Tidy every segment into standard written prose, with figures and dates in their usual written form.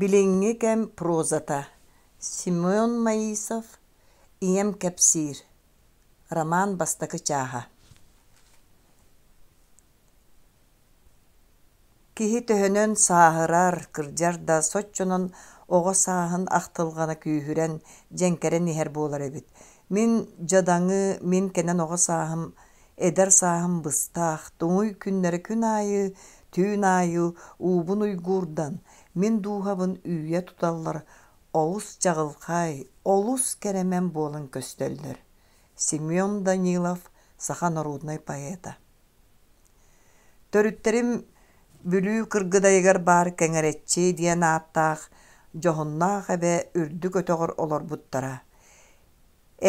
Билиҥҥи кэм прозата Семен Маисов «Ийэм кэпсиир» роман бастакы чааһа Киһи төһөнөн сааһырар, кырдьар да, соччонон оҕо сааһын ахтылҕана күүһүрэн, дьэҥкэрэн иһэр буолар эбит. Мин дьадаҥы, мин кэнэн оҕо сааһым, эдэр сааһым быстах, туҥуй күннэрэ күн аайы, түүн аайы уубун уйгуурдан, мин дууһабын үүйэ туталлар олус чаҕылхай, олус кэрэмэн буолан көстөллөр. Семен Данилов, саха народнай поэта. Төрүттэрим Бүлүү Кыргыдайыгар баар Кэҥэрэччи диэн ааттаах дьоһуннаах эбэ үрдүк өтөҕөр олорбуттара.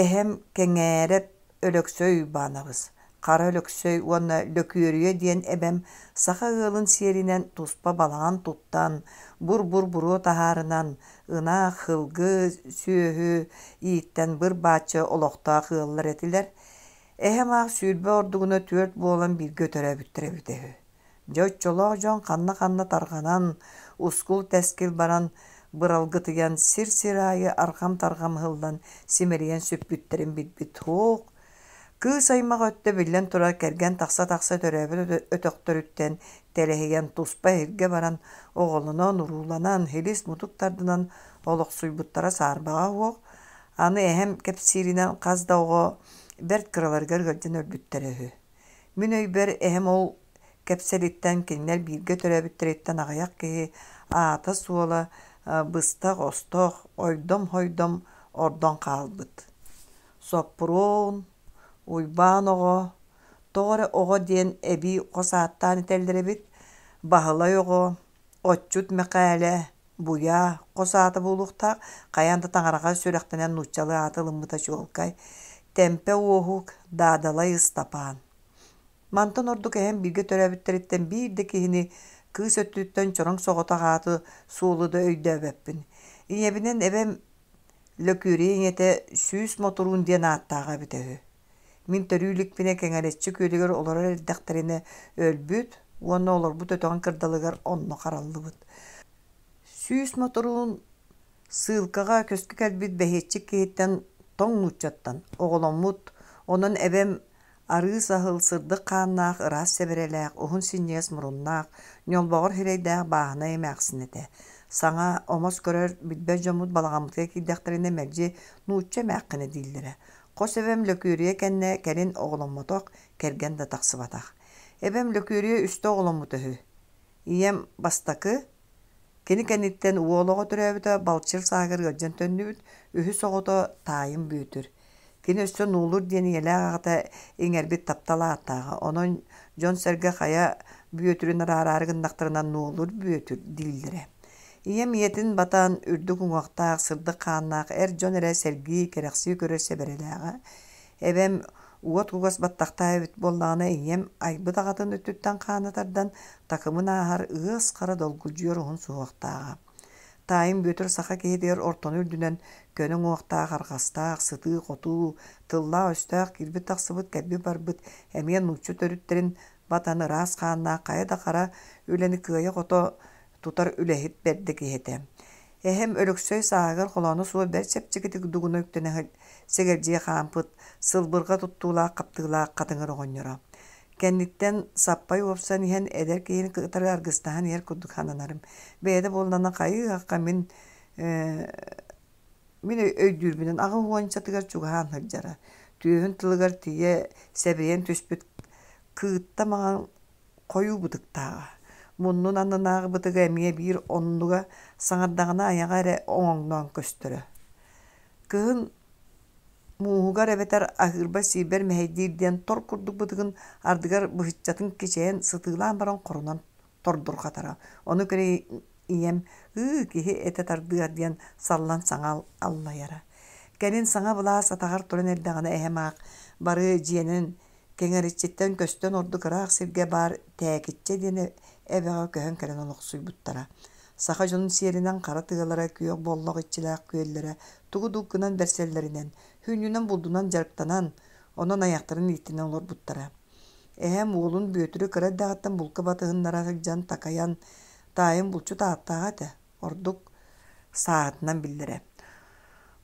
Эһэм Кэҥээрэп Өлөксөй Уйбаанабыс, Хара Өлөксөй уонна Лөкүөрүйэ диэн эбэм саха ыалын сиэринэн туспа балаҕан туттан, бур-бур буруо таһаарынан, ынах, сылгы, сүөһү ииттэн быр-бааччы олохтоох ыаллар этилэр. Эһэм аах 20 ордугуна түөрт буолан бииргэ төрөөбүттэрэ эбитэ үһү. Дьэ оччолоох дьон ханна-ханна тарҕанан, ускул-тэскил баран, быралгытыйан, сир-сир аайы арҕам-тарҕам ыһыллан, симэлийэн сүппүттэрин билбит суох. Кыыс аймах өттө биллэн турар кэргэн тахса-тахса төрөөбүт өтөхтөрүттэн тэлэһийэн туспа иһиргэ баран, оҕолонон-урууланан, һилис-мутук тардынан олохсуйбуттара саарбаҕа суох. Аны эһэм кэпсииринэн хас да оҕо бэрт кыраларыгар ыалдьан өлбүттэрэ үһү. Мин өйбөр эһэм ол кэпсэлиттэн кинилэр бииргэ төрөөбүттэриттэн аҕыйах киһи аата-суола быстах-остох, ойдом-хойдом ордон хаалбыт. Соппуруон, Уйбаан оҕо, тоҕо эрэ оҕо диэн эбии хос ааттаан этэллэр эбит, Баһылай оҕо, Отчут Мэхээлэ, Буйаа хос аата буолуохтаах, хайаан да таҥараҕа сүрэхтэнэн нууччалыы ааты ылыммыта чуолкай. Тэмпэ Уоһук, Даадалай Ыстапаан. Мантан ордук эһэм бииргэ төрөөбүттэриттэн биир да киһини кыыс өттүттэн чороҥ соҕотох ааты суолу да өйдөөбөппүн. Ийэбинэн эбэм Лөкүөрүйэ ийэтэ Сүүс Мотуруун диэн ааттааҕа эбитэ үһү. Мин төрүү иликпинэ Кэҥэрэччи күөлүгэр олорор эрдэхтэринэ өлбүт уонна олорбут өтөҕүн кырдалыгар онно хараллыбыт. Сүүс Мотуруун сыылкаҕа көскө кэлбит бэһиэччик киһиттэн тоҥ нууччаттан оҕоломмут, онон эбэм арыы саһыл, сырдык хааннаах, ыраас сэбэрэлээх, уһун синньигэс муруннаах, ньолбоҕор сирэйдээх бааһынай эмээхсин этэ. Саҥа омос көрөр, билбэт дьоммут балаҕаммытыгар киирдэхтэринэ мэлдьи нуучча эмээххинэ дииллэрэ. Хос эбэм Лөкүөрүйэ кэннэ кэлин оҕоломмотох, кэргэн да тахсыбатах. Эбэм Лөкүөрүйэ үстэ оҕоломмута үһү. Ийэм бастакы, кини кэнниттэн уол оҕо төрөөбүтэ балчыр сааһыгар ыалдьан төннүбүт, үһүс оҕото таайым Бүөтүр. Кини өссө Нуулур диэн ийэлээх аҕата иҥэрбит таптал ааттааҕа, онон дьон-сэргэ хайа Бүөтүрүн араараары гыннахтарына Нуолур Бүөтүр дииллэрэ. Ийэм ийэтин батан, үрдүк уҥуохтаах, сырдык хааннаах эр дьон эрэ сэргии, кэрэхсии көрөр сэбэрэлээҕэ. Эбэм уот кугас баттахтаах эбит буоллаҕына, ийэм айбыт аҕатын өттүттэн хаана тардан, такымын ааһар ыас хара долгудьуйар уһун суһуохтааҕа. Таайым Бүөтүр саха киһитигэр ортону үрдүнэн көнө уҥуохтаах, арҕастаах, сытыы-хотуу, тыллаах-өстөөх киирбит-тахсыбыт, кэлбит-барбыт, эмиэ нуучча төрүттэрин батан ыраас хааннаах хайа да хара үлэни кыайа-хото тутар үлэһит бэрдэ киһи этэ. Эһэм Өлөксөй сааһыгар холооно суох бэрт чэпчэкитик дугуна үктэнэ сэгэлдьийэ хаампыт, сылбырҕа туттуулаах-хаптыылаах хатыҥыр оҕонньоро. Кэнниттэн саппай уопсан иһэн эдэр киһини кытары аргыстаһан иһэр курдук сананарым. Бэйэтэ буоллаҕына хайыы-хахха мин мин өйдүүрбүнэн аҕыс уончатыгар чугаһаан сылдьара. Түөһүн тылыгар тиийэ сэбирийэн түспүт кыытта маҥан хойуу бытыктааҕа. Муннун аннынааҕы бытыга эмиэ биир оннуга саҥардаҕына айаҕа эрэ оҥоҥноон көстөрө. Кыһын мууһугар эбэтэр аһыырбар-сиирбэр мэһэйдиир диэн тор курдук бытыгын ардыгар быһыччатын кичэйэн сытыылаан баран хорунан тордурҕатара. Ону көрө ийэм «Ыы, киһи этэ тардыа» диэн саллан саҥа аллайара. Кэлин саҥа былаас атаҕар туран эрдэҕинэ эһэм аах бары дьиэнэн Кэҥэриччиттэн көстөн ордук ыраах сиргэ баар Тээкиччэ диэн эбэҕэ көһөн кэлэн олохсуйбуттара. Саха дьонун сиэринэн хара тыалара, күөх боллох иччилээх күөллэрэ тугу дук гынан бэрсэллэринэн, хүннүнэн булдунан дьарыктанан, онон айахтарын ииттинэн олорбуттара. Эһэм уолун Бүөтүрү кыра эрдэҕиттэн булка батыһыннара сылдьан такайан, таайым булчут ааттааҕа этэ. Ордук сааһытынан биллэрэ.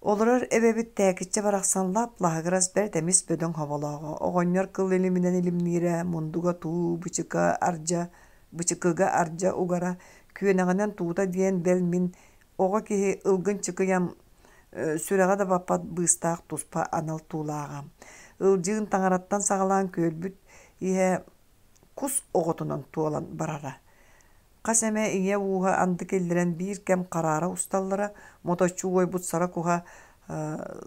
Олорор эбэбит Тээкиччэ барахсан лап-лаһыгырас бэрт эмис бөдөҥ хоболооҕо. Оҕонньор кыл илиминэн илимниирэ, мундуга туу, бычыка ардьа, бычыкыга ардьа угара, күөнэҕинэн туута диэн бэл мин оҕо киһи ылгын чыкыйам сүрэҕэ да баппат быыстаах туспа анал туулааҕа. Ылдьыын таҥараттан саҕалаан күөлбүт иһэ кус оҕотунан туолан барара. Хас эмэ ийэ ууһа анды киллэрэн биир кэм хараара усталлара, моточчу уойбут сара куһа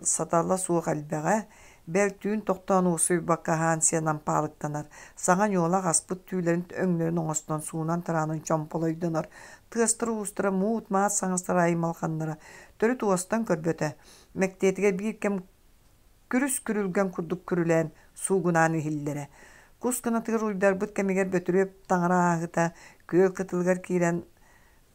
сатала суох элбэҕэ, бэл түүн тохтоон уурсуйбакка аһаан сиэн ампаалыктанар, саҥа ньуолах аспыт түүлэрин өҥнөрүн оҥостон суунан-тараанан чомполойдонор, тыастара-уустара муут-маат саҥастара аймалҕаннара төрүт уостан көрбөтө, мэктиэтигэр биир кэм күрүс күрүлгэн курдук күрүлээн суугунаан иһиллэрэ. Кус кынатыгар уйдарбыт кэмигэр Бөтүрүөп таҥара ааһыта күөл кытылыгар киирэн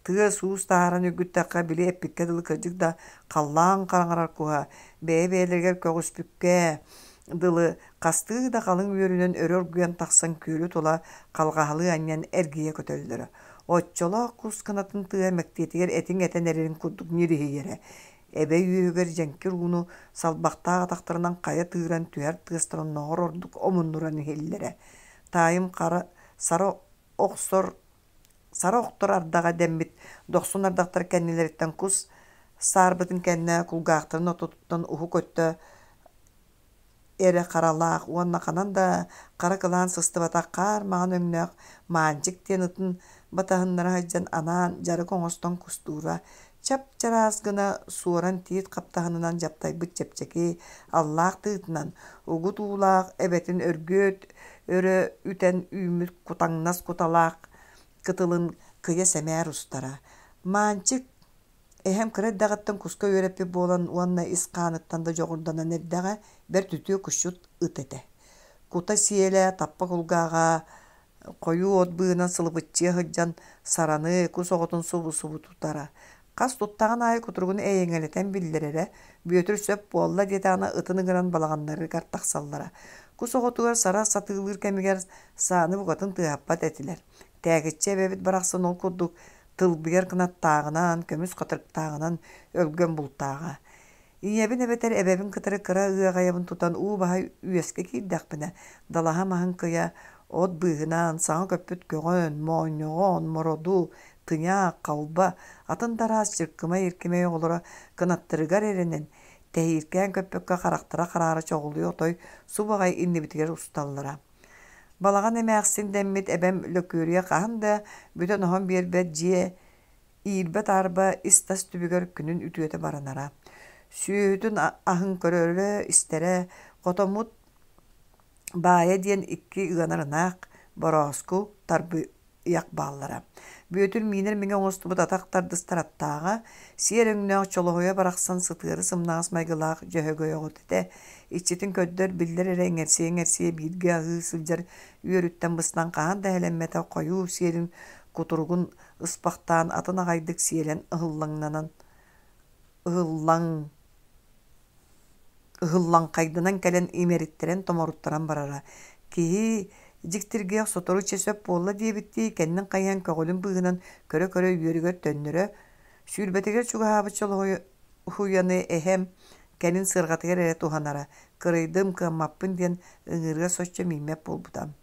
тыас-уус таһааран үргүттэххэ били эппиккэ дылы кырдьык да халлаан хараҥарар куһа бэйэ-бэйэлэригэр көҕүспүккэ дылы хастыы да халыҥ үөрүнэн өрө оргуйан тахсан күөлү тула халҕаһалыы анньан эргийэ көтөллөрө. Оччолоох кус кынатын тыа мэктиэтигэр этиҥ этэн эрэрин курдук ньириһийэрэ. Эбэ үөһүгэр дьэҥкир ууну салбахтаах атахтарынан хайа тыыран түһэр тыастара оннооҕор ордук омуннуран иһиллэрэ. Таайым хара сара охсор сара охтор ардаҕа дэммит дохсун ардахтар кэннилэриттэн кус саарбытын кэннэ кулгаахтарын отутуттан уһук өттө эрэ харалаах уонна ханан да хара кылаан сыстыбатах хаар маҥан өҥнөөх Маанчык диэн ытын батаһыннара сылдьан анаан дьарык оҥостон кустуура, чап-чараас гына суоран тиит хаптаһынынан дьаптайбыт чэпчэки, аллаах тыытынан, угут уулаах эбэтин өргүөт өрө үтэн үүммүт кутаҥнас куталаах кытылын кыйа сэмээр устара. Маанчык Эһэм кыра эрдэҕиттэн куска үөрэппит буолан уонна ис хааныттан да дьоҕурданан эрдэҕэ, бэрт үтүө кусчут ыт этэ. Кута сиэлэ, таппа кулгааҕа хойуу от быыһынан сылыбыччыйа сылдьан сараны, кус оҕотун субу-субу тутара. Хас туттаҕын аайы кутуругун эйэҥэлэтэн биллэрэрэ, Бүөтүр сөп буолла диэтэҕинэ ытын ыҥыран балаҕаннарыгар тахсаллара. Кус оҕотугар сара сатыылыыр кэмигэр сааны букатын тыаһаппат этилэр. Тээкиччэ эбэбит барахсан ол курдук тылбыйар кынаттааҕынан, көмүс хатырыктааҕынан өлгөм бултааҕа. Ийэбин эбэтэр эбэбин кытары кыра ыаҕайабын тутан уу баһа үөскэ киирдэхпинэ, далаһа маһын кыйа от быыһынан саҥа көппүт көҕөн, моонньоҕон, мороду, тыҥаах, халба, атын да араас чыркымай-иркимэй оҕолоро кынаттарыгар эрэнэн, тэһииркээн көппөккө харахтара хараара чоҕулуйа отой субу аҕай иннибитигэр усталлара. Балаҕан эмээхсин дэммит эбэм Лөкүөрүйэ хаһан да бүтэн-оһон биэрбэт дьиэ иирбэ-таарба ис-тас түбүгэр күнүн үтүөтэ баранара. Сүөһүтүн аһын көрөрө-истэрэ, хотоммут баайа диэн икки ыанар ынах, борооску, тарбы ыйах бааллара. Бүөтүр миинэр миҥэ оҥостубут атах тардыстар аттааҕа, сиэр өҥнөөх чолоһуйа барахсан сытыары сымнаҕас майгылаах дьөһөгөй оҕото этэ. Иччитин көрдөр, биллэр эрэ иҥэрсийэ-иҥэрсийэ бииргэ аһыы сылдьар үөрүттэн быстан хаһан да эһэлэммэтэх хойуу сиэрин кутуругун ыспахтаан атын аҕайдык сиэлэн ыһыллаҥнанан ыһыллаҥ ыһыллаҥхайданан кэлэн имэриттэрэн-томоруттаран барара. Киһи дьиктиргиэх сотору чэ сөп буолла диэбиттии кэннин хайыһан көҕүлүн быыһынан көрө-көрө үөрүгэр төннөрө, сүүрбэтигэр чугаһаабыт чолоһуйаны эһэм кэлин сыарҕатыгар эрэ туһанара, кырыйдым, кыаммаппын диэн ыҥыырга соччо мииммэт буолбута.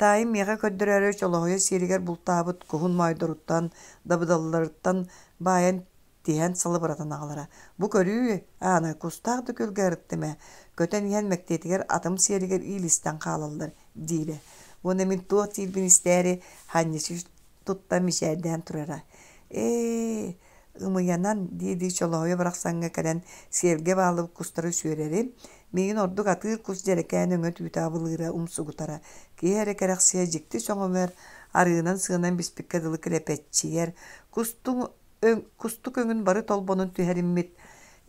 Таайым миэхэ көрдөрөөрү чолоһуйа сиэригэр бултаабыт куһун моойдоруттан, дабыдалларыттан баайан тиһэн салыбыратан аҕалара. Бу көрүү, Аана, кустаах да күөлгэ ырыттым ээ, көтөн иһэн мэктиэтигэр атым сиэригэр иилистэн хаалаллар, диирэ. Уонна мин туох диирбин истээри, ханньаччы туттан мичээрдээн турара. Ээ, ымыйанан, дии-дии чолоһуйа барахсаҥҥа кэлэн сиэлгэ бааллыбыт кустары сүөрэрим, миигин ордук атыыр кус дьэрэкээн өҥө түүтэ абылыыра умсугутара. Киһи эрэ кэрэхсиэ дьикти сөҕүмэр, арыынан-сыанан биспиккэ дылы килэпэччийэр, кустуҥ кустук өҥүн бары толбонун түһэриммит,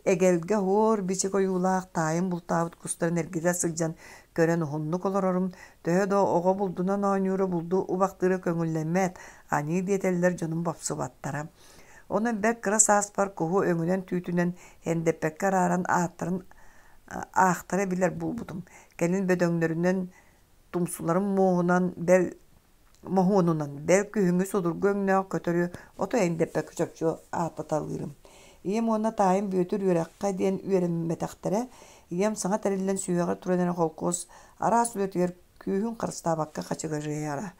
эгэлгэ оһуор бичик ойуулаах таайым бултаабыт кустарын эргитэ сылдьан көрөн уһуннук олорорум, төһө да оҕо булдунан оонньуура булду убахтыыра көҥүллэммэт, аньыы диэтэллэр дьонум бопсубаттара. Онон бэрт кыра сааспар куһу өҥүнэн-түүтүнэн эндэппэккэ арааран ааттарын аахтара билэр буолбутум. Кэлин бөдөҥнөрүнэн, тумсуларын муоһунан, бэл Моһуонунан, бэл күһүҥҥү судургу өҥнөөх көтөрү отой эндэппэккэ чопчу ааттаталыырым. Ийэм уонна таайым Бүөтүр үөрэххэ диэн үөрэммэтэхтэрэ. Ийэм саҥа тэриллэн сүһүөҕэр туран эрэ холкуос араас үлэтигэр күүһүн харыстаабакка хачыгырыйара.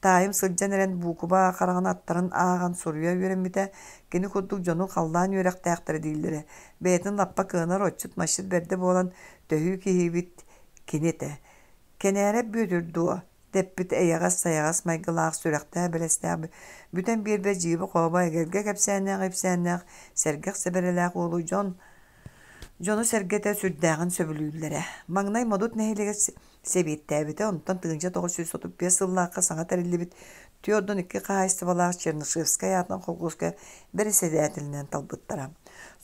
Таайым сылдьан эрэн буукуба хараҕын аттарын ааҕан суруйа үөрэммитэ. Кини курдук дьону халлаан үөрэхтээхтэрэ дииллэрэ. Бэйэтин лаппа кыанар отчут-масчыт бэрдэ буолан төһүү киһибит кини этэ. Кэнээрэп Бүөтүр дуо? дэппит эйэҕэс-сайаҕас майгылаах, сүрэхтээх-бэлэстээх, бүтэн биэрбэт дьиибэ-хообо эгэлгэ кэпсээннээх-ипсээннээх, сэргэх сэбэрэлээх уолу дьон дьоно-сэргэтэ сүрдээҕин сөбүлүүллэрэ. Маҥнай Модут нэһилиэгэр сэбиэттээбитэ, онтон 1935 сыллаахха саҥа тэриллибит 42 хаһаайыстыбалаах Чернышевскай аатынан холкуоска бэрэссэдээтэлинэн талбыттара.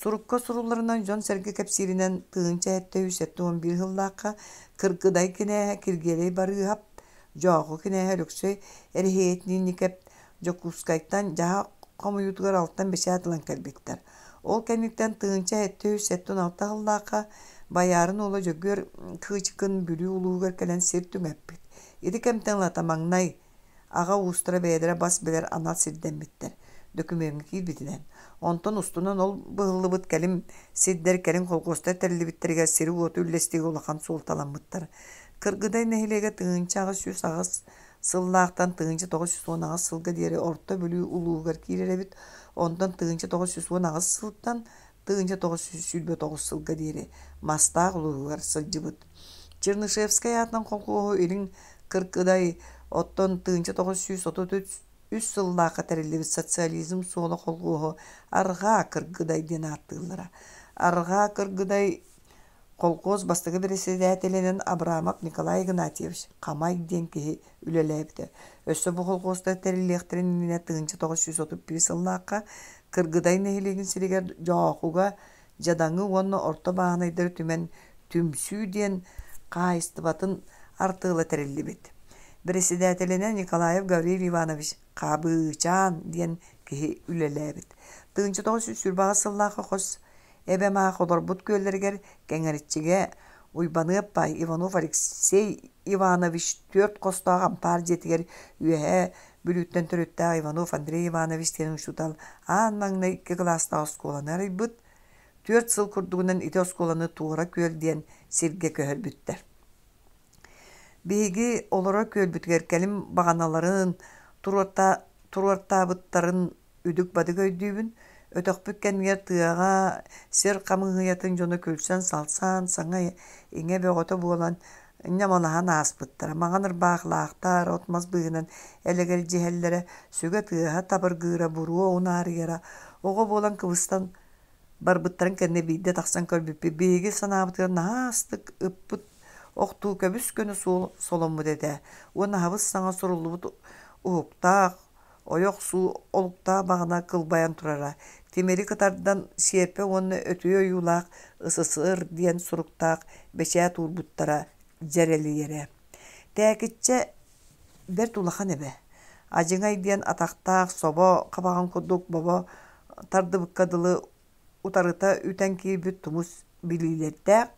Сурукка сурулларынан дьон-сэргэ кэпсииринэн 1771 сыллаахха Кыргыдай кинээһэ Киргиэлэй Барыыһап, Дьооху кинээһэ Өлөксөй Эрэһиэтинньикэп Дьокуускайтан дьаһаах хомуйуутугар алтан бэчээт ылан кэлбиттэр. Ол кэнниттэн 1776 сыллаахха Байаарын уола Дьөгүөр Кыычыкын Бүлүү улууһугар кэлэн сир түҥэппит. Ити кэмтэн ылата маҥнай аҕа уустара бэйэлэрэ бас билэр анал сирдэммиттэр, дөкүмүөҥҥэ киирбитинэн. Онтон устунан ол быһыллыбыт кэлим сирдэр кэлин холкуостар тэриллибиттэригэр сири-уоту үллэстиигэ улахан суолталаммыттар. Кыргыдай нэһилиэгэ 1808 сыллаахтан 1918 сылга диэри Орто Бүлүү улууһугар киирэр эбит, онтон 1918 сылтан 1929 сылга диэри Мастаах улууһугар сылдьыбыт. Чернышевскай аатынан холкуоһу Илин Кыргыдай, оттон 1933 сыллаахха тэриллибит Социализм суола холкуоһу Арҕаа Кыргыдай диэн ааттыыллара. Арҕаа Кыргыдай Холкуос бастакы бэрэссэдээтэлинэн Абрамов Николай Игнатьевич Хамай диэн киһи үлэлээбитэ. Өссө бу холкуостар тэриллиэхтэрин иннинэ 1931 сыллаахха Кыргыдай нэһилиэгин сиригэр Дьоохуга дьадаҥы уонна орто бааһынайдары түмэн «Түмсүү» диэн хаһаайыстыбатын артыала тэриллибит. Бэрэссэдээтэлинэн Николаев Гаврил Иванович Хабыычаан диэн киһи үлэлээбит. 1928 сыллаахха хос Эбэм аах олорбут күөллэригэр Кэҥэриччигэ Уйбаныап баай Иванов Алексей Иванович түөрт хостоох ампаар дьиэтигэр Үөһээ Бүлүүттэн төрүттээх Иванов Андрей Иванович диэн учуутал аан маҥнай икки кылаастаах оскуоланы арыйбыт. Түөрт сыл курдугунан ити оскуоланы Туора Күөл диэн сиргэ көһөрбүттэр. Биһиги олорор күөлбүтүгэр кэлим баҕаналарын туруортаабыттарын үдүк-бадык өйдүүбүн. Өтөхпүт кэннигэр тыаҕа сир хамыыһыйатын дьоно күлсэн-салсан, саҥа-иҥэ бөҕөтө буолан ньамалаһан ааспыттара. Маҥан ырбаахылаахтар от-мас быыһынан элэгэлдьиһэллэрэ, сүгэ тыаһа табыргыыра, буруо унаарыйара. Оҕо буолан кыбыстан барбыттарын кэннэ биирдэ тахсан көрбүппүт. Биһиги санаабытыгар наһаа астык ыппыт охтуу көбүс-көнө суол соломмут этэ уонна хабыс-саҥа суруллубут уһуктаах Ойох суу олуктаах баҕана кылбайан турара, тимири кытардан сиэрпэ уонна өтүйэ ойуулаах СССР диэн суруктаах бэчээт уурбуттара дьэрэлийэрэ. Тээкиччэ бэрт улахан эбэ. Адьыҥай диэн атахтаах собо хабаҕын курдук бобо тардыбыкка дылы утарыта үтэн киирбит тумус билиилэрдээх,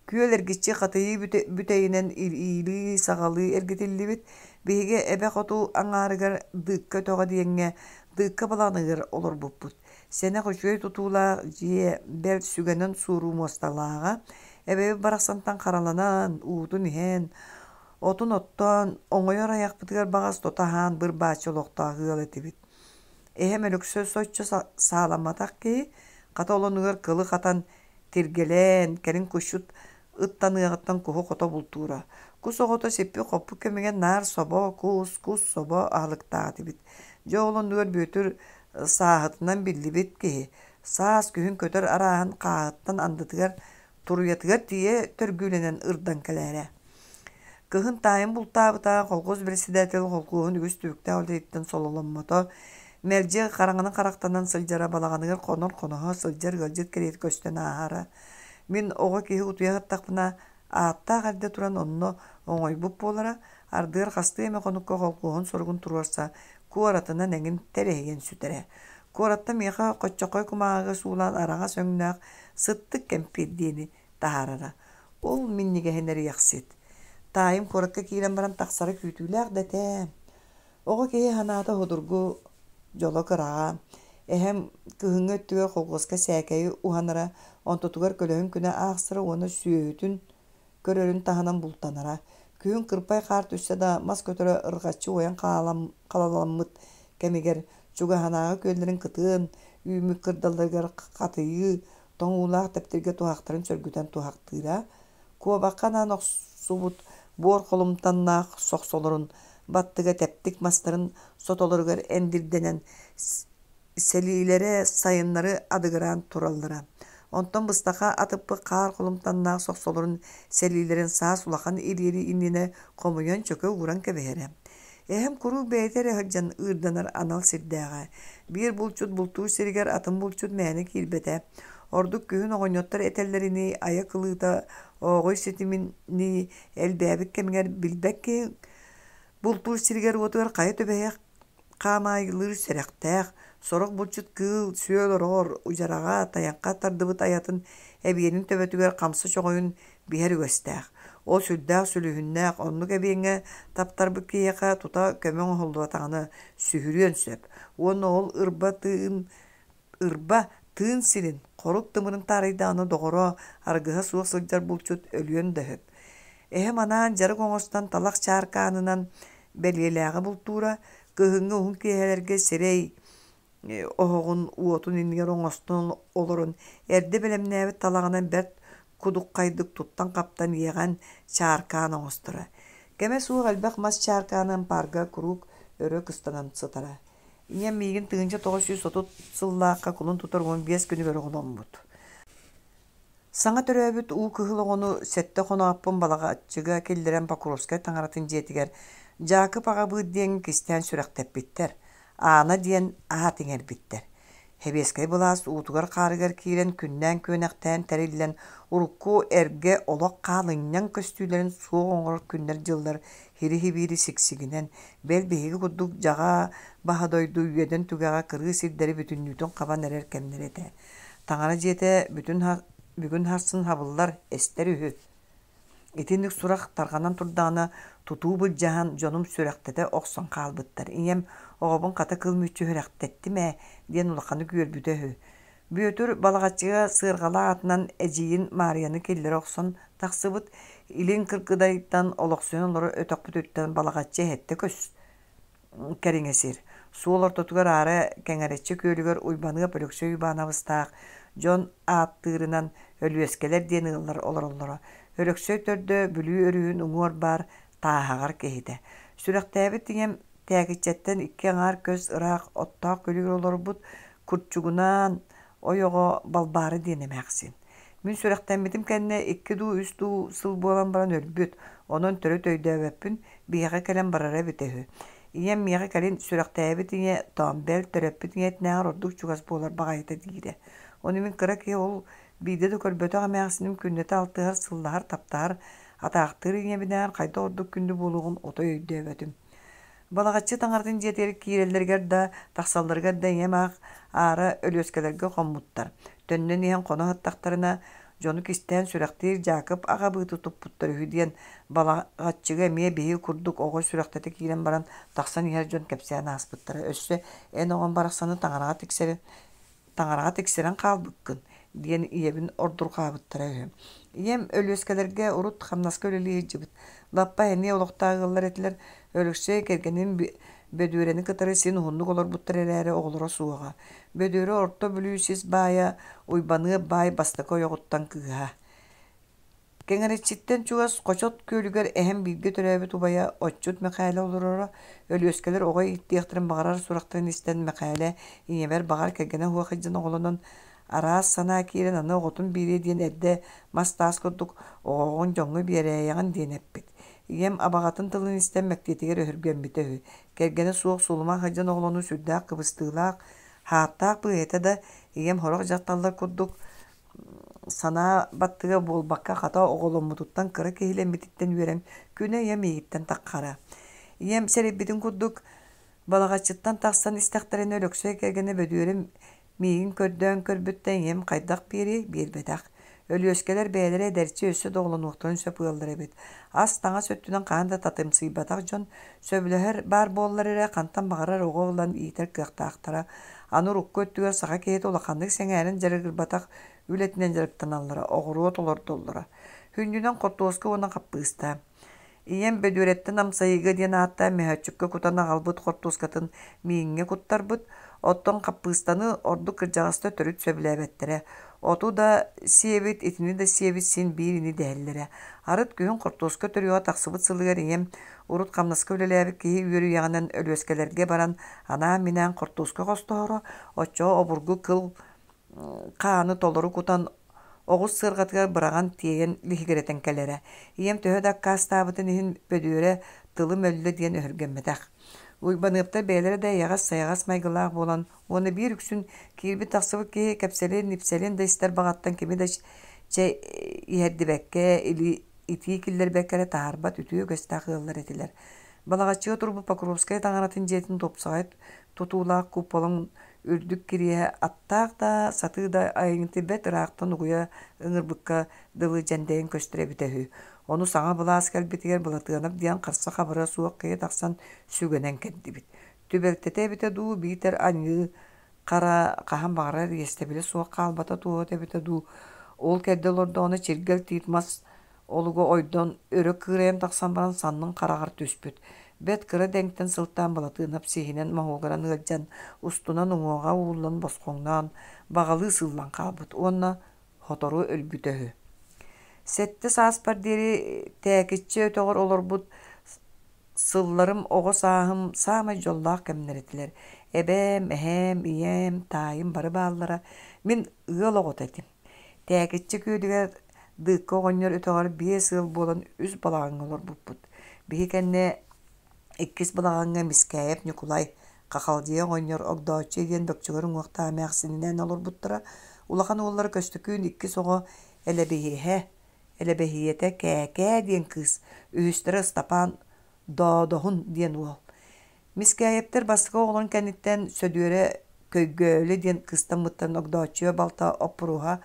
Күөл эргиччи хатыйыы бүтэйинэн иилии-саҕалыы эргитиллибит, биһиги эбэ хоту аҥаарыгар Дыыкка өтөҕө диэҥҥэ Дыыкка балаҕаныгар олорбуппут. Сэнэх үчүгэй тутуулаах дьиэ бэл сүгэнэн суоруу муосталааҕа. Эбэбит барахсантан хараланан, уутун иһэн, отун оттоон, оҥойор айахпытыгар баҕас тото аһаан быр-бааччы олохтоох ыал этибит. Эһэм Өлөксөй соччо сааламматах киһи, хата олонугар кылы хатан Тиргэлээн, кэлин кусчут ыттаныаҕыттан куһу хото бултуура. Кус оҕото сиппит-хоппут кэмигэр наар собо, кус, кус, собо аһылыктаах этибит. Дьэ ол оннугар Бүөтүр сааһытынан биллибит киһи, саас, күһүн көтөр арааһын хааһыттан андытыгар, туруйатыгар тиийэ төргүүлэнэн ырдан кэлээрэ. Кыһын таайым бултаабыта, колхоз председателэ холкуоһун үгүс түбүктээх үлэтиттэн сололоммото, мэлдьи хараҥаны харахтанан сылдьара, балаҕаныгар хонор-хоноһо сылдьар ыалдьыт кэриэтэ көстөн ааһара. Мин оҕо киһи утуйа сыттахпына, ааттаах эрдэ туран онно оҥойбут буолара, ардыгар хастыы эмэ хонукка холкуоһун соругун туруорса, куоратынан эҥин тэлэһийэн сүтэрэ. Куораттан миэхэ хоччоххой кумааҕыга суулаан араҥас өҥнөөх сыттык кэмпиэр диэни таһаарара. Ол минньигэһин эриэхсит. Таайым куоракка киирэн баран тахсара күүтүүлээх да этэ. Оҕо киһи санаата судургу, дьоло кыраҕа. Эһэм кыһыҥҥы өттүгэр колхуоска сээкэйи уһанара, онтутугар көлөһүн күнэ аахсара уонна сүөһүтүн көрөрүн таһынан бултанара. Күһүн кырпай хаар түстэ да, мас көтөрө ырҕаччы уойан халаммыт кэмигэр чугаһынааҕы күөллэрин кытыан үүммүт кырдалларыгар хатыйыы тоҥуулаах тэптиргэ туһахтарын сөргүтэн туһахтыыра. Куобахха анаан охсубут буор холумтаннаах сохсолорун баттыга тэптик мастарын сотолоругар эндирдэнэн Сэлиилэрэ сайыннары адыгыраан тураллара. Онтон быстаха атыппыт хаар холумтаннаах сохсолорун сэлиилэрин саас улахан ириэри иннинэ хомуйан чөкө ууран кэбиһэрэ. Эһэм куруук бэйэтэ эрэ сылдьан ыырданар анал сирдээҕэ. Биир булчут бултуур сиригэр атын булчут мээнэ киирбэтэ. Ордук күһүн оҕонньоттор этэллэринии айа кылыыта ооҕуй ситиминии элбээбит кэмигэр билбэт киһи бултуур сиригэр-уотугар хайа түбэһиэх Хаамаайылыыр сэрэхтээх, сорох булчут кыыл, сүөл ороҕор, удьараҕа, тайахха тардыбыт айатын эбиэнин төбөтүгэр хамса чоҕойун биһэр үгэстээх. Ол сүрдээх сүлүһүннээх, оннук эбиэҥҥэ таптарбыт киһиэхэ тута көмө оҥоһуллубатаҕына сүһүрүөн сөп. Уонна ол ырба тыын Ырба, тыын сирин, хорук тымырын таарыйдаҕына доҕоро, аргыһа суох сылдьар булчут өлүөн да сөп. Эһэм анаан дьарык оҥостон талах чааркаанынан бэлиэлээҕи бултуура, кыһыҥҥы уһун киэһэлэргэ сирэй оһоҕун уотун иннигэр оҥостон олорон эрдэ бэлэмнээбит талаҕынан бэрт кудуххайдык туттан-хаптан иэҕэн чааркаан оҥосторо. Кэмэ суох элбэх мас чааркааны ампаарга куруук өрө кыстанан сытара. Ийэм миигин 1930 сыллаахха кулун тутар 15 күнүгэр оҕоломмут. Саҥа төрөөбүт уу кыһыл оҕону сэттэ хонооппун Балаҕаччыга киллэрэн Покровскай таҥаратын дьиэтигэр Дьаакып аҕабыыт диэн кистээн сүрэхтэппиттэр, Аана диэн аат иҥэрбиттэр. Сэбиэскэй былаас уутугар-хаарыгар киирэн күннээн-күөнэхтээн тэриллэн урукку эргэ олох хаалынньаҥ көстүүлэрин суох оҥорор күннэр-дьыллар хири-хибиири сиксигинэн, бэл биһиги курдук дьаҕа баһа дойду үөдэн түгэҕэ кырыы сирдэри бүтүннүүтүн хабан эрэр кэмнэрэ этэ. Таҥара дьиэтэ бүтүн бүгүн сарсын хабыллар, эстэр үһү. Итинник сурах тарҕанан турдаҕына, тутуу былдьаһан, дьонум сүрэхтэтэ охсон хаалбыттар. Ийэм оҕобун хата кыл мүччү сүрэхтэттим ээ диэн улаханнык үөрбүтэ үһү. Бүөтүр Балаҕаччыга сыарҕалаах атынан эдьиийин Маарыйаны киллэрэ охсон тахсыбыт, илин Кыргыдайтан олохсуйан олорор өтөхпүтүттэн Балаҕаччы эһэттэ көс кэриҥэ сир. Суол ортотугар аара Кэҥэрэччи күөлүгэр Уйбаныап Өлөксөй Уйбаанабыстаах дьон ааттыырынан Өлүөскэлэр диэн ыаллар олороллоро. Өлөксөй төрдө Бүлүү өрүһүн уҥуор баар Тааһаҕар киһитэ. Сүрэхтээбит ийэм Тээкиччэттэн икки аҥаар көс ыраах оттоох күлүгэр олорбут Курчугунаан ойоҕо Балбаара диэн эмээхсин. Мин сүрэхтэммитим кэннэ икки дуу, үс дуу сыл буолан баран өлбүт, онон төрүт өйдөөбөппүн, биһиэхэ кэлэн барара эбитэ үһү. Ийэм миэхэ кэлин сүрэхтээбит ийэ Тоомбел төрөппүт ийэтинээҕэр ордук чугас буолар баҕайыта диирэ. Ону мин кыра киһи ол биирдэ да көрбөтөх эмээхсиним күннэтэ алтыһар, сыллаһар, таптаһар, атаахтыыр ийэбинээҕэр хайдах ордук күндү буолуоҕун отой өйдөөбөтүм. Балаҕаччы таҥаратын дьиэтигэр киирэллэригэр да, тахсалларыгар да ийэм аах аара Өлүөскэлэргэ хоммуттар. Төннөн иһэн хоно сыттахтарына, дьону кистээн сүрэхтиир Дьаакып аҕабыыты туппуттар үһү диэн Балаҕаччыга эмиэ биһиги курдук оҕо сүрэхтэтэ киирэн баран тахсан иһэр дьон кэпсээн ааспыттара. Өссө эн оҕом барахсаны таҥараҕа тиксэрэн таҥараҕа тиксэрэн хаалбыккын диэн ийэбин ордурҕаабыттара үһү. Ийэм Өлүөскэлэргэ урут хамнаска үлэлии сылдьыбыт. Лаппа эмиэ олохтоох ыаллар этилэр. Өлөксөй кэргэнин Бөдүөрэни кытары син уһуннук олорбуттар эрээри оҕолоро суоҕа. Бөдүөрэ Орто Бүлүү сис баайа Уйбаныап баай бастакы ойоҕуттан кыыһа. Кэҥэрэччиттэн чугас Хочот күөлүгэр эһэм бииргэ төрөөбүт убайа Отчут Мэхээлэ олороро. Өлүөскэлэр оҕо ииттиэхтэрин баҕарар сурахтарын истэн Мэхээлэ ийэбэр баҕар кэргэнэ суох сылдьан оҕолонон араас санаа киирэн аны оҕотун биэриэ диэн эрдэ мас-таас курдук оҕоҕун дьоҥҥо биэрээйэҕин диэн эппит. Ийэм абаҕатын тылын истэн мэктиэтигэр өһүргэммитэ үһү. Кэргэнэ суох сулумах сылдьан оҕолонуу сүрдээх кыбыстыылаах, хааттаах быһыыта да, ийэм сорох дьахталлар курдук санаа баттыга буолбакка хата оҕоломмутуттан кыра киһилэммититтэн үөрэн күнэ ийэм миигиттэн таххара. Ийэм сэрэйбитин курдук Балаҕаччыттан тахсан истэхтэринэ Өлөксөй кэргэнэ Бөдүөрэ миигин көрдөөн көрбүттэн ийэм хайдах биэриэй, биэрбэтэх. Өлүөскэлэр бэйэлэрэ эдэрчи өссө да оҕолонуохтарын сөп ыаллар эбит. Ас-таҥас өттүнэн хаһан да татымсыйбатах дьон, сөбүлэһэр баар буоллар эрэ, хантан баҕарар оҕо ылан иитэр кыахтаахтара. Аны урукку өттүгэр саха киһитэ улаханнык сэҥээрэн дьарыгырбатах үлэтинэн дьарыктаналлара, оҕуруот олордоллоро. Сүнньүнэн хортуоска уонна хаппыыста. Ийэм Бөдүөрэттэн амсайыыга диэн ааттаан мөһөөччүккэ кутан аҕалбыт хортуоскатын мииҥҥэ куттарбыт, оттон хаппыыстаны ордук кырдьаҕастар төрүт сөбүлээбэттэрэ. Оту да сиэбит, итини да сиэбит син биир ини дэһэллэрэ. Арыт күһүн хортуоска төрүөҕэ тахсыбыт сылыгар ийэм урут хамнаска үлэлээбит киһи үөрүйэҕинэн Өлүөскэлэргэ баран анаан-минээн хортуоска хостоһоро, оччоҕо обургу кыл хааны толору кутан оҕус сыарҕатыгар быраҕан тиэйэн лиһигирэтэн кэлэрэ. Ийэм төһө да аккаастаабытын иһин Бөдүөрэ тылым өллө диэн өһүргэммэтэх. Уйбаныаптар бэйэлэрэ да эйэҕэс-сайаҕас майгылаах буолан уонна биир үксүн киирбит-тахсыбыт киһи кэпсэлин-ипсэлин да истэр баҕаттан кими да чэй иһэрдибэккэ, итии киллэрбэккэ эрэ таһаарбат үтүө үгэстээх ыаллар этилэр. Балаҕаччыга турбут Покровскай таҥаратын дьиэтин тупсаҕай тутуулаах куполын үрдүк кириэһэ аттаах да, сатыы да айанньыты бэрт ыраахтан угуйа ыҥырбыкка дылы дьэндэйэн көстөр эбитэ үһү. Ону саҥа былаас кэлбитигэр Былатыанап диэн харса-хабыра суох киһи тахсан сүгэнэн кэрдибит. Түбэлтэтэ эбитэ дуу, биитэр аньыы хара хаһан баҕарар иэстэбилэ суох хаалбата туоһута эбитэ дуу, ол кэрдэ олордоҕуна чиргэл тиит мас Олуга ойдон, өрө кыырайан тахсан баран саннын хараҕар түспүт. Бэрт кыра дэҥтэн сылтаан Былатыанап сиһинэн моһуогуран ыалдьан, устунан уҥуоҕа ууллан босхоҥноон, баҕалыы сыыллан хаалбыт уонна сотору өлбүтэ үһү. Сэттэ сааспар диэри Тээкиччэ өтөҕөр олорбут сылларым оҕо сааһым саамай дьоллоох кэмнэр этилэр. Эбээм, эһээм, ийэм, таайым бары бааллара. Мин ыал оҕото этим. Тээкиччэ күөлүгэр Дыыкка оҕонньор өтөҕөр биэс ыал буолан үс балаҕаҥҥа олорбуппут. Биһи кэннэ иккис балаҕаҥҥа Мискээйэп Ньукулай, Хахалдьыйа оҕонньор Огдооччуйа диэн бөкчөгөр уҥуохтаах эмээхсининээн олорбуттара. Улахан уоллара Көстөкүүн иккис оҕо Элэбиһиһэ, Элэбэһийэтэ Кээкээ диэн кыыс, үһүстэрэ Ыстапаан Доодоһун диэн уол. Мискээйэптэр бастакы оҕолорун кэнниттэн Сөдүөрэ Көйгөөлү диэн кыыстаммыттарын Огдооччуйа балта Оппуруһа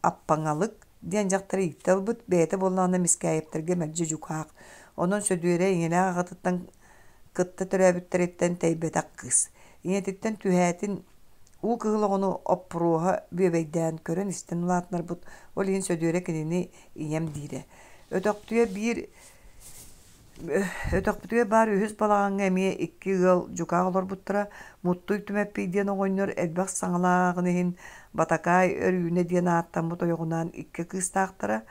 Аппаҥалык диэн дьахтары ииттэ ылбыт, бэйэтэ буоллаҕына Мискээйэптэргэ мэлдьи дьукаах. Онон Сөдүөрэ ийэлээх аҕатыттан кытта төрөөбүттэриттэн тэйбэтэх кыыс. Ийэтиттэн түһээтин уу кыһыл оҕону Оппуруоһа бүөбэйдээн көрөн-истэн улаатыннарбыт, ол иһин Сөдүөрэ кинини ийэм диирэ. Өтөхтүйэ биир Өтөхпүтүгэр баар үһүс балаҕаҥҥа эмиэ икки ыал дьукаах олорбуттара. Муттуй Түмэппий диэн оҕонньор элбэх саҥалааҕын иһин Батакаай Өрүүнэ диэн ааттаммыт ойоҕунаан икки кыыстаахтара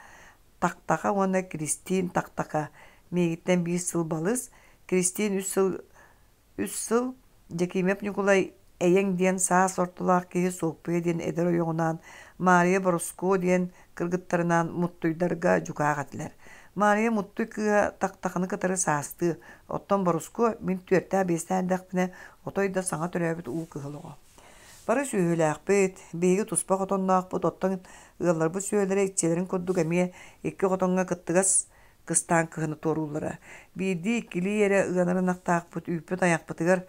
Тахтаха уонна Киристиин Тахтаха миигиттэн биир сыл балыс, Киристиин үс сыл Үс сыл Дьэкиимэп Ньукулай Эйэҥ диэн саас ортолоох киһи Суоппуйа диэн эдэр ойоҕунаан Маарыйа Борускуо диэн кыргыттарынаан Муттуйдарга дьукаах этилэр. Маарыйа Муттуй кыыһа Тахтаханы кытары саастыы, оттон Борускуо мин түөртээх-биэстээх эрдэхпинэ отой да саҥа төрөөбүт уу кыһыл оҕо. Бары сүөһүлээхпит, биһиги туспа хотонноохпут, оттон ыалларбыт сүөһүлэрэ иччилэрин курдук эмиэ икки хотоҥҥо кыттыгас кыстаан кыһыны туорууллара. Биирдии-иккилии эрэ ыанар ынахтаахпыт үүппүт айахпытыгар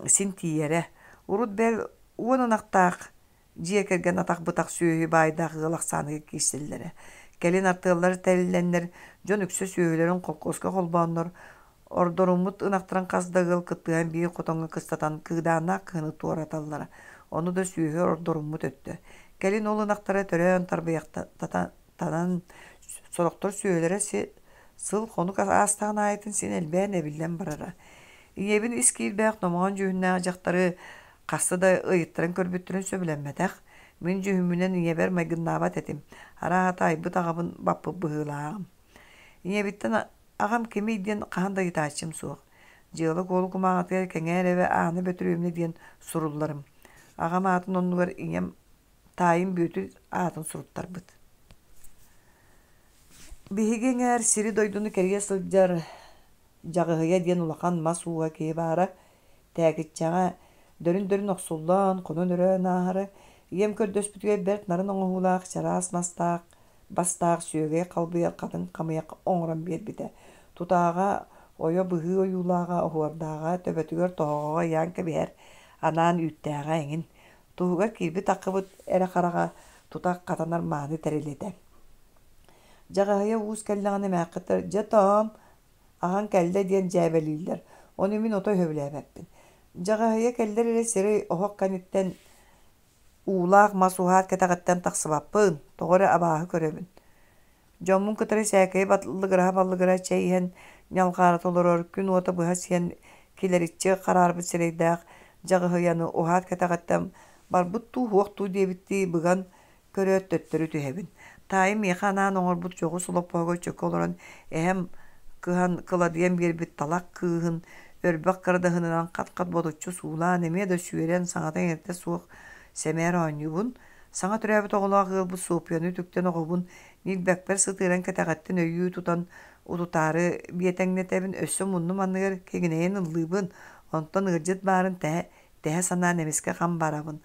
син тиийэрэ. Урут бэл уон ынахтаах дьиэ кэргэн атах-бытах сүөһү баайдаах ыал ахсааныгар киирсэллэрэ. Кэлин артыаллар тэриллэннэр, дьон үксэ сүөһүлэрин холкуоска холбооннор, ордоруммут ынахтарын хас да ыал кыттыһан биир хотоҥҥо кыстатан кыыдааннаах кыһыны туораталлара. Ону да сүөһү ордоруммут өттө. Кэлин ол ынахтара төрөөн тарбыйахтатан Танан сорохтор сүөһүлэрэ сыл-хонук аастаҕын аайытын син элбээн эбиллэн барара. Ийэбин ис киирбэх номоҕон дьүһүннээх дьахтары хаста да ыйыттаран көрбүттэрин сөбүлэммэтэх. Мин дьүһүммүнэн ийэбэр майгыннаабат этим, арааһата айбыт аҕабын баппыт быһыылааҕым. Ийэбиттэн аҕам кимий диэн хаһан да ыйытааччым суох. Дьыала-куолу кумааҕытыгар Кэҥээр эбэ Аана Бөтүрүөбүнэ диэн сурулларым. Аҕам аатын оннугар ийэм таайым Бүөтүр аатын суруттарбыт. Биһиги эҥээр сири-дойдуну кэрийэ сылдьар Дьаҕыһыйа диэн улахан мас ууһа киһи баара. Тээкиччэҕэ дөрүн-дөрүн охсуллан, хонон-өрөөн ааһара. Ийэм көрдөспүтүгэр бэрт нарын оҥоһуулаах чараас мастаах, бастаах сүөгэй халбыйар хатыҥ хамыйах оҥорон биэрбитэ. Тутааҕа ойо быһыы ойуулааҕа, оһуордааҕа, төбөтүгэр тоһоҕоҕо ыйаан кэбиһэр анаан үүттээҕэ эҥин. Туһугар киирбит аккыбыт эрэ хараҕа тута хатанар мааны тэрил этэ. Дьаҕаһыйа уус кэллэҕинэ эмээххиттэр «Дьэ тоом, аҕаҥ кэллэ» диэн дьээбэлииллэр, ону мин отой сөбүлээбэппин. Дьаҕаһыйа кэллэр эрэ сирэй оһох кэнниттэн уулаах мас уһаат кэтэҕиттэн тахсыбаппын, тоҕо эрэ абааһы көрөбүн. Дьоммун кытары сээкэйи баллыгыраһа-баллыгыра чэй иһэн ньалҕаарыта олорор, күн уота быһа сиэн килэриччи хараарбыт сирэйдээх дьаҕыһыйаны уһаат кэтэҕиттэн барбыт дуу, суох дуу диэбиттии быган көрөөт төттөрү түһэбин. Таайым миэхэ анаан оҥорбут дьоҕус олоппоһугар чөкө олорон эһэм кыһан кыладыйан биэрбит талах кыыһын өрбөх кырадаһынынан хат-хат ботуччу суулаан эмиэ да сүөрэн саҥата-иҥэтэ суох сэмээр оонньуубун. Саҥа төрөөбүт оҕолоох ыалбыт Суоппуйаны үтүктэн оҕобун ньилбэкпэр сытыаран кэтэҕиттэн өйүү тутан утутаары биэтэҥнэтэбин, өссө муннум анныгар киҥинэйэн ыллыыбын, онтон ыалдьыт баарын тэһэ тэһэ санаан эмискэ хам барабын.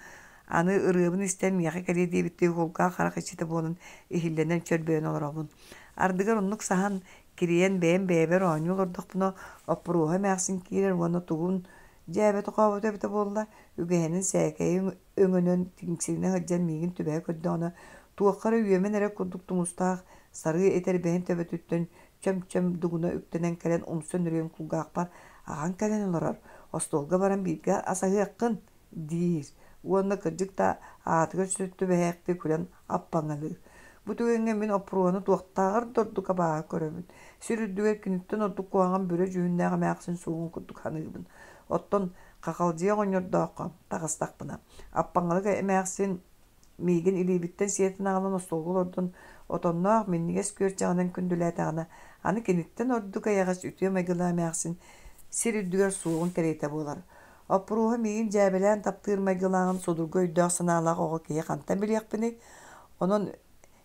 Аны ырыабын истэн миэхэ кэлиэ диэбиттии кулгаах харах иччитэ буолан иһиллэнэн чөрбөйөн олоробун. Ардыгар оннук саһан, кирийэн бэйэм бэйэбэр оонньуу олордохпуна Оппуруоһа эмээхсин киирэр уонна тугун дьээбэтэ-хообото эбитэ буолла, үгэһинин сээкэйин өҥөнөн тиҥсиринэ сылдьан миигин түбэһэ көрдөҕүнэ, туохха эрэ үөмэн эрэр курдук тумустаах сарыы этэрбэһин төбөтүттэн чөм-чөм дугуна үктэнэн кэлэн умса нөрүйэн кулгаахпар аҕаҥ кэлэн олорор, остуолга баран бииргэ асаһыаххын диир уонна кырдьык да аатыгар сөп түбэһээхтик күлэн аппаҥалыыр. Бу түгэҥҥэ мин Оппуруону туохтааҕар да ордук абааһы көрөбүн. Сир үрдүгэр киниттэн ордук куһаҕан бүрэ дьүһүннээх эмээхсин суоҕун курдук саныыбын. Оттон Хахалдьыйа оҕонньордооххо таҕыстахпына, Аппаҥалык эмээхсин Миигин илиибиттэн сиэтэн аҕалан остуолга олордон, отонноох минньигэс күөрчэҕинэн күндүлээтэҕинэ, аны киниттэн ордук эйэҕэс үтүө майгылаах эмээхсин сир үрдүгэр суоҕун кэриэтэ буолар. Оппуруоһа миигин дьээбэлээн таптыыр майгылааҕын судургу өйдөөх-санаалаах оҕо киһи хантан билиэхпиний? Онон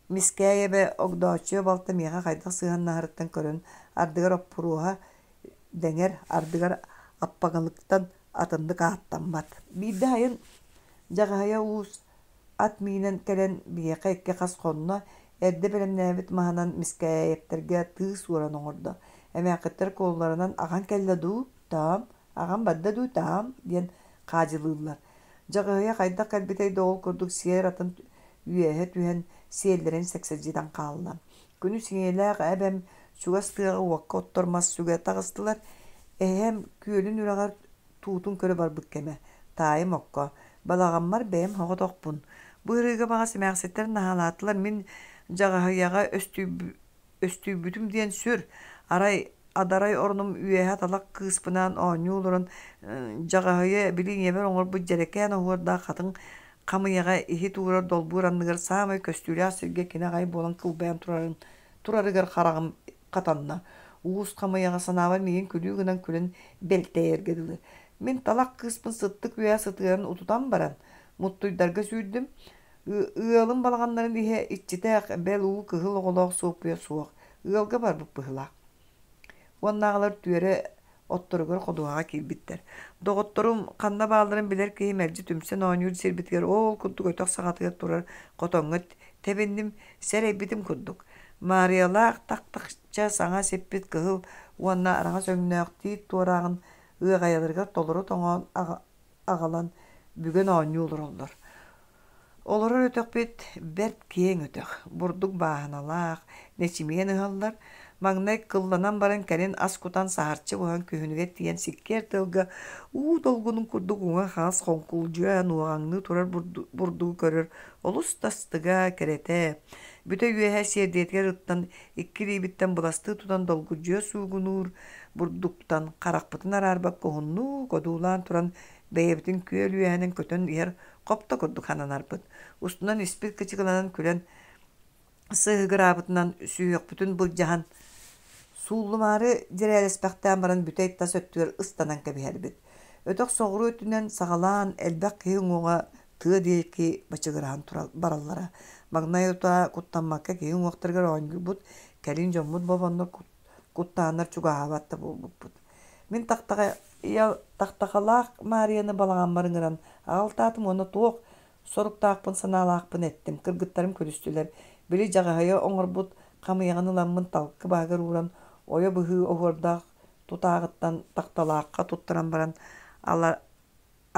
Мискээй эбэ Огдооччуйа балта миэхэ хайдах сыһыаннаһарыттан көрөн, ардыгар Оппуруоһа дэҥэр, ардыгар аппаҥалыктан атыннык ааттаммат. Биирдэ сайын Дьаҕаһыйа Уус ат миинэн кэлэн биһиэхэ икки хас хонно, эрдэ бэлэмнээбит маһынан Мискээйэптэргэ тыы суоран оҥордо. Эмээххиттэр куолуларынан «Аҕаҥ кэллэ дуу, таам, аҕам барда дуу, таам» диэн хаадьылыыллар. Дьаҕаһыйа хайдах кэлбитэй да ол курдук сиэр атын үөһэ түһэн сиэллэрин сэксэлдьитэн хаалла. Күнүс ийэлээх эбэм чугас тыаҕа уокка оттор мас сүгэ таҕыстылар. Эһэм күөлүн үрэҕэр туутун көрө барбыт кэмэ. Таайым окко, балаҕаммар бэйэм соҕотохпун. Бу ырыыга баҕас эмээхситтэр наһаалаатылар, мин дьаҕаһыйаҕа өстүйбүтүм диэн сүр. Арай адарай оронум үөһэ талах кыыспынаан оонньуу олорон дьаҕаһыйа били ийэбэр оҥорбут дьэрэкээн оһуордаах хатыҥ хамыйаҕа иһит уурар долбуур анныгар саамай көстүүлээх сиргэ кини аҕай буолан кылбайан турарын турарыгар хараҕым хатанна. Уус хамыйаҕа санаабар миигин күлүү гынан күлэн бэлтэйэргэ дылы. Мин талах кыыспын сыттык үөһэ сытыаран утутан баран, муттуйдарга сүүрдүм. Ыалым балаҕаннарын иһэ иччитэх, бэл уу кыһыл оҕолоох Суоппуйа суох. Ыалга барбыт быһыылаах. Уоннааҕылар түөрэ отторугар ходуһаҕа киирбиттэр. Доҕотторум ханна баалларын билэр киһи мэлдьи түмсэн оонньуур сирбитигэр оол курдук өтөх саҕатыгар турар хотоҥҥо тэбинним, сэрэйбитим курдук. Маарыйалаах тахтахча саҥа сиппит кыһыл уонна араҥас өҥнөөх тиит туорааҕын ыаҕайаларыгар толору тоҥоон аҕалан бүгэн оонньуу олороллор. Олорор өтөхпүт бэрт киэҥ өтөх, бурдук бааһыналаах, нэчимиэн ыһаллар. Маҥнай кылланан баран кэлин ас кутан саһарчы буһан күһүнүгэр тиийэн сиккиэр тыалга уу долгунун курдук уҥа-хаҥас хоҥкулдьуйан уоҕаҥныы турар бурдугу көрөр олус да астыга, кэрэтэ. Бүтэ үөһэ сиэрдийэтигэр ыттан икки илиибиттэн быластыы тутан долгудьуйа суугунуур бурдуктан харахпытын араарбакка уһуннук одуулаан туран бэйэбитин күөл үөһэнэн көтөн иһэр хопто курдук сананарбыт. Устунан испит кычыгыланан күлэн сыһыгыраабытынан сүһүөхпүтүн былдьаһан сууллумаары дьирээлэспэхтээн баран бүтэй тас өттүгэр ыстанан кэбиһэрбит. Өтөх соҕуруу өттүнэн саҕалаан элбэх киһи уҥуоҕа тыа диэки бачыгыраһан бараллара. Маҥнай утаа куттаммакка киһи уҥуохтарыгар оонньуурбут, кэлин дьоммут бобоннор куттааннар чугаһаабат да буолбуппут. Мин тахтахалаах Маарыйаны балаҕаммар ыҥыран аҕалтаатым уонна туох соруктаахпын санаалаахпын эттим. Кыргыттарым күлүстүлэр. Били дьаҕаһыйа оҥорбут хамыйаҕын ыламмын талкы баһыгар ууран, ойо быһыы оһуордаах тутааҕыттан тахталаахха туттаран баран,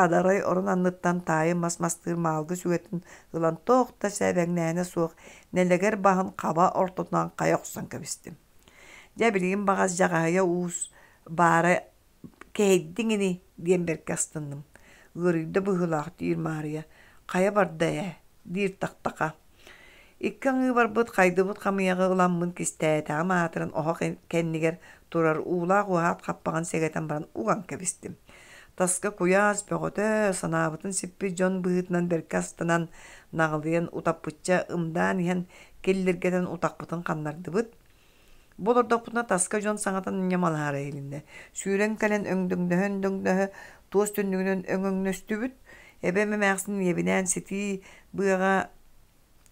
Адарай орон анныттан таайым мас мастыыр маалгы сүгэтин ылан туох да сээбэҥнээһинэ суох нэлэгэр баһын хаба ортотунан хайа охсон кэбистим. Дьэ билигин баҕас дьаҕаһыйа уус баара кэһэйдиҥ ини диэн бэркэ астынным. Ыарыйда быһыылаах диир Маарыйа. Хайа барда ээ диир Тахтаха. Икки аҥыы барбыт хайдыбыт хамыйаҕы ыламмын кистээтэҕим аатыран оһох кэннигэр турар уулаах уһаат хаппаҕын сэгэтэн баран уган кэбистим. Таска куйаас бөҕөтө, санаабытын сиппит дьон быһыытынан бэркэ астынан, наҕылыйан утаппычча ымдаан иһэн киллиргэтэн утахпытын ханнардыбыт. Бу олордохпутуна таска дьон саҥата ньамалаһара иһилиннэ. Сүүрэн кэлэн өҥдөҥдөһө-өҥдөҥдөһө туос түннүгүнэн өҥөҥнөстүбүт. Эбэм эмээхсин ийэбинээн ситии быаҕа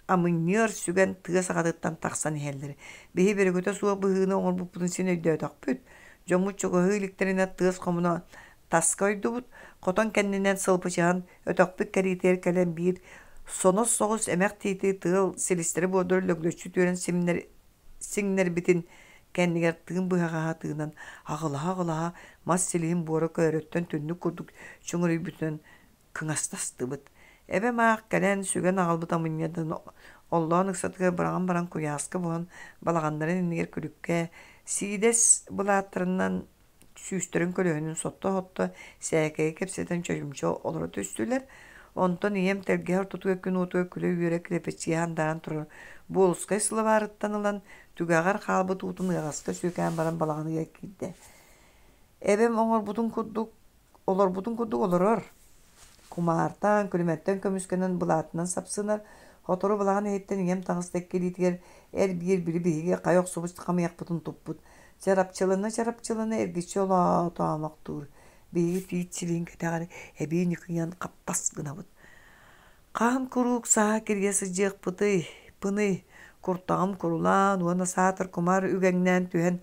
амынньыар сүгэн тыа саҕатыттан тахсан иһэллэр. Биһи бөрүкүтэ суох быһыыны оҥорбуппутун син өйдөөтөхпүт. Дьоммут чугаһыы иликтэринэ тыас хомуна таска ойдубут. Хотон кэннинэн сылбычыһан өтөхпүт кэриитигэр кэлэн биир сонос соҕус эмэх тиити тыал силистэри буордары лөглөччү түөрэн симнэр сиҥнэрбитин кэннигэр тыын быһаҕаһа тыынан аҕылаһа-аҕылаһа мас силиһин буора көөрөттөн түннүк курдук чөҥөрүйбүтүнэн кыҥастастыбыт. Эбэм аах кэлэн сүгэн аҕалбыт амынньатын оллоон ыксатыгар быраҕан баран куйааска буһан балаҕаннарын иннигэр күлүккэ сиидэс былааттарынан сүүстэрин көлөһүнүн сотто-сотто сээкэйи кэпсэтэн чочумча олоро түстүлэр. Онтон ийэм тэлгэһэ ортотугар күн уотугар күлэ-үөрэ килэпэччийэ андаан турар буолускай сылабаарыттан ылан, түгэҕэр хаалбыт уутун ыаҕаска сүөкээн баран балаҕаныгар киирдэ. Эбэм оҥорбутун курдук олорбутун курдук олорор. Кумаартан, күлүмэттэн көмүскэнэн былаатынан сапсынар, сотору балаҕан иһиттэн ийэм таҕыста икки илиитигэр эр-биир били биһиги хайа охсубут хамыйахпытын туппут. Чарапчылана-чарапчылана эргиччи олоотоомохтуур. Биһиги тиит силиһин кэтэҕэр эбии ньыкыйан хаптас гынабыт. Хаһан куруук саһа кирийэ сылдьыахпытый, пыный, куртаҕым курулаан уонна саатар кумаар үгэҥнээн түһэн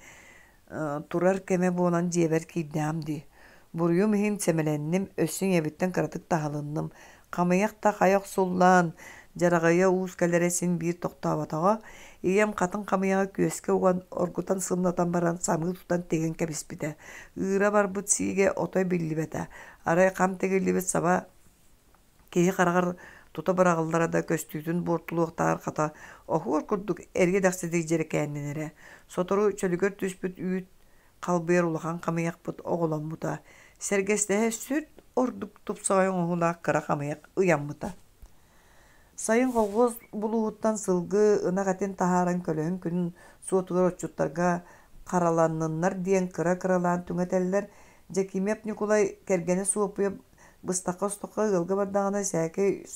турар кэмэ буолан дьиэбэр киирдэҕим дии. Буруйум иһин сэмэлэнним, өссө ийэбиттэн кыратык таһылынным. Хамыйах да хайа охсуллан, дьараҕайа уус кэлэрэ син биир тохтооботоҕо. Ийэм хатыҥ хамыйаҕы күөскэ уган, оргутан сымнатан баран самыы тутан тигэн кэбиспитэ. Ыыра барбыт сиигэ отой биллибэтэ. Арай хам тигиллибит саба Киһи хараҕар тута быраҕыллара да көстүүтүн буортулуохтааҕар хата оһуор курдук эргэ-дэхситик дьэрэкээннэнэрэ. Сотору чөлүгэр түспүт үүт халбыйар улахан хамыйахпыт оҕоломмута. Сэргэстэһэ сүр ордук тупсаҕай оҥоһуулаах кыра хамыйах ыйаммыта. Сайын колхуос булууһуттан сылгы, ынах этин таһааран көлөһүн күнүн суотугар отчуттарга хараланныннар диэн кыра-кыралаан түҥэтэллэр. Дьэкиимэп Ньукулай кэргэнэ Суоппуйа Быстахха-остоххо ыалга бардаҕына сээкэй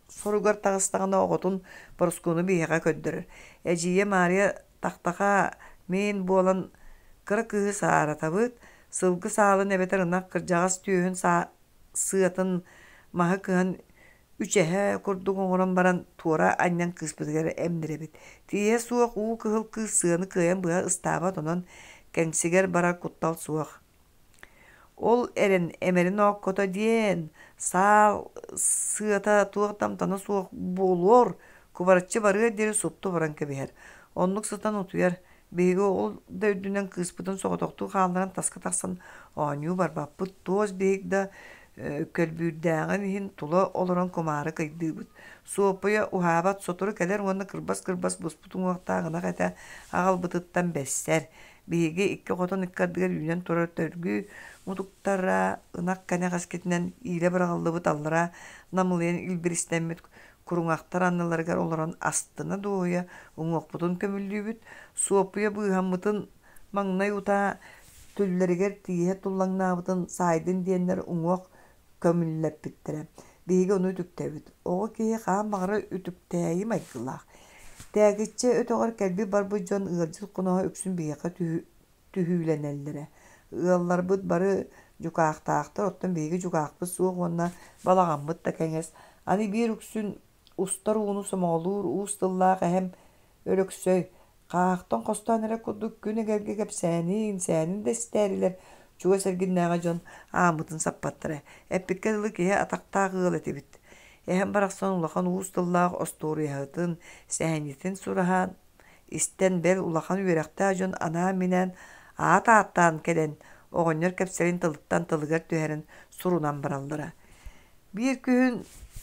соругар таҕыстаҕына оҕотун Борускуону биһиэхэ көрдөрөр. Эдьиийэ Маарыйа Тахтаха мин буолан кыра кыыһы сааратабыт, сылгы саалын эбэтэр ынах кырдьаҕас түөһүн сыатын маһы кыһан үчэһэ курдук оҥорон баран туора анньан кыыспытыгар эмнэрэбит. Тииһэ суох уу кыһыл кыыс сыаны кыайан быһа ыстаабат онон кэҥсигэр барар куттал суох. Ол эрэн эмэрин ооккото диэн, саал сыата туох да амтана суох буолуор, кубарыччы барыар диэри супту баран кэбиһэр. Оннук сытан утуйар. Биһиги ол да үрдүнэн кыыспытын соҕотохтуу хаалларан таска тахсан оонньуу барбаппыт. Туос биһик да көлбүүрдээҕин иһин тула олорон кумаары кыйдыыбыт. Суоппуйа уһаабат сотору кэлэр уонна кырбас-кырбас буспут уҥуохтаах ынах этэ аҕалбытыттан бэссэр. Биһиги икки хотон икки ардыгар үүнэн турар төргүү мутуктара ынах кэнэҕэскитинэн иилэ быраҕыллыбыт аллара намылыйан илбиристэммит куруҥахтар анныларыгар олорон астына-дуоһуйа уҥуохпутун көмүллүүбүт, Суоппуйа быыһаммытын маҥнай утаа түллэригэр тииһэ туллаҥнаабытын саайдын диэннэр уҥуох көмүллэппиттэрэ. Биһиги ону үтүктэбит. Оҕо киһи хаан баҕарар үтүктээйи майгылаах. Тээгиччэ өтөҕөр кэлбит-барбыт дьон ыалдьыт хоноһо үксүн биһиэхэ түһүүлэнэллэрэ. Ыалларбыт бары дьукаахтаахтар, оттон биһиги дьукаахпыт суох уонна балаҕаммыт да кэҥэс. Аны биир үксүн устар ууну сомоҕолуур уус тыллаах эһэм Өлөксөй, хаахтан хостоон эрэр курдук күн эгэлгэ кэпсээнин, сээнин да истээрилэр, чугас эргиннээҕи дьон ааммытын саппаттара. Эппиккэ дылы киһи атахтаах ыал этибит. Эһэм барахсан улахан уус тыллаах остуоруйаһытын, сэһэнньитин сураһан, истэн бэл улахан үөрэхтээх дьон анаан-минээн аат ааттаан кэлэн, оҕонньор кэпсэлин тылыттан тылыгар түһэрэн сурунан бараллара. Биир күһүн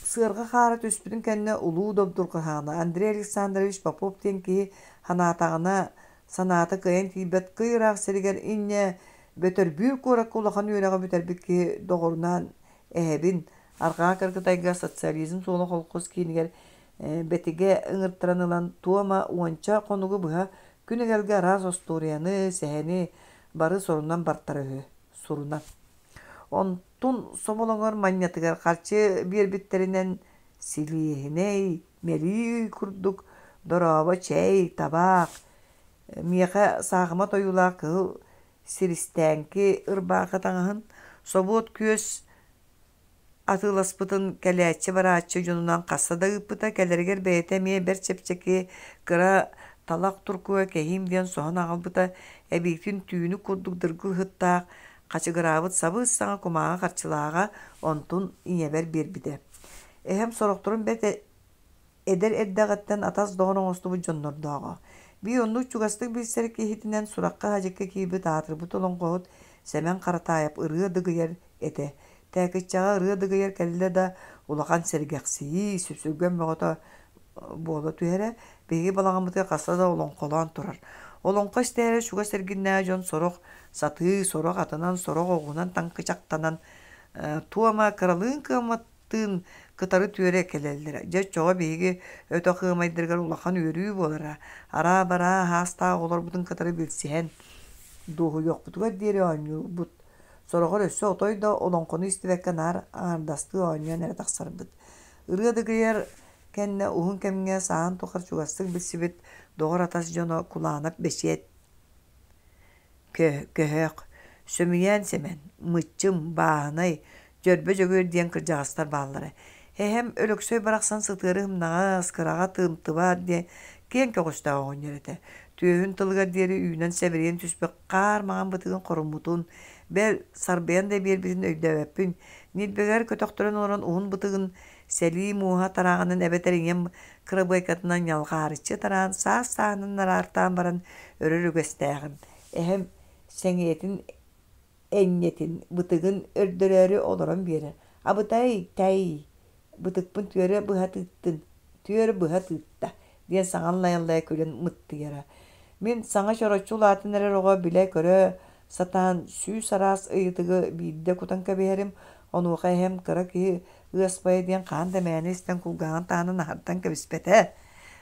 сыарҕа хаара түспүтүн кэннэ улуу добдурҕаһаҕына Андрей Александрович Попов диэн киһи санаатаҕына санаата кыайан тиийбэт кый ыраах сиригэр инньэ Бөтөрбүүр куоракка улахан үөрэҕи бүтэрбит киһи доҕорунаан эһэбин Арҕаа Кыргыдайга Социализм суола холкуос киинигэр Бэтигэ ыҥыртаран ылан туома уонча хонугу быһа күн эгэлгэ араас остуоруйаны, сэһэни бары сорунан бартара үһү, сурунан. Онтун соболоҥор манньатыгар харчы биэрбиттэринэн силиэһинэй, мэлии курдук дорообо чэй, табаах, миэхэ саахымат ойуулаах кыһыл сиристээҥки ырбаахы таҥаһын, собуот күөс Атыыласпытын кэлээччи-барааччы дьонунан хаста да ыыппыта, кэлэригэр бэйэтэ эмиэ бэрт чэпчэки, кыра талах туркуга кэһиим диэн соһон аҕалбыта, эбиитин түүнүк курдук дыргыл сыттаах, хачыгыраабыт сабыс-саҥа кумааҕы харчылааҕа, онтун ийэбэр биэрбитэ. Эһэм сорохторун бэрт Эдэр эрдэҕиттэн атас-доҕор оҥостубут дьоннордооҕо. Биир оннук чугастык билсэр киһитинэн сурахха-садьыкка киирбит аатырбыт олоҥхоһут Сэмэн Харатаайап ырыа дыгыйар этэ. Тээкиччэҕэ ырыа дыгыйар кэллэ да улахан сэргэхсийии, сүпсүлгэн бөҕөтө буола түһэрэ. Биһиги балаҕаммытыгар хаста да олоҥхолоон турар. Олоҥхо истээри чугас эргиннээҕи дьон сорох сатыы, сорох атынан, сорох оҕуһунан таҥкычахтанан туома кыралыын кыаммат тыын кытары түөрэ кэлэллэрэ. Дьэ, оччоҕо биһиги өтөх ыамайдарыгар улахан үөрүү буолара. Араа-бараа аһаастаах оҕолорбутун кытары билсиһэн, дуоһуйуохпутугар диэри оонньуурбут. Сороҕор өссө отой да олоҥхону истибэккэ наар аҥаардастыы оонньоон эрэ тахсарбыт. Ырыа дыгыйар кэннэ уһун кэмҥэ саһаан тухары чугастык билсибит доҕор-атас дьоно Кулаанап Бэчиэт Көһөөх, Сөмүйээн Сэмэн, Мыччым, Бааһынай, Дьөрбө Дьөгүөр диэн кырдьаҕастар бааллара. Эһэм Өлөксөй барахсан сытыары ымнаҕас, кыраҕа тыымтыбат диэн киэҥ көҕүстээх оҕонньор этэ. Түөһүн тылыгар диэри үүнэн сэбирийэн түспүт хаар маҥан бытыгын хоруммутун, бэл, сарбыйан да биэрбитин өйдөөбөппүн. Ньилбэгэр көтөхтөрөн олорон уһун бытыгын сэлии муоһа тарааҕынан эбэтэр ийэм кырабыайкатынан ньалҕаарыччы тараан саас-сааһынан араартаан баран өрөр үгэстээҕим. Эһэм сэҥийэтин энньэтин, бытыгын өрдөрөөрү олорон биэрэр: «Абытай, тэй, бытыкпын түөрэ быһа тыыттын, түөрэ быһа тыытта» диэн саҥа аллайа-аллайа күлэн мыттыйара. Мин саҥа чороччу улаатан эрэр оҕо билэ-көрө сатаан сүүс араас ыйытыгы биирдэ кутан кэбиһэрим, онуоха эһэм кыра киһи ыаспайа диэн хаһан да мээнэ истэн кулгааҕын таһынан аһардан кэбиспэтэ.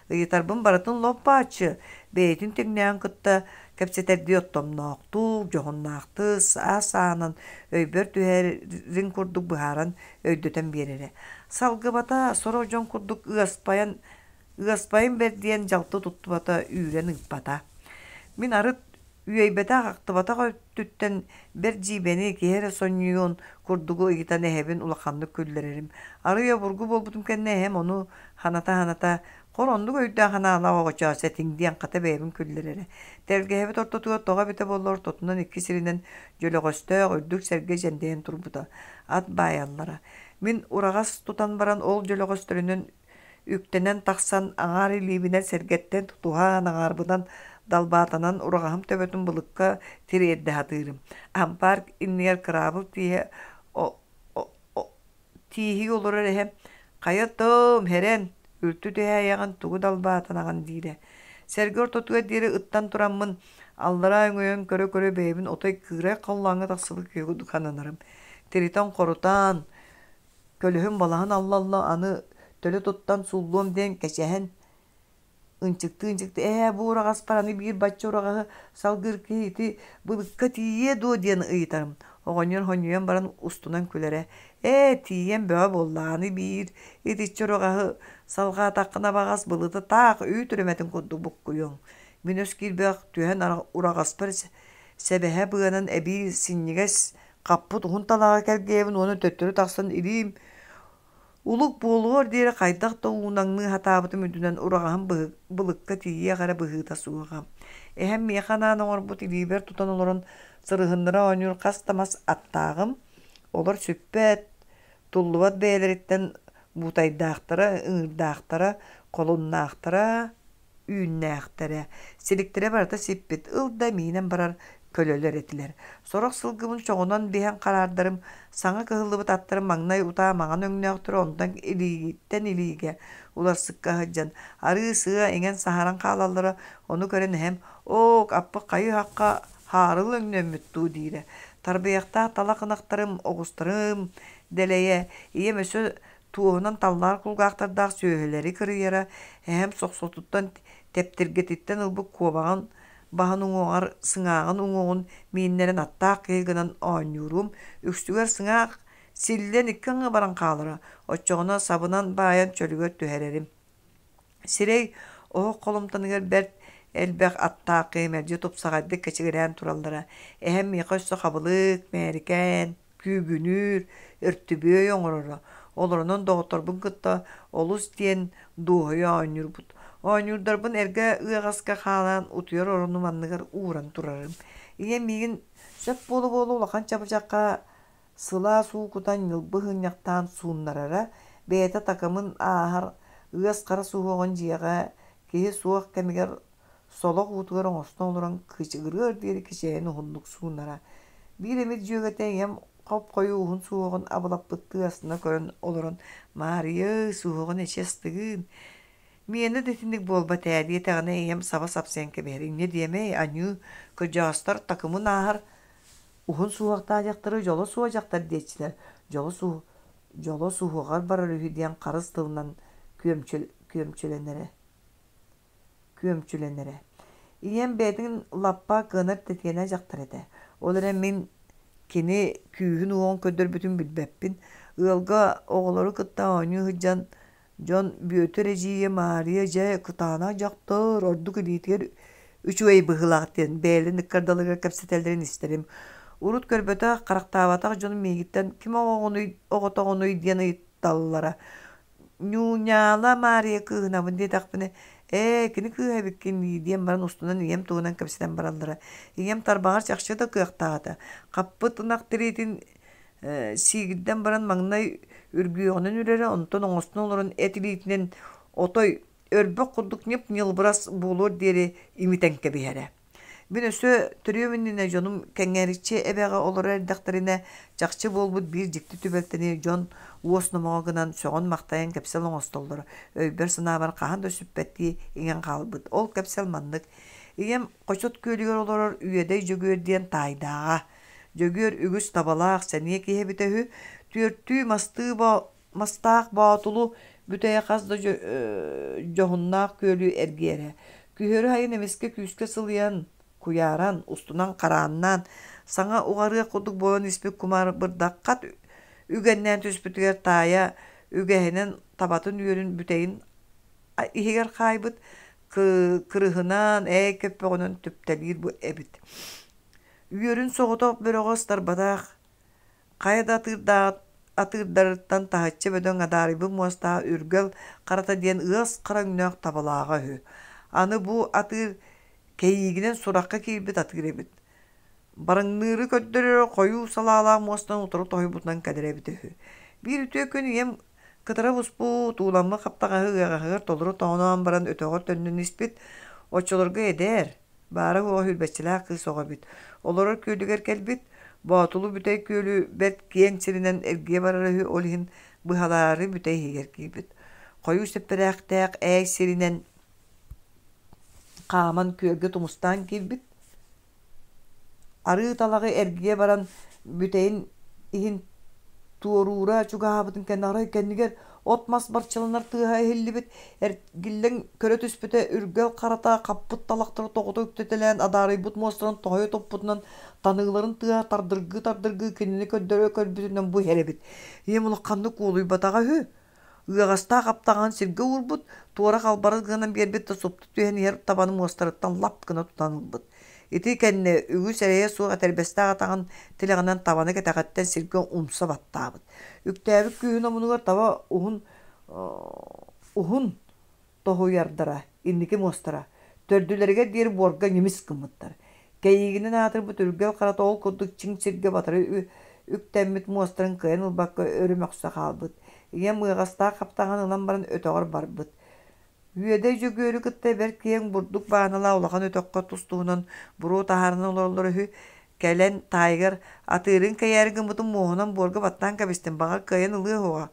Ыйытарбын барытын лоп-бааччы, бэйэтин тэҥнээҕин кытта кэпсэтэрдии оттомноохтук, дьоһуннаахтык, саас-сааһынан өйбөр түһэрин курдук быһааран өйдөтөн биэрэрэ. Салгыбата, сорох дьон курдук ыаспайан ыаспайын бэрт диэн дьалты туттубата, үүрэн ыыппата. Мин арыт Үөйбэтэх-ахтыбатах өттүттэн бэрт дьиибэни, киһи эрэ сонньуйуон курдугу ыйытан эһэбин улаханнык күллэрэрим. Арыый обургу буолбутум кэннэ эһэм ону ханата-ханата «Хор оннук өйдөөх-санаалаах оҕочоос этиҥ» диэн хата бэйэбин күллэрэрэ. Тэлгэһэбит ортотугар тоҕо эбитэ буоллар ортотунан икки сиринэн дьөлөҕөстөөх үрдүк сэргэ дьэндэйэн турбута. Ат баайаллара. Мин ураҕас тутан баран ол дьөлөҕөстөрүнэн Үктэнэн тахсан аҥаар илиибинэн сэргэттэн тутуһан, аҥаарбынан далбаатанан ураҕаһым төбөтүн былыкка тириэрдэ сатыырым. Ампаар иннигэр кыраабыл тииһэ тииһигэ олорор эһэм «Хайа тоом, һэрэн, үлтү түһээйэҕин тугу далбаатанаҕын» диирэ. Сэргэ ортотугар диэри ыттан тураммын, аллараа өҥөйөн көрө-көрө бэйэбин отой кыырай халлааҥҥа тахсыбыт киһи курдук сананарым. Тиритэн-хорутан, Көлөһүн балаһан алла-алла аны төлө туттан сууллуом диэн кэчэһэн ынчыктыы-ынчыктыы «Ээ, бу ураҕаспар аны биир бачча ураҕаһы салгыыр киһи ити былыкка тиийиэ дуо?» диэн ыйытарым. Оҕонньор сонньуйан баран устунан күлэрэ: «Ээ, тиийэн бөҕө буолла, аны биир итиччэ ураҕаһы салҕаатаххына баҕас былыты таах үүт үрүмэтин курдук буккуйуоҥ». Мин өс киирбэх түһэн ураҕаспар сэбэһэ быанан эбии синньигэс Хаппыт уһун талаҕы кэлгиэбин уонна төттөрү тахсан илиим улук буолуор диэри хайдах да уунаҥныы сатаабытым үрдүнэн ураҕаһым былыкка тиийиэх эрэ быһыыта суоҕа. Эһэм миэхэ анаан оҥорбут илиибэр тутан олорон сырыһыннара оонньуур хас да мас аттааҕым. Олор сүппэт, туллубат бэйэлэриттэн буутайдаахтара, ыҥыырдаахтара, холуннаахтара, үүннээхтэрэ. Силиктэрэ барыта сиппит, ыл да миинэн барар көлөлөр этилэр. Сорох сылгыбын чоҕунан биһэн хараардарым, саҥа кыһыллыбыт аттарым маҥнай утаа маҥан өҥнөөхтөрө, онтон илииттэн илиигэ уларсыкка сылдьан, арыы-сыа иҥэн саһаран хаалаллара. Ону көрөн эһэм: «Оок, аппыт хайыы-хахха хаарыл өҥнөммүт дуу» диирэ. Тарбыйахтаах талах ынахтарым, оҕустарым дэлэйэ, ийэм өссө туоһунан таллаар кулгаахтардаах сүөһүлэри кырыйара, эһэм сохсотуттан тэптиргэтиттэн ылбыт куобаҕын баһын уҥуоҕар сыҥааҕын уҥуоҕун мииннэрэн аттаах киһи гынан оонньуурум, үксүгэр сыҥаах силлэн икки аҥыы баран хаалара, оччоҕуна сабынан баайан чөлүгэр түһэрэрим. Сирэй оһох холумтаныгар бэрт элбэх аттаах киһи мэлдьи тупсаҕайдык кэчигирээн тураллара. Эһэм миэхэ өссө хабылык, мээрикээн, күүгүнүүр, өртүбүөй оҥороро. Олорунан доҕотторбун кытта олус диэн дуоһуйа оонньуурбут. Оонньуурдарбын эргэ ыаҕаска хаалаан утуйар оронум анныгар ууран турарым. Ийэм миигин сөп буола-буола улахан чабычахха сылаас уу кутан ньылбы ыһынньахтаан сууннарара, бэйэтэ такымын ааһар ыас хара суһуоҕун дьиэҕэ киһи суох кэмигэр солох уутугар оҥостон олорон кыычыгырыар диэри кичэйэн уһуннук суунара. Биир эмит дьүөгэтэ ийэм хоп-хойуу уһун суһуоҕун абылаппыттыы астына көрөн олорон «Маарыйа, суһуоҕун эчи астыгын, миэнэ да итинник буолбат ээ» диэтэҕинэ ийэм саба сапсыйан кэбиһэр: «Инньэ диэмэй, аньыы, кырдьаҕастар такымын ааһар уһун суһуохтаах дьахтары дьоло суох дьахтар диэччилэр, дьоло суох дьоло суһуоҕар барар үһү» диэн харыс тылынан күөмчүлэнэрэ күөмчүлэнэрэ. Ийэм бэйэтин лаппа кыанар тэтиэнэ дьахтар этэ. Ол эрэн мин кини күүһүн-уоҕун көрдөрбүтүн билбэппин. Ыалга оҕолору кытта оонньуу сылдьан дьон Бүөтүр эдьиийэ Маарыйа дьэ кытаанах дьахтар, ордук илиитигэр үчүгэй быһыылаах диэн бэйэлэрин ыккардаларыгар кэпсэтэллэрин истэрим. Урут көрбөтөх, харахтаабатах дьонум миигиттэн ким оҕоҕунуй, оҕотоҕунуй диэн ыйыталлара. Ньууньаала Маарыйа кыыһынабын диэтэхпинэ, ээ, кини кыыһа эбиккин дии диэн баран устунан ийэм туһунан кэпсэтэн бараллара. Ийэм тарбаҕар чахчы да кыахтаах этэ. Хаппыт ынах тириитин сиигирдэн баран маҥнай үргүөҕүнэн үрэрэ, онтон оҥостон олорон эт илиитинэн отой өрбөх курдук ньып-ньылбырас буолуор диэри имитэн кэбиһэрэ. Мин өссө төрүөм иннинэ дьонум Кэҥээриччи эбэҕэ олорор эрдэхтэринэ чахчы буолбут биир дьикти түбэлтэни дьон уос номоҕо гынан сөҕөн-махтайан кэпсэл оҥостоллоро өйбөр-санаабар хаһан да сүппэттии иҥэн хаалбыт. Ол кэпсэл маннык. Ийэм Хочот күөлүгэр олорор Үөдэй Дьөгүөр диэн таайдааҕа. Дьөгүөр үгүс табалаах, сэниэ киһи эбитэ үһү. Түөртүү мастыы Мастаах Боотулу бүтэйэ хас да дьоһуннаах күөлү эргийэрэ. Күһүөрү сайын эмискэ күүскэ сылыйан, куйааран, устунан харааннаан, саҥа уҕарыах курдук буолан испит кумаар бырдах хат үгэннээн түспүтүгэр таайа үгэһинэн табатын үөрүн бүтэйин иһигэр хаайбыт, кырыһынан, ээй көппөҕүнэн түптэлиир эбит. Үөрүн соҕотох бөрөҕө ыстарбатах, Хайа да атыырдаах атыырдарыттан таһыччы бөдөҥ адаарыйбыт муостаах Үргэл Харата диэн ыас хара өҥнөөх табалааҕа үһү. Аны бу атыыр кэйиигинэн сурахха киирбит атыыр эбит. Барыҥныыры көрдөрөрө хойуу салаалаах муостан утары тоһуйбутунан кэлэрэ эбитэ үһү. Биир үтүө күн ийэм кытара буспут, ууламмыт хаптаҕаһы ыаҕаһыгар толору тоҥоноон баран өтөҕөр төннөн испит. Оччолорго эдэр, Баара-суоҕа сүүрбэччэлээх кыыс оҕо эбит. Олорор күөлүгэр кэлбит, Боотулу бүтэй күөлү бэрт киэҥ сиринэн эргийэ барара үһү, ол иһин быһалаары бүтэй иһигэр киирбит. Хойуу сэппэрээхтээх ээй сиринэн хааман күөлгэ тумустаан киирбит. Арыы талаҕы эргийэ баран бүтэйин иһин туоруура чугаһаабытын кэннэ арай кэннигэр от-мас барчаланар тыаһа иһиллибит, эргиллэн көрө түспүтэ үргэл харата хаппыт талахтары тоҕута үктэтэлээн адаарыйбыт муостарын тоһуйа туппутунан таныыларын тыаһа тардыргыы-тардыргыы кинини көрдөрө көрбүтүнэн бу иһэр эбит. Ийэм улаханнык уолуйбатаҕа үһү. Ыаҕастаах аптаҕын сиргэ уурбут, туора халбарыс гынан биэрбит да супту түһэн иһэр табаны муостарыттан лап гына тутан ылбыт. Ити кэннэ үгүс эрэйэ суох этэрбэстээх атаҕын тилэҕинэн табаны кэтэҕиттэн сиргэ умса баттаабыт. Үктээбит күүһүн омунугар таба уһун уһун тоһуйардара, инники муостара, төрдүлэригэр диэри буорга ньимис гыммыттар. Кэйиигинэн аатырбыт үргэл харата ол курдук чиҥ сиргэ батары үктэммит муостарын кыайан ылбакка өрө мөхсө хаалбыт. Ийэм ыаҕастаах хаптаҕын ылан баран өтөҕөр барбыт. Үөдэй Дьөгүөрү кытта бэрт киэҥ бурдук бааналаах улахан өтөххө тус-туһунан буруо таһаарынан олороллоро үһү. Кэлэн таайыгар атыырын кэйээри гыммытын муоһунан буорга баттаан кэбистим, баҕар кыайан ылыа суоҕа.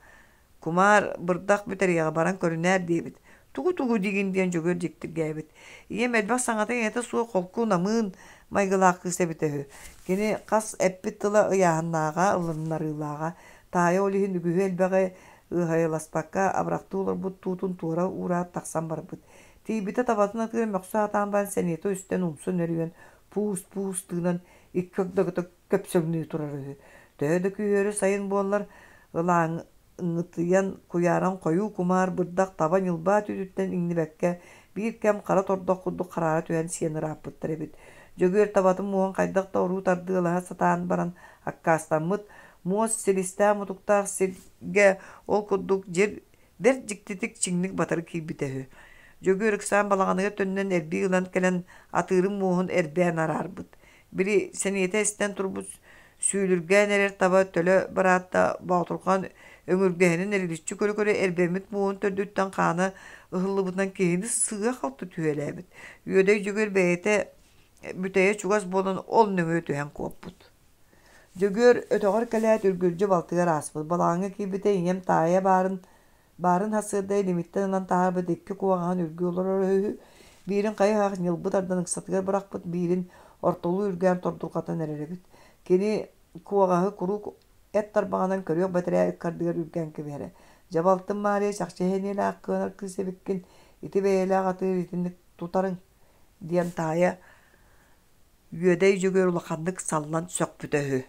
Кумаар бырдах бүтэриэҕэ баран көрүнээр диэбит. Тугу-тугу диигин диэн Дьөгүөр дьиктиргээбит. Ийэм элбэх саҥата-иҥэтэ суох холку намыын майгылаах кыыс эбитэ үһү. Кини хас эппит тыла ыйааһыннааҕа, ылыннарыылааҕа. Таайа ол иһин үгүһү-элбэҕи ыаһайыласпакка абырахтыы олорбут туутун туора уураат тахсан барбыт. Тиийбитэ табатын атыыра мөхсө сатаан баран сэниэтэ үстэн умса нөрүйэн пуус-пуус тыынан икки агдагыта көпсөҥнүү турар үһү. Төһө да күһүөрү сайын буоллар, ылааҥытыйан куйааран хойуу кумаар бырдах таба ньылбаа түүтүттэн иҥнибэккэ биир кэм хара тордох курдук хараара түһэн сиэн ырааппыттар эбит. Дьөгүөр табатын муоһун хайдах да оруу тардыалаһа сатаан баран аккаастаммыт, муос силистээх-мутуктаах сиргэ ол курдук дьир бэрт дьиктитик чиҥник батары киирбитэ үһү. Дьөгүөр ыксаан балаҕаныгар төннөн эрбии ылан кэлэн атыырын муоһун эрбээн араарбыт. Били сэниэтэ эстэн турбут сүүлүргээн эрэр таба төлө бараатта Боотурхан өҥүргэһинин эриличчи көрө-көрө эрбэммит муоһун төрдүттэн хаана ыһыллыбытынан киһини сыыһа-халты түһүөлээбит. Үөдэй Дьөгүөр бэйэтэ бүтэйэ чугас буолан ол нөҥүө түһэн куоппут. Дьөгүөр өтөҕөр кэлээт үргүлдьү балтыгар ааспыт. Балаҕаҥҥа киирбитэ ийэм таайа баарын Баарын сарсыарда илимиттэн ылан таһаарбыт икки куоҕаһын үргүү олорор үһү. Биирин хайы-һах ньылбы тардан ыксатыгар бырахпыт, биирин ортолуу үргээн тордурҕатан эрэр эбит. Кини куоҕаһы куруук эт тарбаҕынан көрүөх бэтэрээ ыккардыгар үргээн кэбиһэрэ. Дьэ балтым Маарыйа чахчы сэниэлээх кыанар кыыс эбиккин, ити бэйэлээх атыыр итинник тутарыҥ диэн таайа Үөдэй Дьөгүөр улаханнык саллан сөхпүтэ үһү.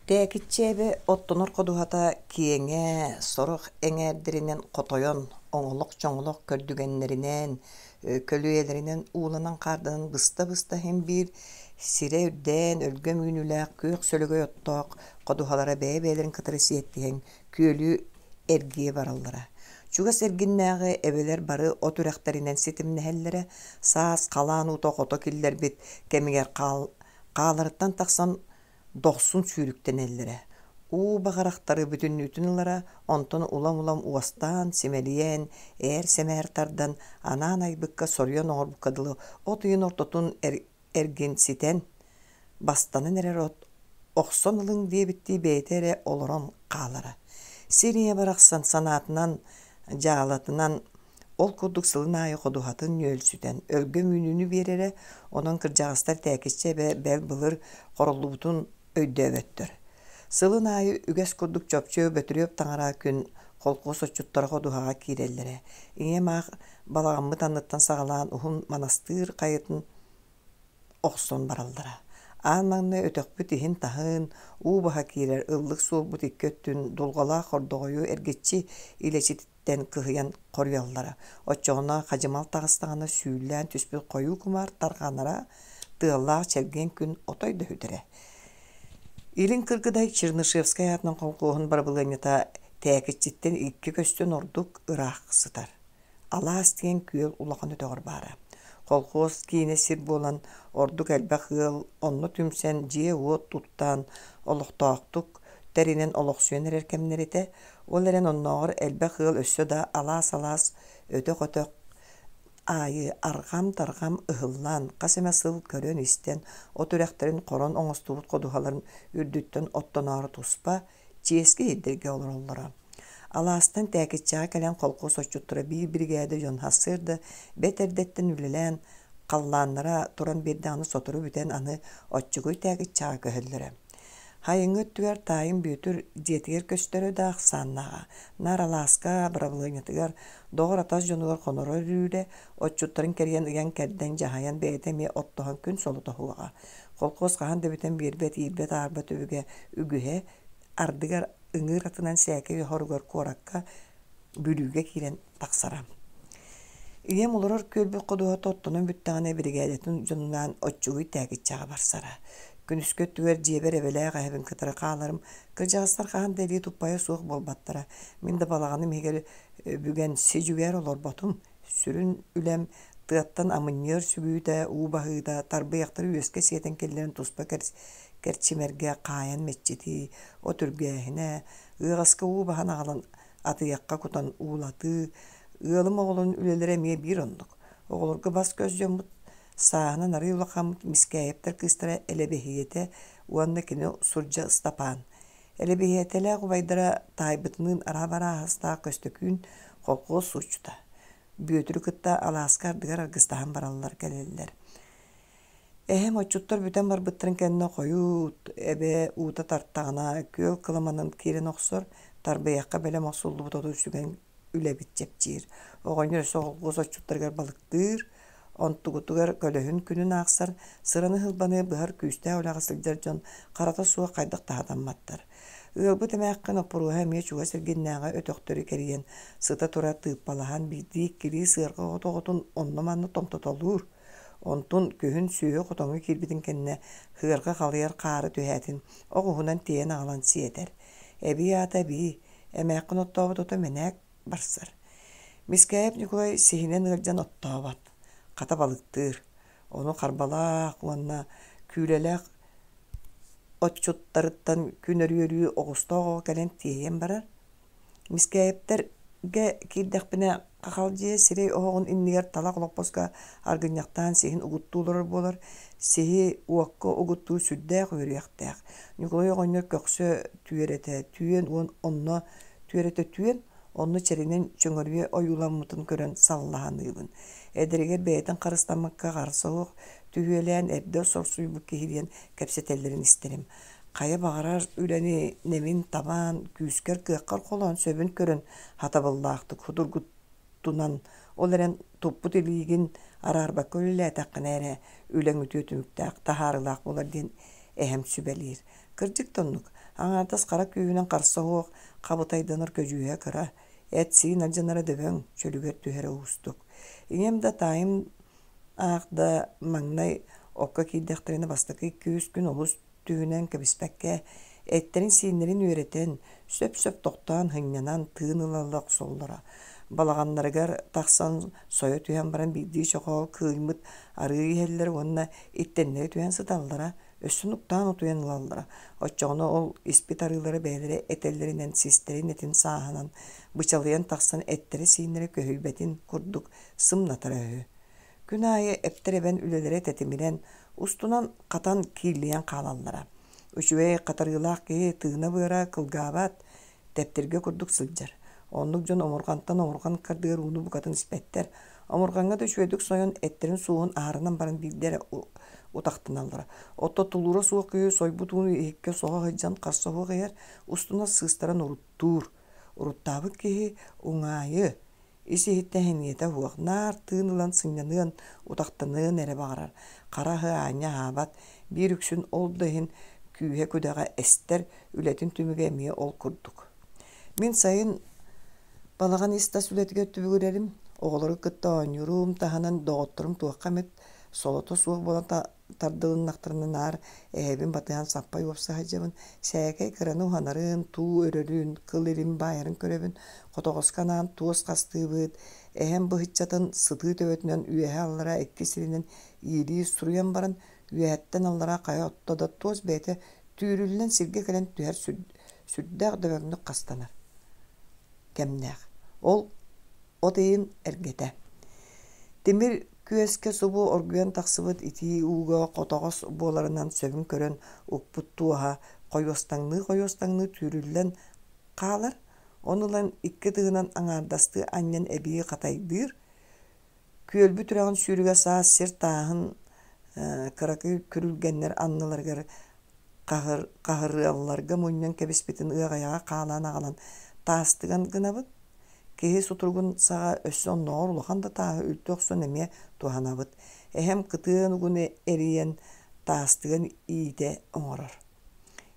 Тээкиччэ эбэ оттонор ходуһата киэҥэ, сорох эҥээрдэринэн хотойон, оҥолох-чоҥолох көрдүгэннэринэн, көлүйэлэринэн ууланан-хаарданан быста-быста иһин биир сирэ үрдээн, өлгөм үүнүүлээх күөх сөлөгөй оттоох ходуһалара бэйэ-бэйэлэрин кытары сиэттиһэн күөлү эргийэ бараллара. Чугас эргиннээҕи эбэлэр бары от үрэхтэринэн ситимнэһэллэрэ, саас халаан уута хото киллэрбит кэмигэр хааларыттан тахсан дохсун сүүрүктэнэллэрэ. Уу баҕарахтары бүтүннүүтүн ылара, онтон улам-улам уостаан, симэлийэн, ээр-сэмээр тардан, анаан айбыкка соруйан оҥорбукка дылы от ыйын ортотун эргин ситэн, бастанан эрэр от охсон ылыҥ диэбиттии бэйэтэ эрэ олорон хаалара. Сир ийэ барахсан санаатынан, дьаалатынан ол курдук сылын аайы ходуһатын нүөлсүтэн өлгөм үүнүүнү биэрэрэ, онон кырдьаҕастар Тээкиччэ эбэ бэл былыр хороллубутун өйдөөбөттөр. Сылын аайы үгэс курдук чопчу Бөтүрүөп таҥара күн холкуос отчуттара ходуһаҕа киирэллэрэ. Ийэм аах балаҕаммыт анныттан саҕалаан уһун манастыыр хайатын охсон бараллара. Аан маҥнай өтөхпүт иһин-таһын, уу баһа киирэр ыллык суолбут икки өттүн дулҕалаах хордоҕойу эргиччи илэчититтэн кыһыйан хоруйаллара. Оччоҕуна хадьымал таҕыстаҕына сүүллээн түспүт хойуу кумаар тарҕанара, тыаллаах чэлгиэн күн отой да сүтэрэ. Илин Кыргыдай Чернышевскай аатынан холкуоһун барабылыанньата Тээкиччиттэн икки көстөн ордук ыраах сытар. Алаас диэн күөл улахан өтөҕөр баара. Колхуос киинэ сир буолан, ордук элбэх ыал онно түмсэн дьиэ-уот туттан, олохтоохтук тэринэн олохсуйан эрэр кэмнэрэ этэ. Ол эрэн оннооҕор элбэх ыал өссө да алаас-алаас, өтөх-өтөх аайы арҕам-тарҕам ыһыллан, хас эмэ сыл көрөн-истэн, от үрэхтэрин хорон оҥостубут ходуһаларын үрдүттэн оттоноору туспа, чиэски сирдэргэ олороллоро. Алаастан Тээкиччэҕэ кэлэн холкуос отчуттара биир биригээдэ дьон сарсыарда бэрт эрдэттэн үлэлээн, халлааннара туран биэрдэҕинэ сотору бүтэн аны оччугуй Тээкиччэҕэ көһөллөрө. Сайыҥҥы өттүгэр таайым Бүөтүр дьиэтигэр көстөрө да ахсааннааҕа. Наар алааска, бырабылыанньатыгар, доҕор-атас дьонугар хоноро өрүүрэ, отчуттарын кэрийэн ыйан-кэрдэн, дьаһайан бэйэтэ эмиэ оттоһон күн солотоһуоҕа. Холкуос хаһан да бүтэн биэрбэт, иирбэт-аарбат үбүгэ үгүһэ, ардыгар ыҥыыр атынан сээкэй оһоругар куоракка Бүлүүгэ киирэн тахсара. Ийэм олорор күөлбүт ходуһата оттонон бүттэҕинэ биригээдэтин дьонунаан оччугуй Тээкиччэҕэ барсара. Күнүскү өттүгэр дьиэбэр эбэлээх эһэбин кытары хааларым, кырдьаҕастар хаһан да илии туппайа суох буолбаттара. Мин да балаҕаным иһигэр бүгэн си-дьүгээр олорботум. Сүрүн үлэм тыаттан амынньыар сүгүүтэ, уу баһыыта, тарбыйахтары үөскэ сиэтэн киллэрэн туспа кэрчимэргэ хаайан мэччитии, от үргээһинэ, ыаҕаска уу баһан аҕалан атыйахха кутан уулатыы, ыалым оҕолорун үлэлэрэ эмиэ биир оннук. Оҕолорго бас-көс дьоммут сааһынан арыый улахаммыт Мискээйэптэр кыыстара Элэбэһиэтэ уонна кини сурдьа Ыстапаан. Элэбэһиэтэлээх убайдара таайбытыныын араап-арааһастаах Көстөкүүн холкуос суоччута. Бүөтүрү кытта алааска ардыгар аргыстаһан бараллар-кэлэллэр. Эһэм отчуттар бүтэн барбыттарын кэннэ хойут, эбэ уута тартаҕына, күөл кыламанын киирэн охсор, тарбыйахха бэлэм охсуллубут оту сүгэн үлэбит чэпчиир. Оҕонньор өссө холкуос отчуттарыгар балыктыыр, онтугутугар көлөһүн күнүн аахсар, сыраны-сылбаны быһар күүстээх үлэҕэ сылдьар дьон харата суох хайдах да сатамматтар. Ыалбыт эмээххин Оппуруоһа эмиэ чугас эргиннээҕи өтөхтөрү кэрийэн сыта-тура тыыппалаһан биирдии-иккилии сыарҕа оҕотун онно-манна томтотолуур. Онтун күһүн сүөһү хотоҥҥо киирбитин кэннэ сыарҕа халыйар хаары түһээтин оҕуһунан тиэйэн аҕалан сиэтэр. Эбии аата эбии, эмээххин оттообут ото мэнээк барсар. Мискээйэп Ньукулай сиһинэн ыалдьан оттообот, хата балыктыыр. Ону Харбалаах уонна Күүлэлээх отчуттарыттан күн өрүү-өрүү оҕустоох оҕо кэлэн тиэйэн барар. Мискээйэптэргэ киирдэхпинэ хахалдьыйа сирэй оһоҕун иннигэр талах олоппоско аргынньахтаан сиһин угуттуу олорор буолар. Сиһи уокка угуттуур сүрдээх үөрүйэхтээх. Ньукулай оҕонньор көхсө түөрэтэ түөн уон онно түөрэтэ түөн, онно чэринэн чөҥөрүйэ ойууламмытын көрөн саллаһаныыбын. Эдэригэр бэйэтин харыстаммакка харса суох түһүөлээн эрдэ сорсуйбут киһи диэн кэпсэтэллэрин истэрим. Хайа баҕарар үлэни нэмин табаан, күүскэр-кыаххар холоон сөбүн көрөн хатабыллаахтык судургутунан, ол эрэн туппут илиигин араарбакка үлэлээтэххинэ эрэ үлэҥ үтүө түмүктээх, таһаарыылаах буолар диэн эһэм сүбэлиир. Кырдьык да оннук, аҥаардас хара күүһүнэн харса суох хабытайданар көдьүүһэ кыра, эт-сиин алдьанара дөбөҥ, чөлүгэр түһэрэ уустук. Ийэм да таайым аах да маҥнай окко киирдэхтэринэ бастакы күүс күн олус түһүнэн кэбиспэккэ, эттэрин-сииннэрин үөрэтэн, сөп-сөп тохтоон сынньанан тыын ыла-ыла охсоллоро. Балаҕаннарыгар тахсан сойо түһэн баран биирдии чохоол кыыймыт арыы иһэллэр уонна иттэннэри түһэн сыталлара, өссө нуктаан утуйан ылаллара. Оччоҕуна ол испит арыылара бэйэлэрэ этэллэринэн систэрин этин сааһынан бычалыйан тахсан эттэрэ-сииннэрэ көһүйбэтин курдук сымнатара үһү. Күн аайы эптэр эбэн үлэлэрэ тэтимирэн, устунан хатан кииллийэн хаалаллара. Үчүгэй хатарыылаах киһи тыына-быара кылгаабат, тэптиргэ курдук сылдьар. Оннук дьон омурҕантан омурҕан кардыгар ууну букатын испэттэр. Омурҕаҥҥа да үчүгэйдик сойон эттэрин суоһун аһарынан баран биирдэ эрэ утахтаналлара. Оттон тулуура суох киһи сойбут ууну иһиккэ соһо сылдьан харса суох иһэр, устунан сыыстаран уруттуур. Уруттаабыт киһи уҥаайы, ис-иһиттэн сэниэтэ суох, наар тыын ылан сынньаныан, утахтаныан эрэ баҕарар, хара аһы аанньа аһаабат, биир үксүн ол да иһин күүһэ-күдэҕэ эстэр, үлэтин түмүгэ эмиэ ол курдук. Мин сайын балаҕан ис-тас үлэтигэр түбүгүрэрим, оҕолору кытта оонньуурум таһынан доҕотторум туохха эмит солото суох буолан тардылыннахтарына наар эһэбин батыһан саппай уопса сылдьабын, сээкэй кыраны уһанарын, туу өрөрүн, кыл илин баайарын көрөбүн, хотоҕоско анаан туос хастыыбыт, эһэм быһыччатын сытыы төбөтүнэн үөһэ-аллара икки сиринэн иилии суруйан баран, үөһэттэн аллара хайа отто да туос бэйэтэ түүрүллэн сиргэ кэлэн түһэр сүрдээх дөбөҥнүк хастанар кэмнээх. Ол от ыйын эргэтэ. Тимир күөскэ субу оргуйан тахсыбыт итии ууга хотоҕос буоларынан сөбүн көрөн укпут туоһа хойуостаҥныы-хойуостаҥныы түүрүллэн хаалар, ону ылан икки тыһынан аҥаардастыы анньан эбии хатайдыыр, Күөлбүт үрэҕин сүүрүгэ саас сир тааһын кыракый күрүлгэннэр анныларыгар хаһырыалларга мунньан кэбиспитин ыаҕайаҕа хаалаан аҕалан таастыган гынабыт. Киһи сутуругун саҕа өссө оннооҕор улахан да тааһы үлтү охсон эмиэ туһанабыт. Эһэм кытыан угун эрийэн таастыган иитэ оҥорор.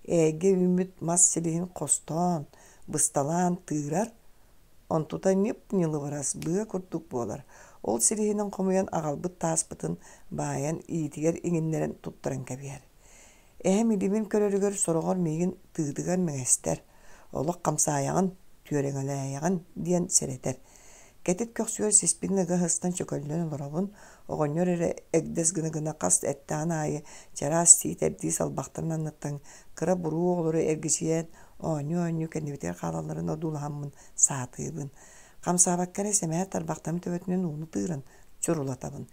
Ээйгэ үүммүт мас силиһин хостоон, бысталаан тыырар, Онтута ньып-ньылыбырас быа курдук буолар. Ол силиһинэн хомуйан аҕалбыт тааспытын баайан иитигэр иҥиннэрэн туттаран кэбиһэр. Эһэм илимин көрөрүгэр сороҕор миигин тыытыгар мэҥэстэр, олох хамсаайаҕын, түөрэҥэлээйэҕин диэн сэрэтэр. Кэтит көхсүгэр сиспин ыга сыстан чөкөллөн олоробун, оҕонньор эрэ эгдэс гына-гына хас эттэҕин аайы чараас сиитэрдии салбахтарын анныттан кыра буруу оҕолору эргичийэн Оонньуу-оонньуу кэннибитигэр хаалалларын одуулаһаммын саатыыбын. Хамсаабакка эрэ сэмээр тарбахтарым төбөтүнэн ууну тыыран чурулатабын.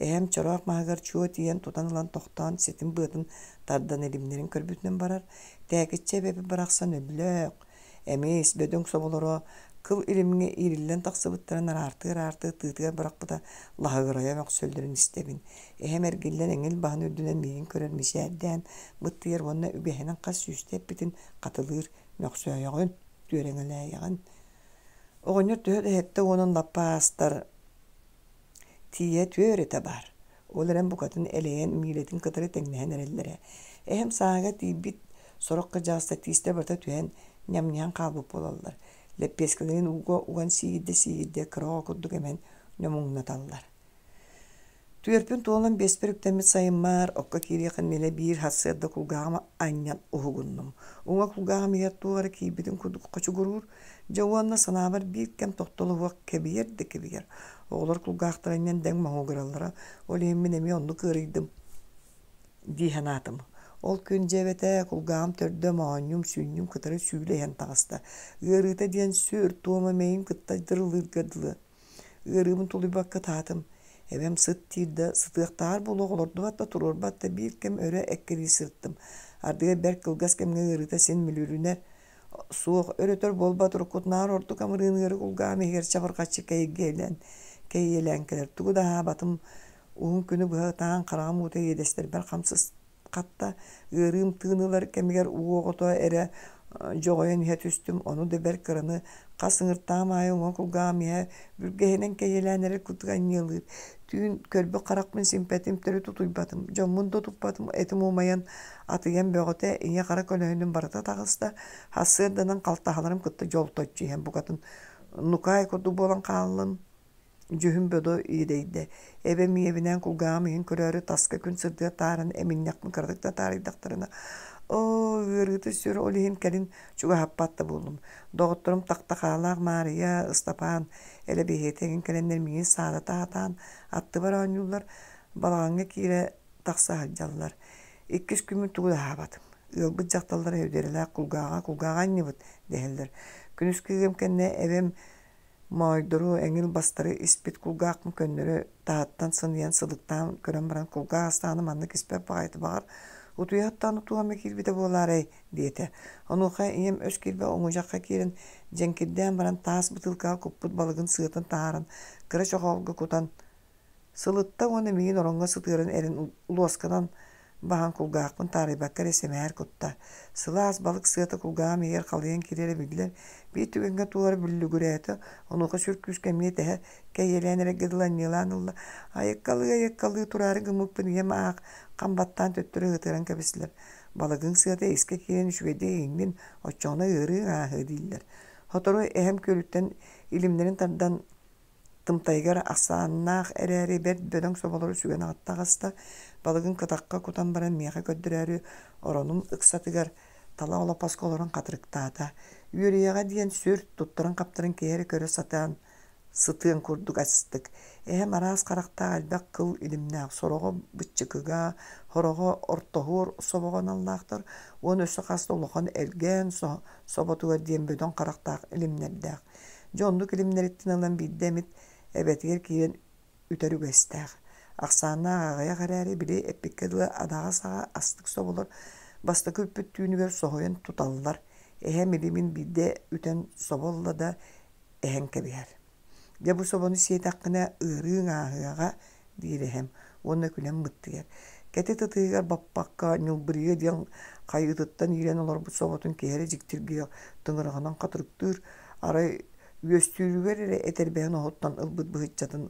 Эһэм чороох маһыгар чуо тиийэн тутан ылан тохтоон ситим быатын тардан илимнэрин көрбүтүнэн барар. Тээкиччэ эбэбит барахсан өллөөх, эмис, бөдөҥ соболоро кыл илимҥэ иириллэн тахсыбыттарын араартыы-араартыы тыытыгар бырахпыта лаһыгырайа мөхсөллөрүн истэбин. Эһэм эргиллэн эҥил баһын үрдүнэн миигин көрөр мичээрдээн быттыйар уонна үгэһинэн хас сүүстэ эппитин хатылыыр мөхсөөйөҕүн, түөрэҥэлээйэҕин. Оҕонньор төһө да 70-ун лаппа аастар Тиийэ түөр этэ баар, ол эрэн букатын элэйэн миилэтин кытары тэҥнэһэн эрэллэрэ. Эһэм сааһыгар тиийбит сорох кырдьаҕастар тиистэр барыта түһэн, ньамньыһан хаалбыт буолаллар. Лэппиэскэлэрин ууга уган сиигирдэ-сиигирдэ кыра оҕо курдук эмэн ньомуҥнаталлар. Түөрпүн туолан биэспэр үктэммит сайыммар окко киириэх иннинэ биир сарсыарда кулгааҕым анньан уһугуннум. Уҥа кулгааҕым иһэр туох эрэ киирбитин курдук хочугуруур, Дьэ уонна санаабар биир кэм тохтоло суох кэбийэр да кэбийэр. Оҕолор кулгаахтара анньан дэҥ моһуогураллара, ол иһин мин эмиэ оннук ыарыйдым дии санаатым. Ол күн дьэ эбэтэ кулгааҕым төрдө моонньум, сүнньүм кытары сүүлэ иһэн таҕыста. Ыарыыта диэн сүр, туома мэйим кытта дырылыырга дылы. Ыарыыбын тулуйбакка ытаатым. Эбэм сыт диир да, сытыахтааҕар буолуох олордубат да, туруорбат да биир кэм өрө эккирии сырыттым. Ардыгар бэрт кылгас кэмҥэ ыарыыта син мүлүрүнэр Суох, өр-өтөр буолбат, уруккутунааҕар ордук амырыын ыарыы кулгааҕым иһигэр чабырҕаччы кэйгэлээн, кэйиэлээн кэлэр. Тугу да аһаабатым, уһун күнү быһа ытаан хараҕым уута иэдэстэрбэр хам хатта, ыарыым тыын ылар кэмигэр уу оҕото эрэ дьоҕойон иһэ түстүм, ону да бэрт кыраны хас ыҥыртаҕым аайы уҥа кулгааҕым иһэ бүргэһинэн кэйиэлээн эрэр курдук анньыалыыр. Түүн көрбүт харахпын симпэтим, төрүт утуйбатым, дьоммун да утуппатым, этим умайан Атыйам бөҕөтө ийэ-хара көлөһүнүм барыта таҕыста, сарсыарданан халтаһаларым кытта дьолточчу иһэн букатын нукаай курдук буолан хааллым. Дьүһүн бодо иэдэйдэ. Эбэм ийэбинээн кулгааҕым иһин көрөөрү таска күн сырдыга тааран эминньэхпин кыратык да таарыйдахтарына, оо, ыарыыта сүр, ол иһин кэлин чугаһаппат да буоллум. Доҕотторум Тахтахаалаах Маарыйа, Ыстапаан Элэбиһиэтэ эҥин кэлэннэр миигин саалата сатаан аттыбар оонньууллар, балаҕаҥҥа киирэ тахса сылдьаллар. Иккис күммүн тугу да аһаабатым. Ыалбыт дьахталлара Һүдэрэлээх кулгааҕа кулгааҕа анньыбыт дэһэллэр. Күнүскү ыам кэннэ эбэм моойдору, эҥил бастары испит кулгаахпын көннөрү таһыттан сыныйан сылыктаан көрөн баран кулгаах астаҕына маннык испэт баҕайыта баҕар утуйа сыттаҕына туох эмэ киирбитэ буолаарай диэтэ. Онуоха ийэм өс киирбэх уҥудьахха киирэн дьэҥкирдээн баран таас бытыылкаҕа куппут балыгын сыатын таһааран кыра чохоолго кутан Сылытта уонна миигин ороҥҥо сытыаран эрин луосканан баһан кулгаахпын таарыйбакка эрэ сэмээр кутта. Сылаас балык сыата кулгааҕым иһигэр халыйан киирэрэ биллэр, биир түгэҥҥэ туох эрэ бүллүгүрээтэ, онуоха сүр күүскэ эмиэ тэһэ кэйиэлээн эрэргэ дылы анньыалаан ылла. Айыккалыы-айыккалыы тураары гыммыппын ийэм аах хам баттаан төттөрү ыһытыаран кэбистилэр. Балыгыҥ сыата искэ киирэн үчүгэйдик иҥнин, оччоҕуна ыарыыҥ ааһыа дииллэр. Сотору эһэм күөлүттэн илимнэрин тардан Тымтайыгар ахсааннаах эрээри бэрт бөдөҥ соболору сүгэн таҕыста, балыгын кытахха кутан баран миэхэ көрдөрөөрү оронум ыксатыгар талах олоппоско олорон хатырыктаата. Үөрүйэҕэ диэн сүр, туттаран-хаптаран киһи эрэ көрө сатаан сытыан курдук астык. Эһэм араас харахтаах элбэх кыл илимнээх, сороҕо быччыкыга, сороҕо ортоһуор собоҕо аналлаахтар уонна өссө хас да улахан элгээн соботугар диэн бөдөҥ харахтаах илимнэрдээх. Дьэ оннук илимнэриттэн ылан биирдэ эмит эбэтигэр киирэн үтэр үгэстээх. Ахсааннаах аҕыйах эрээри, били эппиккэ дылы адаҕа саҕа астык соболор бастакы үппүт түүнүгэр соһуйан туталлар. Эһэм илимин биирдэ үтэн собо ылла да эһэн кэбиһэр. Дьэ бу собону сиэтэххинэ ыарыыҥ ааһыаҕа диир эһэм уонна күлэн быттыйар. Кэтит ытыһыгар баппакка ньылбырыйа диэн хайыытыттан иирэн олорбут соботун киһи эрэ дьиктиргиэх тыҥыраҕынан хатырыктыыр, арай үөстүүрүгэр эрэ этэрбэһин оһуттан ылбыт быһыччатын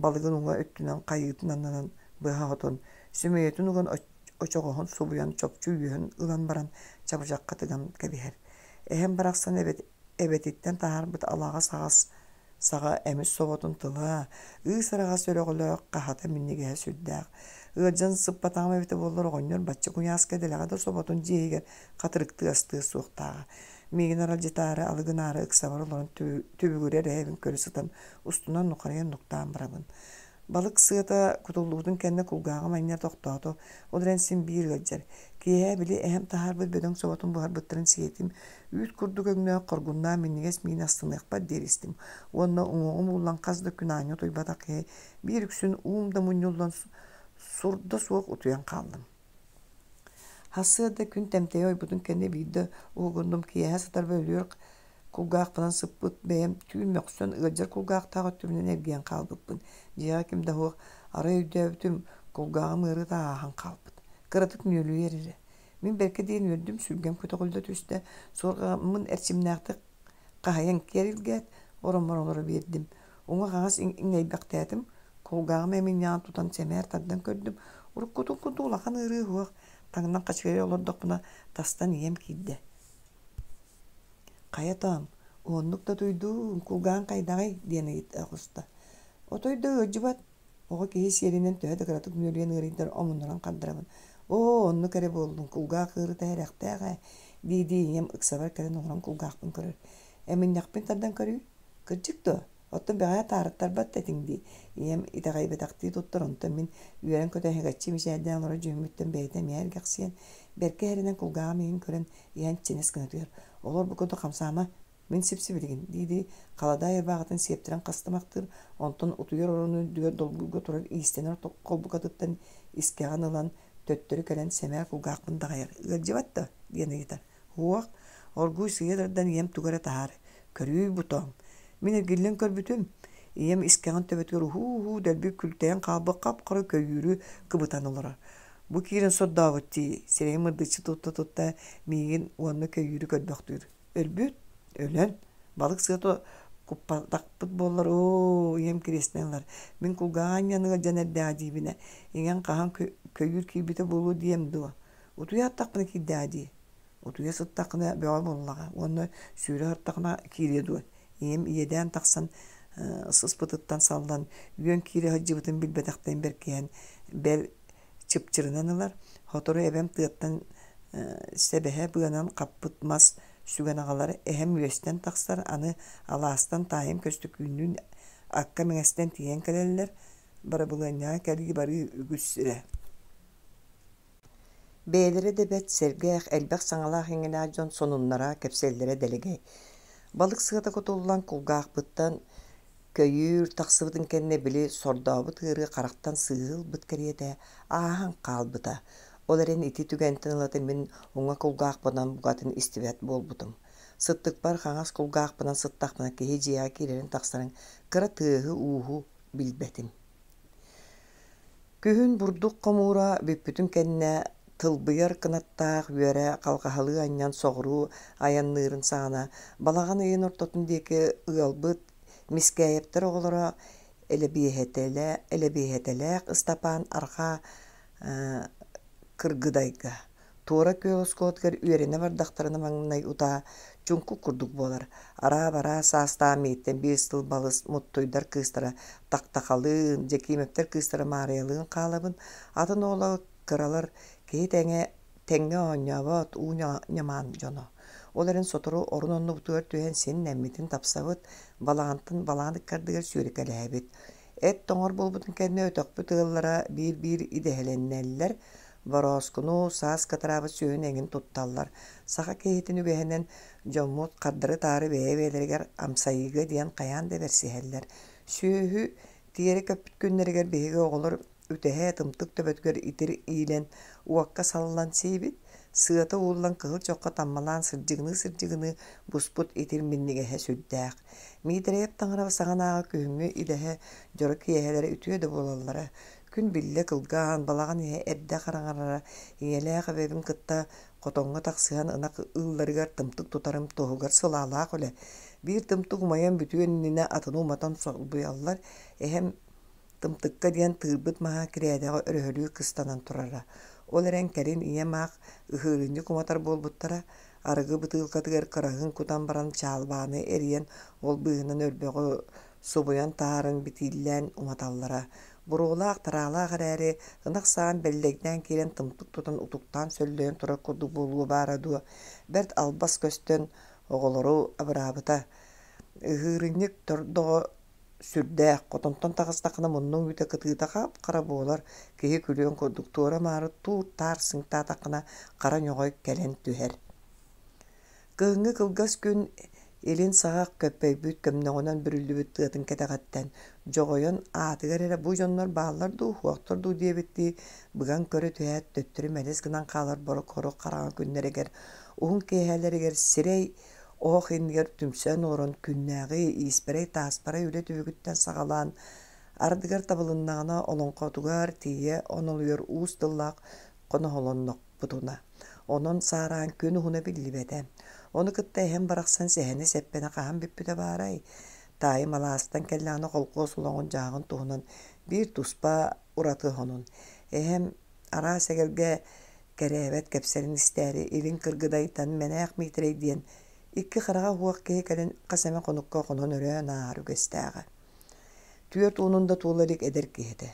балыгын уҥа өттүнэн хайыытын аннынан быһа хотон, сөмүйэтин уган очоҕоһун субуйан чопчу үөһүн ылан баран чабычахха тыган кэбиһэр. Эһэм барахсан эбэтиттэн таһаарбыт алаҕас аҕас саҕа эмис соботун тыла, ыыс араҕас өрөҕөлөөх, хаһата минньигэһэ сүрдээх. Ыалдьан сыппатаҕым эбитэ буоллар оҕонньор бачча куйааска дэлэҕэ да соботун дьиэ иһигэр хатырыктыы астыа суохтааҕа. Миигин аралдьытаары алы гынаары ыксабар олорон түбүгүрэр эһэбин көрө сытан устунан нухарыйан нуктаан барабын. Балык сыата кутуллубутун кэннэ кулгааҕым анньа тохтоото, ол эрэн син биир ыалдьар. Киэһэ били эһэм таһаарбыт бөдөҥ соботун буһарбыттарын сиэтим, Үүт курдук өҥнөөх хоргуннаах минньигэс миин астыныахпар диэри истим уонна уҥуоҕум ууллан хас да күн аанньа утуйбатах киһи биир үксүн уум да мунньуллан сурда суох утуйан хааллым. Сарсыарда күн тэмтэйэ ойбутун кэннэ биирдэ уһугуннум киэһэ сытарбар өлүөр кулгаахпынан сыппыт бэйэм түүн мөхсөн ыалдьар кулгаахтаах өттүбүнэн эргийэн хаалбыппын. Дьиэҕэ ким да суох, арай өйдөөбүтүм, кулгааҕым ыарыыта ааһан хаалбыт. Кыратык нүөлүйэр эрэ. Мин бэркэ диэн үөрдүм, сүргэм көтөҕүллэ түстэ, суорҕаммын эрчимнээхтик хаһыйан киэр илгээт, ороммор олоро биэрдим. Уҥа-хаҥас иҥнэйбэхтээтим, кулгааҕым эминньэҕин тутан сэмээр тардан көрдүм. Уруккутун курдук улахан ыарыы суох, таҥнан хачыгырайа олордохпуна, тастан ийэм киирдэ. «Хайа тоом, уһуннук да утуйдуум, кулгааҕыҥ хайдаҕый?» диэн ыйыта оҕуста. «Отой да ыалдьыбат, Оҕо киһи сиэринэн төһө да кыратык нүөлүйэн ыарыйдар омуннуран хардарабын: «Оо, оннук эрэ буоллун, кулгаах ыарыыта сэрэхтээх ээ» дии-дии ийэм ыксабар кэлэн олорон кулгаахпын көрөр. «Эминньэхпин тардан көрүүй, кырдьык дуо? Оттон бэҕэһээ таарыттарбат да этиҥ дии» ийэм итэҕэйбэтэхтии туттар, онтон мин үөрэн-көтөн иһигэччи мичээрдээн олорор дьүһүммүттэн бэйэтэ эмиэ эргэхсийэн, бэркэ иһэринэн кулгааҕым иһин көрөн, иһэн чинэс гына түһэр: «Олор бу курдук хамсаама, Мин сип-сибилигин, дии-дии, халадаай ырбааҕытын сиэптэрэн хастымахтыыр, онтон утуйар оронун үрдүгэр долгуйга турар иистэнэр холбукатыттан искэҕин ылан, төттөрү кэлэн сэмээр кулгаахпын даҕайар, «Ыалдьыбат да?» диэн ыйытар. «Суох, оргууй сыыйа тардан ийэм тугу эрэ таһаар, көрүүй бу тоом». Мин эргиллэн көрбүтүм, ийэм искэҕин төбөтүгэр уһуу-уһуу дэлби күлтэйэн хаалбыт хап-хара көйүүрү кыбытан олорор. Бу киирэн сордообут дии, сирэйин мырдыччы тутта-тутта миигин уонна көйүүрү көрбөхтүүр. Өлбүт, өлөн, балык сыата куппатахпыт буоллар, оо, ийэм кириэстэн ылар. Мин кулгааҕа анньан ыалдьан эрдэҕэ диибинэ, иҥэн хаһан көйүүр киирбитэ буолуо диэм дуо? Утуйа аттахпына киирдэҕэ дии. Утуйа сыттаххына бөҕө буоллаҕа уонна сүүрэ сыттаххына киириэ дуо? Ийэм иэдээн тахсан сыспытыттан саллан, үөн киирэ сылдьыбытын билбэтэхтэн бэркиһэн, бэл чыпчырынан ылар, сотору эбэм тыаттан сэбэһэ быанан хаппыт мас сүгэн аҕалар, эһэм үөстэн тахсар, аны алаастан таайым Көстөкүүннүүн акка мэҥэстэн тиийэн кэлэллэр, барабылыанньаҕа кэлии-барыы үгүс сирэ. Бэйэлэрэ да бэрт сэргэх, элбэх саҥалаах-иҥэлээх дьон сонуннара, кэпсэллэрэ дэлэгэй. Балык сыата кутуллан кулгаахпыттан Көйүүр тахсыбытын кэннэ били сордообут ыарыы харахтан сыыһы ылбыт кэриэтэ ааһан хаалбыта. Ол эрэн ити түгэнтэн ылата мин уҥа кулгаахпынан букатын истибэт буолбутум. Сыттыкпар хаҥас кулгаахпынан сыттахпына киһи дьиэҕэ киирэрин-тахсарын кыра тыаһы-ууһу билбэтим. Күһүн бурдук хомуура бүппүтүн кэннэ тылбыйар кынаттаах үөрэ халҕаһалыы анньан соҕуруу айанныырын саҕана балаҕан ыйын ортотун диэки ыалбыт Мискээйэптэр оҕолоро Элэбиэһэтэлээх Ыстапаан арҕаа Кыргыдайга Туора күөл оскуолатыгар үөрэнэ бардахтарына маҥнай утаа чуҥкук курдук буолар, араа-бараа саастаах миигиттэн биир сыл балыс Муттуйдар кыыстара Тахтахалыын, Дьэкиимэптэр кыыстара Маарыйалыын хаалабын, атын оҕолор кыралар киһи тэҥэ тэҥҥэ оонньообот уу ньамаан дьоно. Ол эрэн сотору орун оннубутугар түһэн син нэммитин тапсабыт, балаҕантан балаҕан ыккардыгар сүөрүкэлэһэбит. Эт тоҥор буолбутун кэннэ өтөхпүт ыаллара биир-биир идэһэлэнэллэр, борооскуну, саас кытараабыт сүөһүнү эҥин тутталлар. Саха киһитин үгэһинэн дьоммут хардары-таары бэйэ-бэйэлэригэр амсайыыга диэн хайаан да бэрсиһэллэр. Сүөһү тиэрэ көппүт күннэригэр биһиги оҕолор үтэһэ тымтык төбөтүгэр итир иилэн уокка саллан сиибит, сыата ууллан кыһыл чоххо таммалаан сырдьыгыныы-сырдьыгыныы буспут итир минньигэһэ сүрдээх. Миитэрэйэп таҥара саҕанааҕы күһүҥҥү идэһэ дьоро киэһэлэрэ үтүө да буолаллара. Күн биллэ кылгаан, балаҕан иһэ эрдэ хараҥарара, ийэлээх эбэбин кытта хотоҥҥо тахсыһан ынах ыылларыгар тымтык тутарым туһугар сылаалаах үлэ. Биир тымтык умайан бүтүөн иннинэ атыны уматан солбуйаллар, эһэм Тымтыкка диэн тыырбыт маһа кирээдэҕэ өрөһөлүү кыстанан турара. Ол эрэн кэлин ийэм аах ыһыырынньык уматар буолбуттара, арыгы бытыылкатыгар кыраһыын кутан баран чаалбааны эрийэн ол быыһынан өрбөҕү субуйан таһааран битииллээн уматаллара. Буруолаах-тараалаах эрээри, ынах саҕан бэллэйдээн киирэн тымтык тутан утуктаан сөллөйөн турар курдук буолуо баара дуо, бэрт албас көстөн оҕолору абыраабыта. Ыһыырынньык тордоҕо сүрдээх, хотонтон таҕыстаххына муннуҥ үүтэ кытыыта хап-хара буолар, киһи күлүөн курдук туора-маары туур-таар сыҥтаатаххына хара ньоҕой кэлэн түһэр. Кыһыҥҥы кылгас күн илин саҕах көппөйбүт көмнөҕүнэн бүрүллүбүт тыатын кэтэҕиттэн дьоҕойон аатыгар эрэ бу дьоннор бааллар дуу, суохтар дуу диэбиттии быган көрө түһээт төттөрү мэлис гынан хаалар борук-хорук хараҥа күннэригэр, уһун киэһэлэригэр сирэй оһох иннигэр түмсэн олорон күннээҕи ииспэрэй-тааспарай үлэ түбүгүттэн саҕалаан ардыгар табылыннаҕына олоҥхотугар тиийэ онолуйар уус тыллаах хоноһолоннохпутуна. Онон саараан күн уһуна биллибэтэ. Ону кытта эһэм барахсан сэһэнэ-сэппэнэ хаһан бүппүтэ баарай? Таайым алаастан кэллэҕинэ холкуос олоҕун-дьаһаҕын туһунан биир туспа ураты сонун. Эһэм араас эгэлгэ кэрээбэт кэпсэлин истээри илин Кыргыдайтан Мэнээх Миитэрэй диэн икки хараҕа уһуох киһи кэлэн хас эмэ хонукка хонон өрөөн ааһар үгэстээҕэ. Түөрт уонун да туола илик эдэр киһи этэ.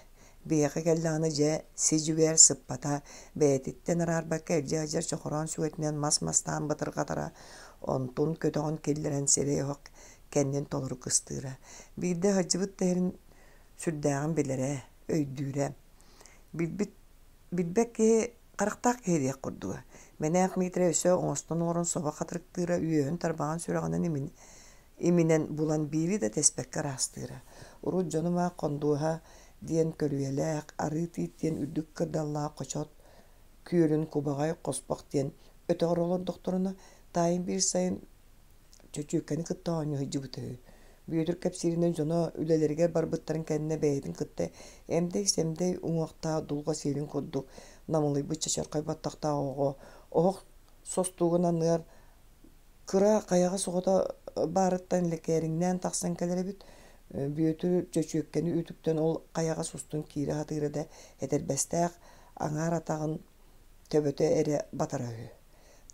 Биһиэхэ кэллэҕинэ дьэ, си-дьүгээр сыппата, бэйэтиттэн араарбакка илдьэ сылдьар чохороон сүгэтинэн мас мастаан бытырҕатара, онтун көтөҕөн киллэрэн сирэй оһох кэннин толору кыстыыра. Биирдэ сылдьыбыт да иһин сүрдээҕин билэрэ, өйдүүрэ. Билбит Билбэт киһи харахтаах киһи диэх курдуга. Мэнээх Миитэрэй өссө оҥостон олорон собо хатырыктыыра, үөһүн тарбаҕын сүрэҕинэн иминэн булан биири да тэспэккэ ыраастыыра. Урут дьонум аах Хондуоһа диэн көлүйэлээх, Арыы Тиит диэн үрдүк кырдаллаах хочот күөлүн Кубаҕай Хоспох диэн өтөҕөр олордохторуна, таайым биир сайын Чөчүөккэни кытта оонньуу сылдьыбыта үһү. Бүөтүр кэпсииринэн дьоно үлэлэригэр барбыттарын кэннэ бэйэтин кытта эмдэй-сэмдэй уҥуохтаах дулҕа сиэлин курдук намылыйбыт чачархай баттахтаах оҕо оһох состугун анныгар кыра хайаҕас оҕото баарыттан лэкээриҥнээн тахсан кэлэр эбит. Бүөтүр чөчүөккэни үтүктэн ол хайаҕас устун киирэ сатыыра да этэрбэстээх аҥаар атаҕын төбөтө эрэ батара үһү.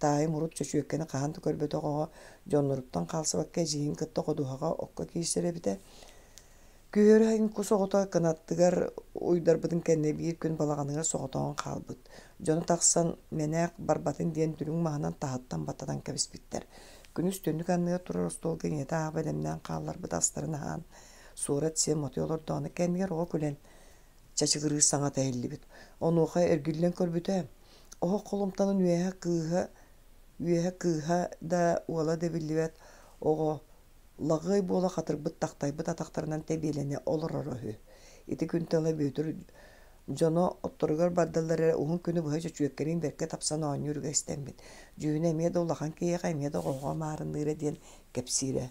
Таайым урут чөчүөккэни хаһан да көрбөтөх оҕо дьонноруттан хаалсыбакка эдьиийин кытта ходуһаҕа окко киирсэр эбитэ. Күһүөрү сайын кус оҕото кынаттыгар уйдарбытын кэннэ биир күн балаҕаныгар соҕотоҕун хаалбыт. Дьоно тахсан мэнээк барбатын диэн дүлүҥ маһынан таһыттан баттатан кэбиспиттэр. Күнүс түннүк анныгар турар остуолга ийэтэ аах бэлэмнээн хаалларбыт астарын аһаан, суорат сиэн мотуйа олордоҕуна кэннигэр оҕо күлэн чачыгырыыр саҥата иһиллибит. Онуоха эргиллэн көрбүтэ, оһох холумтанын үөһэ кыыһа үөһэ кыыһа да, уола да биллибэт оҕо лаҕыай буола хатырбыт тахтайбыт атахтарынан тэбиэлэнэ олороро үһү. Ити күнтэн ыла Бүөтүр дьоно отторугар бардаллар эрэ уһун күнү быһа чөчүөккэлиин бэркэ тапсан оонньуур үгэстэммит. Дьүһүнэ эмиэ да улахан киһиэхэ, эмиэ да оҕоҕо маарынныыра диэн кэпсиирэ.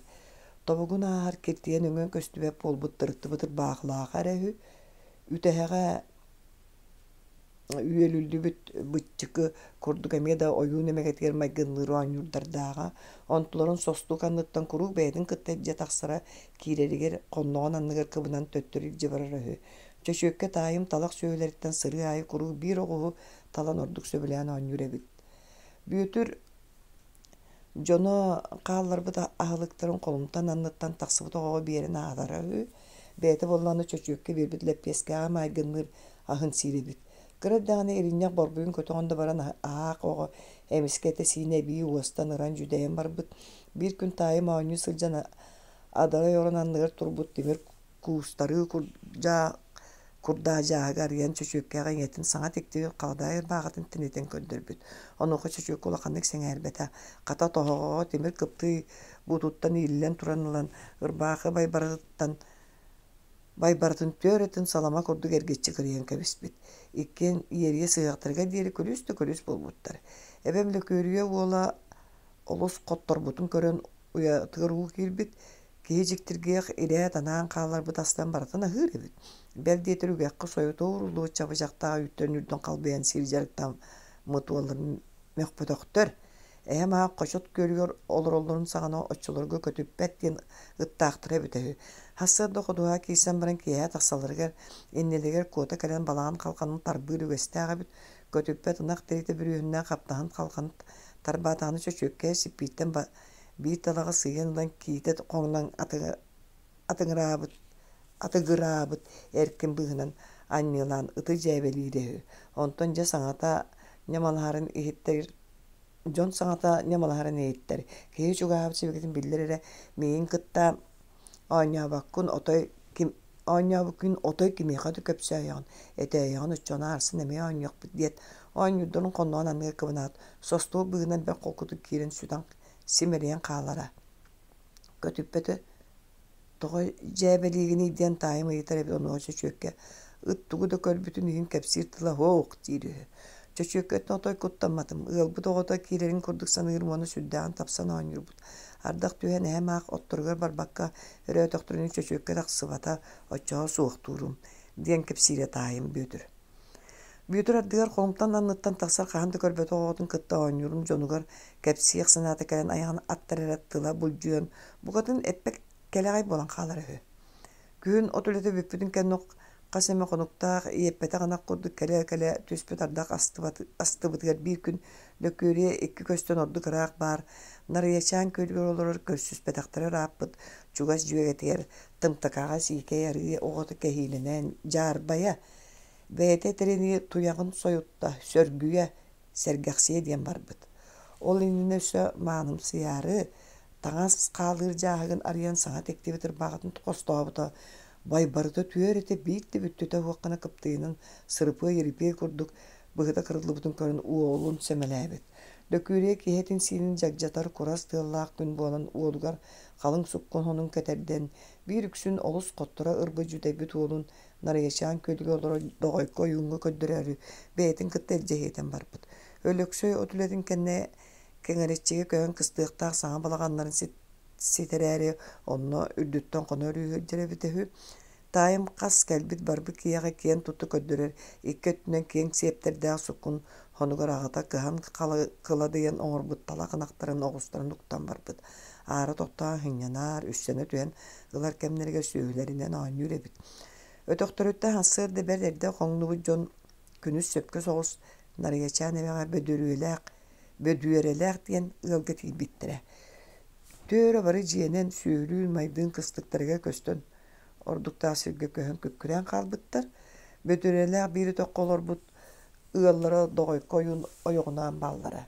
Тобугун ааһар киртийэн өҥөн көстүбэт буолбут тырыттыбыт ырбаахылааҕа эрэ үһү. Үтэһэҕэ үөлүллүбүт быччыкы курдук эмиэ да ойуун эмэгэтигэр майгынныыр оонньуурдардааҕа. Онтуларын состук анныттан куруук бэйэтин кытта илдьэ тахсара, киирэригэр хонноҕун анныгар кыбынан төттөрү илдьэ барара үһү. Чөчүөккэ таайым талах сүөһүлэриттэн сырыы аайы куруук биир оҕуһу талан ордук сөбүлээн оонньуур эбит. Бүөтүр Дьоно хаалларбыт аһылыктарын холумтан анныттан тахсыбыт оҕоҕо биэрэн аһатара үһү. Бэйэтэ буоллаҕына чөчүөккэ биэрбит лэппиэскэҕэ майгынныыр аһын сиир эбит. Кыра эрдэҕинэ иринньэх борбуйун көтөҕөн да баран аһаах оҕо эмискэ этэ-сиинэ эбии уостан ыран дьүдэйэн барбыт. Биир күн таайым оонньуу сылдьан адарай орон анныгар турбут тимир куустарыы курдаа дьааһыгы арыйан чөчүөккэҕэ ийэтин саҥа тиктибит халадаай ырбааҕытын тэнитэн көрдөрбүт. Онуоха чөчүөккэ улаханнык сэҥээрбэтэ. Хата тоһоҕоҕо тимир кыптыый буутуттан ииллэн туран ылан, ырбаахы байбарытыттан байбарытын түөрэтин салама курдук эргиччи кырыйан кэбиспит. Иккиэн иэрийэ сыһыахтарыгар диэри күлүс да күлүс буолбуттар. Эбэм Лөкүөрүйэ уола олус хотторбутун көрөн уйатыгар уу киирбит, киһи дьиктиргиэх ирээт анаан хаалларбыт астан барытын аһыыр эбит. Бэл диэтэр үгэххэ сойута ууруллубут чабычахтаах үүттэн үрдүн халбыйан сиир дьарыктаммыт уолларын мөхпөтөхтөр. Эһэм аах Хочот күөлүгэр олороллорун саҕана оччолорго көтүппэт диэн ыттаахтара эбитэ үһү. Сарсыарда ходуһа киирсэн баран киэһэ тахсалларыгар иннилэригэр куота кэлэн балаҕан халҕанын тарбыыр үгэстээх эбит. Көтүппэт ынах тириитэ бүрүөһүннээх хаптаһын халҕан тарбаатаҕына чөчүөккэ сиппииттэн биир талаҕы сыыйан ылан киитэ хоҥнон атыҥыраабыт атыгыраабыт эркин быыһынан анньыалаан ыты дьээбэлиирэ үһү. Онтон дьэ саҥата ньамалаһарын иһиттэр дьон саҥата ньамалаһарын иһиттэр. Киһи чугаһаабыт сибикитин биллэр эрэ миигин кытта оонньообоккун отой ким оонньообуккун отой кимиэхэ да көпсөөйөҕүн, этээйэҕин оччоҕуна аарсын эмиэ оонньуохпут диэт, оонньуурдарын хонноон анныгар кыбынаат, состуол быыһынан бэрт холкутук киирэн сүтэн симэлийэн хаалара. Көтүппэтэ тоҕо дьээбэлиигиний диэн таайым ыйытар эбит онуоха чөчүөккэ ыт тугу да көрбүтүн иһин кэпсиир тыла «һоох» диир үһү. Чөчүөккэттэн отой куттамматым, ыалбыт оҕото киирэрин курдук саныырым уонна сүрдээҕин тапсан оонньуурбут. Ардах түһэн эһэм аах отторугар барбакка өрөөтөхтөрүнэ чөчүөккэ тахсыбата, оччоҕо суохтуурум, диэн кэпсиирэ таайым Бүөтүр. Бүөтүр ардыгар холумтан анныттан тахсар хаһан да көрбөтөх оҕотун кытта оонньуурун дьонугар кэпсиэх санаата кэлэн айаҕын аттар эрэ тыла булдьуйан, букатын эппэт кэлэҕэй буолан хаалар үһү. Күһүн от үлэтэ бүппүтүн кэннэ хас эмэ хонуктаах иэппэтэх ынах курдук кэлэ-кэлэ түспүт ардах астыбытыгар биир күн Лөкүөрүйэ икки көстөн ордук ыраах баар Нарыйачаан күөлүгэр олорор көрсүспэтэхтэрэ ырааппыт чугас дьүөгэтигэр Тымтакаҕа сиикэй арыы оҕото кэһиилэнэн дьаарбайа, бэйэтэ этэринии туйаҕын сойутта, сөргүйэ, сэргэхсийэ диэн барбыт. Ол иннинэ өссө маанымсыйаары, таҥас хаалыыр дьааһыгын арыйан саҥа тиктибит ырбаахытын хостообута, байбарыта түөр этэ биир да бүттүтэ суох гына кыптыйынан сырыпыай-ирипиэй курдук быһыта кырыллыбытын көрөн уолун сэмэлээбит. Лөкүөрүйэ киһи этин-сиинин дьагдьатар курас тыаллаах күн буолан уолугар халыҥ суккун хонун кэтэрдэн, биир үксүн олус хотторо ырбыт дьүдэйбит уолун Нарыйачаан күөлүгэр олорор Доҕойко ойууҥҥа көрдөрөөрү бэйэтин кытта илдьэ иһитэн барбыт. Өлөксөй от үлэтин кэннэ Кэҥэрэччигэ көһөн кыстыахтаах саҥа балаҕаннарын ситэрээри онно үрдүттэн хоно өрүү сылдьар эбитэ үһү. Таайым хас кэлбит-барбыт киһиэхэ киэн тутта көрдөрөр, икки өттүнэн киэҥ сиэптэрдээх суккун хонугар аҕата кыһан кыладыйан оҥорбут талах ынахтарын оҕустарын уктан барбыт. Аара тохтоон сынньанаар, үссэнэ түһэн ылар кэмнэригэр сүөһүлэринэн оонньуур эбит. Өтөхтөрүттэн сарсыарда бэрт эрдэ хоҥнубут дьон күнүс сөпкө соҕус Нарыйачаан эбэҕэ Бөдүрүөлээх, Бөдүөрэлээх диэн ыалга тиийбиттэрэ. Түөрэ бары дьиэнэн сүөһүлүүн-майдыын кыстыктарыгар көстөн ордуктаах сиргэ көһөн күккүрээн хаалбыттар. Бөдүрэлээх биир өтөххө олорбут ыаллара Доҕойко ойуун ойоҕунаан бааллара.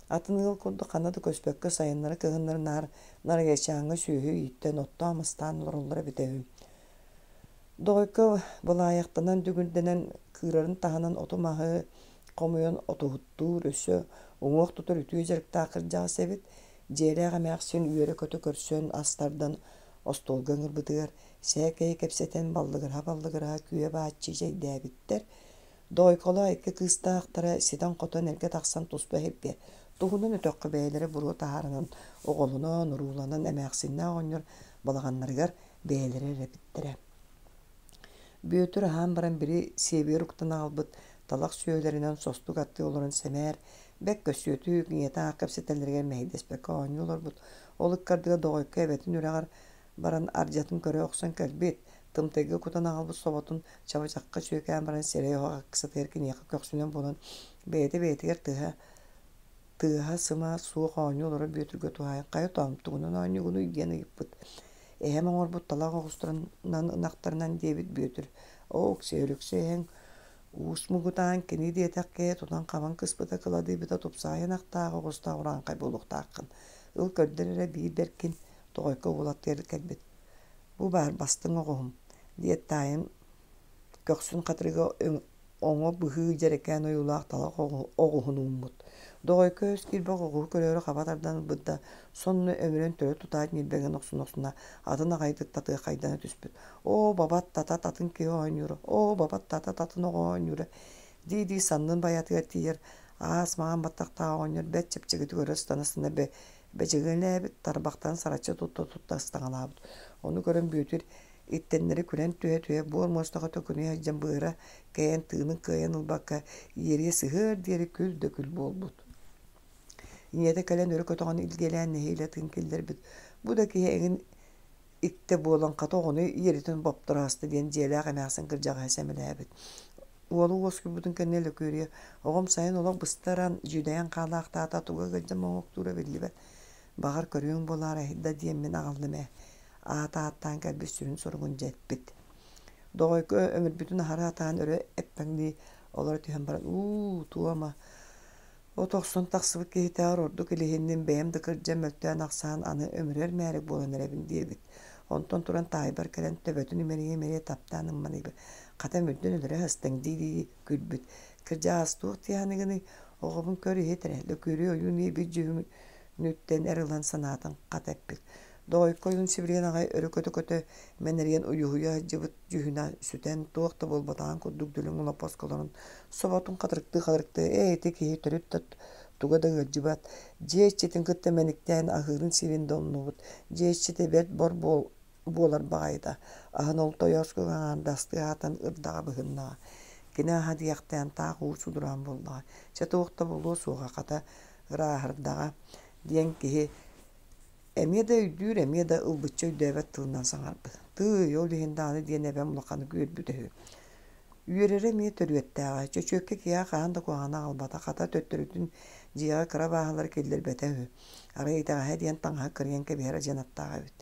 Атын ыал курдук ханна да көспөккө сайыннары-кыһыннары наар Нарыйачааҥҥа сүөһү ииттэн, оттоон-мастаан олороллоро эбитэ үһү. Доҕойко былаайахтанан дүҥүрдэнэн кыырарын таһынан оту-маһы хомуйан отуһуттуур, өссө уҥуох тутар үтүө дьарыктаах кырдьаҕас эбит. Дьиэлээх эмээхсин үөрэ-көтө көрсөн, ас тардан остуолга ыҥырбытыгар сээкэйи кэпсэтэн баллыгыраһа-баллыгыраһа күө-бааччы чэйдээбиттэр. Доойколоох икки кыыстаахтара ситэн-хотон эргэ тахсан туспа иһиргэ, туһунан өтөххө бэйэлэрэ буруо таһаарынан оҕолонон, урууланан эмээхсиннээх оҕонньор балаҕаннарыгар бэйэлэрэ эрэ эбиттэрэ. Бүөтүр аһаан баран били сиэбигэр уктан аҕалбыт талах сүөһүлэринэн состук аттыы олорон сэмээр, бэк көссүөтүк, ийэтэ аах кэпсэтэллэригэр мэһэйдэспэккэ оонньуу олорбут. Ол ыккардыгар Доҕойко эбэтин үрэҕэр баран ардьатын көрө охсон кэлбит, тымтайга кутан аҕалбыт соботун чабычахха сүөкээн баран сирэй оһох ыксатыгар киниэхэ көхсүнэн буолан бэйэтэ бэйэтигэр тыһа тыаһа-сыма суох оонньуу олорор Бүөтүргэ туһаайан «Хайа тоом, тугунан оонньуугунуй?» диэн ыйыппыт. Эһэм оҥорбут талах оҕустарынан ынахтарынан диэбит Бүөтүр. «Оо, Өксөй Өлөксөй эһэҥ уус муҥутаан кини диэтэх киһи тутан-хабан кыспыта кыладыйбыта тупсаҕай ынахтаах оҕустаах урааҥхай буолуохтааххын. Ыл көрдөр эрэ биир бэркин, Тоҕойко уолаттыгар кэлбит. Бу баар бастыҥ оҕуһум, диэт таайын көхсүн хатырыга оҥо быһыы дьэрэкээн ойуулаах талах оҕуһун ууммут. Доҕойко өс киирбэх оҕуһу көрөөрү хаба тардан ылбыт да, сонно өмүрэн төлө тутаат ньилбэгин охсуна-охсуна атын аҕайдык татыахайдана түспүт. «Оо, бабат татат атын киһи оонньуура, оо, бабат татат атын оҕо оонньуура» дии-дии саннын байатыгар тиийэр аас маҥан баттахтаах оҕонньор бэрт чэпчэкитик өрө ыстана-ыстана бэдьигилээбит, тарбахтарын сараччы тутта-тутта ыстаҥалаабыт. Ону көрөн Бүөтүр иттэннэри күлэн түһэ-түһэ буор муостаҕа төкүнүйэ сылдьан быара кэйэн тыынын кыайан ылбакка иэриэ сыһыар диэри күл да күл буолбут. Ийэтэ кэлэн өрө көтөҕөн илгиэлээн нэһиилэ тыын киллэрбит. Бу да киһи эҥин иттэ буолан хата оҕону иэритин бопторо аста диэн дьиэлээх эмээхсин кырдьаҕаһы сэмэлээбит. Уолу уоскуйбутун кэннэ Лөкүөрүйэ оҕом сайын олох быстаран, дьүдэйэн хаалаахтаата туга ыалдьан моһуоктуура биллибэт. Баҕар көрүөҥ буолаарай да диэммин аҕаллым ээ. Аат ааттаан кэлбит сүрүн соругун дьэ эппит. Доҕойко өмүрбүтүн аһара атаан өрө эппэҥнии олоро түһэн баран уу туома от охсон тахсыбыт киһитээҕэр ордук илиһинним бэйэм да кырдьан мөлтөөн ахсаан аны өмүрэр мээрик буолан эрэбин диэбит. Онтон туран таайбар кэлэн төбөтүн имэрийэ-имэрийэ таптаан ымманыйбыт. Хата өмүрдүн өлөрө сыстыҥ дии-дии күлбүт. Кырдьаҕас туох дии саныыгыный? Оҕобун көр иһит эрэ, Лөкүөрүй ойуун иэйбит дьүһүн. нүттэн эр ылан санаатын хат эппит. Доҕойко ойуун сибилигин аҕай өрө көтө-көтө мэнэрийэн уйуһуйа сылдьыбыт дьүһүнэ сүтэн, туох да буолбатаҕын курдук дүлүҥ олоппоско олорон соботун хатырыктыы-хатырыктыы «Ээ, ити киһи төрүт да туга да ыалдьыбат, дьиэ иччитин кытта мэниктээн аһыырын-сиирин да умнубут, дьиэ иччитэ бэрт бор буолар баҕайыта, аһын ол тойооску аҥаардастыы аһатан ырдаҕа быһыннаҕа, кини аһа диэхтээн таах уу судураан буоллаҕа, чэ туох да буолуо суоҕа, хата ырааһырдаҕа» диэн киһи эмиэ да өйдүүр, эмиэ да ылбычча өйдөөбөт тылынан саҥарбыт. Тыый, ол иһин даҕаны диэн эбэм улаханнык үөрбүтэ үһү. Үөрэрэ эмиэ төрүөттээҕэ. Чөчүөккэ киһиэхэ хаһан да куһаҕаны аҕалбата, хата төттөрүтүн дьиэҕэ кыра бааһылары киллэрбэтэ үһү. Арай итэҕэһэ диэн таҥаһа кырыйан кэбиһэр адьынаттаах эбит.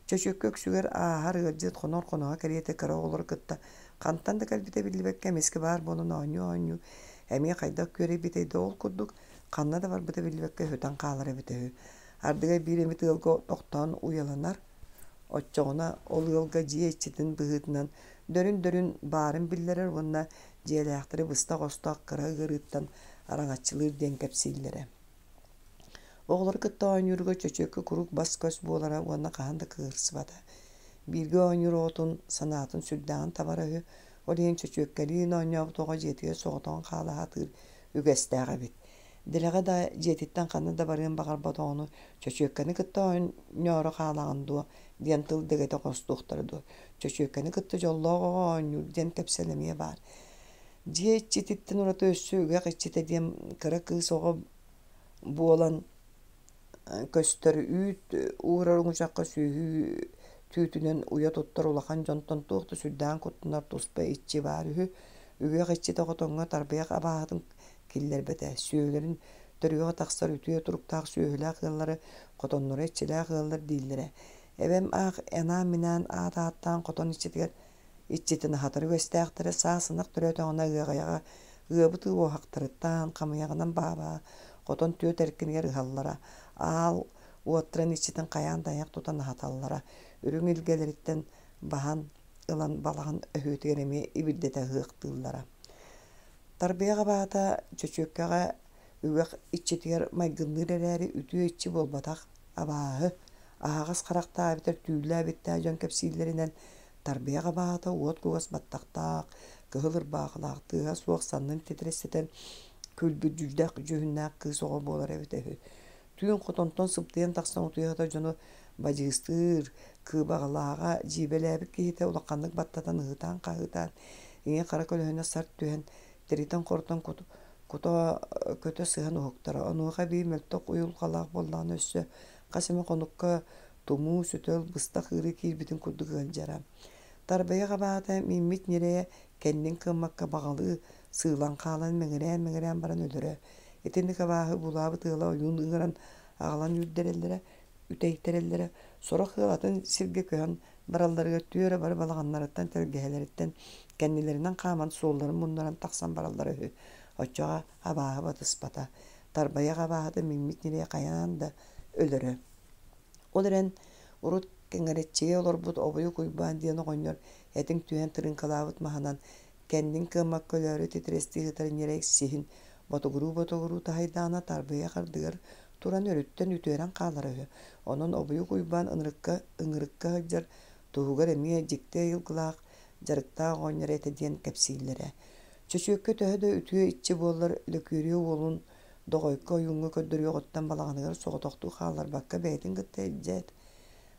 Чөчүөккэ үксүгэр ааһар ыалдьыт хонор хоноһо кэриэтэ кыра оҕолору кытта хантан да кэлбитэ биллибэккэ эмискэ баар буолан оонньуу-оонньуу эмиэ хайдах күөрэйбитэй да ол курдук ханна да барбыта биллибэккэ өһүтэн хаалар эбитэ үһү. Ардыгар биир эмит ыалга тохтоон уйаланар, оччоҕуна ол ыалга дьиэ иччитин быһыытынан дөрүн-дөрүн баарын биллэрэр уонна дьиэлээхтэри быстах-остох кыра ыарыыттан араҥаччылыыр диэн кэпсииллэрэ. Оҕолору кытта оонньуурга чөчүөккэ куруук бас-көс буолара уонна хаһан да кыырсыбата. Бииргэ оонньуур оҕотун санаатын сүрдээҕин табара үһү, ол иһин чөчүөккэлиин оонньообут оҕо дьиэтигэр соҕотоҕун хаала сатыыр үгэстээх эбит. Дэлэҕэ да дьиэтиттэн ханна да барыан баҕарбат оҕону чөчүөккэни кытта оонньоору хаалаҕын дуо диэн тыл дэгэтэ хостуохтара дуо, чөчүөккэни кытта дьоллоох оҕо оонньуур диэн кэпсэл эмиэ баар. Дьиэ иччититтэн ураты өссө үгэх иччитэ диэн кыра кыыс оҕо буолан көстөр үүт уурар уҥучахха сүөһү түүтүнэн уйа туттар улахан дьонтон туох да сүрдээҕин куттанар туспа иччи баар үһү. Үгэх иччитэ хотоҥҥо тарбыйах абааһытын киллэрбэтэ. Сүөһүлэрин төрүөҕэ тахсар үтүө туруктаах сүөһүлээх ыаллары хотонноро иччилээх ыаллар дииллэрэ. Эбэм аах анаан-минээн аат ааттаан хотон иччитигэр иччитин аһатар үгэстээхтэрэ саас ынах төрөөтөҕүнэ ыаҕайаҕа ыабыт уоһахтарыттан хамыйаҕынан баабаа хотон түөрт эркинигэр ыһаллара, аал уоттарын иччитин хайаан да айах тутан аһаталлара, үрүҥ илгэлэриттэн баһан ылан балаҕан өһүөтүгэр эмиэ ибирдэтэ ыһыахтыыллара. Тарбыйах абаата чөчүөккэҕэ үгэх иччитигэр майгынныыр эрээри үтүө иччи буолбатах, абааһы, аһаҕас харахтаах эбэтэр түүллээх-биттээх дьон кэпсииллэринэн Тарбыйах абаата уот кугас баттахтаах, кыһыл ырбаахылаах, тыаһа суох саннын титирэстэтэн күлбүт дьүдьэх дьүһүннээх кыыс оҕо буолар эбитэ үһү. Түүн хотонтон сыптыйан тахсан утуйа сытар дьону бадьыыстыыр, кыыбаҕалааҕа, дьиибэлээбит киһитэ улаханнык баттатан ыһыытаан-хаһыытаан, ийэ-хара көлөһүнэ сарт түһэн, тиритэн-хорутан кута көтө сыһан уһуктара. Онуоха эбии мөлтөх уйулҕалаах буоллаҕына өссө хас эмэ хонукка тумуу, сөтөл, быстах ыарыы киирбитин курдук ыалдьара. Тарбыйах абаата мииммит ньирэйэ кэннин кыаммакка баҕалыы сыылан хаалан мэҥирээн-мэҥирээн баран өлөрө. Итинник абааһы булаабыт ыала ойуун ыҥыран аҕалан үүрдэрэллэрэ, үтэйтэрэллэрэ. Сорох ыал атын сиргэ көһөн баралларыгар түөрэ бары балаҕаннарыттан, тэлгэһэлэриттэн кэннилэринэн хааман суолларын муннаран тахсан бараллара үһү. Оччоҕо абааһы батыспата. Тарбайах абааһыта мииммит ньирэйэ хайаан да өлөрө. Ол эрэн урут кэҥэрэччийэ олорбут Обуйук Уйбаан диэн оҕонньор этиҥ түһэн тырыыҥкалаабыт маһынан кэннин кыаммакка өлөөрү титирэстии сытар ньирэй сиһин ботугуруу-ботугуруу таһыйдаҕына тарбыйах ардыгар туран өрүттэн үтүөрэн хаалара үһү. Онон Обуйук Уйбаан ынырыкка ыҥырыкка сылдьар туһугар эмиэ дьикти айылгылаах, дьарыктаах оҕонньор этэ диэн кэпсииллэрэ. Чөчүөккэ төһө да үтүө иччи буоллар Лөкүөрүйэ уолун Доҕойко ойууҥҥа көрдөрүөҕүттэн балаҕаныгар соҕотохтуу хаалларбакка бэйэтин кытта илдьээт,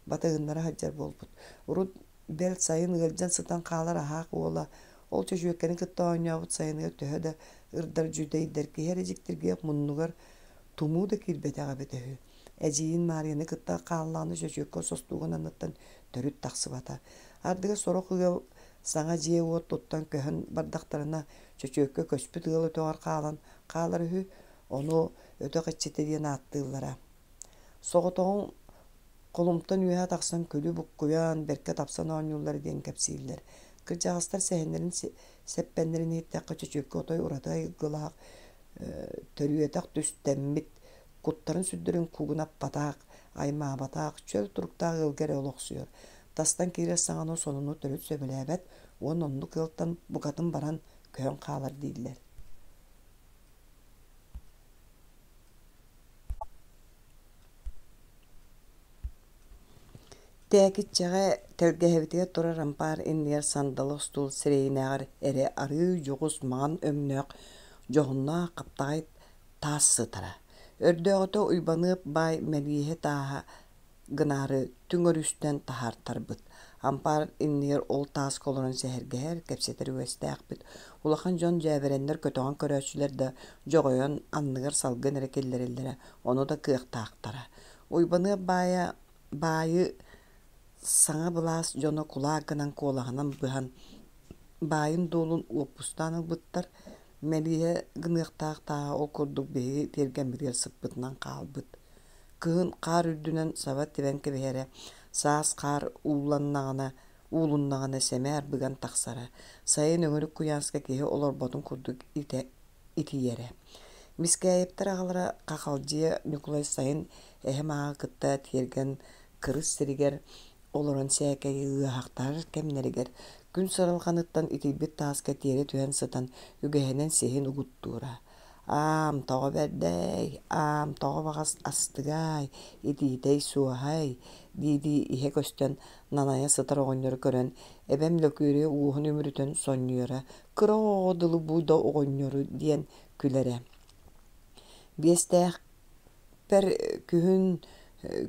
батыһыннара сылдьар буолбут. Урут бэл сайын ыалдьан сытан хаалар аһаах уола ол чөчүөккэни кытта оонньообут сайыныгар төһө да ырдар дьүдэйдэр киһи эрэ дьиктиргиэх муннугар тумуу да киирбэтэх эбитэ үһү. Эдьиийин Маарыйаны кытта хааллаҕына чөчүөккэ состуугун анныттан төрүт тахсыбата. Ардыгар сорох ыал саҥа дьиэ-уот туттан көһөн бардахтарына чөчүөккэ көспүт ыал өтөҕөр хаалан хаалар үһү, ону өтөх иччитэ диэн ааттыыллара. Соҕотоҕун холумтан үөһэ тахсан күлү буккуйан, бэркэ тапсан оонньууллар диэн кэпсииллэр. Кырдьаҕастар сэһэннэрин сэппэннэрин иһиттэххэ чөчүөккэ отой ураты айылгылаах, төрүөтэх түстэммит, куттарын-сүрдэрин куугунаппатах, аймаабатах, чөл туруктаах ыалга эрэ олохсуйар. Тастан киирэр саҥаны сонуну төрүт сөбүлээбэт уонна оннук ыалтан букатын баран көһөн хаалар дииллэр. Тээкиччэҕэ тэлгэһэбитигэр турар ампаар иннигэр сандалы остуол сирэйинээҕэр эрэ арыы дьоҕус маҥан өҥнөөх, дьоһуннаах хаптаҕай таас сытара. Өрдөөҕүтэ Уйбаныап баай мэлииһэ тааһа гынаары түҥ өрүстэн таһаартарбыт. Ампаар иннигэр ол тааска олорон сэһэргэһэр, кэпсэтэр үгэстээхпит. Улахан дьон дьээбэрэннэр көтөҕөн көрөөччүлэр да дьоҕойон анныгар салгын эрэ киллэрэллэрэ, ону да кыахтаахтара. Уйбаныап баайа баайы саҥа былаас дьоно кулаак гынан куолаһынан быһан баайын-дуолун уоппустаан ылбыттар, мэлииһэ гыныахтаах тааһа ол курдук биһиги тиэргэммитигэр сыппытынан хаалбыт. Кыһын хаар үрдүнэн саба тибэн кэбиһэрэ, саас хаар уулланнаҕына, уулуннаҕына сэмээр быган тахсара, сайын өҥүрүк куйааска киһи олорботун курдук итэ итийэрэ. Мискээйэптэр аҕалара Хахалдьыйа Ньукулай сайын эһэм ааҕы кытта тиэргэн кырыс сиригэр олорон сээкэйи ыаһахтаһар кэмнэригэр күн сыралҕаныттан итийбит тааска тиэрэ түһэн сытан үгэһинэн сиһин угуттуура. Аам, тоҕо бэрдэй, аам, тоҕо баҕас астыгаай, итиитэй суоһай дии-дии иһэ көстөн нанайа сытар оҕонньору көрөн, эбэм Лөкүөрүйэ уоһун үмүрүтэн сонньуйара, кыра оҕоҕо дылы бу да оҕонньору диэн күлэрэ. Биэстээхпэр күһүн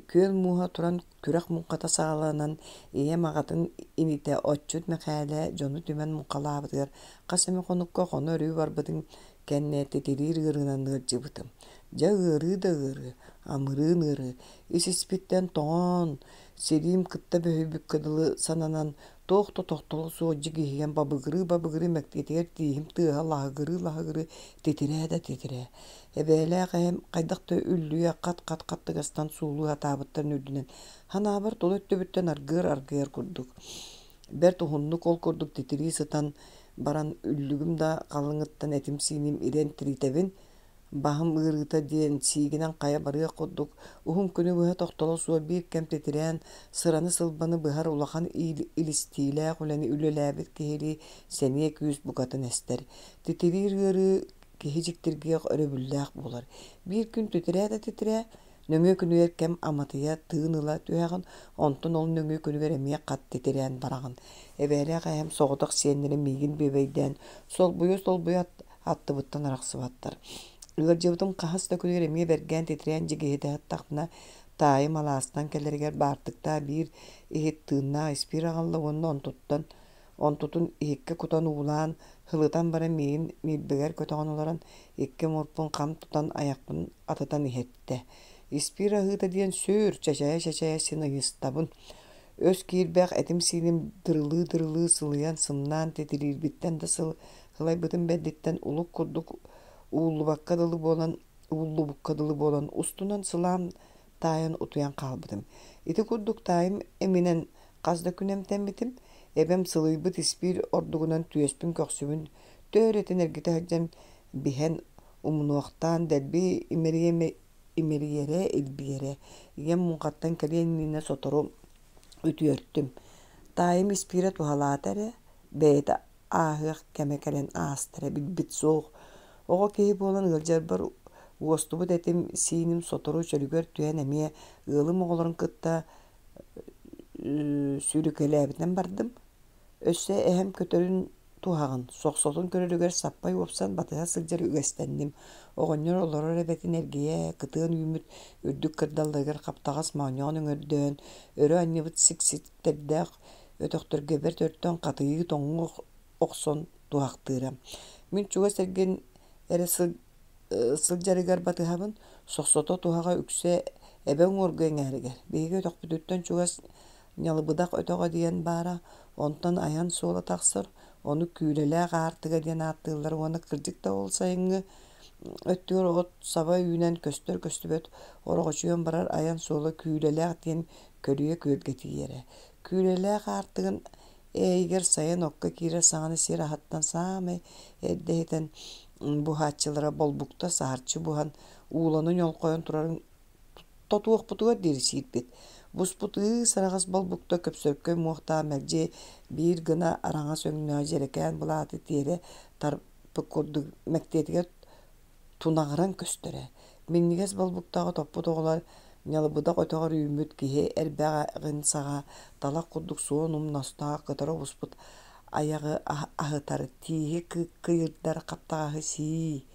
күөл мууһа туран күрэх муҥхата саҕаланан, ийэм аҕатын инитэ Отчут Мэхээлэ дьону түмэн муҥхалаабытыгар хас эмэ хонукка хоно-өрүү барбытын кэннэ титириир ыарыынан ыалдьыбытым. Дьэ ыарыы да ыарыы, амырыын ыарыы, ис-испиттэн тоҥон, сириим кытта бөһүйбүккэ дылы сананан, туох да тохтоло суох дьигиһийэн бабыгырыы-бабыгырыы мэктиэтигэр тииһим тыаһа лаһыгырыы-лаһыгырыы титирээ да титирээ. Эбээлээх эһэм хайдах да үллүйэ хат-хат хаттыгастан суулуу сатаабыттарын үрдүнэн санаабар тула өттүбүттэн аргыар-аргыар курдук. Бэрт уһуннук ол курдук титирии сытан баран үллүгүм да халыҥыттан этим-сииним ирэн тиритэбин, Баһым ыарыыта диэн сиигинэн хайа барыах курдук, уһун күнү быһа тохтоло суох биир кэм титирээн, сыраны-сылбаны быһар улахан илистиилээх үлэни үлэлээбит киһилии сэниэ күүс букатын эстэр. Титириир ыарыы киһи дьиктиргиэх өрөбүллээх буолар. Биир күн титирээ да титирээ, Нөҥүө күнүгэр кэм аматыйа, тыын ыла түһэҕин, онтон ол нөҥүө күнүгэр эмиэ хат титирээн бараҕын. Эбээлээх эһэм соҕотох сиэннэрэ миигин бүөбэйдээн, солбуйа-солбуйа аттыбыттан арахсыбаттар. Ыалдьыбытым хаһыс да күнүгэр эмиэ бэргээн титирээн дьигиһитэ сыттахпына, таайым алаастан кэлэригэр баартыктаа биир иһит тыыннаах испиир аҕалла уонна онтуттан Онтутун иһиккэ кутан уулаан, һылытан баран миигин ньилбэгэр көтөҕөн олорон, икки мурпун хам тутан айахпын атытан иһэттэ. Испиир аһыыта диэн сүр, чачайа-чачайа син ыйыстабын. Өс киирбэх этим-сииним дырылыы-дырылыы сылыйан сымнаан титириирбиттэн да сылайбытым бэрдиттэн улук курдук ууллубакка дылы буолан ууллубукка дылы буолан устунан сылаам таайан утуйан хаалбытым. Ити курдук таайым эминэн хас да күн эмтэммитим. Эбэм сылыйбыт испиир ордугунан түөспүн көхсүбүн төөрөтөн эргитэ сылдьан биһэн умнуохтаан дэлби имэрийэрэ, илбийэрэ. Ийэм муҥхаттан кэлиэн иннинэ сотору үтүөртүм. Таайым испиирэ туһалаата эрэ, бэйэтэ ааһыах кэмэ кэлэн аастара билбит суох. Оҕо киһи буолан ыалдьарбар уостубут этим сииним сотору чөлүгэр түһэн эмиэ ыалым оҕолорун кытта сүүрүкэлээбитинэн бардым. Өссө эһэм көтөрүн туһаҕын, сохсотун көрөрүгэр саппай уопсан батыһа сылдьар үгэстэнним. Оҕонньор олорор эбэтин эргийэ кытыан үүммүт үрдүк кырдалларыгар хаптаҕас моонньоҕон өҥөрдөөн, өрө анньыбыт сиксиктэрдээх өтөхтөргө бэрт өртөн хатыйыы тоҥуу охсон туһахтыыра. Мин чугас эргин эрэ сылдьарыгар батыһабын, сохсото туһаҕа үксэ эбэ уҥуоргу эҥээригэр. Биһиги өтөхпүтүттэн чугас Ньалыбыдах өтөҕө диэн баара, онтон айан суола тахсар, ону Күүлэлээх аартыга диэн ааттыыллар уонна кырдьык да ол сайыҥҥы өттүгэр от саба үүнэн көстөр-көстүбэт ороҕочуйан барар айан суола Күүлэлээх диэн көлүйэ күөлгэ тиийэрэ. Күүлэлээх аартыгын ээйигэр сайын окко киирэр саҕана сир аһыттан саамай эрдэ иһитэн буһааччылара болбукта саһарчы буһан ууланы ньолхойон турарын тотуохпутугар диэри сиирбит. Буспут ыы-сараҕас болбукта көпсөркөй муохтаах мэлдьи биир гына араҥас өҥнөөх дьэрэкээн былааты тиэрэ тарпыт курдук мэктиэтигэр тунаҕыран көстөрө. Минньигэс болбуктаҕа топпут оҕолор Ньалыбыдах өтөҕөр үүммүт киһи эрбэҕин саҕа талах курдук суон умнастоох кытара буспут айаҕы аһытар, тииһи кыйырдар хаптаҕаһы сии,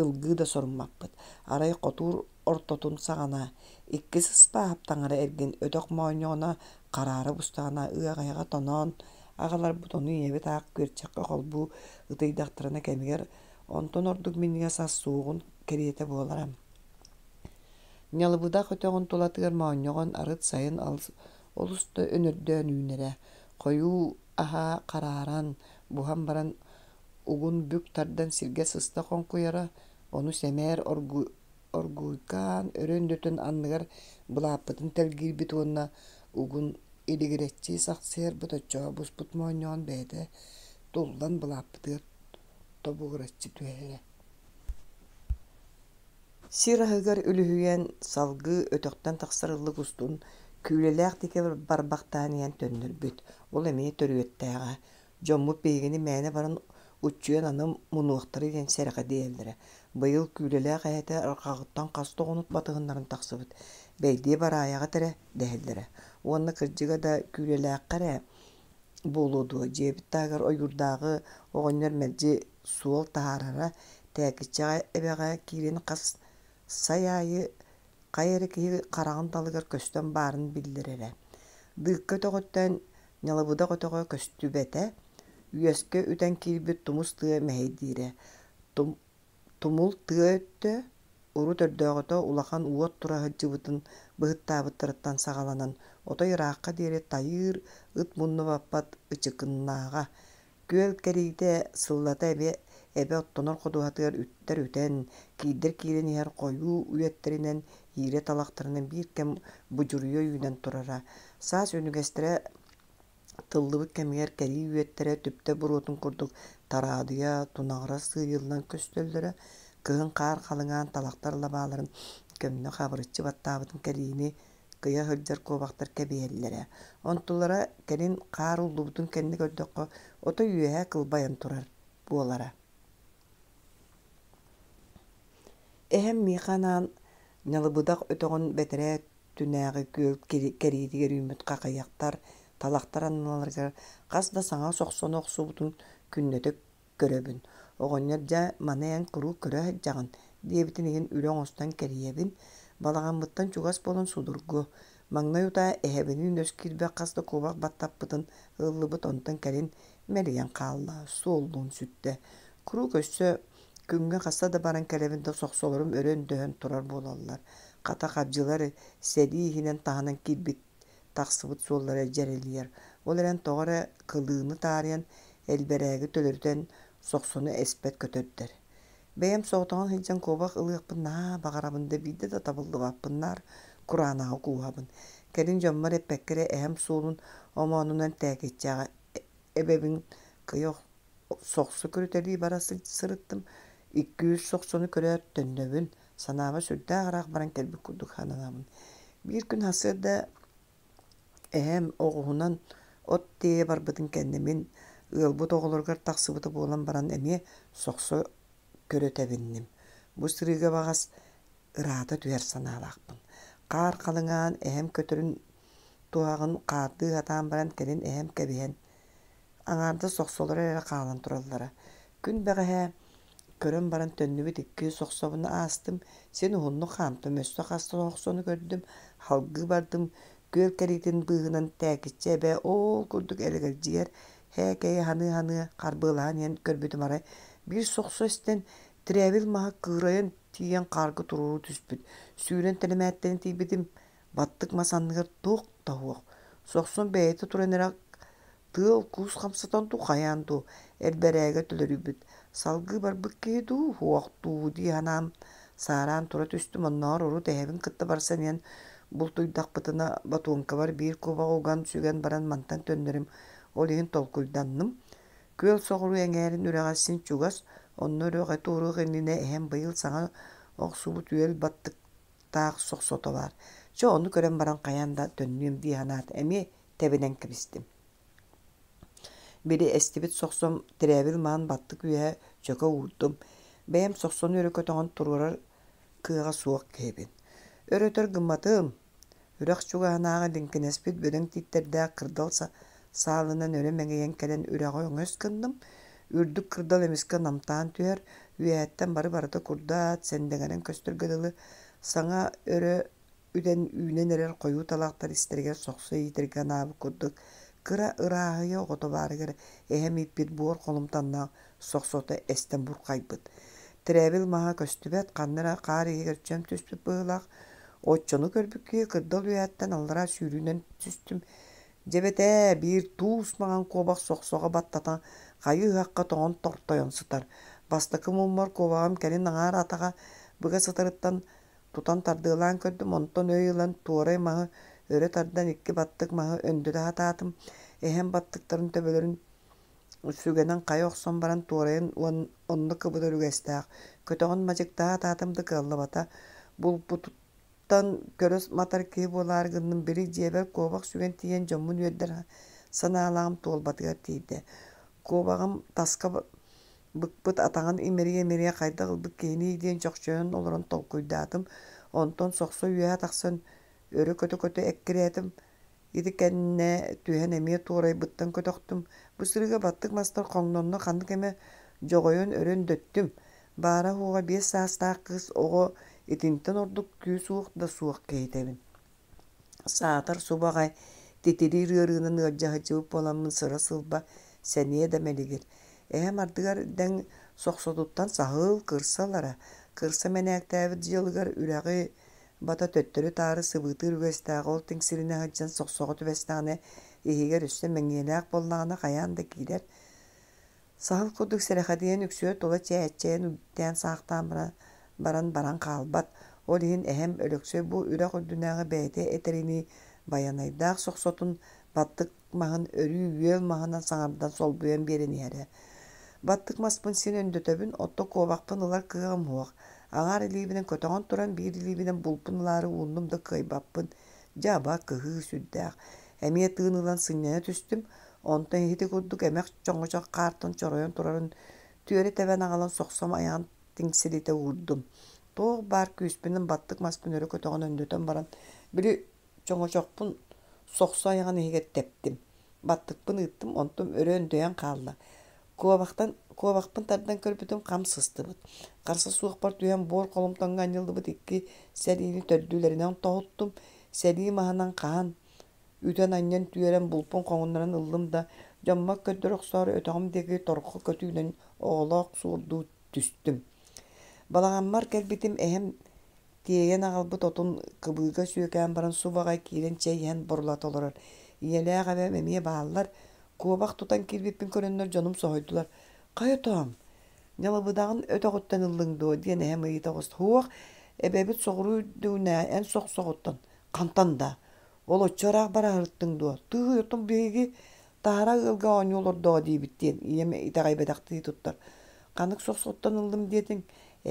ылгыы да соруммаппыт. Арай хотуур ортотун саҕана иккис Ыспааһап таҥара эргин өтөх моонньоҕоно хараара бустаҕына ыаҕайаҕа тоноон аҕаларбыт ону ийэбит аах күөрчэххэ холбуу ытыйдахтарына кэмигэр онтон ордук минньигэс ас суоҕун кэриэтэ буолара. Ньалыбыдах өтөҕүн тулатыгар моонньоҕон арыт сайын олус да өнөрдөөн үүнэрэ. Хойуу аһа харааран, буһан баран угун бүк тардан сиргэ сыста хоҥкуйара, ону сэмээр оргууйкаан өрө өндөтөн анныгар былааппытын тэлгиирбит уонна угун илигирэччи сахсыйарбыт оччоҕо буспут моонньоҕон бэйэтэ туллан былааппытыгар тобугураччы түһэрэ. Сир аһыгар үлүһүйэн, салгыы өтөхтөн тахсар ыллык устун күүлэлээх диэки барбахтаан иһэн төннөрбүт. Ол эмиэ төрүөттээҕэ. Дьоммут биһигини мээнэ баран уччуйан аны мунуохтара диэн сэрэхэдийэллэрэ. Быйыл күүлэлээх эһэтэ арҕаҕыттан хас да хонук батыһыннаран тахсыбыт. Бэйдиэ бараайаҕыт эрэ дэһэллэрэ. Уонна кырдьыга да күүлэлээххэ эрэ буолуо дуо, дьиэбит таһыгар ойуурдааҕы оҕонньор мэлдьи суол таһаарара, Тээкиччэҕэ эбэҕэ киирэн хас сай аайы хайа эрэ киһи хараҕын далыгар көстөн баарын биллэрэрэ. Дыыкка өтөҕүттэн Ньалыбыдах өтөҕө көстүбэтэ, үөскэ үтэн киирбит тумус тыа мэһэйдиирэ. Тумул тыа өттө урут өрдөөҕүтэ улахан уот тура сылдьыбытын быһыттаабыттарыттан саҕаланан отой ыраахха диэри тайыыр ыт мунну баппат ычыкыннааҕа. Күөл кэриитэ сыллата эбэ, эбэ оттонор ходуһатыгар үттэр үтэн, киирдэр киирэн иһэр хойуу үөттэринэн, иирэ талахтарынан биир кэм будьуруйа үүнэн турара. Саас үнүгэстэрэ тыллыбыт кэмигэр кэрии үөттэрэ түптэ буруотун курдук тараадыйа, тунаҕыра сыыйыллан көстөллөрө. Кыһын хаар халыҥаан талахтар лабааларын көмнөх абырыччы баттаабытын кэриини кыйа сылдьар куобахтар кэбиһэллэрэ. Онтулара кэлин хаар уллубутун кэннэ көрдөххө, отой үөһэ кылбайан турар буолара. Эһэм миэхэ анаан Ньалыбыдах өтөҕүн бэтэрээ өттүнээҕи күөл кэриитигэр үүммүт хахыйахтар, талахтар анныларыгар хас да саҥа сохсону охсубутун күннэтэ көрөбүн. Оҕонньор дьэ маны эн куруук көрө сылдьаҕын диэбитин иһин үлэ оҥостон кэрийэбин. Балаҕаммыттан чугас буолан судургу. Маҥнай утаа эһэбиниин өс киирбэх хас да куобах баттаппытын ыллыбыт, онтон кэлин мэлийэн хаалла, суоллуун сүттэ. Куруук өссө күҥҥэ хаста да баран кэлэбин да сохсолорум өрө өндөһөн турар буолаллар. Хата хабдьылар сэлии иһинэн таһынан киирбит тахсыбыт суоллара дьэрэлийэр. Ол эрэн тоҕо эрэ кылыыны таарыйан, элбэрээги төлөрүтэн сохсону эспэт көтөрдөр. Бэйэм соҕотоҕун сылдьан куобах ылыахпын наһаа баҕарабын да биирдэ да табыллыбаппын наар кураанаҕы кууһабын. Кэлин дьоммор эппэккэ эрэ эһэм суолун омоонунан Тээкиччэҕэ эбэбин кыйа сохсо көрүтэлии бара сырыттым. Икки-үс сохсону көрөөт төннөбүн, санаабар сүрдээх ыраах баран кэлбит курдук сананабын. Биир күн сарсыарда эһэм оҕуһунан от тиэйэ барбытын кэннэ мин ыалбыт оҕолоругар тахсыбыта буолан баран эмиэ сохсо көрө тэбинним. Бу сырыыга баҕас ыраата түһэр санаалаахпын. Хаар халыҥаан эһэм көтөрүн туһаҕын хаардыы сатаан баран кэлин эһэм кэбиһэн Аҥаардас сохсолоро эрэ хаалан тураллара. Күн бэҕэһээ көрөн баран төннүбүт икки сохсобун аастым, син уһуннук хаамтым, өссө хас сохсону көрдүм, салгыы бардым, күөл кэриитин быыһынан Тээкиччэ эбэ оол курдук элэгэлдьийэр, һээкэйи саныы-саныы харбыалаһан иһэн көрбүтүм арай биир сохсо истэн, тирээбил маһа кыырайан тиийэн хаарга туруору түспүт, сүүрэн тэлэмээттэнэн тиийбитим, баттык мас анныгар туох да суох, сохсом бэйэтэ туран эрэ Тыал-куус хамсатан дуу, хайаан дуу, элбэрээгэ төлөрүйбүт, салгыы барбыт киһи дуу, суох дуу дии санаан саараан тура түстүм, оннооҕор урут эһэбин кытта барсан иһэн бултуйдахпытына ботуоҥкабар биир куобаҕы уган сүгэн баран мантан төннөрүм, ол иһин толкуйданным. Күөл соҕуруу эҥээрин үрэҕэ син чугас, онно үрэҕи туоруох иннинэ эһэм быйыл саҥа охсубут үөл баттыктаах сохсото баар. Чэ, ону көрөн баран хайаан да төннүөм дии санаат, эмиэ тэбинэн кэбистим. Били эстибит сохсом тирээбил маан баттык үөһэ чөкө уурдум. Бэйэм сохсону өрө көтөҕөн туруорар кыаҕа суох киһибин. Өр-өтөр гымматым, үрэх чугаһынааҕы лиҥкинэспит бөдөҥ тииттэрдээх кырдал саалынан өрө мэҥийэн кэлэн үрэҕи өҥөс гынным. Үрдүк кырдал эмискэ намтаан түһэр, үөһэттэн бары-барыта курдаат, сэндэҥэрэн көстөргө дылы, саҥа өрө үтэн үүнэн эрэр хойуу талахтар истэригэр сохсо иитэргэ анаабыт курдук кыра ырааһыйа оҕото баарыгар эһэм ииппит буор холумтаннаах сохсото эстэн бурхайбыт. Тирээбил маһа көстүбэт, ханна эрэ хаар иһигэр чөм түспүт быһыылаах. Оччону көрбүт киһи кырдал үөһэттэн аллараа сүүрүүнэн түстүм. Дьэбэтээ, биир туус маҥан куобах сохсоҕо баттатан хайыы ыһахха тоҥон тортойон сытар. Бастакы муммар куобаҕым кэлин аҥаар атаҕа быга сытарыттан тутан тардыалаан көрдүм, онтон өй ылан туорай маһы өрө тардан икки баттык маһы өндөтө сатаатым. Эһэм баттыктарын төбөлөрүн сүгэнэн хайа охсон баран туорайын онно кыбытар үгэстээх. Көтөҕөн мадьыктаһа сатаатым да кыаллыбата. Булпутуттан көрө матар киһи буолаары гынным, били дьиэбэр куобах сүгэн тиийэн дьоммун үөрдэр санаалааҕым туолбатыгар тиийдэ. Куобаҕым таска быкпыт атаҕын имэрийэ-имэрийэ хайдах ылбыт киһиний диэн чохчойон олорон толкуйдаатым. Онтон сохсо үөһэ тахсан өрө көтө-көтө эккирээтим. Ити кэннэ түһэн эмиэ туорайбыттан көтөхтүм. Бу сырыыга баттык мастар хоҥнонно ханнык эмэ дьоҕойон өрө өндөттүм. Баара-суоҕа 5 саастаах кыыс оҕо итинтэн ордук күүс-уох да суох киһитэбин. Саатар субу аҕай титириир ыарыынан ыалдьа сылдьыбыт буоламмын сыра-сылба, сэниэ да мэлигир. Эһэм ардыгар дэҥ сохсотуттан саһыл, кырса ылара. Кырса мэнээктээбит дьылыгар үрэҕи бата төттөрү-таары сыбыытыыр үгэстээх ол тиҥсиринэ сылдьан сохсоҕо түбэстэҕинэ иһигэр өссө мэҥиэлээх буоллаҕына хайаан да киирэр. Саһыл курдук сэрэхэдийэн үксүөр тула чээччэйэн үктээн саахтаан баран баран хаалбат. Ол иһин эһэм Өлөксөй бу үрэх үрдүнээҕи бэйэтэ этэринии байанайдаах сохсотун баттык маһын өрүү үөл маһынан саҥардан солбуйан биэрэн иһэрэ. Баттык маспын син өндөтөбүн, оттон куобахпын ылар кыаҕым суох. Аҥаар илиибинэн көтөҕөн туран, биир илиибинэн булпун ылаары ууннум да кыайбаппын. Дьэ аба, кыһыы сүрдээх. Эмиэ тыын ылан сынньана түстүм, онтон ити курдук эмэх чоҥочох хаартан чоройон турарын түөрэ тэбэн аҕалан сохсом айаҕын тиҥсиритэ уурдум. Туох баар күүспүнэн баттык маспын өрө көтөҕөн өндөтөн баран, били чоҥочохпун сохсо айаҕын иһигэр тэптим. Баттыкпын ыыттым, онтум өрө өндөйөн хаалла. Куобахтан куобахпын тардан көрбүтүм хам сыстыбыт. Харса суохпар түһэн буор холумтаҥҥа анньыллыбыт икки сэлиини төрдүлэринэн тоһуттум. Сэлии маһынан хаһан үтэн-анньан түөрэн булпун хоҥуннаран ыллым да, дьоммор көрдөрө охсоору өтөҕүм диэки торҕо көтүүнэн оҕолоох суордуу түстүм. Балаҕаммар кэлбитим эһэм тиэйэн аҕалбыт отун кыбыыга сүөкээн баран субаҕай киирэн чэй иһэн борулата олорор. Ийэлээх эбэм эмиэ бааллар. Куобах тутан киирбиппин көрөннөр дьонум соһуйдулар. «Хайа тоом, ньалыбыдаҕын өтөҕүттэн ыллыҥ дуо?» диэн эһэм ыйыта оҕуста. «Суох, эбэбит соҕуруу үрдүгүнэ эн сохсоҕуттан хантан да Ол оччо ыраах бараһырыттыҥ дуо? Тыый, оттон биһиги таһара ыалга оонньуу олордоҕо диибит диэн ийэм итэҕэйбэтэхтии туттар. Ханнык сохсоттон ыллым диэтиҥ?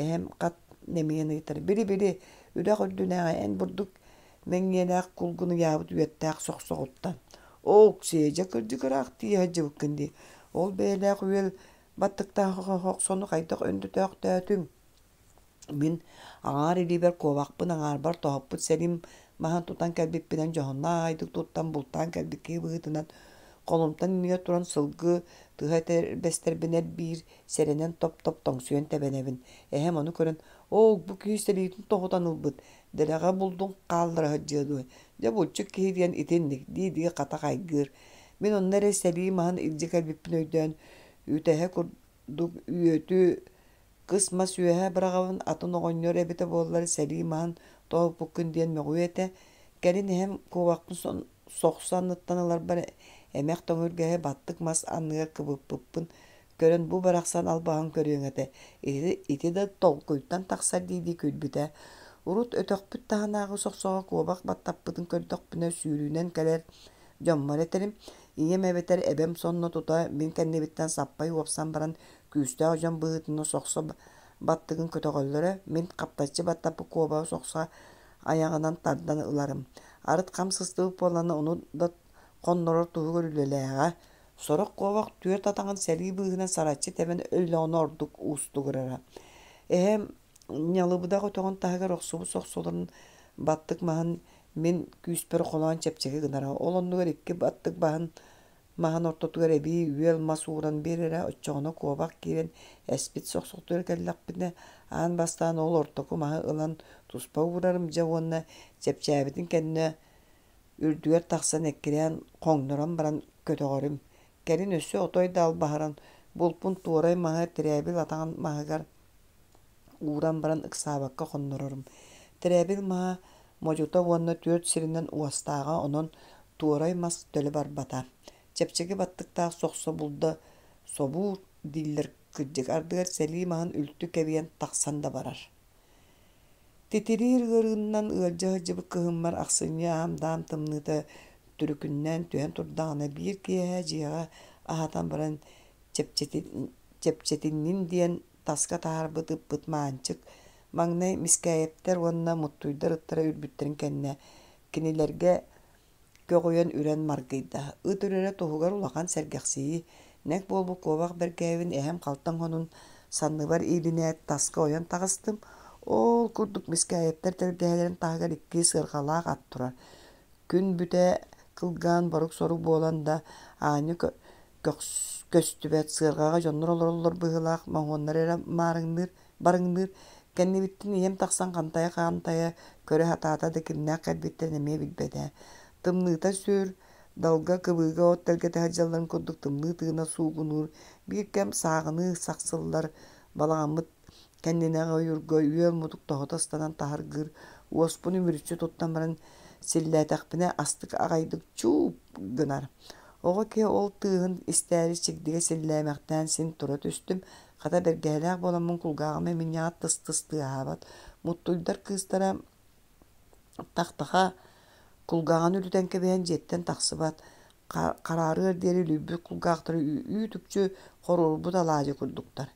Эһэм хат нэмийэн ыйытар. Били-били, үрэх үрдүнээҕи эн бурдук мэҥиэлээх кулгун ыйаабыт үөттээх сохсоҕуттан. Оок, сиэдьэ кырдьык ыраах тиийэ сылдьыбыккын дии. Ол бэйэлээх үөл баттыктаах охсону хайдах өндөтөөхтөөтүҥ? Мин аҥаар илиибэр куобахпын аҥаарбар тоһуппут сэлиим маһын тутан кэлбиппинэн дьоһуннаах аҕайдык туттан бултаан кэлбит киһи быһыытынан холумтан иннигэр туран сылгы тыһа этэрбэстэрбин эр-биир сэрэнэн топ-топ тоҥсуйан тэбэнэбин. Эһэм ону көрөн, «Оо, бу киһи сэлиитин тоһутан ылбыт, дэлэҕэ булдун хааллара сылдьыа дуо? Дьэ, булчут киһи диэн итинник» дии-дии хата хайгыыр. Мин онно эрэ сэлии маһын илдьэ кэлбиппин өйдөөн, үтэһэ курдук үөтү Кыс мас үөһэ быраҕабын, атын оҕонньор эбитэ буоллар сэлии маһын тоһуппуккун диэн мөҕүө этэ. Кэлин эһэм куобахпын сохсо анныттан ыларбар эмэх тоҥүргэһи баттык мас анныгар кыбыппыппын көрөн бу барахсан албаһын көрүөҥ этэ, ити, ити да толкуйтан тахсар дии-дии күлбүтэ. Урут өтөхпүт таһынааҕы сохсоҕо куобах баттаппытын көрдөхпүнэ сүүрүүнэн кэлэр дьоммор этэрим. Ийэм эбэтэр эбэм сонно тута мин кэннибиттэн саппай уопсан баран күүстээх дьон быһыытынан сохсо баттыгын көтөҕөллөрө, мин хаптаччы баттаппыт куобаҕы сохсо айаҕынан тардан ыларым. Арыт хам сыстыбыт буоллаҕына, ону да хоннорор туһугар үлэлээҕэ. Сорох куобах түөрт атаҕын сэлии быыһынан сараччы тэбэн өллөҕүнэ ордук уустугурара. Эһэм Ньалыбыдах өтөҕүн таһыгар охсубут сохсолорун Баттык маһын мин күүспэр холоон чэпчэки гынара. Ол оннугар икки баттык баһын маһын ортотугар эбии үөл мас ууран биэрэрэ, оччоҕуна куобах киирэн эспит сохсохтугар кэллэхпинэ, аан бастаан ол ортоку маһы ылан туспа уурарым дьэ уонна чэпчээбитин кэннэ үрдүгэр тахсан эккирээн хоҥнорон баран көтөҕөрүм. Кэлин өссө отой да албаһыран, булпун туорай маһы тирээбил атаҕын маһыгар ууран баран ыксаабакка хоннорорум. Тирээбил маһа модьута уонна түөрт сиринэн уостааҕа, онон туорай мас төлө барбата. Чэпчэки баттыктаах сохсо булда собуур дииллэр кырдьык, ардыгар сэлии маһын үлтү кэбийэн тахсан да барар. Титириир ыарыыннан ыалдьа сылдьыбыт кыһыммар ахсынньы аам-даам тымныыта түрүкүннээн түһэн турдаҕына биир киэһэ дьиэҕэ аһатан баран чэпчэтиннин диэн таска таһаарбыт ыппыт Маанчык маҥнай Мискээйэптэр уонна Муттуйдар ыттара үрбүттэрин кэннэ кинилэргэ көҕүйэн үрэн маргыйда. Ыт үрэрэ туһугар улахан сэргэхсийии, нэк буолбут куобах бэргээбин эһэм халтаҥ хонун санныбар иилинээт таска ойон таҕыстым. Ол курдук Мискээйэптэр тэлгэһэлэрин таһыгар икки сыарҕалаах ат турар. Күн бүтэ кылгаан борук-сорук буолан да аанньа көстүбэт сыарҕаҕа дьоннор олороллор быһыылаах моһуоннара эрэ маарыҥныыр барыҥныыр Кэннибиттэн ийэм тахсан хантайа-хантайа көрө сатаата да кимнээх кэлбиттэрин эмиэ билбэтэ. Тымныыта сүр, далга кыбыыга от тэлгэтэ сылдьалларын курдук тымныы тыына суугунуур, биир кэм сааҕыныы сахсыллар балаҕаммыт кэннинээҕи ойуурга үөл мутук тоһута ыстанан таһыргыыр, уоспун үмүрүччү туттан баран силлээтэхпинэ астык аҕайдык чууп гынар. Оҕо киһи ол тыаһын истээри чигдигэ силлээмэхтээн син тура түстүм, хата бэргэһэлээх буоламмын кулгааҕым эминньэҕэ тыс-тыс тыаһаабат. Муттуйдар кыыстара тахтаха кулгааҕын үлүтэн кэбиһэн дьиэттэн тахсыбат, хараарыар диэри үлүйбүт кулгаахтара үүт-үкчү хоруорбут алаадьы курдуктар.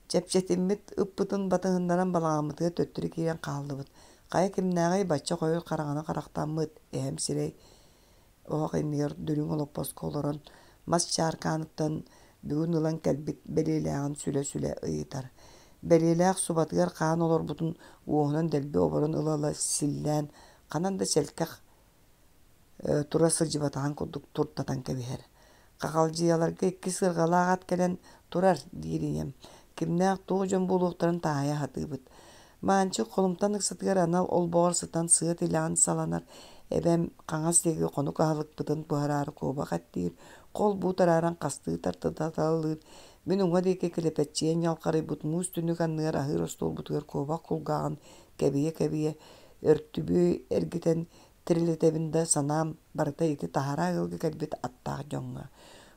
Чэпчэтиммит ыппытын батыһыннаран балаҕаммытыгар төттөрү киирэн хааллыбыт. Хайа кимнээҕий бачча хойут хараҥаны харахтаммыт, эһэм сирэй оһох иннигэр дүлүҥ олоппоско олорон мас чааркааныттан бүгүн ылан кэлбит бэлиэлээҕин сүлэ-сүлэ ыйытар. Бэлиэлээх субатыгар хаан олорбутун уоһунан дэлби оборон ыла-ыла силлээн ханан да сэлкэх тура сылдьыбатаҕын курдук туртатан кэбиһэр. Хахалдьыйаларга икки сыарҕалаах ат кэлэн турар, диир ийэм. Кимнээх туох дьон буолуохтарын таайа сатыыбыт. Маанчык холумтан ыксатыгар анал олбоҕор сытан сыа тилэҕин саланар, эбэм хаҥас диэки хонук аһылыкпытын буһараары куобах эттиир, хол-буут арааран хастыы тартыталыыр, мин уҥа диэки килэпэччийэн ньалхарыйбыт муус түннүк анныгар аһыыр остуолбутугар куобах кулгааҕын кэбийэ-кэбийэ өртүбү эргитэн тирилэтэбин да санаам барыта ити таһараа ыалга кэлбит аттаах дьоҥҥо.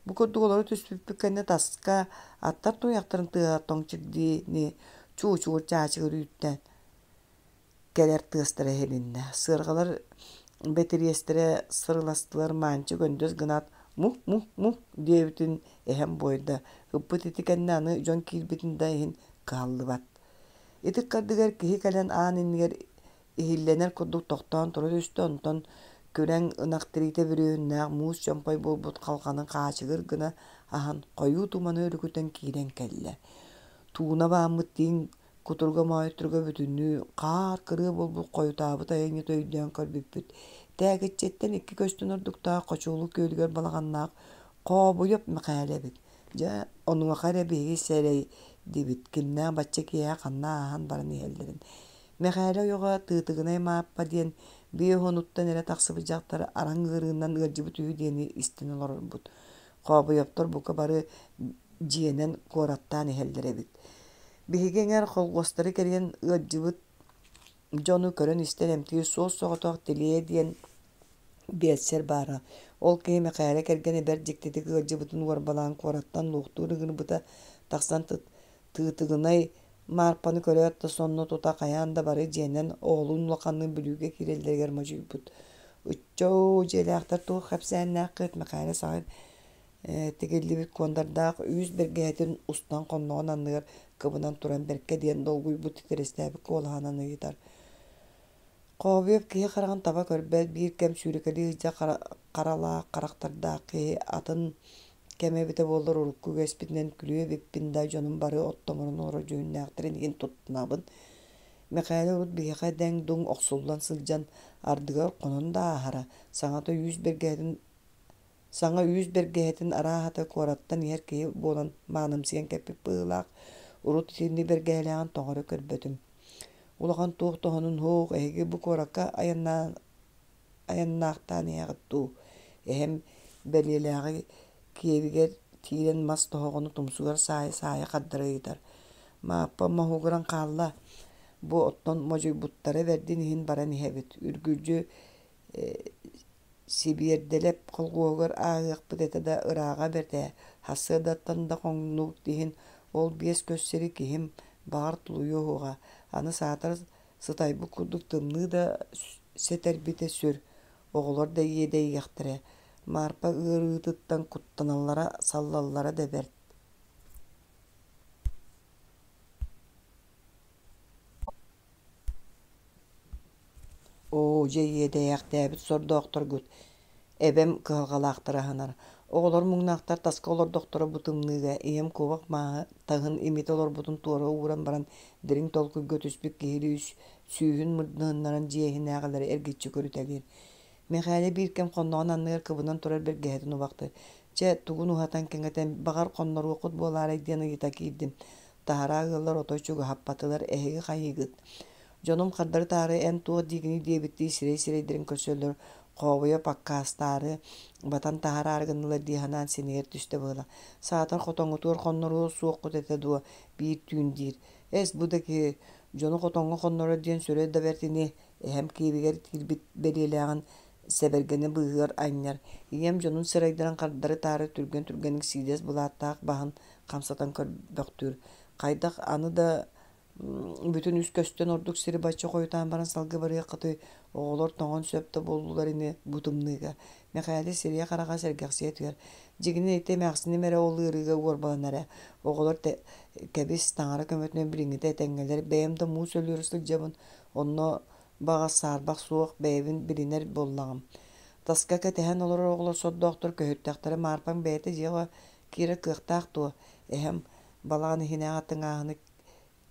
Бу курдук олоро түспүппүт кэннэ таска аттар туйахтарын тыаһа тоҥ чигдиини чуучугур чаачыгыр үүттэн кэлэр тыастара иһилиннэ. Сыарҕалар бэтириэстэрэ сырыластылар Маанчык өндөс гынаат мух-мух-мух диэбитин эһэм буойда. Ыппыт ити кэннэ аны дьон киирбитин да иһин кыһаллыбат. Ити ыккардыгар киһи кэлэн аан иннигэр иһиллэнэр курдук тохтоон тура түстэ, онтон күрэҥ ынах тириитэ бүрүөһүннээх муус чомпой буолбут халҕанын хаачыгыр гына аһан, хойуу туманы өрүкүтэн киирэн кэллэ. Тууна бааммыт тииҥ кутуруга моойторуга бүтүннүү хаар кырыа буолбут хойутаабыт айанньыты өйдөөн көрбүппүт. Тээкиччэттэн икки көстөн ордуктаах Хочуолу күөлүгэр балаҕаннаах Хообуйап Мэхээлэ эбит. Дьэ, онуоха эрэ биһиги сэрэйдибит, кимнээх бачча киэһэ ханна ааһан баран иһэллэрин. Мэхээлэ ойоҕо Тыытыгынай Мааппа диэн биэ уһунуттан эрэ тахсыбыт дьахтар араҥ ыарыынан ыалдьыбыт үһү диэни истэн олорорбут. Хообуйаптар бука бары дьиэнэн куораттаан иһэллэр эбит. Биһиги эҥэр холхуостары кэрийэн ыалдьыбыт дьону көрөн-истэн эмтиир суос-соҕотох Тилийэ диэн биэлсэр баара. Ол киһи Мэхээлэ кэргэнэ бэрт дьиктитик ыалдьыбытын уорбалаан куораттан луохтуур ыҥырбыта тахсан Тыытыгынай Маарпаны көрөөт да сонно тута хайаан да бары дьиэнэн оҕолуун улаханныын Бүлүүгэ киирэллэригэр модьуйбут. Ыччоо, дьиэлээхтэр туох кэпсээннээххит Мэхээлэ саҕа тигиллибит куондардаах үүс бэргэһэтин устан хонноҕун анныгар кыбынан туран бэркэ диэн долгуйбут титирэстээбит куолаһынан ыйытар. Хообуйап киһи хараҕын таба көрбөт, биир кэм сүүрэкэлии сылдьар харалаах харахтардаах киһи атын кэм эбитэ буоллар урукку үгэспитинэн күлүө эбиппин да дьонум бары оттомуран олорор дьүһүннээхтэрин иһин туттунабын. Мэхээлэ урут биһиэхэ дэҥ-дуҥ охсуллан сылдьан, ардыгар хонон да ааһара, саҥата үүс бэргэһэтин Саҥа үүс бэргэһэтин арааһата куораттан иһэр киһи буолан маанымсыйан кэппит быһыылаах, урут итинник бэргэһэлээҕин тоҕо эрэ көрбөтүм. Улахан туох да сонун суох, эһиги бу куоракка айаннаахтаан иһэҕит дуу? Эһэм бэлиэлээҕи киэбигэр киирэн мас тоһоҕону тумсугар саайа-саайа хардары ыйытар. Мааппа моһуогуран хаалла, бу оттон модьуйбуттара бэрдин иһин баран иһэбит, үргүлдьү Сибиэрдэлэп колхуоһугар ааһыахпыт этэ да ырааҕа бэрт ээ, сарсыардаттан да хоҥнубут иһин ол 5 көс сири киһим, баҕар, тулуйуо суоҕа, аны саатар сытайбыт курдук тымныы да сэтэрбитэ сүр, оҕолор да иэдэйиэхтэрэ, Маарпа ыарыытыттан куттаналлара, саллаллара да бэрт. Оо, дьэ иэдэйээхтээбит сордоохторгут, эбэм кыһалҕалаахтары аһынар. Оҕолор муҥнаахтар таска олордохторо бу тымныыга ийэм куобах мааһы таһын имитэ олорбутун туора ууран баран дириҥ толкуйга түспүт киһилии сүүһүн мырдыһыннаран дьиэ иһинээҕилэри эргиччи көрүтэлиир. Мэхээлэ биир кэм хонноҕун анныгар кыбынан турар бэргэһэтин убахтыыр. Чэ, тугун уһатан-кэҥэтэн, баҕар, хонноруоххут буолаарай диэн ыйыта киирдим. Таһараа ыаллар отой чугаһаппатылар, эһиги хайыыгыт? Дьонум хардары-таары эн туох диигиний диэбиттии сирэй-сирэйдэрин көрсөллөр, Хообуйап аккаастаары, батан таһараары гыннылар дии санаан синигэр түстэ быһыылаах. Саатар хотоҥҥутугар хонноруо суоххут этэ дуо, биир түүн диир. Эс, бу да киһи, дьону хотоҥҥо хоннорор диэн сүрэ да бэрт ини, эһэм киэбигэр киирбит бэлиэлээҕин сэбэргэни быыһыгар анньар. Ийэм дьонун сырайдарын хардары-таары түргэн-түргэнник сиидэс былааттаах баһын хамсатан көрбөхтүүр. Хайдах аны да бүтүн үс көстөн ордук сири бачча хойутаан баран салгыы барыаххытый, оҕолор тоҥон сөп да буоллулар ини бу тымныыга. Мэхээлэ сирэйэ-хараҕа сэргэхсийэ түһэр. Дьиҥинэн ити эмээхсиним эрэ ол ыарыыга уорбаланар ээ. Оҕолор кэбис, таҥара көмөтүнэн билиҥҥитэ этэҥҥэлэр, бэйэм да муус өлүөрү сылдьабын, онно баҕас саарбах суох, бэйэбин билинэр буоллаҕым. Таска кэтэһэн олорор оҕолор сордоохтор көһүттэхтэрэ Маарпаҥ бэйэтэ дьиэҕэ киирэр кыахтаах дуо? Эһэм балаҕан иһинээҕи тыҥааһыны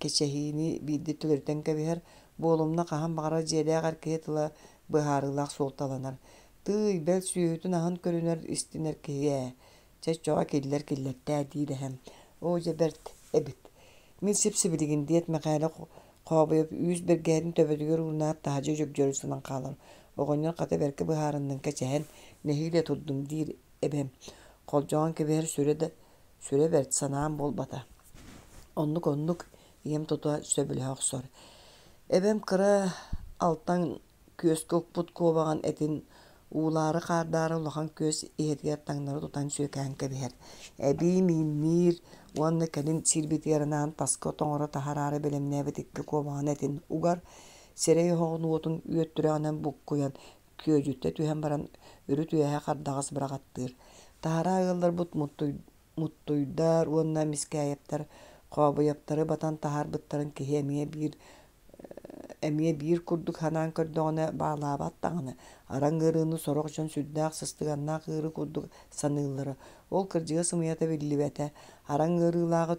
кэчэһиини биирдэ төлөрүтэн кэбиһэр, буолумна хаһан баҕарар дьиэлээх эр киһи тыла быһаарыылаах суолталанар. Тыый, бэл сүөһүтүн-аһын көрүнэр, истинэр киһи ээ. Чэ, оччоҕо киллэр киллэртээ диир эһэм. Оо, дьэ бэрт эбит. Мин сип-сибилигин диэт Мэхээлэ Хообуйап үүс бэргэһэтин төбөтүгэр уунаат таһырдьа дьөгдьөрү сынан хаалар. Оҕонньор хата бэркэ быһаарынныҥ кэчэһэн, нэһиилэ турдум диир эбэм. Холдьоҕон кэбиһэр сүрэ да сүрэ бэрт санаам буолбата. Оннук-оннук, ийэм тута сөбүлэһэ охсор. Эбэм кыра алтан күөскэ укпут куобаҕын этин уулаары-хаардаары улахан күөс иһэтигэр таҥнары тутан сүөкээн кэбиһэр. Эбии миинниир уонна кэлин сиирбитигэр анаан таска тоҥоро таһараары бэлэмнээбит икки куобаҕын этин угар, сирэй оһоҕун уотун үөттүрэҕинэн буккуйан күөдьүттэ түһэн баран үрүт үөһэ хардаҕас быраҕаттыыр. Таһараа ыалларбыт Муттуйдар уонна Мискээйэптэр Хообуйаптары батан таһаарбыттарын киһи эмиэ биир курдук санаан көрдөҕүнэ баалаабат даҕаны, араҥ ыарыыны сорох дьон сүрдээх сыстыганнаах ыарыы курдук саныыллара. Ол кырдьыга-сымыйата биллибэтэ. Араҥ ыарыылааҕы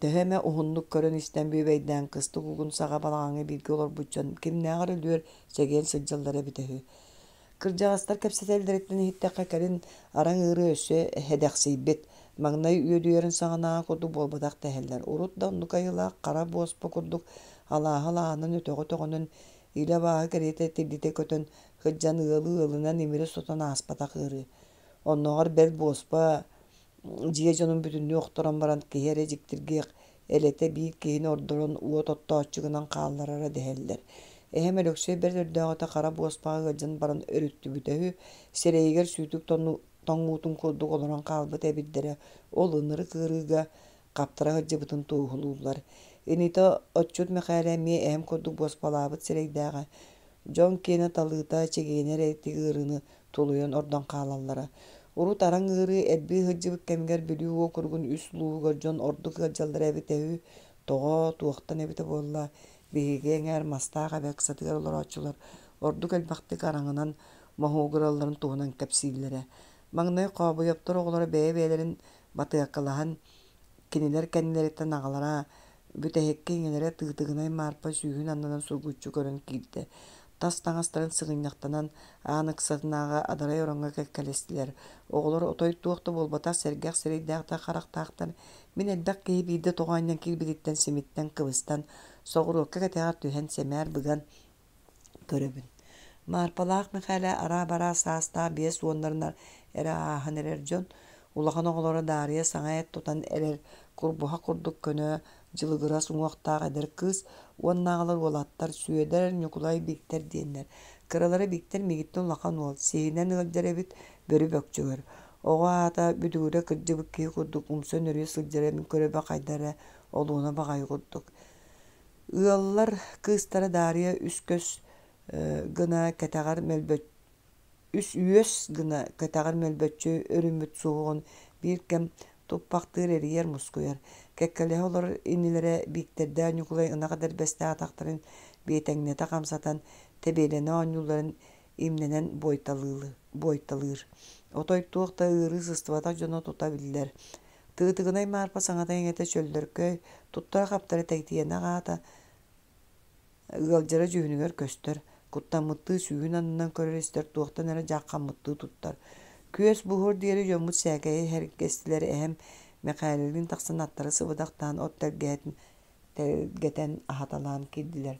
төһө эмэ уһуннук көрөн-истэн бүөбэйдээн кыстык угун саҕа балаҕаҥҥа бииргэ олорбут дьон кимнээҕэр өлүөр чэгиэн сылдьаллара эбитэ үһү. Кырдьаҕастар кэпсэтэллэриттэн иһиттэххэ, кэлин араҥ ыарыы өссө эдэхсийбит, маҥнай үөдүйэрин саҕанааҕы курдук буолбатах дэһэллэр. Урут да оннук айылаах хара буоспа курдук алааһы алааһынан, өтөҕү өтөҕүнэн илэ абааһы кэриэтэ тирдитэ көтөн сылдьан ыалы ыалынан имири сотон ааспатах ыарыы. Оннооҕор бэл буоспа дьиэ дьонун бүтүннүү охторон баран киһи эрэ дьиктиргиэх элэтэ биир киһини ордорон уот оттооччу гынан хаалларара дэһэллэр. Эһэм Өлөксөй бэрт өрдөөҕүтэ хара буоспаҕа ыалдьан баран өрүттүбүтэ үһү, сирэйигэр сүүтүк тоҥуутун курдук олорон хаалбыт эбирдэрэ ол ынырык ыарыыга хаптара сылдьыбытын туоһулууллар. Инитэ Отчут Мэхээлэ эмиэ эһэм курдук буоспалаабыт сирэйдээҕэ. Дьон киэнэ талыыта, чэгиэнэ эрэ ити ыарыыны тулуйан ордон хаалаллара. Урут араҥ ыарыы элбии сылдьыбыт кэмигэр Бүлүү уокуругун үс улууһугар дьон ордук ыалдьаллара эбитэ үһү. Тоҕо, туохтан эбитэ буолла, биһиги эҥээр Мастаах эбэ ыксатыгар олорооччулар ордук элбэхтик араҥынан моһуогуралларын туһунан кэпсииллэрэ. Маҥнай Хообуйаптар оҕолоро бэйэ-бэйэлэрин батыаккалаһан, кинилэр кэннилэриттэн аҕалара Бүтэһиккэ ийэлэрэ Тыытыгынай Маарпа сүүһүн аннынан сургуччу көрөн киирдэ. Тас таҥастарын сыгынньахтанан, аан ыксатынааҕы адарай ороҥҥо кэккэлэстилэр. Оҕолор отой туох да буолбатах сэргэх сирэйдээхтэр-харахтаахтар. Мин элбэх киһи биирдэ тоҕо анньан киирбититтэн симиттэн, кыбыстан, соҕуруокка кэтэҕэр түһэн сэмээр быган көрөбүн. Маарпалаах Мэхээлэ араа-бараа саастаах 50-ларын эрэ ааһан эрэр дьон, улахан оҕолоро Даарыйа саҥа эт тутан эрэр курбуһах курдук көнө, дьылыгырас уҥуохтаах эдэр кыыс уоннааҕылар уолаттар Сүөдэр, Ньукулай, Бииктэр диэннэр. Кыралара Бииктэр миигиттэн улахан уол, сиһинэн ыалдьар эбит, бөрү бөкчөгөр. Оҕо аата бүдүгүрэ кырдьыбыт киһи курдук умса нөрүйэ сылдьара мин көрөбө хайда эрэ олуона баҕайы курдук. Ыаллар кыыстара Даарыйа үс көс гына кэтэҕэр мөлбөт үс үөс гына кэтэҕэр мөлбөччү өрүммүт суһуоҕун биир кэм туппахтыыр эрийэр-мускуйар. Кэккэлэһэ олорор инилэрэ Бииктэрдээх Ньукулай ынах этэрбэстээх атахтарын биэтэҥнэтэ хамсатан, тэбиэлэнэ оонньуулларын имнэнэн буойталыыр. Отой туох да ыарыы сыстыбатах дьоно тута биллэр. Тыытыгынай Маарпа саҥата-иҥэтэ чөллөркөй, туттара-хаптара тэтиэнэх аата ыалдьара дьүһүнүгэр көстөр, куттаммыттыы сүүһүн аннынан көрөр-истэр, туохтан эрэ дьааххаммыттыы туттар. Күөс буһуор диэри дьоммут сээкэйи иһэргэстилэр, эһэм Мэхээлэлиин тахсан аттары сыбыдахтаан от тэлгэһэтин тэлгэтэн аһаталаан киирдилэр.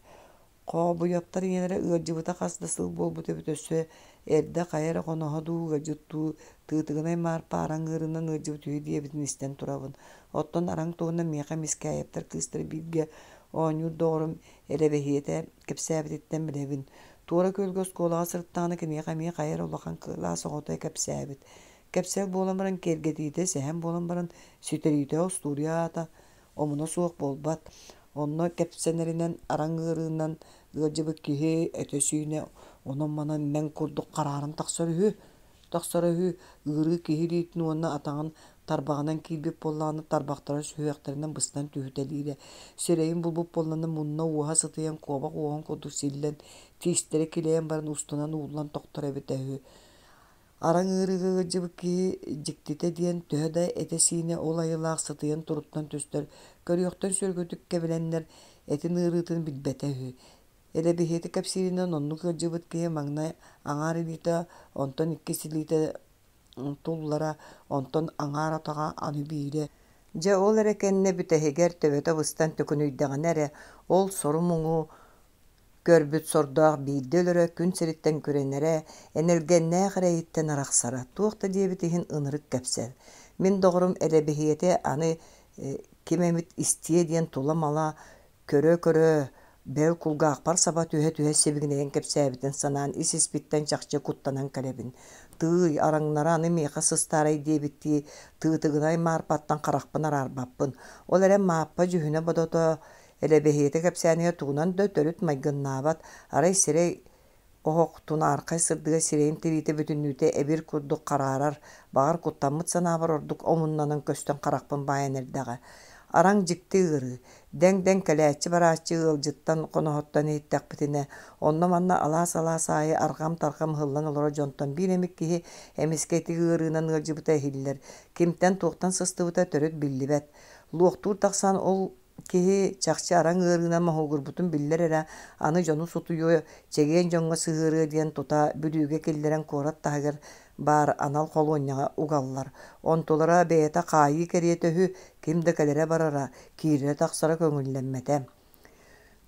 Хообуйаптар ийэлэрэ ыалдьыбыта хас да сыл буолбут эбит өссө эрдэ хайа эрэ хоноһо дуу, ыалдьыт дуу Тыытыгынай Маарпа араҥ ыарыынан ыалдьыбыт үһү диэбитин истэн турабын. Оттон араҥ туһунан миэхэ Мискээйэптэр кыыстара бииргэ оонньуур доҕорум Элэбэһиэтэ кэпсээбититтэн билэбин. Туора Күөлгэ оскуолаҕа сырыттаҕына киниэхэ эмиэ хайа эрэ улахан кылаас оҕото кэпсээбит. Кэпсэл буолан баран киэргэтиитэ, сэһэн буолан баран сүтэриитэ остуоруйа аата омуна суох буолбат. Онно кэпсэнэринэн араҥ ыарыынан ыалдьыбыт киһи этэ-сиинэ онон-манан мэҥ курдук харааран тахсар үһү. Тахсара үһү, ыарыы киһи илиитин уонна атаҕын тарбаҕынан киирбит буоллаҕына тарбахтара сүһүөхтэринэн быстан түһүтэлиирэ. Сирэйин булбут буоллаҕына мунна уоһа сытыйан куобах уоһун курдук силлэн, тиистэрэ килэйэн баран устунан ууллан тохтор эбитэ үһү. Араҥ ыарыыга ыалдьыбыт киһи дьиктитэ диэн төһө да этэ-сиинэ ол айылаах сытыйан туруттан түстэр, көрүөхтэн сүөргүтүк кэбилэннэр этин ыарыытын билбэтэ үһү. Эрэбиһиэтэ кэпсииринэн оннук ыалдьыбыт киһи маҥнай аҥаар илиитэ, онтон иккис илиитэ туллара, онтон аҥаар атаҕа аны биирэ. Дьэ ол эрэ кэннэ бүтэһигэр төбөтө быстан төкүнүйдэҕинэ эрэ ол сору-муҥу Көрбүт сордоох биирдэ өлөрө, күн сириттэн күрэнэрэ, энэлгэннээх эрэйиттэн арахсара, туох да диэбит иһин ынырык кэпсэл. Мин доҕорум Элэбиһиэтэ аны ким эмит истиэ диэн тула-мала көрө-көрө, бэл кулгаахпар саба түһэ-түһэ сибигинэйэн кэпсээбитин санаан ис-испиттэн чахчы куттанан кэлэбин. Тыый, араҥнара аны миэхэ сыстаарай диэбиттии тыытыгынай Маарпаттан харахпын араарбаппын. Ол эрэн Мааппа дьүһүнэ-бодото Элэбэһиэтэ кэпсээнигэр тугунан да төрүт майгыннаабат, арай сирэй оһох тунаархай сырдыга сирэйин тириитэ бүтүннүүтэ эбир курдук хараарар, баҕар куттаммыт санаабар ордук омуннанан көстөн харахпын баайан эрдэҕэ. Араҥ дьикти ыарыы. Дэҥ-дэҥ кэлээччи-барааччы ыалдьыттан, хоноһоттон иһиттэхпитинэ, онно-манна алаас-алаас аайы арҕам-тарҕам ыһыллан олорор дьонтон биир эмит киһи эмискэ ити ыарыынан ыалдьыбыта иһиллэр, кимтэн-туохтан сыстыбыта төрүт биллибэт. Луохтуур тахсан ол Киһи чахчы араҥ ыарыынан моһуогурбутун биллэр эрэ, аны дьону сутуйуо, чэгиэн дьоҥҥо сыһыарыа диэн тута Бүлүүгэ киллэрэн куорат таһыгар баар анал холуонньаҕа угаллар. Онтулара бэйэтэ хаайыы кэриэтэ үһү, ким да кэлэрэ-барара, киирэрэ-тахсара көҥүллэммэтэ.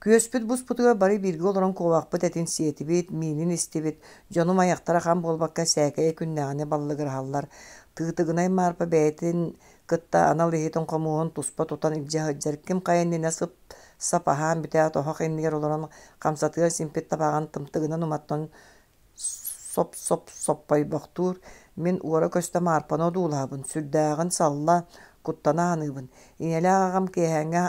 Күөспүт буспутугар бары бииргэ олорон куобахпыт этин сиэтибит, миинин истибит, дьонум айахтара хам буолбакка сээкэйи күннээҕини баллыгыраһаллар. Тыытыгынай Маарпа бэйэтин кытта анал иһитин-хомуоһун туспа тутан илдьэ сылдьар ким хайа иннинэ сып-сап аһаан бүтээт оһох иннигэр олорон хамсатыгар симпит табаҕын тымтыгынан уматтан соп-соп соппойбохтуур. Мин уора-көстө Маарпаны одуулаһабын, сүрдээҕин салла, куттана саныыбын. Ийэлээх аҕам киэһээҥҥи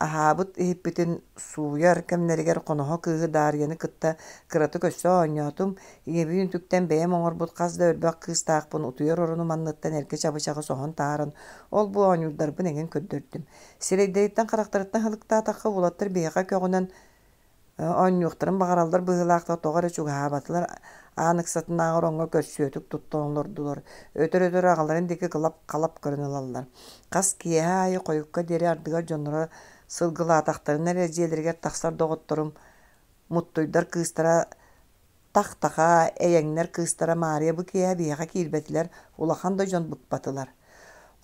Аһаабыт иһиппитин сууйар кэмнэригэр хоноһо кыыһы Даарыйаны кытта кыратык өссө оонньоотум, ийэбин үтүктэн бэйэм оҥорбут хас да өрбөх кыыстаахпын утуйар оронум анныттан эргэ чабычаҕы соһон таһааран, ол-бу оонньуурдарбын эҥин көрдөрдүм. Сирэйдэриттэн-харахтарыттан һылыктаатахха, уолаттар биһиэхэ көҕүнэн Оонньуохтарын баҕараллар быһыылаах да тоҕо эрэ чугаһаабатылар, аан ыксатынааҕы ороҥҥо көрсүөтүк туттан олордулар, өтөр-өтөр аҕаларын диэки кылап-халап көрөн ылаллар. Хас киэһэ аайы хойукка диэри ардыгар дьонноро сылгылаатахтарына эрэ дьиэлэригэр тахсар доҕотторум Муттуйдар кыыстара Тах-таха, эйэҥнэр кыыстара Маарыйа бу киэһэ биһиэхэ киирбэтилэр, улахан да дьон быкпатылар.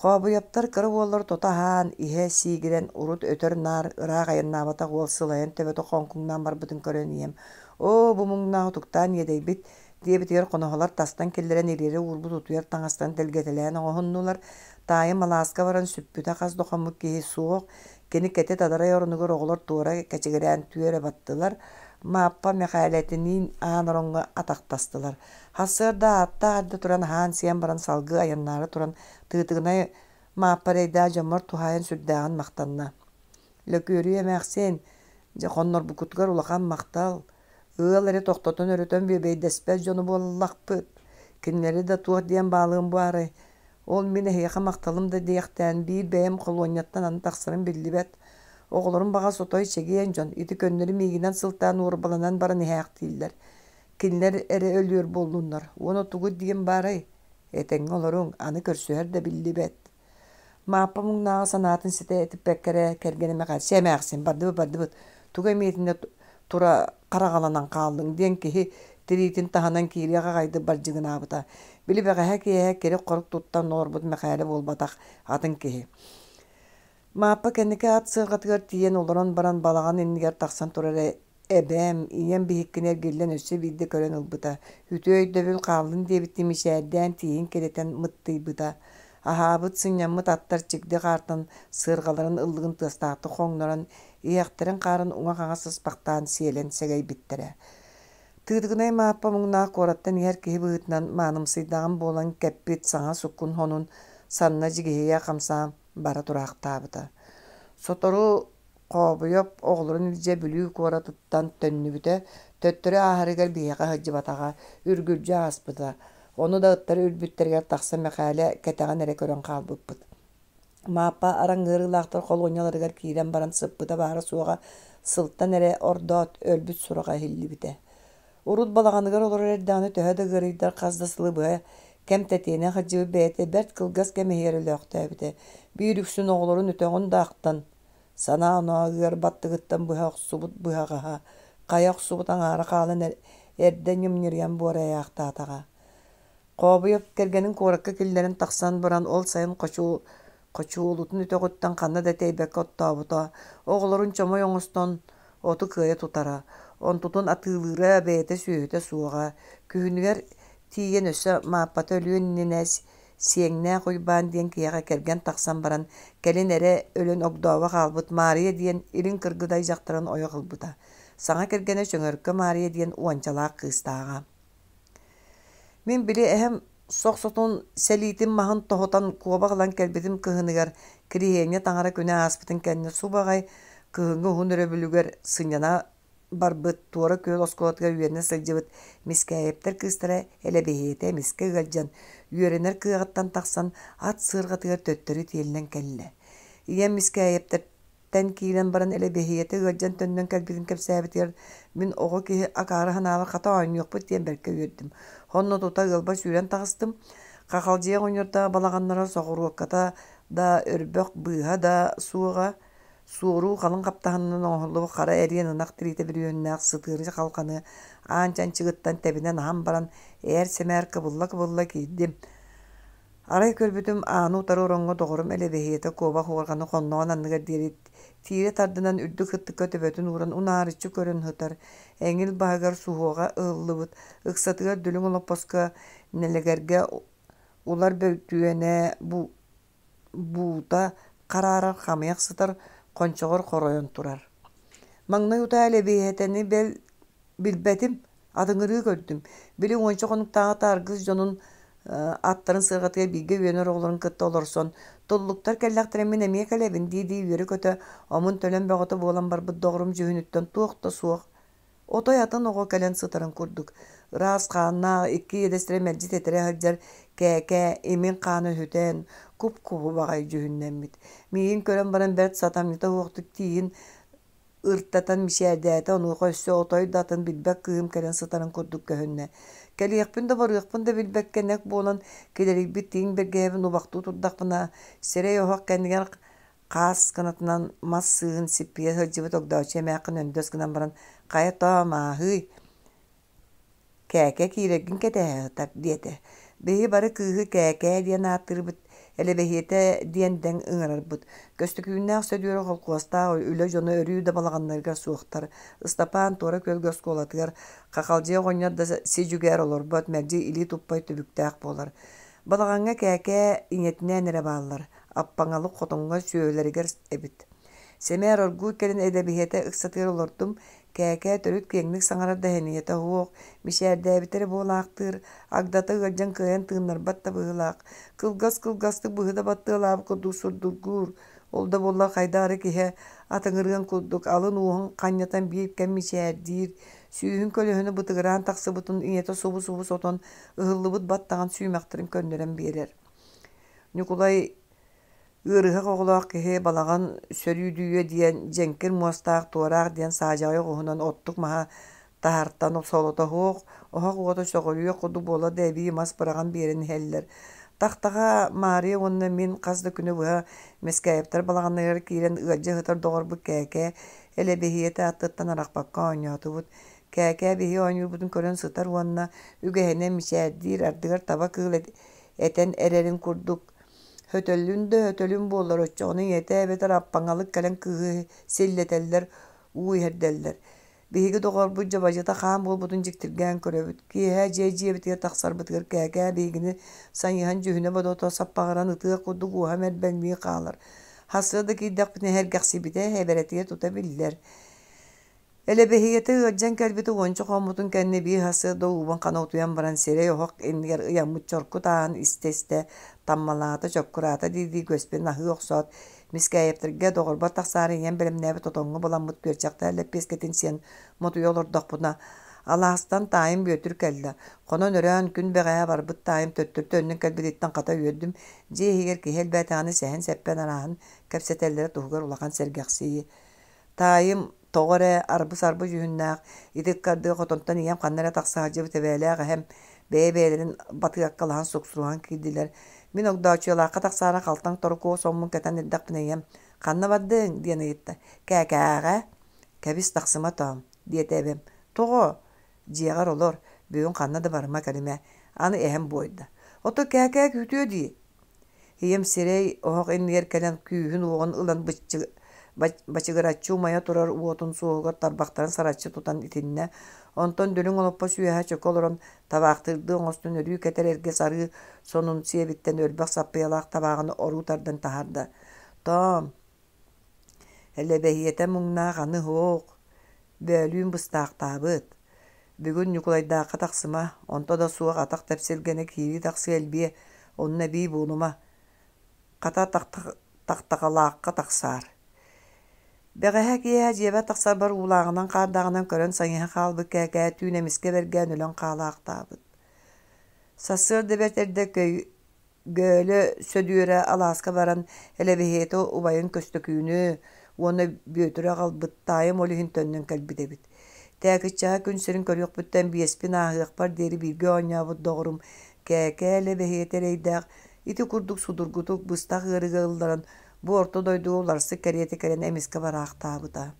Хообуйаптар кыра уоллар тото аһаан, иһэ сиигирэн, урут өтөр-наар ыраах айаннаабатах уол сылайан төбөтө хоҥкуҥнаан барбытын көрөн ийэм «Оо, бу муҥнаах утуктаан иэдэйбит» диэбитигэр хоноһолор тастан киллэрэн ириэрэ уурбут утуйар таҥастарын тэлгэтэлээн оҥоһуннулар. Таайым алааска баран сүппүтэ хас да хоммут киһи суох, Кини кэтит адарай оронугар оҕолор туора кэчигирээн түөрэ баттылар, Мааппа Мэхээлэтиниин аан ороҥҥо атахтастылар. Сарсыарда ааттаах эрдэ туран аһаан-сиэн баран салгыы айаннаары туран Тыытыгынай Мааппа эрэйдээх дьоммор туһаайан сүрдээҕин махтанна. Лөкүөрүйэ эмээхсиэн, дьэ хоннорбуккутугар улахан махтал. Ыал эрэ тохтотон өрөтөн бүөбэйдэспэт дьону буоллахпыт. Кинилэри да туох диэн баалыам баарай. Ол мин эһиэхэ махталым да диэхтээн, биир бэйэм холуонньаттан аны тахсарым биллибэт. Оҕолорум баҕас отой чэгиэн дьон, ити көннөрү миигинэн сылтаан уорбаланан баран иһээхтииллэр. Кинилэр эрэ өлүөр буоллуннар. Уонна тугу диэм баарай? Этэҥҥэ олоруҥ, аны көрсүһэр да биллибэт. Мааппа муҥнааҕы санаатын ситэ этиппэккэ эрэ кэргэним эҕэрсэ эмээхсин бардыбыт бардыбыт тугу эмиэтинэ тура хараҕаланан хааллыҥ диэн киһи тириитин таһынан киириэх аҕайдык бардьыгынаабыта. Били бэҕэһээ киэһэ кирик-хорук туттан олорбут Мэхээлэ буолбатах, атын киһи. Мааппа кэнники ат сыарҕатыгар тиийэн олорон баран балаҕан иннигэр тахсан турар эбээм, ийэм биһиккини эргиллэн өссө биирдэ көрөн ылбыта. Үтүө өйдөбүл хааллын диэбиттии мичээрдээн тииһин кирэтэн мыттыйбыта. Аһаабыт, сынньаммыт аттар чигди хаартан сыарҕаларын ыллыгын тыастаахтык хоҥнорон, иһэхтэрин хаарын уҥа-хаҥас сыспахтаан сиэлэн сэгэйбиттэрэ. Тыытыгынай Мааппа муҥнаах куораттан иһэр киһи быһыытынан маанымсыйдаҕым буолан кэппит саҥа суккун хонун санна дьигиһийэ хамсаан бара тураахтаабыта. Сотору Хообуйап оҕолорун илдьэ Бүлүү куоратыттан төннүбүтэ, төттөрү ааһарыгар биһиэхэ сылдьыбатаҕа, үргүлдьү ааспыта. Ону да ыттар үрбүттэригэр тахсан Мэхээлэ кэтэҕин эрэ көрөн хаалбыппыт. Мааппа араҥ ыарыылаахтар холуонньаларыгар киирэн баран сыппыта баара-суоҕа сылтан эрэ ордоот, өлбүт сураҕа иһиллибитэ. Урут балаҕаныгар олорор эрдэҕинэ төһө да ыарыйдар хас да сылы быһа кэм тэтиэнэх сылдьыбыт бэйэтэ бэрт кылгас кэм иһигэр өлөөхтөөбүтэ. Биир үксүн оҕолорун өтөҕүн да ахтан, санаа-оноо ыар баттыгыттан быһа охсубут быһаҕаһа, хайа охсубут аҥаара хаалан эрдэ ньымньырыйан буорайаахтаатаҕа. Хообуйап кэргэнин куоракка киллэрэн тахсан баран ол сайын хочуолутун өтөҕүттэн ханна да тэйбэккэ оттообута, оҕолорун чомой оҥостон оту кыайа тутара, онтутун атыылыыра бэйэтэ сүөһүтэ суоҕа. Күһүнүгэр тиийэн өссө Мааппата өлүөн иннинэ Сиэҥнээх Уйбаан диэн киһиэхэ кэргэн тахсан баран, кэлин эрэ өлөн огдообо хаалбыт Маарыйа диэн илин Кыргыдай дьахтарын ойох ылбыта. Саҥа кэргэнэ Чөҥөркө Маарыйа диэн уончалаах кыыстааҕа. Мин били эһэм сохсотун сэлиитин маһын тоһутан куобах ылан кэлбитим кыһыныгар Кириһиэнньэ таҥара күнэ ааспытын кэннэ субу аҕай кыһыҥҥы уһун өрөбүлүгэр сынньана барбыт Туора Күөл оскуолатыгар үөрэнэ сылдьыбыт Мискээйэптэр кыыстара Элэбэһиэтэ эмискэ ыалдьан, үөрэнэр кыаҕыттан тахсан ат сыарҕатыгар төттөрү тиэллэн кэллэ. Ийэм Мискээйэптэр Тэн киирэн баран Элэбэһиэтэ ыалдьан төннөн кэлбитин кэпсээбитигэр мин оҕо киһи акаары санаабар хата оонньуохпут диэн бэркэ үөрдүм. Онно тута ыалбар сүүрэн таҕыстым. Хахалдьыйа оҕонньордоох балаҕаннара соҕуруокката да, өрбөх быыһа да суоҕа. Суоруу халыҥ хаптаһынынан оҥоһуллубут хара эриэн ынах тириитэ бүрүөһүннээх сытыары халҕаны аан чанчыгыттан тэбинэн аһан баран ээр-сэмээр кыбылла-кыбылла киирдим. Арай көрбүтүм, ааны утары ороҥҥо доҕорум Элэбэһиэтэ куобах уорҕаны хонноҕун анныгар диэри тиирэ тардынан үрдүк ытыкка төбөтүн ууран унаарыччы көрөн сытар, эҥил баһыгар суһуоҕа ыһыллыбыт, ыксатыгар дүлүҥ олоппоско нэлэгэргэ улар бөлтүөнэ буута хараарар хамыйах сытар, хончоҕор хоройон турар. Маҥнай утаа Элэбиэһэтэни бэл Билбэтим, атыҥырыы көрдүм. Били уонча хонуктааҕыта аргыс дьонун аттарын сыарҕатыгар бииргэ үөрэнэр оҕолорун кытта олорсон, туллуктар кэллэхтэрэ мин эмиэ кэлэбин дии-дии үөрэ-көтө, омун-төлөн бөҕөтө буолан барбыт доҕорум дьүһүнүттэн туох да суох, отой атын оҕо кэлэн сытарын курдук, ыраас хааннаах, икки иэдэстэрэ мэлдьи тэтэрэ сылдьар кээкээ имин хаана өһүтэн, куп-кубу баҕайы дьүһүннэммит. Миигин көрөн баран бэрт сатамньыта суохтук тииһин. ыртатан мичээрдээтэ, онуоха өссө отой да атын билбэт кыыһым кэлэн сытарын курдук көһүннэ. Кэлиэхпин да барыахпын да билбэккэ нэк буолан килэрийбит тииҥ бэргэһэбин убахтыы турдахпына, сирэй оһох кэннигэр хаас кынатынан мас сыыһын сиппийэ сылдьыбыт огдооччу эмээххин өндөс гынан баран «Хайа тоо, мааһыый, Кээкэ киирэргин кэтэһэ сытар диэтэ. Биһиги бары кыыһы Кээкээ диэн ааттыырбыт, Элэбэһиэтэ диэн дэҥ ыҥырарбыт. Көстөкүүннээх Сөдүөрэ холкуостаах үлэ дьоно өрүү да балаҕаннарыгар суохтар. Ыстапаан Туора Күөлгэ оскуолатыгар Хахалдьыйа оҕонньор да си-дьүгээр олорбот, мэлдьи илии туппай түбүктээх буолар. Балаҕаҥҥа Кээкээ ийэтинээн эрэ бааллар, Аппаҥалык хотоҥҥо сүөһүлэригэр эбит. Сэмээр оргууй кэлин Элэбиһиэтэ ыксатыгар олордум, Кээкээ төрүт киэҥник саҥарар да сэниэтэ суох, мичээрдээбитэ эрэ буолаахтыыр, агдата ыалдьан кыайан тыыннарбат да быһыылаах, кылгас-кылгастык быһыта баттыалаабыт курдук сурдургуур, ол да буоллар хайдах эрэ киһи атыҥырыан курдук алын уоһун ханньатан биир кэм мичээрдиир, сүүһүн көлөһүнэ бытыгыраан тахсыбытын ийэтэ субу-субу сотон ыһыллыбыт баттаҕын сүүмэхтэрин көннөрөн биэрэр. Ньукулай Ыарыһах оҕолоох киһи балаҕан сөрүүдүйүө диэн дьэҥкир муостаах туораах диэн саадьаҕай оҕуһунан оттук маһа таһартан солото суох, оһох уота сөҕүрүйүөх курдук буола да эбии мас быраҕан биэрэн иһэллэр. Тахтаҕа Маарыйа уонна мин хас да күнү быһа Мэскээйэптэр балаҕаннарыгар киирэн ыалдьа сытар доҕорбут Кээкээ Элэбиһийэтэ аттыттан арахпакка оонньоотубут. Кээкээ биһиги оонньуурбутун көрөн сытар уонна үгэһинэн мичээрдиир, ардыгар таба кыыл этэн эрэрин курдук Хөтөллүн да хөтөлүн буоллар, оччоҕуна ийэтэ эбэтэр аппаҥалык кэлэн кыыһы силлэтэллэр, уу иһэрдэллэр. Биһиги доҕорбут дьабадьыта хаан буолбутун дьиктиргээн көрөбүт. Киэһэ дьиэ дьиэбитигэр тахсарбытыгар Кээкээ биһигини сайыһан дьүһүнэ-бодото саппаҕыран ытыах курдук уоһа мэрбэҥнии хаалар. Сарсыарда киирдэхпитинэ сэргэхсийбитэ, эбэрэтигэр тута биллэр. Элэбэһийэтэ ыалдьан кэлбитэ уонча хоммутун кэннэ биир сарсыарда уубун хана утуйан баран сирэй оһох иннигэр ыйаммыт чорку тааһын истэ-истэ таммалаата, чоккураата дии-дии көспүн аһыы охсоот, Мискээйэптэргэ доҕорбор тахсаары ийэм бэлэмнээбит отоҥҥо буламмыт күөрчэхтээх лэппиэскэтин сиэн мотуйа олордохпуна, алаастан таайым Бүөтүр кэллэ. Хонон-өрөөн күн бэҕэһээ барбыт таайым төттөрү төннөн кэлбититтэн хата үөрдүм, дьиэ иһигэр киһи элбээтэҕинэ сэһэн-сэппэн арааһын кэпсэтэллэрэ туһугар улахан сэргэхсийии. Таайым тоҕо эрэ арбы-сарбы дьүһүннээх, ити ыккардыга хотонтон ийэм ханна эрэ тахса сылдьыбыт эбээлээх эһэм бэйэ-бэйэлэрин батыаккалаһан суксуруһан киирдилэр. Мин Огдооччуйалаахха тахсаары халтаҥ торукуо соммун кэтэн эрдэхпинэ ийэм «Ханна бардыҥ?» диэн ыйытта. «Кээкээҕэ». «Кэбис, тахсыма тоом», диэтэ эбэм. «Тоҕо?» «Дьиэҕэр олор, бүгүн ханна да барыма кэлимэ». Аны эһэм буойда. «Ото кээкээ күүтүө дии». Ийэм сирэй оһох иннигэр кэлэн күүһүн-уоҕун ылан бачыгыраччы умайа турар уотун суоһугар тарбахтарын сараччы тутан итиннэ, онтон дүлүҥ олоппос үөһэ чөкө олорон табаахтыырдыы оҥостон өрүү кэтэр эргэ сарыы сонун сиэбиттэн өлбөх саппыйалаах табааҕын оруу тардан таһаарда. «Тоом, Элэбэһиэтэ муҥнаах аны һуох, бөөлүүн быстаахтаабыт. Бүгүн Ньукулайдаахха тахсыма, онто да суох атах тэпсилгэнэ киирии-тахсыы элбиэ, онно эбии буолума. Хата тахтахалаахха тахсаар. Бэҕэһээ киэһэ дьиэбэр тахсарбар уулааҕынан-хаардааҕынан көрөн сайыһа хаалбыт Кээкээ түүн эмискэ бэргээн өлөн хаалаахтаабыт. Сарсыарда бэрт эрдэ Гөөлө Сөдүөрэ алааска баран Элэбиһиэтэ убайын Көстөкүүнү уонна Бүөтүрү аҕалбыт, таайым ол иһин төннөн кэлбит эбит. Тээкиччэҕэ күн сирин көрүөхпүттэн биэспин ааһыахпар диэри бииргэ оонньообут доҕорум Кээкээ Элэбэһиэтэ эрэйдээх ити курдук судургутук быстах ыарыыга ылларан бу орто дойдуга уларсык кэриэтэ кэлэн эмискэ бараахтаабыта.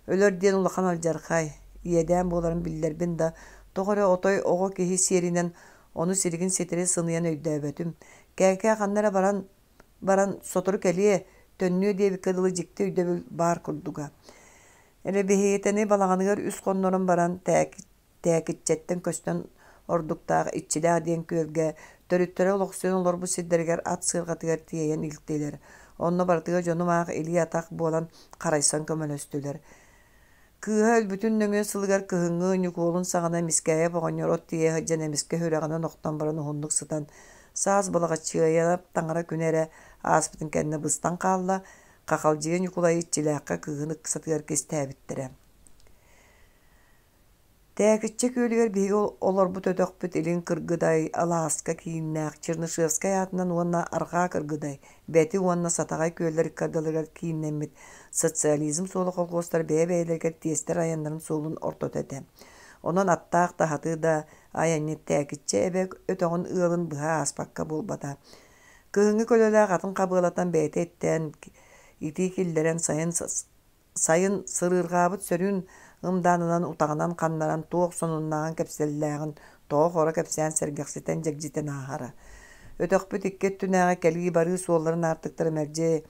Өлөр диэн улахан алдьархай, иэдээн буоларын биллэрбин да, тоҕо эрэ отой оҕо киһи сиэринэн ону силигин ситэри сыныйан өйдөөбөтүм. Кээкээ ханна эрэ баран баран сотору кэлиэ, төннүө диэбиккэ дылы дьикти өйдөбүл баар курдуга. Эрэбиһиэтэни балаҕаныгар үс хоннорон баран Тээкиччэттэн көстөн ордуктаах Иччилээх диэн күөлгэ төрүттэрэ олохсуйан олорбут сирдэригэр ат сыарҕатыгар тиэйэн илтилэр. Онно барытыгар дьонум аах илии-атах буолан харайсан көмөлөстүлэр. Кыыһа өлбүтүн нөҥүө сылыгар кыһыҥҥы Ньукуолун саҕана Мискээйэп оҕонньор от тиэйэ сылдьан эмискэ сүрэҕинэн охтон баран уһуннук сытан, саас Балаҕаччыйа таҥара күнэ эрэ ааспытын кэннэ быстан хаалла, Хахалдьыйа Ньукулайы Иччилээххэ кыыһын ыксатыгар кистээбиттэрэ. Тээкиччэ күөлүгэр биһиги олорбут өтөхпүт Илин Кыргыдай, Алааска кииннээх, Чернышевскай аатынан уонна Арҕаа Кыргыдай, Бэти уонна Сатаҕай күөллэр ыккардыларыгар кииннэммит Социализм суола колхуостар бэйэ-бэйэлэригэр тиэстэр айаннарын суолун ортото этэ. Онон аттаах да сатыы да айанньыт Тээкиччэ эбэ өтөҕүн ыалын быһа ааспакка буолбата. Кыһыҥҥы көлөлөөх атын хабыалатан бэйэтэ иттээн, итии киллэрэн сайын Сайын сырыырҕаабыт сөрүүн ымдаанынан утаҕынан ханнаран туох сонуннааҕын кэпсэллээҕин тоҕо-хоро кэпсээн сэргэхситэн дьэгдьитэн ааһара. Өтөхпүт икки өттүнээҕи кэлии-барыы суолларын аартыктара мэлдьи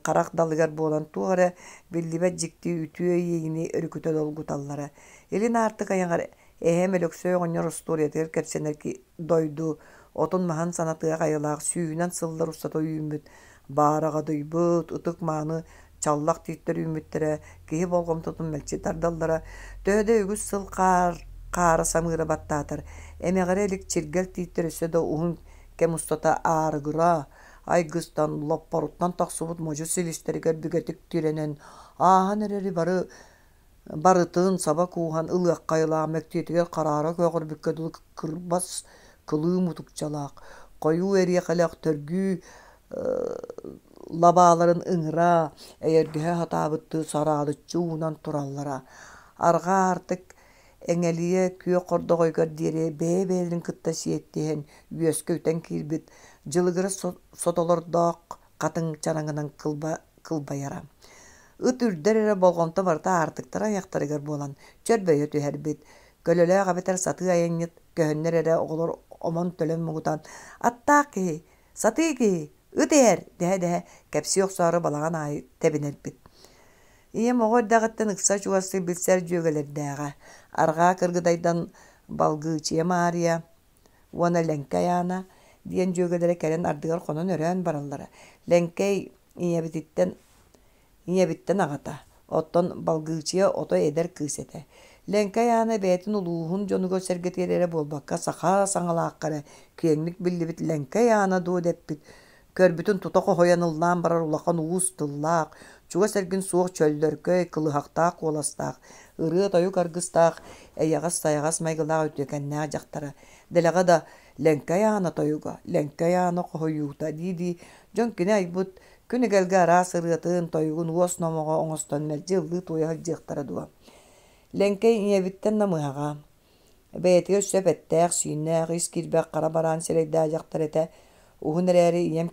харах далыгар буолан туох эрэ биллибэт дьикти үтүө иэйиини өрүкүтэ долгуталлара. Илин аартык айаҕар эһээм Өлөксөй оҕонньор остуоруйатыгар кэпсэнэр дойду отун-маһын санатыах айылаах сүүһүнэн сыллар устата үүммүт баараҕадыйбыт ытык-мааны чаллах тииттэр үүммүттэрэ киһи болҕомтотун мэлдьи тардаллара. Төһө да үгүс сыл хаар хаара самыыра баттаатар, эмэҕирэ илик чиргэл тииттэр өссө да уһун кэм устата аарыгыра, айгыстан, лоппоруттан тахсыбыт модьу силистэригэр бигэтик тирэнэн, ааһан эрэри бары Барытын саба кууһан ылыахха айылаах мэктиэтигэр хараара көҕөрбүккэ дылы кырбас кылыы мутукчалаах, хойуу эриэхэлээх төргүү лабааларын ыҥыра, эйэргэһэ сатаабыттыы сараадыччы уунан тураллара. Арҕаа аартык эҥэлийэ күөх хордоҕойугар диэри бэйэ-бэйэлэрин кытта сиэттиһэн үөскэ үтэн киирбит дьылыгырас сотолордоох хатыҥ чараҥынан кылбайара. Ыт үрдэр эрэ болҕомто барыта аартыктара айахтарыгар буолан чөрбөйө түһэрбит. Көлөлөөх эбэтэр сатыы айанньыт көһөннөр эрэ оҕолор омон-төлөн муҥутаан «Аттаах киһи! Сатыы киһи! Ыт иһэр!» дэһэ-дэһэ кэпсии охсоору балаҕан аайы тэбинэрбит. Ийэм оҕо эрдэҕиттэн ыкса чугастык билсэр дьүөгэлэрдээҕэ. Арҕаа Кыргыдайдан Балгыычыйа Маарыйа, уонна Лэҥкэй Аана диэн дьүөгэлэрэ кэлэн ардыгар хонон-өрөөн бараллара. Лэҥкэй ийэбититтэн ийэбиттэн аҕата, оттон Балгыычыйа отой эдэр кыыс этэ. Лэҥкэй Аана бэйэтин улууһун дьонугар-сэргэтигэр эрэ буолбакка, саха саҥалаахха эрэ киэҥник биллибит Лэҥкэй Аана дуо дэппит, көрбүтүн тута хоһуйан ыллаан барар улахан уус тыллаах, чугас эргин суох чөллөркөй, кылыһахтаах куоластаах, ырыа-тойук аргыстаах, эйэҕэс-сайаҕас майгылаах үтүөкэннээх дьахтара, дэлэҕэ да «Лэҥкэй Аана тойуга, Лэҥкэй Аана хоһуйуута» дии-дии дьон кини айбыт күн эгэлгэ араас ырыатын, тойугун уос номоҕо оҥостон мэлдьи ыллыы-туойа сылдьыахтара дуо. Лэҥкэй ийэбиттэн намыһаҕа, Бэйэтигэр сөп эттээх-сииннээх, ис киирбэх хара бараан сирэйдээх дьахтар этэ. Уһун эрээри ийэм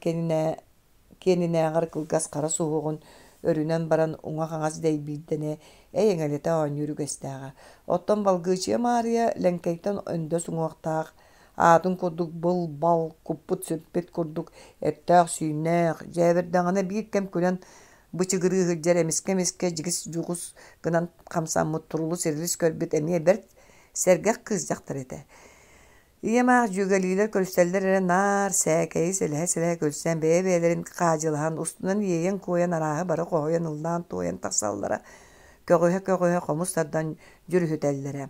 киэнинээҕэр кылгас хара суһуоҕун өрүнэн баран уҥа-хаҥас дэйбиирдэнэ, эйэҥэлэтэ оонньуур үгэстээҕэ. Оттон Балгыычыйа Маарыйа Лэҥкэйтэн өндөс уҥуохтаах, аатын курдук был-бал, куппут-сүппүт курдук эттээх-сииннээх, дьээбэрдэҕинэ биир кэм күлэн бычыгырыы сылдьар эмискэ-эмискэ дьигис-дьугус гынан хамсаммыт турулус-ирилис көрбүт эмиэ бэрт сэргэх кыыс дьахтар этэ. Ийэм аах дьүөгэлиилэр көрүстэллэр эрэ наар сээкэйи сэлэһэ-сэлэһэ күлсэн бэйэ-бэйэлэрин хаадьылаһан устунан иэйэн-куойан арааһы бары хоһуйан ыллаан-туойан тахсаллара, көҕүһэ-көҕүһэ хомус тардан дьүрүһүтэллэрэ.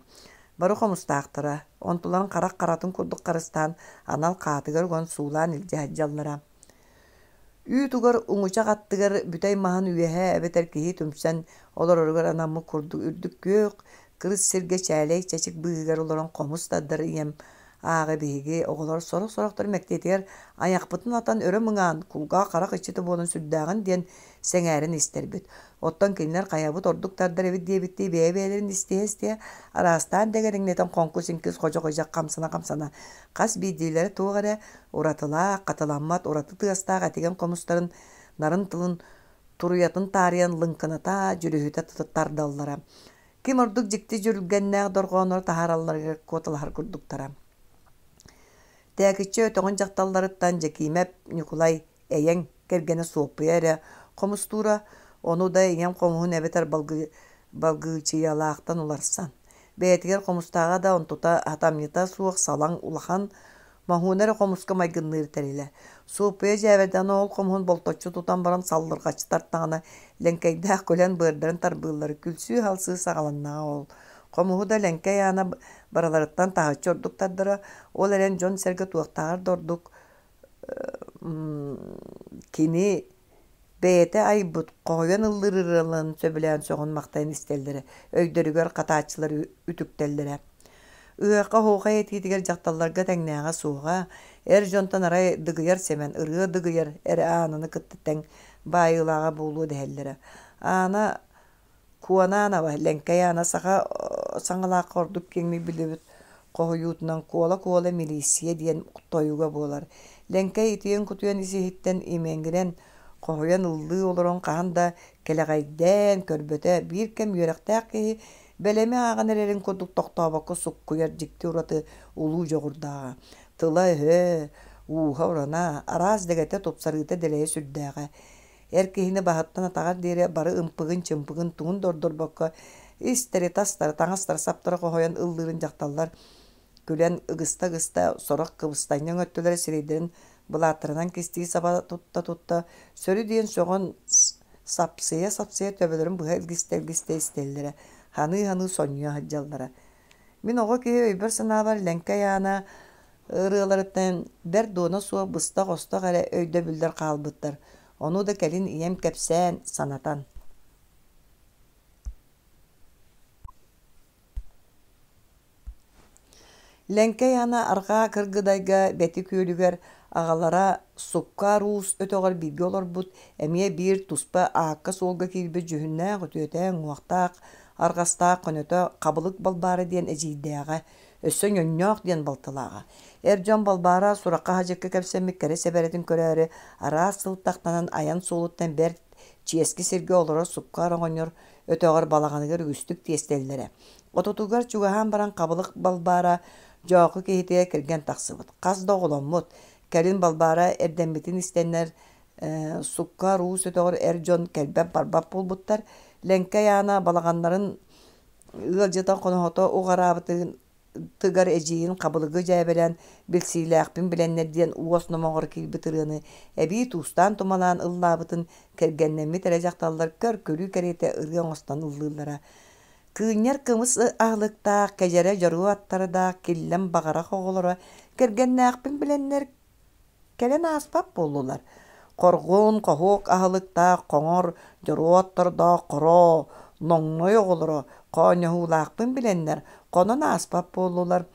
Бары хомустаахтара, онтуларын харах харатын курдук харыстаан анал хаатыгар уган суулаан илдьэ сылдьаллара. Үүт угар уҥучах аттыгар бүтэй маһын үөһэ эбэтэр киһи түмсэн олороругар анаммыт курдук үрдүк күөх кырыс сиргэ чээлэй чэчик быыһыгар олорон хомус тардар ийэм ааҕы биһиги оҕолор сорох-сорохтор мэктиэтигэр айахпытын атан өрө мыҥаан кулгаах-харах иччитэ буолан сүрдээҕин диэн сэҥээрэн истэрбит. Оттон кинилэр хайабыт ордук тардар эбит диэбиттии бэйэ-бэйэлэрин истиһэ-истиһэ араастаан дэгэрэҥнэтэн хоҥку-сиҥкис ходьо-ходьох хамсана-хамсана хас биирдиилэрэ туох эрэ уратылаах, хатыламмат ураты тыастаах этигэн хомустарын нарын тылын туруйатын таарыйан лыҥкыната, дьүрүһүтэ тардаллара. Ким ордук дьикти дьүрүлгэннээх дорҕооннору таһааралларыгар куоталаһар курдуктара. Тээкиччэ өтөҕүн дьахталларыттан Дьэкиимэп Ньукулай Эйэҥ кэргэнэ Суоппуйа эрэ хомустуура, ону да ийэм хомуһун эбэтэр Балгыычыйалаахтан уларсан. Бэйэтигэр хомустааҕа да онтута хатамньыта суох салаҥ улахан моһуона эрэ хомуска майгынныыр тэрилэ. Суоппуйа дьээбэрдээн ол хомуһун болточчу тутан баран саллырҕаччы тартаҕына, лэҥкэйдээх күлэн быардарын тарбыыллара күлсүү-халсыы саҕаланнаҕа ол. Хомуһу да лэҥкэй аана барыларыттан таһыччы ордук тардара, ол эрэн дьон-сэргэ туохтааҕар да ордук кини Бэйэтэ айбыт, хоһуйан ыллыыр ырыаларын сөбүлээн сөҕөн-махтайан истэллэрэ, өйдөрүгэр хатааччылар үтүктэллэрэ. Ыһыахха оһуохай этиитигэр дьахталларга тэҥнээҕэ суоҕа, эр дьонтон арай Дыгыйар Сэмэн ырыа дыгыйар эрэ Аананы кытта тэҥ баайыылааҕа буолуо дэһэллэрэ. Аана Куонаанова Лэҥкэй Аана саха саҥалаахха ордук киэҥник биллибит хоһуйуутунан «Куола-куола милииссийэ» диэн тойуга буолар. Лэҥкэй итийэн-кутуйан ис-иһиттэн имэҥирэн, хоһуйан ыллыы олорон хаһан да кэлэҕэйдээн көрбөтө, биир кэм үөрэхтээх киһи бэлэми ааҕан эрэрин курдук тохтообокко суккуйар дьикти ураты улуу дьоҕурдааҕа. Тыла-өһө, ууһа-урана, араас дэгэтэ тупсарыыта дэлэйэ сүрдээҕэ. Эр киһини баһыттан атаҕар диэри бары ымпыгын-чымпыгын тугун да ордорбокко истэри-тастары, таҥастары-саптары хоһуйан ыллыырын дьахталлар күлэн ыгыста-ыгыста, сорох кыбыстанньаҥ өттүлэрэ сирэйдэрин былааттарынан кистии саба тутта-тутта, сөрү диэн сөҕөн сапсыйа-сапсыйа төбөлөрүн быһа илгистэ-илгистэ истэллэрэ, ханыы-ханыы сонньуйа сылдьаллара. Мин оҕо киһи өйбөр-санаабар Лэҥкэй Аана ырыаларыттан бэрт дуона суох быстах-остох эрэ өйдөбүллэр хаалбыттар, ону да кэлин ийэм кэпсээн, санатан. Лэҥкэй Аана арҕаа Кыргыдайга Бэти күөлүгэр аҕалара Суккаар Уус өтөҕөр бииргэ олорбут, эмиэ биир туспа аакка-суолга киирбит дьүһүннээх үтүөтэ уҥуохтаах, арҕастаах көнөтө Хабылык Балбаара диэн эдьиийдээҕэ, өссө Ньонньоох диэн балтылааҕа. Эр дьон Балбаара сурахха-садьыкка кэпсэммит кэрэ сэбэрэтин көрөөрү араас сылтахтанан айан суолуттан бэрт чиэски сиргэ олорор Суккаар оҕонньор өтөҕөр балаҕаныгар үгүстүк тиэстэллэрэ. Отутугар чугаһаан баран Хабылык Балбаара Дьооху киһитигэр кэргэн тахсыбыт, хас да оҕоломмут. Кэлин Балбаара эрдэммитин истэннэр Суккаар Уус өтөҕөр эр дьон кэлбэт-барбат буолбуттар. Лэҥкэй Аана балаҕаннарын ыалдьыта хоноһото уҕараабытын тыгар эдьиийин Хабылыгы дьээбэлээн билсиилээхпин билэннэр диэн уос номоҕор киирбит ырыаны эбии туустаан-тумалаан ыллаабытын кэргэннэммит эрэ дьахталлар көр-күлүү кэриэтэ ырыа оҥостон ыллыыллара. Кыынньар кымыс аһылыктаах, кэдьэрэ дьоруо аттардаах киллэм баҕарах оҕолоро кэргэннээхпин билэннэр кэлэн ааспат буоллулар. Хорҕун, хоһуок аһылыктаах хоҥор, дьоруоттордоох хоро, ноҥной оҕолоро хоонньоһуулаахпын билэннэр хонон ааспат буоллулар.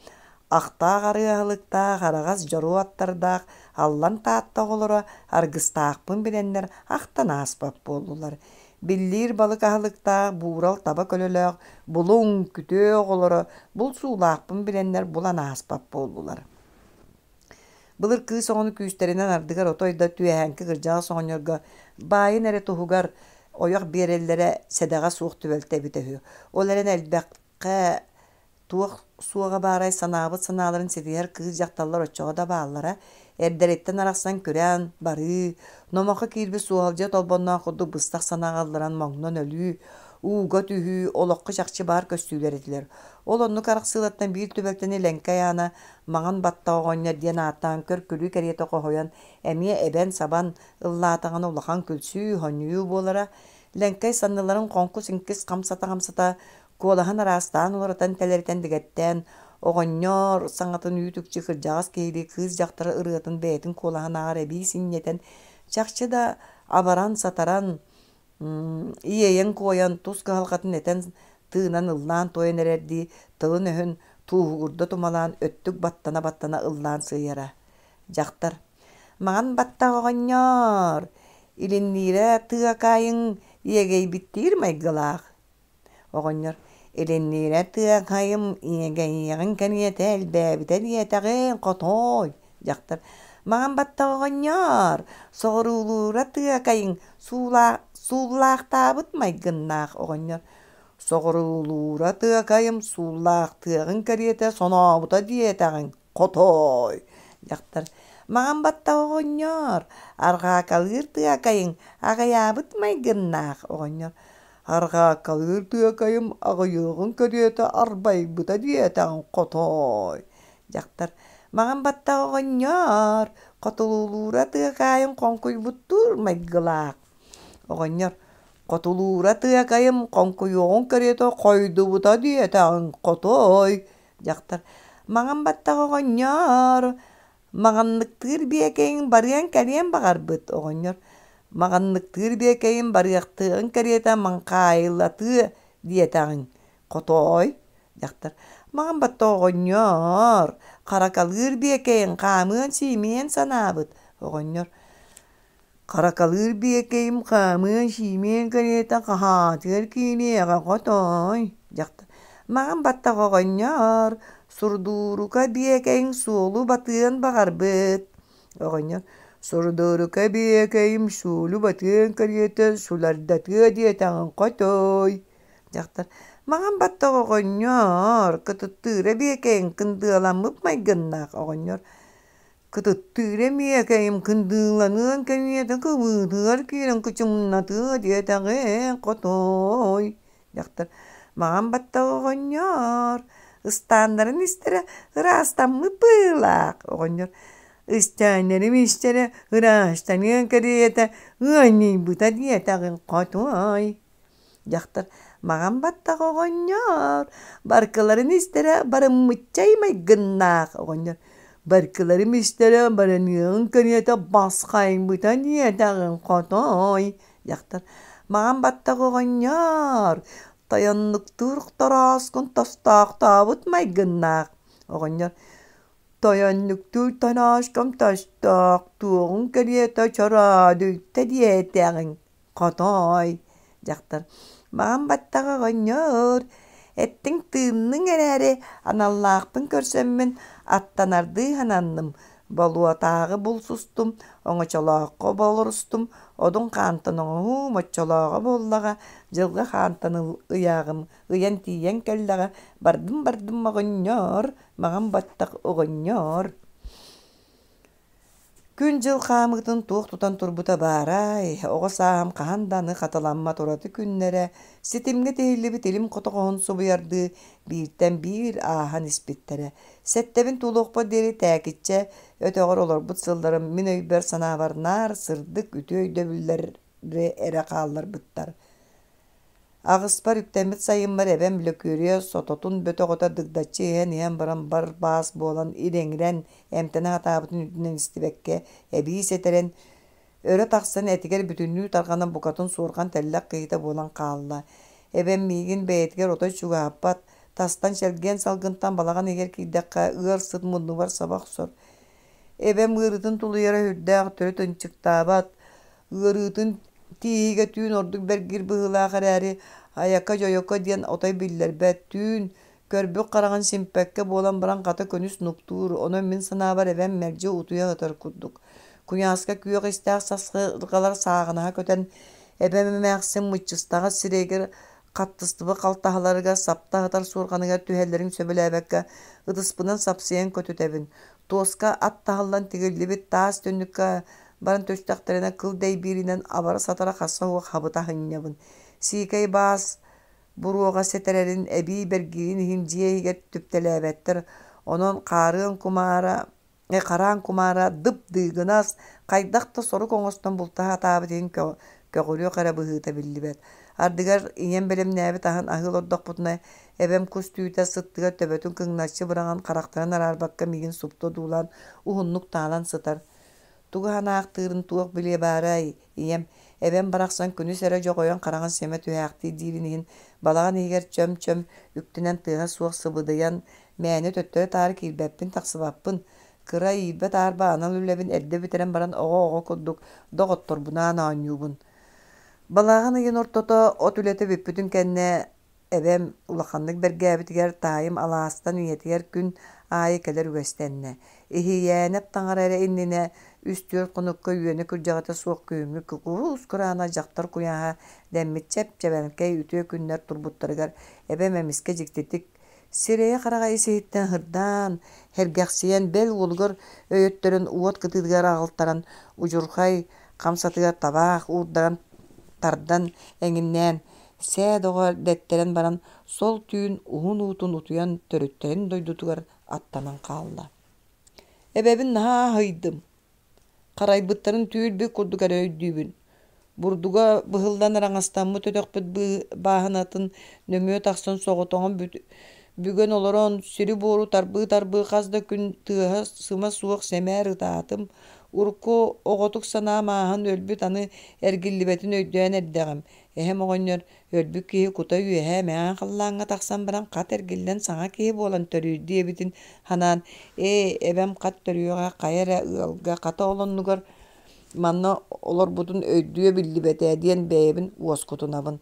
Ахтаах арыы аһылыктаах араҕас дьоруо аттардаах Аллан Таатта оҕолоро аргыстаахпын билэннэр ахтан ааспат буоллулар. Биллиир балык аһылыктаах буурал таба көлөлөөх Булуҥ, Күтүө оҕолоро булсуулаахпын билэннэр булан ааспат буоллулар. Былыр кыыс оҕону күүстэринэн ардыгар отой да түөһээҥки кырдьаҕас оҕонньорго баайын эрэ туһугар ойох биэрэллэрэ сэдэҕэ суох түбэлтэ эбитэ үһү. Ол эрэн элбэххэ туох суоҕа баарай санаабыт санааларын ситиһэр кыыс дьахталлар оччоҕо да бааллара. Эрдэриттэн арахсан күрээн барыы, номоххо киирбит суоһалдьыйа толбонноох курдук быстах санааҕа ылларан моҥнон өлүү, ууга түһүү олоххо чахчы баар көстүүлэр этилэр. Ол оннук арахсыылартан биир түбэлтэни Лэҥкэй Аана Маҥан баттах оҕонньор диэн ааттаан көр-күлүү кэриэтэ хоһуйан, эмиэ эбэн-сабан ыллаатаҕына улахан күлсүү, хонньуйуу буолара. Лэҥкэй санныларын хоҥкус-иҥкис хамсата-хамсата, куолаһын араастаан уларытан тэлэритэн дэгэттээн, оҕонньор саҥатын үүт-үкчү кырдьаҕас киһилии кыыс-дьахтар ырыатын бэйэтин куолаһын ааҕар эбии синньэтэн, чахчы да абаран-сатаран, Иэйэн-куойан, тус кыһалҕатын этэн, тыынан ыллаан-туойан эрэрдии тылын-өһүн тууһугурда тумалаан өттүк баттана-баттана ыллаан сыыйара. Дьахтар: «Маҥан баттах оҕонньоор, илинниирэ тыакаайыҥ иэгэйбиттиир майгылаах Оҕонньор «Илинниирэ тыаҥхайым иэгэйиэҕиҥ кэриэтэ элбээбитэ диэтэҕиҥ, хотуой» дьахтар «Маҥан баттах оҕонньоор, соҕуруулуура тыакайыҥ сууллаахтаабыт майгыннаах оҕонньор «Соҕуруулуура тыакайым сууллаахтыаҕыҥ кэриэтэ сонообута диэтэҕиҥ, хотуой» дьахтар «Маҥан баттах оҕонньоор, арҕаакалыыр тыакайыҥ аҕыйаабыт майгыннаах оҕонньор Арҕаакалыыр тыакайым аҕыйыаҕын кэриэтэ арбайбыта диэтэҕиҥ хотоой дьахтар маҥан баттах оҕонньоор, хотулуулуура тыакаайым хоҥкуйбуттуур майгылаах оҕонньор хотулуура тыакайым хоҥкуйуоҕун кэриэтэ хойдубута диэтэҕиҥ хотоой дьахтар маҥан баттах оҕонньоор, Маҕанныктыыр биэкэйиҥ барыан-кэлиэн баҕарбыт оҕонньор. Маҕанныктыыр биэкэйим барыахтыаҕын кэриэтэ маҥхаайылатыа диэтэҕиҥ, хотоой дьахтар маҕан батта оҕонньоор, харакалыыр биэкэйиҥ хаамыан-сиимиэн санаабыт оҕонньор Харакалыыр биэкэйим хаамыан-сиимиэн кэриэтэ хаһаатыгар киириэҕэ хотоой дьахтар маҕан баттах оҕонньоор, сурдуурука биэкэйиҥ суолу батыан баҕарбыт оҕонньор сурдуурука биэкэйим суолу батыан кэриэтэ сулардатыа диэтэҕиҥ хотоой дьахтар маҕан баттах оҕонньоор, кытыттыыра биэкэйиҥ кындыаламмыт майгыннаах оҕонньор Кытыттыыр эмиэкэйим кындыыланыан кэриэтэ кыбыытыгар киирэн кычымнатыа диэтэҕиҥ, хотуой дьахтар маҕан баттах оҕонньоор, ыстааннарын истэрэ ыраастаммыт быһыылаах оҕонньор ыстааннарым истэрэ ыраастаныан кэриэтэ ыанньыйбыта диэтэҕиҥ, хотуой Дьахтар маҕан баттах оҕонньоор, баркыларын истэрэ барыммыччай майгыннаах оҕонньор баркыларым истэрэ бараныаҕын кэриэтэ басхайбыта диэтэҕиҥ хотоой дьахтар маҕан баттах оҕонньоор, тойоннуктуур торооску тостоохтообут майгыннаах оҕонньор тойоннуктуур торооску тостоохтуоҕун кэриэтэ чороодуйта диэтэҕиҥ Хотоой, дьахтар, маҕан баттаҕа оҕонньоор, эттиҥ тыынныҥ эрээри аналлаахпын көрсөммүн аттанардыы сананным, болуотааҕы булсустум, оҥочолооххо болорустум, одун хаантан оҥоһуум оччолооҕо буоллаҕа, дьылҕа хаантан ыйааҕым ыйан тиийэн кэллэҕэ, бардым-бардым оҕонньоор, маҕан баттах оҕонньоор Күн-дьыл хаамыытын туох тутан турбута баарай, оҕо сааһым хаһан да аны хатыламмат ураты күннэрэ, ситимҥэ тиһиллибит илим хотоҕоһун субуйардыы бииртэн биир ааһан испиттэрэ. Сэттэбин туолуохпар диэри Тээкиччэ өтөҕөр олорбут сылларым мин өйбөр-санаабар наар сырдык үтүө өйдөбүллэри эрэ хаалларбыттар. Аҕыспар үктэммит сайыммар эбэм Лөкүөрүйэ сототун бөтөҕөтө дыгдаччы иһэн иһэн баран бар-баас буолан ирэҥирэн эмтэнэ сатаабытын үрдүнэн истибэккэ эбии сэтэрэн, өрө тахсан этигэр бүтүннүү тарҕанан букатын суорҕан-тэллэх киһитэ буолан хаалла. Эбэм миигин бэйэтигэр отой чугаһаппат, тастан чэлгиэн салгынтан балаҕан иһигэр киирдэххэ ыар сыт муннубар саба охсор. Эбэм ыарыытын тулуйара сүрдээх, төрүт ынчыктаабат, Ыарыытын тииһигэ түүн ордук бэргиир быһыылаах эрээри, айака-дьойоко диэн отой биллэрбэт, түүн көрбүт хараҕын симпэккэ буолан баран хата күнүс нуктуур, онон мин санаабар эбэм мэлдьи утуйа сытар курдук. Куйааска күөх истээх сасырҕалар сааҕынаһа көтөн, эбэм эмээхсин мыччыстаҕас сирэйигэр хаттыстыбыт халтаһаларыгар сапта сытар суорҕаныгар түһэллэрин сөбүлээбэккэ ытыспынан сапсыйан көтүтэбин. Туоска ат таһыллан тигиллибит таас түннүккэ баран түстэхтэринэ кыл дэйбииринэн абара-сатара харса суох хабыта аһынньабын. Сиикэй баас буруоҕа сэтэрэрин эбии бэргиирин иһин дьиэ иһигэр түптэлээбэттэр, онон хаарыан кумаара хараан кумаара дып-дыыгынас, хайдах да сорук оҥостон бултаһа сатаабыт иһин көҕүрүөх эрэ быһыыта биллибэт. Ардыгар ийэм бэлэмнээбит аһын аһыы олордохпутуна, эбэм кус түүтэ сыттыгар төбөтүн кыҥначчы быраҕан харахтарын араарбакка миигин супту одуулаан уһуннук таалан сытар. Тугу анаахтыырын туох билиэ баарай, ийэм, эбэм барахсан күнүс эрэ дьоҕойон хараҕын симэ түһээхтии диирин иһин балаҕан иһигэр чөм-чөм үктэнэн тыаһа суох сыбыдыйан, мээнэ төттөрү-таары киирбэппин-тахсыбаппын, кыра иирбэ-таарба анал үлэбин эрдэ бүтэрэн баран оҕо-оҕо курдук доҕотторбунаан оонньуубун. Балаҕан ыйын ортото от үлэтэ бүппүтүн кэннэ Эбэм улаханнык бэргээбитигэр таайым алаастан ийэтигэр күн аайы кэлэр үгэстэннэ. Иһийээнэп таҥара эрэ иннинэ үс-түөрт хонукка үөнэ-күрдьэҕэтэ суох күһүҥҥү курус кураана дьахтар куйааһа дэммит чэп-чэбэҥкэй үтүө күннэр турбуттарыгар эбэм эмискэ дьиктитик сирэйэ-хараҕа ис-иһиттэн һырдаан, сэргэхсийэн, бэл уолугар өйөттөрөн уот кытыытыгар аҕалтаран, удьурхай хамсатыгар табаах уурдаран тардан эҥиннээн Сээ, доҕоор, дэттэрэн баран, сол түүн уһун уутун утуйан төрүттэрин дойдутугар аттанан хаалла. Эбэбин наһаа аһыйдым. Харайбыттарын түүл-бит курдук эрэ өйдүүбүн. Бурдуга быһыллан араҥастаммыт өтөхпүт бааһынатын нөҥүө тахсан соҕотоҕун Бүгэн олорон, сири-буору тарбыы-тарбыы хас да күн тыаһа-сыма суох сэмээр ытаатым. Урукку оҕотук санаам ааһан өлбүт аны эргиллибэтин өйдөөн эрдэҕим. Эһэм оҕонньор өлбүт киһи кута үөһээ мэҥэ халлааҥҥа тахсан баран хат эргиллэн саҥа киһи буолан төрүүр диэбитин санаан, ээ, эбэм хат төрүөҕэ хайа эрэ ыалга, хата ол оннугар манна олорбутун өйдүө биллибэт ээ диэн бэйэбин уоскутунабын.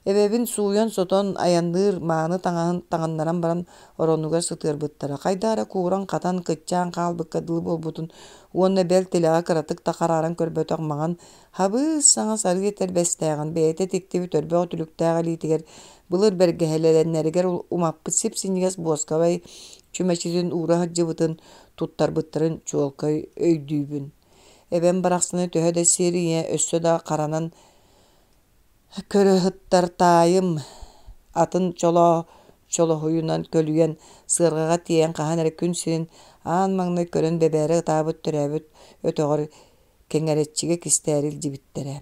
Эбэбин сууйан-сотон, айанныыр мааны таҥаһын таҥыннаран баран оронугар сытыарбыттара. Хайдах эрэ кууран-хатан, кыччаан хаалбыкка дылы буолбутун уонна бэл тилэҕэ кыратык да харааран көрбөтөх маҥан хабыс-саҥа сарыы этэрбэстээҕин бэйэтэ тиктибит өрбөх үтүлүктээх илиитигэр былыр бэргэһэлэнэригэр умаппыт сип-синньигэс буоскабай чүмэчитин уура сылдьыбытын туттарбыттарын чуолкай өйдүүбүн. Эбэм барахсаны төһө да сир ийэ өссө да харанан көрө сыттар таайым атын чолоо чолоһуйунан көлүйэн сыарҕаҕа тиэйэн хаһан эрэ күн сирин аан маҥнай көрөн бэбээрэ ытаабыт төрөөбүт өтөҕөр Кэҥэрэччигэ кистээри илдьибиттэрэ.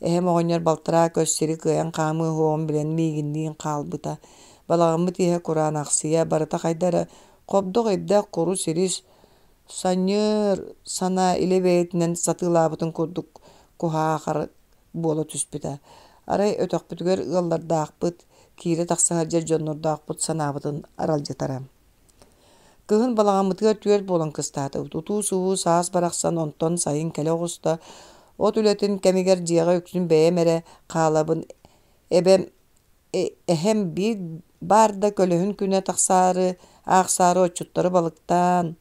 Эһэм оҕонньор балтараа көс сири кыайан хаамыа суоҕун билэн миигинниин хаалбыта. Балаҕаммыт иһэ кураанахсыйа, барыта хайда эрэ хобдох-эйдээх курус ирис, Санньыар санаа илэ бэйэтинэн сатыылаабытын курдук куһаахар буола түспүтэ. Арай өтөхпүтүгэр ыаллардаахпыт, киирэ-тахса сылдьар дьоннордоохпут санаабытын аралдьытара. Кыһын балаҕаммытыгар түөрт буолан кыстаатыбыт. Утуу-субуу саас барахсан, онтон сайын кэлэ оҕуста. От үлэтин кэмигэр дьиэҕэ үксүн бэйэм эрэ хаалабын. Эбэм Эһэм биир баар да көлөһүн күнэ тахсаары, аахсаары отчуттары балыктаан,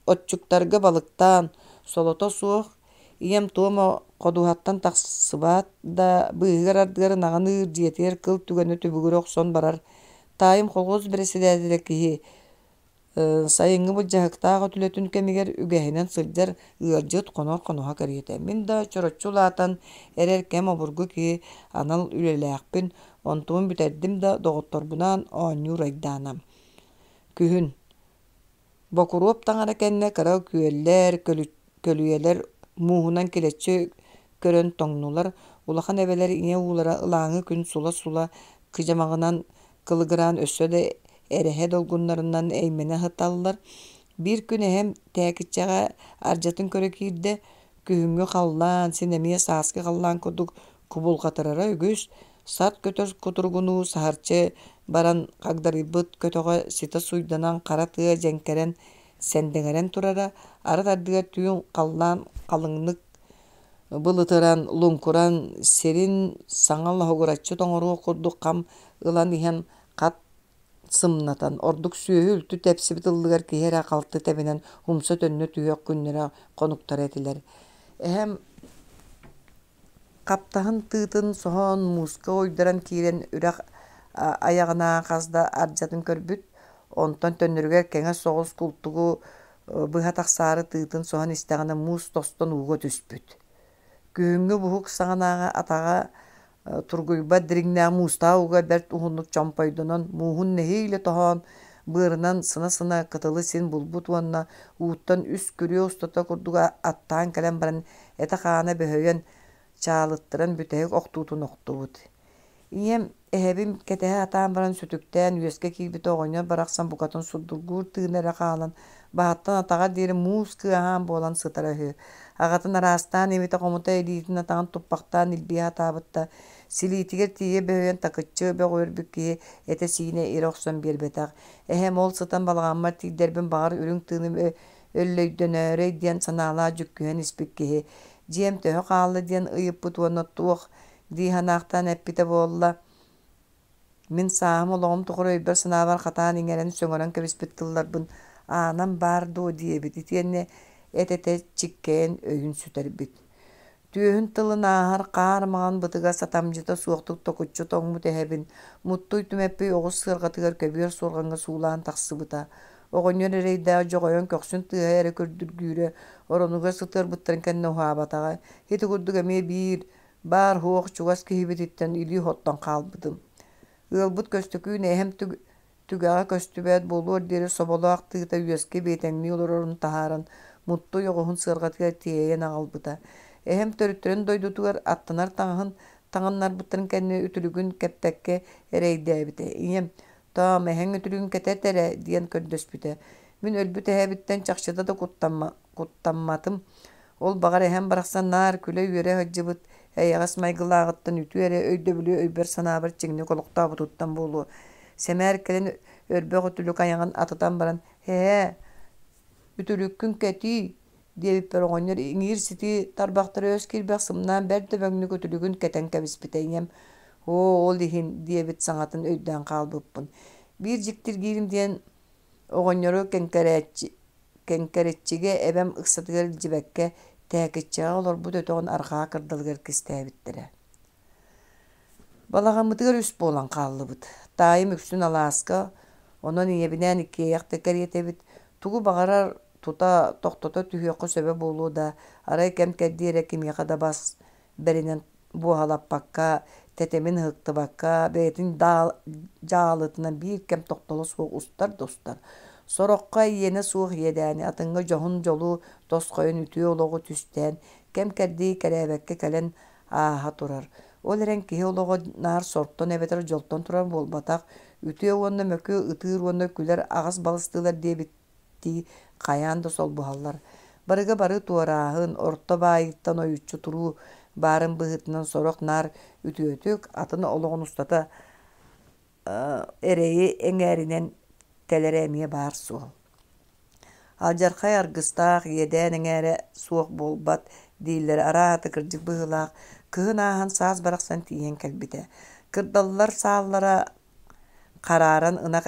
отчуттарга балыктаан, солото суох, ийэм туома ходуһаттан тахсыбат да, быыһыгар-ардыгар ынаҕын ыыр дьиэтигэр кыл түгэнэ түбүгүрэ охсон барар. Таайым холхуос бэрэссэдээтэлэ киһи Сайыҥҥы былдьаһыктаах от үлэтин кэмигэр үгэһинэн сылдьар ыалдьыт хонор хоноһо кэриэтэ. Мин да чороччу улаатан эрэр кэм обургу киһи анал үлэлээхпин, онтубун бүтэрдим да доҕотторбунаан оонньуур айдаанам. Күһүн Бокуруоп таҥара кэннэ кыра күөллэр, көлүйэлэр мууһунан килэччи көрөн тоҥнулар, улахан эбэлэр ийэ уулара ылааҥы күн сула-сула кыдьамаҕынан кылыгыраан өссө да эрэһэ долгуннарынан эймэнэ сыталлар. Биир күн эһэм Тээкиччэҕэ ардьатын көрө киирдэ, күһүҥҥү халлаан, син эмиэ сааскы халлаан курдук кубулҕатырара үгүс, сат көтөр кутуругунуу саһарчы баран хагдарыйбыт көтөҕө ситэ суйданан хара тыа дьэҥкэрэн сэндэҥэрэн турара, арыт ардыгар түүн халлаан халыҥнык былытыран, луҥкуран, сирин саҥа лоһугураччы тоҥоруох курдук хам ылан иһэн хат сымнатан, ордук сүөһү үлтү тэпсибит ыллыгар киһи эрэ халты тэбинэн умса-төннө түһүөх күннэрэ хонуктара этилэр. Эһэм хаптаһын тыытын соһон мууска уйдаран киирэн үрэх айаҕынаан хас да ардьатын көрбүт, онтон төннөрүгэр кэҥэс соҕус култугу быһа тахсаары тыытын соһон истэҕинэ муус тостон ууга түспүт. Күһүҥҥү буһук саҕанааҕы атаҕа тургуйбат дириҥнээх муустаах ууга бэрт уһуннук чомпойдонон мууһун нэһиилэ тоһоон быарынан сына-сына кытылы син булбут уонна ууттан үс күрүө устата курдук аттаан кэлэн баран этэ-хаана бөһүйэн чаалыттаран бүтэһик охтуутун охтубут. Ийэм эһэбин кэтэһэ сатаан баран сүтүктээн үөскэ киирбит оҕонньор барахсан букатын сурдургуур тыына эрэ хаалан, баһыттан атаҕар диэри муус кыаһаан буолан сытара үһү. Аҕатын араастаан имитэ-хомута илиитин-атаҕын туппахтаан илбийэ сатаабыт да, силиитигэр тиийэ бөһүйэн такыччы бөҕүөрбүт киһи этэ-сиинэ ирэ охсон биэрбэтэх. Эһэм ол сытан балаҕаммар тиийдэрбин баҕар үрүҥ тыыным өллөйдөнөөрөй диэн санаалаах дьүккүһэн испит киһи, дьиэм төһө хаалла диэн ыйыппыт уонна туох дии санаахтаан эппитэ буолла: Мин сааһым олоҕум тухары өйбөр-санаабар хатаан иҥэрэн сөҥөрөн кэбиспит тылларбын аанан баар дуо диэбит итиэннэ эт-этэ чиккэйэн өйүн сүтэрбит. Түөһүн тылын ааһар хаар маҥан бытыга сатамдьыта суохтук токуччу тоҥмут эһэбин Муттуй Түмэппий оҕус сыарҕатыгар көбүөр суорҕаҥҥа суулаан тахсыбыта. Оҕонньор эрэйдээх дьоҕойон көхсүн тыаһа эрэ көрдүргүүрэ, оронугар сытыарбыттарын кэннэ уһаабатаҕа. Ити курдук эмиэ биир Баар-суох чугас киһибититтэн илии соттон хаалбытым. Ыалбыт Көстөкүүн эһэм түгэҕэ көстүбэт буолуор диэри соболоох тыыта үөскэ биэтэҥнии олорорун таһааран, Муттуй оҕуһун сыарҕатыгар тиэйэн аҕалбыта. Эһэм төрүттэрин дойдутугар аттанар таҥаһын таҥыннарбыттарын кэннэ үтүлүгүн кэппэккэ эрэйдээбитэ. Ийэм: Тоом, эһэҥ үтүлүгүн кэтэт эрэ диэн көрдөспүтэ. Мин өлбүт эһэбиттэн чахчыта да куттамматым. Ол баҕар эһэм барахсан наар күлэ-үөрэ сылдьыбыт, эйэҕэс майгылааҕыттан үтүө эрэ өйдөбүлү өйбөр-санаабар чиҥник олохтообутуттан буолуо. Сэмээр кэлэн өрбөх үтүлүк айаҕын атытан баран, «Эһээ, үтүлүккүн кэтиий» диэбиппэр оҕонньор иҥиир ситии тарбахтара өс киирбэх сымнаан бэрт дөбөҥнүк үтүлүгүн кэтэн кэбиспитэ. Ийэм «Оо, ол иһин» диэбит саҥатын өйдөөн хаалбыппын. Биир дьиктиргиирим диэн оҕонньору Кэҥкэриччигэ эбэм ыксатыгар илдьибэккэ, Тээкиччэҕэ олорбут өтөҕүн арҕаа кырдалыгар кистээбиттэрэ. Балаҕаммытыгар үс буолан хааллыбыт. Таайым үксүн алааска, онон ийэбинээн иккиэйэх да кэриэтэбит. Тугу баҕарар тута тохтото түһүөххэ сөбө буолуо да, арай кэм-кэрдии эрэ кимиэхэ да бас бэринэн буоһалаппакка, тэтимин ыһыктыбакка, бэйэтин дьаалытынан биир кэм тохтоло суох устар да устар. Сороххо иэнэ суох иэдээни, атыҥҥа дьоһун дьолу тосхойон үтүө олоҕу түстээн, кэм-кэрдии кэрээбэккэ кэлэн ааһа турар. Ол эрэн киһи олоҕо наар сортон эбэтэр дьолтон турар буолбатах, үтүө уонна мөкү, ытыыр уонна күлэр аҕас балыстыылар диэбиттии хайаан да солбуһаллар. Барыга бары туорааһын, орто баайыттан ойуччу туруу баарын быһыытынан сорох наар үтүөтүк, атын олоҕун устата эрэйи эҥээринэн тэлэрэ эмиэ баар суол. Алдьархай аргыстаах, иэдээн эҥээрэ суох буолбат дииллэрэ арааһата кырдьык быһыылаах, кыһын ааһан саас барахсан тиийэн кэлбитэ. Кырдаллар сааллара харааран ынах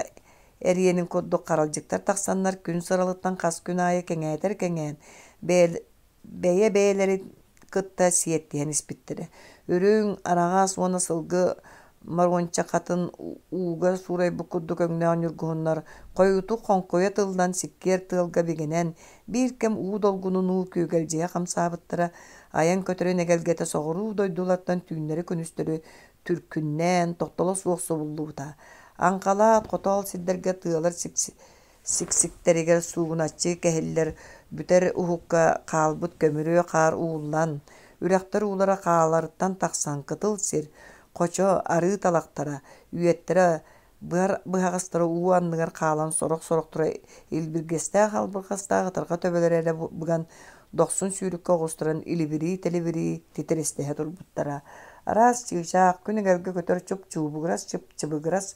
эриэнин курдук харалдьыктар тахсаннар күн сыралыттан хас күн аайы кэҥээтэр кэҥээн, бэйэ-бэйэлэрин кытта сиэттиһэн испиттэрэ. Үрүҥ, араҕас уонна сылгы моруончахатын ууга суурайбыт курдук өҥнөөх ньургуһуннар хойуутук хоҥкуйа тыллан сиккиэр тыалга бигэнэн, биир кэм уу долгунунуу күөгэлдьийэ хамсаабыттара, айан көтөрүн эгэлгэтэ соҕуруу дойдулартан түүннэри-күнүстэри түркүннээн, тохтоло суох субуллубута. Аҥхалаат, хотоол сирдэргэ тыалар сиксиктэригэр суугуначчы кэһиллэр бүтэр уһукка хаалбыт көмүрүө хаар ууллан, үрэхтэр уулара хааларыттан тахсан кытыл сир, хочо, арыы талахтара, үөттэрэ быар быһаҕастара уу анныгар хаалан сорох-сорохторо илбиргэстээх албырҕастаах ытарҕа төбөлөрө эрэ быган дохсун сүүрүккэ оҕустаран илибирии-тэлибирии титирэстэһэ турбуттара. Араас чыычаах, күн эгэлгэ көтөр чуп-чуубугурас чып-чыбыгырас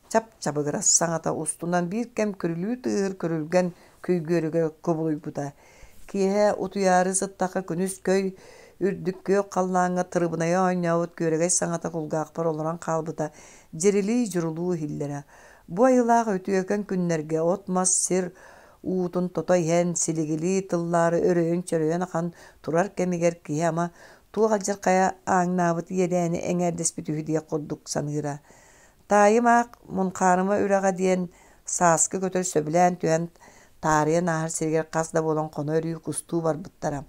чап-чабыгырас саҥата устунан биир кэм күрүлүү тыаһыыр күрүлгэн күйгүөрүгэ кубулуйбута. Киэһэ утуйаары сыттахха күнүс көй үрдүк күөх халлааҥҥа тырыбынайа оонньообут күөрэгэй саҥата кулгаахпар олорон хаалбыта дьирилии-дьурулуу иһиллэрэ. Бу айылаах үтүөкэн күннэргэ от-мас сир уутун тото иһэн силигилии тыллаары өрөйөн-чөрөйөн ахан турар кэмигэр киһи ама туох алдьархайа ааҥнаабыт иэдээни эҥээрдэспит үһү диэх курдук саныыра. Таайым аах Мунхаарыма үрэҕэ диэн сааскы көтөр сөбүлээн түһэн таарыйан ааһар сиригэр хас да буолан хоно-өрүү кустуу барбыттара.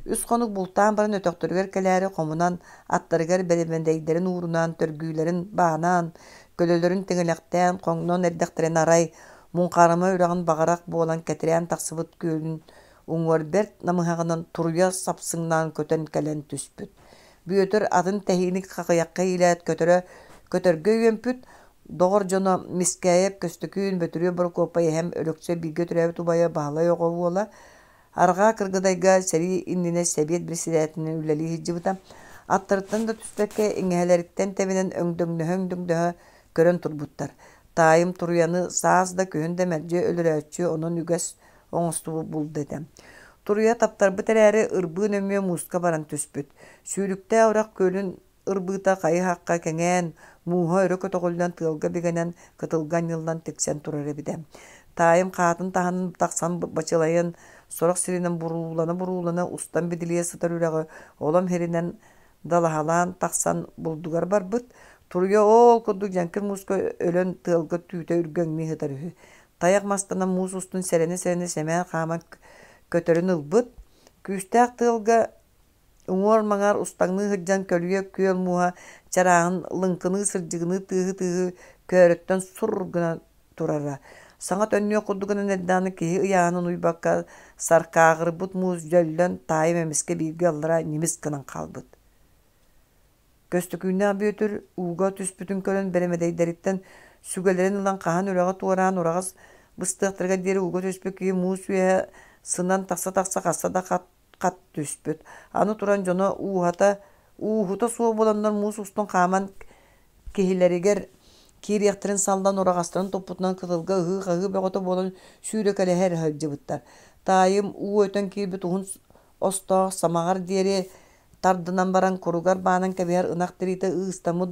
Үс хонук бултаан баран өтөхтөрүгэр кэлээри хомунан, аттарыгар бэрэмэдэйдэрин уурунан, төргүүлэрин баанан, көлөлөрүн тиҥилэхтээн хоҥнон эрдэхтэринэ арай Муҥхаарыма үрэҕин баҕарах буолан кэтирээн тахсыбыт күөлүн уҥуор бэрт намыһаҕынан туруйа сапсыҥнаан көтөн кэлэн түспүт. Бүөтүр атын тэһиини хахыйахха иилээт көтөрө көтөргө үөмпүт, доҕор дьоно Мискээйэп Көстөкүүн, Бөтүрүөп Борокуоппай эһэм Өлөксөй бииргэ төрөөбүт убайа Баһылай оҕо уола, Арҕаа Кыргыдайга сэрии иннинэ сэбиэт председателинэн үлэлии сылдьыбыта. Аттарыттан да түспэккэ, иҥэһэлэриттэн тэбинэн өҥдөҥнөһө-өҥдөҥнөһө көрөн турбуттар. Таайым туруйаны саас да, күһүн да мэлдьи өлөрөөччү, онон үгэс оҥостубут булда этэ. Туруйа таптарбыт эрээри, ырбыы нөҥүө мууска баран түспүт. Сүүрүктээх үрэх күөлүн ырбыыта хайы-хахха кэҥээн, мууһа өрө көтөҕүллэн тыалга бигэнэн, кытылга анньыллан тиксэн турар эбитэ. Таайым хаатын таһынан тахсан бачылайан, сорох сиринэн буруулана-буруулана устан бидилийэ сытар үрэҕи олом иһиринэн далаһалаан тахсан булдугар барбыт. Туруйа оол курдук дьэҥкир мууска өлөн тыалга түүтэ үргэҥнии сытар үһү. Тайах мастанан муус устун сэрэнэ-сэрэнэ сэмээр хааман көтөрүн ылбыт, күүстээх тыалга уҥуор-маҥаар устаҥныы сылдьан көлүйэ күөл мууһа чарааһын лыҥкыныы сырдьыгыныы тыаһыы-тыаһыы көөрөттөн сур гына турара. Саҥа төннүөх курдук гынан эрдэҕинэ киһи ыйааһынын уйбакка саркааҕырбыт муус дьөллөн таайым эмискэ бииргэ аллара ньимис гынан хаалбыт. Көстөкүүннээх Бүөтүр ууга түспүтүн көрөн бэрэмэдэйдэриттэн Сүгэлэрин ылан хаһан үрэҕи туораан ураҕас быстыахтарыгар диэри ууга түспүт киһи муус үөһэ сынан тахса-тахса хаста да хат түспүт. Аны туран дьоно ууһата ууһута суох буоланнар муус устун хааман киһилэригэр киириэхтэрин саллан ураҕастарын туппутунан кытылга ыһыы-хаһыы бөҕөтө буолан сүүрэкэлэһэ эрэ сылдьыбыттар. Таайым уу өтөн киирбит уһун остоох самаҕар диэри тардынан баран куругар баанан кэбиһэр ынах тириитэ ыыстаммыт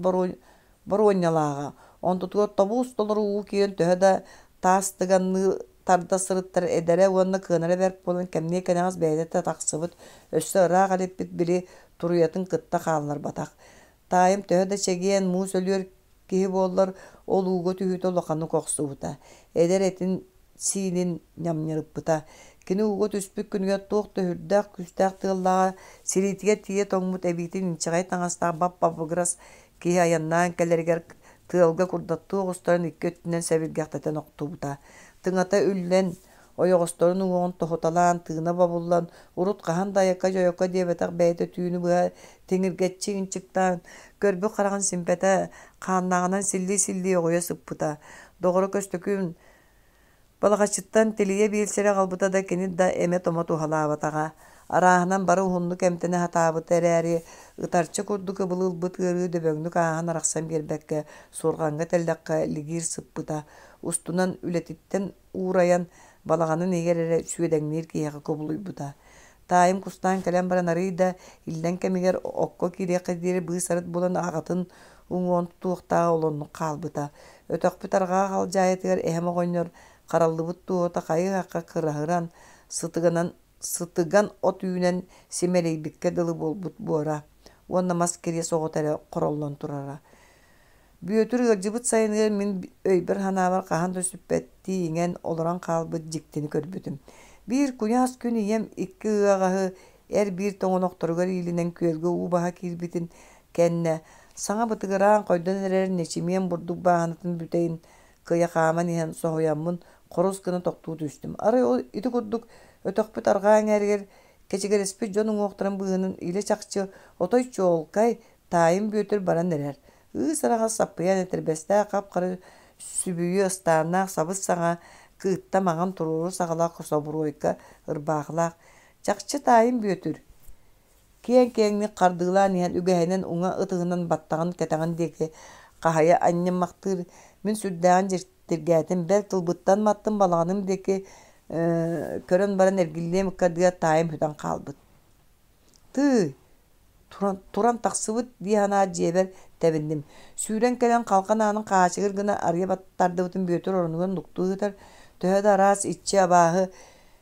боруонньалааҕа. Онтутугар тобуус толору уу киирэн төһө да таас тыганныы тарда сырыттар эдэрэ уонна кыанара бэрт буолан кэмниэ кэнэҕэс бэйэтэ да тахсыбыт, өссө ыраах илиппит били туруйатын кытта хаалларбатах. Таайым төһө да чэгиэн, муус өлүөр киһи буоллар, ол ууга түһүүтэ улаханнык охсубута, эдэр этин-сиинин ньамньырыппыта. Кини ууга түспүт күнүгэр туох да сүрдээх күүстээх тыаллааҕа, сириитигэр тиийэ тоҥмут эбиитин инчэҕэй таҥастаах бап-бабыгырас киһи айаннаан кэлэригэр тыалга курдаттыы оҕустаран икки өттүнэн сэбиргэхтэтэн охтубута. Тыҥата үллэн, ойоҕосторун уҥуоҕун тоһуталаан, тыына бобуллан, урут хаһан да айака-дьойоко диэбэтэх бэйэтэ түүнү быһа тиҥиргэччи ынчыктаан, көрбүт хараҕын симпэтэ, хааннааҕынан силлии-силлии оҕуйа сыппыта. Доҕоро Көстөкүүн Балаҕаччыттан тилийэ биэлсэри аҕалбыта да кини да эмэ-томо туһалаабатаҕа. Арааһынан бары уһуннук эмтэнэ сатаабыта эрээри, ытарча курдук ыбылы ылбыт ыарыы дөбөҥнүк ааһан арахсан биэрбэккэ, суорҕаҥҥа тэллэххэ лигиир сыппыта. Устунан үлэтиттэн уурайан, балаҕанын иһигэр эрэ сүөдэҥниир киһиэхэ кубулуйбута. Таайым кустаан кэлэн баран арыый да иллэҥ кэмигэр окко киириэххэ диэри быыс-арыт булан аҕатын уҥуоҕун тутуохтааҕа олоннук хаалбыта. Өтөхпүт арҕаа халдьаайытыгар эһэм оҕонньор хараллыбыт туоһута хайы-хахха кыраһыран, сытыганан сытыган от үүнэн симэлийбиккэ дылы буолбут буора уонна мас кириэс оҕото эрэ хороллон турара. Бүөтүр ыалдьыбыт сайыныгар мин өйбөр-санаабар хаһан да сүппэттии иҥэн олорон хаалбыт дьиктини көрбүтүм. Биир куйаас күн ийэм икки ыаҕаһы эр-биир тоҥонохторугар иилинэн күөлгэ уу баһа киирбитин кэннэ, саҥа бытыгыраан хойдон эрэр нэчимиэн бурдук бааһынатын бүтэйин кыйа хааман иһэн соһуйаммын хорус гына тохтуу түстүм. Арай ол ити курдук өтөхпүт арҕаа эҥээригэр кэчигирэспит дьон уҥуохтарын быыһынан илэ-чахчы отой чуолкай таайым Бүөтүр баран эрэр. Ыыс араҕас саппыйан этэрбэстээх хап-хара сүбүйү ыстааннаах сабыс-саҥа кыытта маҥан туруору саҕалаах собуруойка ырбаахылаах чахчы таайым Бүөтүр киэҥ-киэҥник хардыылаан иһэн үгэһинэн уҥа ытыһынан баттаҕын кэтэҕин диэки хаһыйа анньыммахтыыр мин сүрдээҕин дьиктиргээтим бэл тылбыттан маттым балаҕаным диэки көрөн баран эргиллиэм ыккардыгар таайым сүтэн хаалбыт Тыый, туран, туран тахсыбыт дии санаат дьиэбэр тэбинним. Сүүрэн кэлэн халҕан аанын хаачыгыр гына арыйа тардыбытын Бүөтүр оронугар нуктуу сытар. Төһө да араас иччи-абааһы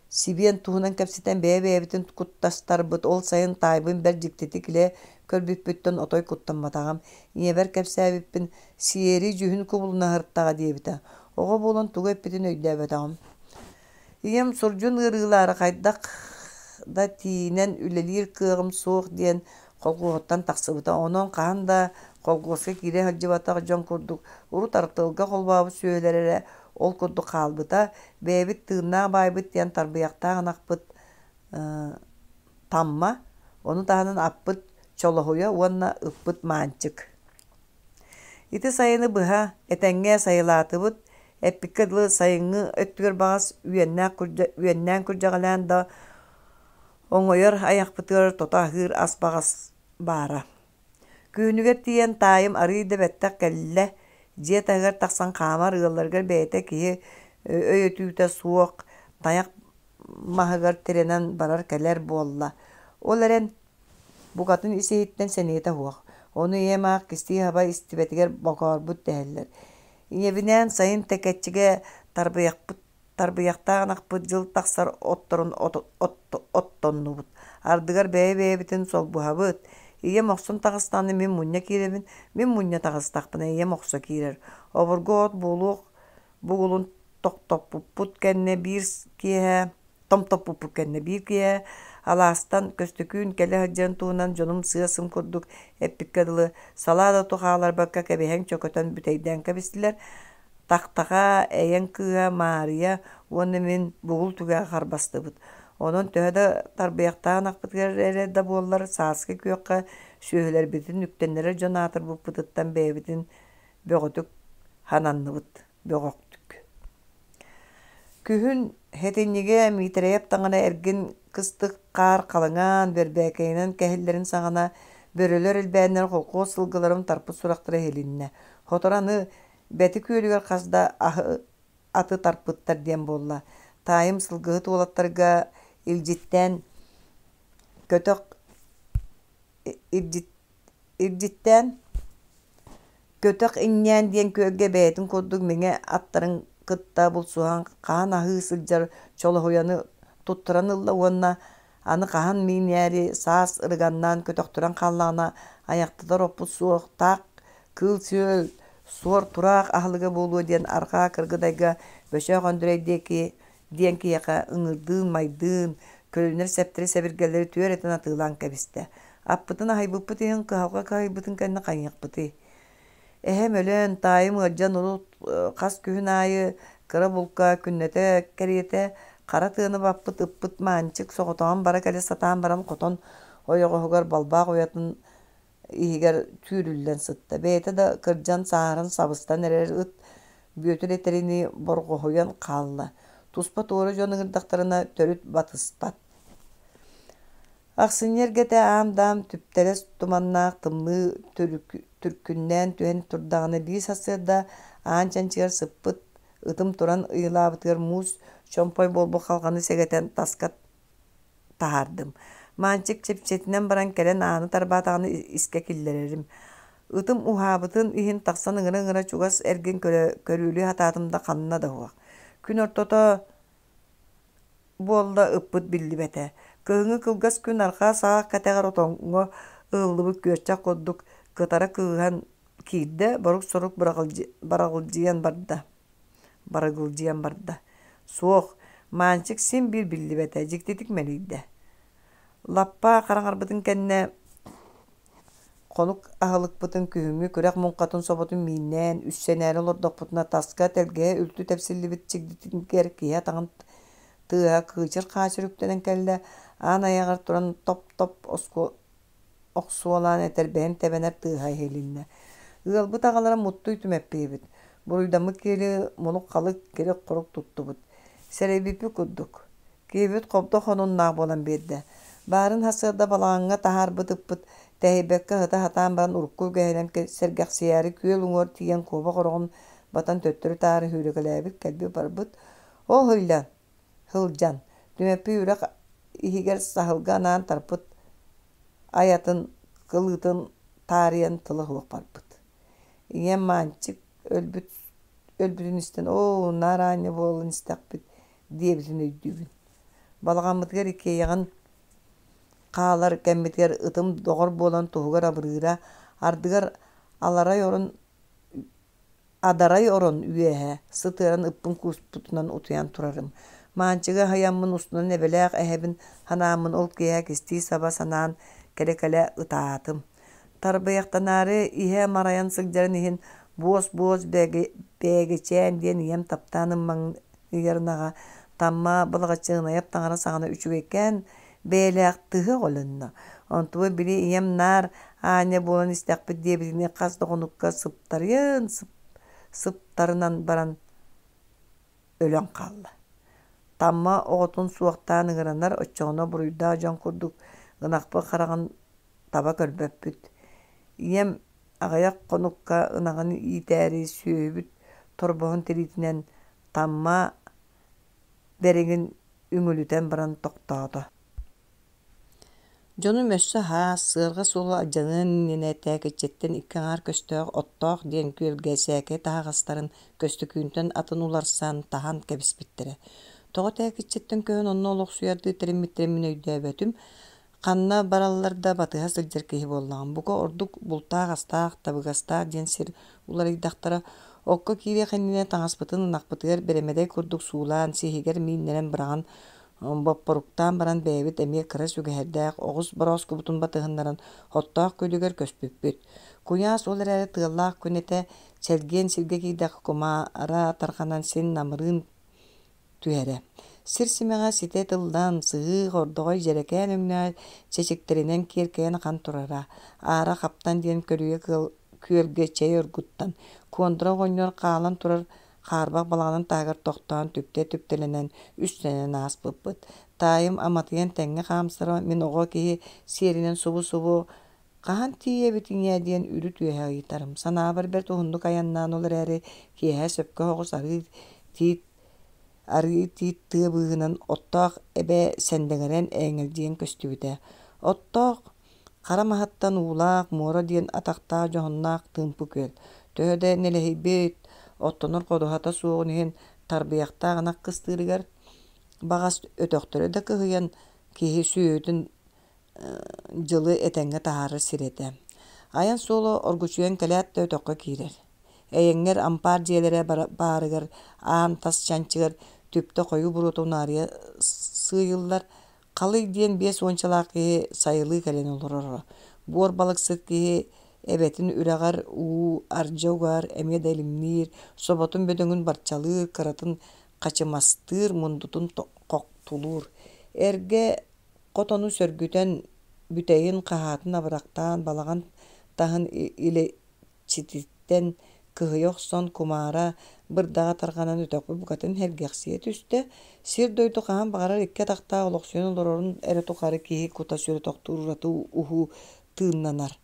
сибиэн туһунан кэпсэтэн бэйэ-бэйэбитин куттастарбыт, ол сайын таайбын бэрт дьиктитик илэ көрбүппүттэн отой куттамматаҕым. Ийэбэр кэпсээбиппин сиэри дьүһүн кубулуна сырыттаҕа диэбитэ. Оҕо буолан тугу эппитин өйдөөбөтөҕүм. Ийэм сурдьун ыарыылаары хайдах да тиийинэн үлэлиир кыаҕым суох диэн колхуоһуттан тахсыбыта. Онон хаһан да колхуоска киирэ сылдьыбатах дьон курдук урут артыалга холбообут сүөһүлэрэ эрэ ол курдук хаалбыта. Бэйэбит тыыннаах баайбыт диэн тарбыйахтаах ынахпыт Тамма, ону таһынан аппыт Чолоһуйа уонна ыппыт Маанчык. Ити сайыны быһа этэҥҥэ сайылаатыбыт, эппиккэ дылы сайыҥҥы өттүгэр баҕас үөннээх үөннээн күрдьэҕэлээн да оҥойор айахпытыгар тото аһыыр ас баҕас баара. Күһүнүгэр тиийэн таайым арыый да бэттэх кэллэ, дьиэ таһыгар тахсан хаамар ыалларыгар бэйэтэ киһи өйөтүүтэ суох тайах маһыгар тирэнэн барар-кэлэр буолла. Ол эрэн Букатын ис-иһиттэн сэниэтэ суох, ону ийэм аах кистии-хаба истибэтигэр бокоорбут дэһэллэр. Ийэбинээн сайын Тэкэччигэ тарбыйахпыт тарбыйахтаах ынахпыт дьыл тахсар отторун оттоннубут. Ардыгар бэйэ-бэйэбитин солбуһабыт. Ийэм охсон таҕыстаҕына мин мунньа киирэбин, мин мунньа таҕыстахпына ийэм охсо киирэр. Обургу от буолуох бугулун тохтоппуппут кэннэ биир киэһэ томтоппуппут кэннэ биир киэһэ алаастан Көстөкүүн кэлэ сылдьарын туһунан дьонум сыа-сым курдук эппиккэ дылы салаа да оту хааларбакка кэбиһэн чөкөтөн бүтэйдээн кэбистилэр. Тахтаха, Эйэҥ кыыһа Маарыйа уонна мин бугул түгэҕэ харбастыбыт. Онон төһө да тарбыйахтаах ынахпытыгар эрэ да буоллар сааскы күөххэ сүөһүлэрбитин үктэннэрэр дьон аатырбыппытыттан бэйэбитин бөҕөтүк Хананныбыт бөҕөхтүк. Күһүн сэтинньигэ Миитэрэйэп таҥара эргин кыстык хаар халыҥаан, бэрбээкэйинэн кэһиллэрин саҕана бөрөлөр элбээннэр холкуос сылгыларын тарпыт сурахтара иһилиннэ. Сотору аны Бэти күөлүгэр хас да аһы аты тарпыттар диэн буолла. Таайым сылгыһыт уолаттарга илдьиттээн көтөх илдьиттээн Көтөх Иҥнээн диэн күөлгэ бэйэтин курдук миҥэ аттарын кытта булсуһан хаһан аһыы сылдьар чолоһуйаны туттаран ылла уонна аны хаһан миинээри саас ырыганнаан көтөхтөрөн хааллаҕына айахтатар оппут суох таах кыыл-сүөл суор-тураах аһылыга буолуо диэн арҕаа Кыргыдайга Бөчөөх Өндүрэй диэки диэн киһиэхэ ыҥырдыын-майдыын, көлүнэр сэптэри-сэбиргэллэри түөрэтин атыылаан кэбистэ. Аппытын аһыйбыппыт иһин кыһалҕа кыһайбытын кэннэ хайыахпытый? Эһэм өлөн, таайым ыалдьан урут хас күһүн аайы кыра булка күннэтэ кэриэтэ хара тыаны баппыт ыппыт Маанчык соҕотоҕун бара-кэлэ сатаан баран хотон ойоҕоһугар балбаах уйатын иһигэр түүрүллэн сытта. Бэйэтэ да кырдьан сааһыран сабыстан эрэр ыт Бүөтүр этэринии борҕоһуйан хаалла. Туспа туора дьон ыҥырдахтарына төрүт батыспат. Ахсынньы эргэтэ аам-даам түптэлэс туманнаах тымныы түркүннээн түһэн турдаҕына биир сарсыарда аан чанчыгар сыппыт ытым туран ыйылаабытыгар муус чомпой буолбут халҕаны сэгэтэн таска таһаардым. Маанчык чэпчэтинэн баран кэлэн ааны тарбаатаҕына искэ киллэрэрим. Ытым уһаабытын иһин тахсан ыҥыра-ыҥыра чугас эргин көрүүлүү сатаатым да ханна да суох. Күн ортото буолла ыппыт биллибэтэ. Кыһыҥҥы кылгас күн арҕаа саҕах кэтэҕэр отоҥҥо ыһыллыбыт күөрчэх курдук кытара кыыһан киирдэ, борук-сорук бараҕылдьыйан барда. Барыгылдьыйан барда. Суох, Маанчык син биир биллибэтэ, дьиктитик мэлийдэ. Лаппа хараҥарбытын кэннэ хонук аһылыкпытын күһүҥҥү күрэх муҥхатын соботун мииннээн, үссэнээри олордохпутуна таска тэлгэһэ үлтү тэпсиллибит чигдитигэр киһи атаҕын тыаһа кыычыр-хаачыр үктэнэн кэллэ, аан айаҕар туран топ-топ охсуолаан этэрбэһин тэбэнэр тыаһа иһилиннэ. Ыалбыт аҕалара Муттуй Түмэппий эбит. Буруйдаммыт киһи мунук-халык, кирик-хорук туттубут. Сэрэйбиппит курдук. Киһибит хобдох хонуннаах буолан биэрдэ. Баарын сарсыарда балаҕаҥҥа таһаарбыт ыппыт тэһийбэккэ ыһыта сатаан баран урукку үгэһинэн сэргэхсийээри күөл уҥуор тиийэн куобах ороҕун батан төттөрү-таары сүүрэкэлээбит кэлбит-барбыт. Ол сылдьан, сылдьан, Түмэппий үрэх иһигэр саһылга анаан тарпыт айатын кылыытын таарыйан тыла суох барбыт. Ийэм Маанчык өлбүт өлбүтүн истэн «Оо, наар аанньа буолан истэхпит» диэбитин өйдүүбүн. Балаҕаммытыгар иккиэйэҕин хаалар кэммитигэр ытым доҕор буолан туһугар абырыыра, ардыгар аларай орон Адарай орон үөһэ сытыаран ыппын кууспутунан утуйан турарым. Маанчыгы аһыйаммын устунан эбэлээх эһэбин санааммын ол киэһэ кистии-саба санаан кэлэ-кэлэ ытаатым. Тарбыйахтанаары иһэ марайан сылдьарын иһин буос-буос бээгичээн диэн ийэм таптаан ыммаҥыйар ынаҕа Тамма Балаҕаччыынайап таҥара саҕана үчүгэйкээн бэйэлээх тыһы оҕолонно. Онтубут били ийэм наар аанньа буолан истэхпит диэбитинии хас да хонукка сыптарыйан сыптарынан баран өлөн хаалла. Тамма оҕотун суохтаан ыҥыранар, оччоҕуна буруйдаах дьон курдук ынахпыт хараҕын таба көрбөппүт. Ийэм аҕыйах хонукка ынаҕын иитээри сүөһүбүт торбоһун тириитинэн Тамма бэригин үҥүлүтэн баран тохтоото. Дьонум өссө аһаас, сыарҕа суола алдьаныан иннинэ Тээкиччэттэн икки аҥаар көстөөх Оттоох диэн күөлгэ сээкэй таһаҕастарын Көстөкүүнтэн атын уларсан, таһан кэбиспиттэрэ. Тоҕо Тээкиччэттэн көһөн онно олохсуйардыы тэриммиттэрин мин өйдөөбөтүм. Ханна бараллар да батыһа сылдьар киһи буоллаҕым. Бука ордук бултаах-астаах, табыгастаах диэн сир уларыйдахтара. Окко киириэх иннинэ таҥаспытын ынахпытыгар бэрэмэдэй курдук суулаан, сиһигэр мииннэрэн быраҕан боппоруктаан баран бэйэбит эмиэ кыра сүгэһэрдээх оҕус борооскубутун батыһыннаран Оттоох күөлүгэр көспүппүт. Куйаас ол эрээри тыаллаах күн этэ, чэлгиэн сиргэ киирдэххэ кумаара тарҕанан син намырыын түһэрэ. Сир симэҕэ ситэ тыллан, сыһыы, хордоҕой дьэрэкээн өҥнөөх чэчиктэринэн киэркэйэн ахан турара. Аара хаптан диэн көлүйэ күөлгэ чэй оргуттан, Куондара оҕонньор хаалан турар хаарбах балаҕанын таһыгар тохтоон түптэ түптэлэнэн, үссэнэн ааспыппыт. Таайым аматыйан тэҥҥэ хаамсара, мин оҕо киһи сиэринэн субу-субу «Хаһан тиийэбит ийээ?» диэн үрүт-үөһэ ыйытарым. Санаабар бэрт уһуннук айаннаан ол эрээри киэһэ сөпкө соҕус арыы тиит арыы тиит тыа быыһынан оттоох эбэ сэндэҥэрэн эҥэлдьийэн көстүбүтэ. Оттоох хара маһыттан уулаах муора диэн атахтаах дьоһуннаах тыымпы күөл. Төһө да нэлэһийбит, оттонор ходуһата суоҕун иһин тарбыйахтаах ынах кыстыырыгар баҕас өтөхтөрө да кыһыйан киһи сүөһүтүн дьылы этэҥҥэ таһаарар сирэ этэ. Айан суола оргучуйан кэлээт да өтөххө киирэр. Эйэҥҥэр ампаар дьиэлэрэ баарыгар аан тас чанчыгар түптэ хойуу буруота унаарыйа сыыйыллар, Халый диэн биэс уончалаах киһи сайылыы кэлэн олороро. Буор балыксыт киһи эбэтин үрэҕэр уу ардьа угаар эмиэ да илимниир, соботун бөдөҥүн барчалыыр, кыратын хачымастыыр, мундутун хохтулуур. Эргэ хотону сөргүтэн, бүтэйин хаһаатын абырахтаан балаҕан таһын илэчититтэн кыһыйа охсон, кумаара бырдаҕа тарҕанан өтөхпүт букатын сэргэхсийэ түстэ. Сир-дойду хаһан баҕарар икки атахтаах олохсуйан олорорун эрэ тухары киһи кута-сүрэ тохтуур ураты уһуу тыыннанар.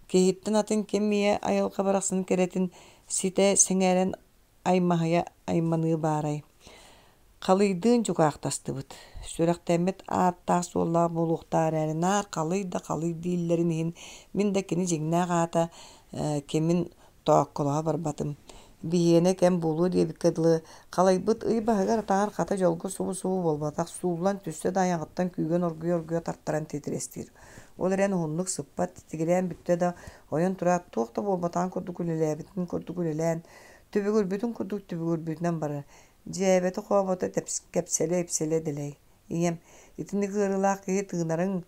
Киһиттэн атын ким ийэ айылҕа барахсан кэрэтин ситэ сэҥээрэн аймаһыйа айманыы баарай. Халыйдыын дьукаахтастыбыт. Сүрэхтэммит ааттаах-суоллаах буолуохтаах эрээри наар халый да халый дииллэрин иһин мин да кини дьиҥнээх аата кимин тоокколоһо барбатым. Биһиэнэ кэм буолуо диэбиккэ дылы, халайбыт ый баһыгар-атаҕар хата дьолго субу-субу буолбатах, сууллан түстэ да айаҕыттан күүгэн оргуйа-оргуйа тартаран титирэстиир. Ол эрэн уһуннук сыппат, тигирээн бүттэ да, ойон тураат туох да буолбатаҕын курдук үлэлээбитин курдук үлэлээн, түбүгүрбүтүн курдук түбүгүрбүтүнэн барар. Дьээбэтэ-хообото кэпсэлэ-ипсэлэ дэлэй. Ийэм, итинник ыарыылаах киһи тыынарыҥ,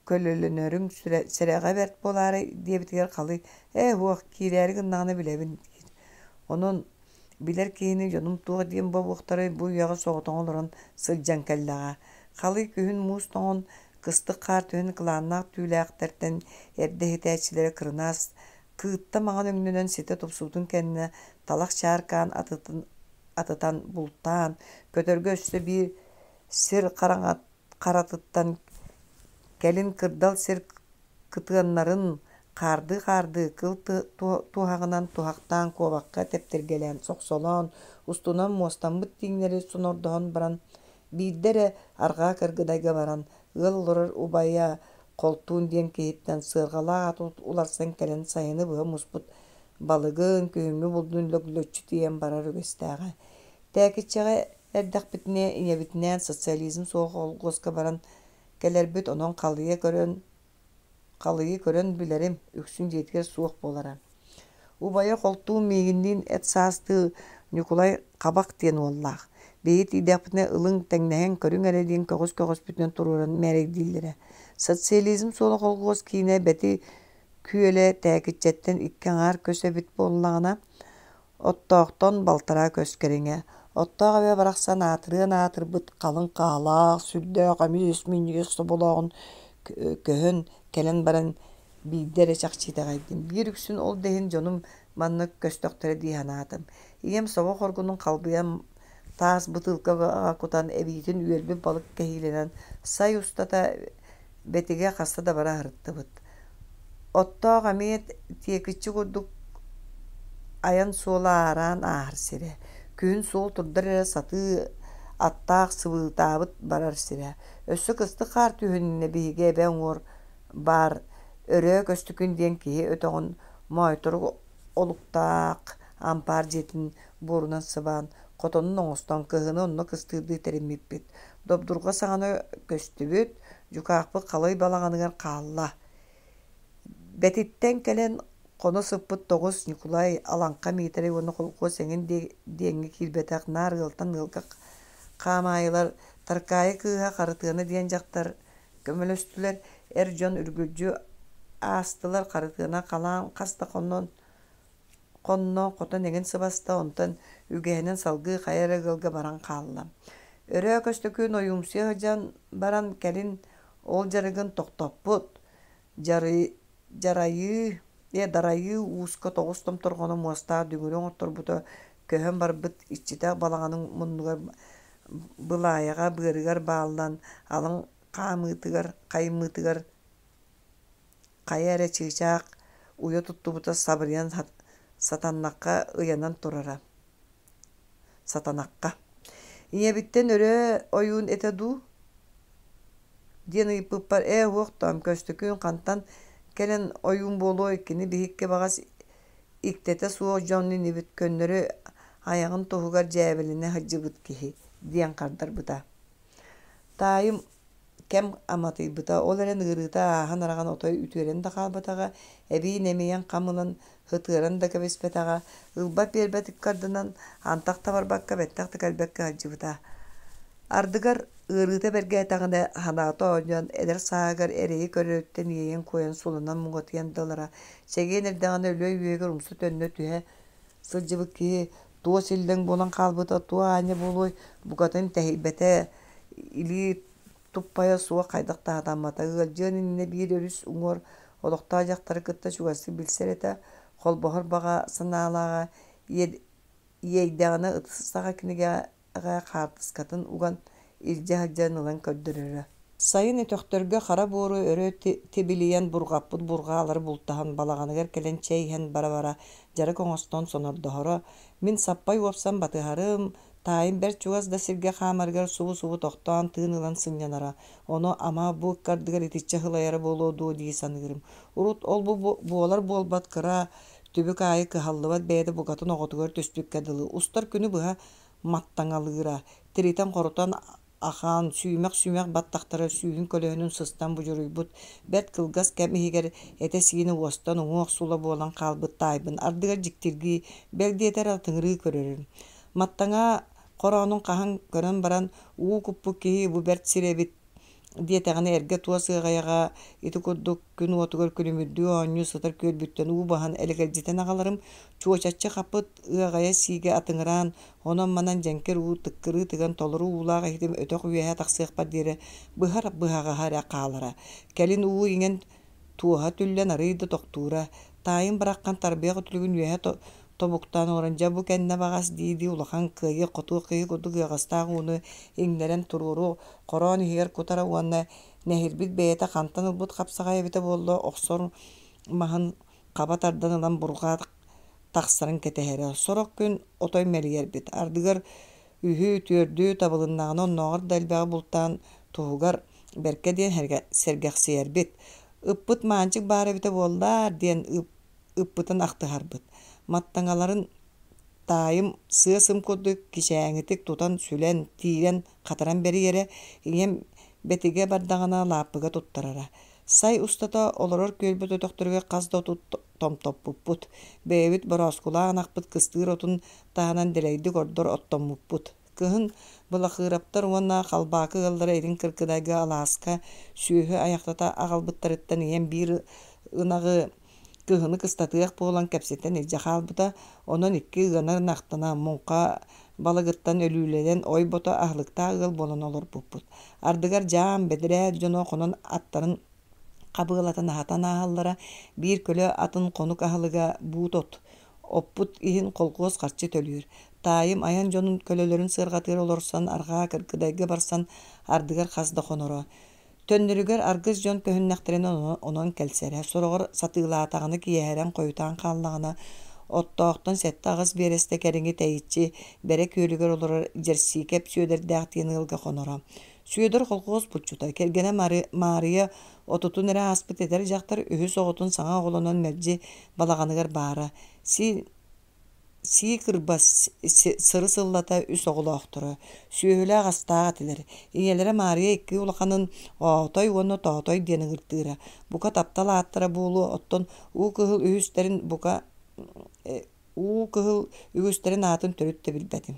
көлөлөнөрүҥ сэрэҕэ бэрт буолаарай диэбитигэр халый, ээ уох, киирээри гыннаҕына билэбин диир. Онон билэр киһини дьонум туох диэн бобуохтарай бу үйэҕэ соҕотоҕун олорон сылдьан кэллэҕэ. Халый күһүн муус тоҥон, кыстык хаар түһэн кылааннаах түүлээхтэртэн эрдэ иһитээччилэрэ кырынаас кыытта маҥан өҥнөнөн ситэ тупсубутун кэннэ талах чааркаан атытан бултаан, көтөргө өссө биир сир харатыттан кэлин кырдал сир кытыаннарын хаардыы-хаардыы кыл туһаҕынан туһахтаан куобахха тэптиргэлээн сохсолоон, устунан муостаммыт тииҥнэри сонордоһон баран биирдэ эрэ арҕаа Кыргыдайга баран ыал олорор убайа Холтуун диэн киһиттэн сыарҕалаах аты уларсан кэлэн сайыны быһа муспут балыгын, күһүҥҥү булдун лөглөччү тиийэн барар үгэстээҕэ. Тээкиччэҕэ эрдэхпитинэ ийэбитинээн социализм суох холкуоска баран кэлэрбит, онон халыйа көрөн халыйы көрөн билэрим, үксүн дьиэтигэр суох буолара. Убайа Холтуун миигинниин эт саастыы Ньукулай Хабах диэн уоллаах. Биһиги тиийдэхпитинэ ылыҥ, тэҥнэһэн көрүҥ эрэ диэн көҕүс-көҕүспүтүнэн туруоран мээрэйдииллэрэ. Социализм суола холкуос киинэ Бэти Күөлэ Тээкиччэттэн икки аҥаар көс эбит буоллаҕына, Оттоохтон балтараа көс кэриҥэ. Оттоох эбэ барахсан аатырыан аатырбыт халыҥ хаалаах, сүрдээх эмис минньигэс соболооҕун көһөн кэлэн баран биирдэ эрэ чахчы итэҕэйдим. Биир үксүн ол да иһин дьонум манна көстөхтөрө дии санаатым. Ийэм собо хоргунун халбыйан таас бытыылкаҕа кутан эбиитин үөлбүт балык кэһиилэнэн сай устата Бэтигэ хаста да бара сырыттыбыт. Оттоох эмиэ тиэкиччи курдук айан суола аараан ааһар сирэ. Күһүн суол турдар эрэ сатыы аттаах сыбыытаабыт барар сирэ. Өссө кыстык хаар түһүннэ биһиги эбэ уҥуор баар Өрөө Көстүкүн диэн киһи өтөҕүн моойторук олуктаах ампаар дьиэтин буорунан сыбаан, хотонун оҥостон кыһыны онно кыстыырдыы тэриммиппит. Добдурҕа саҕана көстүбүт, дьукаахпыт халай балаҕаныгар хаалла. Бэтиттэн кэлэн хоно сыппыт Тоҕус Ньукулай, Алаҥха Миитэрэй уонна холкуос эҥин диэҥҥэ киирбэтэх наар ыалтан ыалга хаамаайылар Таркаайы кыыһа Харытыана диэн дьахтар көмөлөстүлэр, эр дьон үргүлдьү аастылар, Харытыана халаан хас да хонон хонно, хотон эҥин сыбаста, онтон үгэһинэн салгыы хайа эрэ ыалга баран хаалла. Өрөө Көстөкүүн ойуумсуйа сылдьан баран кэлин ол дьарыгын тохтоппут. Дьарыйыы Дарайыы ууска тоҕус томторҕоно муостаах дүҥүрү оҥотторбута, көһөн барбыт иччитэх балаҕанын муннугар былаайаҕа быарыгар бааллан, алын хаамыытыгар, хаймыытыгар хайа эрэ чыычаах уйа туттубута сабырыйан сатаннахха ыйанан турара. Сатанахха. Ийэбиттэн өрөө ойуун этэ дуу диэн ыйыппыппар ээ уох тоом Көстөкүүн хантан кэлэн ойуун буолуой кини биһикки баҕас иктэтэ суох дьон инибит көннөрү айаҕын туһугар дьээбэлэнэ сылдьыбыт киһи диэн хардарбыта. Таайым кэм аматыйбыта, ол эрэн ыарыыта ааһан-араҕан отой үтүөрэн да хаалбатаҕа, эбии нэмийэн хам ылан ытыаран да кэбиспэтэҕэ, ылбат-биэрбэт ыккардынан антах да барбакка, бэттэх да кэлбэккэ сылдьыбыта. Ардыгар ыарыыта бэргээтэҕинэ, санаата оонньоон, эдэр сааһыгар эрэйи көрөрүттэн иэйэн-куойан суланан муҥатыйан да ылара, чэгиэн эрдэҕинэ өлүө үөһүгэр умса-төннө түһэ сылдьыбыт киһи туос иллэҥ буолан хаалбыта туох аанньа буолуой, букатын тэһийбэтэ, илии туппайа суох хайдах да сатаммата. Ыалдьыан иннинэ биир өрүс уҥуор олохтоох дьахтары кытта чугастык билсэр этэ, холбоһор баҕа санаалааҕа иэйдэҕинэ ытыс саҕа кинигэҕэ хаартыскатын уган илдьэ сылдьан ылан көрдөрөрө. Сайын өтөхтөргө хара буору өрө тибилийэн бурҕаппыт бурҕаалары бултаһан балаҕаныгар кэлэн чэй иһэн бара-бара дьарык оҥостон сонордоһоро. Мин саппай уопсан батыһарым, таайым бэрт чугас да сиргэ хаамарыгар субу-субу тохтоон тыын ылан сынньанара. Ону ама бу ыккардыгар итиччэ сылайара буолуо дуо дии саныырым. Урут ол-бу буолар-буолбат кыра түбүк аайы кыһаллыбат бэйэтэ букатын оҕотугар түспүккэ дылы устар күнү быһа маттаҥалыыра, тиритэн-хорутан Ахаан сүүмэх-сүүмэх баттахтара сүүһүн көлөһүнүн сыстан будьуруйбут, бэрт кылгас кэм иһигэр этэ-сиинэ уостан уҥуох сула буолан хаалбыт таайбын ардыгар дьиктиргии, бэл диэтэр атыҥырыы көрөрүм. Маттаҥа хороонун хаһан көрөн баран, уу куппут киһи бу бэрт сир эбит диэтэҕинэ эргэ туос ыаҕайаҕа ити курдук күн уотугар күлүмүрдүү оонньуу сытар күөлбүттэн уу баһан элэгэлдьитэн аҕаларым, чуочаччы хаппыт ыаҕайа сиигэ атыҥыраан, онон-манан дьэҥкир уу тыккырыы тыган толору уулаах иһитим өтөх үөһэ тахсыахпар диэри быһар быһаҕаһа эрэ хаалара. Кэлин уу иҥэн туоһа түллэн арыый да тохтуура. Таайым бараххан тарбыйах үтүлүгүн үөһэ тобуктаан олорон дьэ бу кэннэ баҕас дии-дии улахан кыайыы-хотуу киһи курдук ыаҕастаах ууну иҥнэрэн туруору хороон иһигэр кутара уонна нэһирбит бэйэтэ хантан ылбыт хапсаҕай эбитэ буолла охсор маһын хаба тардан ылан бурҕаат тахсарын кэтэһэрэ. Сорох күн отой мэлийэрбит. Ардыгар үһү, түөрдү табылыннаҕына оннооҕор да элбэҕи бултаан туһугар бэркэ диэн сэргэхсийэрбит. Ыппыт Маанчык баар эбитэ буоллаар диэн ыппытын ахтыһарбыт. Маттаҥаларын таайым сыа-сым курдук кичээҥитик тутан сүлэн, тиирэн, хатаран бэрийэрэ, ийэм бэтигэ бардаҕына лааппыга туттарара. Сай устата олорор күөлбүт өтөхтөрүгэр хас да оту томтоппуппут. Бэйэбит борооскулаах ынахпыт кыстыыр отун таһынан дэлэйдик ордор оттоммуппут. Кыһын Былахыыраптар уонна Халбаакы ыаллара илин Кыргыдайга алааска сүөһү айахтата аҕалбыттарыттан ийэм биир ынаҕы кыһыны кыстатыах буолан кэпсэтэн илдьэ хаалбыта. Онон икки ыанар ынахтана, муҥха балыгыттан өлүүлэнэн ой-бото аһылыктаах ыал буолан олорбуппут. Ардыгар дьаам, бэдэрээт дьоно хонон аттарын хабыалатын аһатан ааһаллара, биир көлө атын хонук аһылыга буут от, оппут иһин холкуос харчы төлүүр. Таайым айан дьонун көлөлөрүн сыарҕатыгар олорсон арҕаа Кыргыдайга барсан ардыгар хас да хоноро. Төннөрүгэр аргыс дьон көһүннэхтэринэ онон кэлсэрэ, сороҕор сатыылаатаҕына киэһэрэн хойутаан хааллаҕына, Оттоохтон сэттэ-аҕыс биэрэстэ кэриҥи тэйиччи Бэрэ күөлүгэр олорор Дьэрсиикэп Сүөдэрдээх диэн ыалга хоноро. Сүөдэр колхуос булчута, кэргэнэ Маарыйа отутун эрэ ааспыт эдэр дьахтар үһүс оҕотун саҥа оҕолонон мэлдьи балаҕаныгар баара. Сии кырбас сыры-сыллата үс оҕолоохторо, сүөһүлээх астаах этилэр. Ийэлэрэ Маарыйа икки улаханын Оотой уонна Тоотой диэн ыҥыртыыра. Бука таптал ааттара буолуо, оттон уу кыһыл үһүстэрин бука уу кыһыл үгүстэрин аатын төрүт да билбэтим.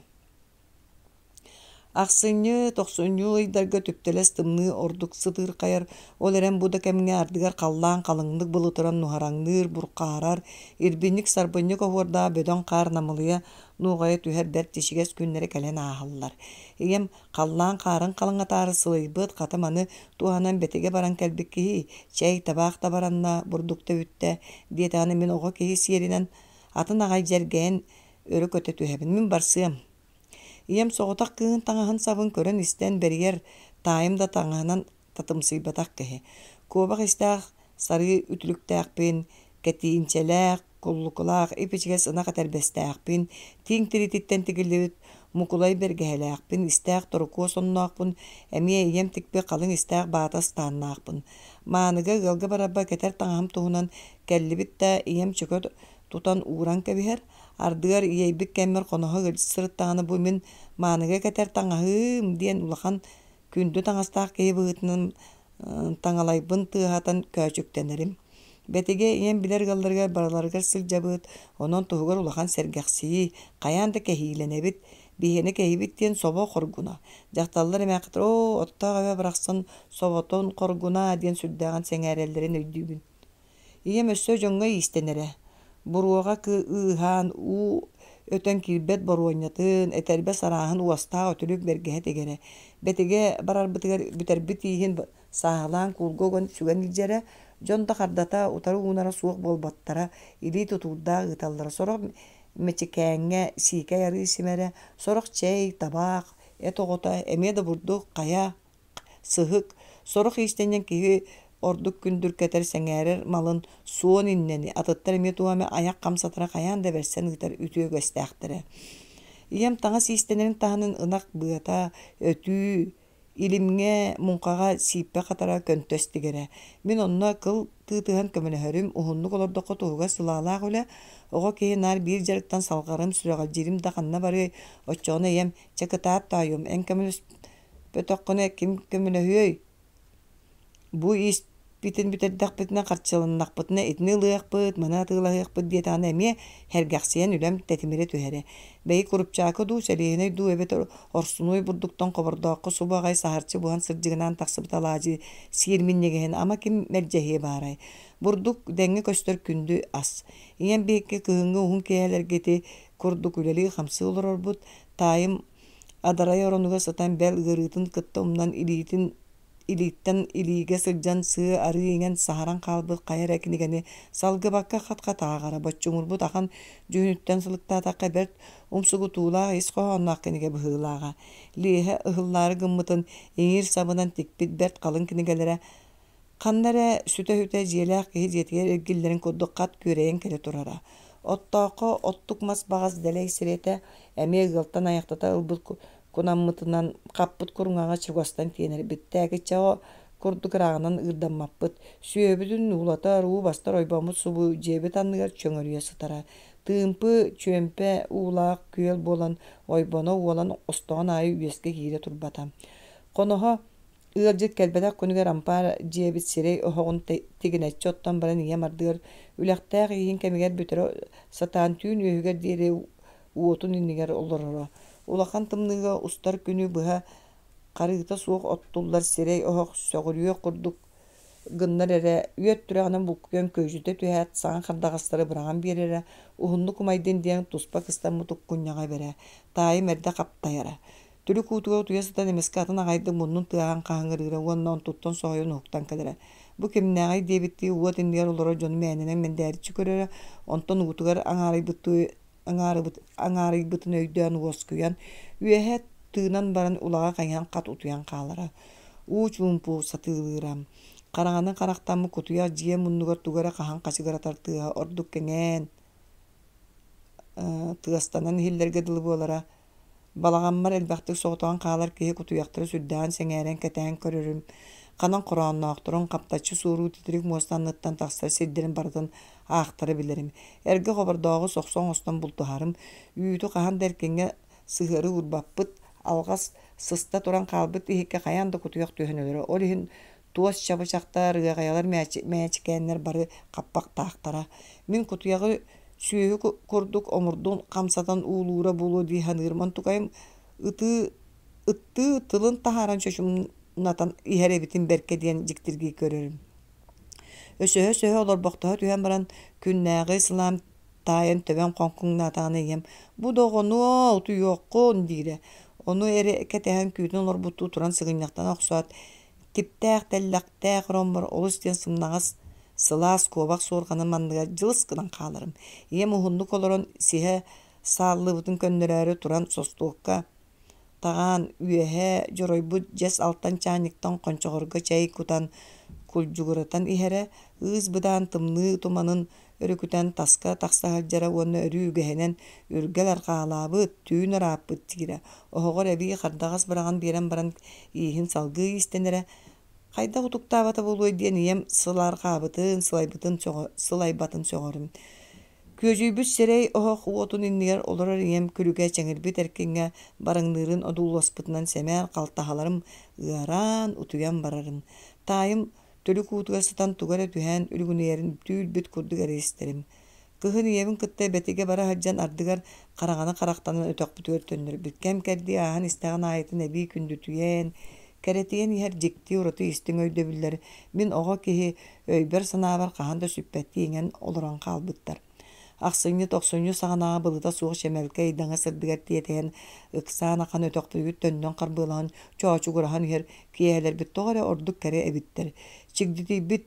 Ахсынньы, тохсунньу ыйдарга түптэлэс тымныы ордук сытыырхайар, ол эрэн бу да кэмҥэ ардыгар халлаан халыҥнык былытыран нуһараҥныыр, бурхаарар, ирбинньик-сарбынньык оһуордаах бөдөҥ хаар намылыйа нуоҕайа түһэр бэрт ичигэс күннэрэ кэлэн ааһаллар. Ийэм халлаан хаарын халыҥатаары сылыйбыт, хата маны туһанан бэтигэ баран кэлбит киһи, чэй, табаах да баранна, бурдук да бүттэ, диэтэҕинэ мин оҕо киһи сиэринэн атын аҕай дьэргэйэн өрө көтө түһэбин. Мин барсыам. Ийэм соҕотох кыыһын таҥаһын-сабын көрөн-истэн бэрийэр, таайым да таҥаһынан татымсыйбатах киһи. Куобах истээх сарыы үтүлүктээхпин, кэтиинчэлээх, куллукулаах, ип-ичигэс ынах этэрбэстээхпин, тииҥ тириититтэн тигиллибит мукулай бэргэһэлээхпин, истээх торукуо сонноохпун, эмиэ ийэм тикпит халыҥ истээх баата ыстааннаахпын. Мааныга ыалга барарбар кэтэр таҥаһым туһунан кэллибит да, ийэм чөкө тутан ууран кэбиһэр, ардыгар иэйбит кэммэр хоноһо ыалдьыт сырыттаҕына бу мин мааныга кэтэр таҥаһыым диэн улахан күндү таҥастаах киһи быһыытынан таҥалайбын тыаһатан көөчүктэнэрим. Бэтигэ ийэм билэр ыалларыгар барыларыгар сылдьабыт, онон туһугар улахан сэргэхсийии, хайаан да кэһиилэнэбит, биһиэнэ кэһиибит диэн собо хоргуна. Дьахталлар эмээххиттэр оо, оттоох эбэ барахсан соботун хоргуна диэн сүрдээҕин сэҥээрэллэрин өйдүүбүн. Ийэм өссө дьоҥҥо иистэнэрэ. Буруоҕа ыыһаан, уу өтөн киирбэт боруонньатын, этэрбэс арааһын уостаах үтүлүк бэргэһэ тигэрэ. Бэтигэ барарбытыгар бүтэрбит ииһин сааһылаан куулга уган сүгэн илдьэрэ. Дьон да хардата, утары уунара суох буолбаттара, илии тутуурдаах ыыталлара. Сорох мэчикээҥҥэ сиикэй арыы симэрэ, сорох чэй, табаах, эт оҕото, эмиэ да бурдук, хайа, Сыһык, сорох иистэнньэҥ киһи ордук күндүркэтэр, сэҥээрэр малын суон иннэни, атыттар эмиэ туох эмэ айах хамсатара хайаан да бэрсэн ыытар үтүө үгэстээхтэрэ. Ийэм таҥас иистэнэрин таһынан ынах быата, өтүү, илимҥэ, муҥхаҕа сииппэ хатара, көнтөс тигэрэ. Мин онно кыл тыытыһан көмөлөһөрүм, уһуннук олордоххо туһугар сылаалаах үлэ, оҕо киһи наар биир дьарыктан салҕарым, сүрэҕэлдьиирим да ханна барыай, оччоҕуна ийэм, «Чэ кытаат таайым, эн көмөлөс Бөтөххүнэ ким көмөлөһүөй? Бу ииспитин бүтэрдэхпитинэ, харчыланнахпытына итини ылыахпыт, маны атыылаһыахпыт диэтэҕинэ эмиэ сэргэхсийэн үлэм тэтимирэ түһэрэ. Бэйи курупчаакы дуу, сэлиэһинэй дуу эбэтэр орсунуой бурдуктан хобордооххо субу аҕай саһарчы буһан сырдьыгынаан тахсыбыт алаадьы сиир минньигэһин ама ким мэлдьэһиэ баарай? Бурдук дэҥҥэ көстөр күндү ас. Ийэм биһикки кыһыҥҥы уһун киэһэлэргэ ити курдук үлэлии-хамсыы олорорбут. Таайым Адарай оронугар сытан бэл ыарыытын кытта умнан илиитин илииттэн илиигэ сылдьан сыа-арыы иҥэн саһаран хаалбыт хайа эрэ кинигэни салгыбакка хат-хат ааҕара, боччумурбут ахан дьүһүнүттэн сылыктаатахха бэрт умсугутуулаах ис хоһоонноох кинигэ быһыылааҕа. Лиэһэ ыһыллаары гыммытын иҥиир сабынан тикпит бэрт халыҥ кинигэлэрэ Ханна эрэ сүтэ-сүтэ дьиэлээх киһи дьиэтигэр эргиллэрин курдук хат күөрэйэн кэлэ турара. Оттооххо оттук мас баҕас дэлэй сирэтэ, эмиэ ыалтан айахтата ылбыт кунаммытынан хаппыт куруҥаҕа чугастан тиэнэрбит. Тээкиччэҕэ курдук ырааҕынан ыырдаммаппыт. Сүөһүбүтүн уулатар, уу бастар ойбоммут субу дьиэбит анныгар чөҥөрүйэ сытара. Тыымпы, чүөмпэ уулаах күөл буолан ойбоно уолан остоҕун аайы үөскэ киирэ турбата. Хоноһо Ыалдьыт кэлбэтэх күнүгэр ампаар дьиэбит сирэй оһоҕун тигинэччи оттон баран ийэм ардыгар үлэхтээх ииһин кэмигэр бүтэрэ сатаан түүн үөһүгэр диэри уотун иннигэр олороро. Улахан тымныыга устар күнү быһа харыыта суох оттуллар сирэй оһох сөҕүрүйүөх курдук гыннар эрэ үөт түрэҕинэн булкуйан күөдьүтэ түһээт саҥа хардаҕастары быраҕан биэрэрэ, уһуннук умайдын диэн туспа кыстаммыт уккунньаҕа эбэрэ, таайым эрдэ хаптайара. Түлүк уутугар утуйа сытан эмискэ атын аҕайдык муннун тыаһаан хаһыҥырыыра уонна онтуттан соһуйан уһуктан кэлэрэ. Бу кимнээҕий диэбиттии уот иннигэр олорор дьону мээнэнэн мэндээриччи көрөрө, онтон уутугар аҥаарыйбыттыы аҥаарыбыт аҥаарыйбытын өйдөөн уоскуйан, үөһэ тыынан баран улаҕа хайыһан хат утуйан хаалара. Уу чуумпу сатыылыыра. Хараҥаны харахтаммыт кутуйах дьиэ муннугар тугу эрэ хаһан хачыгыратар тыаһа ордук кэҥээн, тыастанан иһиллэргэ дылы буолара. Балаҕаммар элбэхтик соҕотоҕун хаалар киһи кутуйахтары сүрдээҕин сэҥээрэн кэтээн көрөрүм, ханан хороонноохторун, хаптаччы суоруу титирик муоста анныттан тахсар сирдэрин барытын аахтара билэрим. Эргэ хобордооҕу сохсо оҥостон бултаһарым, үүтү хаһан да эркиҥҥэ сыһыары уурбаппыт, алҕас сыста туран хаалбыт иһиккэ хайаан да кутуйах түһэн өлөрө. Ол иһин туос чабычахтар, ыаҕайалар мээчикээннэр бары хаппахтаахтара. Мин кутуйаҕы сүөһү курдук омурдун хамсатан уулуура буолуо дии саныырым. Онтукайым ытыы ыттыы тылын таһааран чочумнатан иһэр эбитин бэркэ диэн дьиктиргии көрөрүм. Өсөһө-өсөһө олорбохтоһо түһэн баран, күннээҕи сылаам таайан төбөм хоҥкуҥнаатаҕына ийэм «Бу да оҕонуо, утуйуоххун» диирэ. Ону эрэ кэтэһэн күүтэн олорбуттуу туран сыгынньахтана охсоот, типтээх тэллэхтээх ороммор олус диэн сымнаҕас сылаас куобах суорҕанын манныгар дьылыс гынан хааларым. Ийэм уһуннук олорон сиһэ сааллыбытын көннөрөөрү туран состуокка таҕаан, үөһэ дьоройбут дьэс алтан чаанньыктан хончоҕорго чэй кутан кулдьугуратан иһэрэ, ыыс-быдаан тымныы туманын өрүкүтэн таска тахса сылдьара уонна өрүү үгэһинэн үргэл арҕаалаабыт, түүн ырааппыт диирэ. Оһоҕор эбии хардаҕас быраҕан биэрэн баран ииһин салгыы иистэнэрэ, хайдах утуктаабата буолуой диэн ийэм сылаарҕаабытын, сылайбытын сылайбатын сөҕөрүм. Күөдьүйбүт сирэй оһох уотун иннигэр олорор ийэм күлүгэ чэҥирбит эркиҥҥэ барыҥныырын одууласпытынан сэмээр халтаһаларым ыараан, утуйан барарым. Таайым түлүк уутугар сытан тугу эрэ түһээн үлүгүнүйэрин түүл-бит курдук эрэ истэрим. Кыһын ийэбин кытта Бэтигэ бара сылдьан ардыгар хараҥаны харахтанан өтөхпүтүгэр төннөрбүт. Кэм-кэрдии ааһан истэҕин аайытын эбии күндүтүйэн, кэрэтийэн иһэр дьикти ураты истиҥ өйдөбүллэр мин оҕо киһи өйбөр-санаабар хаһан да сүппэттии иҥэн олорон хаалбыттар. Ахсынньы, тохсунньу саҕанааҕы былыта суох чэмэлкэй ыйдаҥа сырдыгар тиэтэйэн, ыксаан ахан өтөхпүтүгэр төннөн харбыалаһан, чоочугураһан иһэр киэһэлэрбит тоҕо эрэ ордук кэрэ эбиттэр. Чигдитийбит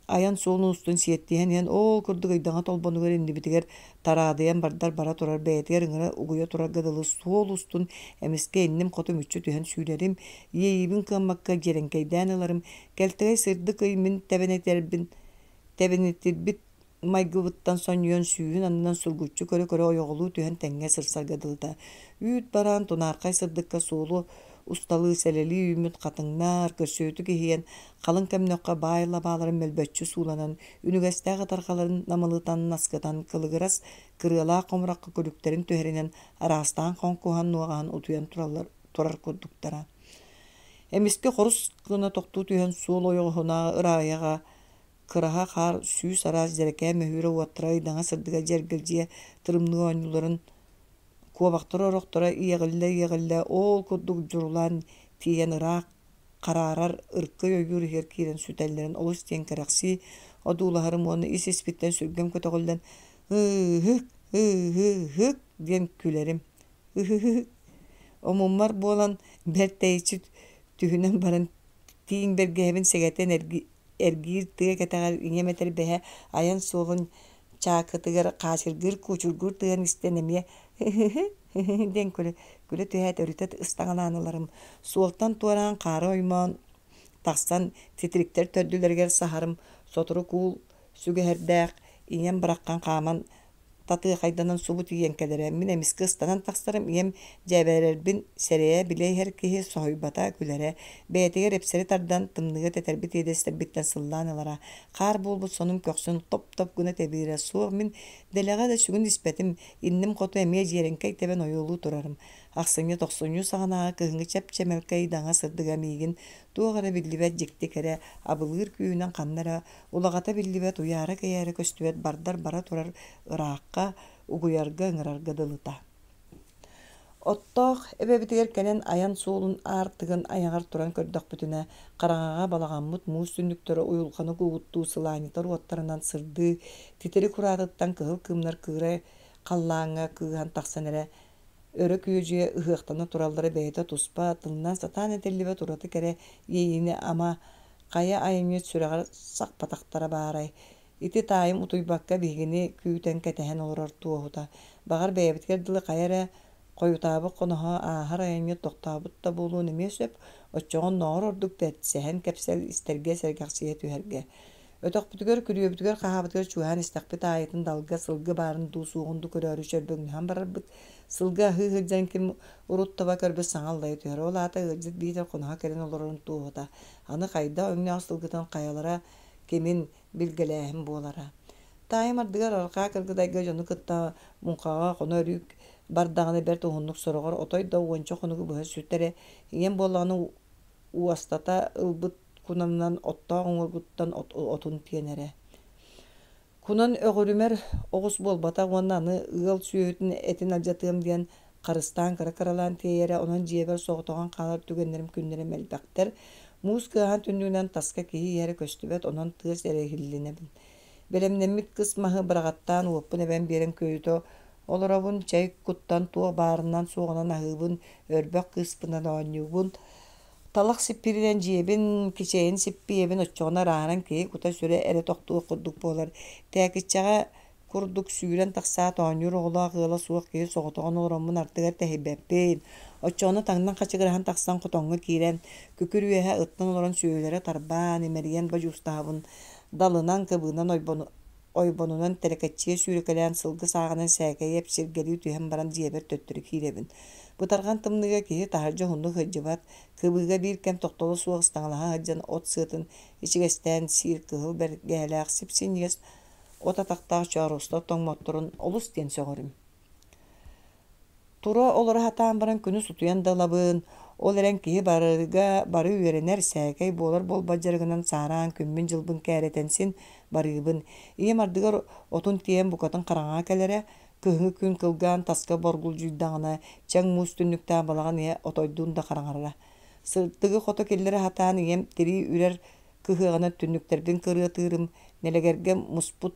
Айан суолун устун сиэттиһэн иһэн оол курдук ыйдаҥа толбонугар иннибитигэр тараадыйан бардар бара турар бэйэтигэр ыҥыра угуйа турарга дылы суол устун эмискэ инним хоту мүччү түһэн сүүрэрим, иэйиибин кыаммакка дьиэрэҥкэйдээн ыларым, кэлтэгэй сырдык ый мин тэбэнэтэрбин тэбэнэтирбит майгыбыттан сонньуйан сүүһүн аннынан сургуччу көрө-көрө ойоҕолуу түһэн тэҥҥэ сырсарга дылыта. Үүт бараан тунаархай сырдыкка суолу усталыы сэлэлии үүммүт хатыҥнар, көрсүөтүк иһийэн, халыҥ көмнөххө баай лабааларын мөлбөччү сууланан, үнүгэстээх ытарҕаларын намылытан наскытан, кылыгырас кырыалаах хомурахха күлүктэрин түһэринэн араастаан хоҥкуһан нуоҕаһан утуйан тураллар турар курдуктара. Эмискэ хорус гына тохтуу түһэн суол ойоҕоһунааҕы ырааһыйаҕа кыраһа хаар сүүс араас дьэрэкээн мөһүүрэ уоттара ыйдаҥа сырдыга дьэргэлдьийэ тырымныы оонньууларын куобахтар орохторо иэҕиллэ-иэҕиллэ оол курдук дьурулаан тиийэн ыраах хараарар ыркый ойуур иһигэр киирэн сүтэллэрин олус диэн кэрэхсии одуулаһарым уонна ис-испиттэн сүргэм көтөҕүллэн «Ыыһык, ыыһык» диэн күлэрим. «Ыһыһык» Омуммар буолан бэрт тэйиччи түһүнэн баран тииҥ бэргэһэбин сэгэтэн эргиир тыа кэтэҕэр ийэм этэрбэһэ айан суолун чаакытыгар хаачыргыыр куучургуур тыаһын истэн эмиэ «ыһыһы диэн күлэ, күлэ түһээт өрүтэ ыстаҥалаан ыларым. Суолтан туораан хаары оймоон тахсан титириктэр төрдүлэригэр саһарым, сотору куул сүгэһэрдээх ийэм бараххан хааман татыахайданан субу тиийэн кэлэрэ. Мин эмискэ ыстанан тахсарым, ийэм дьээбэрэрбин сэрэйэ билэ иһэр киһи соһуйбата, күлэрэ. Бэйэтигэр эпсэри тардан, тымныыга тэтэрбит иэдэстэрбиттэн сыллаан ылара. Хаар буолбут сонум көхсүн топ-топ гына тэбиирэ. Суох, мин дэлэҕэ да сүгүн испэтим, Инним хоту эмиэ дьиэрэҥкэй тэбэн ойуолуу турарым. Ахсынньы-тохсунньу саҕанааҕы кыһыҥҥы чэп-чэмэлкэй ыйдаҥа сырдыга миигин туох эрэ биллибэт дьикти кэрэ, абылыыр күүһүнэн ханна эрэ улаҕата биллибэт уйаара-кэйээрэ көстүбэт бардар бара турар ыраахха, угуйарга, ыҥырарга дылыта. Оттоох эбэбитигэр кэлэн айан суолун аартыгын айаҕар туран көрдөхпүтүнэ, хараҥаҕа балаҕаммыт муус түннүктэрэ уйулҕаны куугуттуу сылаанньытар уоттарынан сырдыы, титирик ураатыттан кыһыл кыымнар кыырай халлааҥҥа кыыһан тахсан эрэ өрө күөдьүйэ ыһыахтана тураллара бэйэтэ туспа, тылынан сатаан этиллибэт ураты кэрэ иэйиини ама хайа айанньыт сүрэҕэр сахпатахтара баарай Ити таайым утуйбакка биһигини күүтэн кэтэһэн олорор туоһута. Баҕар бэйэбитигэр дылы хайа эрэ хойутаабыт хоноһо ааһар айанньыт тохтообут да буолуон эмиэ сөп, оччоҕо оннооҕор ордук бэрт сэһэн кэпсэл истэргэ сэргэхсийэ түһэргэ. Өтөхпүтүгэр, күрүөбүтүгэр-хаһаабытыгар чугаһаан истэхпит аайытын далга сылгы баарын дуу, суоҕун дуу көрөөрү чөрбөҥнөһөн барарбыт. Сылгы аһыы сылдьан ким урут таба көрбүт саҥа аллайа түһэр. Ол аата ыалдьыт биитэр хоноһо кэлэн олорорун туоһута. Аны хайдах өҥнөөх сылгытын хайалара кимин билгэлээһин буолара. Таайым ардыгар арҕаа Кыргыдайга дьону кытта муҥхаҕа хоно-өрүү бардаҕына бэрт уһуннук сороҕор отой да уонча хонугу быһа сүтэрэ, ийэм буоллаҕына уостата ылбыт кунанынан оттоох уҥуоргуттан отун тиэнэрэ. Кунан өҕүрүмэр оҕус буолбатах уонна аны ыал сүөһүтүн этин алдьатыам диэн Харыстаан кыра-кыралаан тиэйэрэ, онон дьиэбэр соҕотоҕун хаалар түгэннэрим күннэрим элбэхтэр. Муус кыаһаан түннүгүнэн таска киһи иһэрэ көстүбэт, онон тыас эрэ иһиллинэбин. Бэлэмнэммит кыс маһы быраҕаттаан уоппун эбэн биэрэн күөдьүтэ олоробун, чэй куттан туох баарынан-суоҕунан аһыыбын, өрбөх кыыспынан оонньуубун. Талах сиппииринэн дьиэбин, кичэйин сиппийэбин, оччоҕуна ырааһыран киһи кута-сүрэ эрэ тохтуох курдук буолар. Тээкиччэҕэ курдук сүүрэн тахсаат оонньуур оҕолоох ыала суох киһи соҕотоҕун олороммун ардыгар тэһийбэппин. Оччоҕуна таҥнан хачыгыраһан тахсан хотоҥҥо киирэн, күкүр үөһэ ыттан олорон сүөһүлэрэ тарбаан, имэрийэн бодьуустаһабын. Далынан, кыбыынан ойбонунан тэлэкэччийэ сүүрэкэлээн сылгы сааҕынан сээкэйи эпсиргэлии түһэн баран дьиэбэр төттөрү киирэбин. Бытарҕан тымныыга киһи таһырдьа уһуннук сылдьыбат, кыбыыга биир кэм тохтоло суох ыстаҥалаһа сылдьан от сыатын ичигэстээн сиир кыһыл бэргэһэлээх сип-синньигэс от атахтаах чооруостар тоҥмотторун олус диэн сөҕөрүм. Тура-олоро сатаан баран күнүс утуйан да ылабын, ол эрэн киһи барыга бары үөрэнэр, сээкэй буолар-буолбат дьарыгынан саараан күммүн-дьылбын кээрэтэн син барыыбын. Ийэм ардыгар отун тиэйэн букатын хараҥаҕа кэлэрэ, кыһыҥҥы күн кылгаан таска боргулдьуйдаҕына, чэҥ муус түннүктээх балаҕан ийэ отойдуун да хараҥарара. Сырдыгы хото киллэрэ сатаан ийэм тирии үрэр кыһыаҕынан түннүктэрбин кырыатыырым, нэлэгэргэ муспут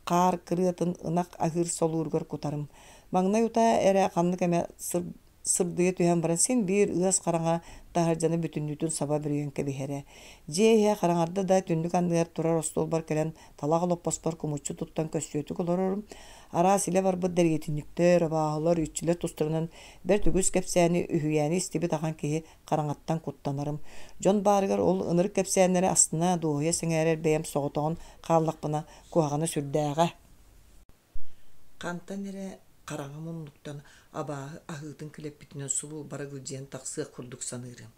хаар кырыатын ынах аһыыр солууругар кутарым. Маҥнай утаа эрэ ханнык эмэ сырдыйа түһэн баран син биир ыас хараҥа таһырдьаны бүтүннүүтүн саба бүрүйэн кэбиһэрэ. Дьиэ иһэ хараҥарда да түннүк анныгар турар остуолбар кэлэн талах олоппоспор кумуччу туттан көссүөтүк олорорум. Араас илэ барбыт дэриэтинньиктэр, абааһылар, иччилэр тустарынан бэрт үгүс кэпсээни, үһүйээни истибит ахан киһи хараҥаттан куттанарым. Дьон баарыгар ол ынырык кэпсээннэри астына, дуоһуйа сэҥээрэр бэйэм соҕотоҕун хааллахпына куһаҕана сүрдээҕэ. Хантан эрэ хараҥа муннуктан абааһы аһыытын килэппитинэн субу барыгылдьыйан тахсыах курдук саныырым.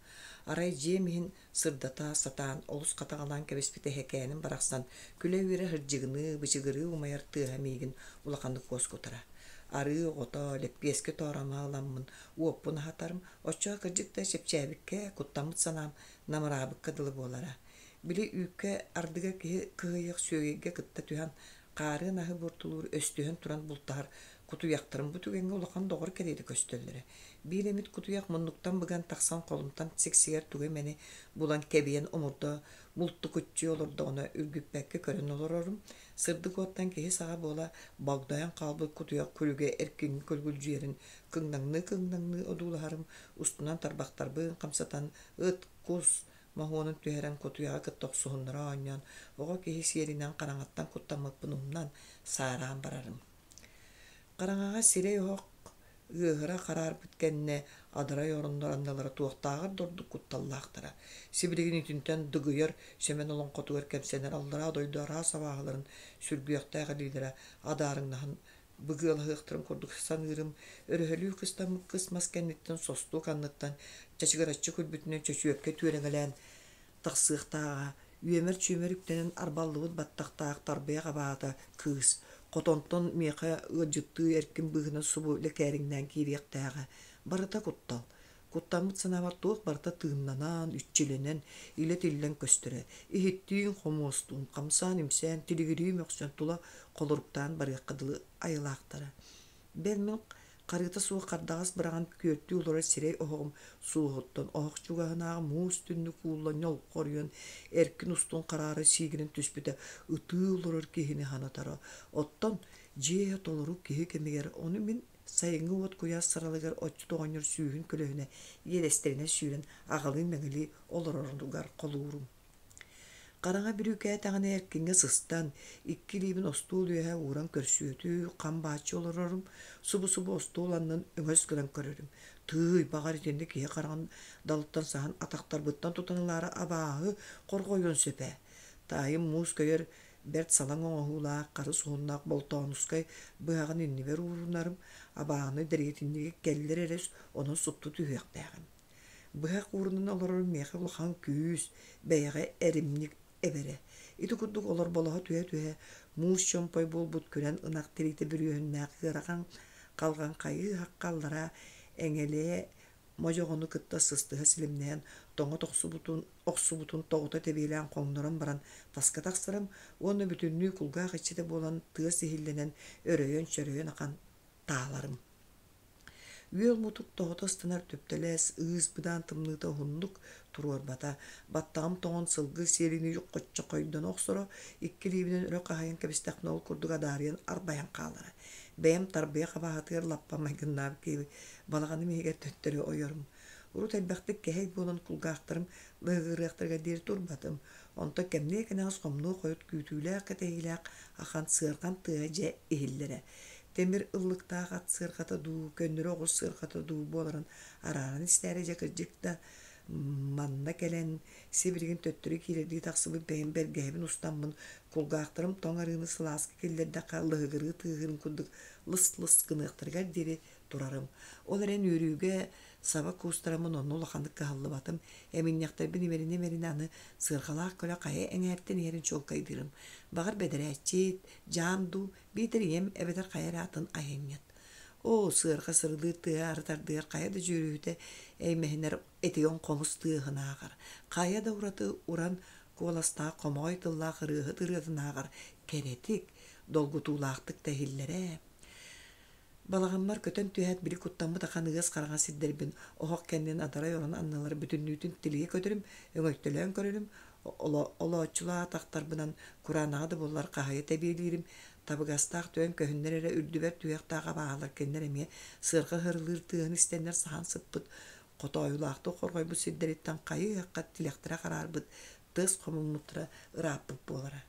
Арай дьиэм иһин сырдата сатаан олус хатаҕалаан кэбиспит эһэкээним барахсан күлэ-үөрэ сырдьыгыныы, бычыгырыы умайар тыаһа миигин улаханнык уоскутара. Арыы оҕото, лэппиэскэ тооромо ыламмын уоппун аһатарым, Оччоҕо кырдьык да чэпчээбиккэ, куттаммыт санаам намыраабыкка дылы буолара. Били үүккэ ардыгар киһи кыһыйыах сүөгэйгэ кытта түһэн, хаарыан аһы буортулуур өстүһэн туран бултаһар кутуйахтарым бу түгэҥҥэ улахан доҕор кэриэтэ көстөллөрө. Биир эмит кутуйах муннуктан быган тахсан холумтан сиксигэр тугу эмэни булан кэбийэн омурда мултукуччу олордоҕуна үргүппэккэ көрөн олорорум. Сырдык уоттан киһи саҕа буола богдойон хаалбыт кутуйах күлүгэ эркиҥҥэ күлгүлдьүйэрин Кыҥнаҥныы-кыҥнаҥныы одуулаһарым, устунан тарбахтарбын хамсатан, ыт, кус моһуонун түһэрэн кутуйаҕы кытта охсуһуннара оонньоон, оҕо киһи сиэринэн хараҥаттан куттаммыппын умнан, саараан барарым. Хараҥаҕа сирэй оһох ыаһыра хараарбыт кэннэ адарай ороннор аннылара туохтааҕар да ордук кутталлаахтара. Сибилигин итинтэн дыгыйар Сэмэн олоҥхотугар кэпсэнэр аллараа дойду араас абааһыларын сүргүөхтээх илиилэрэ адаарыҥнаһан быгыалаһыахтарын курдук саныырым, өрөһөлүү кыстаммыт кыс мас кэнниттэн состуок анныттан чачыгыраччы күлбүтүнэн чөчүөккэ түөрэҥэлээн тахсыахтааҕа, үөмэр-чүөмэр үктэнэн арбаллыбыт баттахтаах тарбыйах абаата кыыс, хотонтон миэхэ ыалдьыттыы эркин быыһынан субу лэкээриҥнээн киириэхтээҕэ. Барыта куттал. Куттаммыт санаабар туох барыта тыыннанан, иччилэнэн, илэ тиллэн көстөрө. Иһиттиин-хомуостуун, хамсаан-имсээн, тилигирии мөхсөн тула холоруктаан барыахха дылы айылаахтара. Бэл мин харыыта суох хардаҕас быраҕан күөртүү олорор сирэй оһоҕум суоһуттан оһох чугаһынааҕы муус түннүк уулла ньолҕоруйан эркин устун хараара сиигирэн түспүтэ ытыы олорор киһини санатара. Оттон дьиэ иһэ толору киһи кэмигэр ону мин Сайыҥҥы уот куйаас саралыгар отчут оҕонньор сүүһүн көлөһүнэ иэдэстэринэн сүүрэн аҕалыы-мэҥилии олороругар холуурум. Хараҥа бүрүүкээтэҕинэ эркиҥҥэ сыстан, икки илиибин остуол үөһэ ууран көрсүөтүү, хам бааччы олорорум, субу-субу остуол аннын өҥөс гынан көрөрүм. Тыый, баҕар итиннэ киһи хараҕын далыттан саһан атахтарбыттан тутан ылаары абааһы хорҕойуон сөп ээ. Таайым муус көйөр Бэрт салаҥ оҥоһуулаах, харыс уһуннаах Болтоонускай быһаҕын иннибэр уурунарым, абааһыны дэриэтинньиги кэллэр эрэ онон супту түһүөхтээҕим. Быһах уурунан олорорум миэхэ улахан күүс, бэйэҕэ эримньик эбэрэ. Ити курдук олорболоһо түһэ-түһэ, муус чомпой буолбут күрэн ынах тириитэ бүрүөһүннээх ыарахан халҕан хайыы-хахха аллараа эҥэлийэ модьоҕону кытта сыстыһа силимнэһэн тоҥо тохсубутун охсубутун тоҕута тэбиэлээн хоҥнорон баран таска тахсарым уонна бүтүннүү кулгаах иччитэ буолан тыас иһиллэнэн өрөйөн-чөрөйөн ахан тааларым. Үөл мутук тоҕото ыстанар түптэлэс, ыыс-быдаан тымныыта уһуннук туруорбата. Баттаҕым тоҥон сылгы сиэлинии хоччохойдоно охсоро, икки илиибинэн өрө хаһыйан кэбистэхпинэ ол курдук адаарыйан арбайан хаалара. Бэйэм тарбыйах абаһатыгар лаппа майгыннаабыт киһи балаҕаным иһигэр төттөрү ойорум. Урут элбэхтик кэһэй буолан кулгаахтарым лыһыгырыахтарыгар диэри турбатым. Онтон кэмниэ кэнэҕэс хомнуо хойут күүтүүлээх-кэтэһиилээх ахан сыарҕам тыаһа дьэ иһиллэрэ. Тимир ыллыктаах ат сыарҕата дуу, көннөрү оҕус сыарҕата дуу буоларын арааран истээри дьэ кырдьык да манна кэлэн сибилигин төттөрү киирэрдии тахсыбыт бэйэм бэргэһэбин устаммын кулгаахтарым тоҥ арыыны сылааска киллэрдэххэ лыһыгырыы тыаһыырын курдук лыс-лыс гыныахтарыгар диэри турарым. Ол эрэн үөрүүгэ саба куустараммын онно улаханнык кыһаллыбатым. Эминньэхтэрбин имэринэ-имэринэ аны сыарҕалаах көлө хайа эҥээртэн иһэрин чуолкайдыырым. Баҕар бэдэрээччит, дьаам дуу, биитэр ийэм эбэтэр хайа эрэ атын айанньыт. Оо, сыарҕа сырылыыр тыаһа арыт ардыгар хайа да дьүөрүһүтэ эймэһинэр этигэн хомус тыаһынааҕар, хайа да ураты уран куоластаах хомоҕой тыллаах ырыаһыт ырыатынааҕар кэрэтик, долгутуулаахтык да иһиллэрэ. Балаҕаммар көтөн түһээт били куттаммыт ахан ыас хараҥа сирдэрбин оһох кэннин адарай орон аннылар бүтүннүүтүн тилийэ көтөрүм, өҥөйтөлөөн көрөрүм, олооччулаах атахтарбынан кураанаҕа да буоллар хаһыйа тэбиэлиирим, табыгастаах түгэн көһүннэр эрэ үрдүбэр түһүөхтээх абааһылар кинилэр эмиэ сыарҕа ыһырылыыр тыаһын истэннэр саһан сыппыт хотоойулаахтык хорҕойбут сирдэриттэн хайы-ыһахха тилэхтэрэ хараарбыт тыас хомуммуттара ырааппыт буолара.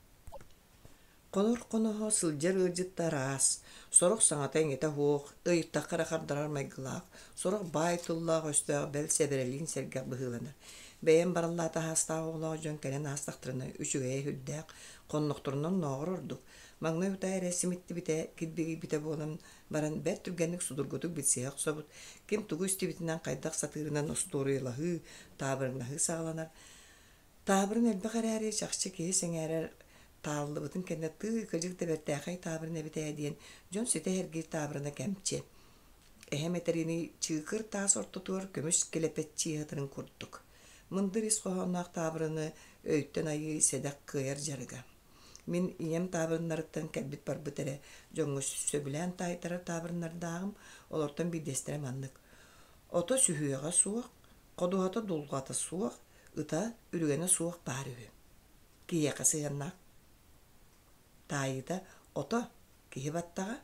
Хонор хоноһо сылдьар ыалдьытта араас, сорох саҥата-иҥэтэ суох, ыйыттахха эрэ хардарар майгылаах, сорох баай тыллаах-өстөөх бэл сэбэрэлиин сэргэх быһыыланар. Бэйэм бараллаата аһаастаах оҕолоох дьон кэлэн аастахтарына үчүгэйэ сүрдээх, хоннохторунан нооҕор ордук. Маҥнай утаа эрэ симиттибитэ, килбигийбитэ буолан баран бэрт түргэнник судургутук билсиһэ охсобут, ким тугу истибитинэн хайдах сатыырынан остуоруйалаһыы, таабырыҥнаһыы саҕаланар. Таабырын элбэх эрээри, чахчы киһи сэҥээрэр тааллыбытын кэннэ тыы, кырдьык да бэртээхэй таабырын эбит ээ диэн дьон ситэ эһэргиир таабырына кэмчи. Эһэм этэринии чыыкыр таас ортотугар көмүс килэпэччии сытарын курдук. Мындыр ис хоһоонноох таабырыны өйтөн айыы сэдэх кыайар дьарыга. Мин ийэм таабырыннарыттан кэлбит-барбыт эрэ дьоҥҥо сөбүлээн таайтарар таабырыннардааҕым, олортон биирдэстэрэ маннык. Ото сүһүөҕэ суох, ходуһата дулҕата суох, ыта үрүгэнэ суох баар үһү. Киһиэхэ сыһыаннаах таайыыта ото киһи баттаҕа,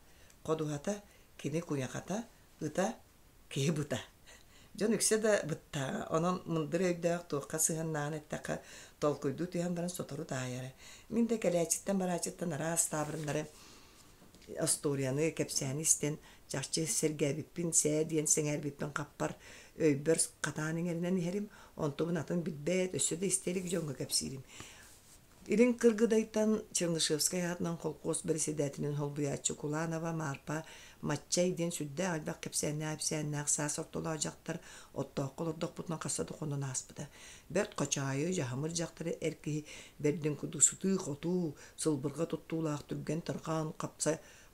ходуһата кини куйахата, ыта киһи быта. Дьон үксэ да быттааҕа, онон мындыр өйдөөх туохха сыһыаннааҕын эттэххэ, толкуйдуу түһэн баран сотору таайара. Мин да кэлээччиттэн-барааччыттан араас таабырыннары остуоруйаны, кэпсээни истэн, чахчы сэргээбиппин, сээ диэн сэҥээрбиппин хаппар, өйбөр хатаан иҥэринэн иһэрим, онтубун атын билбэт, өссө да истэ илик дьоҥҥо кэпсиирим. Илин Кыргыдайтан Чернышевскай аатынан холкуос бэрэссэдээтэлин солбуйааччы Куланова Маарпа Маччай диэн сүрдээх элбэх кэпсээннээх-ипсээннээх саас ортолоох дьахтар оттооххо олордохпутуна хаста да хонон ааспыта. Бэрт хочоойу, дьаһамыр дьахтары эр киһи бэрдин курдук сытыы-хотуу, сылбырҕа туттуулаах түргэн-тарҕаан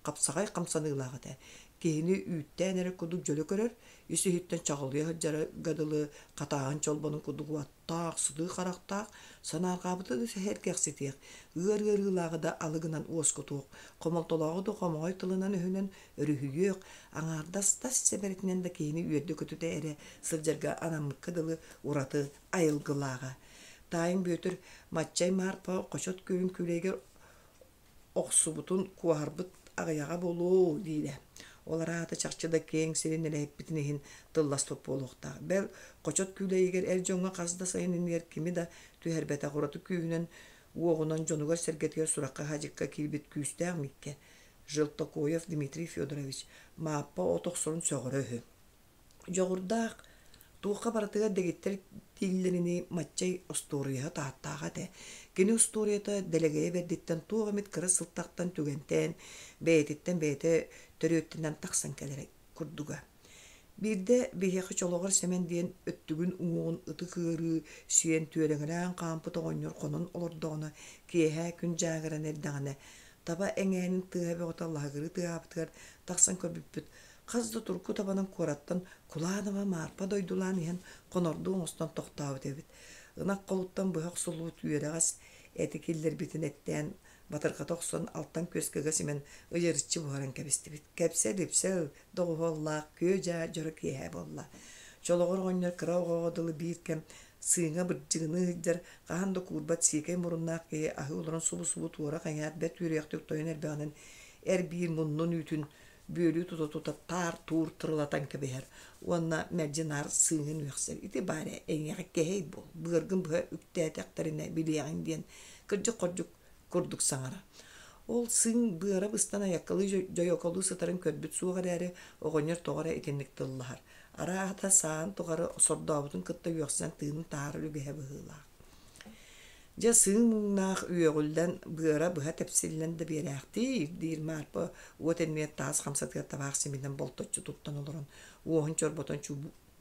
хапсаҕай хамсаныылаах этэ. Киһини үүттээн эрэр курдук дьөлө көрөр, ис-иһиттэн чаҕылыйа сылдьарга дылы хатааһын чолбонун курдук уоттаах, сытыы харахтаах, санаарҕаабыты да сэһэргэхситиэх, ыар ыарыылааҕы да алы гынан уоскутуох, хомолтолооҕу да хомоҕой тылынан-өһүнэн өрүһүйүөх, аҥаардас тас сэбэрэтинэн да киһини үөрдэ-көтүтэ эрэ сылдьарга анаммыкка дылы ураты айылгылааҕа. Таайым Бүөтүр Маччай Маарпа хочот күөлүн күүлэйигэр охсубутун куоһарбыт аҕыйаҕа буолуо диирэ. Ол араата чахчы да киэҥ сирин нэлэһиппитин иһин тылласпыт буолуохтаах. Бэл, хочот күүлэйигэр эр дьоҥҥо хас да сайын иннигэр кими да түһэрбэтэх ураты күүһүнэн уоҕунан дьонугар-сэргэтигэр сурахха-садьыкка киирбит күүстээх Миккэ Желтокоев Дмитрий Федорович Мааппа от охсорун сөҕөрө үһү. Дьоҕурдаах, туохха барытыгар дэгиттэр дииллэринии Маччай остуоруйаһыт ааттааҕа этэ. Кини устуоруйата дэлэгэйэ бэрдиттэн туох эмит кыра сылтахтан түгэнтээн, бэйэтиттэн бэйэтэ төрүөттэнэн тахсан кэлэрэ курдуга. Биирдэ биһиэхэ Чолоҕор Сэмэн диэн өттүгүн уҥуоҕун ытык ыарыы сиэн түөрэҥэлээн хаампыт оҕонньор хонон олордоҕуна, киэһэ күн дьааҥыран эрдэҕинэ, таба эҥээнин тыаһа бөҕөтө лаһыгырыы тыаһаабытыгар тахсан көрбүппүт, Хас да турку табанан куораттан Куланова Маарпа дойдулаан иһэн хонордуу оҥостон тохтообут эбит. Ынах холуттан быһа охсуллубут үөрэҕэс эти киллэрбитин эттээн Батырҕата охсон, алтан күөскэ ыга симэн, ыйырыччы буһаран кэбистибит. Кэпсэл-ипсэл доҕуһуоллаах күө-дьаа дьоро киэһэ буолла. Чолоҕор оҕонньор кыра оҕоҕо дылы биир кэм сыыҥа бырдьыгыныы сылдьар, хаһан да куурбат сиикэй муруннаах киһи аһыы олорон субу-субу туора хайаат бэрт үөрүйэхтик тойон эрбэҕинэн эр-биир муннун үүтүн бүөлүү тута-тута таар-туур тырылатан кэбиһэр уонна мэлдьи наар сыыҥын үөхсэр. Ити баар ээ, эйиэхэ кэһэй буол, быаргын быһа үктээтэхтэринэ билиэҕиҥ диэн кырдьык-хордьук курдук саҥара. Ол сыыҥ быара быстан айаккалыы дьойоколуу сытарын көрбүт суох эрээри, оҕонньор тоҕо эрэ итинник тыллаһар. Арааһата саан тухары сордообутун кытта үөхсэн тыынын таһаарар үгэһэ быһыылаах. Дьэ сыыҥ муҥнаах үөҕүллэн, быара быһа тэпсиллэн да биэрээхтиир, диир Маарпа уот иннигэр таас хамсатыгар табаах симинэн болточчу туттан олорон, уоһун чорботон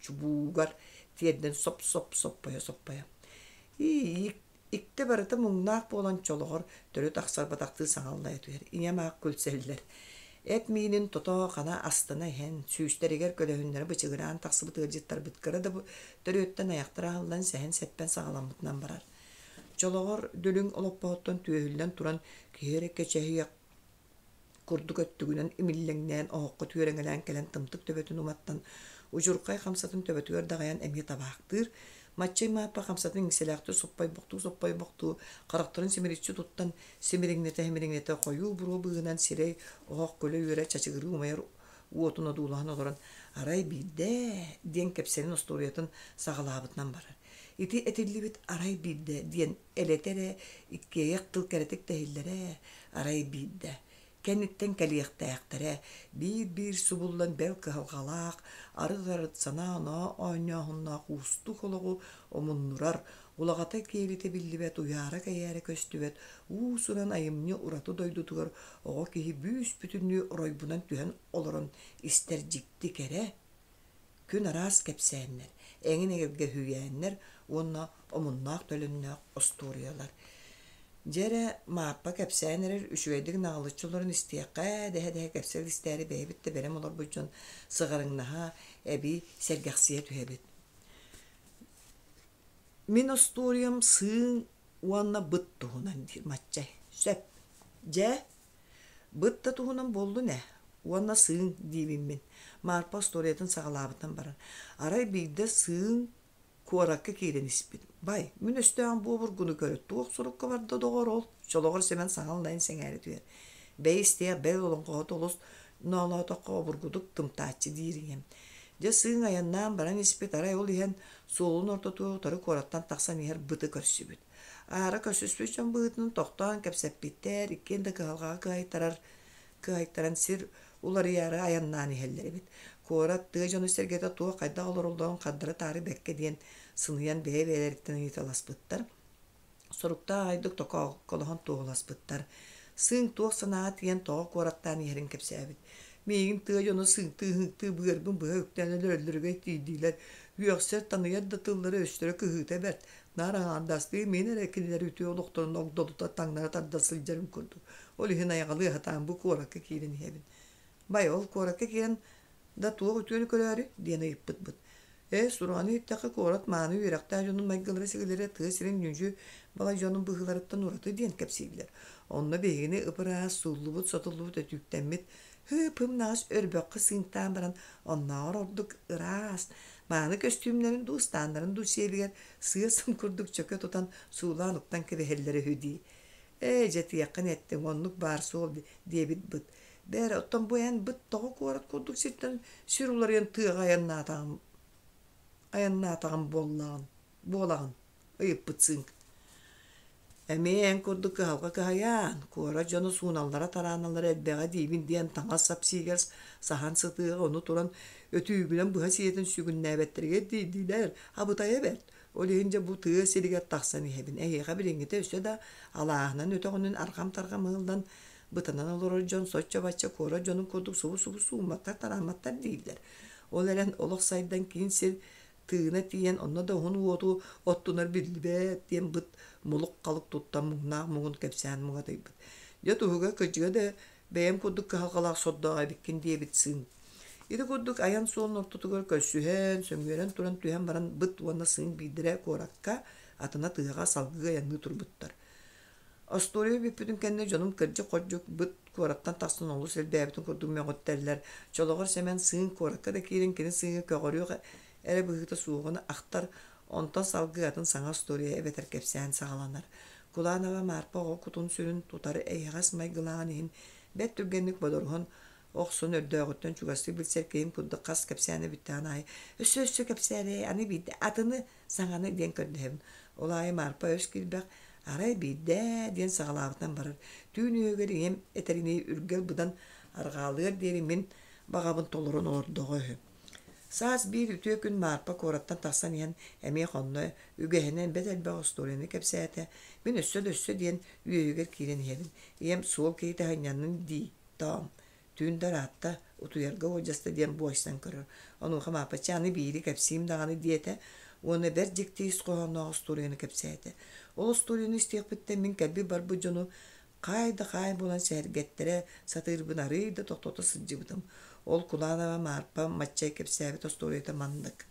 чубуугар тиэрдэн соп-соп соппойо-соппойо. Ии, иктэ барыта муҥнаах буолан чолоҕор төрүт ахсарбатахтыы саҥаллайа түһэр. Ийэм аах күлсэллэр. Эт миинин тото-хана астына иһэн, сүүстэригэр көлөһүннэрэ бычыгыраан тахсыбыт ыалдьыттарбыт кыра да төрүөттэн айахтара аһыллан сэһэн-сэппэн саҕаламмытынан барар. Чолоҕор дүлүҥ олоппоһуттан түөһүллэн туран киһи эрэ кэчэһиэх курдук өттүгүнэн имиллэҥнээн оһоххо түөрэҥэлээн кэлэн тымтык төбөтүн уматтан удьурхай хамсатын төбөтүгэр даҕайан эмиэ табаахтыыр, Маччай Мааппа хамсатын иҥсэлээхтик соппойбохтуу-соппойбохтуу харахтарын симириччи туттан симириҥнэтэ-симириҥнэтэ хойуу буруо быыһынан сирэй оһох күлэ-үөрэ чачыгырыы умайар уотун одуулаһан олорон арай биирдэ диэн кэпсэлин остуоруйатын саҕалаабытынан барар. Ити этиллибит арай биирдэ диэн элэтэ эрэ иккиэйэх тыл кэрэтик тэһиллэрэ арай биирдэ кэнниттэн кэлиэхтээхтэрэ биир-биир субуллан бэл кыһалҕалаах, арыт-арыт санаа-оноо оонньооһуннаах уустук олоҕу омуннурар, улаҕата-киэлитэ биллибэт уйаара-кэйээрэ көстүбэт уус-уран айымньы ураты дойдутугар оҕо киһи бүүс-бүтүннүү оройбунан түһэн олорон истэр дьикти кэрэ, күн араас кэпсээннэр, эҥин эгэлгэ үһүйээннэр уонна омуннаах-төлөннөөх остуоруйалар. Дьэ эрэ, Мааппа кэпсээн эрэр, үчүгэйдик наҕылыччы олорон истиэххэ дэһэ-дэһэ кэпсэл истээри бэйэбит да бэлэм олорбут дьон сыҕарыҥнаһа, эбии сэргэхсийэ түһэбит. Мин остуоруйам сыыҥ уонна быт туһунан диир Маччай. Сөп. Дьэ, Быт да туһунан буоллун ээ, уонна сыыҥ диибин мин, Маарпа остуоруйатын саҕалаабытынан баран. Арай биирдэ сыыҥ куоракка киирэн испит. Бай, мин өстөөҕүм буобургуну көрө туох сурукка барда доҕор ол? Чолоҕор Сэмэн саҥа аллайан сэҥээрэ түһэр. Бэйи истиэх, бэл олоҥхоһут олус ноолоотоххо обургутук тымтааччы диир ийэм. Дьэ сыыҥ айаннаан баран испит, арай ол иһэн суолун ортотугар утары куораттан тахсан иһэр быты көрсүбүт. Аара көрсүспүт дьон быһыытынан тохтоон кэпсэппиттэр, иккиэн да кыһалҕаҕа кыайтарар кыайтаран сир уларыйаары айаннаан иһэллэр эбит. Куорат тыа дьоно-сэргэтэ туох хайдах олороллорун хардары-таары бэккэ диэн сыныйан бэйэ-бэйэлэриттэн ыйыталаспыттар. Соруктаах аҕайдык токоокколоһон туоһуласпыттар. Сыыҥ туох санааҕа тиийэн тоҕо куораттаан иһэрин кэпсээбит. Миигин тыа дьоно сыыҥтыы-ыһыктыы быарбын быһа үктээн өлөрөллөрүгэр тиийдилэр. Үөхсэр, таныйар да тыллара-өстөрө кыһыыта бэрт. Наар аҥаардастыы мин эрэ кинилэр үтүө олохторун огдолута таҥнары тарда сылдьарым курдук. Ол иһин айаҕалыы сатаан бу куоракка киирэн иһэбин. Бай, ол куоракка киирэн да туох үтүөнү көрөөрү диэн ыйыппытбыт. Ээ, сураҕын иһиттэххэ, куорат мааны үөрэхтээх дьонун майгылара-сигилэрэ тыа сирин ньүдьү балай дьонун быһыыларыттан ураты диэн кэпсииллэр. Онно биһигини ып-ыраас, сууллубут-сотуллубут өтүүктэммит һыы-пымнаҕас өрбөххө сыыҥтаан баран, оннооҕор ордук ыраас, мааны көстүүмнэрин дуу, ыстааннарын дуу сиэбигэр сыа-сым курдук чөкө тутан суулаан уктан кэбиһэллэрэ үһү дии. Ээ, дьэ тиэххин эттиҥ, оннук баар суол диэбит быт. Бээрэ, оттон бу эн быт тоҕо куорат курдук сиртэн сир уларыйан тыаҕа айаннаатаҕым айаннаатаҕым буоллаҕын буолаҕын ыйыппыт сыыҥ. Эмиэ эн курдук кыһалҕа кыһайаан, куорат дьоно сууналлара-тарааналлара элбэҕэ диибин диэн таҥас-сап сиигэр саһан сытыаҕа ону туран өтүүгүнэн быһа сиэтин сүгүннээбэттэригэр тиийдилэр, абытайа бэрт. Ол иһин дьэ бу тыа сиригэр тахсан иһэбин. Эһиэхэ билиҥҥитэ өссө да алааһынан өтөҕүнэн арҕам-тарҕам ыһыллан бытанан олорор дьон соччо-бачча куорат дьонун курдук субу-субу суумматтар-тараамматтар дииллэр. Ол эрэн олох сайдан киин сир тыына тиийэн онно да уһун уоту оттунар биллибэт диэн быт мулук-халык туттан муҥнаах муҥун кэпсээн муҥатыйбыт. Дьэ туһугар кырдьыга да бэйэм курдук кыһалҕалаах сордоох эбиккин диэбит сыыҥ. Ити курдук айан суолун ортотугар көрсүһэн, сөҥүөрэн туран түһэн баран быт уонна сыыҥ биирдэрэ куоракка, атына тыаҕа салгыы айанныы турбуттар. Остуоруйа бүппүтүн кэннэ дьонум кырдьык-хордьук быт куораттан тахсан олус элбээбитин курдук мөҕүттэллэр. Чолоҕор Сэмэн сыыҥ куоракка да киирэн кини сыыҥа көҕөрүөх эрэ быһыыта суоҕун ахтар, онтон салгыы атын саҥа остуоруйа эбэтэр кэпсээн саҕаланар. Куланова Маарпа оҕо кутун-сүрүн тутар эйэҕэс майгылааҕын иһин бэрт түргэнник бодоруһан охсон өрдөөҕүттэн чугастыы билсэр киһим курдук хас кэпсээнэ бүттэҕин аайы «Өссө-өссө кэпсээрэй, аны биирдэ атыны, саҥаны» диэн көрдөһөбүн. Ол аайы Маарпа өс киирбэх «Арай биирдэ» диэн саҕалаабытынан барар. Түүн үөһүгэр ийэм этэринии үргэл быдан арҕаалыар диэри мин баҕабын толорон олордоҕо үһү. Саас биир үтүө күн Маарпа куораттан тахсан иһэн эмиэ хонно, үгэһинэн бэрт элбэх остуоруйаны кэпсээтэ. Мин өссө да өссө диэн үөһүгэр киирэн иһэбин. Ийэм суол киһитэ сынньаннын дии, тоом. Түүн да ыраатта, утуйарга уолдьаста диэн буойсан көрөр. Онуоха Мааппачча аны биири кэпсиим даҕаны диэтэ уонна бэрт дьикти ис хоһоонноох остуоруйаны кэпсээтэ. Ол остуоруйаны истиэхпиттэн мин кэлбит-барбыт дьону хаай да хаай буолан сэһэргэттэрэ сатыырбын арыый да тохтото сылдьыбытым. Ол Куланова Маарпа Маччай кэпсээбит остуоруйата маннык.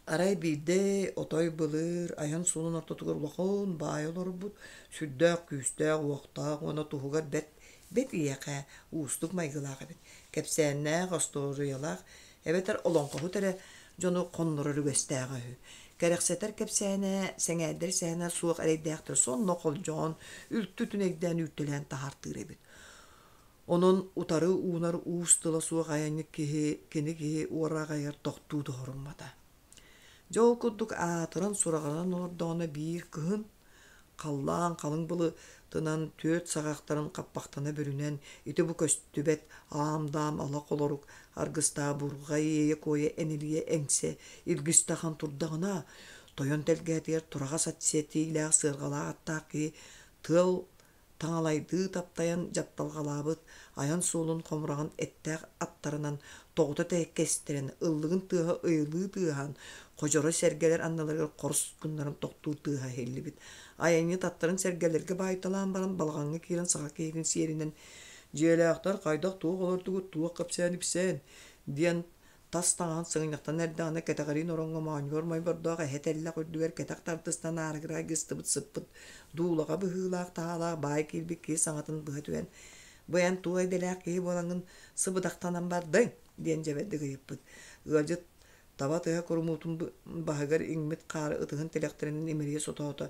Арай биирдэ отой былыр айан суолун ортотугар улахан баай олорбут, сүрдээх күүстээх-уохтаах уонна туһугар бэрт бэрт ийэхэ уустук майгылаах эбит. Кэпсээннээх, остуоруйалаах эбэтэр олоҥхоһут эрэ дьону хоннорор үгэстээҕэ үһү. Кэрэхсэтэр кэпсээнэ, сэҥээрдэр сэһэнэ суох эрэйдээхтэр сонно холдьоҕон, үлтү түнэйдээн үүртэлээн таһаартыыр эбит. Онон утары уунар уус тыла суох айанньыт киһи кини киһи уораҕайыгар тохтуу тоһоруммата. Дьэ ол курдук аатыран-сураҕыран олордоҕуна биир кыһын халлаан халыҥ былытынан түөрт саҕахтарын хаппахтана бүрүнэн ити-бу көстүбэт аам-даам ала холорук аргыстаах бурҕай иэйэ-куойа энилийэ эҥсэ илгистэ ахан турдаҕына тойон тэлгэһэтигэр тураҕас ат сиэтиилээх сыарҕалаах аттаах киһи тыал таҥалайдыы таптайан дьапталҕалаабыт айан суолун хомураҕын эттээх аттарынан тоҕута тэккэстэрэн, ыллыгын тыаһа ыйылыы тыаһаан, ходьоро сэргэлэр анныларыгар хорус гыннаран тохтуур тыаһа иһиллибит. Айанньыт аттарын сэргэлэргэ баайталаан баран балаҕаҥҥа киирэн саха киһитин сиэринэн «Дьиэлээхтэр хайдах туох олордугут, туох кэпсээн-ипсээн» диэн Тас таҥаһын сыгынньахтан эрдэҕинэ кэтэҕириин ороҥҥо моонньугар мойбордоох эһэ тэллэх үрдүгэр кэтэх тардыстан аарыгыра айгыстыбыт сыппыт дуулаҕа быһыылаах таһаалаах баай киирбит киһи саҥатын быһа түһэн «Бу эн туох идэлээх киһи буолаҥҥын сыбыдахтанан бардыҥ?» диэн дьэбэрдик ыйыппыт. Ыалдьыт таба тыһа курумуутун баһыгар иҥмит хаары ытыһын тилэхтэринэн имэрийэ сотоото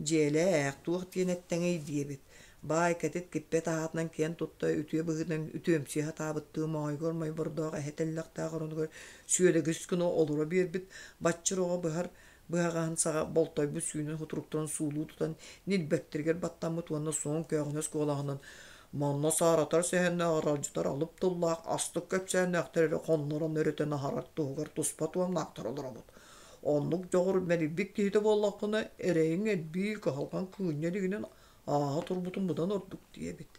Дьиэлээх, туох диэн эттэҥий диэбит, баай кэтит киппэ таһаатынан киэн тутта үтүө быһыытынан үтүөмсүйэ сатаабыттыы моойгор мойбордоох эһэ тэллэхтээх оронугар сүөлэгис гына олоро биэрбит, баччыр оҕо быһар быһаҕаһын саҕа болтойбут сүүнүн сутуруктарын суулуу тутан ньилбэктэригэр баттаммыт уонна суон көөҕүнэс куолаһынан «Манна сааратар сэһэннээх аралдьытар алып тыллаах астык кэпсээннээхтэр эрэ хоннорон өрүтэн аһарар туһугар туспа туомнаахтар олоробут. Оннук дьоҕур мэлийбит киһитэ буоллаххына, эрэйиҥ элбиир, кыһалҕаҥ кыынньа илигинэн ааһа турбутун быдан ордук диэбит.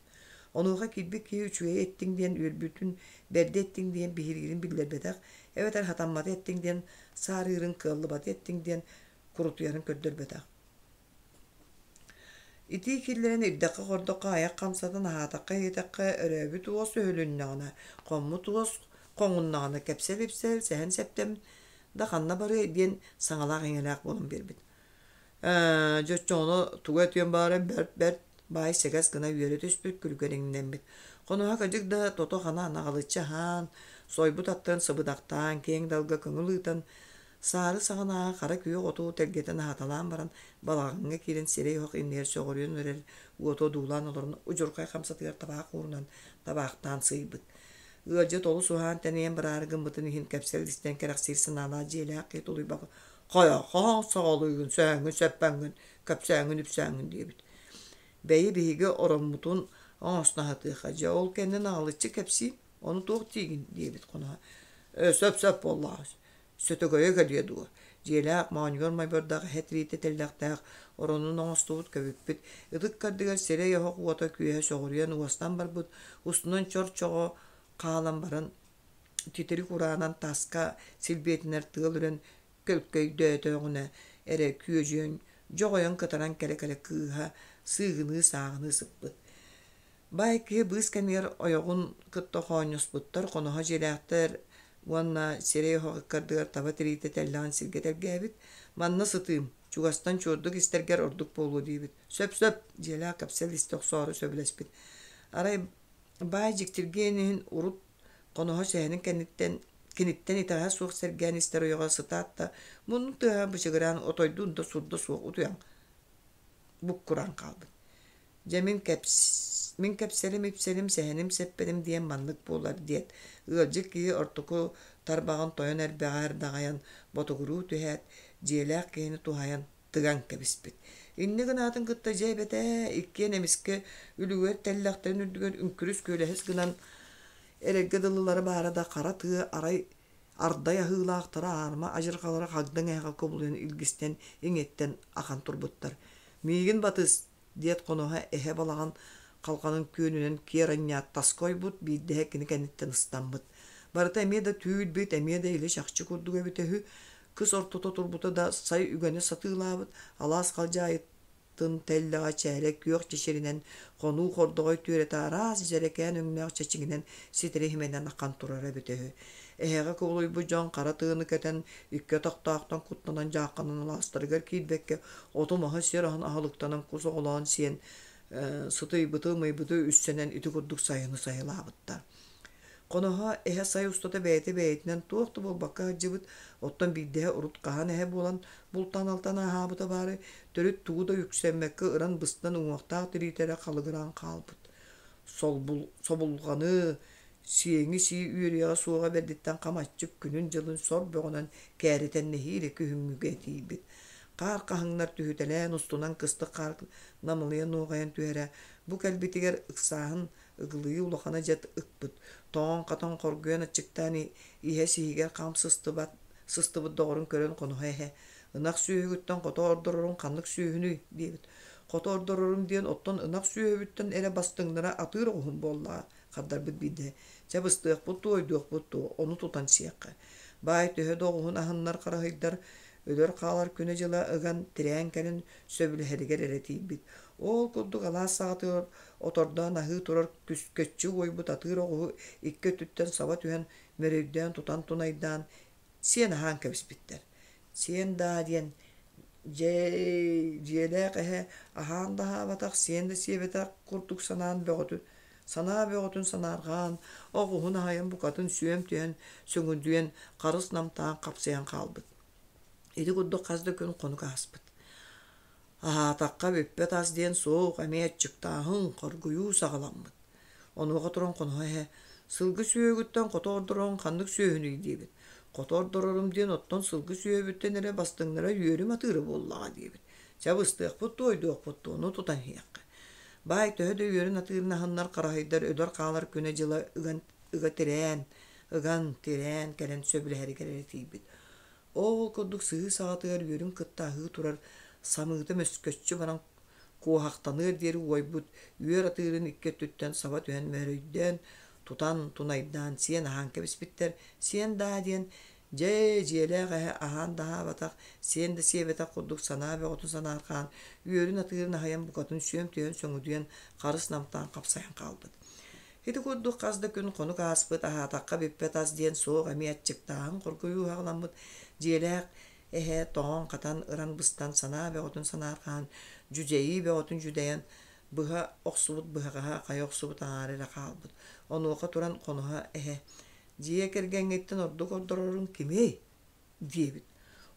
Онуоха киирбит киһи үчүгэйи эттиҥ диэн үөрбүтүн, бэрди эттиҥ диэн биһириирин биллэрбэтэх, эбэтэр сатамматы эттиҥ диэн саарыырын, кыаллыбаты эттиҥ диэн курутуйарын көрдөрбөтөх. Итии киллэрэн ирдэххэ-хордоххо айах хамсатан аһаатахха-иһитэххэ өрөөбүт уос өһүлүннэҕинэ, хоммут уос хоҥуннаҕына кэпсэл-ипсэл, сэһэн-сэптэн да ханна барыай диэн саҥалаах-иҥэлээх буолан биэрбит. Ээ, дьэ оччоҕуна тугу этиэм баара бэрт-бэрт баай сэгэс гына үөрэ түспүт, күлүгэр иҥнэммит. Хоноһо кырдьык да тото-хана анаҕалыччы аһаан, сойбут аттарын сыбыдахтаан, киэҥ далга көҥүл ыытан, Саары саҕанааҕы хара күөх оту тэлгэтэн аһаталаан баран, балаҕаҥҥа киирэн сирэй оһох иннигэр сөҕүрүйэн эрэр уоту одуулаан олорон удьурхай хамсатыгар табаах уурунан табаахтаан сыыйбыт. Ыалдьыт олус уһаан-тэнийэн бараары гыммытын иһин кэпсэл истэн кэрэхсиир санаалаах дьиэлээх киһи тулуйбакка «Хайа, хаһан саҕалыыгын, сэһэҥҥин-сэппэҥҥин, кэпсээҥҥин-ипсээҥҥин» диэбит. Бэйи биһиги ороммутун оҥостон аһатыаха, дьэ ол кэннэ наҕылыччы кэпсиим, ону туох диигин диэбит хоноһо. «Ээ, сөп-сөп буоллаҕа, Сөтөгөйө кэлиэ дуо, дьиэлээх моонньугар мойбордоох эһэ тириитэ тэллэхтээх оронун оҥостубут көбүппүт, ытык кардыгар сирэй оһох уота күөһэ сөҕүрүйэн уостан барбыт, устунан чор-чоҕо хаалан баран титирик ураанан таска силбиэтинэр тыал үрэн көлкөйдөөтөҕүнэ эрэ күөдьүйэн дьоҕойон кытаран кэлэ-кэлэ кыыһа сыыгыныы-сааҕыныы сыппыт. Баай киһи быыс кэмигэр ойоҕун кытта хоонньоспуттар, хоноһо дьиэлээхтэр уонна сирэй оһох ыккардыгар таба тириитэ тэллэҕин сиргэ тэлгээбит. Манна сытыым. Чугастан чуордук истэргэр ордук буолуо диэбит. Сөп-сөп, дьиэлээх кэпсэл истэ охсоору сөбүлэспит. Арай баай дьиктиргиэн иһин урут хоноһо сэһэнин кэнниттэн киниттэн итэҕэһэ суох сэргээн истэр ойоҕо сытаат да, муннун тыаһа бычыгыраан отойдуун да сурда суох утуйан буккураан хаалбыт. Дьэ мин кэпс мин кэпсэлим-ипсэлим, сэһэним-сэппэним диэн маннык буолар диэт, ыалдьыт киһи ортоку тарбаҕын тойон эрбэҕэр даҕайан ботугуруу түһээт, дьиэлээх киһини туһайан тыган кэбиспит. Инньэ гынаатын кытта дьэ эбэтээ, иккиэн эмискэ үлүгэр тэллэхтэрин үрдүгэр үҥкүрүс-күөлэһис гынан эрэргэ дылылара баара да хара тыа арай ардай аһыылаахтара аарыма адьырҕалара хагдаҥ эһэҕэ кубулуйан илгистэн иҥиэттэн ахан турбуттар. «Миигин батыс!» диэт хоноһо эһэ балаҕан халҕанын күөнүнэн киэр анньаат таска ойбут, биирдэһэ кини кэнниттэн ыстаммыт. Барыта эмиэ да түүл-бит, эмиэ да илэ-чахчы курдук эбитэ үһү. Кыс ортото турбута да сай үгэни сатыылаабыт, алаас халдьаайыт тын тэллэҕэ чээлэй күөх чэчиринэн, хонуу хордоҕой түөрэтэ араас дьэрэкээн өҥнөөх чэчигинэн ситэри иһимэнэн ахан турара эбитэ үһү. Эһэҕэ кубулуйбут дьон хара тыаны кэтэн, икки атахтаахтан куттанан дьаахханан алаастарыгар киирбэккэ, оту-маһы сир аһын аһылыктанан кус оҕолоон сиэн, сытыйбыты-ымыйбыты үссэнэн ити курдук сайыны сайылаабыттар. Хоноһо эһэ сай устата бэйэтэ бэйэтинэн туох да буолбакка сылдьыбыт, оттон биирдэһэ урут хаһан эһэ буолан бултаан-алтан аһаабыта баары, төрүт тугу да үксэммэккэ ыран-быстан уҥуохтаах тириитэ эрэ халыгыраан хаалбыт. Солбул, собулҕаны, сиэҥи сии үөрүйэҕэ суоҕа бэрдиттэн хам аччык күнүн-дьылын сор бөҕөнөн кээрэтэн нэһиилэ күһүҥҥүгэ тиийбит. Хаар хаһыҥнар түһүтэлээн устунан кыстык хаар намылыйа нуоҕайан түһэрэ, бу кэлбитигэр ыксааһын ыгылыйыы улахана дьэт ыкпыт, тоҥон-хатан хоргуйан аччыктаан иһэ сиһигэр хам сыстыбат сыстыбыт доҕорун көрөн хоноһо эһэ «Ынах сүөһүгүттэн хото ордорорум ханнык сүөһүнүй?» диэбит. «Хото ордорорум диэн оттон ынах сүөһүбүттэн эрэ бастыҥнара атыыр оҕуһум буоллаҕа», хардарбыт биирдэ. «Чэ быстыахпыт дуо, ойдуохпут дуо, ону тутан сиэххэ». Баай төһө да оҕуһун аһыннар хараһыйдар, өлөр-хаалар күнэ-дьыла ыган, тирээн кэлэн сөбүлэһэригэр эрэ тиийбит. Ол курдук алаас саҕатыгар отордоон аһыы турар көччү уойбут атыыр оҕуһу икки өттүттэн саба түһэн мөрөйдөөн тутан тунайдаан сиэн аһаан кэбиспиттэр. Сиэн даа диэн дьэ дьиэлээх эһэ аһаан да аһаабатах, сиэн да сиэбэтэх курдук санаан бөҕөтүн санаа бөҕөтүн санаарҕаан, оҕуһун аһайан букатын сүөм түһэн, сөҥүдүйэн, харыс намтаан хапсыйан хаалбыт. Ити курдук хас да күн хонук ааспыт. Аһаатахха бүппэт ас диэн суох, эмиэ аччыктааһын, хоргуйуу саҕаламмыт. Онуоха туран хоноһо эһэ «Сылгы сүөһүгүттэн хото ордороруҥ ханнык сүөһүнүй?» диэбит. «Хото ордорорум диэн оттон сылгы сүөһүбүттэн эрэ бастыҥнара үөрүм атыыра буоллаҕа» диэбит. «Чэ быстыахпыт дуо, ойдуохпут дуо, ону тутан иһиэххэ». Баай төһө да үөрүн атыырын аһыннар хараһыйдар өлөр хаалар күнэ-дьыла ыган ыга тирээн, ыган, тирээн кэлэн сөбүлэһэригэр эрэ тиийбит. Ол курдук сыһыы саҕатыгар үөрүн кытта аһыы турар самыыта мөскөччү баран куоһахтаныар диэри уойбут үөр атыырын икки өттүттэн саба түһэн мөһөрөйдөөн, тутан, тунайдаан сиэн аһаан кэбиспиттэр. Сиэн даа диэн, дьэ, дьиэлээх эһэ аһаан да аһаабатах, сиэн да сиэбэтэх курдук санаа бөҕөтүн санаарҕаан, үөрүн атыырын аһыйан букатын сүөм түһэн сөҥүдүйэн харыс намтаан хапсайан хаалбыт. Ити курдук хас да күн хонук ааспыт, аһаатахха бүппэт ас диэн суох эмиэ аччыктааһын хоргуйуу аҕаламмыт дьиэлээх эһэ тоҥон-хатан, ыран-быстан, санаа бөҕөтүн санаарҕаан, дьүдьэйии бөҕөтүн дьүдэйэн, быһа охсубут быһаҕаһа хайа охсубут аҥаара эрэ хаалбыт. Онуоха туран хоноһо эһэ «Дьиэ кэргэҥҥиттэн ордук ордороруҥ кимий?» диэбит.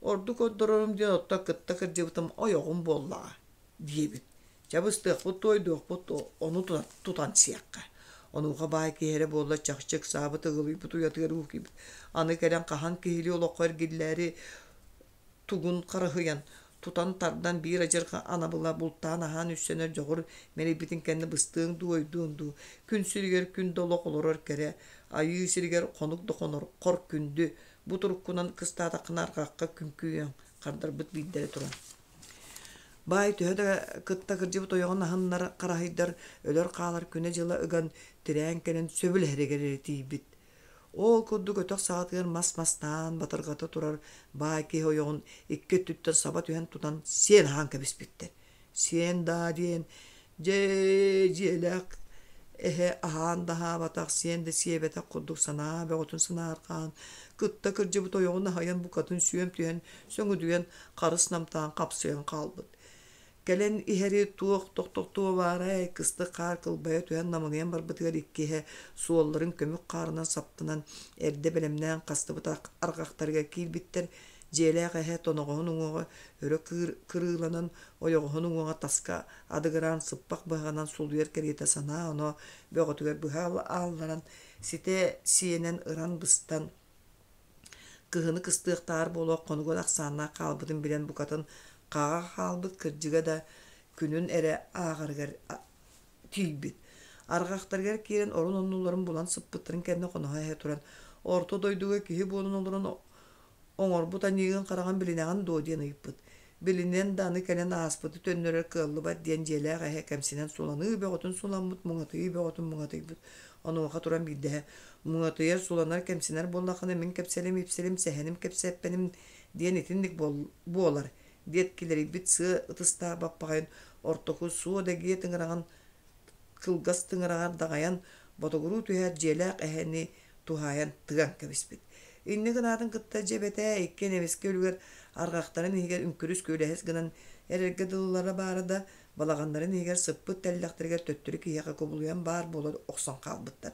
Ордук ордорорум диэн оттон кытта кырдьыбытым ойоҕум буоллаҕа диэбит. Чэ быстыахпыт туойдуохпут ону тутан сиэххэ. Онуоха баай киһи эрэ буолла чахчы ыксаабыт ыгылыйбыт уйатыгар уу киирбит. Аны кэлэн хаһан киһилии олоххо эргиллээри тугун харыһыйан, тутан тардан биир адьырҕа анабыла бултаан аһаан үссэнэр дьоҕур мэлийбитин кэннэ быстыаҥ дуу, ойдуоҥ дуу, күн сиригэр күн да олох олорор кэрэ, айыы сиригэр хонук да хонор хор күндү, бу туруккунан кыстаатаххына арҕахха күҥкүйүөҥ, хардарбыт биирдэрэ туран. Баай төһө да кытта кырдьыбыт ойоҕун аһыннар хараһыйдар, өлөр-хаалар күнэ-дьыла ыган, тирээн кэлэн сөбүлэһэригэр эрэ тиийбит. Ол курдук өтөх саҕатыгар мас мастаан батырҕата турар баай киһи ойоҕун икки өттүттэн саба түһэн тутан сиэн аһаан кэбиспиттэр. Сиэн даа диэн, дьэ дьиэлээх Эһэ аһаан да аһаабатах, сиэн да сиэбэтэх курдук санаа бөҕөтүн санаарҕаан, кытта кырдьыбыт ойоҕун аһыйан букатын сүөм түһэн, сөҥүдүйэн, харыс намтаан хапсыйан хаалбыт. Кэлэн иһэри туох тохтохтуо баарай, кыстык хаар кылбайа түһэн намылыйан барбытыгар иккиһэ суолларын көмүк хаарынан саптынан эрдэ бэлэмнээн хастыбыт арҕахтарыгар киирбиттэр. Дьиэлээх эһэ тоноҕоһун уҥуоҕа өрө кырыыланан, ойоҕоһун уҥуоҕа таска адыгыраан сыппах быһаҕынан сулуйар кэриэтэ санаа-оноо бөҕөтүгэр быһа аалларан, ситэ сиэнэн ыран-быстан Кыһыны кыстыахтааҕар буолуох хонугун ахсааннаах хаалбытын билэн букатын хаҕа хаалбыт кырдьыга да күнүн эрэ ааҕарыгар тиийбит. Арҕахтарыгар киирэн орун оннуларын булан сыппыттарын кэннэ хоноһо эһэ туран «Орто дойдуга киһи буолан олорон оҥорбут аньыыгын-хараҕын билинэҕин дуо?» диэн ыйыппыт. Билинэн да аны кэлэн ааспыты төннөрөр кыаллыбат диэн дьиэлээх эһэ кэмсинэн суланыы бөҕөтүн суламмыт, муҥатыйыы бөҕөтүн муҥатыйбыт. Онуоха туран биирдэһэ «Муҥатыйар, суланар, кэмсинэр буоллаххына мин кэпсэлим-ипсэлим, сэһэним кэпсэппэним диэн итинник буолар» диэт килэрийбит сыа ытыстаах баппаҕайын ортоку суо дэгиэ тыҥыраҕын кылгас тыҥыраҕар даҕайан ботугуруу түһээт дьиэлээх эһэни туһаайан тыган кэбиспит. Инньэ гынаатын кытта дьэ эбэтээ иккиэн эмискэ үлүгэр арҕахтарын иһигэр үҥкүрүс күөлэһис гынан эрэргэ дылылара баара да, балаҕаннарын иһигэр сыппыт тэллэхтэригэр төттөрү киһиэхэ кубулуйан баар буола охсон хаалбыттар.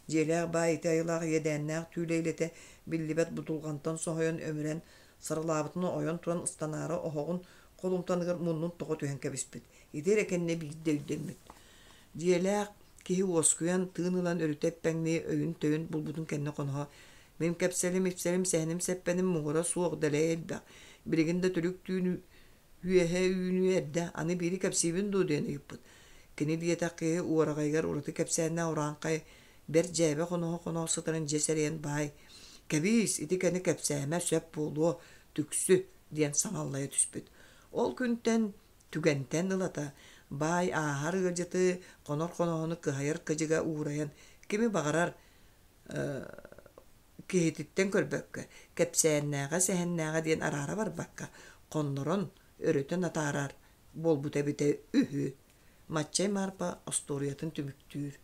Дьиэлээх баай ити айылаах иэдээннээх түүлэ илэтэ биллибэт будулҕантан соһуйан өмүрэн сарылаабытынан ойон туран ыстанаары оһоҕун холумтаныгар муннун тоҕо түһэн кэбиспит. Ити эрэ кэннэ биирдэ өйдөммүт. Дьиэлээх киһи уоскуйан, тыын ылан өрүтэ эппэҥнии өйүн-төйүн булбутун кэннэ хоноһо «Мин кэпсэлим-ипсэлим, сэһэним-сэппэним муҥура суох дэлэй элбэх. Билигин да түлүк түүн үөһэ үүнүү эрдэ, аны биири кэпсиибин дуо?» диэн ыйыппыт. Кини диэтэх киһи уораҕайыгар ураты кэпсээннээх урааҥхай бэрт дьээбэ хоноһо-хоноһо сытарын дьэ сэрэйэн баай «Кэбиис, ити кэннэ кэпсээмэ, сөп буолуо, түксү» диэн саҥаллайа түспүт. Ол күнтэн Түгэнтэн ылата, баай ааһар ыалдьыты, хонор хоноһону кыһайар кыдьыга уурайан, кими баҕарар киһититтэн көрбөккө, кэпсээннээҕэ-сэһэннээҕэ диэн араара барбакка, хоннорон, өрүтэн атаарар буолбута эбитэ үһү. Маччай Маарпа остуоруйатын түмүктүүр.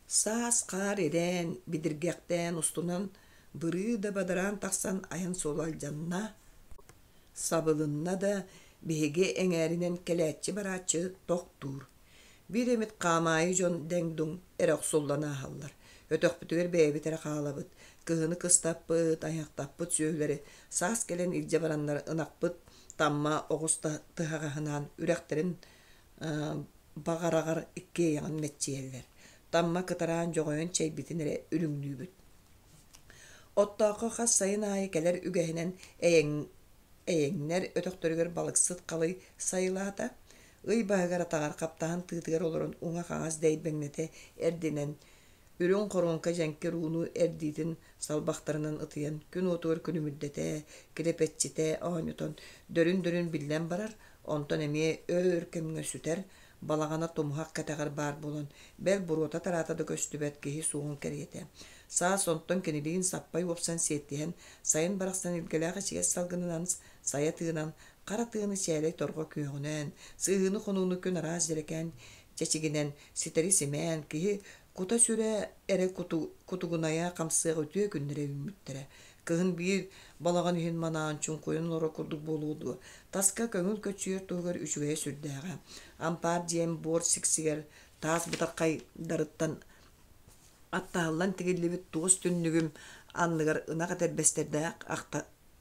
Саас хаар ирээн, бидиргэхтээн устунан бырыы да бадараан тахсан айан суола алдьанна, Сабылынна да, биһиги эҥээринэн кэлээччи-барааччы тохтуур. Биир эмит хаамаайы дьон дэҥ-дуҥ эрэ охсуллан ааһаллар. Өтөхпүтүгэр бэйэбит эрэ хаалабыт. Кыһыны кыстаппыт, айахтаппыт сүөһүлэри саас кэлэн илдьэ бараннар ынахпыт Тамма оҕус тыһаҕаһынаан үрэхтэрин баҕараҕар иккиэйэҕин мэччийэллэр. Тамма кытараан дьоҕойон чэйбитин эрэ үрүҥнүүбүт. Оттооххо хас сайын аайы кэлэр үгэһинэн эйэҥнэр өтөхтөрүгэр балыксыт халый сайылаата. Ый баһыгар-атаҕар хаптаһын тыытыгар олорон уҥа-хаҥас дэйбэҥнэтэ эрдинэн, үрүҥ хоруоҥка дьэҥкир ууну эрдиитин салбахтарынан ытыйан күн уотугар күлүмүрдэтэ, килэпэччитэ оонньотон дөрүн-дөрүн биллэн барар, онтон эмиэ өр кэмҥэ сүтэр, балаҕана тумуһах кэтэҕэр баар буолан, бэл буруота-тараата да көстүбэт киһи суоҕун кэриэтэ. Саас онтон кинилиин саппай уопсан сиэттиһэн, сайын барахсан илгэлээх ичигэс салгынынан сайа тыынан, хара тыаны чээлэй торҕо күөҕүнэн, сыһыыны-хонууну күн араас дьэрэкээн чэчигинэн ситэри симээн, киһи кута-сүрэ эрэ кутугунайа хамсыах үтүө күннэрэ үүммүттэрэ. Кыһын биир балаҕан иһин манаан чуҥкуйан олорор курдук буолуо дуо, таска көҥүл көччүйэр туһугар үчүгэйэ сүрдээҕэ. Ампаар дьиэм буор сиксигэр таас бытархайдарыттан аттаһыллан тигиллибит туос түннүгүм анныгар ынах этэрбэстэрдээх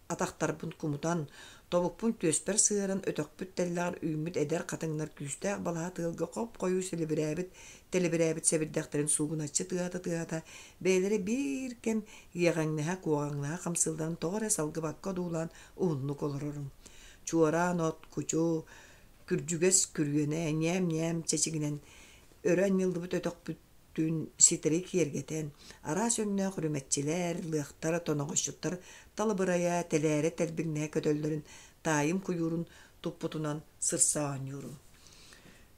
атахтарбын кумутан, тобукпун түөспэр сыһыаран өтөхпүт тэллэҕэр үүммүт эдэр хатыҥнар күүстээх балаһа тыалга хоп-хойуу сэлибирээбит, тэлибирээбит сэбирдэхтэрин суугуначчы тыаһата-тыаһата бэйэлэрэ биир кэм иэҕэҥнэһэ, куоҕаҥнаһа хамсыылларын тоҕо эрэ салгыбакка одуулаан уһуннук олорорум. Чуораан от, кучу, күрдьүгэс күрүөнэ ньээм-ньээм чэчигинэн өрө анньыллыбыт өтөхпүт түүн ситэри киэргэтэн, араас өҥнөөх үрүмэччилэр, лыахтар, тоноҕосчуттар талыбырайа, тэлээрэ тэлбиҥнэһэ көтөллөрүн таайым куйуурун туппутунан сырса оонньуурум.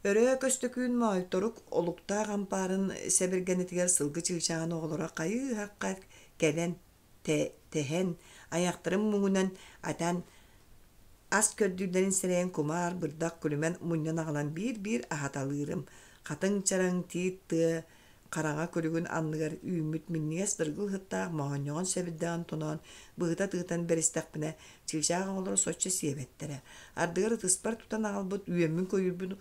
Өрөө Көстөкүүн Моойторук олуктаах ампаарын сэбиргэнитигэр сылгы чыычааҕын оҕолоро хайыы-хахха кэлэн тэһэн, айахтарын муҥунан атан ас көрдүүллэрин сэрэйэн кумаар, бырдах, күлүмэн мунньан аҕалан биир-биир аһаталыырым. Хатыҥ чараҥ тиит тыа хараҥа күлүгүн анныгар үүммүт минньигэс дыргыл сыттаах моонньоҕон сэбирдэҕин тоноон быһыта тыытан бэристэхпинэ, чыычаах оҕолоро соччо сиэбэттэрэ. Ардыгар ытыспар тутан аҕалбыт үөммүн-көйүүрбүн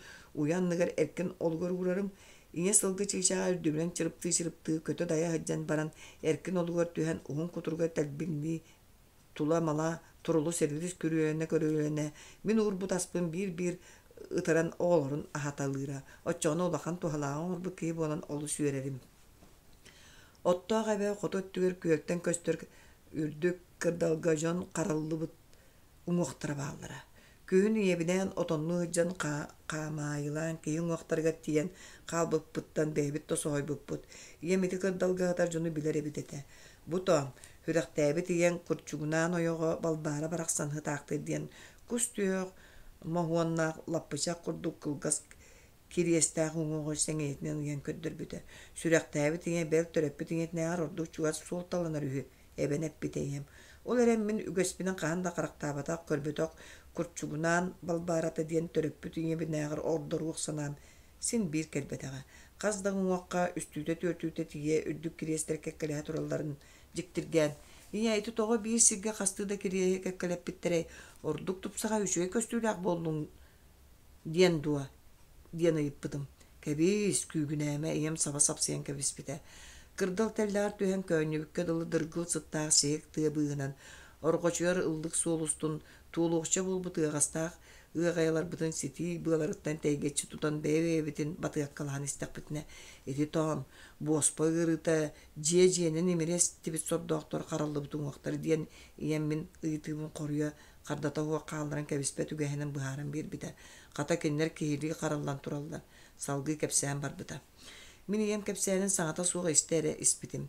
уйа анныгар эркин олугар уурарым. Ийэ сылгы чыычааҕа үрдүбүнэн чырыптыы-чырыптыы көтө-дайа сылдьан баран, эркин олугар түһэн уһун кутуруга тэлбиҥнии тула-мала турулус-эрилис күрүөлэнэ-көрүөлэнэ мин уурбут аспын биир-биир ытыран оҕолорун аһаталыыра. Оччоҕуна улахан туһалааҕы оҥорбут киһи буолан олус үөрэрим. Оттоох эбэ хоту өттүгэр күөлтэн көстөр үрдүк кырдалга дьон хараллыбыт уҥуохтара бааллара. Күһүн ийэбинээн отоннуу сылдьан хаамаайылаан киһи уҥуохтарыгар тиийэн хаалбыппыттан бэйэбит да соһуйбуппут. Ийэм ити кырдалга сытар дьону билэр эбит этэ. Бу тоом, сүрэхтээбит ийэҥ курчугунаан ойоҕо Балбаара барахсан сытаахтыыр диэн кус түһүөх моһуоннаах лаппычах курдук кылгас кириэстээх уҥуоҕу сэҥийэтинэн ыйан көрдөрбүтэ. Сүрэхтээбит ийэ бэл төрөппүт ийэтинээҕэр ордук чугас суолталанар үһү, эбэн эппитэ ийэм. Ол эрэн мин үгэспинэн хаһан да харахтаабатах, көрбөтөх курчугунаан Балбаарата диэн төрөппүт ийэбинээҕэр ордоруох санаам син биир кэлбэтэҕэ. Хас да уҥуохха үстүүтэ-түөртүүтэ тиийэ үрдүк кириэстэр кэккэлэһэ туралларын дьиктиргээн, «Ийээ, ити тоҕо биир сиргэ хастыы да кириэһи кэккэлэппиттэрэй, ордук тупсаҕай үчүгэй көстүүлээх буоллуҥ диэн дуо?» диэн ыйыппытым. «Кэбиис, күүгүнээмэ», ийэм саба сапсыйан кэбиспитэ. Кырдал тэллэҕэр түһэн көөнньүбүккэ дылы дыргыл сыттаах сиһик тыа быыһынан, орҕочуйар ыллык суол устун туолуохча буолбут ыаҕастаах ыаҕайаларбытын ситии быаларыттан тэйгэччи тутан бэйэ-бэйэбитин батыаккалаһан истэхпитинэ, ити тоом, буоспа ыарыыта дьиэ-дьиэнэн имири эстибит сордоохтор хараллыбыт уҥуохтар диэн ийэм мин ыйытыыбын хоруйа хардата суох хаалларан кэбиспэт үгэһинэн быһааран биэрбитэ. Хата кинилэр киһилии хараллан тураллар, салгыы кэпсээн барбыта. Мин ийэм кэпсээнин саҥата суох истэ эрэ испитим.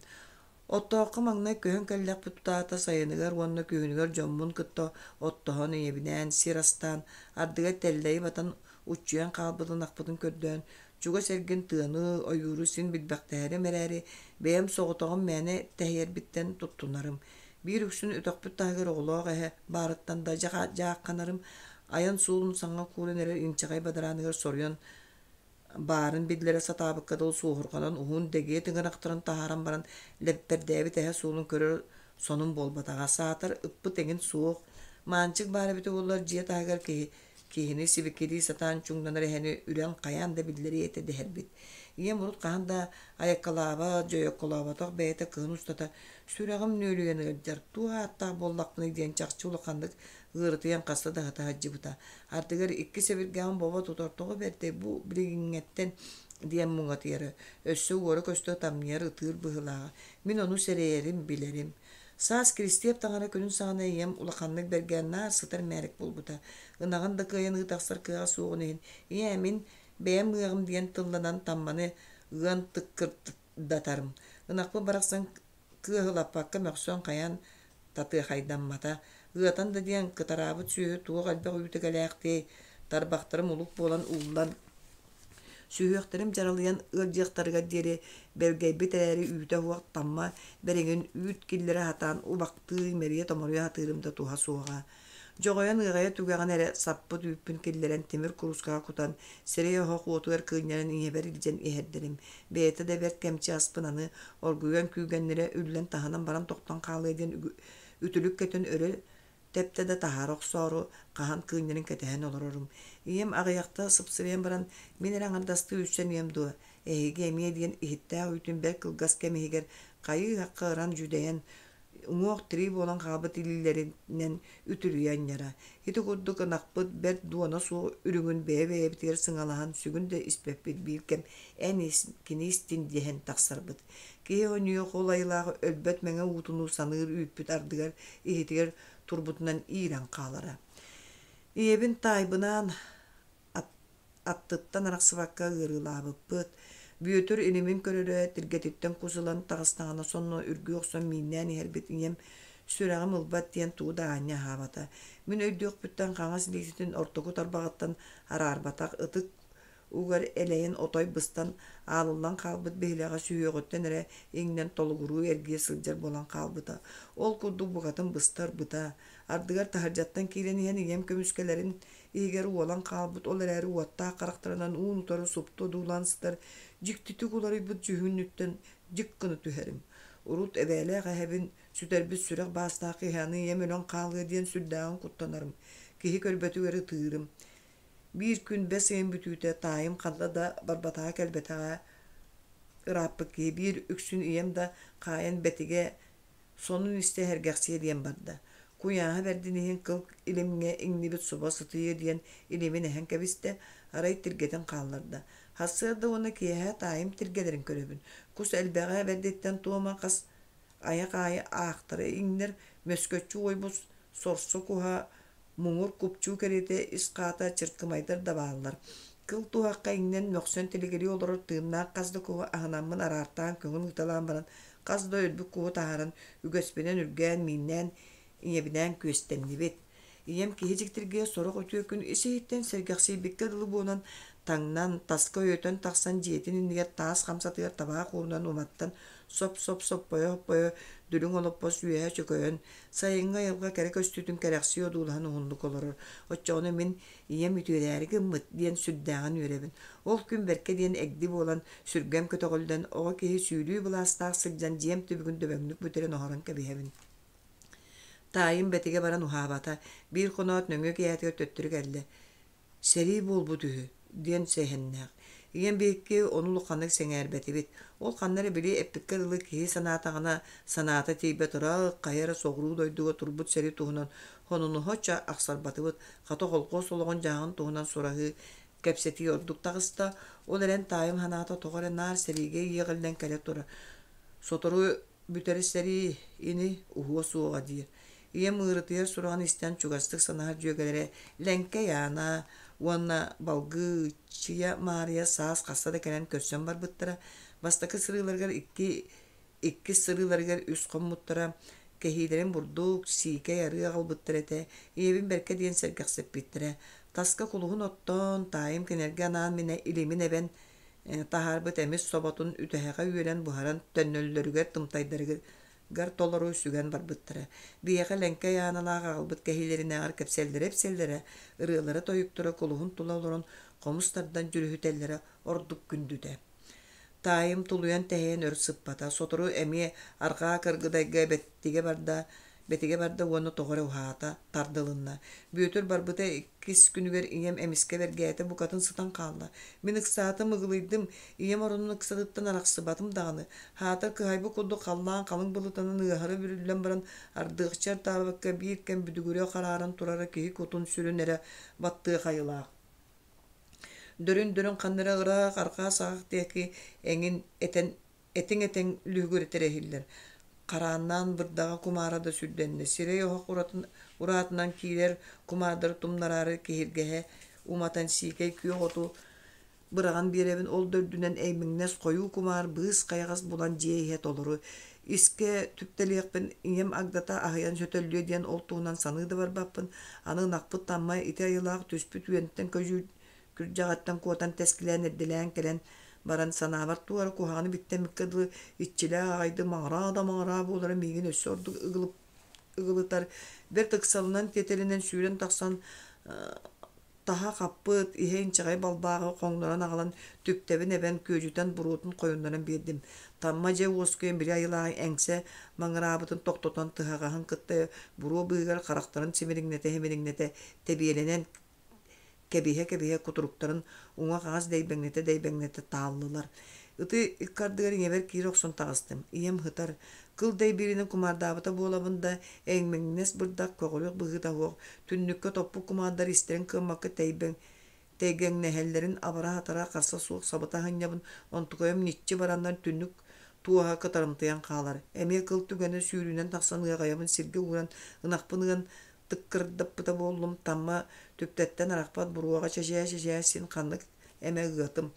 Оттооххо маҥнай көһөн кэллэхпит тутаата сайыныгар уонна күһүнүгэр дьоммун кытта оттоһон ийэбинээн сир астаан, ардыгар тэллэйи батан уччуйан хаалбыт ынахпытын көрдөөн, чугас эргин тыаны, ойууру син билбэхтэһэрим эрээри, бэйэм соҕотоҕун мээнэ тэһийэрбиттэн туттунарым. Биир үксүн өтөхпүт таһыгар оҕолоох эһэ баарыттан да дьаахханарым, айан суолун саҥа кууран эрэр инчэҕэй бадарааныгар соруйан баарын биллэрэ сатаабыкка дылы суоһурҕанан уһун дэгиэ тыҥырахтарын таһааран баран лэппэрдээбит эһэ суолун көрөр сонун буолбатаҕа. Саатар ыппыт эҥин суох, Маанчык баар эбитэ буоллар дьиэ таһыгар киһи киһини сибикилии сатаан чуҥнанар эһэни үрэн хайаан да биллэриэ этэ дэһэрбит. Ийэм урут хаһан да айаккалаабат, дьойокколооботох бэйэтэ кыһын устата сүрэҕим нүөлүйэн ыалдьар, туох ааттаах буоллахпыный диэн чахчы улаханнык ыарытыйан хаста да аһата сылдьыбыта. Ардыгар икки сэбиргэҕин бобо тутар тоҕо бэрдэй бу билигиҥҥэттэн диэн муҥатыйара, өссө уора-көстө ытамньыйар ытыыр быһыылааҕа. Мин ону сэрэйэрим, билэрим. Саас Киристиэп таҥара күнүн саҕана ийэм улаханнык бэргээн наар сытар мээрик буолбута. Ынаҕын да кыайан ыы тахсар кыаҕа суоҕун иһин, «Ийээ, мин бэйэм ыаҕым» диэн тылланан тамманы ыан тыккырдатарым. Ынахпыт барахсан кыаһылаппакка мөхсөн хайаан татыахайдаммата. Ыатан да диэн кытараабыт сүөһү туох элбэх үүтэ кэлээхтиэй, тарбахтарым улук буолан ууллан Сүһүөхтэрим дьаралыйан ыалдьыахтарыгар диэри бэргэйбит эрээри үүтэ уһуох тамма бэриҥин үүт киллэрэ сатаан убахтыы, имэрийэ-томоруйа сатыырым да туһа суоҕа. Дьоҕойон ыаҕайа түгэҕин эрэ саппыт үүппүн киллэрэн тимир куруускаҕа кутан, сирэй оһох уотугар кыынньаран ийэбэр илдьэн иһэрдэрим. Бэйэтэ да бэрт кэмчи аспын аны оргуйан күүгэннэрэ үллэн таһынан баран тохтон хаалыа диэн үтүлүк кэтэн өрө тэптэ да таһаара охсоору хаһан кыынньарын кэтэһэн олорорум. Ийэм аҕыйахта сыпсырыйан баран, мин эрэ аҥардастыы үссэн ийэм дуо, эһиги эмиэ диэн иһиттээх үүтүн бэрт кылгас кэм иһигэр хайыы-хахха ыран дьүдэйэн, уҥуох-тирии буолан хаалбыт илиилэринэн үтүрүйэ анньара. Ити курдук ынахпыт бэрт дуона суох үрүҥүн бэйэ-бэйэбитигэр сыҥалаһан сүгүн да испэппит биир кэм эн ис, кини истин диэһэн тахсарбыт. Киһи онньуйуох ол айылаах өлбөт мэҥэ уутунуу саныыр үүппүт ардыгар иһитигэр турбутунан иирэн хаалара. Ийэбин таайбынаан аттыттан арахсыбакка ыарыылаабыппыт. Бүөтүр илимин көрөрө, тиргэтиттэн кус ылан таҕыстаҕына сонно үргүү охсон мииннээн иһэрбит ийэм сүрэҕим ылбат диэн тугу да аанньа аһаабата. Мин өйдүөхпүттэн хаҥас илиитин ортоку тарбаҕыттан араарбатах ытык угар элэйэн отой быстан аалыллан хаалбыт биһилэҕэ сүһүөҕүттэн эрэ иҥнэн толугуруу эргийэ сылдьар буолан хаалбыта. Ол курдук букатын быстар-быта. Ардыгар таһырдьаттан киирэн иһэн ийэм көмүскэлэрин иһигэр уолан хаалбыт, ол эрээри уоттаах харахтарынан уун-утары супту одуулаан сытар дьиктитик уларыйбыт дьүһүнүттэн дьик гына түһэрим. Урут эбээлээх эһэбин сүтэрбит сүрэх баастаах киһи аны ийэм өлөн хаалыа диэн сүрдээҕин куттанарым, киһи көрбөтүгэр ытыырым. Биир күн бэс ыйын бүтүүтэ таайым ханна да барбатаҕа-кэлбэтэҕэ ырааппыт киһи биир үксүн ийэм да хаайан бэтигэ сонун истэ сэргэхсийэ диэн барда. Куйааһа бэрдин иһин кыл илимҥэ иҥнибит суба сытыйыа диэн илимин эһэн кэбистэ, арай тиргэтин хаалларда. Сарсыарда уонна киэһэ таайым тиргэлэрин көрөбүн. Кус элбэҕэ бэрдиттэн туома хас айах аайы аахтара иҥнэр, мөскөччү уойбут сорсо куһа муҥур купчуу кэриэтэ ис хаата чыркымайдар да бааллар. Кыл туһахха иҥнэн мөхсөн тилигирии олорор тыыннаах хас да куһу аһынаммын араартаан көҥүл ыыталаан баран хас да өлбүт куһу таһааран үгэспинэн үргээн мииннээн ийэбинээн күөстэннибит. Ийэм киһи дьиктиргиэ сорох үтүө күн ис-иһиттэн сэргэхсийбиккэ дылы буолан, таҥнан, таска өйөтөн тахсан дьиэтин иннигэр таас хамсатыгар табаах уурунан уматтан соп-соп соппойо-соппойо дүлүҥ олоппос үөһэ чөкөйөн, сайыҥҥы айылҕа кэрэ көстүүтүн кэрэхсии одуулаһан уһуннук олорор. Оччоҕуна мин ийэм үтүөрээри гыммыт диэн сүрдээҕин үөрэбин. Ол күн бэркэ диэн эгди буолан, сүргэм көтөҕүллэн, оҕо киһи сүүрүү былаастаах сылдьан дьиэм түбүгүн дөбөҥнүк бүтэрэн оһорон кэбиһэбин. Таайым бэтигэ баран уһаабата, биир хоноот нөҥүө киэһэтигэр төттөрү кэллэ: «Сэрии буолбут үһү» диэн сэһэннээх. Ийэм биһикки ону улаханнык сэҥээрбэтибит. Ол ханна эрэ били эппиккэ дылы киһи санаатаҕына санаата тиийбэт ыраах хайа эрэ соҕуруу дойдуга турбут сэрии туһунан хонунуһа ахсарбатыбыт, хата холкуос олоҕун-дьаһаҕын туһунан сураһыы, кэпсэтии ордук таҕыста. Ол эрэн таайым санаата тоҕо эрэ наар сэриигэ иэҕиллэн кэлэ турар. Сотору бүтэр сэрии ини уһуо суоҕа диир. Ийэм ыарытыйар сураҕын истэн чугастык санаһар дьүөгэлэрэ Лэҥкэй Аана уонна Балгыыччыйа Маарыйа саас хаста да кэлэн көрсөн барбыттара. Бастакы сырыыларыгар икки, иккис сырыыларыгар үс хоммуттара. Кэһиилэрин бурдук, сиикэй арыы аҕалбыттар этэ. Ийэбин бэркэ диэн сэргэхсиппиттэрэ. Таска кулуһун оттоон, таайым кинилэргэ анаан минэ илимин эбэн таһаарбыт эмис соботун үтэһэҕэ үөлэн буһаран төннөллөрүгэр тымтайдарыгар толору сүгэн барбыттара. Биһиэхэ Лэҥкэй Ааналаах аҕалбыт кэһиилэринээҕэр кэпсэллэрэ-ипсэллэрэ, ырыалара-тойуктара кулуһун тула олорон хомус тардан дьүрүһүтэллэрэ ордук күндүтэ. Таайым тулуйан-тэһийэн өр сыппата, сотору эмиэ арҕаа Кыргыдайга бэттигэ барда, Бэтигэ барда уонна тоҕо эрэ уһаата, тардылынна. Бүөтүр барбыта иккис күнүгэр ийэм эмискэ бэргээтэ букатын сытан хаалла. Мин ыксаатым, ыгылыйдым, ийэм оронун ыксатыттан арахсыбатым даҕаны. Хаатар кыһайбыт курдук халлаан халыҥ былытынан ыаһара бүрүллэн баран, ардыахча артаабакка биир кэм бүдүгүрэ харааран турара киһи кутун-сүрүн эрэ баттыах айылаах. Дөрүн-дөрүн ханна эрэ ыраах арҕаа саҕах диэки эҥин этэн этиҥ-этиҥ лүһүгүрэтэрэ иһиллэр. Харааннаан бырдаҕа кумаара да сүрдэннэ, сирэй оһох уратын, ураатынан киирэр кумаардары тумнараары киһиргэһэ уматан сиикэй күөх оту быраҕан биэрэбин, ол да үрдүнэн эймэҥнэс хойуу кумаар быыс хайаҕас булан дьиэ иһэ толору. Искэ түптэлиэхпин ийэм агдата аһыйан сөтөллүө диэн ол туһунан саныы да барбаппын. Аны ынахпыт тамма ити айылаах түспүт үөнтэн көдьүү күрдьэҕиттэн куотан тэскилээн эрдэлээн кэлэн баран санаабар туох эрэ куһаҕаны биттэммиккэ дылы иччилээх аҕайдык маҥыраа да маҥыраа буолара миигин өссө ордук ыгылытар бэрт ыксалынан тиэтэлинэн сүүрэн тахсан таһа хаппыт иһэ инчэҕэй балбааҕы хоҥнорон аҕалан түптэбин эбэн күөдьүтэн буруотун хойуннаран биэрдим тамма дьэ уоскуйан били айылаах эҥсэ маҥыраабытын тохтотон тыһаҕаһын кытта буруо быыһыгар харахтарын симириҥнэтэ-симириҥнэтэ тэбиэлэнэн кэбиһэ-кэбиһэ кутуруктарын уҥа-хаҥас дэйбэҥнэтэ-дэйбэҥнэтэ тааллылар. Ыты икки ардыгар ийэбэр киирэ охсон таҕыстым. Ийэм ытар, кыл дэйбииринэн кумаардаабыта буолабын да, эймэҥнэс бырдах көҕүрүөх быһыыта суох, түннүккэ топпут кумаардар истэрин кыаммакка тэйбэҥ тэйгэҥнэһэллэрин абара-сатара харса суох сабыта аһынньабын, онтукайым ньиччи бараннар түннүк туоһа кытарымтыйан хаалар. Эмиэ кыл түгэнэ сүүрүүнэн тахсан ыаҕайабын сиргэ ууран, ынахпын ыан тыккырдаппыта буоллум, тамма түптэттэн арахпат буруоҕа чэчээ-чэчээ син ханнык эмэ ыатым.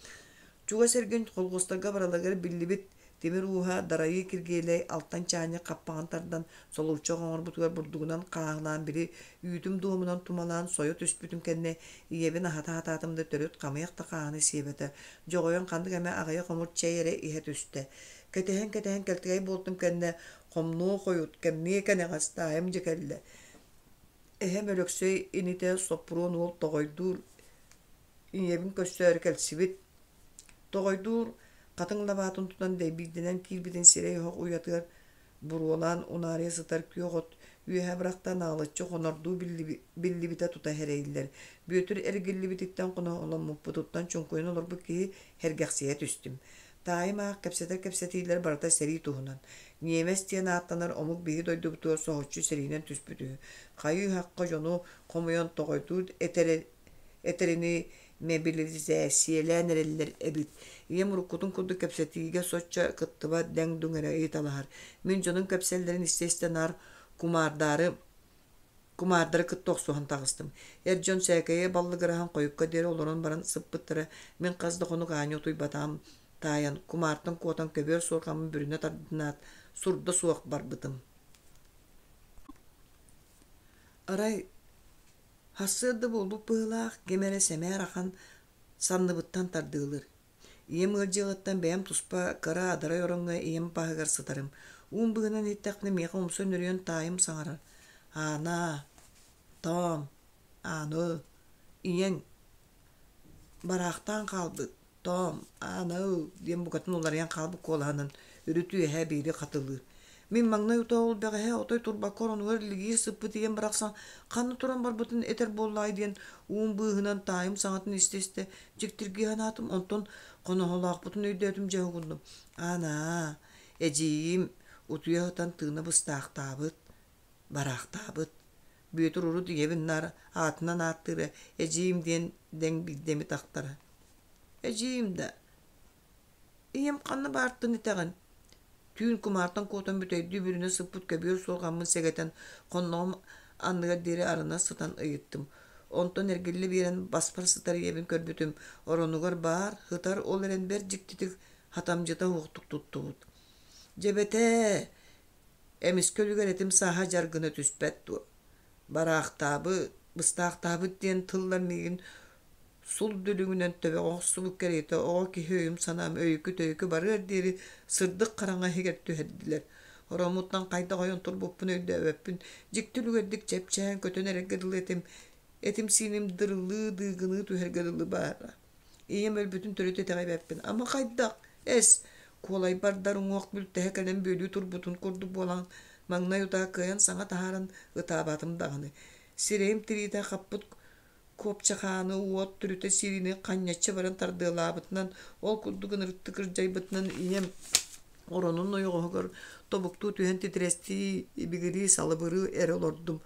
Чугас эргин холхуостарга бараларыгар биллибит. Тимир ууһа Дарайыы Киргиэлэй алтан чаанньык хаппаҕын тардан солуурчах оҥорбутугар бурдугунан хааһылаан били үүтүм дуомунан тумалаан сойо түспүтүм кэннэ ийэбин аһата сатаатым да төрүт хамыйах да хааһыны сиэбэтэ, дьоҕойон ханнык эмэ аҕыйах омур чэй эрэ иһэ түстэ. Кэтэһэн-кэтэһэн кэлтэгэй буолтум кэннэ хомнуо хойут, кэмниэ кэнэҕэс таайым дьэ кэллэ. Эһэм Өлөксөй инитэ Соппуруон уол тоҕойдуур ийэбин көрсөөрү кэлсибит. Тоҕойдуур хатыҥ лабаатын тутан дэйбиирдэнэн киирбитин сирэй оһох уйатыгар буруолаан унаарыйа сытар күөх от үөһэ бырахтан аалыччы хонордуу биллибитэ тута эрэйиллэр. Бүөтүр эргиллибититтэн хоноһоломмуппутуттан чуҥкуйан олорбут киһи сэргэхсийэ түстүм. Таайым аах кэпсэтэр кэпсэтиилэр барыта сэрии туһунан. Ньиэмэс диэн ааттанар омук биһи дойдубутугар соһуччу сэриинэн түспүт үһү. Хайыы-хахха дьону хомуйан тоҕойдуур этэрини мобилизээссийэлээн эрэллэр эбит. Ийэм уруккутун курдук кэпсэтиигэ соччо кыттыбат дэҥ-дуҥ эрэ ыйыталаһар. Мин дьонум кэпсэллэрин истэ-истэ наар кумаардаары кумаардары кытта охсуһан таҕыстым. Эр дьон сээкэйи баллыгыраһан хойукка диэри олорон баран сыппыттара. Мин хас да хонук аанньа утуйбатаҕым таайан, кумаартан куотан көбүөр суорҕаммын бүрүнэ тардынаат, сурда суох барбытым. Арай сарсыарда буолбут быһыылаах, ким эрэ сэмээр ахан санныбыттан тардыылыыр. Ийэм ыалдьыаҕыттан бэйэм туспа кыра адарай ороҥҥо ийэм баһыгар сытарым. Уум быһынан иһиттэхпинэ миэхэ умса нөрүйэн таайым саҥарар: «Аанаа, тоом, Ааны, ийэҥ бараахтаан хаалбыт, тоом, Ааны» диэн букатын уларыйан хаалбыт куолаһынан үрүт үөһэ биири хатылыыр. Мин маҥнай утаа ол бэҕэһээ отой турбакка оронугар илигиир сыппыт ийэм барахсан ханна туран барбытын этэр буоллаҕай диэн уум быыһынан таайым саҥатын истэ-истэ дьиктиргии санаатым, онтон хоноһолоохпутун өйдөөтүм дьэ уһугуннум. Аанаа, эдьиийим утуйа сытан тыына быстаахтаабыт, бараахтаабыт. Бүөтүр урут ийэбин наар аатынан ааттыыра, эдьиийим диэн дэҥ биирдэ эмит ахтара. Эдьиийим да, ийэм ханна баартын итэҕин? Түүн кумаартан куотан бүтэйдии бүрүнэ сыппыт көбүөр суорҕаммын сэгэтэн, хонноҕум анныгар диэри арына сытан ыйыттым. Онтон эргиллэ биэрэн баспар сытар ийэбин көрбүтүм, оронугар баар, сытар, ол эрэн бэрт дьиктитик хатамдьыта суохтук туттубут. Дьэбэтээ, эмискэ үлүгэр этим сааһа дьар гына түспэт дуо? Бараахтаабыт, быстаахтаабыт диэн тыллар миигин сул дүлүҥүнэн төбөҕө охсубут кэриэтэ оҕо киһи өйүм-санаам өйүкү-төйүкү барыар диэри сырдык хараҥа иһигэр түһэрдилэр. Ороммуттан хайдах ойон турбуппун өйдөөбөппүн, дьикти үлүгэрдик чэпчээн көтөн эрэргэ дылы этим, этим-сииним дырылыы, дыыгыныы түһэргэ дылы баара. Ийэм өлбүтүн төрүт итэҕэйбэппин. Ама хайдах? Эс, куолайбар дар уҥуох бүлтэһэ кэлэн бүөлүү турбутун курдук буолан, маҥнай утаа кыайан саҥа таһааран ытаабатым даҕаны. Сирэйим тириитэ хаппыт куопчахааны уот түрүтэ сириини ханньаччы баран тардыалаабытынан, ол курдук ынырыктык ырдьайбытынан ийэм оронун ойоҕоһугар тобуктуу түһэн титирэстии, ибигирии, салыбырыы эрэ олордум.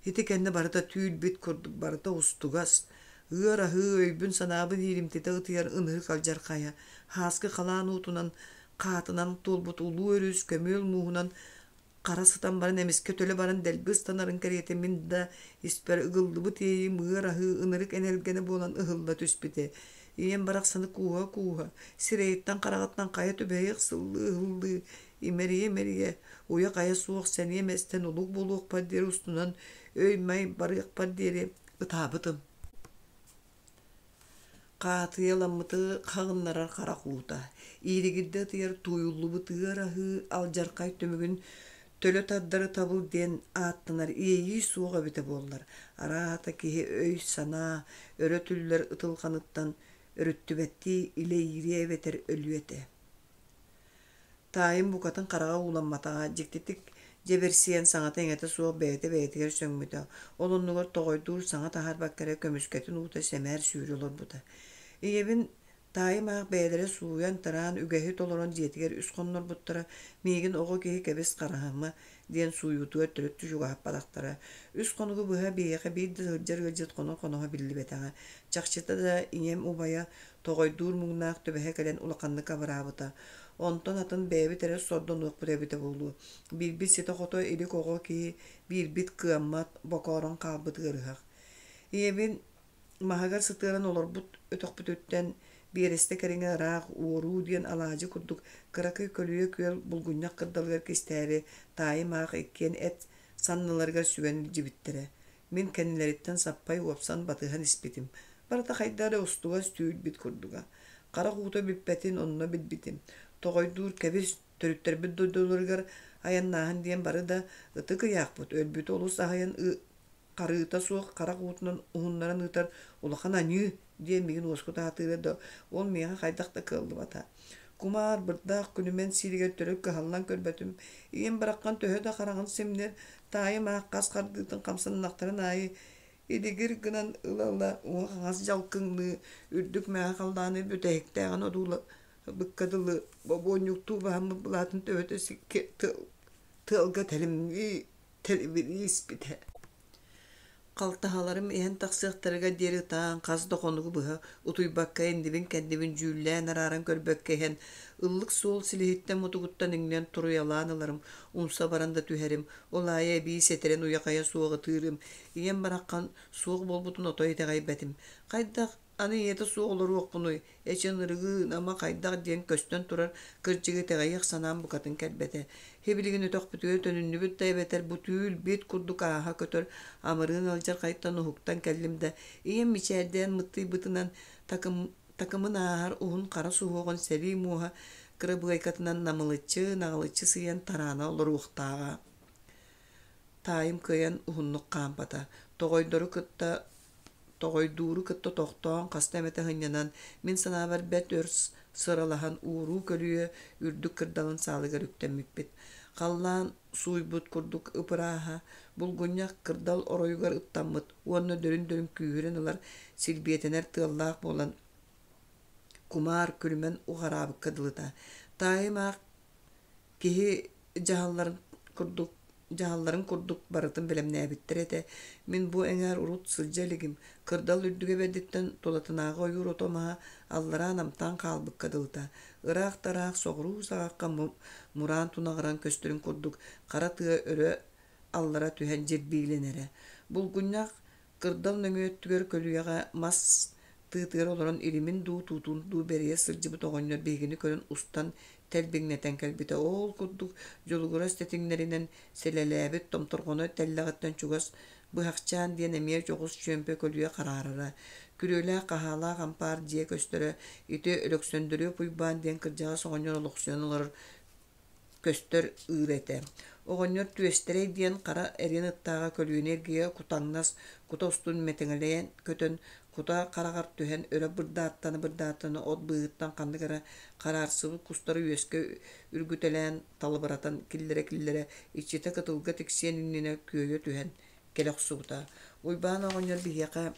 Ити кэннэ барыта түүл-бит курдук барыта устугас, ыар аһыы өйбүн-санаабын ииримтитэ ытыйар ыныһык алдьархайа, һааскы халаан уутунан, хаатынан туолбут улуу өрүс көмүөл мууһунан хара сытан баран эмискэ төлө баран дэлби ыстанарын кэриэтэ мин да испэр ыгыллыбыт иэйиим ыар аһыы ынырык энэлгэнэ буолан ыһылла түспүтэ. Ийэм барахсаны кууһа-кууһа, сирэйиттэн-хараҕыттан хайа түбэһиэх сыллыы-ыһыллыы, имэрийэ-имэрийэ, уйа-хайа суох сэниэм эстэн улук буолуохпар диэри устунан өй-мэй барыахпар диэри ытаабытым. Хаатыйаламмыты хаҕыннарар харах уута, ииригирдэ ытыйар тууйуллубут ыар аһыы алдьархай түмүгүн төлө тардары табыл диэн ааттанар иэйии суох эбитэ буоллар, арааһата киһи өй-санаа өрө түллэр ытылҕаныттан өрүттүбэттии илэ иириэ эбэтэр өлүө этэ. Таайым букатын хараҕа ууламматаҕа, дьиктитик дьэбэрсийэн саҥата-иҥэтэ суох бэйэтэ бэйэтигэр сөҥмүтэ, ол оннугар тоҕойдуур саҥа таһаарбакка эрэ көмүскэтин уута сэмээр сүүрэ олорбута. Ийэбин таайым аах бэйэлэрэ сууйан-тараан үгэһи толорон дьиэтигэр үс хоннорбуттара, миигин оҕо киһи кэбис хараһыма диэн сууйуутугар төрүт чугаһаппатахтара. Үс хонугу быһа биһиэхэ биир да сылдьар ыалдьыт хоно-хоноһо биллибэтэҕэ. Чахчыта да ийэм убайа тоҕойдуур муҥнаах түбэһэ кэлэн улаханнык абыраабыта. Онтон атын бэйэбит эрэ сордонуохпут эбитэ буолуо. Биирбит ситэ-хото илик оҕо киһи, биирбит кыаммат, бокоорон хаалбыт ыарыһах. Ийэбин маһыгар сытыаран олорбут өтөхпүтүттэн Биэрэстэ кэриҥэ ыраах Уоруу диэн алаадьы курдук кыракый көлүйэ күөл булгунньах кырдалыгар кистээри таайым аах иккиэн эт санныларыгар сүгэн илдьибиттэрэ. Мин кэннилэриттэн саппай уопсан батыһан испитим. Барыта хайда эрэ устугас түүл-бит курдуга. Харах уута бүппэтин онно билбитим. Тоҕойдуур кэбис, төрүттэрбит дойдуларыгар айаннааһын диэн бары да ытык ыйаахпыт, өлбүтү олус аһыйан харыыта суох харах уутунан уһуннаран ыытар улахан аньыы диэн миигин уоскутаатыыра да ол миэхэ хайдах да кыаллыбата. Кумаар, бырдаах күлүмэн сииригэр төрүт кыһаллан көрбөтүм. Ийэм бараххан төһө да хараҕын симнэр, таайым аах хас хардыытын хамсаннахтарын аайы илигир гынан ыла-ыла уҥа-хаҥас дьалкыҥныы, үрдүк мэҥэ халлааны бүтэһиктээҕин одуулабыкка дылы бобуонньуктуу баһаммыт былаатын төбөтө сикки тыалга тэлимнии тэлибирии испитэ. Халтаһаларым иһэн тахсыахтарыгар диэри ытаан хас да хонугу быһа утуйбакка иннибин-кэннибин дьүүллээн арааран көрбөккө иһэн, ыллык суол силиһиттэн-мутугуттан иҥнэн туруйалаан ыларым, умса баран да түһэрим, ол аайы эбии сэтэрэн уйа-хайа суох ытыырым, ийэм бараххан суох буолбутун отой итэҕэйбэтим. Хайдах Аны ийэтэ суох олоруохпунуй, эчи ынырыгыы, ама хайдах диэн көстөн турар кырдьыгы итэҕэйиэх санаам букатын кэлбэтэ. Һибилигин өтөхпүтүгэр төнүннүбүт да эбэтэр бу түүл-бит курдук ааһа көтөр амырыын алдьархайтан уһуктан кэллим да, ийэм мичээрдээн мыттыйбытынан такым, такымын ааһар уһун хара суһуоҕун сэлии муоһа кырабыайкатынан намылыччы, наҕылыччы сыйан тараана олоруохтааҕа. Таайым кыайан уһуннук хаампата, тоҕойдору кытта Тоҕойдууру кытта тохтоон хаста эмэтэ сынньанан, мин санаабар бэрт өр сыралаһан ууруу көлүйэ үрдүк кырдалын саалыгар үктэммиппит. Халлаан сууйбут курдук ып-ырааһа, булгунньах кырдал оройугар ыттаммыт уонна дөрүн-дөрүн күүһүрэн ылар силбиэтэнэр тыаллаах буолан кумаар күлүмэн уҕараабыкка дылыта. Таайым аах Киһи дьаһалларын курдук дьаһалларын курдук барытын бэлэмнээбиттэр этэ. Мин бу эҥээр урут сылдьа илигим. Кырдал үрдүгэ бэрдиттэн тулатынааҕы ойуур ото-маһа аллараа намтаан хаалбыкка дылыта. Ыраах да ыраах соҕуруу саҕахха мураан тунаҕыран көстөрүн курдук хара тыа өрө аллара түһэн дьирбиилэнэрэ. Булгунньах Кырдал нөҥүө өттүгэр көлүйэҕэ мас тыытыгар олорон илимин дуу, туутун дуу бэрийэ сылдьыбыт оҕонньор биһигини көрөн устан тэлбиҥнэтэн кэлбитэ. Ол курдук дьулугурас тэтиҥнэринэн сэлэлээбит томторҕоно тэллэҕиттэн чугас Быһахчаан диэн эмиэ дьоҕус чүөмпэ көлүйэ хараарара. Күрүөлээх-хаһаалаах ампаар дьиэ көстөрө. Ити Өлөксөндөрүөп Уйбаан диэн кырдьаҕас оҕонньор олохсуйан олорор көстөр ыыр этэ. Оҕонньор Түөстэрэй диэн хара эриэн ыттааҕа көлүөнэ эргийэ кутаҥнас кута устун мэтиҥэлэйэн көтөн, кута хараҕар түһэн өрө бырдааттана-бырдааттана от быыһыттан ханнык эрэ хараарсыбыт кустары үөскэ үргүтэлээн талыбыратан киллэрэ-киллэрэ иччитэ кытылга тиксиэн иннинэ күөйэ түһэн кэлэ охсубута. Уйбаан оҕонньор биһиэхэ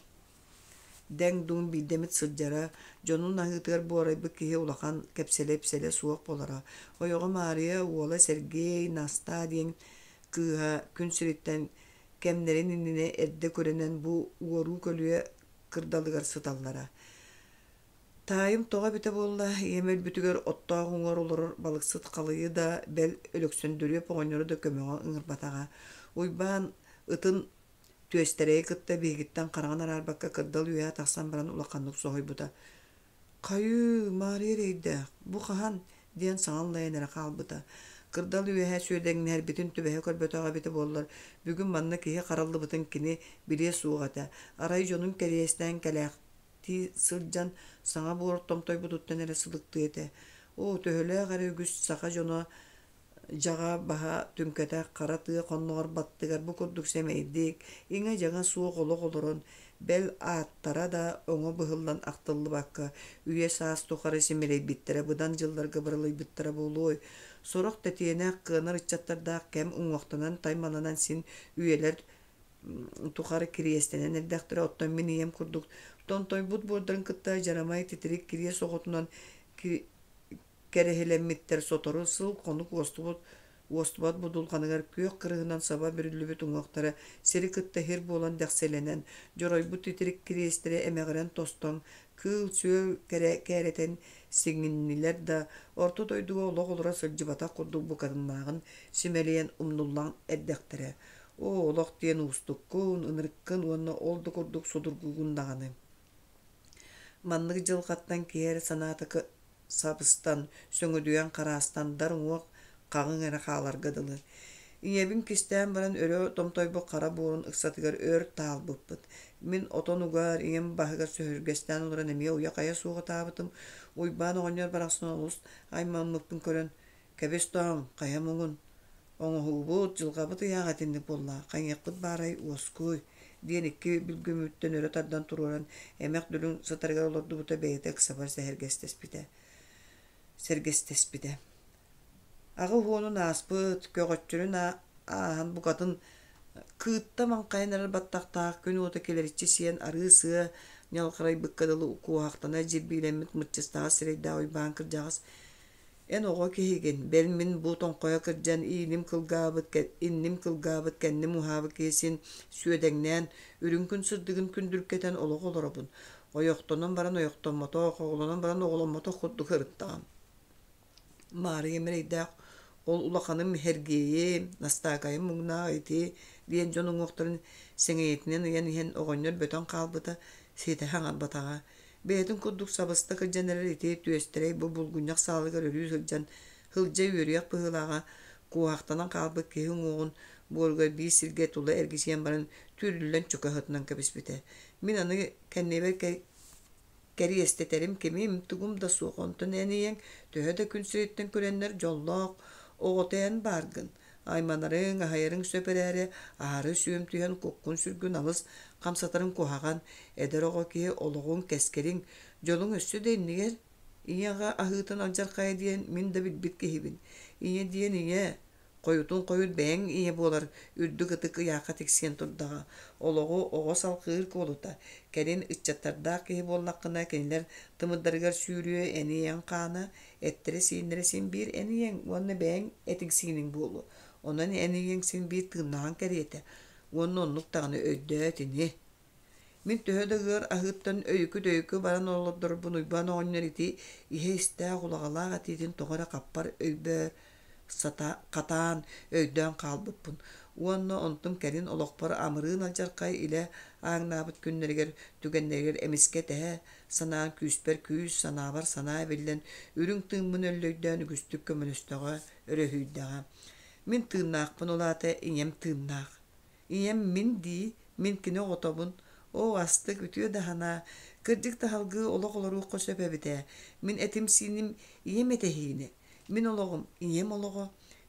Дэҥ-дуҥ биирдэ эмит сылдьара, дьонун аһыытыгар буорайбыт киһи улахан кэпсэлэ-ипсэлэ суох буолара. Ойоҕо Маарыйа уола Сергей, Настаа диэн кыыһа күн сириттэн кэмнэрин иннинэ эрдэ күрэнэн бу уоруу көлүйэ кырдалыгар сыталлара. Таайым тоҕо эбитэ буолла, ийэм өлбүтүгэр оттоох уҥуор олорор балыксыт халыйы да, бэл Өлөксөндөрүөп оҕонньору да көмөҕө ыҥырбатаҕа. Уйбаан ытын Түөстэрэйи кытта биһигиттэн хараҕын араарбакка кырдал үөһэ тахсан баран улаханнык соһуйбута: «Хайыы, Маарыйа эрэйдээх, бу хаһан?» диэн саҥа аллайан эрэ хаалбыта. Кырдал үөһэ сүөдэҥнэһэрбитин түбэһэ көрбөтөх эбитэ буоллар, бүгүн манна киһи хараллыбытын кини билиэ суох этэ. Арай дьонун кэриэстээн кэлээхтии сылдьан, саҥа буор томтойбутуттан эрэ сылыктыа этэ. Оо, төһөлөөх эрэ үгүс саха дьоно Дьаҕа баһа түҥкэтэх хара тыа хонноҕор баттыгар бу курдук сэмэйдик, иҥэ-дьаҥа суох олох олорон, бэл ааттара да оҥо быһыллан ахтыллыбакка, үйэ-саас тухары симэлийбиттэрэ быдан дьылларга быралыйбыттара буолуой. Сорох тэтиэнэх, кыанар ыччаттардаах кэм уҥуохтанан-таймаланан син үйэлэр тухары кириэстэнэн эрдэхтэрэ, оттон мин ийэм курдук тонтойбут буордарын кытта дьарамай титирик кириэс оҕотунан Кэрэһилэммиттэр сотору сыл-хонук уостубут уостубат будулҕаныгар күөх кырыһынан саба бүрүллүбүт уҥуохтара сири кытта сир буолан дэхсилэнэн, дьоройбут титирик кириэстэрэ эмэҕирэн тостон, кыыл-сүөл кээрэтэн сиҥиннилэр да, орто дойдуга олох олоро сылдьыбатах курдук букатыннааҕын симэлийэн умнуллан эрдэхтэрэ. Оо, олох диэн уустуккун, ынырыккын уонна ол да курдук судургугун даҕаны. Маннык дьылҕаттан киһи эрэ санаата сабыстан, сөҥүдүйэн хараастан дар уҥуох хаҕыҥ эрэ хааларга дылы. Ийэбин кистээн баран өрө томтойбут хара буорун ыксатыгар өр таалбыппыт. Мин отон угар, ийэм баһыгар сөһүргэстээн олорон эмиэ уйа-хайа суох ытаабытым. Уйбаан оҕонньор барахсан олус аймаммыппын көрөн, «Кэбис тоом, хайа муҥун, оҥоһуубут, дьылҕабыт ыйааҕа итинник буолла, хайыахпыт баарай, уоскуй» диэн икки бүлгүмүттэн өрө тардан туруоран эмэх дүлүҥ сытарыгар олордубута бэйэтэ ыксабар сэһэргэстэспитэ. Сэргэстэспитэ. Аҕа уһуонун ааспыт, көҕөччөрүн ааһан букатын кыытта маҥхайан эрэр баттахтаах күн уота килэриччи сиэн арыы-сыа ньалҕарайбыкка дылы куоһахтана дьирбиилэммит мыччыстаҕас сирэйдээх Уйбаан кырдьаҕас Эн оҕо киһигин, бэл мин бу тоҥхойо кырдьан ииним кылгаабыт, инним кылгаабыт, кэнним уһаабыт киһи син сүөдэҥнээн, үрүҥ күн сырдыгын күндүркэтэн олох олоробун. Ойохтонон баран ойохтоммотох, оҕолонон баран оҕоломмотох курдук ырыттаҕым. Маарыйа эрэйдээх ол улаханым Һэргиэйим, Настаакайым муҥнаах ити диэн дьон уҥуохтарын сэҥийэтинэн ыйан иһэн оҕонньор бөтөн хаалбыта, ситэ хаҥарбатаҕа. Бэйэтин курдук сабыста кырдьан эрэр ити түөстэрэй бу булгунньах саалыгар өрүү сылдьан, сылдьа үөрүйэх быһыылааҕа, куоһахтанан хаалбыт киһи уҥуоҕун буоругар биир сиргэ тула эргичийэн баран түүрүллэн чөкө сытынан кэбиспитэ. Мин аны кэннибэр кэриэстэтэрим кимим, тугум да суох, онтон эн ийэҥ төһө да күн сириттэн күрэннэр дьоллоох оҕото эн бааргын. Айманарыҥ, аһыйарыҥ сөп эрээри, аһары сүөм түһэн куккун-сүргүн алыс хамсатарыҥ куһаҕан, эдэр оҕо киһи олоҕуҥ, кэскилиҥ, дьолуҥ өссө да иннигэр. Ийэ-аҕа аһыытын алдьархайа диэн мин да билбит киһибин. Ийэ диэн ийэ, хойутун хойут бэйэҥ ийэ буолар үрдүк ытык ыйаахха тиксиэн турдаҕа. Олоҕу оҕо салҕыыр куолута. Кэлин ыччаттардаах киһи буоллаххына, кинилэр тымырдарыгар сүүрүө эн ийэҥ хаана, эттэрэ-сииннэрэ син биир эн ийэҥ уонна бэйэҥ этиҥ-сииниҥ буолуо. Онон эн ийэҥ син биир тыыннааҕын кэриэтэ. Уонна оннук даҕаны өйдөө итини. Мин төһө да ыар аһыыттан өйүкү-дөйүкү баран олордорбун Уйбаан оҕонньор ити иһэ-истээх улаҕалаах этиитин тоҕо эрэ хаппар өйбөр сата хатаан өйдөөн хаалбыппын уонна онтум кэлин олохпор амырыын алдьархай илэ ааҥнаабыт күннэригэр түгэннэригэр эмискэ тэһэ санаан күүспэр күүс, санаабар санаа эбиллэн үрүҥ тыыммын өллөйдөөн үгүстүк көмөлөстөҕө, өрөһүйдэҕэ. Мин тыыннаахпын ол аата ийэм тыыннаах. Ийэм мин дии, мин кини оҕотобун. Оо, астык, үтүө да санаа, кырдьык да салгыы олох олоруохха сөп эбит ээ. Мин этим-сииним ийэм этэһиини, мин олоҕум ийэм олоҕо.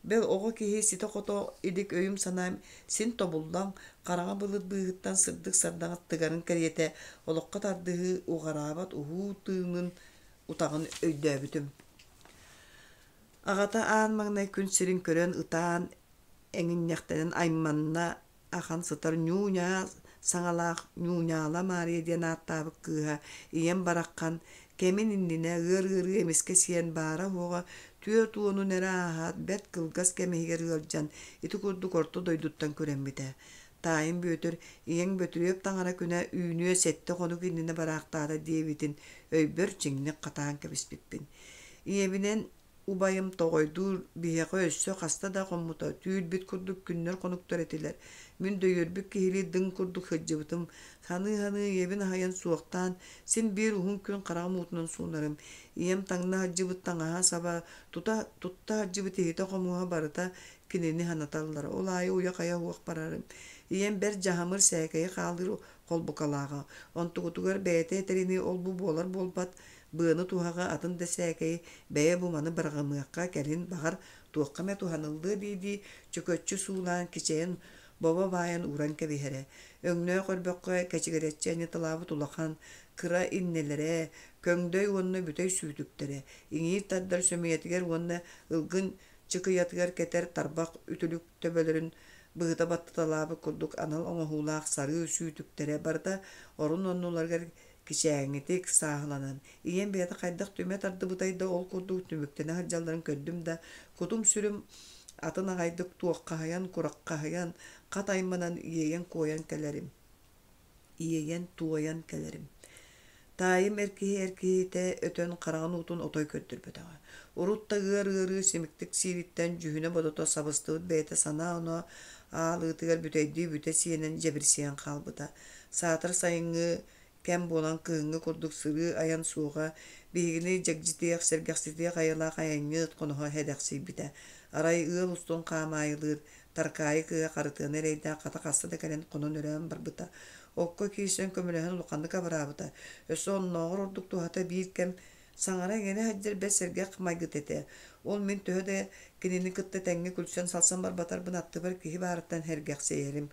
Бэл оҕо киһи ситэ-хото илик өйүм-санаам син тобуллан, хараҥа былыт быыһыттан сырдык сардаҥа тыгарын кэриэтэ олоххо тардыһыы уҕараабат уһуу тыынын утаҕын өйдөөбүтүм. Аҕата аан маҥнай күн сирин көрөн ытаан эҥинньэхтэнэн айманна ахан сытар ньуу-ньаа саҥалаах Ньууньаала Маарыйа диэн ааттаабыт кыыһа ийэм бараххан кэмин иннинэ ыар ыарыы эмискэ сиэн баара-суоҕа 40-ун эрэ ааһаат бэрт кылгас кэм иһигэр ыалдьан ити курдук орто дойдуттан күрэммитэ. Таайым Бүөтүр ийэҥ Бөтүрүөп таҥара күнэ үүнүө сэттэ хонук иннинэ бараахтаата диэбитин өйбөр чиҥник хатаан кэбиспиппин. Ийэбинэн Убайым тоҕойдуур биһиэхэ өссө хаста да хоммута, түүл-бит курдук күннэр-хонуктар этилэр. Мин дөйүөрбүт киһилии дыҥ курдук сылдьыбытым. Саныы-саныы ийэбин аһыйан суохтаан, син биир уһун күн хараҕым уутунан суунарым. Ийэм таҥна сылдьыбыт таҥаһа-саба, тута тутта сылдьыбыт иһитэ-хомуоһа барыта кинини санаталлара. Ол аайы уйа-хайа уох барарым. Ийэм бэрт дьаһамыр сээкэйи хаалыыр холбукалааҕа. Онтугутугар бэйэтэ этэринии ол-бу буолар-буолбат быаны-туһаҕы атын да сээкэйи бэйэ бу маны быраҕымыахха, кэлин, баҕар, туохха эмэ туһаныллыа дии-дии чөкөччү суулаан, кичэйэн бобо баайан ууран кэбиһэрэ. Өҥнөөх өрбөххө кэчигирэччи анньыталаабыт улахан, кыра иннэлэрэ, көҥдөй уонна бүтэй сүүтүктэрэ, иҥиир тардар сөмүйэтигэр уонна ылгын чыкыйатыгар кэтэр тарбах үтүлүк төбөлөрүн быһыта баттаталаабыт курдук анал оҥоһуулаах сарыы сүүтүктэрэ барыта орун-оннуларыгар кичээҥитик сааһыланан, ийэм бэйэтэ хайдах түмэ тардыбытай да ол курдук түмүктэнэ сылдьалларын көрдүм да, кутум-сүрүм атын аҕайдык туоххаһыйан, кураххаһыйан, хат айманан иэйэн-куойан кэлэрим. Иэйэн-туойан кэлэрим. Таайым эр киһи эр киһитэ өтөн хараҕын уутун отой көрдөрбөтөҕө. Урут да ыар ыарыы симиктик сиириттэн дьүһүнэ-бодото сабыстыбыт бэйэтэ санаа-оноо аалыытыгар бүтэйдии бүтэ сиэнэн дьэбирсийэн хаалбыта. Саатар сайыҥҥы Кэм буолан кыһыҥҥы курдук сырыы-айан суоҕа, биһигини дьэгдьитиэх, сэргэхситиэх айылаах айанньыт хоноһо сэдэхсийбитэ. Арай ыал устун хаамаайылыыр Таркаайы кыыһа Харытыана эрэйдээх хата хаста да кэлэн хонон-өрөөн барбыта. Окко киирсэн көмөлөһөн улаханнык абыраабыта. Өссө оннооҕор ордук туһата биир кэм саҥара-иҥэрэ сылдьар бэрт сэргэх майгыта этэ. Ол мин төһө да кинини кытта тэҥҥэ күлсэн-салсан барбатарбын аттыбар киһи баарыттан сэргэхсийэрим.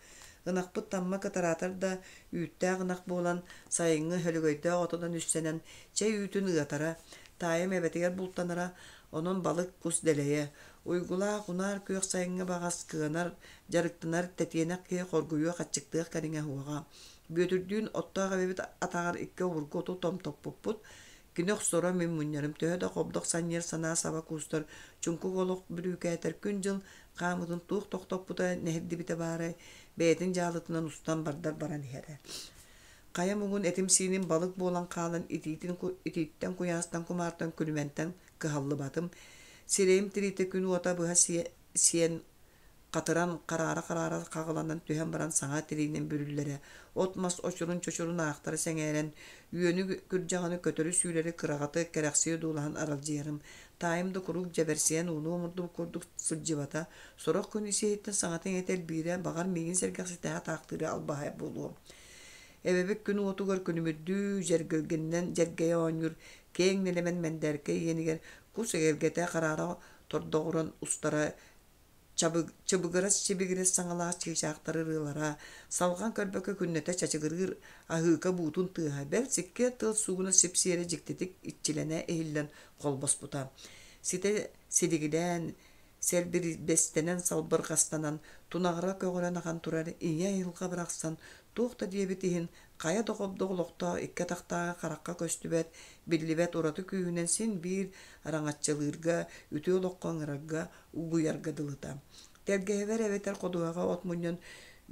Ынахпыт тамма кытараатар да, үүттээх ынах буолан, сайыҥҥы өлөгөйдөөх отунан үссэнэн, чэй үүтүн ыатара, таайым эбэтигэр бултанара, онон балык, кус дэлэйэ. Уйгулаах унаар күөх сайыҥҥы баҕас кыанар, дьарыктанар тэтиэнэх киһи хоргуйуох аччыктыах кэриҥэ суоҕа. Бүөтүрдүүн оттоох эбэбит атаҕар икки обургу оту томтоппуппут, кини охсоро, мин мунньарым. Төһө да хобдох санньыар санаа саба куустар, чуҥкук олох бүрүүкээтэр күн-дьыл хаамыытын туох тохтоппута, нэһирдибитэ баарай, бэйэтин дьаалытынан устан бардар баран иһэрэ. Хайа муҥун этим-сииним балык буолан хаалан итиитин, итииттэн куйаастан кумаартан күлүмэнтэн кыһаллыбатым. Сирэйим тириитэ күн уота быһа сиэн хатыран, хараара-хараара хаҕыланан түһэн баран саҥа тириинэн бүрүллэрэ. От-мас очурун-чочурун аахтара сэҥээрэн, үөнү-күрдьэҕэни, көтөрү-сүүрэри кыраҕатык кэрэхсии одуулаһан аралдьыйарым. Таайым да куруук дьэбэрсийэн ууну омурдубут курдук сылдьыбата. Сорох күн ис-иһиттэн саҥата-иҥэтэ элбиирэ, баҕар миигин сэргэхситээҕи атаахтыыра албаһа буолуо. Эбэбит күн уотугар күнүмүрдүү дьэргэлгэнинэн дьэргэйэ оонньуур киэҥ нэлэмэн мэндээркэй иэнигэр кус эгэлгэтэ хараара тордоҕуран устара чыбыгырас-чибигирэс саҥалаах чыычаахтар ырыалара, салҕан көрбөккө күннэтэ чачыгырыыр аһыыка буутун тыаһа, бэл сиккиэр тыал суугуна сипсиэрэ дьиктитик иччилэнэ иһиллэн холбоспута. Ситэ силигилээн, сэлбирбэстэнэн салбырҕастанан, тунаҕыра көҕөрөн ахан турар ийэ айылҕа барахсан туох да диэбит иһин, хайа да хобдох олохтоох икки атахтааҕы харахха көстүбэт, биллибэт ураты күүһүнэн син биир араҥаччылыырга, үтүө олоххо ыҥырарга, угуйарга дылыта. Тэлгэһэбэр эбэтэр ходуһаҕа от мунньан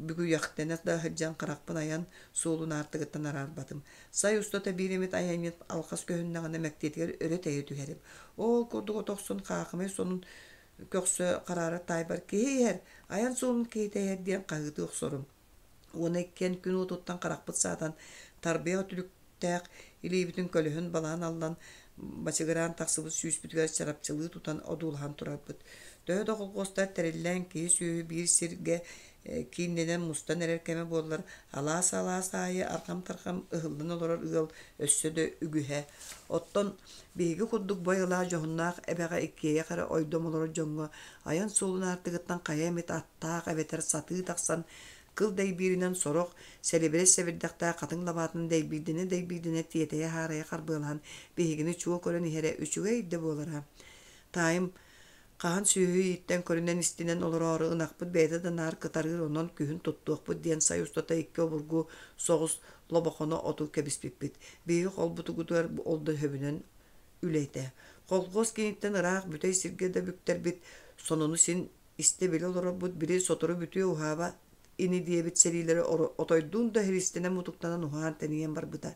бүгүйэхтэнэ да сылдьан харахпын айан суолун аартыгыттан араарбатым. Сай устата биир эмит айанньыт алҕас көһүннэҕинэ мэктиэтигэр өрө тэйэ түһэрим. Ол курдук от охсун хаахымай сонун көхсө хараара таайбар киһи иһэр, айан суолун киһитэ иһэр диэн хаһыытыы охсорум. Уонна иккиэн күн уотуттан харахпыт саатан, тарбыйах үтүлүктээх илиибитин көлөһүн балаһан аллан, бачыгыраан тахсыбыт сүүспүтүгэр чарапчылыы тутан одуулаһан турарбыт. Төһө да холхуостар тэриллэн киһи-сүөһү биир сиргэ кииннэнэн мустан эрэр кэмэ буоллар, алаас-алаас аайы арҕам-тарҕам ыһыллан олорор ыал өссө да үгүһэ. Оттон биһиги курдук бай-ылаа дьоһуннаах эбэҕэ иккиэйэх эрэ ойдом олорор дьоҥҥо айан суолун аартыгыттан хайа эмит аттаах эбэтэр сатыы тахсан кыл дэйбииринэн сорох сэлибирэс сэбирдэхтээх хатыҥ лабаатын дэйбиирдэнэ-дэйбиирдэнэ тиэтэйэ-һаарайа харбыалаһан биһигини чуо көрөн иһэрэ үчүгэй да буолара. Таайым хаһан сүөһү ииттэн көрүнэн-истинэн олороору ынахпыт бэйэтэ да наар кытарыыр онон күһүн туттуохпут диэн сай устата икки обургу соҕус лобохоно оту кэбиспиппит. Биһиги холбутугутугар ол да сөбүнэн үлэ этэ. Колхоз киниттэн ыраах бүтэй сиргэ да бүктэрбит сонуну син истэ-билэ олорорбут били сотору бүтүө уһааба ини диэбит сэриилэрэ отойдуун да иһиристэнэн мутуктанан уһаан тэнийэн барбыта.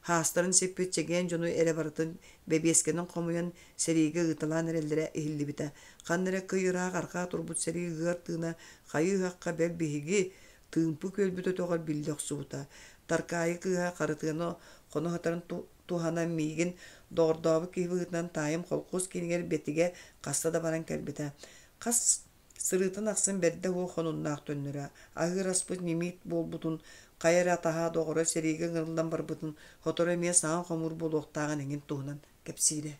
Хаастарын сиппит чэгиэн дьону эрэ барытын бэбиэскэнэн хомуйан сэриигэ ыыталаан эрэллэрэ иһиллибитэ. Ханна эрэ кый ыраах арҕаа турбут сэрии ыар тыына хайыы ыһахха бэл биһиги Тыымпы күөлбүт өтөҕөр биллэ охсубута. Таркаайы кыыһа Харытыана хоно сытарын туһанан миигин доҕордообут киһи быһыытынан таайым холкуос киинигэр Бэтигэ хаста да баран кэлбитэ. Хас сырыытын ахсын бэрдэ уох хонуннаах төннөрө. Аһыыр аспыт ньимиит буолбутун, хайа эрэ атаһа доҕоро сэриигэ ыҥырыллан барбытын, сотору эмиэ саҥа хомуур буолуохтааҕын эҥин туһунан кэпсиирэ.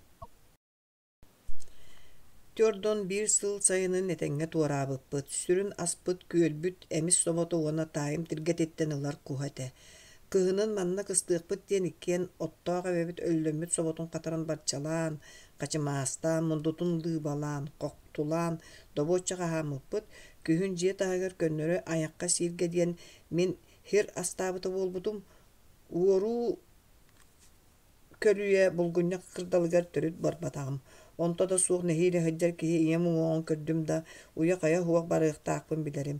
41 сыл сайынын этэҥҥэ туораабыппыт, сүрүн аспыт күөлбүт эмис собото уонна таайым тиргэтиттэн ылар куһа этэ. Кыһынын манна кыстыахпыт диэн иккиэн оттоох эбэбит өллөммүт соботун хатаран барчалаан, хачымаастаан, мундутун лыыбалаан, хохтулаан добуочча хаһааммыппыт. Күһүн дьиэ таһыгар көннөрү айахха сииргэ диэн мин хир астаабыта буолбутум. Уоруу Көлүйэ булгунньах кырдалыгар төрүт барбатаҕым. Онто да суох нэһиилэ сылдьар киһи ийэм уҥуоҕун көрдүм да, уйа-хайа суох барыахтаахпын билэрим.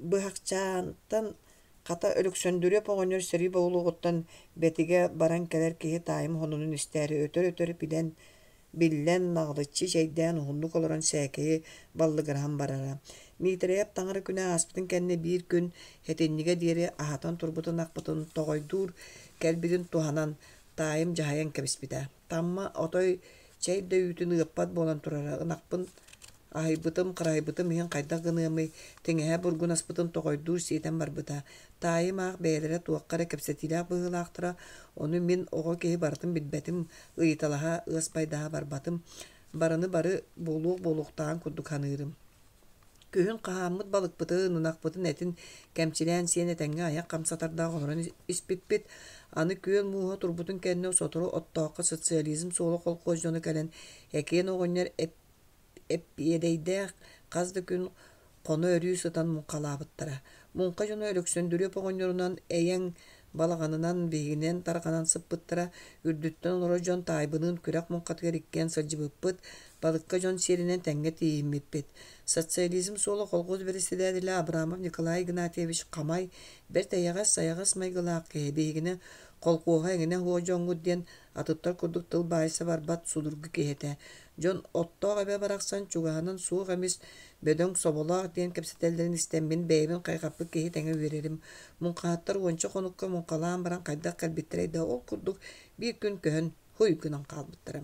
Быһахчаантан хата Өлөксөндүрүөп оҕонньор сэрии боҕулуоҕуттан Бэтигэ баран кэлэр киһи таайым сонунун истээри өтөр-өтөр билэн биллэн, наҕылыччы чэйдээн уһуннук олорон сээкэйи баллыгыраһан барара. Миитэрэйэп таҥара күнэ ааспытын кэннэ биир күн сэтинньигэ диэри аһатан турбут ынахпытын тоҕойдуур кэлбитин туһанан, таайым дьаһайан кэбиспитэ. Тамма отой чэй да үүтүн ыыппат буолан турара. Ынахпын аһыйбытым, харайбытым иһин хайдах гыныамый, тиҥэһэ бургунаспытын тоҕойдуур сиэтэн барбыта. Таайым аах бэйэлэрэ туохха эрэ кэпсэтиилээх быһыылаахтара, ону мин оҕо киһи барытын билбэтим, ыйыталаһа, ыаспайдаһа барбатым. Барыны бары буолуох буолуохтааҕын курдук саныырым. Күһүн хаһааммыт балыкпытын, ынахпытын этин кэмчилээн сиэн этэҥҥэ айах хамсатардаах олорон испиппит. Аны күөл мууһа турбутун кэннэ сотору Оттооххо «Социализм суола» холкуос дьоно кэлэн Экиэн оҕонньор эппиэдэйдээх хас да күн хоно-өрүү сытан муҥхалаабыттара. Муҥха дьоно Өлөксөндүрүөп оҕонньорунан Эйэҥ балаҕанынан биһигинэн тарҕанан сыппыттара. Үрдүттэн олорор дьон таайбыныын күрэх муҥхатыгар иккиэн сылдьыбыппыт, балыкка дьон сиэринэн тэҥҥэ тиийиммиппит. Социализм суола колхуос бэрэссэдээтэлэ Абрамов Николай Игнатьевич Хамай бэрт эйэҕэс-сайаҕас майгылаах киһи биһигини колхуоһа эҥинэ суох дьоҥҥут диэн атыттар курдук тыл баайса барбат судургу киһи этэ. Дьон оттоох эбэ барахсан чугаһынан суох эмис, бөдөҥ соболоох диэн кэпсэтэллэрин истэн мин бэйэбин хайҕаппыт киһи тэҥэ үөрэрим. Муҥхаһыттар уонча хонукка муҥхалаан баран хайдах кэлбиттэрэй да ол курдук биир күн көһөн хуй гынан хаалбыттара.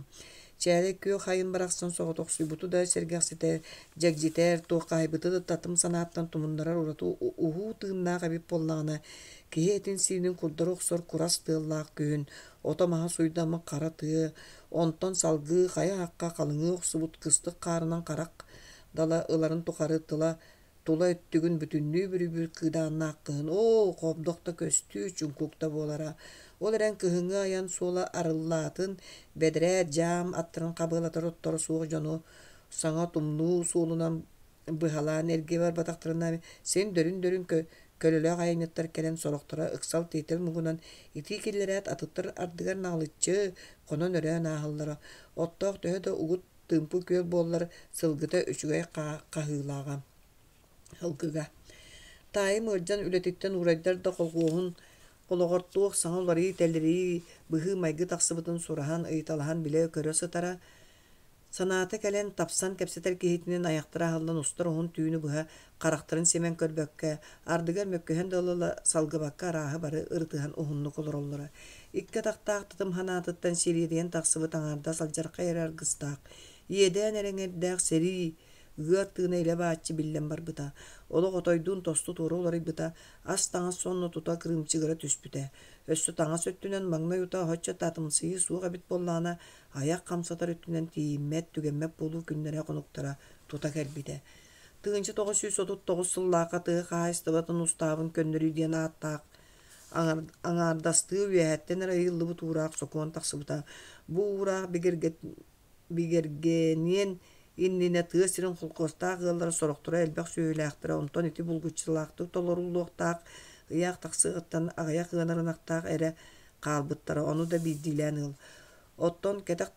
Чээлэй күөх айын барахсан соҕотохсуйбуту да сэргэхситэр, дьэгдьитэр, туоххаһыйбыты да татым санааттан тумуннарар ураты уһуу тыыннаах эбит буоллаҕына, киһи этин-сиинин курдары охсор курас тыаллаах күһүн ото-маһа суйдаммыт хара тыа, онтон салгыы хайа аахха халыҥыы охсубут кыстык хаарынан харах дала ыларын тухары тыла тула өттүгүн бүтүннүү бүрүйбүт кыыдааннаах кыһын оо, хобдох да көстүү, чуҥкук да буолара. Ол эрэн кыһыҥҥы айан суола арыллаатын, бэдэрээт дьаам аттарын хабыалатар отторо суох дьону саҥа тумнуу суолунан быһалаан эргийэ барбатахтарына син дөрүн-дөрүн көлөлөөх айанньыттар кэлэн сорохторо ыксал-тиэтэл муҥунан итии киллэрээт атыттар ардыгар наҕылыччы хонон-өрөөн ааһаллара. Оттоох төһө да угут тыымпы күөл буоллар сылгыта үчүгэй хаһыылааҕа сылгыга. Таайым ыалдьан үлэтиттэн уурайдар да колхуоһун олоҕор туох саҥа уларыйыы-тэлэрийии, быһыы-майгы тахсыбытын сураһан, ыйыталаһан билэ-көрө сытара. Санаата кэлэн, тапсан кэпсэтэр киһитинэн айахтара аһыллан устар уһун түүнү быһа харахтарын симэн көрбөккө, ардыгар мөккүһэн да ыла-ыла салгыбакка арааһы бары ырытыһан уһуннук олороллоро. Икки атахтаах татым санаатыттан сириэдийэн тахсыбыт аҥаардас алдьархай эрэ аргыстаах, иэдээн эрэ эҥэрдээх сэрии ыар тыына илэ-бааччы биллэн барбыта. Олох отойдуун тосту-туора уларыйбыта, ас-таҥас сонно тута кырыымчыгыра түспүтэ. Өссө таҥас өттүнэн маҥнай утаа оһоччо татымсыйыы суох эбит буоллаҕына, айах хамсатар өттүнэн тиийиммэт, түгэммэт буолуу күннэрэ-хонуктара тута кэлбитэ. 1939 сыллаахха тыа хаһаайыстыбатын устаабын көннөрүү диэн ааттаах аҥаардастыы үөһэттэн эрэ ыйыллыбыт уураах сокуон тахсыбыта. Бу уураах бигэргэниэн иннинэ тыа сирин холкуостаах ыаллара сорохторо элбэх сүөһүлээхтэрэ, онтон ити булгуччулаахтык толоруллуохтаах ыйаах тахсыаҕыттан аҕыйах ыанар ынахтаах эрэ хаалбыттара, ону да биирдиилээн ыал. Оттон кэтэх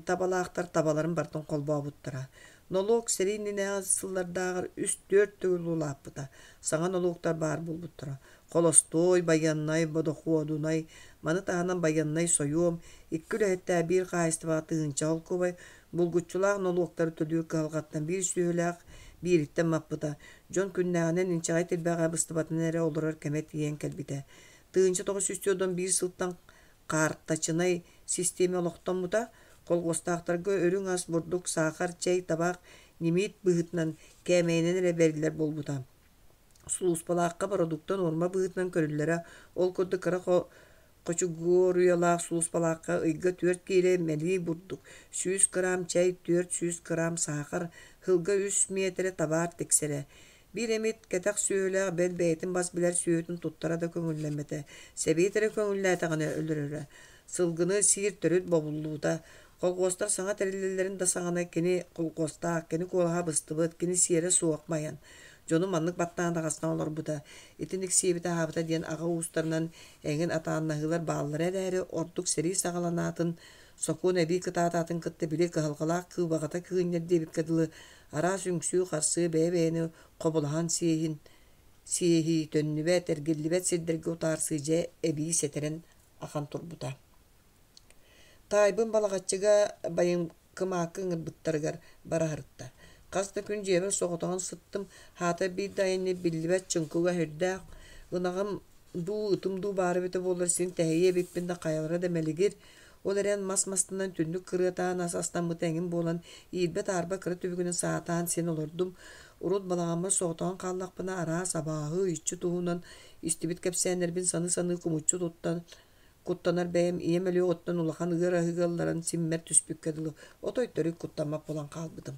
табалаахтар табаларын барытын холбообуттара. Нолуок сэрии иннинээҕи сыллардааҕар үс-түөрт төгүл улааппыта. Саҥа нолуоктар баар буолбуттара. Холостуой, байыаннай, бодохуодунай, маны таһынан байыаннай сойуом, икки үлэһиттээх биир хаһаайыстыбаҕа тыһыынча холкуобай, булгуччулаах нолуоктары төлүүр кыһалҕаттан биир сүөһүлээх биириттэн маппыта. Дьон күннээҕинэн инчэҕэй тирбэҕэ быстыбатынан эрэ олорор кэмэ тиийэн кэлбитэ. 1941 сылтан хаартачынай систиэмэ олохтоммута, колхуостаахтарга үрүҥ ас, бурдук, саахар, чэй, табаах ньимиит быһыытынан кээмэйинэн эрэ бэриллэр буолбута. Сулууспалаахха бородуукта нуорма быһыытынан көрүллэрэ, ол курдук кыра хочугуоруйалаах сулууспалаахха ыйга түөрт киилэ мэлии бурдук, 100 грамм чэй, 400 грамм саахар, сылга үс миэтэрэ табаар тиксэрэ. Биир эмит кэтэх сүөһүлээх бэл бэйэтин бас билэр сүөһүтүн туттара да көҥүллэммэтэ, сэбиэт эрэ көҥүллээтэҕинэ өлөрөрө. Сылгыны сиир төрүт бобуллубута. Колхуостар саҥа тэриллэллэрин да саҕана кини колхуостаах, кини куолаһа быстыбыт, кини сиэрэ суох майан. Дьону маннык баттаан таҕастан олорбута. Итинник сиэбитэ-аһаабыта диэн аҕа уустарынан эҥин атааннаһыылар бааллара эрээри, ордук сэрии саҕаланаатын, сокуон эбии кытаатаатын кытта били кыһалҕалаах кыыбаҕата кыынньар диэбиккэ дылы араас үҥсүү-харсыы бэйэ-бэйэни хобулаһан сиэһин сиэһии төннүбэт, эргиллибэт сирдэргэ утаарсыы дьэ эбии сэтэрэн ахан турбута. Таайбын Балаҕаччыга байыҥкымаакка ыҥырбыттарыгар бара сырытта. Хас да күн дьиэбэр соҕотоҕун сыттым, хаата биир да айанньыт биллибэт чуҥкуга сүрдээх, ынаҕым дуу, ытым дуу баара эбитэ буоллар син тэһийиэ эбиппин да хайалара да мэлигир. Ол эрэн мас мастанан түннүк кырыатаан ас астаммыта эҥин буолан, иирбэ-таарба кыра түбүгүнэн саатаан син олордум. Урут балаҕаммар соҕотоҕун хааллахпына араас абааһы, иччи туһунан истибит кэпсээннэрбин саныы-саныы кумуччу туттан куттанар бэйэм ийэм өлүөҕүттэн улахан ыар аһыыга ылларан симмэр түспүккэ дылы отой төрүт куттаммат буолан хаалбытым.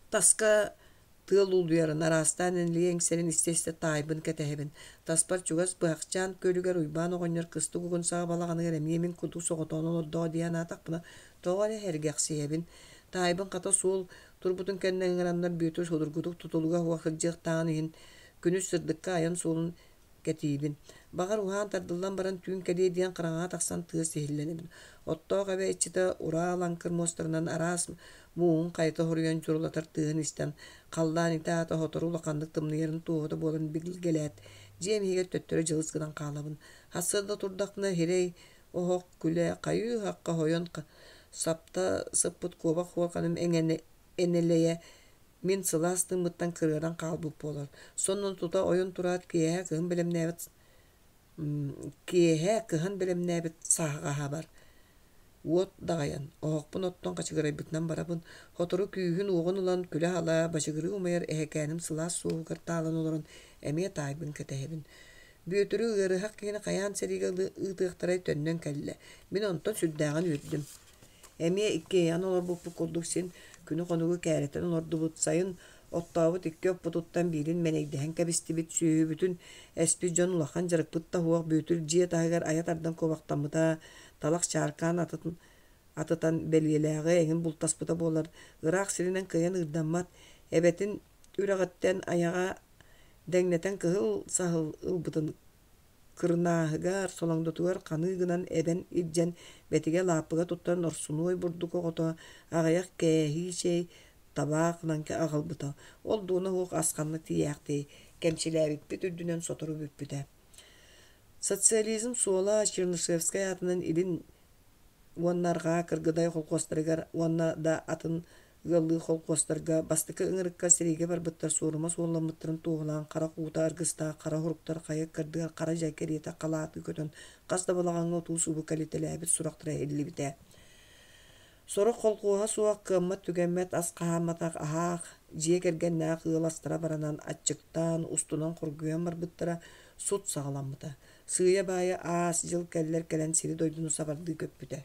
Таска тыал улуйарын, араастаан энэлийэ иҥсэрин истэ-истэ таайбын кэтэһэбин. Таспар чугас Быһахчаан күөлүгэр Уйбаан оҕонньор кыстык угун саҕа балаҕаныгар эмиэ мин курдук соҕотоҕун олордоҕо дии санаатахпына, тоҕо эрэ сэргэхсийэбин. Таайбын хата суол турбутун кэннэ ыҥыраннар Бүөтүр судургутук тутулуга суох сылдьыахтааҕын иһин күнүс сырдыкка айан суолун кэтиибин. Баҕар уһаан тардыллан баран түүн кэлиэ диэн хараҥаҕа тахсан тыас иһиллэнэбин. Оттоох эбэ иччитэ ураа лаҥкыр муостарынан араас мууһун хайыта хоруйан дьурулатар тыаһын истэн, халлаан ити аата сотору улаханнык тымныйарын туоһута буолан билгэлээт, дьиэм иһигэр төттөрү дьылыс гынан хаалабын. Сарсыарда турдахпына сирэй оһох күлэ хайыы-хахха хойон сапта сыппыт куобах хуорҕаным энэлэйэ мин сылаас тыыммыттан кырыаран хаалбыт буолар. Сонно тута ойон тураат киэһэ кыһын бэлэмнээбит киэһэ кыһан бэлэмнээбит саһаҕаһабар уот даҕайан, оһохпун оттон хачыгырайбытынан барабын. Сотору күүһүн-уоҕун ылан күлэ-ала бачыгырыы умайар эһэкээним сылаас суоһугар таалан олорон эмиэ таайбын кэтэһэбин. Бүөтүрү ыарыһах киһини хайаан сэриигэ ыытыахтарай төннөн кэллэ. Мин онтон сүрдээҕин үөрдүм. Эмиэ иккиэйэҕин олорбуппут курдук син күнү-хонугу кээрэтэн олордубут, сайын оттообут икки оппутуттан биирин мэнэйдэһэн кэбистибит, сүөһүбүтүн эспит дьон улахан дьарыкпыт да суох Бүөтүр дьиэ таһыгар айа тардан куобахтаммыта, талах чааркаан атын атытан бэлиэлээҕи эҥин бултаспыта буолар, ыраах сиринэн кыайан ыырдаммат, эбэтин үрэҕиттэн айаҕа дэҥнэтэн кыһыл саһыл ылбытын кырынааһыгар, солоҥдотугар ханыы гынан эбэн илдьэн бэтигэ лааппыга туттаран орсунуой бурдук оҕото аҕыйах кээһии чэй, табаах ылан аҕалбыта. Ол дуона суох ас ханна тиийээхтиэй, кэмчилээбиппит үрдүнэн сотору бүппүтэ. Социализм суола Чернышевскай аатынан илин уонна арҕаа Кыргыдай холкуостарыгар уонна да атын ыаллыы холкуостарга бастакы ыҥырыкка сэриигэ барбыттар суорума суолламмыттарын туоһулаан харах уута аргыстаах хара хоруктар хайа ыккардыгар хара дьай кэриэтэ халаатыы көтөн хас да балаҕаҥҥа утуу-субу кэлитэлээбит сурахтара иһиллибитэ. Сорох холкуоһа суох, кыаммат-түгэммэт ас хаһаамматах аһаах дьиэ кэргэннээх ыал астара баранан аччыктаан, устунан хоргуйан барбыттара, сут саҕаламмыта. Сыыйа-баайа аас дьыл кэллэр кэлэн сири-дойдуну сабардыы көппүтэ.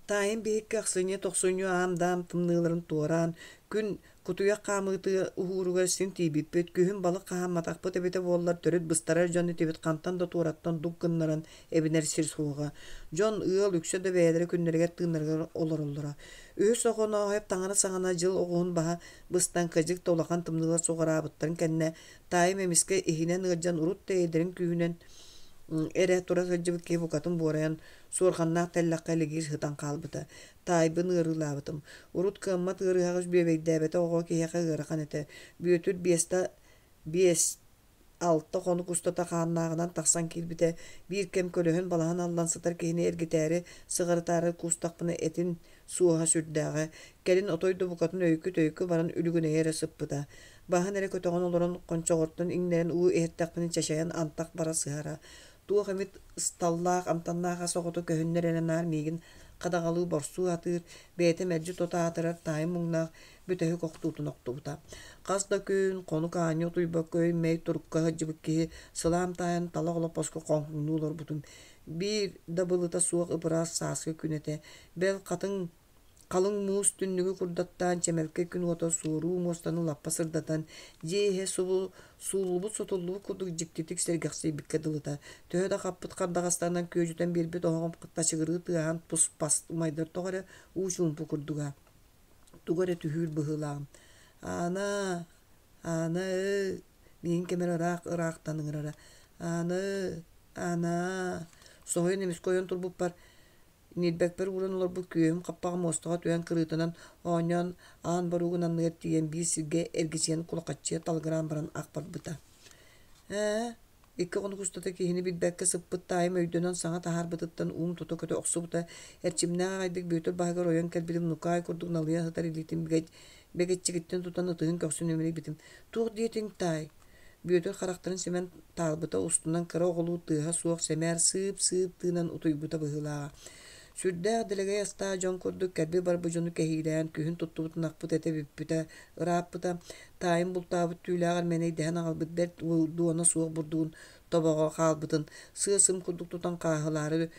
Таайым биһикки ахсынньы-тохсунньу аам-даам тымныыларын туораан, күн кутуйах хаамыытыгар уһууругар син тиийбиппит, күһүн балык хаһаамматахпыт эбитэ буоллар төрүт быстарар дьон этибит хантан да туораттан дук гыннаран эбинэр сир суоҕа. Дьон, ыал үксэ да бэйэлэрэ күннэригэр тыыннарыгар олороллоро. Үһүс Охонооһойоп таҥара саҕана дьыл оҕуһун баһа быстан кыдьык да улахан тымныылар суҕараабыттарын кэннэ таайым эмискэ иһинэн ыалдьан урут да эйэлэрин күүһүнэн эрэ тура сылдьыбыт киһи букатын буорайан суорҕаннаах тэллэххэ илигиир сытан хаалбыта. Таайбын ыарыылаабытым. Урут кыаммат ыарыһаҕы бүөбэйдээбэтэх оҕо киһиэхэ ыарахан этэ. Бүөтүр биэстэ биэс алта хонук устата хааннааҕынан тахсан киирбитэ. Биир кэм көлөһүн балаһан аллан сытар киһини эргитээри, сыҕарытаары куустахпына этин суоһа сүрдээҕэ. Кэлин отой да букатын өйкү-төйкү баран үлүгүнэйэ эрэ сыппыта. Баһын эрэ көтөҕөн олорон хончоҕортон иҥнэрэн уу иһиттэхпинэ чачайан антах бара сыһара. Туох эмит ысталлаах, амтаннаах ас оҕото көһүннэр эрэ наар миигин хадаҕалыы борсуу атыыр, бэйэтэ мэлдьи тото аатырар таайым муҥнаах бүтэһик охтуутун охтубута. Хас да күн, хонук аанньа утуйбакка өй-мэй турукка сылдьыбыт киһи сылаам таайан талах олоппоско хоҥкуҥнуу олорбутум. Биир да былыта суох ып-ыраас сааскы күн этэ. Бэл, хатыҥ Халыҥ муус түннүгү курдаттаан чэмэлкэй күн уота суоруу муостаны лаппа сырдатан, дьиэ иһэ субу сууллубут-сотуллубут курдук дьиктитик сэргэхсийбиккэ дылыта. Төһө да хаппыт хардаҕастарынан күөдьүтэн биэрбит оһоҕум тачыгырыы тыаһаан пус-пас умайдар тоҕо эрэ уу чуумпу курдуга. Тугу эрэ түһүүр быһыылааҕым. Аана, Аана-ы, миигин ким эрэ ыраах-ыраахтан ыҥырара. Аана-ы, Аана-а, соһуйан эмискэ ойон турбуппар Ньилбэкпэр ууран олорбут күөһүм хаппаҕа муостаҕа түһэн кырыытынан оонньоон аан боруогун анныгар тиийэн биир сиргэ эргичийэн кулахаччыйа талыгыраан баран ах барбыта. Ээ, икки хонук устата киһини билбэккэ сыппыт таайым өйдөнөн саҥа таһаарбытыттан уум тута көтө охсубута, эрчимнээх аҕайдык Бүөтүр баһыгар ойон кэлбитим нукаай курдук налыйа сытар илиитин бэгэччигиттэн тутан ытыһын көхсүн имэрийбитим. Туох диэтиҥ, таай? Бүөтүр харахтарын симэн таалбыта, устунан кыра оҕолуу тыаһа суох сэмээр сыып-сыып тыынан утуйбута быһыылааҕа. Сүрдээх дэлэгэй астаах дьон курдук кэлби-барбы дьону кэһиилээн күһүн туттубут ынахпыт этэ бүппүтэ, ырааппыта. Таайым бултаабыт түүлээҕэр мэнэйдэһэн аҕалбыт бэрт дуона суох бурдугун тобоҕо хаалбытын сыа-сым курдук тутан хааһылаары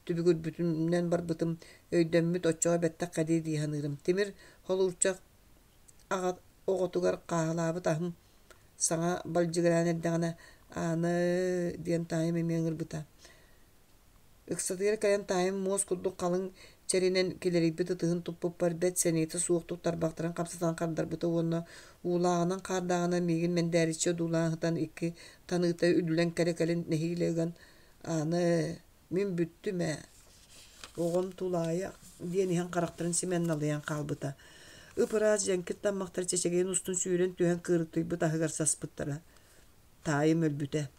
түбүгүрбүтүнэн барбытым. Өйдөммүт оччоҕо бэттэх кэлиэ дии саныырым. Тимир холуурчах оҕотугар хааһылаабыт аһым саҥа балдьыгыраан эрдэҕинэ «Ааны» диэн таайым эмиэ ыҥырбыта. Ыксатыгар кэлэн таайым муос курдук халыҥ чэринэн килэрийбит ытыһын туппуппар бэрт сэниэтэ суохтук тарбахтарын хамсатан хардарбыта уонна уулааҕынан-хаардааҕынан миигин мэндээриччи одуулаан сытан икки таныыта үллэн кэлэ-кэлин нэһиилэ ыган «Ааны, мин бүттүм ээ, оҕом тулаайах» диэн иһэн харахтарын симэн налыйан хаалбыта. Ып-ыраас дьэҥкир таммахтар чэчэгэйин устун сүүрэн түһэн кыырыктыйбыт аһыгар саспыттара. Таайым өлбүтэ.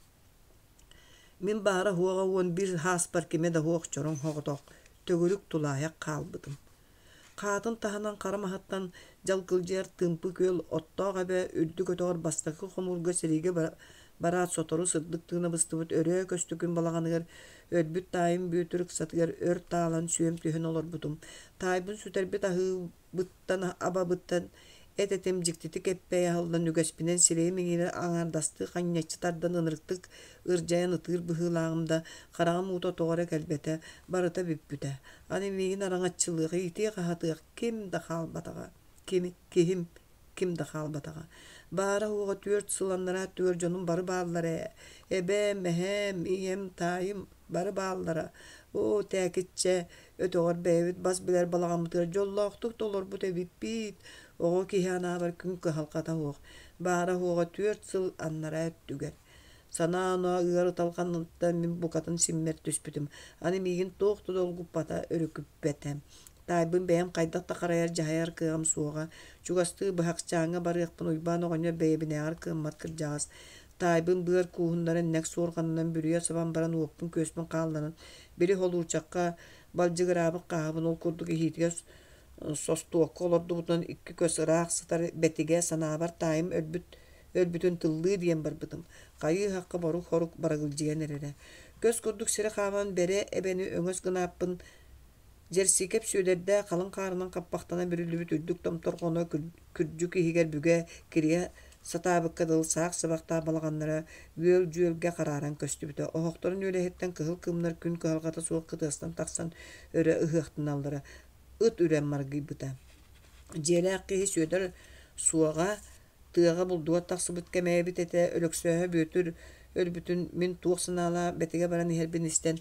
Мин баара-суоҕа 11 сааспар кимэ да суох чороҥ соҕотох, төгүрүк тулаайах хаалбытым. Хаатын таһынан хара маһыттан дьалкылдьыйар Тыымпы күөл оттоох эбэ үрдүк өтөҕөр бастакы хомуурга сэриигэ бараат сотору сырдык тыына быстыбыт Өрөө Көстөкүүн балаҕаныгар өлбүт таайым Бүөтүр ыксатыгар өр таалан сүөм түһэн олорбутум. Таайбын сүтэрбит аһыыбыттан абабыттан эт-этим дьиктитик эппэй аһыллан үгэспинэн сирэйим иҥиирэ аҥаардастыы ханньаччы тардан ынырыктык ырдьайан ытыыр быһыылааҕым да, хараҕым уута тоҕо эрэ кэлбэтэ, барыта бүппүтэ. Аны миигин араҥаччылыах, иитиэх-аһатыах ким да хаалбатаҕа. Кими, киһим ким да хаалбатаҕа. Баара-суоҕа 4 сыл анараа өттүгэр дьонум бары бааллар ээ. Эбээм, эһээм, ийэм, таайым бары бааллара. Оо, тээкиччэ өтөҕөр бэйэбит бас билэр балаҕаммытыгар дьоллоохтук да олорбут эбиппит. Оҕо киһи анаабар күн кыһалҕата суох. Баара-суоҕа 4 сыл анараа өттүгэр. Санаа-оноо ыар ыталҕаныттан мин букатын симмэр түспүтүм. Аны миигин туох да долгуппата, өрүкүппэтэ. Таайбын бэйэм хайдах да харайар-дьаһайар кыаҕым суоҕа. Чугастыы Быһахчааҥҥа барыахпын Уйбаан оҕонньор бэйэбинээҕэр кыаммат кырдьаҕас. Таайбын быар кууһуннаран нэк суорҕанынан бүрүйэ сабан баран уоппун-күөспүн хаалларан, били холуурчахха балдьыгыраабыт хааһыбын ол курдук иһиитигэр состуокка олордубутунан икки көс ыраах сытар бэтигэ санаабар таайым өлбүт өлбүтүн тыллыы диэн барбытым. Хайыы-һахха борук-хорук барагылдьыйан эрэрэ. Көс курдук сири хааман бэрэ эбэни өҥөс гынааппын Дьэрсиикэп Сүөдэрдээх халыҥ хаарынан хаппахтанан бүрүллүбүт үрдүк томторҕоно күрдьүк иһигэр бүгэ кирийэ сатаабыкка дылы саах сыбахтаах балаҕаннара үөл-дьүөлгэ харааран көстүбүтэ. Оһохторун үөлэһиттэн кыһыл кыымнар күн кыһалҕата суох кытыастан тахсан өрө ыһыахтаналлара. Ыт үрэн маргыйбыта. Дьиэлээх киһи Сүөдэр суоҕа, Тыаҕа булдугар тахсыбыт кэмэ эбит этэ, Өлөксөөһө Бүөтүр өлбүтүн мин туох санаалаах бэтигэ баран иһэрбин истэн,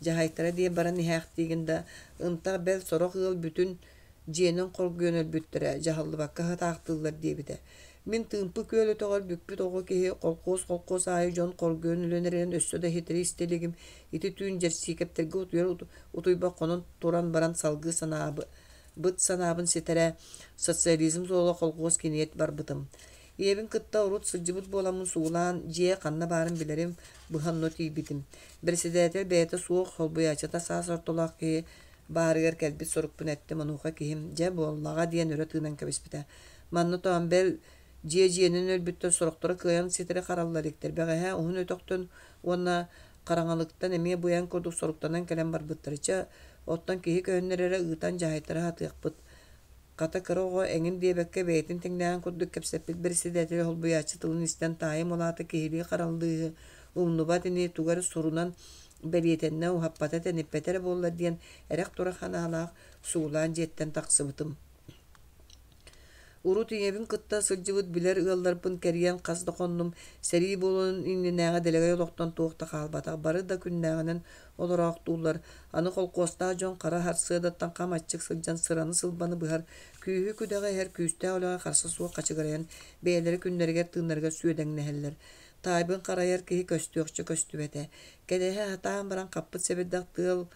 дьаһайтара диэн баран иһээхтиигин да, ынтах бэл сорох ыал бүтүн дьиэнэн хоргуйан өлбүттэрэ, дьаһаллыбакка сатаахтыыллар диэбитэ. Мин Тыымпы күөл өтөҕөр бүкпүт оҕо киһи холкуос-холкуос аайы дьон хоргуйан өлөн эрэрин өссө да иһитэри истэ илигим. Ити түүн Дьэрсиикэптэргэ утуйар утуйбах хонон туран баран салгыы санаабы быт санаабын ситэрэ, социализм суола колхуос киниэт барбытым. Ийэбин кытта урут сылдьыбыт буоламмын сугулаан, дьиэ ханна баарын билэрим, быһа онно тиийбитим. Бэрэссэдээтэл бэйэтэ суох, солбуйааччыта саас ортолоох киһи баарыгар кэлбит сорукпун эттим, онуоха киһим «Дьэ, буоллаҕа» диэн өрө тыынан кэбиспитэ. Манна тоон бэл дьиэ дьиэнэн өлбүттэр сорохторо кыайан ситэри харалла иликтэр. Бэҕэһээ уһун өтөхтөн уонна хараҥалыктан эмиэ быйаҥ курдук соруктанан кэлэн барбыттара. Чэ, оттон киһи көһүннэр эрэ ыытан дьаһайтара сатыахпыт. Хата кыра оҕо эҥин диэбэккэ бэйэтин тэҥнээҕин курдук кэпсэппит бэрэссэдээтэл холбуйааччы тылын истэн таайым улаата киһилии хараллыыһы, умнубат ини тугу эрэ сурунан бэлиэтэннэ уһаппата-тэниппэтэ эрэ буоллар диэн эрэх-турах санаалаах суулаан дьиэттэн тахсыбытым. Урут ийэбин кытта сылдьыбыт билэр ыалларбын кэрийэн хас да хоннум, сэрии буолуон иннинээҕи дэлэгэй олохтон туох да хаалбатах, бары да күннээҕинэн олороохтууллар. Аны холкуостаах дьон хара сарсыардаттан хам аччык сылдьан сыраны-сылбаны быһар, күүһү-күдэҕи иһэр күүстээх үлэҕэ харса суох хачыгырайан бэйэлэрэ күннэригэр-тыыннарыгар сүөдэҥнэһэллэр. Таайбын харайар киһи көстүөхчэ көстүбэтэ. Кэтэһэ сатаан баран хаппыт сэбирдэх тыал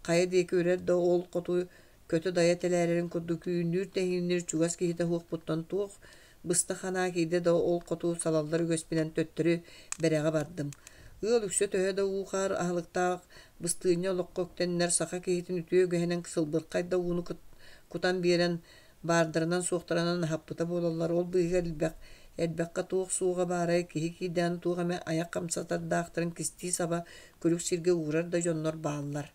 хайа диэки үрэр да ол хоту көтө-дайа тэлээрэрин курдук үүннүүр-тэһиинниир чугас киһитэ суохпуттан туох быстах санаа киирдэ да ол хоту салаллар үгэспинэн төттөрү Бэрэҕэ бардым. Ыал үксэ төһө да уу-хаар аһылыктаах быстыынньа олоххо үктэннэр саха киһитин үтүө үгэһинэн сылбырхай да ууну кутан биэрэн баардарынан-суохтарынан аһаппыта буолаллар, ол быыһыгар элбэх Элбэххэ туох суоҕа баарай, киһи киирдэҕинэ туох эмэ айах хамсатардаахтарын кистии-саба күлүк сиргэ уурар да дьоннор бааллар.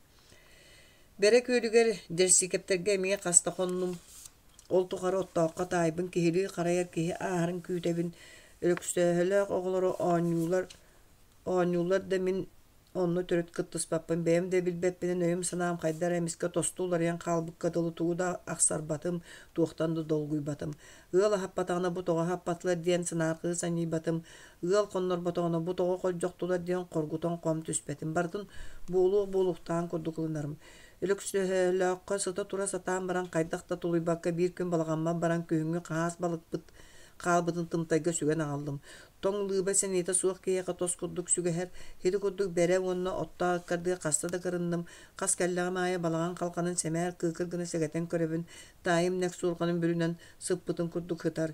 Бэрэ күөлүгэр Дьэрсиикэптэргэ эмиэ хаста хоннум. Ол тухары оттооххо таайбын киһилии харайар киһи ааһарын күүтэбин. Өлөксөөһөлөөх оҕолоро оонньуулар, оонньууллар да мин онно төрүт кыттыспаппын, бэйэм да билбэппинэн өйүм-санаам хайдах эрэ эмискэ тосту уларыйан хаалбыкка дылы тугу да ахсарбатым, туохтан да долгуйбатым. Ыал аһаппатаҕына бу тоҕо аһаппатылар диэн санаарҕыы санньыйбатым, ыал хоннорботоҕуна бу тоҕо холдьохтулар диэн хоргутан хом түспэтим. Барытын буолуох буолуохтааҕын курдук ылынарым. Өлөксөһөлөөххө сыта-тура сатаан баран хайдах да тулуйбакка биир күн балаҕаммар баран күһүҥҥү хаһаас балыкпыт хаалбытын тымтайга сүгэн аҕаллым. Тоҥ лыыба сэниэтэ суох киһиэхэ тос курдук сүгэһэр, ити курдук бэрэ уонна оттоох ыккардыгар хаста да кырынным, хас кэллэҕим аайы балаҕан халҕанын сэмээр кыыкыр гына сэгэтэн көрөбүн, таайым нэк суорҕанын бүрүнэн сыппытын курдук сытар.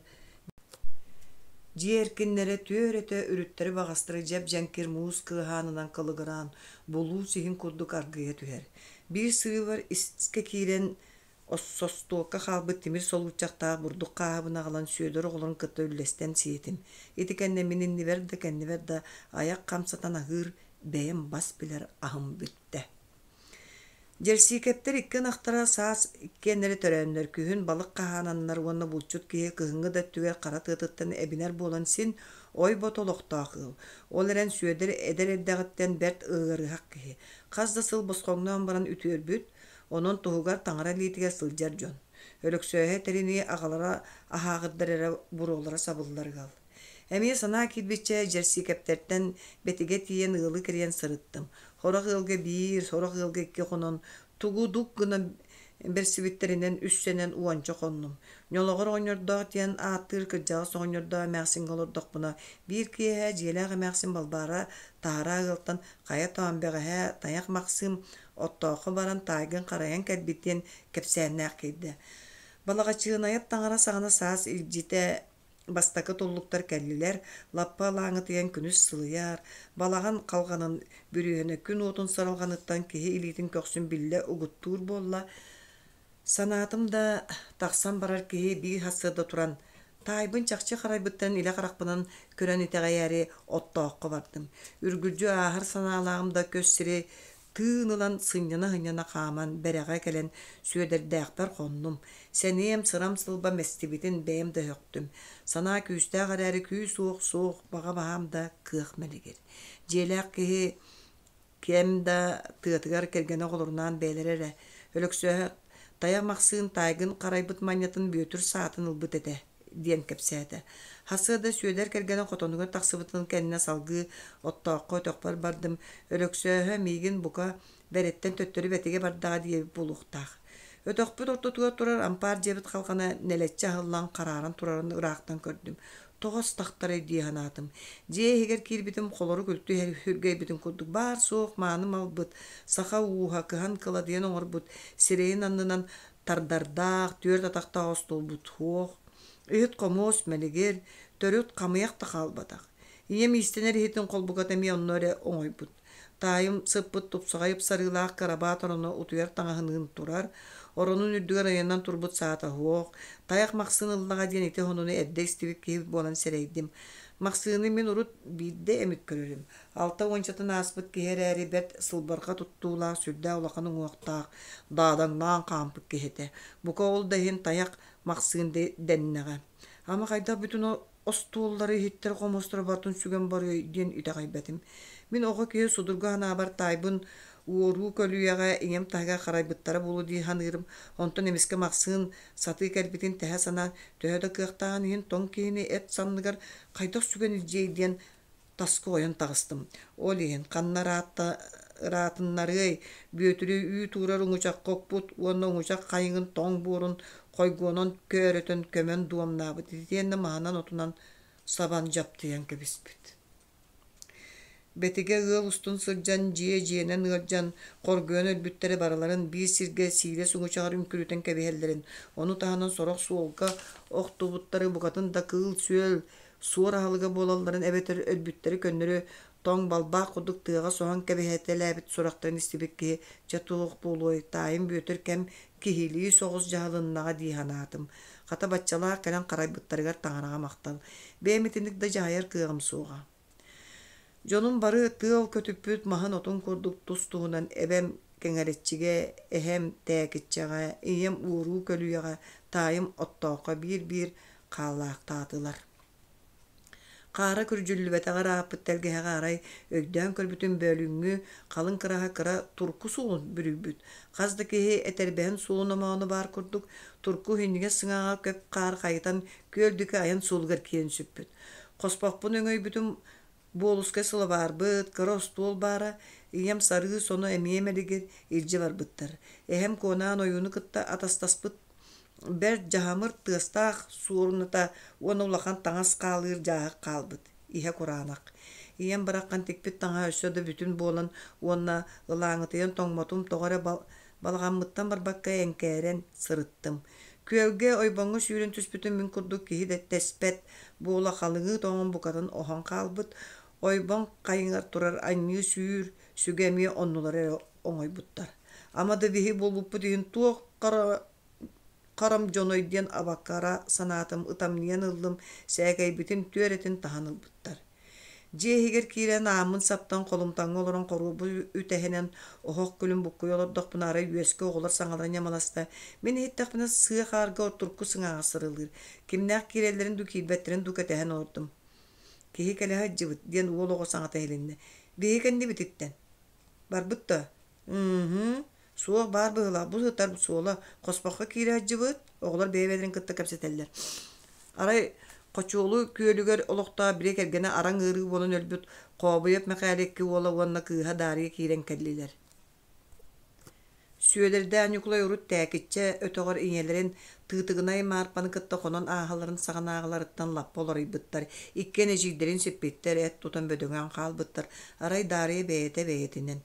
Дьиэ эркиннэрэ түөрэтэ үрүттэри баҕастары дьэп-дьэҥкир муус кыаһаанынан кылыгыраан, булуус иһин курдук аргыйа түһэр. Биир сырыыбар искэ киирэн Состуокка хаалбыт тимир солуурчахтаах бурдук хааһыбын аҕалан Сүөдэр оҕолорун кытта үллэстэн сиэтим. Ити кэннэ мин иннибэр да, кэннибэр да айах хамсатан аһыыр бэйэм бас билэр аһым бүттэ. Дьэрсиикэптэр икки ынахтара саас иккиэннэрэ төрөөннөр, күһүн балык хаһаананнар уонна булчут киһи кыһыҥҥы да өттүгэр хара тыатыттан эбинэр буолан син ой-бот олохтоох ыал. Ол эрэн Сүөдэр эдэр эрдэҕиттэн бэрт ыарыһах киһи. Хас да сыл босхоҥноон баран үтүөрбүт, Онон туһугар таҥара илиитигэр сылдьар дьон. Өлөксөөһө этэринии аҕалара аһааҕырдар эрэ буруолара сабыллар ыал. Эмиэ санаа киирбиччэ Дьэрсиикэптэртэн Бэтигэ тиийэн ыалы кэрийэн сырыттым. Сорох ыалга биир, сорох ыалга икки хонон, тугу дук гына бэрсибиттэринэн үссэнэн уонча хоннум. Ньолоҕор оҕонньордоох диэн ааттыыр кырдьаҕас оҕонньордоох эмээхсиҥҥэ олордохпуна, биир киэһэ дьиэлээх эмээхсин Балбаара таһараа ыалтан хайа тоон бэҕэһээ тайах Махсыым Оттооххо баран таайгын харайан кэлбит диэн кэпсээннээх киирдэ. Балаҕачыынайап таҥара саҕана саас илдьитэ бастакы туллуктар кэллилэр, лаппа ылааҥытыйан күнүс сылыйар, балаҕан халҕанын бүрүөһүнэ күн уотун саралҕаныттан киһи илиитин көхсүн биллэ угуттуур буолла. Санаатым да, тахсан барар киһи биир сарсыарда туран, таайбын чахчы харайбыттан илэ харахпынан көрөн итэҕэйээри оттооххо бардым. Үргүлдьү ааһар санаалааҕым да көс сири тыын ылан сынньана-сынньана хааман бэрэҕэ кэлэн Сүөдэрдээхпэр хоннум. Сэниэм, сырам-сылбам эстибитин бэйэм да өһөхтүм. Санаа күүстээх эрээри күүс-уох суох, баҕа баһаам да кыах мэлигир. Дьиэлээх киһи Кэм да тыатыгар кэргэнэ оҕолорунаан бэйэлэрэ эрэ Өлөксөөһө Тайах Махсыын таайгын харайбыт манньатын Бүөтүр саатын ылбыт этэ диэн кэпсээтэ. Хасыа да Сүөдэр кэргэнэ хотонугар тахсыбытын кэннэ салгыы оттооххо өтөхпөр бардым. Өлөксөөһө миигин бука бэрэттэн төттөрү бэтигэ бардаҕа диэбит буолуохтаах. Өтөхпүт ортотугар турар ампаар дьиэбит халҕана нэлэччи аһыллан харааран турарын ыраахтан көрдүм. Тоҕо астахтарай дии санаатым. Дьиэ иһигэр киирбитим холорук үлтү үргэйбитин курдук баар-суох мааны малбыт, саха ууһа кыһан кыладыйан оҥорбут, сирэйин аннынан тардардаах, түөрт атахтаах остуолбут суох, иһит-хомуос мэлигир, төрүт хамыйах да хаалбатах. Ийэм иистэнэр иһитин холбуката эмиэ онно эрэ оҥойбут. Таайым сыппыт тупсаҕай ыпсарыылаах кырабаат ороно утуйар таҥаһыныын турар, оронун үрдүгэр ыйанан турбут саата суох, тайах Махсыын ыллаҕа диэн ити сонуну эрдэ истибит киһи буолан сэрэйдим. Махсыыны мин урут биирдэ эмит көрөрүм. Алта уончатын ааспыт киһи эрээри бэрт сылбарҕа туттуулаах, сүрдээх улахан уҥуохтаах, даадаҥнаан хаампыт киһи этэ. Бука ол да иһин тайах Махсыын дэннэҕэ. Ама хайдах бүтүн остуоллары, иһиттэр хомуостара барытын сүгэн барыай диэн итэҕэйбэтим. Мин оҕо киһи судургу санаабар таайбын уоруу көлүйэҕэ ийэм таһыгар харайбыттара буолуо дии саныырым. Онтон эмискэ Махсыын сатыы кэлбитин тэһэ санаан, төһө да кыахтааҕын иһин тоҥ киһини эт санныгар хайдах сүгэн илдьиэй диэн таска ойон таҕыстым. Ол иһин ханна ыраатыннарыай, Бүөтүрү үүт уурар уҥучахха укпут уонна уҥучах хайыҥын тоҥ буорун хойгуонан көөрөтөн көмөн дуомнаабыт итиэннэ маһынан-отунан сабан дьаптыйан кэбиспит. Бэтигэ ыал устун сылдьан дьиэ-дьиэнэн ыалдьан, хоргуйан өлбүттэри барыларын биир сиргэ сиилэс уҥучаҕар үҥкүрүтэн кэбиһэллэрин, ону таһынан сорох суолга охтубуттары букатын да кыыл-сүөл, суор аһылыга буолалларын эбэтэр өлбүттэри көннөрү Тоҥ балбаах курдук тыаҕа соһон кэбиһэтэлээбит сурахтарын истибит киһи чэ туох буолуой, таайым Бүөтүр кэм киһилии соҕус дьаһалыннаҕа дии санаатым. Хата баччалаах кэлэн харайбыттарыгар таҥараҕа махтал. Бэйэм итинник да дьаһайар кыаҕым суоҕа. Дьонум бары тыал көтүппүт маһын-отун курдук тус-туһунан эбэм Кэҥэрэччигэ, эһэм Тээкиччэҕэ, ийэм Уоруу Көлүйэҕэ, таайым Оттооххо биир-биир хаалаахтаатылар. Хаара күрдьүллүбэтэҕэ ырааппыт тэлгэһэҕэ арай өйдөөн көрбүтүм бөөлүүҥҥү халыҥ кыраһа кыра турку суолун бүрүйбүт. Хас да киһи этэрбэһин суолун омооно баар курдук, турку иһинньигэс сыҥааҕа көп хаар хайытан күөл диэки айан суолугар киирэн сүппүт. Хоспохпун өҥөйбүтүм буолускай сылабаарбыт, кыра остуол баара, ийэм сарыы соно эмиэ мэлигир илдьэ барбыттар. Эһэм Куонаан ойууну кытта атастаспыт бэрт дьаһамыр тыастаах суоруната уонна улахан таҥас хаалыыр дьааһык хаалбыт, иһэ кураанах. Ийэм бараххан тикпит таҥаһа өссө да бүтүн буолан уонна ылааҥытыйан тоҥмотум тоҕо эрэ балаҕаммыттан барбакка эҥкээрэн сырыттым. Күөлгэ ойбоҥҥо сүүрэн түспүтүм мин курдук киһи да тэспэт буола халыҥыы тоҥон букатын оһон хаалбыт. Ойбон хайыҥар турар анньыы сүүр сүгэ эмиэ оннулара эрэ оҥойбуттар. Ама да биһи буолбуппут иһин туох хара харам дьоной диэн абаккара санаатым ытамньыйан ыллым, сээкэйбитин түөрэтин таһан ылбыттар. Дьиэ иһигэр киирэн ааммын саптан холумтаҥҥа олорон хоруобу үтэһэнэн оһох күлүн буккуйа олордохпуна арай үөскэ оҕолор саҥалара ньамаласта. Мин иһиттэхпинэ сыа хаарга турку сыҥааҕа сырылыыр. Кимнээх киирэллэрин дуу киирбэттэрин дуу кэтэһэн олордум. Киһи кэлэ сылдьыбыт диэн уол оҕо саҥата иһилиннэ. Биһи кэннибититтэн. Барбыт да? М-һы, суох баар быһыылаах, бу сытар суола, хоспоххо киирэ сылдьыбыт, оҕолор бэйэ-бэйэлэрин кытта кэпсэтэллэр. Арай Хочуолу күөлүгэр олохтоох били кэргэнэ араҥ ыарыы буолан өлбүт Хообуйап Мэхээлэ икки уола уонна кыыһа Даарыйа киирэн кэллилэр. Сүөдэрдээх Ньукулай урут Тээкиччэ өтөҕөр ийэлэрин Тыытыгынай Маарпаны кытта хонон ааһалларын саҕанааҕыларыттан лаппа уларыйбыттар, иккиэн эдьиийдэрин сиппиттэр, эт тутан бөдөҥөөн хаалбыттар, арай Даарыйа бэйэтэ бэйэтинэн.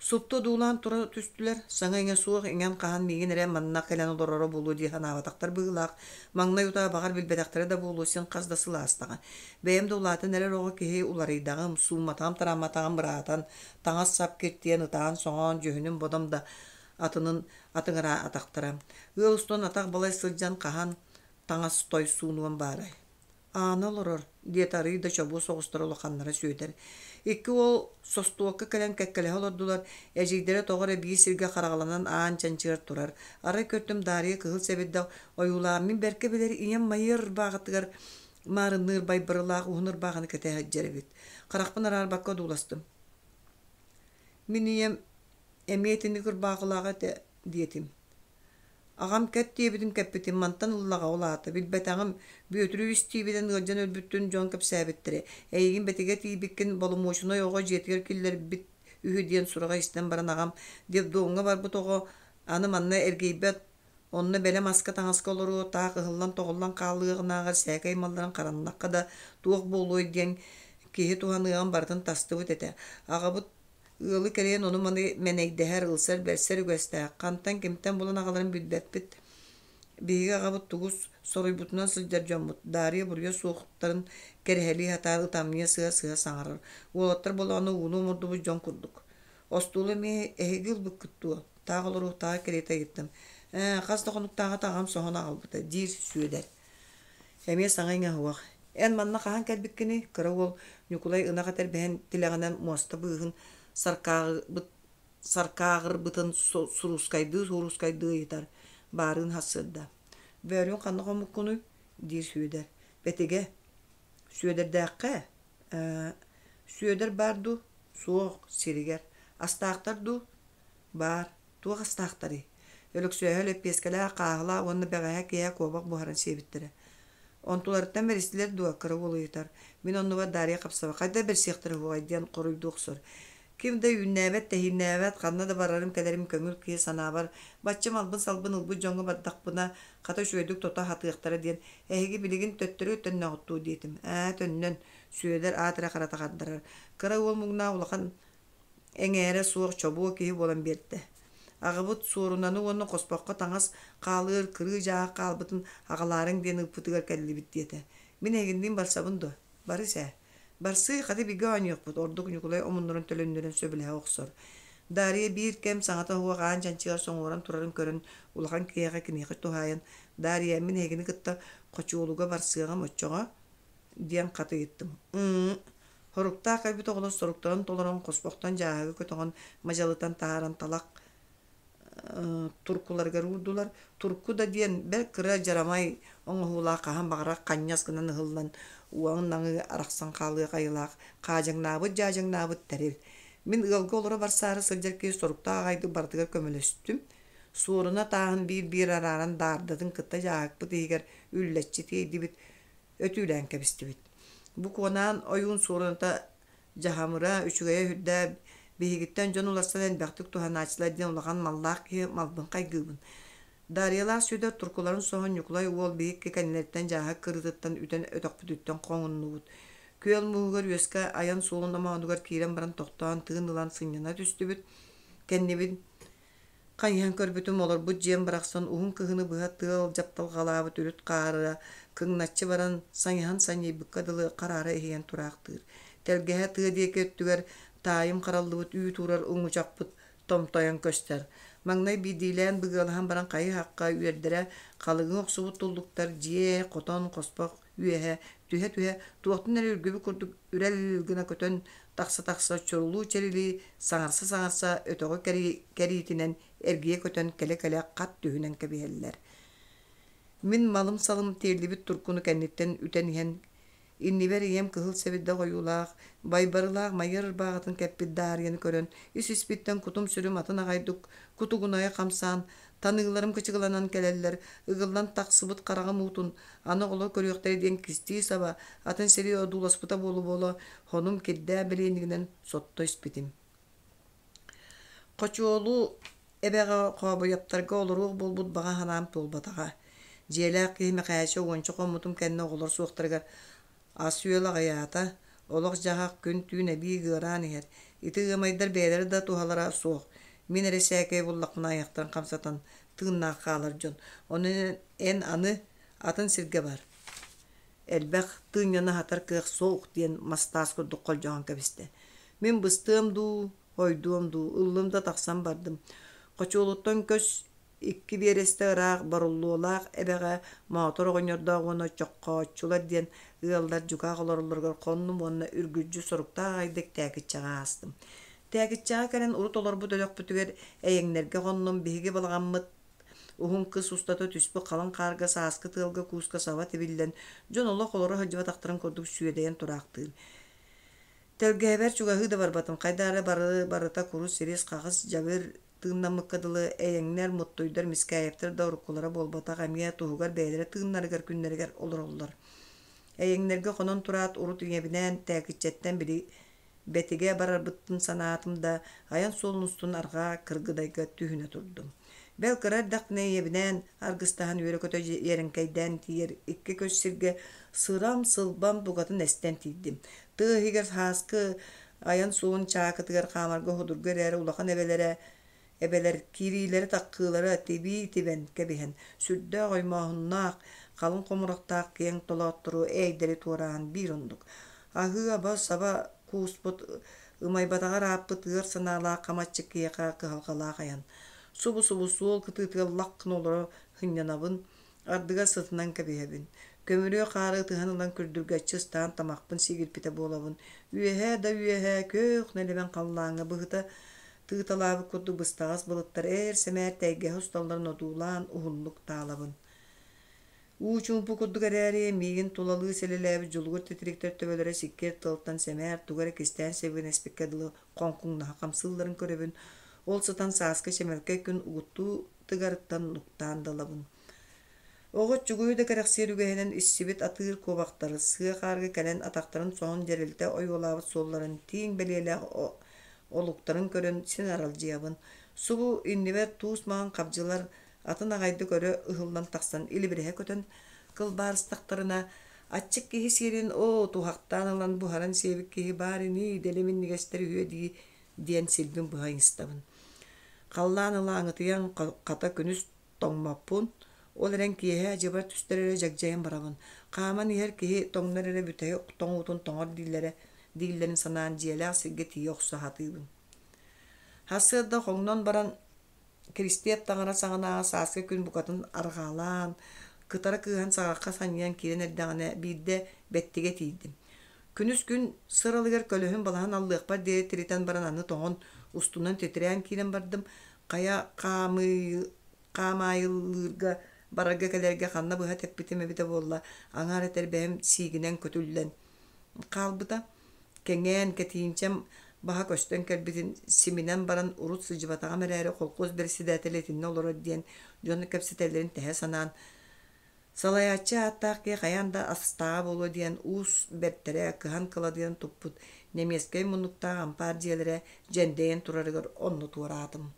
Супту одуулаан тура түстүлэр, саҥа-иҥэ суох иҥэн-хаһан миигин эрэ манна кэлэн олороро буолуо дии санаабатахтар быһыылаах, маҥнай утаа баҕар билбэтэхтэрэ да буолуо син хас да сыл аастаҕа. Бэйэм да улаатан эрэр оҕо киһи уларыйдаҕым, суумматаҕым-тараамматаҕым ыраатан, таҥас-сап киртийэн, ытаан-соҥоон, дьүһүнүм-бодом да атынын атыҥыраа атахтара. Ыал устун атах балай сылдьан хаһан таҥас той суунуом баарай. Аана олорор, диэтэ арыый да чобуо соҕустар улаханнара Сүөдэр. Икки уол состуокка кэлэн кэккэлэһэ олордулар, эдьиийдэрэ тоҕо эрэ биир сиргэ хараҕаланан аан чанчыгар турар. Арай көртүм Даарыйа кыһыл сэбирдэх ойуулаан мин бэркэ билэр ийэм майыар ырбааҕытыгар маарынныыр байбарылаах уһун ырбааҕыны кэтэ сылдьар эбит. Харахпын араарбакка одууластым. Мин ийэм эмиэ итинник ырбаахылаах этэ диэтим. Аҕам кэт диэбитин кэппитим, мантан ыллаҕа ол аата, билбэтэҕим, Бүөтүрү истиибинэн ыалдьан өлбүттүн дьон кэпсээбиттэрэ. Эйигин бэтигэ тиийбиккин боломуочунай оҕо дьиэтигэр киллэрбит үһү диэн сураҕы истэн баран аҕам детдомҥа барбыт оҕо аны манна эргийбэт, онно бэлэм аска-таҥаска олоруо, таах ыһыллан-тоҕуллан хаалыаҕынааҕар сээкэй малларын хараннахха да туох буолуой диэн киһи туһаныаҕын барытын тастыбыт этэ. Аҕабыт Ыалы кэрийэн ону-маны мэнэйдэһэр, ылсар-бэрсэр үгэстээх, хантан кимтэн булан аҕаларын билбэппит. Биһиги аҕабыт тугу соруйбутунан сылдьар дьоммут, Даарыйа буруйа суохтарын кэрэһэлии сатаан ытамньыйа сыа-сыа саҥарар. Уолаттар буоллаҕына ууну омурдубут дьон курдук. Остуолу эмиэ эһиги ылбыккыт дуо? Таах олоруохтааҕы кэриэтэ ыйыттым. Ээ, хас да хонуктааҕыта аҕам соһон аҕалбыта, диир Сүөдэр. Эмиэ саҥа-иҥэ суох. Эн манна хаһан кэлбиккиний? Кыра уол Ньукулай ынах этэрбэһин тилэҕинэн муоста быыһын саркааҕырбытын суруускайдыы-суруускайдыы ыйытар. Баарыын сарсыарда. Бөөлүүн ханна хоммуккунуй? диир Сүөдэр. Бэтигэ. Сүөдэрдээххэ? Ээ, Сүөдэр баар дуу? Суох, сиригэр. Астаахтар дуу? Баар. Туох астаахтарый? Өлөксөөһө лэппиэскэлээх хааһылаах уонна бэҕэһээ киэһэ куобах буһаран сиэбиттэрэ. Онтуларыттан бэристилэр дуо? Кыра уол ыйытар. Мин оннубар Дарья хапсаба хайдах бэрсиэхтэрэ уһуоҕай диэн хоруйдуу охсор. Ким да үүннээбэт-тэһииннээбэт, ханна да барарым-кэлэрим көҥүл киһи санаабар, бачча малбын-салбын ылбыт дьоҥҥо бардахпына, хата үчүгэйдик тото аһатыахтара диэн, эһиги билигин төттөрү төннөҕүт дуу диэтим. Ээ, төннөн, Сүөдэр аат эрэ харата хардарар. Кыра уол муҥнаах улахан эҥээрэ суох чобуо киһи буолан биэрдэ. Аҕабыт суорунаны уонна хоспоххо таҥас хаалыар кырыы дьааһык хаалбытын аҕалаарыҥ диэн ыыппытыгар кэллибит диэтэ. Мин эһигинниин барсабын дуо? Барыс ээ. Барсыы, хата бигэ оонньуохпут, ордук Ньукулай омуннурун төлөннөрөн сөбүлэһэ охсор. Дарья биир кэм саҥата суох аан чанчыгар соҥуоран турарын көрөн, улахан киһиэхэ киниэхэ туһаайан: «Дарья, мин эһигини кытта хочуолуга барсыаҕым оччоҕо?» диэн хат ыйыттым. «Ыы, Соруктаах кэлбит оҕолор соруктарын толорон, хоспохтон дьааһыгы көтөҕөн, мадьалытан таһааран талах туркуларыгар уурдулар. Турку да диэн бэрт кыра дьарамай оҥоһуулаах хаһан баҕарар ханньас гынан ыһыллан, уоҥ-наҥыы арахсан хаалыах айылаах хаадьаҥнаабыт-дьаадьаҥнаабыт тэрил. Мин ыалга олоро барсаары сылдьар киһи соруктаах аҕайдык барытыгар көмөлөстүм. Суоруна тааһын биир-биир арааран даардатын кытта дьааһыкпыт иһигэр үллэччи тиэйдибит, өтүүлээн кэбистибит. Бу Куонаан ойуун суоруната дьаһамыра, үчүгэйэ сүрдээх, биһигиттэн дьон уларсан элбэхтик туһанааччылар диэн улахан маллаах киһи малбын хайгыыбын. Дарьялаах Сүөдэр туркуларын соһон Ньукулай уол биһикки кэннилэриттэн дьааһык кырыытыттан үтэн өтөхпүтүттэн хоҥуннубут. Күөл мууһугар үөскэ айан суолун омоонугар киирэн баран тохтоон тыын ылан сынньана түстүбүт. Кэннибин Хайыһан көрбүтүм, олорбут дьиэм барахсан уһун кыһыны быһа тыал дьапталҕалаабыт үрүт хаара кыҥначчы баран, сайыһан санньыйбыкка дылы хараара иһийэн тураахтыыр. Тэлгэһэ тыа диэки өттүгэр таайым хараллыбыт үүт уурар уҥучахпыт томтойон көстөр. Маҥнай биирдиилээн быгыалаһан баран хайы-хахха үөрдэрэ халыҥыы охсубут туллуктар дьиэ, хотон, хоспох үөһэ түһэ-түһэ туохтан эрэ үргүбүт курдук үрэл гына көтөн тахса-тахса чурулуу-чэрилии, саҥарса-саҥарса өтөҕү кэриитинэн эргийэ көтөн кэлэ-кэлэ хат түһүнэн кэбиһэллэр. Мин малым-салым тиэллибит туркуну кэнниттэн үтэн иһэн иннибэр ийэм кыһыл сэбирдэх ойуулаах, байбарылаах майыар ырбааҕытын кэппит Даарыйаны көрөн, ис-испиттэн кутум-сүрүм атын аҕайдык кутугунайа хамсаан, таныыларым кычыгыланан кэлэллэр, ыгыллан тахсыбыт хараҕым уутун аны оҕолор көрүөхтэрэ диэн кистии саба, атын сири одууласпыта буола-буола, хонум кирдээх бэлиэнигинэн сотто испитим. Хочуолу эбэҕэ Хообуйаптарга олоруох буолбут баҕа санаам туолбатаҕа. Дьиэлээх киһи Мэхээчэ уонча хоммутум кэннэ оҕолор суохтарыгар ас-үөл аҕыйаата, олох-дьаһах күн-түүн эбии ыараан иһэр. Ити ыамайдар бэйэлэрэ да туһалара суох. Мин эрэ сээкэйи буллахпына айахтарын хамсатан тыыннаах хаалар дьон. Онон эн аны атын сиргэ бар. Элбэх тыынньаны аһатар кыах суох диэн мас-таас курдук холдьоһон кэбистэ. Мин быстыам дуу, хойдуом дуу, ыллым да тахсан бардым. Хочуолуттан көс икки биэрэстэ ыраах Боруллуолаах эбэҕэ Моотор оҕонньордоох уонна Чоххооччулар диэн ыаллар дьукаах олороллоругар хоннум уонна үргүлдьү соруктаах аҕайдык Тээкиччэҕэ аастым. Тээкиччэҕэ кэлэн урут олорбут өлөхпүтүгэр Эйэҥнэргэ хоннум, биһиги балаҕаммыт Уһун кыс устата түспүт халыҥ хаарга сааскы тыалга кууска саба тибиллэн, дьон олох олоро сылдьыбатахтарын курдук сүөдэйэн тураахтыыр. Тэлгэһэбэр чугаһыы да барбатым, хайдах эрэ бары барыта курус сирис, хаҕыс дьабыр тыыннаммыкка дылы эйэҥнэр, муттуйдар, мискээйэптэр да уруккулара буолбатах эмиэ туһугар бэйэлэрэ тыыннарыгар күннэригэр олороллор. Эйэҥнэргэ хонон тураат урут ийэбинээн Тээкиччэттэн били Бэтигэ барарбыттын санаатым да, айан суолун устун арҕаа Кыргыдайга түһүнэ турдум. Бэл кыра эрдэхпинэ ийэбинээн аргыстаһан үөрэ-көтө иэрэҥкэйдээн тиийэр икки көс сиргэ сырам-сылбам букатын эстэн тиийдим. Тыа иһигэр сааскы айан суолун чаакытыгар хаамарга судургу эрээри улахан эбэлэрэ Эбэлэр киириилэрэ-таххыылара тибии тибэн кэбиһэн, сүрдээх оймооһуннаах, халыҥ хомурахтаах киэҥ толооттору ээйдэри туораан биир оннук. Аһыы-аба саба кууспут, ымайбатаҕар ааппыт ыар санаалаах хамаччы киһиэхэ кыһалҕалаах айан. Субу-субу суол кытыытыгар лах гына олоро сынньанабын, Ардыгар сытынан кэбиһэбин, көмүрүө хаары ытыһан ылан күрдүргэччи ыстаан тамахпын сиигирпитэ буолабын, үөһээ да үөһээ күөх нэлэмэн халлааҥҥа быһыта тыыталаабыт курдук быстаҕас былыттар ээр-сэмээр тэйгэһэ усталларын одуулаан уһуннук таалабын. Уу чуумпу курдук эрээри, миигин тулалыы сэлэлээбит дьулугур титириктэр төбөлөрө сиккиэр тыалтан сэмээр тугу эрэ кистээн сэбигинэспиккэ дылы хоҥкуҥнаһа хамсыылларын көрөбүн, ол сытан сааскы чэмэлкэй күн угуттуу тыгарыттан нуктаан да ылабын. Оҕо оччугуйу да кэрэхсиир үгэһинэн иссибит атыыр куобахтары сыа хаарга кэлэн атахтарын соһон дьэрэлитэ ойуолаабыт суолларын тииҥ бэлиэлээх олуктарын көрөн син аралдьыйабын. Субу иннибэр туус маҥан хабдьылар атын аҕайдык өрө ыһыллан тахсан илибирэһэ көтөн кылбаарыстахтарына аччык киһи сиэрин оо туһахтаан ылан буһаран сиэбит киһи баар ини дэлэ минньигэстэр үһүө дии диэн силбин быһа ыйыстабын. Халлаан ылааҥытыйан хата күнүс тоҥмоппун, ол эрэн киэһэ адьыбар түстэр эрэ дьагдьайан барабын. Хааман иһэр киһи тоҥнор эрэ бүтэһик тоҥуутун тоҥор дииллэрэ. дииллэрин санаан дьиэлээх сиргэ тиийэ охсо сатыыбын. Сарсыарда хоҥнон баран Киристиэп таҥара саҕанааҕы сааскы күн букатын арҕаалаан, кытара кыыһан саҕахха санньыйан киирэн эрдэҕинэ биирдэ бэттигэ тиийдим. Күнүс күн сыралыгар көлөһүн балаһан аллыахпар диэри тиритэн баран аны тоҥон, устунан титирээн киирэн бардым. Хайа хаамаайылыырга барарга-кэлэргэ ханна быһа тэппитим эбитэ буолла, аҥаар этэрбэһим сиигинэн көтүллэн хаалбыта. Кэҥээн, кэтиинчэм баһа көстөн кэлбитин симинэн баран урут сылдьыбатаҕым эрээри холкуос бэрэссэдээтэлэ итиннэ олорор диэн дьон кэпсэтэллэрин тэһэ санаан, салайааччы ааттаах киһи хайаан да астааҕа буолуо диэн уус бэртэрэ кыһан кыладыйан туппут немецкэй муннуктаах ампаар дьиэлэрэ дьэндэйэн турарыгар онно туораатым.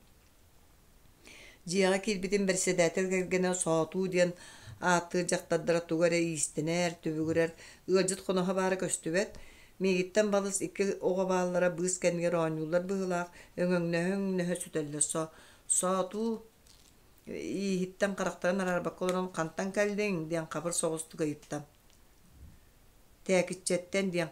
Дьиэҕэ киирбитим бэрэссэдээтэл кэргэнэ Соотуу диэн ааттыыр дьахтардара тугу эрэ иистэнэр, түбүгүрэр, ыалдьыт хоноһо баара көстүбэт. Миигиттэн балыс икки оҕо бааллара быыс кэннигэр оонньууллар быһыылаах, өҥөҥнөһө-өҥнөһө сүтэллэр. Соотуу ииһиттэн харахтарын араарбакка олорон «Хантан кэллиҥ?» диэн хабыр соҕустук ыйытта. Тээкиччэттэн диэн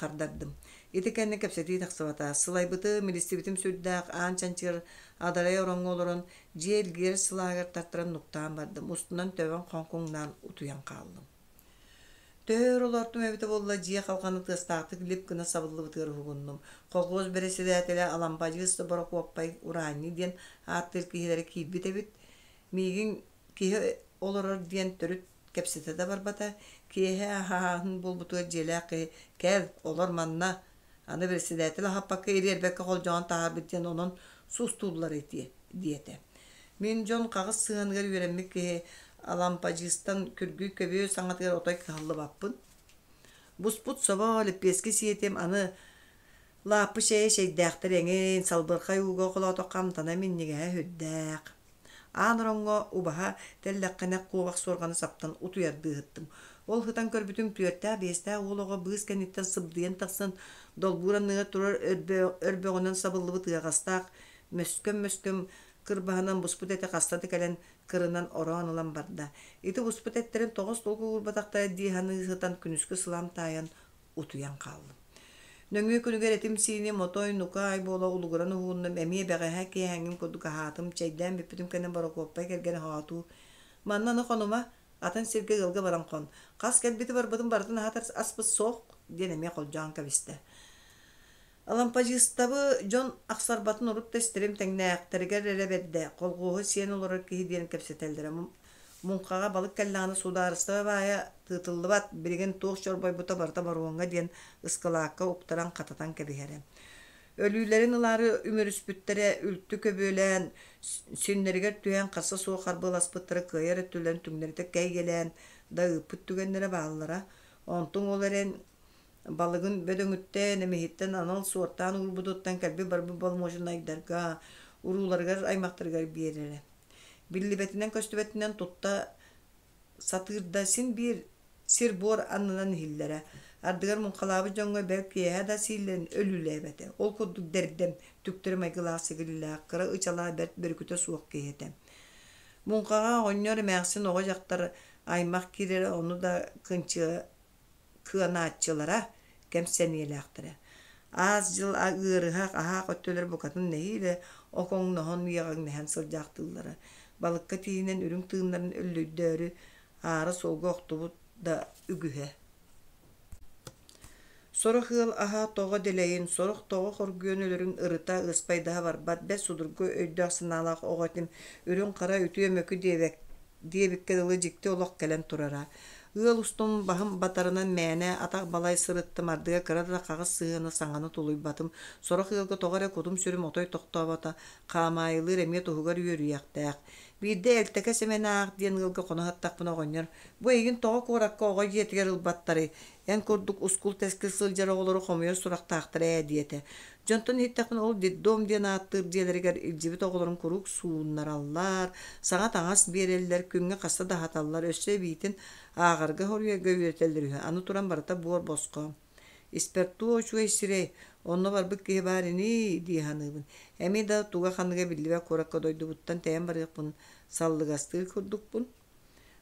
хардардым. Ити кэннэ кэпсэтии тахсыбата. Сылайбытым, илистибитим сүрдээх, аан чанчыгар адарай ороҥҥо олорон, дьиэ илгийэр сылааһыгар тартаран нуктаан бардым. Устунан төбөм хоҥкуҥнаан утуйан хааллым. Төһө өр олортум эбитэ буолла, дьиэ халҕана тыастаахтык лип гына сабыллыбытыгар уһугуннум. Колхуос бэрэссэдээтэлэ Алампадьыыс Борокуоппай Ураанньы диэн ааттыыр киһилэрэ киирбит эбит. Миигин киһи олорор диэн төрүт кэпсэтэ да барбата, киэһэ аһааһын буолбутугар дьиэлээх киһи «Кэл, олор манна, аны председатель аһаппакка ириэрбэккэ холдьоҕон таһаарбыт диэн онон суустууллар ити» диэтэ. Мин дьон хаҕыс сыһыаныгар үөрэммит киһи алампадьыыстан күргүй көбүө саҥатыгар отой кыһаллыбаппын. Буспут собо, лэппиэскэ сиэтим, аны лааппы чэйэ чэйдээхтэр эҥин, салбырхай ууга холоотоххо амтана минньигэһэ сүрдээх. Аан ороҥҥо убаһа тэллэххинэ куобах суорҕаны саптан утуйардыы сыттым. Ол сытан көрбүтүм түөртээх-биэстээх уол оҕо быыс кэнниттэн сыбдыйан тахсан долбуур анныгар турар өрбөҕүнэн сабыллыбыт ыаҕастаах мөскөм-мөскөм кырбаһынан буспут этэ хаста да кэлэн кырынан ороон ылан барда. Ити буспут эттэрин тоҕо остуолга уурбатахтара дии саныы сытан күнүскү сылаам таайан утуйан хааллым. Нөҥүө күнүгэр этим-сииним отой нукаай буола улугуран уһууннум, эмиэ бэҕэһээ киэһээҥҥим курдук аһаатым, чэйдээн бүппүтүм кэннэ Борокуоппай кэргэнэ хоотуу «Манна аны хонума, атын сиргэ ыалга баран хон, хас кэлбити барбытын барытын аһатар аспыт суох» диэн эмиэ холдьоон кэбистэ. Алампадьыыстабы дьон ахсарбатын урут да истэрим тэҥнээхтэригэр эрэ бэрдэ, колхуоһу сиэн олорор киһи диэн кэпсэтэллэрэ. Муҥхаҕа балык кэллэҕинэ судаарыстыба баайа тыытыллыбат, билигин туох чорбойбута барыта боруоҥҥа диэн ыскылаакка уктаран хататан кэбиһэрэ. Өлүүлэрин ылаары үмүрүспүттэрэ үлтү көбүөлээн, синнэригэр түһэн харса суох харбыаласпыттара кыайар өттүлэрин түҥнэритэ кэйгэлээн да ыыппыт түгэннэрэ бааллара. Онтуҥ ол эрэн балыгын бөдөҥүттэн, эмиһиттэн анал суортаан уурбутуттан кэлбит-барбыт боломуочунайдарга, урууларыгар, аймахтарыгар биэрэрэ. Биллибэтинэн-көстүбэтинэн тутта сатыыр да син биир сир-буор аннынан иһиллэрэ. Ардыгар муҥхалаабыт дьоҥҥо бэл киэһэ да сииллэрин өлүүлээбэтэ. Ол курдук дэрдэм, түктэри майгылаах сигилилээх, кыра ычалаах бэрт бөрүкүтэ суох киһи этэ. Муҥхаҕа оҕонньор, эмээхсин, оҕо-дьахтар аймах киирэрэ, ону да кынчыа кыанааччылара, кэм сэниэлээхтэрэ. Аас дьыл ыарыһах, аһаах өттүлэр букатын нэһиилэ окоҥноһон иэҕэҥнэһэн сылдьаахтыыллара. Балыкка тиийинэн үрүҥ тыыннарын өллөйдөөрү аара суолга охтубут да үгүһэ. Сорох ыал аһа тоҕо дэлэйин, сорох тоҕо хоргуйан өлөрүн ырыта, ыаспайдаһа барбат, бэрт судургу өйдөөх-санаалаах оҕо этим, үрүҥ-хара үтүө-мөкү диэбэк диэбиккэ дылы дьикти олох кэлэн турара. Ыал устун баһым батарынан мээнэ атах балай сырыттым, ардыга кыра да хаҕыс сыһыаны саҥаны тулуйбатым. Сорох ыалга тоҕо эрэ кутум-сүрүм отой тохтообото, хаамаайылыыр эмиэ туһугар үөрүйэхтээх. Биирдэ Элтэкэ Сэмэн аах диэн ыалга хоно сыттахпына оҕонньор «Бу эйигин тоҕо куоракка оҕо дьиэтигэр ылбаттарый? Эн курдук ускул-тэскил сылдьар оҕолору хомуйар сурахтаахтар ээ» диэтэ. Дьонтон иһиттэхпинэ ол детдом диэн ааттыыр дьиэлэригэр илдьибит оҕолорун куруук сууннараллар, саҥа таҥас биэрэллэр, күҥҥэ хаста да аһаталлар, өссө эбиитин ааҕарга хоруйарга үөрэтэллэр үһү. Аны туран барыта буор босхо. Испэр туох үчүгэй сирэй, онно барбыт киһи баар ини дии саныыбын. Эмиэ да туга-ханныга биллибэт куоракка дойдубуттан тэйэн барыахпын саллыгастыыр курдукпун.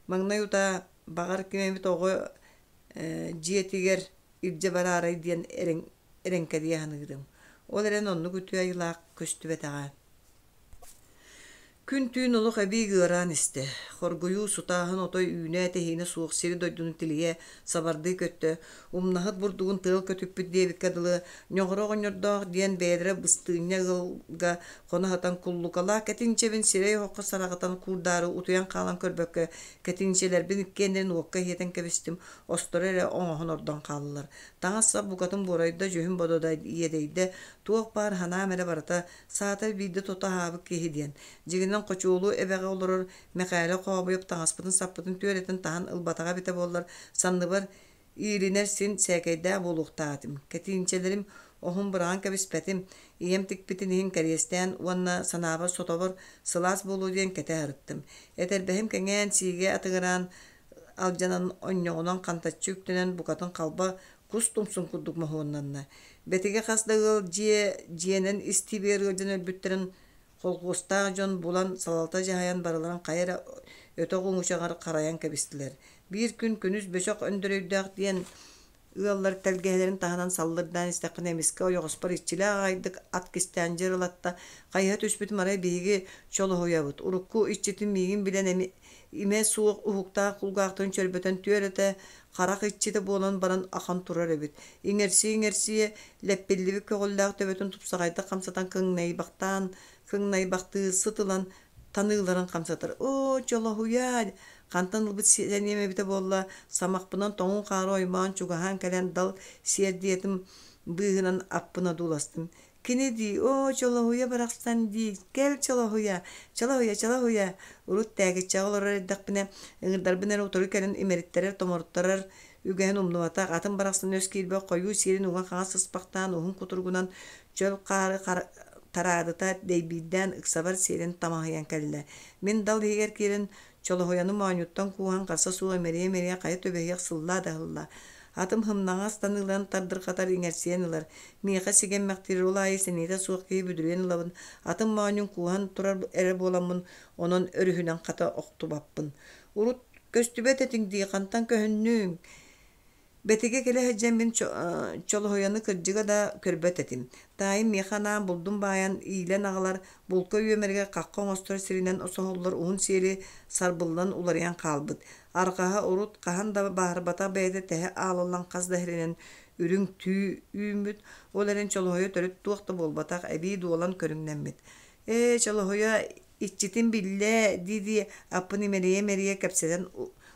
Маҥнай утаа баҕар ким эмит оҕо дьиэтигэр илдьэ бараарай диэн эрэҥкэдийэ саныырым. Ол эрэн оннук үтүө айылаах көстүбэтэҕэ. Күн-түүн олох эбии ыараан истэ. Хоргуйуу, сутааһын отой үүнэ-тэһиинэ суох сири-дойдуну тилийэ, сабардыы көттө. Умнаһыт бурдугун тыал көтүппүт диэбиккэ дылы, ньоҕоро оҕонньордоох диэн бэйэлэрэ быстыынньа ыалга хоно сытан куллукалаах кэтинчэбин сирэй оһоххо сараҕытан куурдаары утуйан хаалан көрбөккө, кэтинчэлэрбин иккиэннэрин уокка иһитэн кэбистим, осторо эрэ оҥоһон ордон хааллылар. Таҥас-сап букатын буорайда, дьүһүн бодо иэдэйдэ, туох баар санаам эрэ барыта Саатар биирдэ тото аһаабыт киһи диэн, дьиҥинэн Хочуолу эбэҕэ олорор Мэхээлэ Хообуйап таҥаспытын-саппытын түөрэтин таһан ылбатаҕа эбитэ буоллар, санныбар иилинэр син сээкэйдээх буолуохтаах этим. Кэтиинчэлэрим оһун быраҕан кэбиспэтим, ийэм тикпитин иһин кэриэстээн уонна санаабар сотобор сылаас буолуо диэн кэтэ сырыттым. Этэрбэһим кэҥээн, сиигэ атыгыраан алдьанан онньоҕунан хантаччы үктэнэн букатын халба кус тумсун курдук моһуоннанна. Бэтигэ хас да ыал дьиэ дьиэнэн истибиэр ыалдьан өлбүттэрин холхуостаах дьон булан салалта дьаһайан барыларын хайа эрэ өтөх уҥучаҕар харайан кэбистилэр. Биир күн күнүс Бөчөх Өндөрөйдөөх диэн ыаллар тэлгэһэлэрин таһынан саллырдаан истэххинэ эмискэ ойоҕоспор иччилээх аҕайдык ат кистээн дьырылатта. Хайыһа түспүтүм арай биһиги чолоһуйабыт. Урукку иччитин миигин билэн эми имэ суох уһуктаах кулгаахтарын чөрбөтөн түөрэтэ харах иччитэ буолан баран ахан турар эбит. Иҥэрсийэ-иҥэрсийэ лэппиллибит көҕүллээх төбөтүн тупсаҕайдык хамсатан кыҥнайбахтаан, кыҥнайбахтыы сыт ылан таныыларын хамсатар. «Оо, чолоһуйа!» Хантан ылбыт сэниэм эбитэ буолла, самахпынан тоҥун хаары оймоон чугаһаан кэлэн дал сиэрдийэтин быыһынан аппын одууластым. Кини дии, оо, Чолоһуйа барахсан дии, кэл Чолоһуйа, Чолоһуйа, Чолоһуйа. Урут Тээкиччэҕэ олорор эрдэхпинэ, ыҥырдарбын эрэ утары кэлэн имэриттэрэр, томоруттарар үгэһин умнубатах, атын барахсан өс киирбэх хойуу сиэрин уҥа-хаҥас сыспахтаан уһун кутуругунан чөл хаары тараадыта дэйбиирдээн ыксабар сиэрин тамаһыйан кэллэ. Мин дал иһигэр киирэн Чолоһуйаны моонньуттан кууһан харса суох имэрийэ-имэрийэ хайа түбэһиэх сыллаа да аһылла. Атым һымнаҕас таныыларын тардырҕатар иҥэрсийэн ылар. Миэхэ сигэммэхтиир ол аайы сэниэтэ суох киһи бүдүрүйэн ылабын. Атым моонньун кууһан турар эрэ буоламмын, онон өрүһүнэн хата охтубаппын. Урут көстүбэт этиҥ дии, хантан көһүннүҥ? Бэтигэ кэлэ сылдьан мин Чолоһуйаны кырдьыга да көрбөт этим. Таайым миэхэ анаан булдун баайан, иилэн аҕалар, булка үөмэригэр хахха оҥостор сиринэн соһуллар уһун сиэли сарбыллан уларыйан хаалбыт. Арҕаһа урут хаһан да бааһырбатах бэйэтэ тэһэ аалыллан хас да сиринэн үрүҥ түү үүммүт, ол эрэн Чолоһуйа төрүт туох да буолбатах, эбии дуолан көрүҥнэммит. «Ээ, Чолоһуйа иччитин биллээ» дии-дии аппын имэрийэ-имэрийэ кэпсэтэн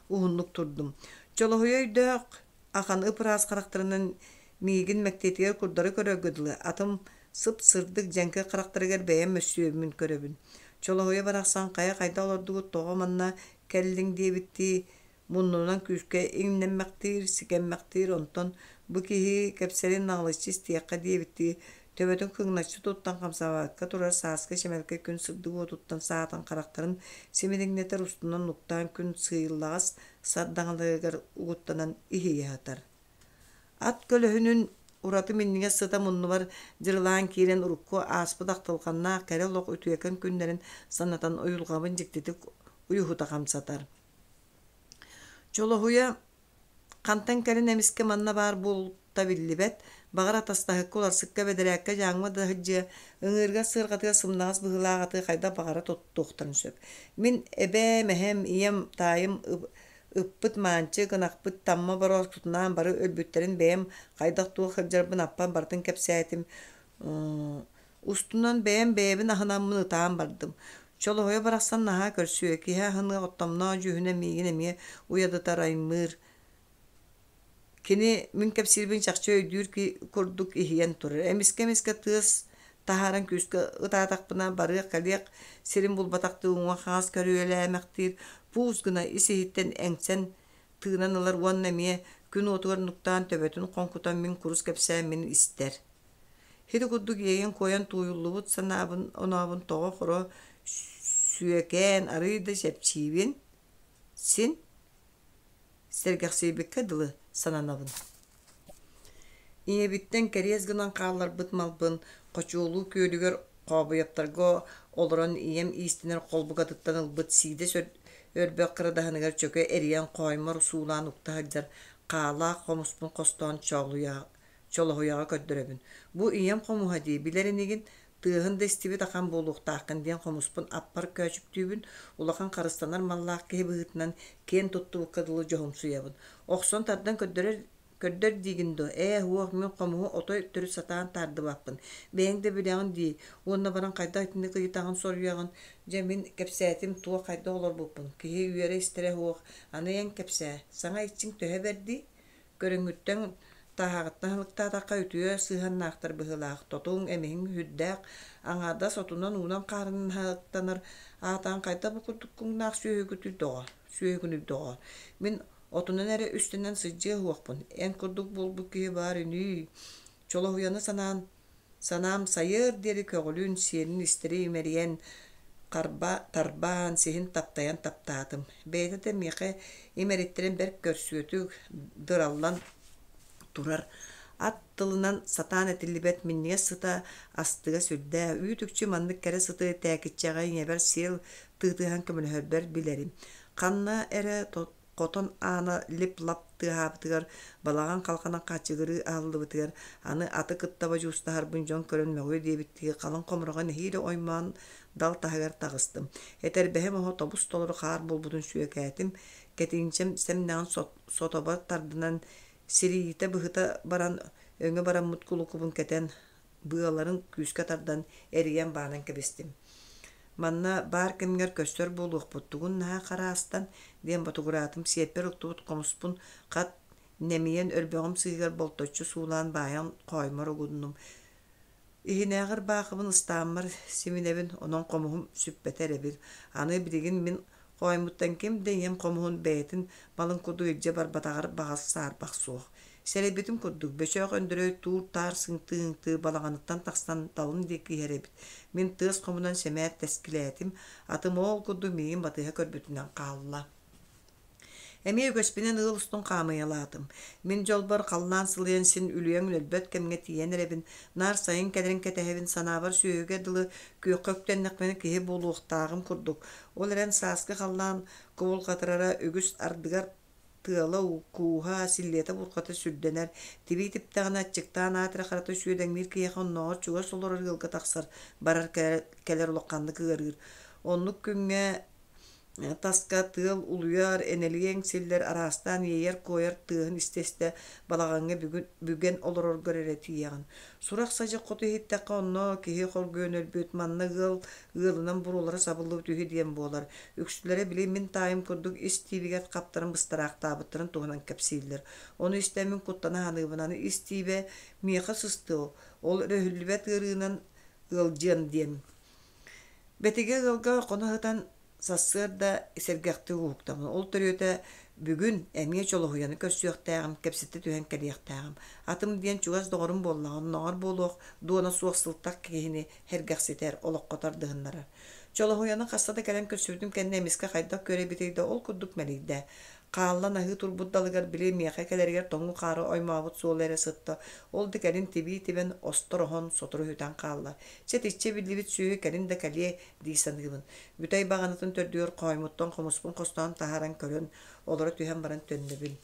уһуннук турдум. Чолоһуйа өйдөөх ахан ып-ыраас харахтарынан миигин мэктиэтигэр курдары көрөргө дылы, атым сып-сырдык дьэҥкир харахтарыгар бэйэм мөссүөммүн көрөбүн. Чолоһуйа барахсан хайа хайдах олордугут, тоҕо манна кэллиҥ диэбиттии муннунан күүскэ иҥнэммэхтиир, сикэммэхтиир, онтон бу киһи кэпсэлин наҕылыччы истиэххэ диэбиттии, төбөтүн кыҥначчы туттан хамсаабакка турар сааскы чэмэлкэй күн сырдык уотуттан саатан харахтарын симириҥнэтэр устунан нуктаан күн сыыйыллаҕас сардаҥаларыгар угуттанан иһийэ сытар. Ат көлөһүнүн ураты минньигэс сыта муннубар дьырылаан киирэн урукку ааспыт ахтылҕаннаах кэрэ олох үтүөкэн күннэрин санатан уйулҕабын дьиктитик уйуһута хамсатар. Чолоһуйа хантан кэлин эмискэ манна баар буолта биллибэт, баҕар атастаһыкка уларсыкка бэдэрээккэ дьааҥҥа да сылдьыа, ыҥыырга сыарҕатыгар сымнаҕас быһыылаах аты хайдах баҕара туттуохтарын сөп. Мин эбээм, эһэм, ийэм, таайым ыппыт Маанчык, ынахпыт Тамма борооспутунаан бары өлбүттэрин бэйэм хайдах-туох сылдьарбын аппан барытын кэпсээтим. Устунан бэйэм бэйэбин аһынаммын ытаан бардым. Чолоһуйа барахсан наһаа көрсүө, киһи аһыныах оттомноох дьүһүнэ миигин эмиэ уйадытар, аймыыр. Кини мин кэпсиирбин чахчы өйдүүр курдук иһийэн турар. Эмискэ-эмискэ тыас таһааран күүскэ ытаатахпына барыах-кэлиэх сирин булбатахтыы уҥа-хаҥас көрүөлээмэхтиир, пуус гына ис-иһиттэн эҥсэн тыынан ылар уонна эмиэ күн уотугар нуктаан төбөтүн хоҥкутан мин курус кэпсээммин истэр. Ити курдук иэйэн-куойан тууйуллубут санаабын онообун тоҕо-хоро сүөкээн арыый да чэпчиибин, син сэргэхсийбиккэ дылы сананабын. Ийэбиттэн кэриэс гынан хаалларбыт малбын Хочуолуу күөлүгэр Хообуйаптарга олорон ийэм иистэнэр холбукатыттан ылбыт сиидэс өрбөх кырадаһыныгар чөкө эрийэн хооймор суулаан укта сылдьар хаалаах хомуспун хостоон чоолуйа. Чолоһуйаҕа көрдөрөбүн. Бу ийэм хомуһа дии, билэр инигин, тыаһын да истибит ахан буолуохтааххын диэн хомуспун аппар көөчүктүүбүн, улахан харыстанар маллаах киһи быһыытынан киэн туттубукка дылы дьоһумсуйабын. Охсон тардан көрдөрөр Көрдөр диигин дуо? Ээ, уох, мин хомуһу отой төрүт сатаан таардыбаппын. Бэйэҥ да билэҕин дии, уонна баран хайдах итинник ыйытаҕын соруйаҕын? Дьэ, мин кэпсээтим, туох хайдах олорбуппун. Киһи үөрэ истэрэ суох. Аны эн кэпсээ, саҥа иччиҥ төһө бэрдий? Көрүҥҥүттэн тааһаҕыттан аһылыктаатахха үтүө сыһыаннаахтар быһыылаах, тотуҥ, эмиһиҥ сүрдээх, аҥаардас отунан уунан хаарынан аһылыктанар аатаан хайдах бу курдук куҥнаах сүөһүгүтүй доҕор, сүөһүгүнүй доҕор? Мин Отунан эрэ үстэнэн сылдьыа суохпун, эн курдук буолбут киһи баар ини Чолоһуйаны санаан, санаам сайыар диэри көҕүлүн, сиэнин истэри имэрийэн, харба, тарбаан, сиһин таптайан таптаатым. Бэйэтэ да миэхэ имэриттэрин бэрт көрсүөтүк, дыраллан турар. Ат тылынан сатаан этиллибэт минньигэс сыта астыга сүрдээх, үүт-үкчү маннык кэрэ сыты тээкиччэҕэ ийэбэр сиэл тыытыһан көмөлөһөрбөр билэрим. Ханна эрэ хотон аана лип-лап тыаһаабытыгар, балаҕан халҕана хачыгырыы аһыллыбытыгар, аны аты кытта бодьуустаһарбын дьон көрөн мөҕүө диэбиттии халыҥ хомураҕа нэһиилэ оймоон дал таһыгар таҕыстым. Этэрбэһим оһо тобус-толору хаар буолбутун сүөкээтим, кэтиинчэм сэмнэҕин сотобор тардынан сирийитэ быһыта баран өҥө бараммыт кулукубун кэтэн быаларын күүскэ тардан эрийэн баанан кэбистим. Манна баар кэмҥэр көстөр буолуохпут, тугун наһаа хараастан, диэн ботугураатым, сиэппэр уктубут хомуспун хат нэмийэн өрбөҕүм сыыһыгар болточчу суулаан баайан хооймор угуннум. Иһинээҕи ырбаахыбын ыстааммар симинэбин, онон хомуһум сүппэтэ эрэбил. Аны билигин мин хооймуттан ким да ийэм хомуһун бэйэтин малын курдук илдьэ барбатаҕар баҕас саарбах суох. Сэрэйбитим курдук, Бөчөөх Өндөрөй туур-таар сыҥтыы-ыҥтыы балаҕаныттан тахсан далын диэки иһэр эбит. Мин тыас хомунан сэмээр тэскилээтим, атым оол курдук миигин батыһа көрбүтүнэн хаалла. Эмиэ үгэспинэн ыал устун хаамыйалаатым. Мин дьолбор халлаан сылыйан син үлүйэн өлбөт кэмҥэ тиийэн эрэбин, наар сайын кэлэрин кэтэһэбин, санаабар сүөһүгэ дылы күөххэ үктэннэхпинэ киһи буолуохтааҕым курдук. Ол эрэн сааскы халлаан кубулҕатырара үгүс ардыгар тыала-кууһа, силлиэтэ-бурҕата сүрдэнэр, тибии типтэҕинэ аччыктаан аат эрэ харата сүөдэҥниир киһиэхэ оннооҕор чугас олорор ыалга тахсар, барар кэлэр улаханнык ыарыыр. Оннук күҥҥэ Таска тыал улуйар, энэлийэ эҥсиллэр, араастаан иэйэр-куойар тыаһын истэ-истэ балаҕаҥҥа бүгүн бүгэн олороргор эрэ тиийэҕин. Сурах-садьык хоту иһиттэххэ онно киһи хоргуйан өлбүт, манна ыал ыалынан буруолара сабыллыбыт үһү диэн буолар. Үксүлэрэ били мин таайым курдук ис тиибигэр хаптаран быстараахтаабыттарын туһунан кэпсииллэр. Ону истэн мин куттана саныыбын, аны ис тиибэ миэхэ сыстыа, ол өрөһүллүбэт ыарыынан ыалдьыам диэн. Бэтигэ ыалга хоно сытан сарсыарда сэргэхтик уһуктабын. Ол төрүөтэ бүгүн эмиэ Чолоһуйаны көрсүөхтээҕим, кэпсэтэ түһэн кэлиэхтээҕим. Атым диэн чугас доҕорум буоллаҕа, оннооҕор буолуох дуона суох сылтах киһини сэргэхситэр, олоххо тардыһыннарар. Чолоһуйаны хаста да кэлэн көрсүбүтүм кэннэ эмискэ хайдах күөрэйбитэй да ол курдук мэлийдэ. Хааллан аһыы турбут далыгар били миэхэ кэлэригэр тоҥуу хаары оймообут суола эрэ сытта, ол да кэлин тибии тибэн остор оһон сотору сүтэн хаалла. Чэ итиччэ биллибит сүөһү кэлин да кэлиэ дии саныыбын. Бүтэй баҕанатын төрдүгэр хооймуттан хомуспун хостоон таһааран көрөн, олоро түһэн баран төннөбүн.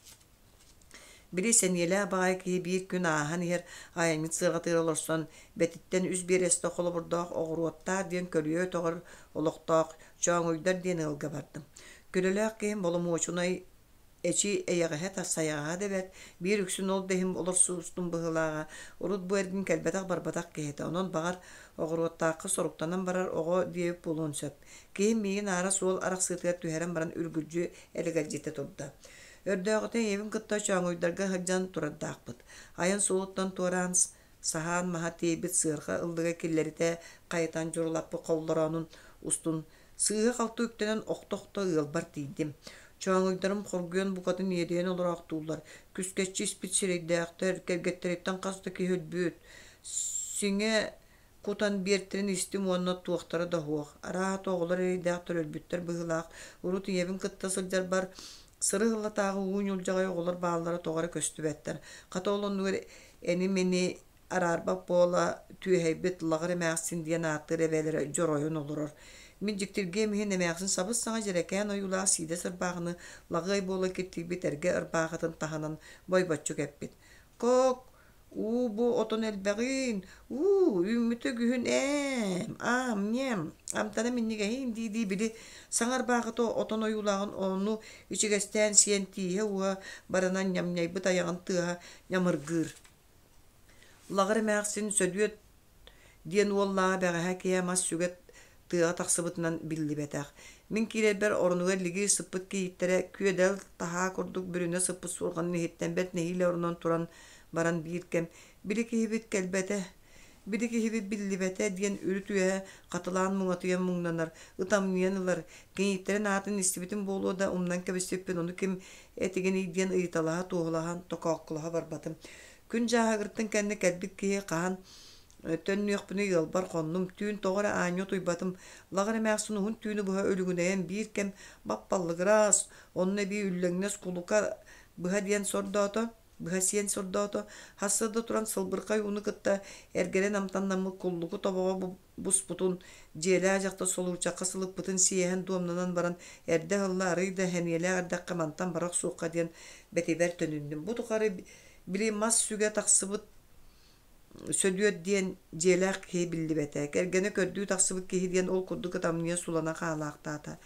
Били сэниэлээх баҕайы киһи биир күн ааһан иһэр айанньыт сыарҕатыгар олорсон, бэтиттэн үс биэрэстэ холобурдаах оҕуруоттаах диэн көлүйэ өтөҕөр олохтоох Чооҥуйдар диэн ыалга бардым. Көлөлөөх киһим боломуочунай эчи эйэҕэһэ сайаҕаһа да бэрт, биир үксүн ол да иһин олорсубустум быһыылааҕа, урут бу эргин кэлбэтэх-барбатах киһи этэ, онон баҕар оҕуруоттаахха соруктанан барар оҕо диэбит буолуон сөп. Киһим миигин аара суол арахсыытыгар түһэрэн баран үргүлдьү элэгэлдьитэ турда. Өрдөөҕүтэ ийэбин кытта Чооҥуйдарга сылдьан турардаахпыт. Айан суолуттан туораан саһаан маһа тиэйбит сыарҕа ыллыга киллэритэ хайытан дьурулаппыт холлороонун устун сыыһа-халты үктэнэн охто-охто ыалбар тиийдим. Чооҥуйдарым хоргуйан букатын иэдэйэн олороохтууллар, күскэччи испит сирэйдээхтэр, кэргэттэриттэн хас да киһи өлбүт, сиҥэ кутан биэртэрин истим уонна туохтара да суох. Арааһата оҕолор эрэйдээхтэр өлбүттэр быһыылаах. Урут ийэбин кытта сылдьарбар сыры-сыллатааҕы уу ньулдьаҕай оҕолор бааллара тоҕо эрэ көстүбэттэр. Хата ол оннугар эни-мини араарбат буола түөһэйбит лаҕыр эмээхсин диэн ааттыыр эбээлэрэ дьоройон олорор. Мин дьиктиргиэм иһин эмээхсин сабыс-саҥа дьэрэкээн ойуулаах сиидэс ырбаахыны лаҕыай буола киртийбит эргэ ырбаахытын таһынан бойбоччу кэппит. Кок! Уу, бу отон элбэҕин, уу, үүммүтэ күһүн ээм, аам, ньиэм, амтана минньигэһин дии-дии били саҥа ырбаахыта отон ойуулааҕын ону ичигэстээн сиэн тииһэ-ууһа баранан ньамньайбыт айаҕын тыаһа ньамыргыыр. Лаҕыр эмээхсин Сөдүөт диэн уоллааҕа бэҕэһээ киэһэ мас сүгэ тыаҕа тахсыбытынан биллибэтэх. Мин киирэрбэр оронугар лигии сыппыт кийииттэрэ күөдэл таһаа курдук бүрүнэ сыппыт суорҕанын иһиттэн бэрт нэһиилэ оронон туран баран биир кэм «Били киһибит кэлбэтэ, били киһибит биллибэтэ» диэн үрүт үөһэ хатылаан муҥатыйан муҥнанар, ытамньыйан ылар, кийииттэрин аатын истибитим буолуо да умнан кэбиспиппин ону ким этигиний диэн ыйыталаһа, туоһулаһан токоокколоһо барбатым. Күн дьааһыгыртын кэннэ кэлбит киһи хаһан төннүөхпүнүй ыалбар хоннум, түүн тоҕо эрэ аанньа утуйбатым, лаҕыр эмээхсин уһун түүнү быһа үлүгүнэйэн биир кэм баппаллыгыраас, онно эбии үллэҥнэс кулука быһа диэн сордоото, быһа сиэн сордоото, сарсыарда туран сылбырхай ууну кытта эргэрэн амтаннаммыт куллуку тобоҕо буспутун, дьиэлээх дьахтар солуурчахха сылыппытын сиэһэн дуомнанан баран эрдэ ыһылла арыый да сэниэлээх эрдэххэ мантан бара охсуохха диэн бэтибэр төнүннүм. Бу тухары били мас сүгэ тахсыбыт Сөдүөт диэн дьиэлээх киһи биллибэтэ, кэргэнэ көрдүү тахсыбыт киһи диэн ол курдук ытамньыйа сулана хаалаахтаата.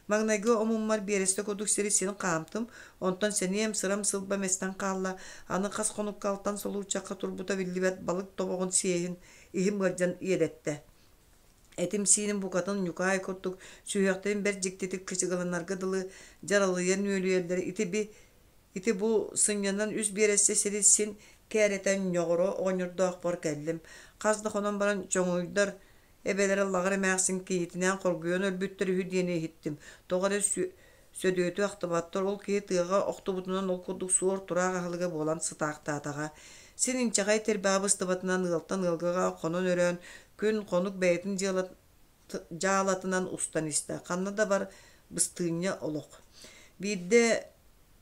Маҥнайгы омуммар биэрэстэ курдук сири син хаамтым, онтон сэниэм, сырам-сылбам эстэн хаалла, аны хас хонукка алтан солуурчахха турбута биллибэт балык тобоҕун сиэһин иһим ыалдьан иэдэттэ. Этим-сииним букатын ньукаай курдук, сүһүөхтэрим бэрт дьиктитик кычыгыланарга дылы дьаралыйан үөлүйэллэр ити би ити бу сынньанан үс биэрэстэ сири син кээрэтэн ньоҕоро оҕонньордоохпор кэллим. Хас да хонон баран чоҥуйдар эбэлэрэ лаҕыр эмээхсин кийиитинээн хоргуйан өлбүттэр үһү диэни иһиттим. Тоҕо эрэ Сөдүөтү ахтыбаттар, ол киһи тыаҕа охтубутунан ол курдук суор-тураах аһылыга буолан сытаахтаатаҕа. Син инчэҕэй тирбэҕэ быстыбатынан ыалтан ыалга хонон-өрөөн, күн-хонук бэйэтин дьаалатынан устан истэ. Ханна да бар быстыынньа олох. Биирдэ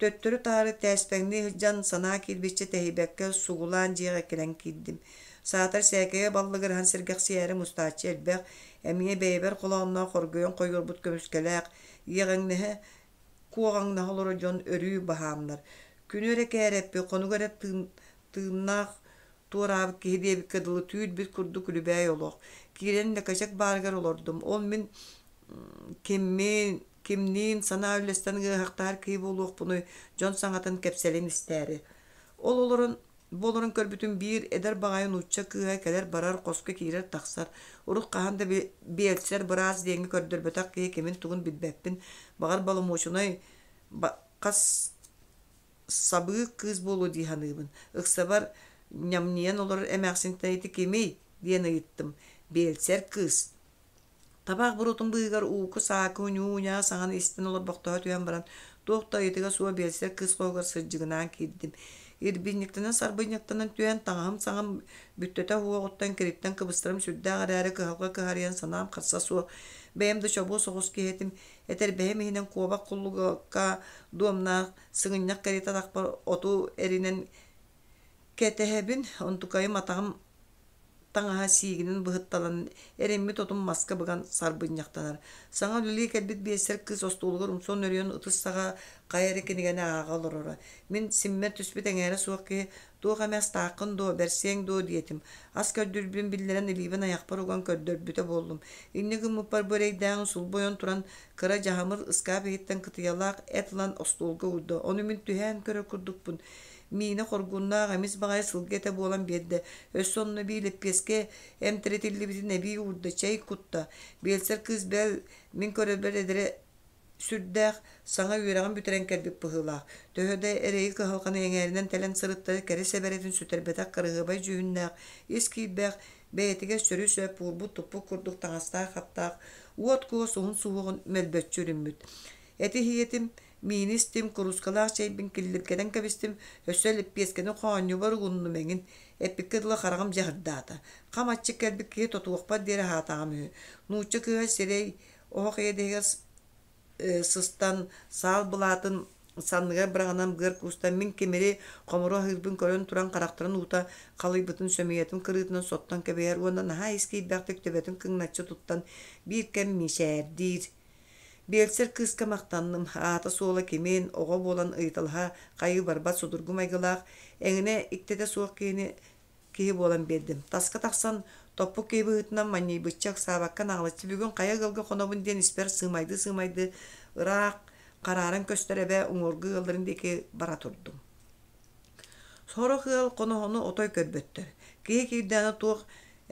төттөрү-таары тээспэҥнии сылдьан, санаа киирбиччэ тэһийбэккэ сугулаан дьиэҕэ кэлэн киирдим. Саатар сээкэйэ баллыгыраһан сэргэхсийээри мустааччы элбэх, эмиэ бэйэбэр холоонноох хоргуйан хойуорбут көмүскэлээх, иэҕэҥнэһэ, куоҕаҥнаһа олорор дьон өрүү баһаамнар. Күнү эрэ кээрэппит, хонугу эрэ тыыннаах туораабыт киһи диэбиккэ дылы түүл-бит курдук үлүбээй олох. Киирэн лэкэчэк баарыгар олордум. Ол мин киммин, кимниин санаа үллэстэн ыаһахтаһар киһи буолуохпунуй, дьон саҥатын кэпсэлин истээри. Ол олорон Бу олорон көрбүтүм биир эдэр баҕайы нуучча кыыһа кэлэр-барар, хоско киирэр-тахсар. Урут хаһан да биэлсэр быраас диэҥҥэ көрдөрбөтөх киһи кимин-тугун билбэппин. Баҕар боломуочунай хас сабыы кыыс буолуо дии саныыбын. Ыксабар ньамньыйан олорор эмээхсинтэн ити кимий диэн ыйыттым. Биэлсэр кыыс. Табаах буруотун быыһыгар ууку-саакы ньуу-ньаа саҥаны истэн олорбохтоһо түһэн баран, туох да ыйытыга суох биэлсэр кыыс хоһугар сырдьыгынаан киирдим. Ирбинньиктэнэн-сарбынньахтанан түһэн, таҥаһым саҥам бүттэтэ уһуоҕуттан кириттэн кыбыстарым сүрдээх эрээри кыһалҕа кыһарыйан санаам харса суох. Бэйэм да чобуо соҕус киһи этим, этэрбэһим иһинэн куобах куллугакка дуомнаах сыгынньах кэриэтэ атахпар оту эринэн кэтэһэбин, онтукайым атаҕым таҥаһа сиигинэн быһытталан, эриммит отун маска быган сарбынньахтанар. Саҥа үлэлии кэлбит биэссэр кыыс остуолугар умса нөрүйэн ытыс саҕа хайа эрэ кинигэни ааҕа олороро. Мин симмэр түспүт эҥээрэ суох киһи «Туох эмэ астааххын дуо, бэрсиэҥ дуо?» диэтим. Ас көрдүүрбүн биллэрэн илиибин айахпар уган көрдөрбүтэ буоллум. Инньэ гыммыппар бу эрэйдээҕин сулбу ойон туран кыра дьаһамыр ыскаап иһиттэн кытыйалаах эт ылан остуолга уурда. Ону мин түһээн көрөр курдукпун. Миинэ хоргуннаах, эмис баҕайы сылгы этэ буолан биэрдэ. Өссө онно эбии лэппиэскэ эмтэритиллибитин эбии уурда, чэй кутта. Биэлсэр кыыс бэл, мин көрөрбөр эдэрэ сүрдээх, саҥа үөрэҕин бүтэрэн кэлбит быһыылаах. Төһө да эрэйи-кыһалҕаны эҥээринэн тэлэн сырыттар, кэрэ сэбэрэтин сүтэрбэтэх кыраһыабай дьүһүннээх, ис киирбэх, бэйэтигэр сөрү-сөп уурбут-туппут курдук таҥастаах-хаптаах, уот-куос уһун суһуоҕун мөлбөччү өрүммүт. Эти иһиэтим, Миини истим, куруускалаах чэйбин киллиргэтэн кэбистим, өссө лэппиэскэни хоонньубар угуннум эҥин. Эппиккэ дылы хараҕым дьаһырдаата. Хам аччык кэлбит киһи тотуохпар диэри аһаатаҕым үһү. Нуучча кыыһа сирэй оһох иэдэһигэр сыстан, саал былаатын санныгар быраҕынан быар куустан мин кимири хомуру аһыырбын көрөн туран харахтарын уута халыйбытын сөмүйэтин кырыытынан соттон кэбиһэр уонна наһаа ис киирбэхтик төбөтүн кыҥначчы туттан биир кэм мичээрдиир. Биэлсэр кыыска махтанным, аата-суола кимин, оҕо буолан ыйыталаһа хайыы барбат судургу майгылаах, эҥинэ иктэтэ суох киһини киһи буолан биэрдим. Таска тахсан, топпут киһи быһыытынан манньыйбычча ыксаабакка наҕылыччы бүгүн хайа ыалга хонобун диэн испэр сыымайдыы-сыымайдыы ыраах харааран көстөр эбэ уҥуоргу ыалларын диэки бара турдум. Сорох ыал хоноһону отой көрбөттөр. Киһи киирдэҕинэ туох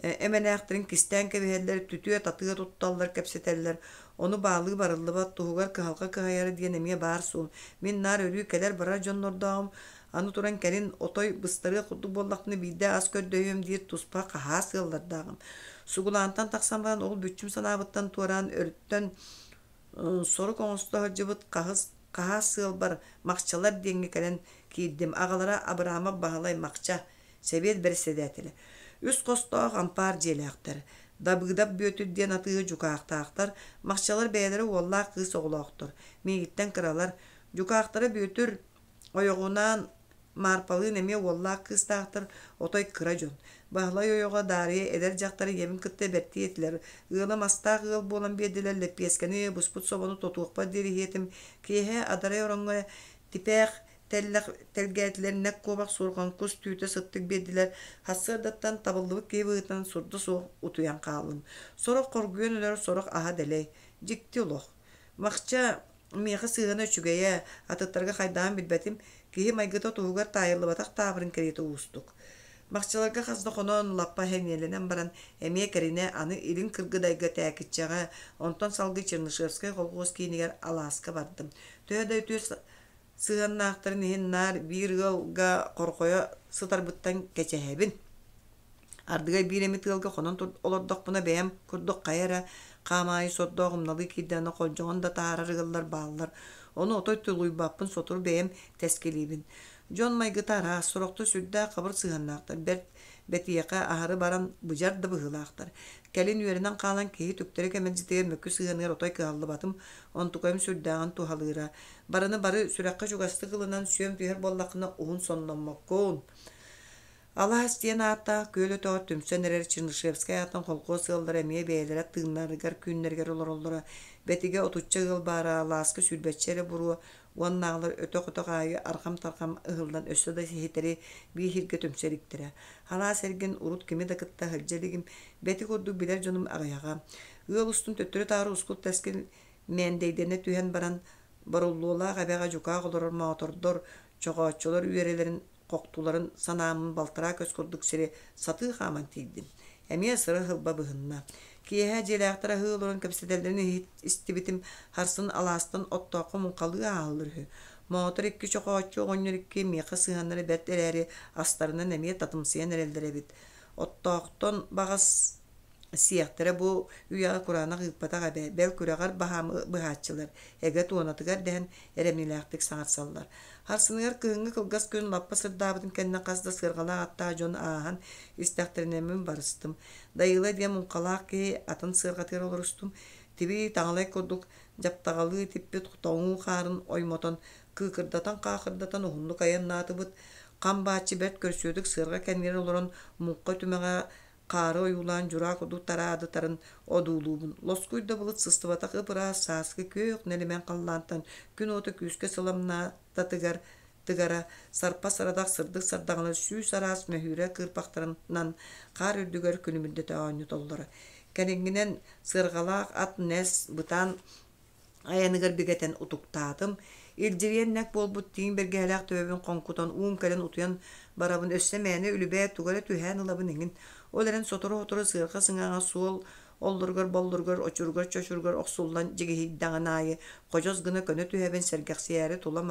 эмэлээхтэрин кистээн кэбиһэллэр, түтүө-татыа тутталлар, кэпсэтэллэр. Ону баалыы барыллыбат, туһугар кыһалҕа кыһайара диэн эмиэ баар суол. Мин наар өрүү кэлэр-барар дьоннордооҕум. Аны туран кэлин отой быстарыах курдук буоллахпына биирдэ ас көрдөһүөм диир туспа хаһаас ыаллардааҕым. Сугулаантан тахсан баран ол бүччүм санаабыттан туораан өрүттэн сорук оҥосто сылдьыбыт хаһыс хаһаас сыалбар Махчалар диэҥҥэ кэлэн киирдим. Аҕалара Абрамов Баһылай Махча, сэбиэт бэрэссэдээтэлэ. Үс хостоох ампаар дьиэлээхтэр. Дабыыдап Бүөтүр диэн атыыһы дьукаахтаахтар. Махчалар бэйэлэрэ уоллаах кыыс оҕолоохтор. Миигиттэн кыралар. Дьукаахтара Бүөтүр ойоҕунаан Маарпалыын эмиэ уоллаах кыыстаахтар, отой кыра дьон. Баһылай ойоҕо Даарыйа эдэр дьахтар ийэбин кытта бэртии этилэр. Ыалым астаах ыал буолан биэрдилэр лэппиэскэни, буспут собону тотуохпар диэри иһиэтим. Киэһэ адарай ороҥҥо типээх тэллэх тэлгээтилэр, нэк куобах суорҕан кус түүтэ сыттык биэрдилэр. Сарсыардаттан табыллыбыт киһи быһыытынан сурда суох утуйан хааллым. Сорох хоргуйан өлөр, сорох аһа дэлэй. Дьикти олох. Махча миэхэ сыһыана үчүгэйэ, атыттарга хайдаҕын билбэтим, киһи майгыта туһугар таайыллыбатах таабырын кэриэтэ уустук. Махчаларга хас да хонон, лаппа сэниэлэнэн баран, эмиэ кэринэ аны Илин Кыргыдайга Тээкиччэҕэ, онтон салгыы Чернышевскай колхуос киинигэр Алааска бардым. Төһө да үтүө сыһыаннаахтарын иһин наар биир ыалга хорҕойо сытарбыттан кэчэһэбин. Ардыгар биир эмит ыалга хонон олордохпуна бэйэм курдук хайа эрэ хаамаайы сордоох умналыы киирдэҕинэ холдьоҕон да таһаарар ыаллар бааллар. Ону отой тулуйбаппын, сотору бэйэм тэскилиибин. Дьон майгыта араас, сорохтор сүрдээх хабыр сыһыаннаахтар, бэрт бэтиэхэ аһары баран быдьар да быһыылаахтар. Кэлин үөрэнэн хаалан киһи түктэри кэмэлдьитигэр мөкү сыһыаныгар отой кыһаллыбатым, онтукайым сүрдээҕин туһалыыра. Барыны бары сүрэххэ чугастык ылынан сүөм түһэр буоллаххына уһун сонноммоккун. Алаас диэн ааттаах күөл өтөҕөр түмсэн эрэр Чернышевскай аатынан холкуос ыаллара эмиэ бэйэлэрэ тыыннарыгар күннэригэр олороллоро. Бэтигэ отучча ыал баара, алааска сүүрбэччэ эрэ буруо уоннааҕылар өтөх-өтөх аайы арҕам-тарҕам ыһыллан өссө да сиһитэри биир сиргэ түмсэ иликтэрэ. Алаас эргин урут кими да кытта сылдьа илигим, бэти курдук билэр дьонум аҕыйаҕа. Ыал устун төттөрү-таары ускул-тэскил мэндэйдэнэ түһэн баран, Боруллуолаах эбэҕэ дьукаах олорор моотордор, чоҕооччулар үөрэлэрин хохтуларын санааммын балтараа көс курдук сири сатыы хааман тиийдим. Эмиэ сыра-сылба быһынна. Киэһэ дьиэлээхтэр аһыы олорон кэпсэтэллэрин истибитим, харсын алаастан оттооххо муҥхалыы ааһаллар үһү. Моотор икки чохооччу оҕонньор икки миэхэ сыһыаннара бэрт эрээри, астарынан эмиэ татымсыйан эрэллэр эбит. Оттоохтон баҕас сиэхтэрэ бу үйэҕэ кураанах ыыппатах эбээ, бэл күрэҕэр баһаамы быһааччылар, эгэ туонатыгар дэһэн эрэмньилээхтик саҥарсаллар. Харсыныгар кыһыҥҥы кылгас күн лаппа сырдаабытын кэннэ хас да сыарҕалаах аттаах дьон ааһан истэхтэринэ мин барыстым. Дайыыла диэн муҥхалаах киһи атын сыарҕатыгар олорустум. Тибии таҥалай курдук дьаптаҕалыы типпит тоҥуу хаарын оймотон, кыыкырдатан-хаахырдатан уһуннук айаннаатыбыт. Хам бааччы бэрт көрсүөтүк сыарҕа кэннигэр олорон муҥха үтүмэҕэ Хаары ойуулаан дьураа курдук тараадытарын одуулуубун. Лоскуй да былыт сыстыбатах ып-ыраас сааскы күөх нэлэмэн халлаантан күн уота күүскэ сыламнаататыгар тыгара, сарпа сарадах сырдык сардаҥалар сүүс араас мөһүүрэ кыырпахтарынан хаар үрдүгэр күлүмүрдэтэ оонньотоллоро. Кэлиҥҥинэн сыарҕалаах ат нэс бытаан айаныгар бигэтэн утуктаатым. Илдьирийэн нэк буолбут тииҥ бэргэһэлээх төбөбүн хоҥкутан уум кэлэн утуйан барабын өссө мээнэ үлүбээ тугу эрэ түһээн ылабын эҥин. Ол эрэн сотору-сотору сыарҕа сыҥааҕа суол оллоругар-боллоругар, очуругар-чочуругар охсуллан дьигиһийдэҕин аайы ходьос гына көнө түһэбин, сэргэхсийээри тула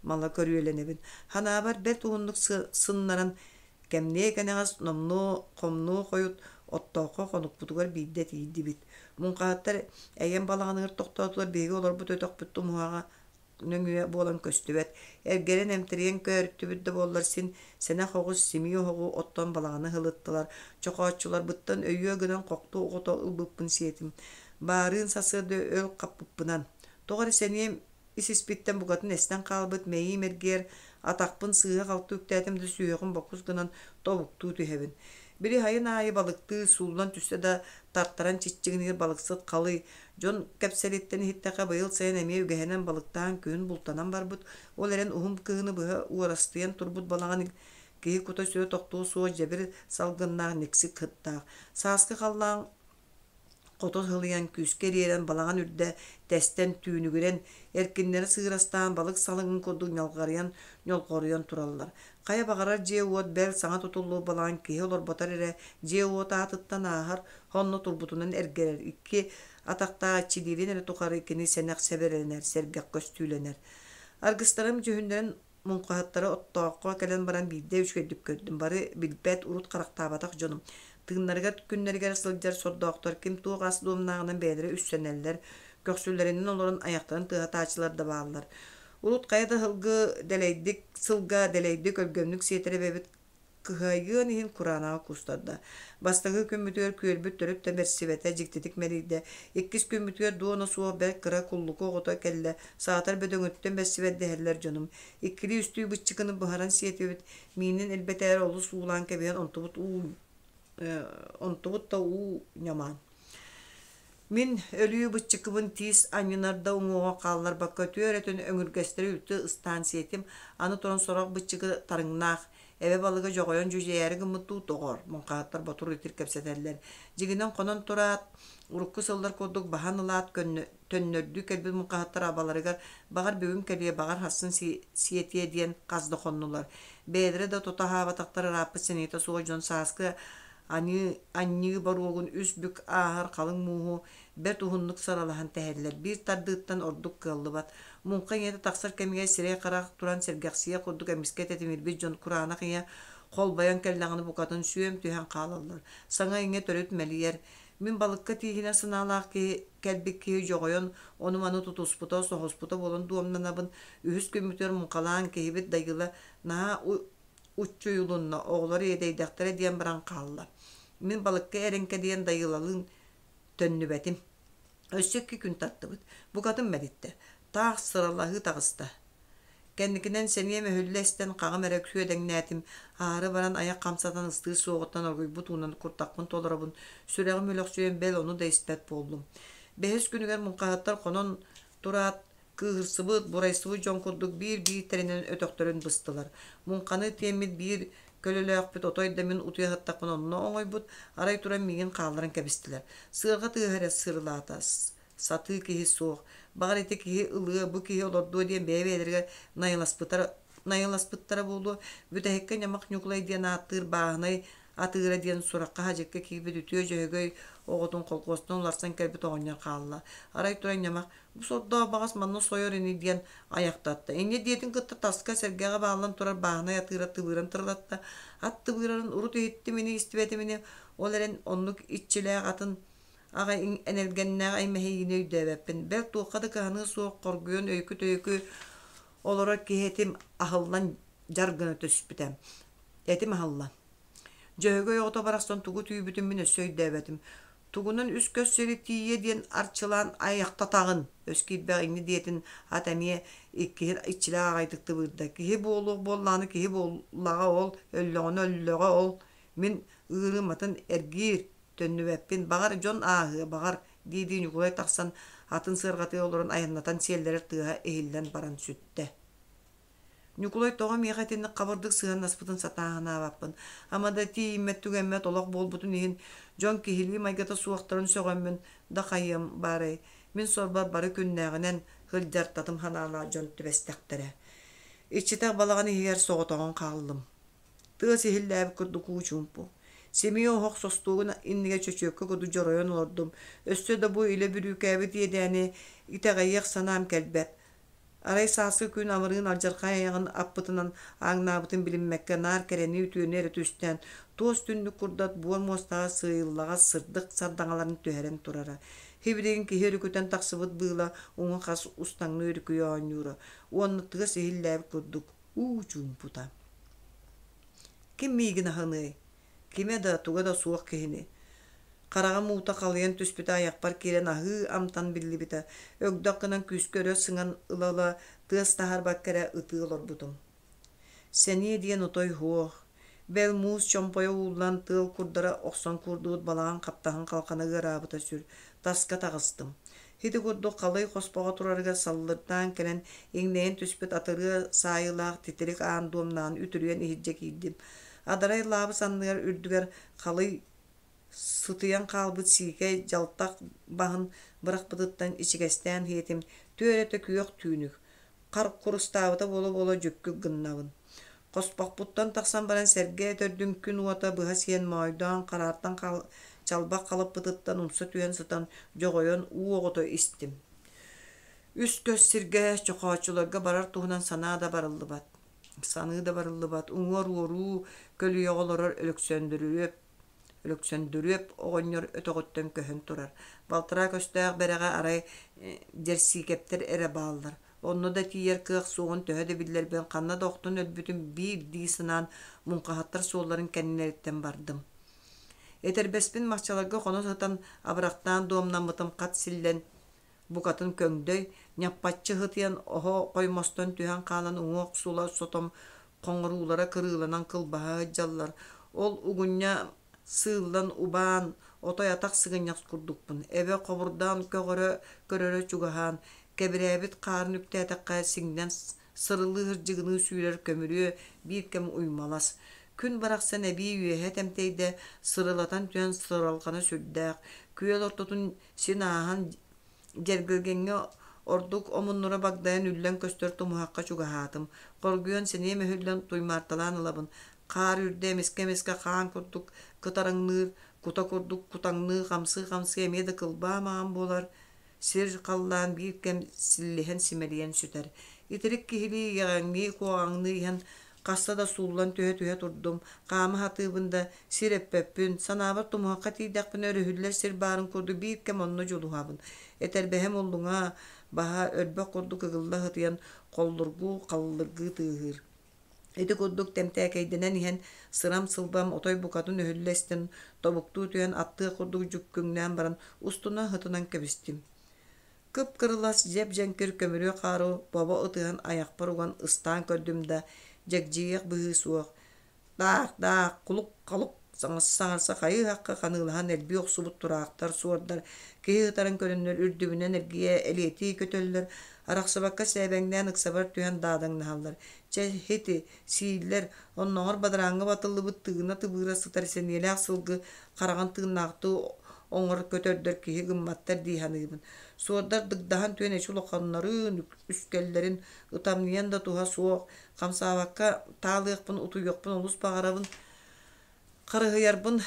мала көрүөлэнэбин. Ханаабар бэрт уһуннук сыннаран Кэмниэ кэнэҕэс номнуо хомнуо хойут Оттооххо хонукпутугар биирдэ тиийдибит. Муҥхаһыттар эйэм балаҕаныгар тохтоотулар, биһиги олорбут өтөхпүт тумуһаҕа нөҥүө буолан көстүбэт. Эргэрэн эмтэрийэн көөрүттүбүт да буоллар син сэнэх оҕус симии оһоҕу оттон балаҕаны ыһылыттылар. Чохооччуларбыттан өйүө гынан хохту оҕото ылбыппын сиэтим. Баарыын сарсыарда өл хаппыппынан. Тоҕо эрэ сэниэм Ис-испиттэн букатын эстэн хаалбыт мэйиим эргийэр, атахпын сыыһа-халты үктээтим да сүһүөҕүм бокус гынан тобуктуу түһэбин. Били сайын аайы балыктыы сууллан түстэ да тартаран чиччигиниир балыксыт халый. Дьон кэпсэлиттэн иһиттэххэ быйыл сайын эмиэ үгэһинэн балыктаан күһүн бултанан барбыт. Ол эрэн уһун кыһыны быһа уорастыйан турбут балаҕан киһи кута-сүрэ тохтуо суох дьэбир салгыннаах никсик сыттаах. Сааскы халлаан хото сылыйан, күүскэ ириэрэн балаҕан үрдэ тэстэн, түүнүгүрэн, эркиннэрэ сыырастаан балык салыҥын курдук ньалҕарыйан, ньолҕоруйан тураллар. Хайа баҕарар дьиэ-уот бэл саҥа тутуллубут балаҕан киһи олорботор эрэ дьиэ-уот аатыттан ааһар, онно турбутунан эргэрэр, икки атахтаах иччилиирин эрэ тухары кини сэнэх сэбэрэлэнэр, сэргэх көстүүлэнэр. Аргыстарым дьүһүннэрин Муҥхаһыттары Оттооххо кэлэн баран биирдэ үчүгэйдик көрдүм. Бары билбэт, урут харахтаабатах дьонум. Тыыннарыгар күннэригэр сылдьар сордоохтор ким туох ас дуомнааҕынан бэйэлэрэ үссэнэллэр, көхсүлэринэн олорон айахтарын тыаһатааччылар да бааллар. Урут хайа да сылгы дэлэйдик сылга дэлэйдик өлгөмнүк сиэтэр эбэбит Кыһайыан иһин кураанаҕа куустарда. Бастакы күммүтүгэр күөлбүт төрүт да бэрсибэтэ, дьиктитик мэлийдэ. Иккис күммүтүгэр дуона суох бэрт кыра куллуку оҕото кэллэ, саатар бөдөҥүттэн бэрсибэт дэһэллэр дьонум. Иккилии-үстүү быччыкыны буһаран сиэтибит, миинин элбэтээри олус уулаан кэбиһэн онтубут уу онтубут да уу ньамаан. Мин өлүү быччыкыбын тиис анньынар да уҥуоҕа хаалларбакка түөрэтин өҥүргэстэри үлтү ыстаан сиэтим, аны туран сорох быччыкы тарыҥнаах, эбэ балыга дьоҕойон дьүдьэйээри гыммыттуу доҕор, муҥхаһыттар ботур-итир кэпсэтэллэр. Дьиҥинэн хонон тураат, урукку сыллар курдук баһан ылаат төннөрдүү кэлбит муҥхаһыттар абаларыгар баҕар бүгүн кэлиэ, баҕар сарсын сиэтиэ диэн хас да хоннулар. Бэйэлэрэ да тото аһаабатахтар ырааппыт сэниэтэ суох дьон сааскы Аньыы, анньыы боруогун үс бүк ааһар халыҥ мууһу бэрт уһуннук саралаһан тэһэллэр, биир тардыыттан ордук кыаллыбат. Муҥха ийэтэ тахсар кэмигэр сирэй-харах туран сэргэхсийэ курдук эмискэ тэтимирбит дьон кураанах ийэ холбойон кэллэҕинэ букатын сүөм түһэн хаалаллар. Саҥа-иҥэ төрүт мэлийэр. Мин балыкка тииһинэр санаалаах киһи кэлбит киһи дьоҕойон ону-маны тутуспута, соһуспута буолан дуомнанабын. Үһүс күммүтүгэр муҥхалаан киһибит Дайыла наһаа уччуйулунна, оҕолор иэдэйдэхтэрэ диэн баран хаалла. Мин балыкка эрэҥкэдийэн Дайыылалыын төннүбэтим. Өссө икки күн таттыбыт. Букатын мэлиттэ. Таах сыралаһыы таҕыста. Кэнникинэн сэниэм өһүллэ эстэн хаҕым эрэ күөдэҥнээтим, аһары баран айах хамсатан ыстыыр суоҕуттан оргуйбут уунан куртахпын толоробун, сүрэҕим өлөхсүйэн бэл ону да испэт буоллум. Бэһис күнүгэр муҥхаһыттар хонон тураат Кыыһырсыбыт, бурайсыбыт дьон курдук биир-биир тэринэн өтөхтөрүн быстылар. Муҥханы тиэммит биир көлөлөөхпүт отой да мин утуйа сыттахпына онно оҥойбут, арай туран миигин хаалларан кэбистилэр. Сыарҕа тыаһа эрэ сырылаата, сатыы киһи суох. Баҕар ити киһи ылыа, бу киһи олордуо диэн бэйэ-бэйэлэригэр найыласпыттара, найыласпыттара буолуо. Бүтэһиккэ Ньамах Ньукулай диэн ааттыыр бааһынай атыыра диэн сурахха-садьыкка киирбит үтүө дьөһөгөй оҕотун колхуостан уларсан кэлбит оҕонньор хаалла. Арай туран Ньамах Бу сордоох баҕас манна сойор ини диэн айахтатта. Инньэ диэтин кытта таска сэргэҕэ бааллан турар бааһынай атыыра тыбыыран тырылатта. Ат тыбыырарын урут иһиттим ини, истибэтим ини, ол эрэн оннук иччилээх атын аҕай энэлгэннээх эймэһийиини өйдөөбөппүн. Бэл туохха да кыһаныа суох хоргуйан өйкү-төйкү олорор киһи этим аһыллан дьар гына түспүтэ. Этим аһыллан. Дьөһөгөй оҕото барахсан тугу түүйбүтүн мин өссө өйдөөбөтүм. Тугунан үс көс сири тиийиэ диэн арчылаан айахтатаҕын, өс киирбэх инньэ диэтин ат эмиэ иккиһин иччилээх аҕайдык тыбыырда. Киһи буолуох буоллаҕына киһи буоллаҕа ол, өллөҕүнэ өллөҕө ол, мин ыырым атын эргиир, төннүбэппин, баҕар дьон ааһыа, баҕар, дии-дии Ньукулай тахсан атын сыарҕатыгар олорон айаннатан сиэллэрэр тыаһа иһиллэн баран сүттэ. Ньукулай тоҕо миэхэ итинник хабырдык сыһыаннаспытын сатаан санаабаппын. Ама да тиийиммэт-түгэммэт олох буолбутун иһин, дьон киһилии майгыта суохтарын сөҕөммүн да хайыам баарай, мин сорбор бары күннээҕинэн сылдьар татым санаалаах дьон түбэстэхтэрэ. Иччитэх балаҕан иһигэр соҕотоҕун хааллым. Тыас иһиллээбит курдук уу чуумпу. Симиэ оһох состуогун иннигэр чөчүөккэ курдук дьоройон олордум. Өссө да бу илэ бүрүүкээбит иэдээни итэҕэйиэх санаам кэлбэт. Арай сааскы күн амырыын алдьархай айаҕын аппытынан ааҥнаабытын билиммэккэ наар кэрэни-үтүөнү эрэ түстээн, туос түннүк курдат буор муостаҕа сыыйыллаҕас сырдык сардаҥаларын түһэрэн турара. Сибилигин киһи өрүкүтэн тахсыбыт быыла уҥа-хас устаҥныы өрүкүйэ оонньуура уонна тыас иһиллээбит курдук уу чуумпута. Ким миигин аһыныай? Кимэ да, туга да суох киһини. Хараҕым уута халыйан түспүтэ айахпар киирэн аһыы амтан биллибитэ. Өгдөх гынан күүскэ өрө сыҥан ыла-ыла тыас таһаарбакка эрэ ытыы олорбутум. Сэниэ диэн отой суох. Бэл муус чомпойо ууллан, тыал курдара охсон куурдубут балаҕан хаптаһын халҕана ыараабыта сүр. Таска таҕыстым. Ити курдук халый хоспоҕо турарыгар саллырдаан кэлэн, иҥнэйэн түспүт атырыа саайыылаах титирик аан дуомнаан үтүрүйэн иһирдьэ киирдим. Адарай лаабыс анныгар үрдүгэр халый сытыйан хаалбыт сиикэй дьалтах баһын бырахпытыттан ичигэстээн иһиэтим, түөрэтэ күөх түүнүк, хар курустаабыта буола-буола дьүккүк гыннабын. Хоспохпуттан тахсан баран сэргэ төрдүн күн уота быһа сиэн моойдоон хараартан чалбах халыппытыттан умса түһэн сытан дьоҕойон уу оҕото истим. Үс көс сиргэ чохооччуларга барар туһунан санаа да барыллыбат. Саныы да барыллыбат. Уҥуор уоруу көлүйэҕэ олорор Өлөксөөндүрүөп Өлөксөндүрүөп оҕонньор өтөҕүттэн көһөн турар. Балтараа көстөөх бэрэҕэ арай Дьэрсиикэптэр эрэ бааллар. Онно да тиийэр кыах суоҕун төһө да биллэрбин, ханна да охтон өлбүтүм биир дии санаан, муҥхаһыттар суолларын кэннилэриттэн бардым. Этэрбэспин махчаларга хоно сытан абырахтаан дуомнаммытым хат силлэн, букатын көҥдөй, ньаппаччы ыһытыйан оһо хоймостон түһэн хаалан уҥуох сула сотом хоҥоруулара кырыыланан кылбаһа сылдьаллар. Ол угунньа сыыллан убаан, отой атах сыгынньах курдукпун. Эбэ хобурдаан көҕөрө көрөрө чугаһаан, кэбирээбит хаарын үктээтэххэ сиҥнэн сырылыы сырдьыгыныы сүүрэр көмүрүө биир кэм уймалас. Күн барахсан эбии үөһэ тэмтэйдэ, сырылатан түһэн сыралҕана сүрдээх. Күөл ортотун син ааһан Дьэргэлгэҥҥэ ордук омуннура багдайан үллэн көстөр тумуһахха чугаһаатым. Хоргуйан сэниэм өһүллэн туймаарталаан ылабын. Хаар үрдэ эмискэ-эмискэ хаан курдук кытараҥныыр, кута курдук кутаҥныы, хамсыы-хамсыы эмиэ да кылбаа маҥан буолар. Сир халлаан биир кэм силлиһэн симэлийэн сүтэр. Итирик киһилии иэҕэҥнии, куоҕаҥныы иһэн хаста да сууллан түһэ-түһэ турдум, хаама сатыыбын да, сир өппөппүн, санаабар тумуһахха тиийдэхпинэ өрүһүллэр сир баарын курдук биир кэм онно дьулуһабын. Этэрбэһим уллуҥа, баһа өрбөх курдук ыгылла сытыйан холлургуу, халлыргыы тыаһыыр. Ити курдук тэмтээкэйдэнэн иһэн сырам-сылбам отой букатын өһүллэ истэн, тобуктуу түһэн аттыах курдук дьүккүҥнээн баран устуна сытынан кэбистим. Кып-кырылас дьэп-дьэҥкир көмүрүө хаары бобо ытыһан айахпар уган ыстаан көрдүм да, дьэгдьийиэх быһыы суох. Даах-даах, кулук-халык саҥарса хайыы-һахха ханыылаһан элбии охсубут тураахтар, суордар киһи ытарын көрөннөр үрдүбүнэн эргийэ элиэтии көтөллөр, арахсыбакка сээбэҥнээн ыксабар түһэн даадаҥнаһаллар. Чэ, һити, сииллэр, оннооҕор бадарааҥҥа батыллыбыт тыына-тыбыыра сытар сэниэлээх сылгы хараҕын тыыннаахтыы оҥор көтөрдөр киһи гымматтар дии саныыбын. Суордар дыгдаһан түөн эчи улаханнарын, үскэллэрин ытамньыйан да туһа суох, хамсаабакка таалыахпын, утуйуохпун олус баҕарабын. Харыһыйарбын,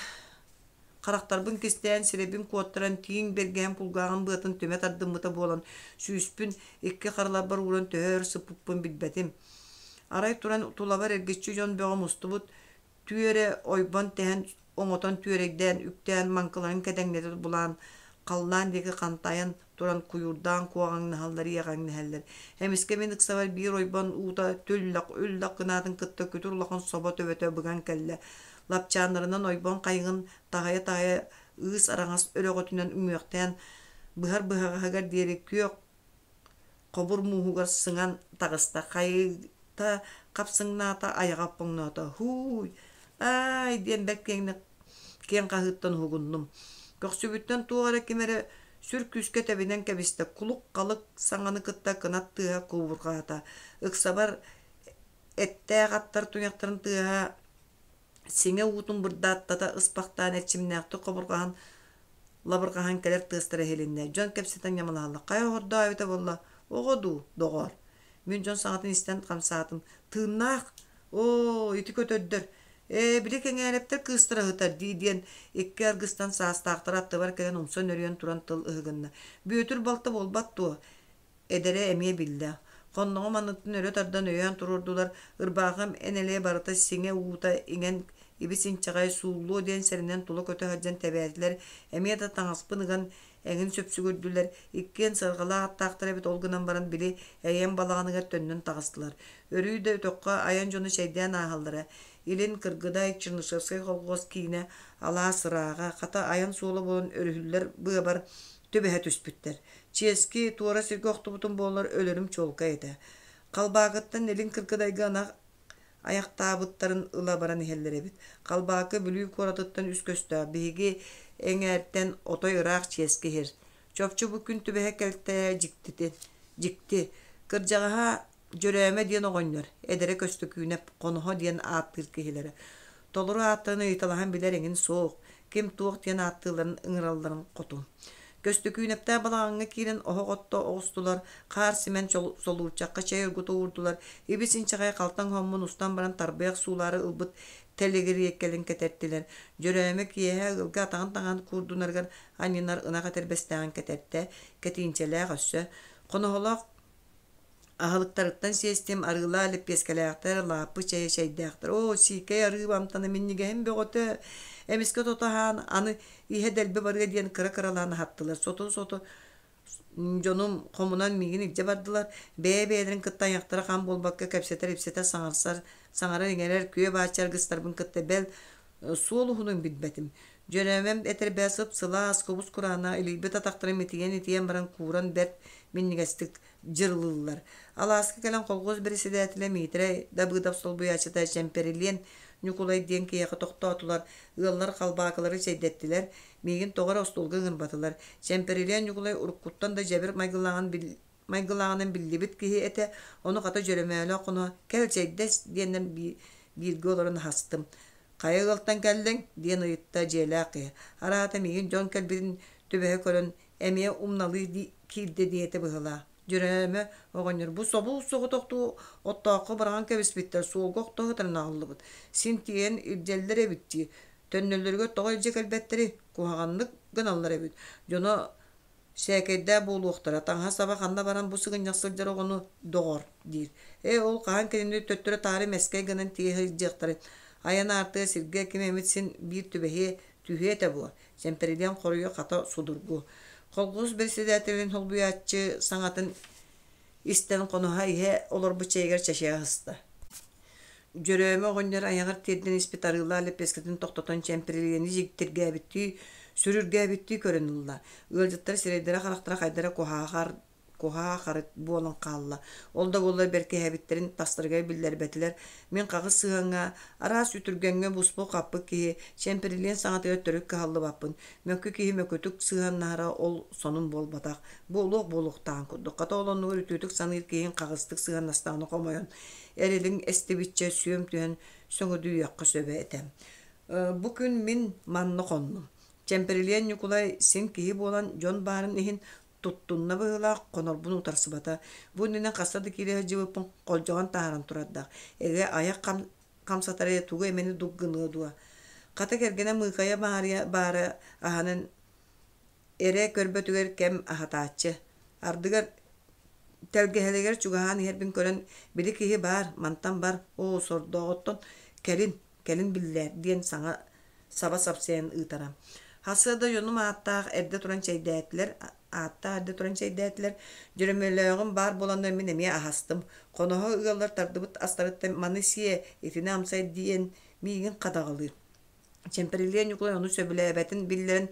харахтарбын кистээн, сирэйбин куоттаран, тииҥ бэргэһэм кулгааҕым быатын түмэ тардыммыта буолан, сүүспүн икки харыларбар ууран төһө өр сыппыппын билбэтим. Арай туран тулабар эргиччи дьон бөҕө мустубут, түөрэ ойбон тэһэн оҥотон түөрэйдээн үктээн маҥкыларын кэдэҥнэтэ булаан халлаан диэки хантайан туран куйуурдаан куоҕаҥнаһаллар иэҕэҥнэһэллэр эмискэ мин ыксабар биир ойбон уута түллэх үллэх гынаатын кытта күтүр улахан собо төбөтө быган кэллэ лапчааннарынан ойбон хайыҥын таһыйа-таһыйа ыыс араҥас өрөҕөтүнэн үҥүөхтээн быһар быһаҕаһыгар диэри күөх хобур мууһугар сыҥан таҕыста, хайыта хапсыҥнаата, айаҕа оппоҥноото: «Һууй, аай!» диэн бэрт киэҥник киэҥ хаһыыттан уһугуннум. Көхсүбүттэн туох эрэ ким эрэ сүр күүскэ тэбинэн кэбистэ, кулук-халык саҥаны кытта кынат тыаһа куубурҕаата. Ыксабар эттээх аттар туйахтарын тыаһа сиҥэ уутун бырдааттата ыспахтаан эрчимнээхтик хобурҕаһан лабырҕаһан кэлэр тыастара иһилиннэ. Дьон кэпсэтэн ньамалаһаллар. Хайа оһордоо эбитэ буолла? Оҕо дуу, доҕоор? Мин дьон саҥатын истэн хамсаатым. Тыыннаах! Оо, ити көтөрдөр! Ээ, били Кэҥээрэптэр кыыстара ыһытар дии диэн икки аргыстан саастаахтара аттыбар кэлэн умса нөрүйэн туран тыл ыһыгынна. Бүөтүр балта буолбат дуо? Эдэрэ эмиэ биллэ. Хонноҕум анныттан өрө тардан өйөөн туруордулар, ырбаахым эн элиэ барыта сиҥэ уута иҥэн ибис-инчэҕэй сууллуо диэн сэрэнэн тула көтө сылдьан тэбээтилэр, эмиэ да таҥаспын ыган эҥин сүпсүгүрдүлэр, иккиэн сыарҕалаах аттаахтар эбит ол гынан баран били эйэм балаҕаныгар төннөн таҕыстылар. Өрүү да өтөххө айан дьону чэйдээн ааһаллара. Илин Кыргыдай, Чернышевскай колхуос киинэ, алаас ырааҕа, хата айан суола буолан өрүһүллэр быабар түбэһэ түспүттэр. Чиэски, туора сиргэ охтубутум буоллар өлөрүм чуолкай этэ. Халбаакыттан Илин Кыргыдайга ынах Айахтаабыттарын ыла баран иһэллэр эбит. Халбаакы Бүлүү куоратыттан үс көстөөх, биһиги эҥээртэн отой ыраах чиэски иһэр. Чопчу бу күн түбэһэ кэлтэ дьиктити, дьикти. Кырдьаҕаһа Дьөрөөмө диэн оҕонньор, эдэрэ Көстөкүүнэп, Хоноһо диэн ааттыыр киһилэрэ. Толору ааттарын ыйыталаһан билэр эҥин суох, ким туох диэн ааттыылларын ыҥыралларын хоту. Көстөкүүнэптээх балаҕаҥҥа киирэн оһох отто оҕустулар, хаар симэн солуурчахха чэй оргута уурдулар, ибис-инчэҕэй халтаҥ хоммун устан баран тарбыйах суулаары ылбыт тэлигириэккэлин кэтэртилэр. Дьөрөөмө киэһэ ыалга атаҕын таҥаһын куурдунарыгар анньынар ынах этэрбэстээҕин кэтэртэ, кэтиинчэлээх өссө. Хоноһолоох Аһылыктарыттан сиэстим, арыылаах лэппиэскэлээхтэр, лааппы чэйэ чэйдээхтэр. Оо, сиикэй арыы амтана минньигэһин бөҕөтө! Эмискэ тото аһаан, аны иһэ дэлби барыа диэн кыра-кыралаан аһаттылар. Сотору-сотору дьонум хомунан миигин илдьэ бардылар. Бэйэ-бэйэлэрин кытта айахтара хам буолбакка кэпсэтэр-ипсэтэр, саҥарсар, саҥарар-иҥэрэр күө-бааччы аргыстарбын кытта бэл суол уһунун билбэтим. Дьөрөөмөм этэрбэс сып-сылаас, кубус-кураанах илийбит атахтарым итийэн-итийэн баран кууран бэрт минньигэстик дьырылыыллар. Алааска кэлэн колхуос бэрэссэдээтэлэ Миитэрэй Дабыдов солбуйааччыта Чэмпэрилиэн Ньукулай диэн киһиэхэ тохтоотулар, ыаллар халбаакылары чэйдэттилэр, миигин тоҕо эрэ остуолга ыҥырбатылар. Чэмпэрилиэн Ньукулай уруккуттан да дьэбир майгылааҕын майгылааҕынан биллибит киһи этэ, ону хата Дьөрөмөөлөөх хоно «Кэл, чэйдэс» диэннэр бииргэ олорон аһастым. «Хайа ыалтан кэллиҥ?» диэн ыйытта дьиэлээх киһи. Араата миигин дьон кэлбитин түбэһэ көрөн, эмиэ умналыы киирдэ диэтэ быһыылаах. Дьөрөөмө оҕонньор бу собул соҕотохтуу оттооххо быраҕан кэбиспиттэр, суолга охто сытарын аҕаллыбыт. Син тиийэн илдьэллэр эбит дии. Төннөллөрүгэр тоҕо илдьэ кэлбэттэрий? Куһаҕаннык гыналлар эбит. Дьоно Сээкэйдээх буолуохтара, таҥаһа-саба ханна баран бу сыгынньах сылдьар оҕону доҕор диир. Ээ, ол хаһан кинини төттөрү-таары мэскэй гынан тиэйэ сылдьыахтарай, айан аартыга сиргэ ким эмит син биир түбэһиэ, түһүө этэ буо, Чэмпэрилиэн хоруйа хата судургу. Колхуос бэрэссэдээтэлин солбуйааччы саҥатын истэн хоноһо иһэ олорбут чэйигэр чэчигэ сыста. Дьөрөөмө оҕонньор айаҕар тиэрдэн испит арыылаах лэппиэскэтин тохтотон чэмпирилиэни дьиктиргээбиттии, сүрүргээбиттии көрөн ылла. Ыалдьыттар сирэйдэрэ-харахтара хайдара куһаҕар куһаа-харык буолан хаалла. Ол да буоллар бэркиһээбиттэрин тастарыгар биллэрбэтилэр. Мин хаҕыс сыһыаҥҥа, араас үтүргэҥҥэ буспут-хаппыт киһи чэмпирилиэн саҥатыгар төрүт кыһаллыбаппын. Мөкү киһи мөкүтүк сыһыаннаһара ол сонун буолбатах. Буолуох буолуохтааҕын курдук. Хата ол оннугар үтүөтүк саныыр киһиҥ хаҕыстык сыһыаннастаҕына хомойон, эрэлиҥ эстибиччэ сүөм түһэн сөҥөдүйүөххэ сөбө этэ. Бу күн мин манна хоннум. Чэмпэрилиэн Ньукулай син киһи буолан дьон баарын иһин туттунна быһыылаах, хонорбун утарсыбата. Бу иннинэ хаста да киирэ сылдьыбыппын холдьоҕон таһааран турардаах. Эгэ айах хамсатара тугу эмэни дук гыныа дуо? Хата кэргэнэ Мыыкайа Маарыйа баара аһанан эрэ көрбөтүгэр кэм аһатааччы. Ардыгар тэлгэһэлэригэр чугаһаан иһэрбин көрөн, били киһи баар, мантан бар, оо, сордооҕуттан кэлин, кэлин биллээр диэн саҥа саба сапсыйан ыытара. Хасыа да дьонум ааттаах эрдэ туран чэйдээтилэр, ааттаах эрдэ туран чэйдээтилэр. Дьөрөмөлөөҕүм баар буоланнар мин эмиэ аһастым. Хоноһо ыаллар тардыбыт астарыттан маны сиэ, итини амсай диэн миигин хадаҕалыыр. Чэмпэрилиэн Ньукулай ону сөбүлээбэтин биллэрэн,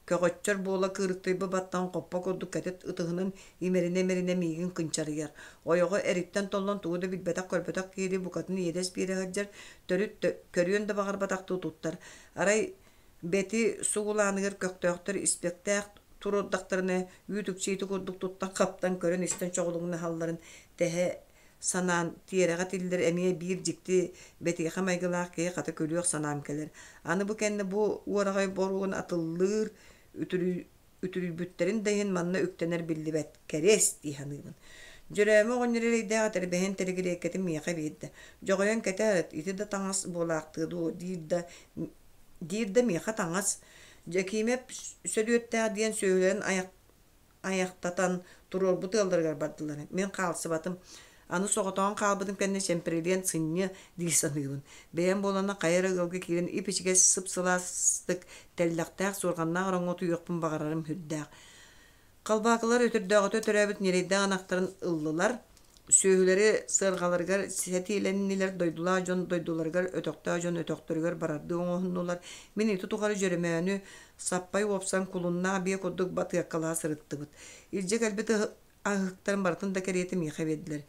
көҕөччөр буола кыырыктыйбыт баттаҕын хоппо курдук кэтит ытыһынан имэринэ-имэринэ миигин кынчарыйар. Ойоҕо эриттэн толлон тугу да билбэтэх-көрбөтөх киһилии букатын иэдэс биэрэ сылдьар, төрүт көрүөн да баҕарбатахтыы туттар. Арай Бэти сугулааныгар көхтөөхтөр испэктээх туруордахтарына үүт-үкчү ити курдук туттан-хаптан көрөн-истэн чоҕулуҥнаһалларын тэһэ санаан тиэрэҕэ тиллэр эмиэ биир дьикти бэтиэхэ майгылаах киһи хата күлүөх санаам кэлэр. Аны бу кэннэ бу уораҕай боруогун атыллыыр үтүрүйбүттэрин да иһин манна үктэнэр биллибэт кэриэс дии саныыбын. Дьөрөөмө оҕонньор эрэйдээх этэрбэһин тэлигириэккэтин миэхэ биэрдэ. Дьоҕойон кэтээт, ити да таҥас буолаахтыа дуо диир да диир да миэхэ таҥас. Дьэкиимэп Сөдүөттээх диэн сүөһүлэрин айах айахтатан туруорбут ыалларыгар бардылар. Мин хаалсыбатым. Аны соҕотоҕун хаалбытым кэннэ чэмпирилиэн сынньыа дии саныыбын. Бэйэм буоланна хайа эрэ ыалга киирэн ип-ичигэс сып-сылаастык тэллэхтээх суорҕаннаах ороҥҥо утуйуохпун баҕарарым сүрдээх. Халбаакылар өтөрдөөҕүтэ төрөөбүт ньирэйдээх ынахтарын ыллылар. Сүөһүлэри сыарҕаларыгар сэтиилэннилэр, дойдулаах дьон дойдуларыгар, өтөхтөөх дьон өтөхтөрүгэр барардыы оҥоһуннулар. Мин ити тухары Дьөрөмөөнү саппай уопсан кулуннаах биэ курдук батыаккалаһа сырыттыбыт. Илдьэ кэлбит аһыктарын барытын да кэриэтэ миэхэ биэрдилэр.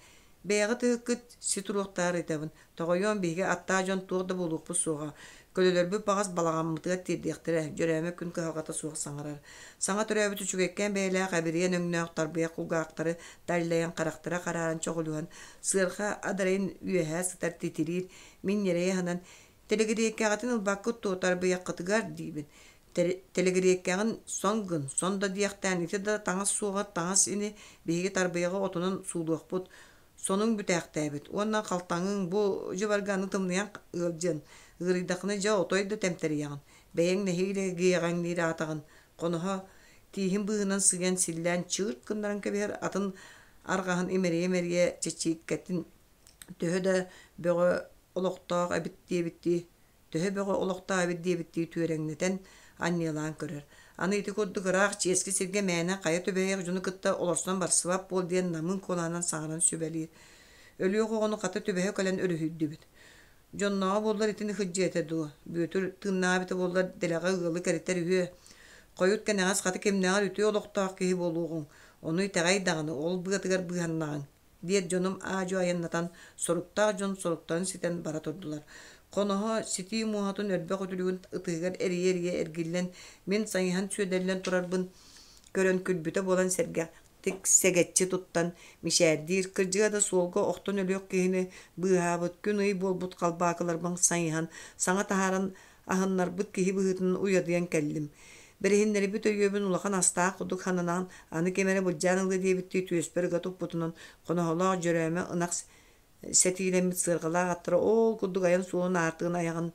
Бэйэҕит ыһыккыт си туруохтааҕар ыйытабын. Тоҕойуом, биһиги аттаах дьон туох да буолуохпут суоҕа. Көлөлөрбүт баҕас балаҕаммытыгар тиэрдиэхтэрэ, Дьөрөөмө күн кыһалҕата суох саҥарар. Саҥа төрөөбүт үчүгэйкээн бэйэлээх эбириэн өҥнөөх тарбыйах кулгаахтары таллайан харахтара харааран чоҕулуһан, сыарҕа адарайын үөһэ сытар титириир, мин ньирэйи аһынан «Тэлэгириэйкэҕитин ылбаккыт дуо тарбыйаххытыгар?» диибин. «Тэлэгириэйкэҕин сон гын, сон да диэхтээн ити да таҥас суоҕар таҥас ини, биһиги тарбыйаҕы отунан суулуохпут, сонуҥ бүтээхтээбит уонна халтаҥыҥ бу дьыбарга аны тымныйан ыалдьыан, ыарыйдаххына дьэ отой да тэмтэрийэҕин, бэйэҥ нэһиилэ гиэҕэҥниир аатаҕын, хоноһо тииһин быыһынан сыыйан силлээн чыырт гыннаран кэбиһэр, атын арҕаһын имэрийэ-имэрийэ чэчииккэтин төһө да бөҕө олохтоох эбит диэбиттии төһө бөҕө олохтоох эбит диэбиттии түөрэҥнэтэн анньыалаан көрөр. Аны ити курдук ыраах чиэски сиргэ мээнэ хайа түбэһиэх дьону кытта олорсон барсыбат буол диэн намыын куолаһынан саҥаран сүбэлиир. Өлүөх оҕону хата түбэһэ кэлэн өрүһүйдүбүт. Дьоннооҕо буоллар итини сылдьыа этэ дуо? Бүөтүр тыыннааҕа эбитэ буоллар дэлэҕэ ыалы кэритэр үһүө. Хойут кэнэҕэс хата кимнээҕэр үтүө олохтоох киһи буолуоҕуҥ. Ону итэҕэй даҕаны, ол быатыгар быыһаннаҕыҥ диэт дьонум аа-дьуо айаннатан, соруктаах дьон соруктарын ситэн бара турдулар. Хоноһо ситии муоһатын өрбөх үтүлүгүн ытыһыгар эрийэ-эрийэ эргиллэн, мин сайыһан сүөдэллэн турарбын көрөн күлбүтэ буолан сэргэхтик сэгэччи туттан мичээрдиир, кырдьыга да суолга охтон өлүөх киһини быыһаабыт күн-ый буолбут халбаакыларбын сайыһан, саҥа таһааран аһыннарбыт киһи быһыытынан уйадыйан кэллим. Бэриһиннэрбит өйүөбүн улахан астаах курдук сананан, аны ким эрэ былдьаан ылыа диэбиттии түөспэр ыга туппутунан хоноһолоох Дьөрөөмө ынах сэтиилэммит сыарҕалаах аттара ол курдук айан суолун аартыгын айаҕын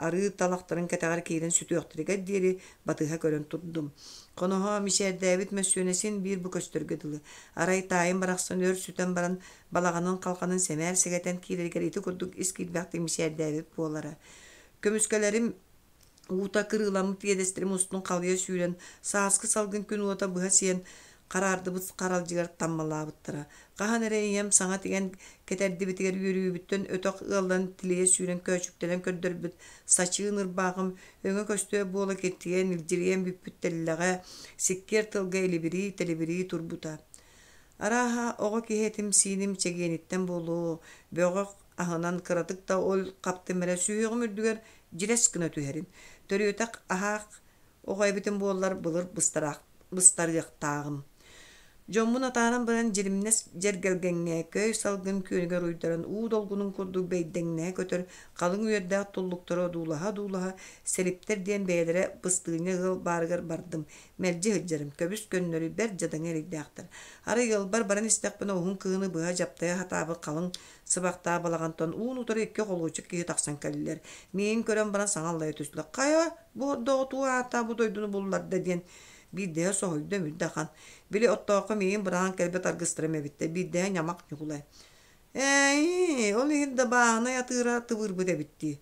арыы талахтарын кэтэҕэр киирэн сүтүөхтэригэр диэри батыһа көрөн турдум. Хоноһо мичээрдээбит мөссүөнэ син биир бу көстөргө дылы. Арай таайым барахсан өр сүтэн баран балаҕанын халҕанын сэмээр сэгэтэн киирэригэр ити курдук ис киирбэхтик мичээрдээбит буолара. Көмүскэлэрим уута кырыыламмыт иэдэстэрим устун халыйа сүүрэн, сааскы салгын күн уота быһа сиэн, хараардыбыт харалдьыгар таммалаабыттара. Хаһан эрэ ийэм саҥа тигэн кэтэрдибитигэр үөрүүбүттэн өтөх ыалларын тилийэ сүүрэн көөчүктэнэн көрдөрбүт сачыын ырбааҕым өҥө көстүө буола киртийэн илдьирийэн бүппүт тэллэҕэ сиккиэр тылга илибирии-тэлибирии турбута. Арааһа, оҕо киһи этим-сииним чэгиэниттэн буолуо, бөҕөх аһынан кыратык да ол хаптым эрэ сүһүөҕүм үрдүгэр дьирэс гына түһэрин. Төрүөтэх аһаах оҕо эбитим буоллар былыр быстарыахтааҕым. Дьоммун атааран баран дьиримнэс дьэргэлгэҥҥэ көй салгын күөнүгэр уйдаран уу долгунун курдук бэйдэҥнэһэ көтөр халыҥ үөрдээх туллуктары одуулаһа-одуулаһа сэлиптэр диэн бэйэлэрэ быстыынньа ыал баарыгар бардым. Мэлдьи сылдьарым, көбүс-көннөрү бэрт дьадаҥы эрэйдээхтэр. Арай ыалбар баран истэхпинэ уһун кыһыны быһа дьаптайа сатаабыт халыҥ сыбахтаах балаҕантан уун-утары икки холуочук киһи тахсан кэллилэр. Миигин көрөн баран саҥа аллайа түстүлэр. Хайа, бу ордооҕу туу аата бу дойдуну булларда диэн биирдэһэ соһуйда өмүрдэ ахан. Били оттооххо миигин быраҕан кэлбит аргыстарым эбиттэр. Биирдэһэ ньамах Ньукулай. Ээ, ол иһин да бааһынай атыыра тыбыырбыт эбит дии.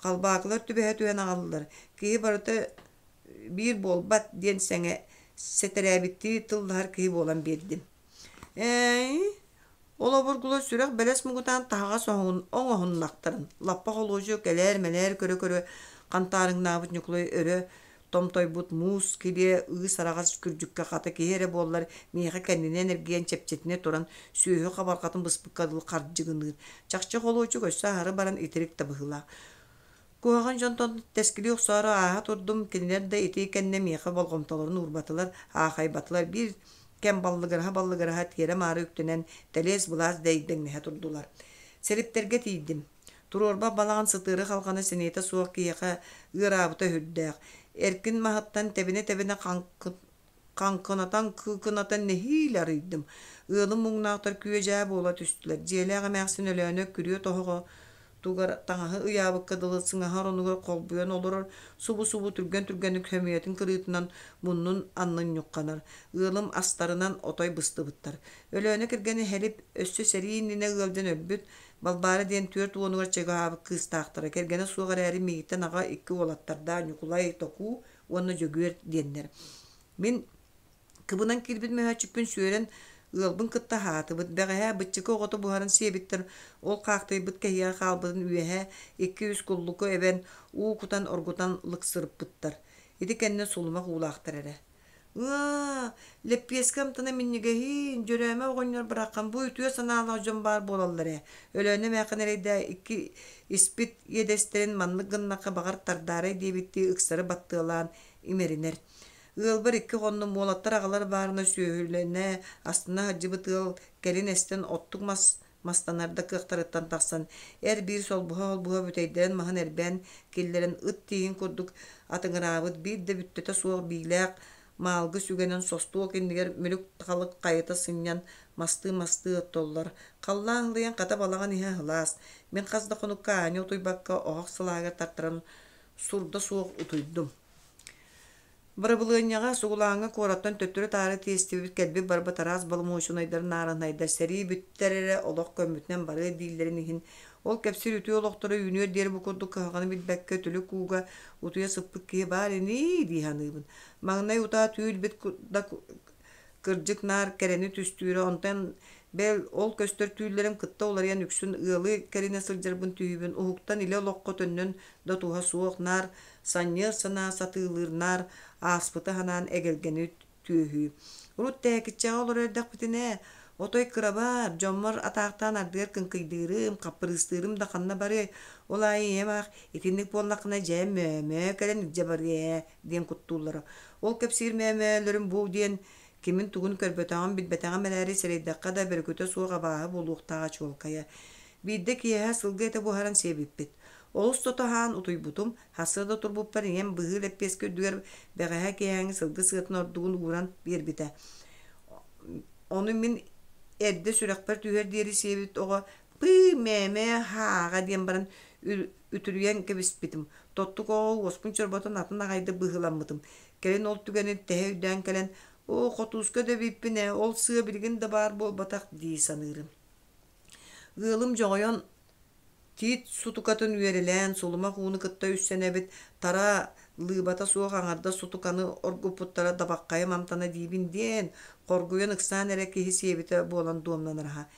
Халбаакылар түбэһэ түһэн аҕаллылар. Киһи барыта биир буолбат диэн сэҥэ сэтэрээбиттии тыллаһар киһи буолан биэрдим. Ээ, Ол обургулар сүрэх-бэлэс муҥутаан таһаҕас оҥоһуннахтарын, лаппа холуочук элээр-мэлээр көрө-көрө хантаарыҥнаабыт Ньукулай өрө томтойбут муус килиэ ыыс араҕас күрдьүккэ хата киһи эрэ буоллар миэхэ кэннинэн эргийэн чэпчэтинэ туран сүөһү хабарҕатын быспыкка дылы хардьыгыныыр. Чахчы холуочук өссө аһары баран итирик да быһыылаах. Куһаҕан дьонтон тэскилии охсоору ааһа турдум, кинилэр да ити кэннэ миэхэ болҕомтолорун уурбатылар, аахайбатылар, биир кэм баллыгыраһа-баллыгыраһа тиэрэ-маары үктэнэн, тэлиэс-былаас дэйдэҥнэһэ турдулар. Сэриптэргэ тиийдим. Туруорбах балаҕан сытыары халҕана сэниэтэ суох киһиэхэ ыараабыта сүрдээх. Эркин маһыттан тэбинэ-тэбинэ хаҥкынатан кыыкынатан нэһиилэ арыйдым. Ыалым муҥнаахтар күө-дьаа буола түстүлэр. Дьиэлээх эмээхсин Өлөөнө күрүө тоһоҕо тугар таҥаһы ыйаабыкка дылы сыҥаһа оронугар холбуйан олорор, субу-субу түргэн-түргэнник сөмүйэтин кырыытынан муннун аннын ньухханар. Ыалым астарынан отой быстыбыттар. Өлөөнө кэргэнэ Һэлип өссө сэрии иннинэ ыалдьан өлбүт, Балбаара диэн 40-угар чугаһаабыт кыыстаахтара. Кэргэнэ суох эрээри миигиттэн аҕа икки уолаттардаах Ньукулай Токуу уонна Дьөгүөр диэннэр. Мин кыбынан киирбит мөһөөччүкпүн сүөрэн ыалбын кытта аһаатыбыт. Бэҕэһээ быччыкы оҕото буһаран сиэбиттэр, ол хаахтыйбыт кэһиэҕэ хаалбытын үөһэ икки-үс куллуку эбэн, уу кутан оргутан лыксырыппыттар. Ити кэннэ сулумах уулаахтар эрэ. Ыа, лэппиэскэ амтана минньигэһиин, Дьөрөөмө оҕонньор бараххан бу үтүө санаалаах дьон баар буолаллар ээ. Өлөөнө эмээххин эрэйдээ икки испит иэдэстэрин маннык гыннахха баҕар тардаарай диэбиттии ыксары баттыалаан имэринэр. Ыалбар икки хоннум уолаттар аҕалар баарына сүөһүлэнэ, астына сылдьыбыт ыал кэлин эстэн оттук мас мастанар да кыахтарыттан тахсан эр-биир солбуһа-солбуһа бүтэйдэрин маһын эрбээн киллэрэн ыт тииһин курдук атыҥыраабыт биир да бүттэтэ суох биилээх маалгы сүгэнэн состуок иннигэр мүлүк-халык хайыта сынньан мастыы-мастыы оттоллор. Халлаан һылыйан хата балаҕан иһэ сылаас. Мин хас да хонукка аанньа утуйбакка оһох сылааһыгар тартаран сурда суох утуйдум. Бырабылыанньаҕа Сугулааҥҥа куораттан төттөрү-таары тиэстибит кэлбит-барбыт араас боломуочунайдарын наарынайдар сэрии бүттэр эрэ олох көммүтүнэн барыа дииллэрин иһин, ол кэпсиир үтүө олохторо үүнүөр диэри бу курдук кыһалҕаны билбэккэ түлүк ууга утуйа сыппыт киһи баар ини дии саныыбын. Маҥнай утаа түүл-бит да Кырдьык наар кэрэни түстүүрэ, онтон бэл ол көстөр түүллэрим кытта уларыйан үксүн ыалы кэринэ сылдьарбын түһүүбүн, уһуктан илэ олоххо төннөн да туһа суох, наар санньыар санаа сатыылыыр, наар ааспыты санаан эгэлгэни түөһүү. Урут Тээкиччэҕэ олорор эрдэхпитинэ, отой кырабар, дьоммор атаахтаан ардыгар кыҥкыйдыырым, хаппырыыстыырым да ханна барыай, ол аайы ийэм аах итинник буоллаххына дьэ мөөмөө кэлэн илдьэ барыа ээ диэн куттууллара. Ол кэпсиир мөмөөлөрүм бу диэн кимин-тугун көрбөтөҕүм, билбэтэҕим эрээри сэрэйдэххэ да бөрүкүтэ суох абааһы буолуохтааҕа чуолкайа. Биирдэ киэһэ сылгы этэ буһаран сиэбиппит. Олус тото аһаан утуйбутум, сарсыарда турбуппар ийэм быһыы лэппиэскэ үрдүгэр бэҕэһээ киэһээҥҥи сылгы сыатын ордугун ууран биэрбитэ. Ону мин эрдэ сүрэхпэр түһүөр диэри сиэбит оҕо «Пыы, мээмэ, һааҕа» диэн баран үтүрүйэн кэбиспитим. Тоттук оҕо уоспун чорботон атын аҕайдык быһыыламмытым. Кэлин ол түгэни тэһэ өйдөөн кэлэн, «Оо, хотууска да эбиппин ээ, ол сыа билигин да баар буолбатах» дии саныырым. Ыалым дьоҕойон тиит сутукатын үөрэлээн, сулумах ууну кытта үссэнэбит, тара лыыбата суох аҥардас сутуканы оргуппуттара дабаххайым амтана диибин диэн, хоргуйан ыксаан эрэ киһи сиэбитэ буолан дуомнанар аһа.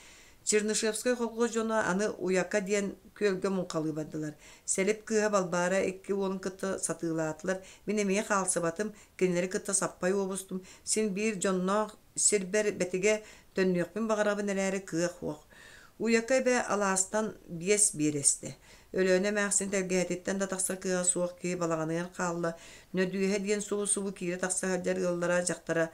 Чернышевскай колхоз дьоно аны Уйака диэн күөлгэ муҥхалыы бардылар. Сэлип кыыһа Балбаара икки уолун кытта сатыылаатылар. Мин эмиэ хаалсыбатым, кинилэри кытта саппай уобустум. Син биир дьонноох сирбэр Бэтигэ төннүөхпүн баҕарабын эрээри кыах суох. Уйака эбэ алаастан биэс биэрэстэ. Өлөөнө эмээхсин тэлгэһэтиттэн да тахсар кыаҕа суох киһи балаҕаныгар хаалла. Нөдүөһэ диэн субу-субу киирэ-тахса сылдьар ыаллара дьахтара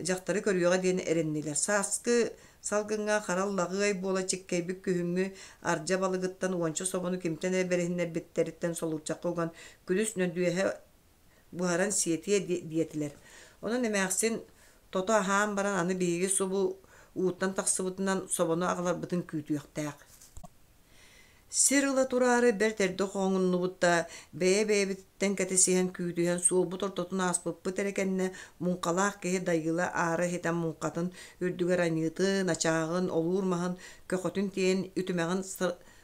дьахтары көрүөҕэ диэн эрэннилэр. Сааскы салгыҥҥа хара лаҕыай буола чиккэйбит күһүҥҥү ардьа балыгыттан уонча собону кимтэн эрэ бэриһиннэрбиттэриттэн солуурчахха уган күнүс нөдүөһэ буһаран сиэтиэ диэтилэр. Онон эмээхсин тото аһаан баран аны биһиги субу ууттан тахсыбытынан собону аҕаларбытын күүтүөхтээх. Сир ыла тураары бэрт эрдэ хоҥуннубут да, бэйэ-бэйэбититтэн кэтэсиһэн күүтүһэн суолбут ортотун ааспыппыт эрэ кэннэ муҥхалаах киһи Дайыыла аара иһитэн муҥхатын үрдүгэр аньыытын, ачааҕын, олуур маһын, көхөтүн тиэйэн үтүмэҕин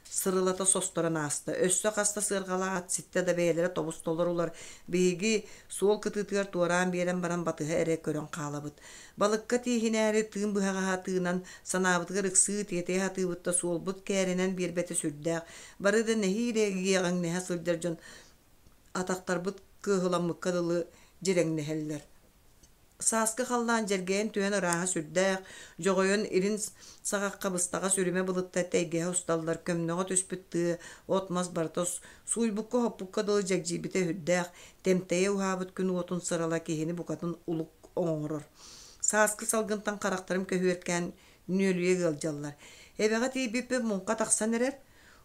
сырылата состорон ааста. Өссө хас да сыарҕалаах ат ситтэ да бэйэлэрэ тобус-толорулар. Биһиги суол кытыытыгар туораан биэрэн баран батыһа эрэ көрөн хаалабыт. Балыкка тииһинээри тыын быһаҕаһа тыынан, санаабытыгар ыксыы тиэтэйэ сатыыбыт да суолбут кээрэнэн биэрбэтэ сүрдээх. Бары да нэһиилэ иэҕэҥнэһэ сылдьар дьон атахтарбыт кыаһыламмыкка дылы дьирэҥнэһэллэр. Сааскы халлаан дьэргэйэн түһэн ырааһа сүрдээх, дьоҕойон илин саҕахха быстаҕас үрүмэ былыттар тэйгэһэ усталлар, көмнөҕө түспүт тыа, от-мас барыта сууйбукка-хоппукка дылы дьэгдьийбитэ сүрдээх, тэмтэйэ уһаабыт күн уотун сырала киһини букатын улук оҥорор. Сааскы салгынтан харахтарым көһүөркээн нүөлүйэ ыалдьаллар. Эбэҕэ тиийбиппит муҥха тахсан эрэр,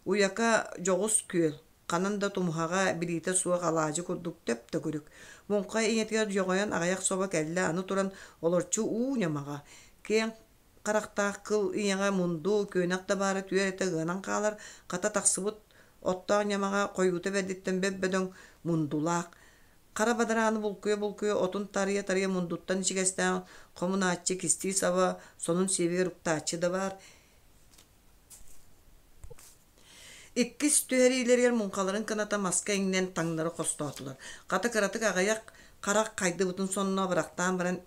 уйака дьоҕус күөл, ханан да тумуһаҕа билиитэ суох алаадьы курдук төп-төгүрүк. Муҥха ийэтигэр дьоҕойон аҕыйах собо кэллэ, аны туран олорчу уу ньамаҕа, киэҥ харахтаах кыл ийэҕэ мунду, күөнэх да баара түөрэтэ ыанан хаалар, хата тахсыбыт оттоох ньамаҕа хойуута бэрдиттэн бөп-бөдөҥ мундулаах. Хара бадарааны булкуйа-булкуйа отун тарыйа-тарыйа мундуттан ичигэстээх хомунааччы кистии саба сонун сиэбигэр уктааччы да баар. Иккис түһэриилэригэр муҥхаларын кыната маска иҥнэн таҥнары хостоотулар. Хата кыратык аҕыйах харах хайдыбытын сонно абырахтаан баран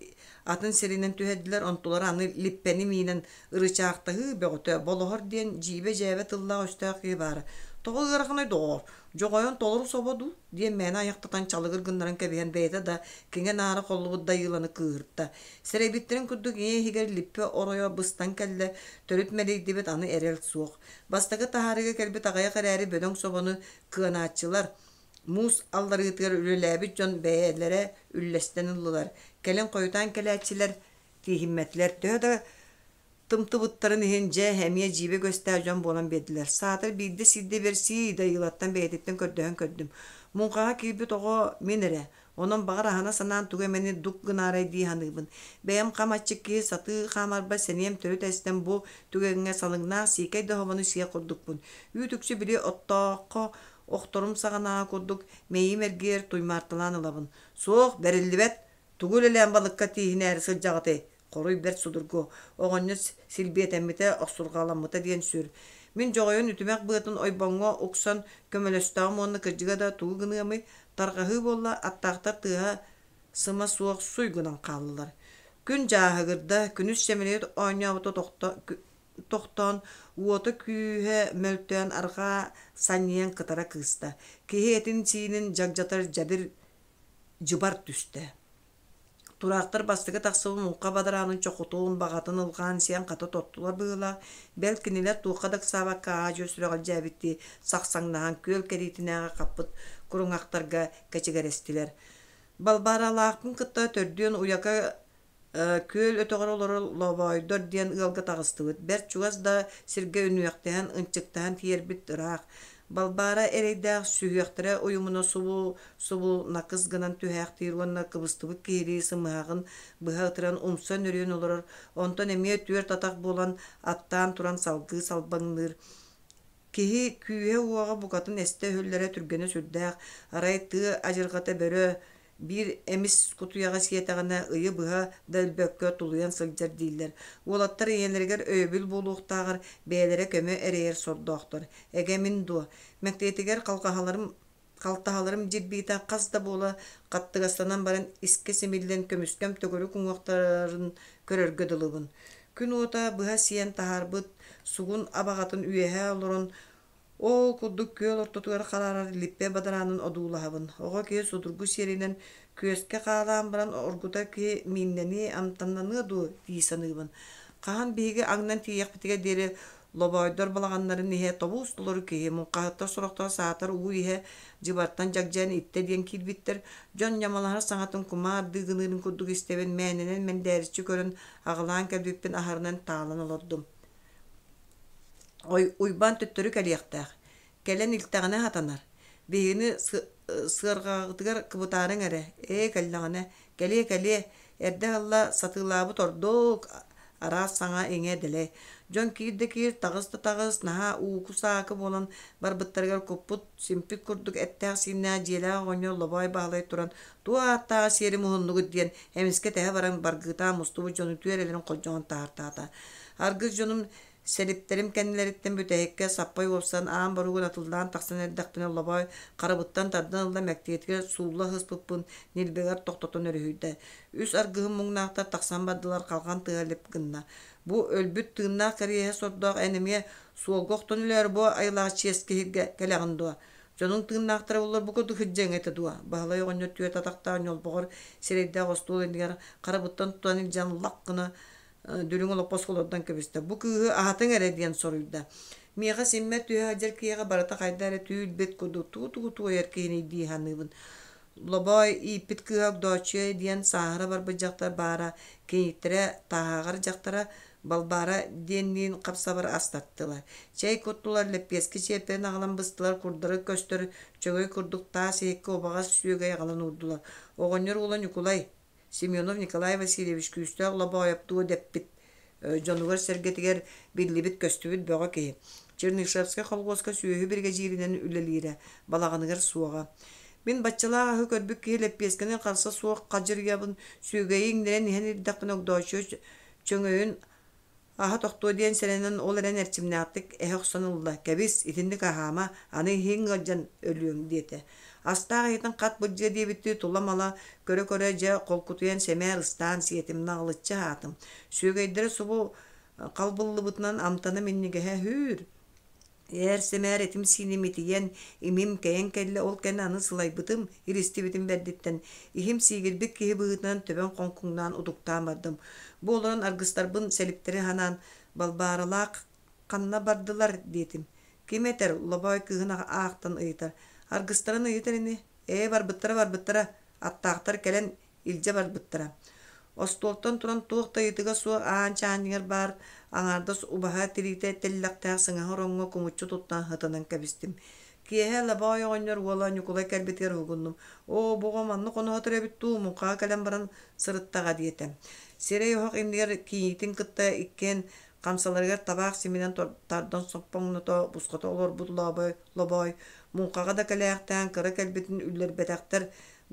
атын сиринэн түһэрдилэр, онтулара аны липпэни миинэн ырычаахтаһыы бөҕөтө, болоһор диэн дьиибэ-дьээбэ тыллаах өстөөх киһи баара. Тоҕо ыараханай доҕоор, дьоҕойон толору собо дуу диэн мээнэ айахтатан чалыгыр гыннаран кэбиһэн бэйэтэ да киҥэ-наара холлубут Дайыыланы кыыһырта. Сэрэйбиттэрин курдук ийэ иһигэр липпэ оройо быстан кэллэ, төрүт мэлийдибит аны эрэл суох. Бастакы таһаарыыга кэлбит аҕыйах эрээри бөдөҥ собону кыанааччылар, муус алларыытыгар үлэлээбит дьон бэйэлэрэ үллэстэн ыллылар. Кэлин хойутаан кэлээччилэр тииһиммэтилэр. Төһө да тымтыбыттарын иһин дьэ эмиэ дьиибэ көстөөх дьон буолан биэрдилэр. Саатар биирдэ сирдэ бэрсии Дайыылаттан бэйэтиттэн көрдөһөн көрдүм. Муҥхаҕа киирбит оҕо мин эрэ. Онон баҕар аһына санаан тугу эмэни дук гынаарай дии саныыбын. Бэйэм хам аччык киһи сатыы хаамарбар сэниэм төрүт эстэн бу түгэҥҥэ салыҥнаах сиикэй да оһобону сиэх курдукпун. Үүт-үкчү били оттооххо охторум саҕанааҕы курдук мэйиим эргийэр туймаарталаан ылабын. Суох, бэриллибэт! Тугу үлэлээн балыкка тииһинээри сылдьаҕытый? Хоруй бэрт судургу. Оҕонньор силбиэтэммитэ, охсурҕаламмыта диэн сүр. Мин дьоҕойон үтүмэх быатын ойбоҥҥо уксан көмөлөстөҕүм уонна кырдьыга да тугу гыныамый, тарҕаһыы буолла, аттаахтар тыаһа сыма суох суй гынан хааллылар. Күн дьааһыгырда, күнүс сөмөлүөт оонньообута тохтоон, уота-күүһэ мөлтөөн арҕаа санньыйан кытара кыыста. Киһи этин-сиинин дьагдьатар дьэбир дьыбар түстэ. Тураахтар бастакы тахсыбыт муҥха бадараанын чохутун, баҕатын ылҕаан сиэн хата тоттулар быһыылаах, бэл кинилэр туохха да ыксаабакка аа-дьуо сүрэҕэлдьээбиттии сахсаҥнаһан күөл кэриитинээҕи хаппыт куруҥахтарга кэчигэрэстилэр. Балбааралаахпын кытта төрдүөн уйака Күөл өтөҕөр олорор Лобоойдор диэн ыалга таҕыстыбыт. Бэрт чугас да сиргэ үнүөхтэһэн, ынчыктаһан тиийэрбит ыраах. Балбаара эрэйдээх сүһүөхтэрэ уйумуна субу-субу накыс гынан түһээхтиир уонна кыбыстыбыт киһилии сымыһаҕын быһа ытыран умса нөрүйэн олорор, онтон эмиэ түөрт атах буолан аттаан туран салгыы салбаҥныыр. Киһи күүһэ-уоҕа букатын эстэ өһүллэрэ түргэнэ сүрдээх, арай тыа адьырҕата бөрө биир эмис кутуйаҕы сиэтэҕинэ ыйы быһа да өлбөккө тулуйан сылдьар дииллэр. Уолаттар ийэлэригэр өйөбүл буолуохтааҕар бэйэлэрэ көмө эрэйэр сордоохтор. Эгэ мин дуо? Мэктиэтигэр халҕаһаларым халтаһаларым дьирбиитэ хас да буола хаттыгастанан баран искэ симиллэн көмүскэм төгүрүк уҥуохтарын көрөргө дылыбын. Күн уота быһа сиэн таһаарбыт сугун абаҕатын үөһэ олорон Ол курдук күөл ортотугар хараарар липпэ бадараанын одуулаһабын. Оҕо киһи судургу сиэринэн күөскэ хаалаан баран оргутар киһи мииннэниэ, амтаннаныа дуо дии саныыбын. Хаһан биһиги аҥнан тиийиэхпитигэр диэри лобоойдор балаҕаннарын иһэ тобус толору киһи, муҥхаһыттар сорохторо саатар уу иһэ дьыбартан дьагдьайан иттэ диэн киирбиттэр. Дьон ньамалаһар саҥатын кумаар дыыгыныырын курдук истэбин, мээнэнэн мэндээриччи көрөн аҕылаан кэлбиппин аһарынан таалан олордум. Уйбаан төттөрү кэлиэхтээх, кэлэн илтэҕинэ сатанар, биһигини сыарҕаҕытыгар кыбытаарыҥ эрэ, ээ кэллэҕинэ, кэлиэ-кэлиэ, эрдэ ыһылла сатыылаабыт ордук, араас саҥа-иҥэ дэлэй. Дьон киир да киир, таҕыс да таҕыс, наһаа ууку-саакы буолан барбыттарыгар куппут, симпит курдук эттээх-сииннээх дьиэлээх оҕонньор Лобоой Баһылай туран туох ааттааҕы сиэри муһуннугут диэн эмискэ тэһэ баран баргыытаан мустубут дьону түөрэлэрин холдьоҕон таһаартаата. Аргыс дьонум сэлиптэрим кэннилэриттэн бүтэһиккэ саппай уопсан аан боругун атыллаан тахсан эрдэхпинэ Лобоой харабыттан тардан ылла мэктиэтигэр суулла сыспыппын ньилбэгэр тохтотон өрүһүйдэ. Үс аргыһым муҥнаахтар тахсан бардылар халҕан тыаһа лип гынна. Бу өлбүт тыыннаах кэриэһэ сордоох эн эмиэ суолга охтон өлөөр бу айылаах чиэс киһиргэ кэлэҕин дуо? Дьонуҥ тыыннаахтара буоллар бу курдук сылдьыаҥ этэ дуо? Баһылай оҕонньор түөрт атахтаах ньолбоҕор сирэйдээх остуол иннигэр харабыттан тутан илдьэн лах гына дүлүҥ олоппоско олордон кэбистэ. Бу кыыһы аһатыҥ эрэ диэн соруйда. Миэхэ симмэр түһэ сылдьар киһиэхэ барыта хайда эрэ түүл-бит курдук тугу-тугу туойар киһиний дии саныыбын. Лобоой ииппит кыыһа Огдооччуйа диэн сааһыра барбыт дьахтар баара, кийииттэрэ тааһаҕар дьахтара Балбаара диэнниин хапсабар ас таттылар. Чэй куттулар, лэппиэскэ чиэппэрин аҕалан быстылар, курдары көстөр чөгөй курдук таас иһиккэ убаҕас сүөгэй аҕалан уурдулар. Оҕонньор уола Ньукулай, Семенов Николай Васильевич күүстээх Лобоойоптуо дэппит дьонугар-сэргэтигэр биллибит-көстүбүт бөҕө киһи. Чернышевскай холхуоска сүөһү биригэдьииринэн үлэлиирэ, балаҕаныгар суоҕа. Мин баччалаах аһы көрбүт киһи лэппиэскэни харса суох хадьырыйабын, сүөгэйи иҥнэрэн иһэн ирдэхпинэ Огдооччуйа чөҥөйүн Аһа тохтуо диэн сэрэнэн ол эрэн эрчимнээхтик эһэ охсон ылла: «Кэбис, итинник аһаама, аны иһиҥ ыалдьан өлүөҥ» диэтэ. Астаах иһитин хат былдьыа диэбиттии тула-мала көрө-көрө дьэ холкутуйан сэмээр ыстаан сиэтим, наҕылыччы аһаатым. Сүөгэйдэрэ субу халбыллыбытынан амтана минньигэһэ үһүүр. Ээр-сэмээр этим-сииним итийэн, имим кэйэн кэллэ, ол кэннэ аны сылайбытым, илистибитим бэрдиттэн, иһим сиигирбит киһи быһыытынан төбөм хоҥкуҥнаан утуктаан бардым. Бу олорон аргыстарбын сэлиптэри санаан, «Балбааралаах ханна бардылар?» диэтим. Ким этэр, Лобоой кыыһын аахтан ыйытар. Аргыстарын ыйытар ини. Ээ, барбыттара-барбыттара, аттаахтар кэлэн илдьэ барбыттара. Остуолтан туран туох да ыйытыга суох аан чаанньыгар баар аҥаардас убаһа тириитэ тэллэхтээх сыҥаһа ороҥҥо кумуччу туттан сытынан кэбистим. Киэһэ Лобоой оҕонньор уола Ньукулай кэлбитигэр уһугуннум. Оо, бу оҕо маннык хоноһо эбит дуу, муҥхаҕа кэлэн баран сырыттаҕа диэтэ. Сирэй оһох иннигэр кийиитин кытта иккиэн хамсаларыгар табаах симинэн тардан соппоҥното, бусхата олорбут Лобоой, Лобоой муҥхаҕа да кэлээхтээн кыра кэлбитин үллэрбэтэхтэр,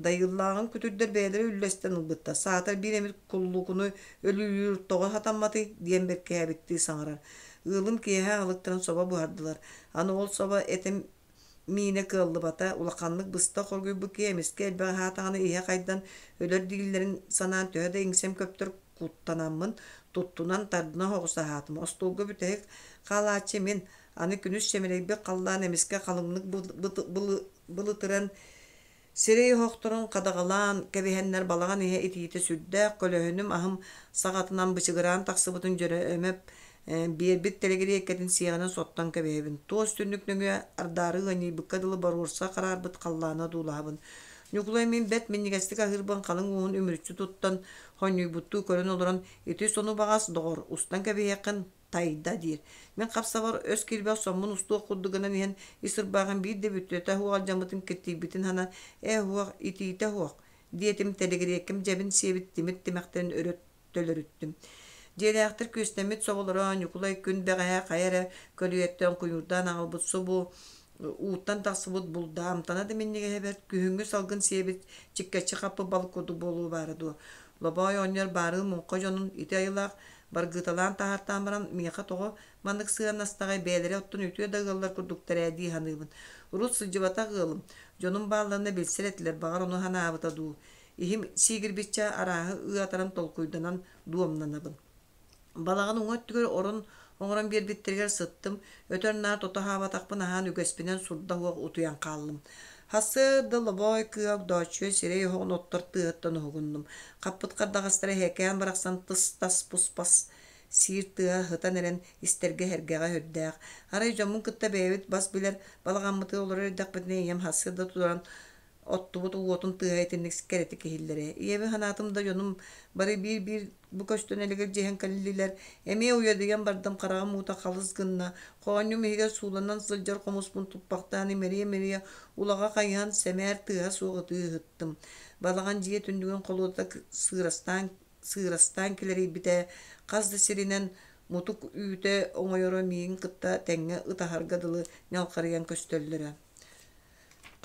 Дайыыллааҕын күтүрдэр бэйэлэрэ үллэстэн ылбыттар, саатар биир эмит куллукуну өлүүлүүр тоҕо сатамматый диэн бэркиһээбиттии саҥарар. Ыалым киэһэ аһылыктарын собо буһардылар. Аны ол собо этим миинэ кыаллыбата, улаханнык быста хоргуйбут киһи эмискэ элбэх аһаатаҕына иһэ хайдан өлөр дииллэрин санаан төһө да иҥсэм көптөр куттанаммын, туттунан тардына соҕус аһаатым. Остуолга бүтэһик хаалааччы мин, аны күнүс чэмэлэйбит халлаан эмискэ халыҥнык былытыран Сирэй оһохторун хадаҕалаан кэбиһэннэр балаҕан иһэ итиитэ сүрдээх, көлөһүнүм аһым саҕатынан бычыгыраан тахсыбытын Дьөрөөмөп биэрбит тэлэгириэккэтин сиэҕинэн соттон кэбиһэбин. Туос түннүк нөҥүө ардаары ыанньыйбыкка дылы боруорса хараарбыт халлааны одуулаһабын. Ньукулай мин бэрт минньигэстик аһыырбын халыҥ уоһун үмүрүччү туттан, хонньуйбуттуу көрөн олорон, «Ити сону баҕас, доҕор, устан кэбиһиэххин тайда диир. Мин хапсабар өс киирбэх соммун устуох курдук гынан иһэн ис ырбааҕым биир да бүтүөтэ суох алдьаммытын киртийбитин хана ээ суох итиитэ суох диэтим тэлэгириэкким дьэбин сиэбит тимир тимэхтэрин өрө төлөрүттүм. Дьиэлээхтэр күөстэммит соболоро Ньукулай күн бэҕэһээ хайа эрэ көлүйэттэн куйуурдаан аҕалбыт субу ууттан тахсыбыт булда амтана да минньигэһэ бэрт күһүҥҥү салгын сиэбит чиккэччи хаппыт балык курдук буолуо баара дуо. Лобоой оҕонньор баарыы муҥха дьонун ити айылаах Баргыыталаан таһаартаан баран, миэхэ тоҕо маннык сыһыаннастаҕай, бэйэлэрэ оттон үтүө да ыаллар курдуктар ээ дии саныыбын. Урут сылдьыбатах ыалым, дьонум баалларына билсэр этилэр, баҕар ону санаабыта дуу. Иһим сиигирбиччэ арааһы ыатаран толкуйданан дуомнанабын. Балаҕан уҥа өттүгэр орон оҥорон биэрбиттэригэр сыттым, өтөр-наар тото аһаабатахпын аһаан үгэспинэн сурда суох утуйан хааллым. Сарсыарда лобоой кыа Огдооччуйа сирэй оһоҕун оттор тыаһыттан уһугуннум. Хаппыт хардаҕастара эһэкээн барахсан тыс-тас пус-пас сиир тыаһа сытан эрэн истэргэ эһэргэҕэ сүрдээх. Арай дьоммун кытта бэйэбит бас билэр балаҕаммытыгар олорор эрдэхпитинэ ийэм сарсыарда туран оттубут уотун тыаһа итинник кэрэтик иһиллэрэ. Ийэбин санаатым да дьонум бары биир-биир бу көстөн элигир дьиһэн кэллилэр. Эмиэ уйадыйан бардым, хараҕым уута халыс гынна. Хоонньум иһигэр сууланан сылдьар хомуспун туппахтаан имэрийэ-имэрийэ улаҕа хайыһан сэмээр тыаһа суох ытыы ыһыттым. Балаҕан дьиэ түннүгүн холуота сыырастаан сыырастаан килэрийбитэ, хас да сиринэн мутук үүтэ оҥойоро миигин кытта тэҥҥэ ытаһарга дылы ньалхарыйан көстөллөрө.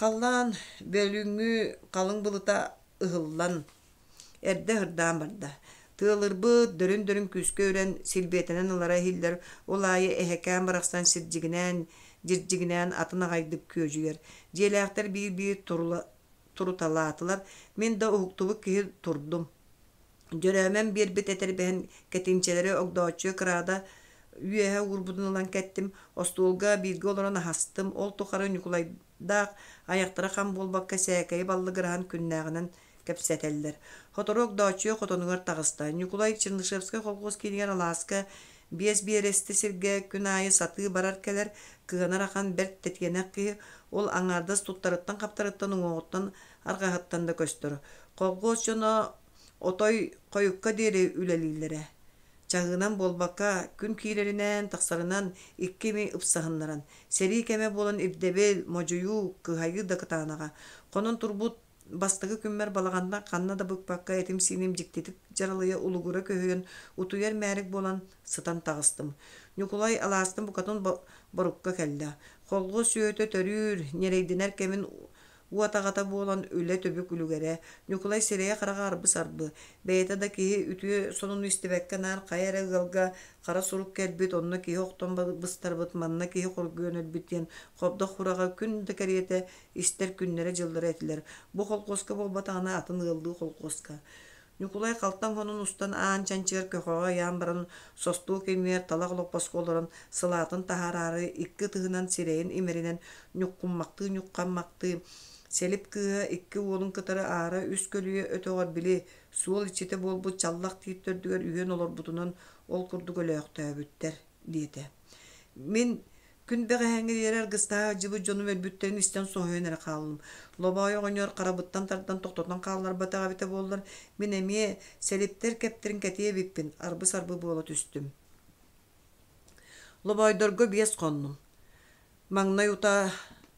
Халлаан бөлүүҥҥү халыҥ былыта ыһыллан, эрдэ ыһырдаан барда. Тыалырбыт, дөрүн-дөрүн күүскэ үрэн, силбиэтэнэн ылара иһиллэр, ол аайы эһэкээн барахсан сирдьигинээн, дьирдьигинээн атын аҕайдык күөдьүйэр. Дьиэлээхтэр биир-биир туруталаатылар, мин да уһуктубут киһи турдум. Дьөрөөмөм биэрбит этэрбэһин кэтинчэлэри Огдооччуйа кыраада үөһэ уурбутун ылан кэттим, остуолга бииргэ олорон аһастым, ол тухары Ньукулайдаах айахтара хам буолбакка сээкэйи баллыгыраһан күннээҕинэн кэпсэтэллэр. Сотору Огдооччуйа хотонугар таҕыста. Ньукулай Чернышевскай колхуос киинигэр алааска биэс биэрэстэ сиргэ күн аайы сатыы барар-кэлэр, кыанар ахан бэрт тэтиэнэх киһи, ол аҥаардас туттарыттан-хаптарыттан уҥуоҕуттан арҕаһыттан да көстөр. Колхуос дьоно отой хойукка диэри үлэлииллэрэ. Чаһыынан буолбакка, күн киирэринэн, тахсарынан икки ими ыпсаһыннаран, сэрии кэмэ буолан ирдэбил, модьуйуу, кыһайыы да кытаанаҕа. Хонон турбут бастакы күммэр балаҕаннар ханна да быкпакка этим-сииним дьиктитик дьаралыйа улугура көһүйэн, утуйар мээрик буолан сытан таҕыстым. Ньукулай алаастан букатын борукка кэллэ. Холҕо сүөтэ төрүүр, ньирэйдэнэр кэмин Уот аҕата буолан үлэ-түбүк үлүгэрэ, Ньукулай сирэйэ-хараҕа арбы-сарбы, бэйэтэ да киһи үтүө сонуну истибэккэ наар хайа эрэ ыалга хара сурук кэлбит, онно киһи охтон быстарбыт, манна киһи хоргуйан өлбүт диэн хобдох сураҕы күн да кэриэтэ истэр күннэрэ-дьыллара этилэр. Бу холкуоска буолбатаҕына атын ыаллыы холкуоска. Ньукулай халтаҥ хонун устан аан чанчыгар көхөҕө ыйаан баран состуок иннигэр талах олоппоско олорон сылаатын таһаараары икки ытыһынан сирэйин имэринэн ньуххуммахтыы-ньуххаммахтыы Сэлип кыыһа икки уолун кытары аара үс көлүйэ өтөҕөр били суол иччитэ буолбут чаллах тиит төрдүгэр үһүөн олорбутунан ол курдук өлөөхтөөбүттэр диэтэ. Мин күн бэҕэһээҥҥи диэри аргыстаһа сылдьыбыт дьонум өлбүттэрин истэн соһуйан эрэ хааллым. Лобоой оҕонньор харабыттан тардан тохтотон хаалларбатах эбитэ буоллар, мин эмиэ сэлиптэр кэптэрин кэтиэ эбиппин, арбы-сарбы буола түстүм. Лобоойдорго биэс хоннум. Маҥнай утаа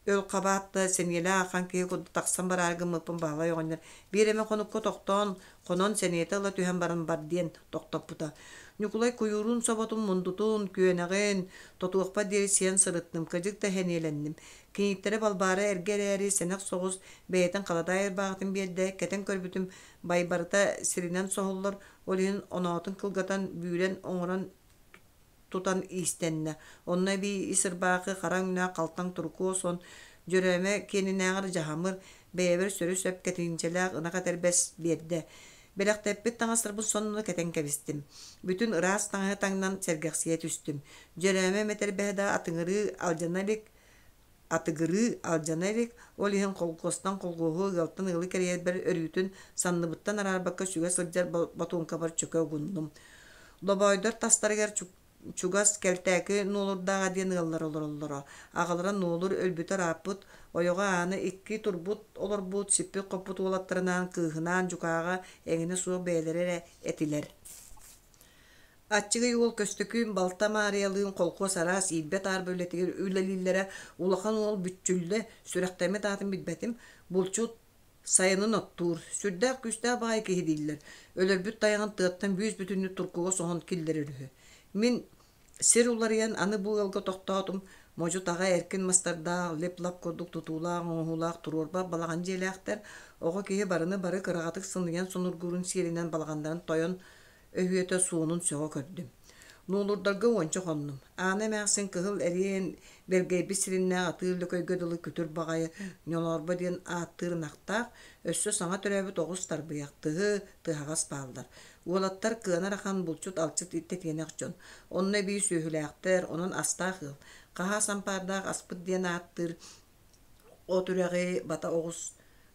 өл хабаат да сэниэлээх ахан киһи курдук тахсан бараары гыммыппын Баһылай оҕонньор биир эмэ хонукка тохтоон, хонон сэниэтэ ыла түһэн баран бар диэн тохтоппута. Ньукулай куйуурун соботун мундутун, күөнэҕин тотуохпар диэри сиэн сырыттым, кырдьык да сэниэлэнним. Киниттэрэ Балбаара эргэ эрээри сэнэх соҕус бэйэтин халадаай ырбааҕытын биэрдэ, кэтэн көрбүтүм байбарыта сиринэн соһуллар, ол иһин оноотун кылгатан, бүүрэн оҥорон тутан иистэннэ. Онно эбии ис ырбаахы хара өҥнөөх халтаҥ турукуо сон, дьөрөөмө киэнинээҕэр дьаһамыр, бэйэбэр сөрү-сөп кэтиинчэлээх ынах этэрбэс биэрдэ. Бэлэхтэппит таҥастарбын сонно кэтэн кэбистим. Бүтүн ыраас таҥаһы таҥнан сэргэхсийэ түстүм. Дьөрөөмө этэрбэһэ да атыҥырыы алдьана илик, атыгырыы алдьана илик, ол иһин холкуостан холкуоһу, ыалтан ыалы кэрийэрбэр өрүүтүн санныбыттан араарбакка сүгэ сылдьар ботуоҥкабар чөкө угуннум. Лобоойдор тастарыгар чугас Кэлтээки Нуолурдааҕа диэн ыаллар олороллоро. Аҕалара Нуолур өлбүтэ ырааппыт, ойоҕо Аана икки турбут олорбут, сиппит-хоппут уолаттарынаан кыыһынаан дьукааҕа эҥинэ суох бэйэлэрэ эрэ этилэр. Аччыгый уол Көстөкүүн балта Маарыйалыын холкуос араас иирбэ-таарба үлэтигэр үлэлииллэрэ, улахан уол Бүччүллэ, сүрэхтэммит аатын билбэтим, булчут сайынын оттуур, сүрдээх күүстээх баҕайы киһи дииллэр, өлөрбүт тайаҕын тыаттан бүүс-бүтүннүү туркуга соһон киллэрэр үһү. Мин сир уларыйан аны бу ыалга тохтоотум, модьу-таҕа эркин мастардаах, лип-лап курдук тутуулаах оҥоһуулаах туруорбах балаҕан дьиэлээхтэр, оҕо киһи барыны бары кыраҕатык сыныйан сонургуурун сиэринэн балаҕаннарын тойон өһүөтэ суонун сөҕө көрдүм. Нуолурдарга уонча хоннум. Аана эмээхсин кыһыл эриэн бэргэйбит сириннээх атыыр лөкөйгө дылы күтүр баҕайы Ньолоорбо диэн ааттыыр ынахтаах, өссө саҥа төрөөбүт оҕус тарбыйах, тыһы, тыһаҕас бааллар. Уолаттар кыанар ахан булчут-алчыт тэтиэнэх дьон. Онно эбии сүөһүлээхтэр, онон астаах ыал. Хаһаас ампаардаах аспыт диэн ааттыыр от үрэҕи бата оҕус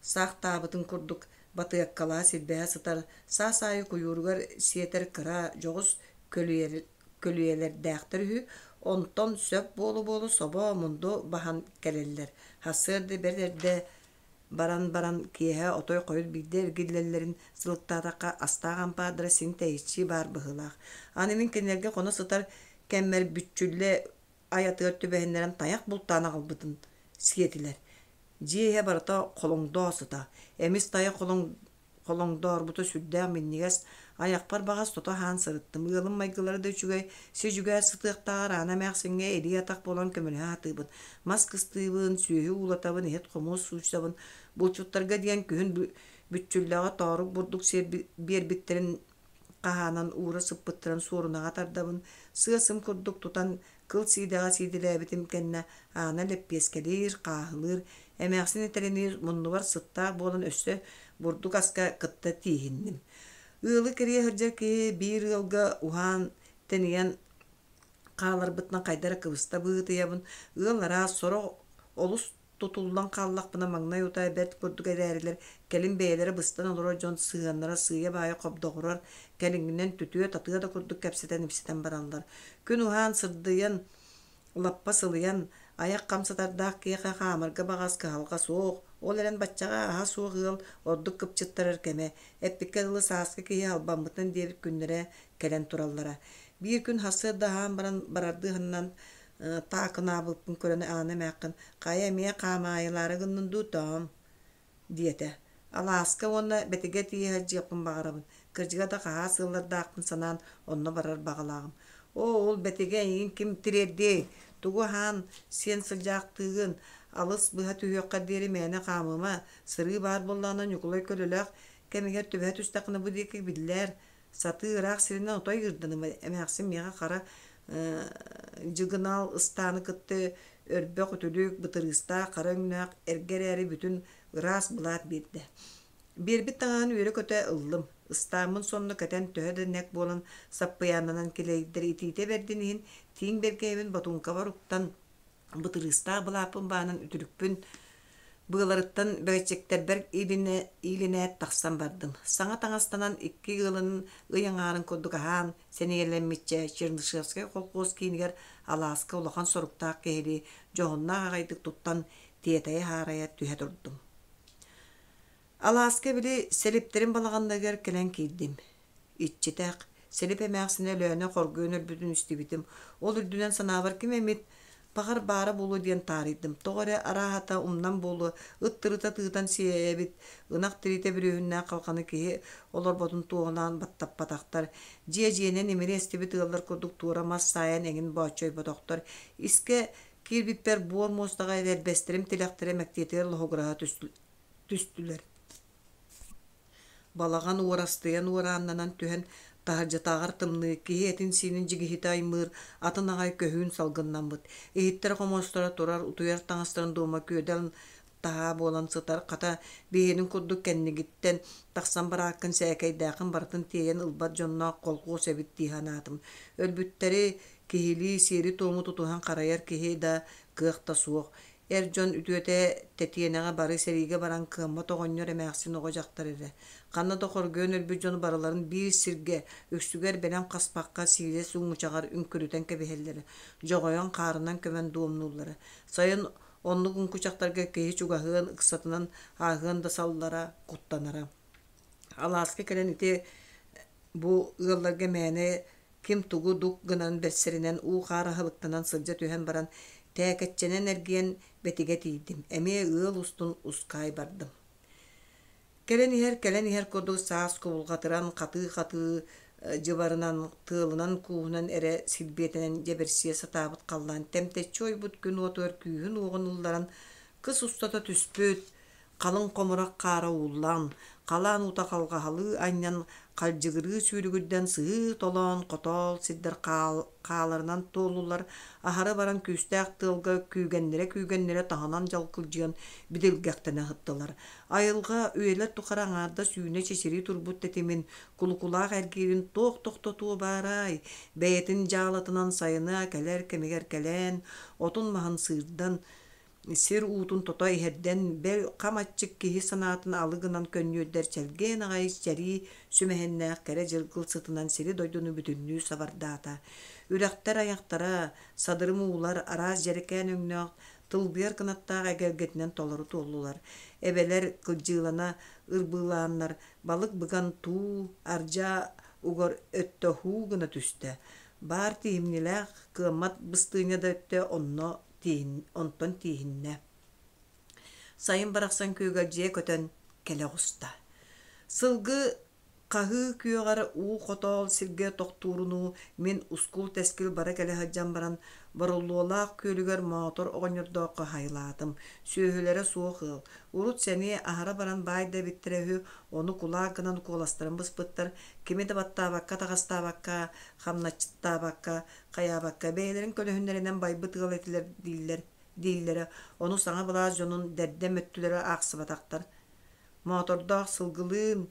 саахтаабытын курдук батыаккалаа силбэһэ сытар саас аайы куйууругар сиэтэр кыра дьоҕус көлүйэлэрдээхтэр үһү, онтон сөп буолу-буолу собо, мунду баһан кэлэллэр. Сарсыарда бэрт эрдэ баран баран киэһэ отой хойут биирдэ эргиллэллэрин сылыктаатахха астаах ампаардара син тэйиччи баар быһыылаах. Аны мин кинилэргэ хоно сытар кэммэр бүччүллэ айатыгар түбэһиннэрэн тайах бултаан аҕалбытын сиэтилэр. Дьиэ иһэ барыта холоҥдоо сыта. Эмис тайах холоҥдоорбута сүрдээх минньигэс, айахпар баҕас тото аһаан сырыттым. Ыалым майгылара да үчүгэй, си-дьүгээр сытыахтааҕар Аана эмээхсиҥҥэ илии-атах буолан көмөлөһө сатыыбын. Мас кыстыыбын, сүөһү уулатабын, иһит-хомуос суучсабын. Булчуттарга диэн күһүн бүччүллэҕэ тоорук бурдук биэрбиттэрин хаһаанан уура сыппыттарын суорунаҕа тардабын, сыа-сым курдук тутан кыл сиидэҕэ сиидэлээбитим кэннэ Аана лэппиэскэлиир, хааһылыыр, эмээхсин этэринии муннубар сыттаах буолан өссө бурдук аска кытта тииһинним. Ыалы кэрийэ сылдьар киһи биир ыалга уһаан, тэнийэн хааларбытынан хайда эрэ кыбыста быһыытыйабын, ыал араас, сорох олус тутуллан хааллахпына маҥнай утаа бэрт курдук эрээрилэр, кэлин бэйэлэрэ быстан олорор дьон сыһыаннара сыыйа-баайа хобдоҕурар, кэлиҥҥинэн түтүө-татыа да курдук кэпсэтэн-ипсэтэн бараллар. Күн уһаан сырдыйан, лаппа сылыйан, айах хамсатардаах киһиэхэ хаамарга баҕас кыһалҕа суох, ол эрэн баччаҕа аһа суох ыал ордук кыпчыттарар кэмэ, эппиккэ дылы сааскы киһи албаммытын диэбит күннэрэ кэлэн тураллара. Биир күн сарсыарда аһаан баран барардыы сананан таакынаабыппын көрөн Аана эмээххин «Хайа эмиэ хаамаайылаары гыннын дуу, тоом?» диэтэ. Алааска уонна Бэтигэ тиийэ сылдьыахпын баҕарабын, кырдьыга да хаһаас ыаллардаахпын санаан онно барар баҕалааҕым. Оо, ол Бэтигэ эйигин ким тириэрдиэй? Тугу аһаан, сиэн сылдьаахтыыгын? Алыс быһа түһүөххэр диэри мээнэ хаамыма, сырыы баар буоллаҕына Ньукулай көлөлөөх кэмигэр түбэһэ түстэххинэ бу диэки биллээр, Сатыы ыраах сиринэн отой ыырданыма, эмээхсин миэхэ хара дьыгынаал ыстааны кытта өрбөх үтүлүк, бытырыыстаах хара өҥнөөх эргэ эрээри бүтүн ыраас былаат биэрдэ. Биэрбит таҥаһын үөрэ-көтө ыллым. Ыстааммын сонно кэтэн төһө да нэк буолан саппыйааннанан килэйдэр итиитэ бэрдин иһин тииҥ бэргэһэбин ботуункабар уктан бытырыыстаах былааппын баанан үтүлүкпүн быаларыттан бэгэччэктэрбэр иилинээт тахсан бардым. Саҥа таҥастанан икки ыалын ый аҥаарын курдук аһаан сэниэлэммиччэ Чернышевскай колхуос киинигэр алааска улахан соруктаах киһилии дьоһуннаах аҕайдык туттан тиэтэйэ-һаарайа түһэ турдум. Алааска били сэлиптэрин балаҕаннарыгар кэлэн киирдим. Иччитэх, Сэлип эмээхсинэ Өлөөнө хоргуйан өлбүтүн истибитим. Ол үрдүнэн санаабар ким эмит баҕар баара буолуо диэн таарыйдым. Тоҕо эрэ арааһата умнан буолуо, ыт тырыта тыытан сиэйэбит, ынах тириитэ бүрүөһүннээх халҕаны киһи олорботун туоһулаан баттаппатахтар. Дьиэ дьиэнэн имири эстибит ыаллар курдук туора мас саайан эҥин бооччойботохтор. Искэ киирбиппэр буор муостаҕа этэрбэстэрим тилэхтэрэ мэктиэтигэр лоһугураһа түстүлэр. Балаҕан уорастыйан уорааннанан түһэн, таһырдьатааҕар тымныы, киһи этин-сиинин дьигиһитэ аймыыр, атын аҕай көһүүн салгыннаммыт. Иһиттэр-хомуостара турар, утуйар таҥастарын дуома күөдэл таһаа буолан сытар, хата, биһиэнин курдук кэннигиттэн тахсан барааккын сээкэйдээххин барытын тиэйэн ылбат дьонноох колхуос эбит дии санаатым. Өлбүттэри киһилии сиэри-туому тутуһан харайар киһи да, кыах да суох. Эр дьон үтүөтэ тэтиэнэҕэ бары сэриигэ баран кыаммат оҕонньор эмээхсин оҕо-дьахтар эрэ. Ханна да хоргуйан өлбүт дьону барыларын биир сиргэ, үксүгэр бэлэм хаспахха сиилэс уҥучаҕар үҥкүрүтэн кэбиһэллэрэ, дьоҕойон хаарынан көмөн дуомнууллара. Сайын оннук уҥкучахтарга киһи чугаһыан, ыксатынан ааһыан да саллара, куттанара. Алааска кэлэн ити бу ыалларга мээнэ ким тугу дук гынан бэрсэринэн уу-хаар аһылыктанан сылдьа түһэн баран, тээкэччэнэн эргийэн Бэтигэ тиийдим, эмиэ ыал устун ускаай бардым. Кэлэн иһэр, кэлэн иһэр курдук саас кубулҕатыран, хатыы-хатыы дьыбарынан, тыалынан-кууһунан эрэ силбиэтэнэн дьэбэрсийэ сатаабыт халлаан тэмтэччи ойбут күн уотугар күүһүн-уоҕун ылларан, кыс устата түспүт, Халыҥ хомурах хаара ууллан, халаан уута халҕаһалыы анньан, халдьыгырыы сүүрүгүрдэн сыһыы-толоон хотоол сирдэр хааларынан туоллулар, аһара баран күүстээх тыалга күүгэннэрэ-күүгэннэрэ таһынан дьалкылдьыйан бидилгэхтэнэ сыттылар. Айылҕа үйэлэр тухары аҥаардас үүнэ-чэчирии турбут тэтимин, кулукулаах эргиирин туох тохтотуо баарай, бэйэтин дьаалатынан сайына кэлэр кэмигэр кэлэн, отун-маһын сыырдан, Сир уутун тото иһэрдэн, бэл, хам аччык киһи санаатын алы гынан көнньүөрдэр чэлгиэн аҕай сэрии сүмэһиннээх кэрэ дьыргыл сытынан сири-дойдуну бүтүннүү сабардаата. Үрэхтэр айахтара, садырым уулар араас дьэрэкээн өҥнөөх тылбыйар кынаттаах эгэлгэтинэн толору туоллулар. Эбэлэр кылдьыылана ырбыылааннар, балык быган туу, ардьа угар өттө һуу гына түстэ. Баар тииһимньилээх кыаммат быстыынньа да өттө онно онтон тииһиннэ. Сайын барахсан күөгэлдьийэ көтөн кэлэ оҕуста. Сылгы хаһыы күөҕэр уу хотоол сиргэ тохтуурунуу мин ускул-тэскил бара-кэлэ сылдьан баран Боруллуолаах күөлүгэр Моотор оҕонньордооххо хайылаатым. Сүөһүлэрэ суох ыал. Урут сэниэ аһара баран баай да эбиттэрэ үһү, ону кулаак гынан куоластарын быспыттар, кими да баттаабакка, таҕастаабакка, хамначчыттаабакка, хайаабакка бэйэлэрин көлөһүннэринэн байбыт ыал этилэр дииллэр дииллэрэ ону саҥа былаас дьонун дэрдэм өттүлэрэ аахсыбатахтар Mooтордоох сылгылыын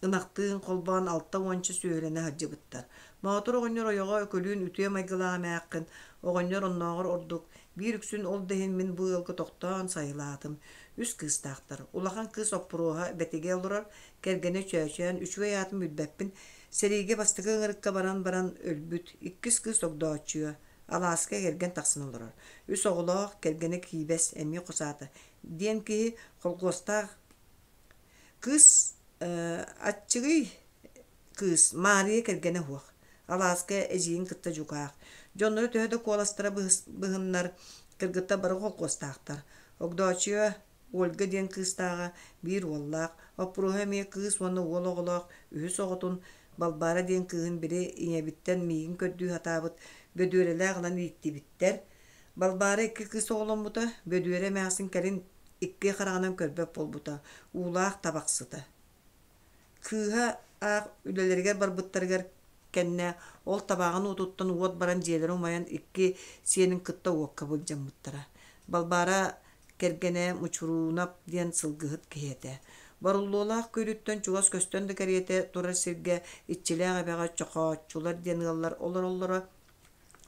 ынахтыын холбоон алта уонча сүөһүлэнэ сылдьыбыттар. Моотур оҕонньор ойоҕо Өкүлүүн үтүө майгылаах эмээххин, оҕонньор оннооҕор ордук, биир үксүн ол да иһин мин бу ыалга тохтоон сайылаатым. Үс кыыстаахтар. Улахан кыыс Оппуруоһа Бэтигэ олорор, кэргэнэ Чөөчөөн, үчүгэй аатын билбэппин, Сэриигэ бастакы ыҥырыкка баран баран өлбүт, иккис кыыс Огдооччуйа, алааска кэргэн тахсан олорор. Үс оҕолоох, кэргэнэ Киибэс, эмиэ хос аата, диэн киһи холкуостаах кыыс аччыгый кыыс Маарыйа кэргэнэ суох. Алааска эдьиийин кытта дьукаах. Дьонноро төһө да куоластара быһыннар, кыргыттар бары холкуостаахтар. Огдооччуйа Ольга диэн кыыстааҕа, биир уоллаах, Оппуруоһа эмиэ кыыс уонна уол оҕолоох, үһүс оҕотун Балбаара диэн кыыһын били ийэбиттэн миигин көрдүү сатаабыт Бөдүөрэлээх ылан ииттибиттэр. Балбаара икки кыыс оҕоломмута, Бөдүөрэ эмээхсин кэлин икки хараҕынан көрбөт буолбута, уулаах табахсыта. Кыыһа аах үлэлэригэр барбыттарыгар кэннэ ол табааҕын уотуттан уот баран дьиэлэрэ умайан икки сиэнин кытта уокка былдьаммыттара. Балбаара кэргэнэ Мучуруунап диэн сылгыһыт киһи этэ. Боруллуолаах күөлүттэн чугас көстөн да кэриэтэ турар сиргэ Иччилээх эбэҕэ Чохооччулар диэн ыаллар олороллоро.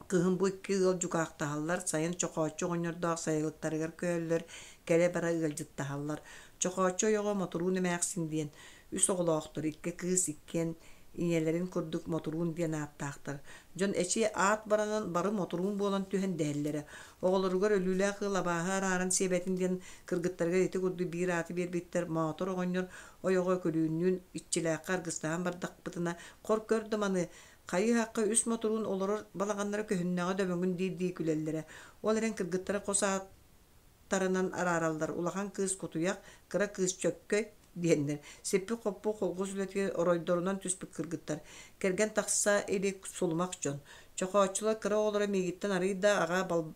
Кыһын бу икки ыал дьукаахтаһаллар, сайын Чохооччу оҕонньордоох сайылыктарыгар көһөллөр, кэлэ-бара ыалдьыттаһаллар. Чохооччу ойоҕо Мотуруун эмээхсин диэн. Үс оҕолоохтор, икки кыыс иккиэн ийэлэрин курдук Мотуруун диэн ааттаахтар. Дьон эчи аат баранан бары Мотуруун буолан түһэн дэһэллэрэ. Оҕолоругар өлүүлээх ыал абааһы арааран сиэбэтин диэн кыргыттарыгар ити курдук биир ааты биэрбиттэр. Моотор оҕонньор ойоҕо Өкүлүүннүүн иччилээххэ аргыстаһан бардахпытына, хор көр да маны, хайыы-һахха үс Мотуруун олорор балаҕаннара көһүннэҕэ дөбөҥүн дии-дии күлэллэрэ. Ол эрэн кыргыттара хос ааттарынан араараллар: улахан кыыс Кутуйах, кыра кыыс Чөккөй диэннэр. Сиппит-хоппут холкуос үлэтигэр оройдорунан түспүт кыргыттар. Кэргэн тахса илик сулумах дьон. Чохооччулар кыра оҕолоро миигиттэн арыый да аҕа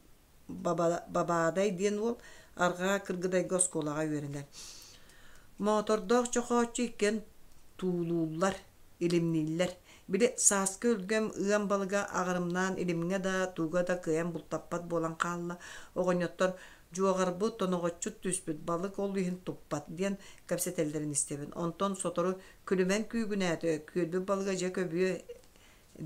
Бабаадай диэн уол Арҕаа Кыргыдайга оскуолаҕа үөрэнэр. Моотордоох Чохооччу иккиэн туулууллар, илимнииллэр. Били сааскы өлгөм ыам балыга аҕырымнаан илимҥэ да, тууга да кыайан бултаппат буолан хаалла. Оҕонньоттор «Дьуоҕарбыт, тоноҕоччут түспүт, балык ол иһин туппат» диэн кэпсэтэллэрин истэбин. Онтон сотору күлүмэн күүгүнээтэ, күөлбүт балыга дьэ көбүө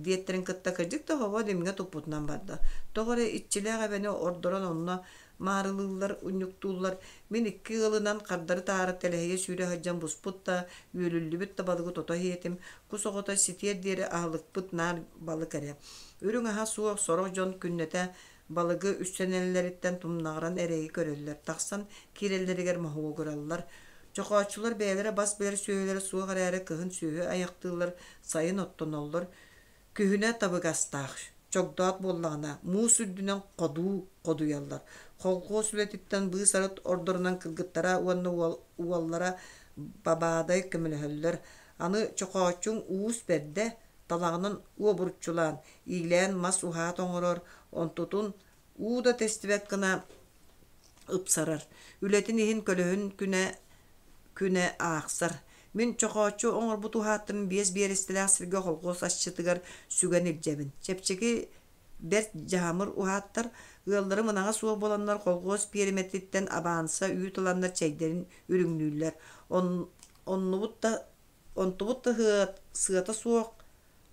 диэттэрин кытта кырдьык да оһоҕо илимҥэ туппутунан барда. Тоҕо эрэ иччилээх эбэни ордорон онно маарылыыллар, унньуктууллар. Мин икки ыалынан хардары-таары тэлэһийэ сүүрэ сылдьан буспут да, үөлүллүбүт да балыгы тото иһиэтим. Кус оҕото ситиэр диэри аһылыкпыт наар балык эрэ. Үрүҥ аһа суох сорох дьон күннэтэ балыгы үссэнэллэриттэн тумнаҕыран эрэйи көрөллөр, тахсан киирэллэригэр моһуогураллар. Чохооччулар бэйэлэрэ бас билэр сүөһүлэрэ суох эрээри кыһын сүөһү айахтыыллар, сайын оттоноллор. Күһүнэ табыгастаах, чогдоот буоллаҕына, муус үрдүнэн ходуу ходуйаллар. Холхуос үлэтиттэн быыс-арыт ордорунан кыргыттара уонна уоллара Бабаадай көмөлөһөллөр. Аны Чохооччуҥ уус бэрдэ, талаҕынан уобуруччулаан, иилээн мас уһаат оҥорор, онтутун уу да тэстибэт гына ыпсарар. Үлэтин иһин көлөһүн күнэ күнэ аахсар. Мин Чохооччу оҥорбут уһааттарын биэс биэрэстэлээх сиргэ холхуос асчытыгар сүгэн илдьэбин. Чэпчэки бэрт дьаһамыр уһааттар ыалларым ынаҕа суох буоланнар холхуос пиэримэтиттэн абаанса үүт ыланнар чэйдэрин үрүҥнүүллэр. Оннубут да Онтубут да сыата суох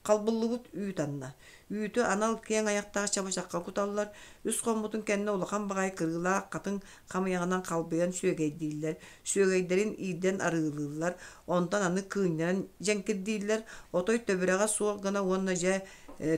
халбыллыбыт үүт анна. Үүтү анал киэҥ айахтаах чабычахха куталлар, үс хоммутун кэннэ улахан баҕайы кырыылаах хатыҥ хамыйаҕынан халбыйан сүөгэйдииллэр, сүөгэйдэрин иирдэн арыылыыллар, онтон аны кыынньаран дьэҥкирдииллэр, отой төбүрэҕэ суох гына уонна дьэ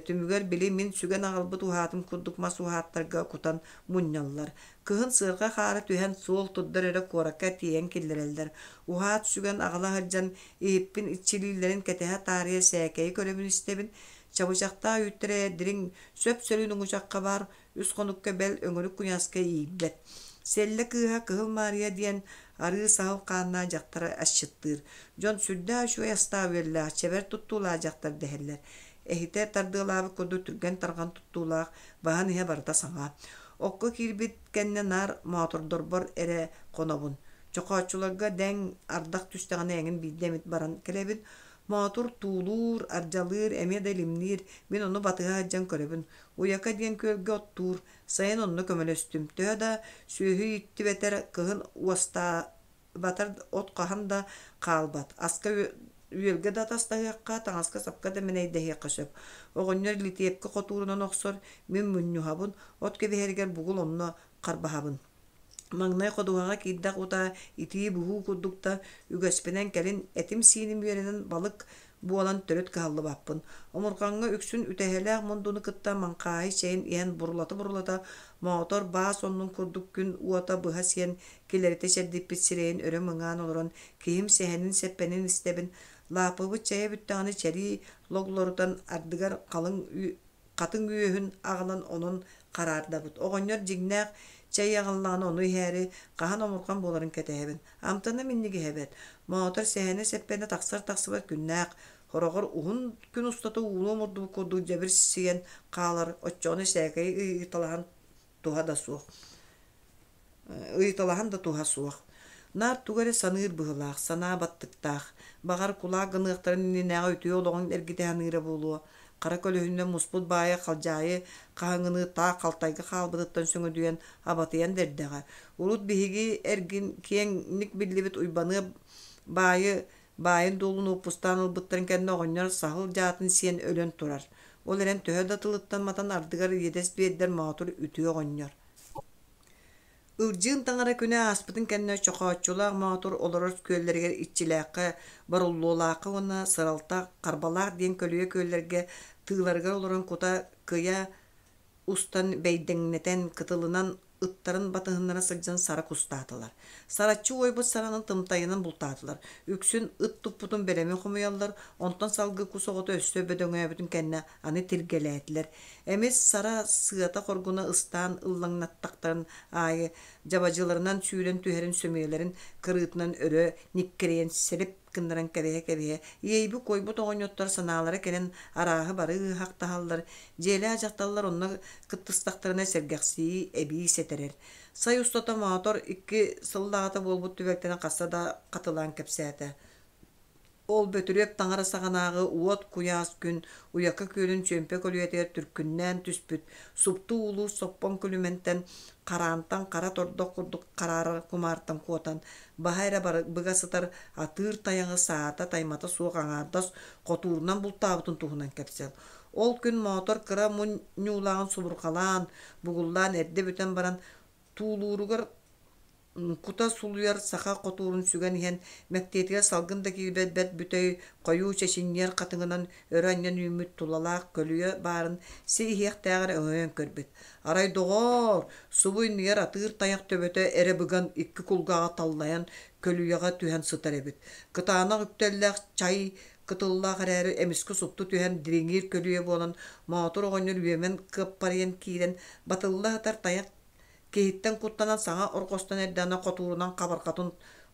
түмүгэр били мин сүгэн аҕалбыт уһаатым курдук мас уһааттарга кутан мунньаллар. Кыһын сыарҕа хаара түһэн суол турдар эрэ куоракка тиэйэн киллэрэллэр. Уһаат сүгэн аҕала сылдьан иһиппин иччилииллэрин кэтэһэ таарыйа сээкэйи көрөбүн-истэбин. Чабычахтаах үүттэрэ дириҥ, сөп-сөрүүн уҥучахха баар үс хонукка бэл өҥүрүк куйааска иийбэт. Сэллэ кыыһа Кыһыл Маарыйа диэн арыы саһыл хааннаах дьахтары асчыттыыр. Дьон сүрдээх үчүгэй астаах-үөллээх, чэбэр туттуулаах дьахтар дэһэллэр. Эһитэ тардыалаабыт курдук түргэн-тарҕан туттуулаах, баһан иһэ барыта саҥа. Окко киирбит кэннэ наар моотордорбор эрэ хонобун. Чохооччуларга дэҥ ардах түстэҕинэ эҥин биирдэ эмит баран кэлэбин. Моотур туулуур, ардьалыыр, эмиэ да илимниир, мин ону батыһа сылдьан көрөбүн. Уйака диэн күөлгэ оттуур, сайын онно көмөлөстүм. Төһө да сүөһү ииттибэтэр, кыһын уостаа батар от хаһан да хаалбат. Аска үөлгэ да атастаһыахха, таҥаска-сапка да мэнэйдэһиэххэ сөп. Оҕонньор литиэпкэ хотуурунан охсор, мин мунньуһабын, от кэбиһэригэр бугул онно харбаһабын. Маҥнай ходуһаҕа киирдэх утаа итии-буһуу курдук да үгэспинэн кэлин этим-сииним үөрэнэн балык буолан төрүт кыһаллыбаппын. Омурҕаҥҥа үксүн үтэһэлээх мундуну кытта маҥхааһы чэйин иһэн бурулата-бурулата моотор баас оннун курдук күн уота быһа сиэн килэритэ чэрдиппит сирэйин өрө мыҥаан олорон киһим сэһэнин-сэппэнин истэбин. Лааппыбыт чэйэ бүттэҕинэ чэрии логлорутан ардыгар халыҥ хатыҥ үөһүн аҕалан онон хараардабыт. Оҕонньор дьиҥнээх чэй аҕаллаҕына ону иһээри хаһан омурҕан буоларын кэтэһэбин. Амтана минньигэһэ эбээт. Моотор сэһэнэ-сэппэнэ тахсар-тахсыбат күннээх, хороҕор уһун күн устата ууну омурдубут курдук дьэбир сиэн хаалар, оччоҕуна сээкэйи ыйыталаһан туһа да суох. Ыйыталаһан да туһа суох. Наар тугу эрэ саныыр быһыылаах, санаа баттыктаах. Баҕар, кулаак гыныахтарын иннинээҕи үтүө олоҕун эргитэ саныыра буолуо. Хара көлөһүнүнэн муспут баайа халдьаайы хаһыҥыныы таах халтайга хаалбытыттан сөҥөдүйэн, абатыйан да эрдэҕэ. Урут биһиги эргин киэҥник биллибит Уйбаныап Баайы баайын-дуолун уоппустаан ылбыттарын кэннэ оҕонньор саһыл дьаатын сиэн өлөн турар. Ол эрэн төһө да тылыттан матан ардыгар иэдэс биэрдэр Моотур үтүө оҕонньор. Ылдьыын таҥара күнэ ааспытын кэннэ Чохооччулаах Моотур олорор күөллэригэр Иччилээххэ, Боруллуолаахха уонна Сыралта Харбалаах диэн көлүйэ күөллэргэ тыыларыгар олорон кута кыйа устан бэйдэҥнэтэн, кытылынан ыттарын батыһыннара сылдьан сара кустаатылар. Сараччы уойбут саранан тымтайынан бултаатылар. Үксүн ыт туппутун бэлэми хомуйаллар, онтон салгыы кус оҕото өссө бөдөҥөөбүтүн кэннэ аны тиргэлээтилэр. Эмис сара сыата хоргуна ыстаан ыллаҥнаттахтарын аайы дьабадьыларынан сүүрэн түһэрин сөмүйэлэрин кырыытынан өрө ньиккирэйэн сэлип гыннаран кэбиһэ-кэбиһэ, иэйбит-куойбут оҕонньоттор санаалара кэлэн арааһы бары ыаһахтаһаллар, дьиэлээх дьахталлар онно кыттыстахтарына сэргэхсийии эбии сэтэрэр. Сай устата Моотор икки сыллааҕыта буолбут түбэлтэни хаста да хатылаан кэпсээтэ. Ол Бөтүрүөп таҥара саҕанааҕы уот куйаас күн Уйака күөлүн чүөмпэ көлүйэтигэр түркүннээн түспүт, супту уулуур соппоҥ күлүмэнтэн, хараантан хара тордох курдук хараарар кумаартан куотан, баһа эрэ быга сытар атыыр тайаҕы саата таймата суох аҥаардас хотуурунан бултаабытын туһунан кэпсэл. Ол күн Моотор кыра мунньуулааҕын субурҕалаан, бугуллаан эрдэ бүтэн баран, туулууругар Кута сулуйар саха хотуурун сүгэн иһэн, мэктиэтигэр салгын да киирбэт бэрт бүтэй, хойуу чэчинньиэр хатыҥынан өрө анньан үүммүт тулалаах көлүйэ баарын си иһиэхтээҕэр өҥөйөн көрбүт. Арай, доҕоор, субу иннигэр атыыр тайах төбөтө эрэ быган икки кулгааҕа таллайан көлүйэҕэ түһэн сытар эбит. Кытаанах үктэллээх чай кытыллаах эрээри эмискэ супту түһэн дириҥиир көлүйэ буолан, Моотур оҕонньор үөмэн кыаппарыйан киирэн, батылла сытар тайах Киһиттэн куттанан саҥа орҕостон эрдэҕинэ хотуурунан хабарҕатын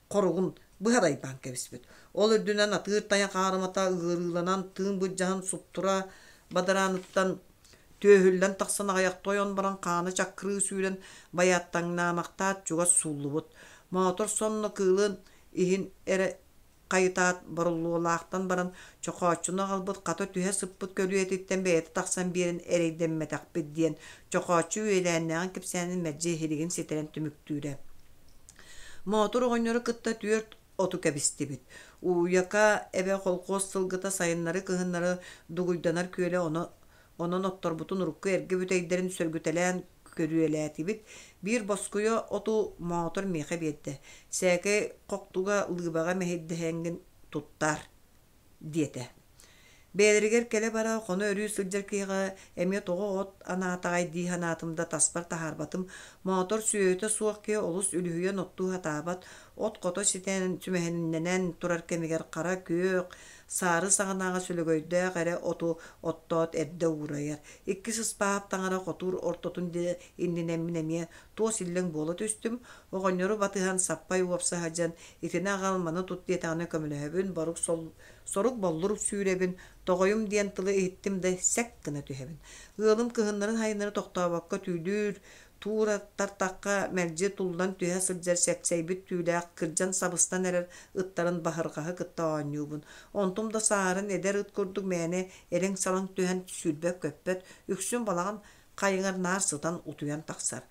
хоругун быһа дайбаан кэбиспит. Ол үрдүнэн атыыр тайах аарымата ыарыыланан тыын былдьаһан суптура бадарааныттан түөһүллэн тахсан аҕыйахта ойон баран хаана чаккырыы сүүрэн байааттаҥнаамахтаат чугас сууллубут. Моотор сонно кыылын иһин эрэ хайытаат боруллуолаахтан баран Чохооччуну аҕалбыт хата түһэ сыппыт көлүйэтиттэн бэйэтэ тахсан биэрэн эрэйдэммэтэхпит диэн Чохооччу үөлээннээҕин кэпсээнин мэлдьи иһилигин ситэрэн түмүктүүрэ. Моотур оҕонньору кытта түөрт оту кэбистибит. Уйака эбэ холкуос сылгыта сайыннары-кыһыннары дугуйданар күөлэ ону Онон отторбутун урукку эргэ бүтэйдэрин сөргүтэлээн көрүөлээтибит. Биир боскуйа оту Моотор миэхэ биэрдэ: «Сээкэй хохтуга лыыбаҕа мэһэйдэһэҥҥин туттаар» диэтэ. Бэйэлэригэр кэлэ-бара хоно-өрүү сылдьар киһиэхэ эмиэ тоҕо от анаатаҕай дии санаатым да таспар таһаарбатым. Моотор сүөһүтэ суох киһи олус үлүһүйэн оттуу сатаабат, от хото ситэн сүмэһиннэнэн турар кэмигэр хара күөх, Саары саҕанааҕы сөлөгөйдөөх эрэ оту оттоот эрдэ уурайар. Иккис ыспаап таҥара хотуур ортотун иннинэ мин эмиэ туос иллэҥ буола түстүм. Оҕонньору батыһан саппай уопса сылдьан итини аҕал, маны тут диэтэҕинэ көмөлөһөбүн, борук сорук боллур сүүрэбин, тоҕойум диэн тылы иһиттим да сэк гына түһэбин. Ыалым кыһыннарын-сайыннары тохтообокко түүлүүр, Туура тартахха мэлдьи туллан түһэ сылдьар сэксэйбит түүлээх кырдьан сабыстан эрэр ыттарын баһырҕаһы кытта оонньуубун. Онтум да сааһыран эдэр ыт курдук мээнэ элэҥ-салаҥ түһэн сүүрбэт-көппөт, үксүн балаҕан хайыҥар наар сытан утуйан тахсар.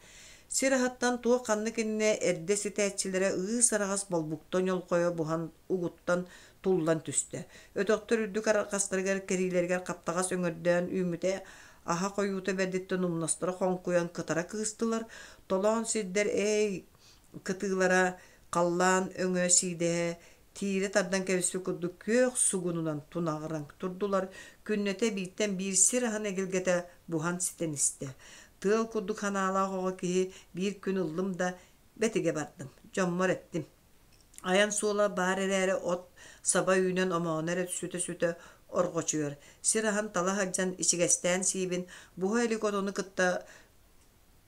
Сир аһыттан туох ханнык иннинэ эрдэ ситээччилэрэ ыыс-араҕас болбукта ньолхойо буһан угуттан туллан түстэ. Өтөхтөр үрдүк арҕастарыгар кэриилэригэр хаптаҕас өҥөрдөөн үүммүтэ аһа хойуута бэрдиттэн умнастара хоҥкуйан кытара кыыстылар, толоон сирдэр ээй кытыылара халлаан өҥө сиидэһэ тиирэ тардан кэбиспит курдук күөх сугунунан тунаҕыран турдулар, күннэтэ бииртэн биир сир аһын эгэлгэтэ буһан ситэн истэ. Тыал курдук санаалаах оҕо киһи биир күн ыллым да бэтигэ бардым, дьоммор эттим. Айан суола баар эрээри от саба үүнэн омооно эрэ сүтэ-сүтэ орҕочуйар. Сир аһын тала сылдьан ичигэстээн сиибин, буһа илик отону кытта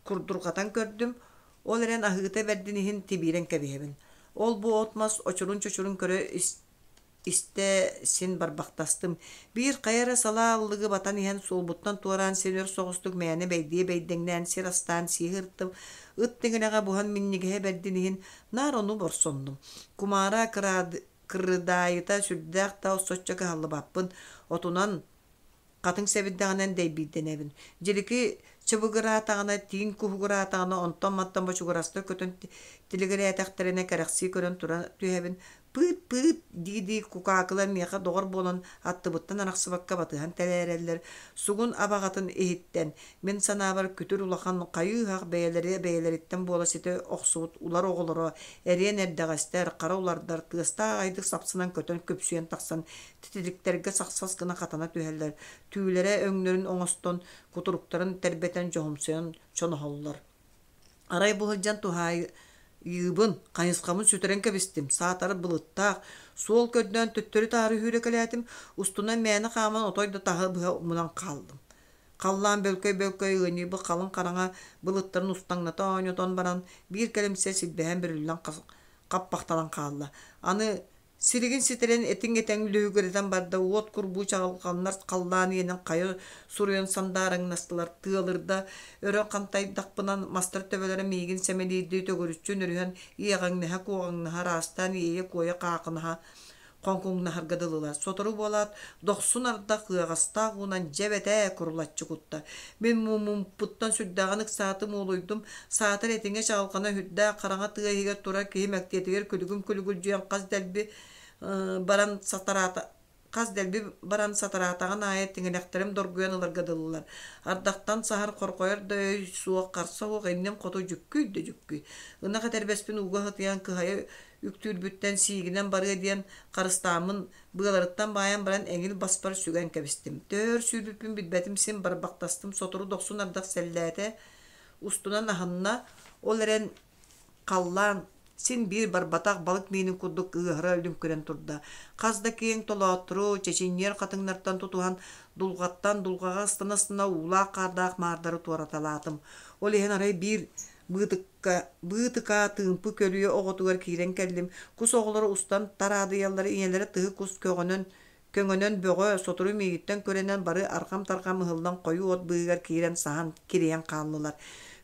курдурҕатан көрдүм, ол эрэн аһыыта бэрдин иһин тибиирэн кэбиһэбин. Ол-бу от-мас очурун-чочурун көрө истэ син барбахтастым. Биир хайа эрэ салаа ыллыгы батан иһэн суолбуттан туораан син өр соҕустук мээнэ бэйдиэ бэйдэҥнээн сир астаан сии сырыттым. Ыт тиҥилэҕэ буһан минньигэһэ бэрдин иһин наар ону борсоннум. Кумаара кырыдаайыта сүрдээх да соччо кыһаллыбаппын. Отунан Хатыҥ сэбирдэҕинэн дэйбиирдэнэбин. Дьилики чыбыгыраатаҕына, тииҥ куһугураатаҕына, онтон-мантан бочугурастар көтөн тилигирээтэхтэринэ кэрэхсии көрөн тура түһэбин. Пыыт-пыыт дии-дии кукаакылар миэхэ доҕор буолан аттыбыттан арахсыбакка батыһан тэлээрэллэр. Сугун абаҕатын иһиттэн, мин санаабар, күтүр улахан хайыы-һах бэйэлэрэ бэйэлэриттэн буола ситэ охсубут улар оҕолоро, эриэн эрдэҕэстэр, хара улардар тыастаах аҕайдык сапсынан көтөн күпсүйэн тахсан титириктэргэ сахсас гына хатана түһэллэр, түүлэрэ өҥнөрүн оҥостон, кутуруктарын тэрбэтэн дьоһумсуйан чоноһоллор. Арай бу сылдьан туһаайыыбын, хайысхабын сүтэрэн кэбистим, саатар былыттаах, суол көрдөөн төттөрү-таары сүүрэкэлээтим, устунан мээнэ хааман отой да таһы быһа мунан хааллым. Халлаан бөлкөй-бөлкөй ыанньыйбыт халыҥ хараҥа былыттарын устаҥната оонньотон баран, биир кэлимсэ силбэһэн бүрүллэн хаппахтанан хаалла. Аны Силигин ситэрэн этиҥ-этэҥ лүһүгүрэтэн барда, уот курбуу чаҕылҕаннар халлаан иэнин хайа суруйан сандаарыҥнастылар, тыалырда, өрө хантайдахпынан мастар төбөлөрө миигин сэмэлиирдии төгүрүччү нөрүһэн иэҕэҥнэһэ-куоҕаҥнаһа араастаан иэйэ-куойа хаахынаһа хоҥкуҥнаһарга дылылар. Сотору буолаат, дохсун ардах ыаҕастаах уунан дьэ эбэтээ курулаччы кутта. Мин муммуппуттан сүрдээҕин ыксаатым, уолуйдум. Саатар этиҥэ чаҕылҕана сүрдээх хараҥа тыа иһигэр турар киһи мэктиэтигэр күлүгүм күлүгүлдьүйэн хас дэлби баран сатараата хас дэлби баран сатараатаҕын аайы тиҥилэхтэрим доргуйан ыларга дылылар. Ардахтан саһар хорҕойор да өй суох, харса суох инним хоту дьүккүй да дьүккүй. Ынах этэрбэспин ууга сытыйан кыһайа үктүүрбүттэн сиигинэн барыа диэн харыстааммын быаларыттан баайан баран эҥил баспар сүгэн кэбистим. Төһө өр сүүрбүппүн билбэтим син барбахтастым, сотору дохсун ардах сэллээтэ, устунан аһынна, ол эрэн халлаан син биир барбатах балык миинин курдук ыаһыра лүҥкүрэн турда. Хас да киэҥ толооттору, чэчинньиэр хатыҥнартан тутуһан, дулҕаттан дулҕаҕа ыстана-ыстана уулаах-хаардаах маардары туораталаатым. Ол иһэн арай биир быытыкка быытыкаа тыымпы көлүйэ оҕотугар киирэн кэллим. Кус оҕолоро устан тараадыйаллара ийэлэрэ тыһы кус көҕөнөн көҥөнөн бөҕө, сотору миигиттэн күрэнэн бары арҕам-тарҕам ыһыллан хойуу от быыһыгар киирэн саһан кирийэн хааллылар.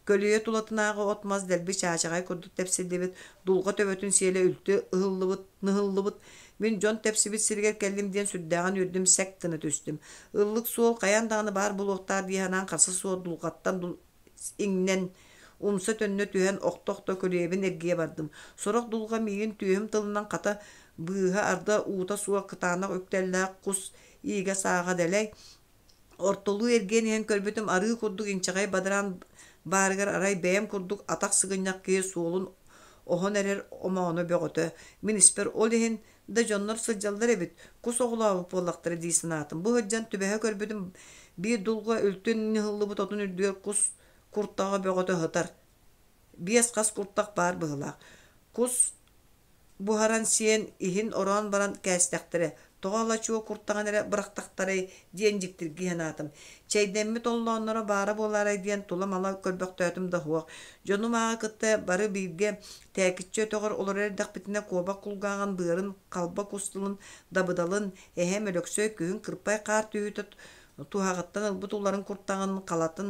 Көлүйэ тулатынааҕы от-мас дэлби чаачаҕай курдук тэпсиллибит, дулҕа төбөтүн сиэлэ үлтү ыһыллыбыт, ныһыллыбыт. Мин дьон тэпсибит сиригэр кэллим диэн сүрдээҕин үөрдүм, сэк гына түстүм. Ыллык суол хайаан даҕаны баар буолуохтаах дии санаан харса суох дулҕаттан иҥнэн, умса-төннө түһэн охто-охто көлүйэбин эргийэ бардым. Сорох дулҕа миигин түөһүм тылынан хата быыһа-арда уута суох кытаанах үктэллээх кус иигэ-сааҕа дэлэй. Ортолуу эргийэн иһэн көрбүтүм арыы курдук инчэҕэй бадараан баарыгар арай бэйэм курдук атах сыгынньах киһи суолун оһон эрэр омооно бөҕөтө. Мин испэр ол иһин да дьоннор сылдьаллар эбит, кус оҕолообут буоллахтара дии санаатым. Бу сылдьан түбэһэ көрбүтүм биир дулҕа үлтү ньыһыллыбыт отун үрдүгэр кус куртаҕа бөҕөтө сытар. Биэс хас куртах баар быһыылаах. Кус буһаран сиэн, иһин ороон баран кээстэхтэрэ, тоҕо ала-чуо куртаҕын эрэ бырахтахтарай диэн дьиктиргии санаатым. Чэйдэммит оллоонноро баара буолаарай диэн тула-мала көрбөхтөөтүм да суох. Дьонум ааҕы кытта бары бииргэ Тээкиччэ өтөҕөр олорор эрдэхпитинэ куобах кулгааҕын быарын, халба кус тылын, дабыдалын, эһэм Өлөксөй күһүн кырпай хаар түһүүтэ туһаҕыттан ылбыт уларын куртаҕын, халатын,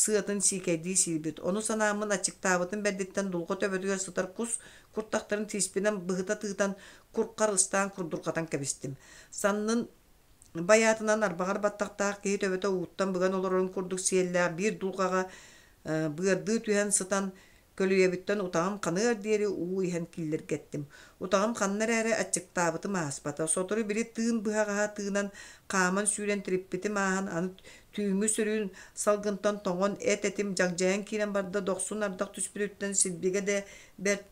сыатын сиикэйдии сиирбит. Ону санааммын аччыктаабытым бэрдиттэн дулҕа төбөтүгэр сытар кус куртахтарын тииспинэн быһыта тыытан кур-хар ыстаан курдурҕатан кэбистим. Саннын байаатынан арбаҕар баттахтаах киһи төбөтө ууттан быган олорорун курдук сиэллээх биир дулҕаҕа быардыы түһэн сытан Көлүйэбиттэн утаҕым ханыар диэри уу иһэн киллиргэттим. Утаҕым ханна эрээри аччыктаабытым ааспата. Сотору били тыын быһаҕаһа тыынан, хааман сүүрэн тириппитим ааһан, аны түүҥҥү сөрүүн салгынтан тоҥон эт-этим дьагдьайан киирэн барда, дохсун ардах түспүтүттэн силбигэ да бэрт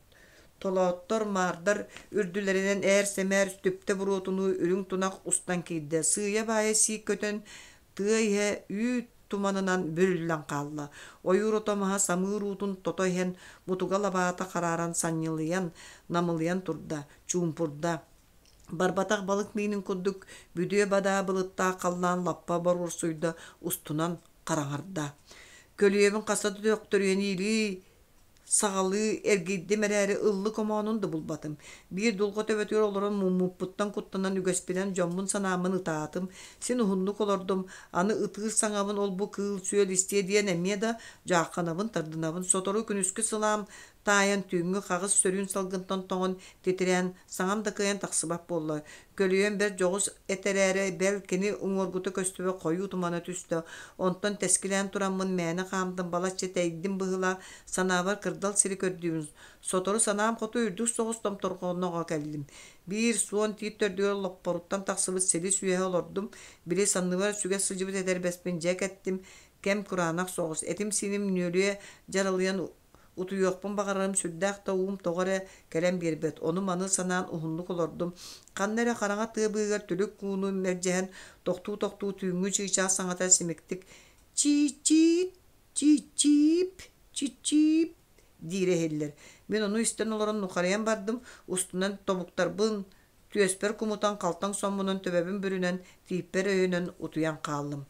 толооттор, маардар үрдүлэринэн ээр-сэмээр түптэ буруотунуу үрүҥ тунах устан киирдэ. Сыыйа-баайа сиик көтөн, тыа иһэ үүт туманынан бүрүллэн хаалла. Ойуур ото маһа самыыр уутун тото иһэн, мутуга-лабаата харааран санньылыйан, намылыйан турда, чуумпурда. Барбатах балык миинин курдук бүдүө-бадаа былыттаах халлаан лаппа боруорсуйда, устунан хараҥарда. Көлүйэбин хаста да төхтөрүйэн иилии Саҕалыы эргийдим эрээри ыллык омоонун да булбатым. Биир дулҕа төбөтүгэр олорон муммуппуттан куттанан үгэспинэн дьоммун санааммын ытаатым. Син уһуннук олордум, аны ытыыр саҥабын ол-бу кыыл-сүөл истиэ диэн эмиэ да дьаахханабын, тардынабын. Сотору күнүскү сылаам Таайан түүҥҥү хаҕыс сөрүүн салгынтан тоҥон, титирээн, саҥам да кыайан тахсыбат буолла. Көлүйэм бэрт дьоҕус этэ эрээри, бэл, кини уҥуоргута көстүбэт хойуу тумана түстэ. Онтон тэскилээн тураммын мээнэ хаамтым, балачча тэйдим быһыылаах, санаабар кырдал сири көрдүүбүн. Сотору санаам хоту үрдүк соҕус томторҕоноҕо кэллим. Биир суон тиит төрдүгэр лоппоруттан тахсыбыт силис үөһэ олордум, били санныбар сүгэ сылдьыбыт этэрбэспин дьэ кэттим, кэм кураанах соҕус, этим-сииним нүөлүйэ дьаралыйан утуйуохпун баҕарарым сүрдээх да уум тоҕо эрэ кэлэн биэрбэт, ону-маны санаан уһуннук олордум. Ханна эрэ хараҥа тыа быыһыгар түлүк ууну мэлдьэһэн, тохтуу-тохтуу түүҥҥү чыычаах саҥата симиктик «чиичиит, чиичиип, чичиип» диирэ иһиллэр. Мин ону истэн олорон нухарыйан бардым, устунан тобуктарбын түөспэр кумутан халтаҥ соммунан төбөбүн бүрүнэн, тииппэр өйөнөн утуйан хааллым.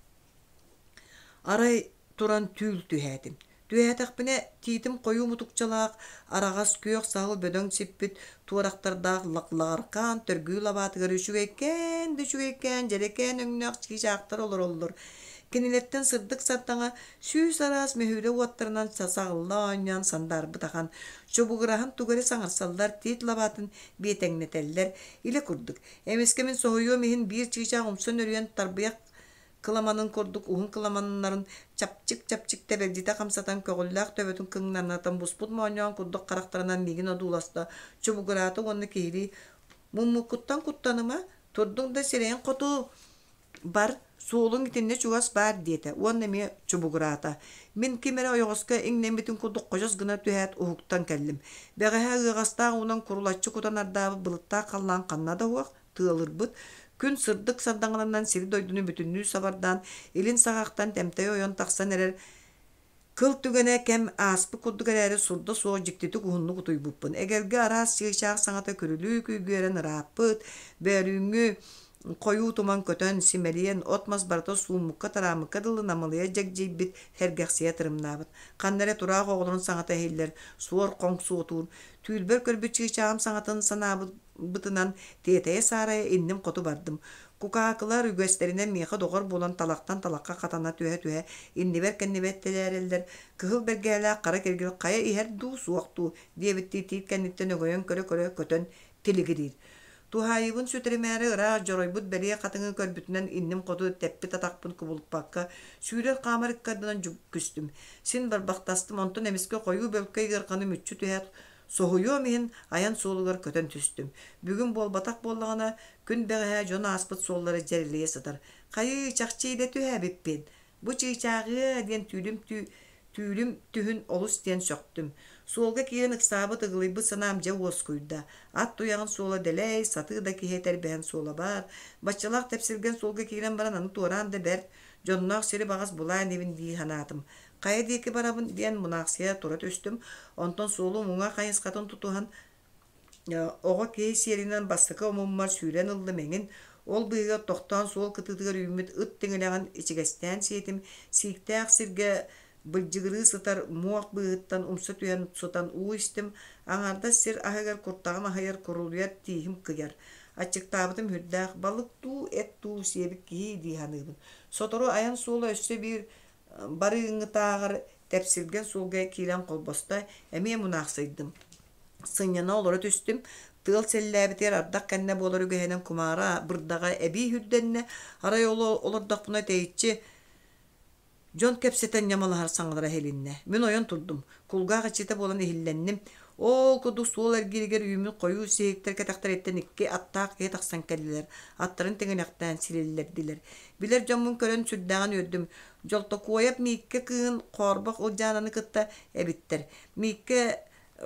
Арай туран түүл түһээтим. Түһээтэхпинэ, тиитим хойуу мутукчалаах, араҕас күөх саһыл бөдөҥ сиппит туорахтардаах лаҕыркаан төргүү лабаатыгар үчүгэйкээн да үчүгэйкээн дьэрэкээн өҥнөөх чыычаахтар олороллор. Кинилэртэн сырдык сардаҥа сүүс араас мөһүүрэ уоттарынан саҕылла оонньоон сандаарбыт ахан, чубугураһан тугу эрэ саҥарсаллар, тиит лабаатын биэтэҥнэтэллэр. Илэ курдук. Эмискэ мин соһуйуом иһин биир чыычаах умса нөрүйэн тарбыйах кыламанын курдук уһун кыламаннарын чапчик-чапчик тэбэлдьитэ хамсатан көҕүллээх төбөтүн кыҥнаннатан буспут моонньоон курдук харахтарынан миигин одууласта, чубугураата уонна киһилии «Муммуккуттан куттаныма, турдуҥ да сирэйин хоту бар, суолуҥ итиннэ чугас баар» диэтэ уонна эмиэ чубугураата. Мин ким эрэ ойоҕоско иҥнэммитин курдук хочос гына түһээт уһуктан кэллим. Бэҕэһээ ыаҕастаах уунан курулаччы кутан ардаабыт былыттаах халлаан ханна да уһуох, тыалырбыт, күн сырдык сардаҥаларынан сири-дойдуну бүтүннүү сабардаан, илин саҕахтан тэмтэйэ ойон тахсан эрэр кыл түгэнэ кэм ааспыт курдук эрээри сурда суох дьиктитик уһуннук утуйбуппун. Эгэлгэ араас чыычаах саҥата күрүлүү күйгүөрэн ырааппыт, бөөлүүҥҥү хойуу туман көтөн, симэлийэн, от-мас барыта сууммукка-тарааммыкка дылы намылыйа дьэгдьийбит, сэргэхсийэ тырымнаабыт. Ханна эрэ тураах оҕолорун саҥата иһиллэр, суор хоҥ суотуур. Түүлбэр көрбүт чыычааҕым саҥатын санаабыт бытынан тиэтэйэ-саарайа инним хоту бардым. Кукаакылар үгэстэринэн миэхэ доҕор буолан талахтан талахха хатана түһэ-түһэ иннибэр-кэннибэр тэлээрэллэр, кыһыл бэргэһэлээх хара киргил хайа иһэр дуу, суох дуу диэбиттии тиит кэнниттэн өҥөйөн көрө-көрө көтөн тилигириир. Туһаайыыбын сүтэримээри ыраах дьоройбут бэлиэ хатыҥы көрбүтүнэн инним хоту тэппит атахпын кубулуппакка сүүрэр-хаамар ыккардынан дьүккүстүм. Син барбахтастым, онтон эмискэ хойуу бөлкөй ыарҕаны мүччү түһээт Соһуйуом иһин айан суолугар көтөн түстүм. Бүгүн буолбатах буоллаҕына, күн бэҕэһээ дьон ааспыт суоллара дьэрэлийэ сытар. Хайыы, чахчы идэ түһээбиппин. Бу чыычааҕыа диэн түүлүм түү түүлүм түһүн олус диэн сөхтүм. Суолга киирэн ыксаабыт ыгылыйбыт санаам дьэ уоскуйда. Ат туйаҕын суола дэлэй, сатыы да киһи этэрбэһэн суола баар. Баччалаах тэпсилгэн суолга киирэн баран аны туораан да бэрт, дьонноох сири баҕас булаа инибин дии санаатым. Хайа диэки барабын диэн мунаахсыйа тура түстүм, онтон суолум уҥа хайысхатын тутуһан оҕо киһи сиэринэн бастакы омуммар сүүрэн ыллым эҥин, ол быыһыгар тохтоон суол кытыытыгар үүммүт ыт тиҥилэҕин ичигэстээн сиэтим, сииктээх сиргэ былдьыгырыы сытар муох быыһыттан умса түһэн сытан уу истим, аҥаардас сир аһыгар куртаҕым аһыйар, курулуйар, тииһим кыйар. Аччыктаабытым сүрдээх, балык дуу, эт дуу сиэбит киһи дии саныыбын. Сотору айан суола өссө биир барыыҥҥытааҕар тэпсилгэн суолга киирэн холбосто, эмиэ мунаахсыйдым. Сынньана олоро түстүм, тыал сэллээбитигэр ардах кэннэ буолар үгэһинэн кумаара бырдаҕа эбии үрдэннэ, арай ол олордохпуна тэйиччи дьон кэпсэтэн ньамалаһар саҥалара иһилиннэ. Мин ойон турдум, кулгаах иччитэ буолан иһиллэнним. Ол курдук суол эргииригэр үүммүт хойуу сиһиктэр кэтэхтэриттэн икки аттаах киһи тахсан кэллилэр, аттарын тиҥилэхтээн силиллэрдилэр. Билэр дьоммун көрөн сүрдээҕин үөрдүм. Дьолтокуойап Мииккэ кыыһын Хоорбох Ылдьаананы кытта эбиттэр. Мииккэ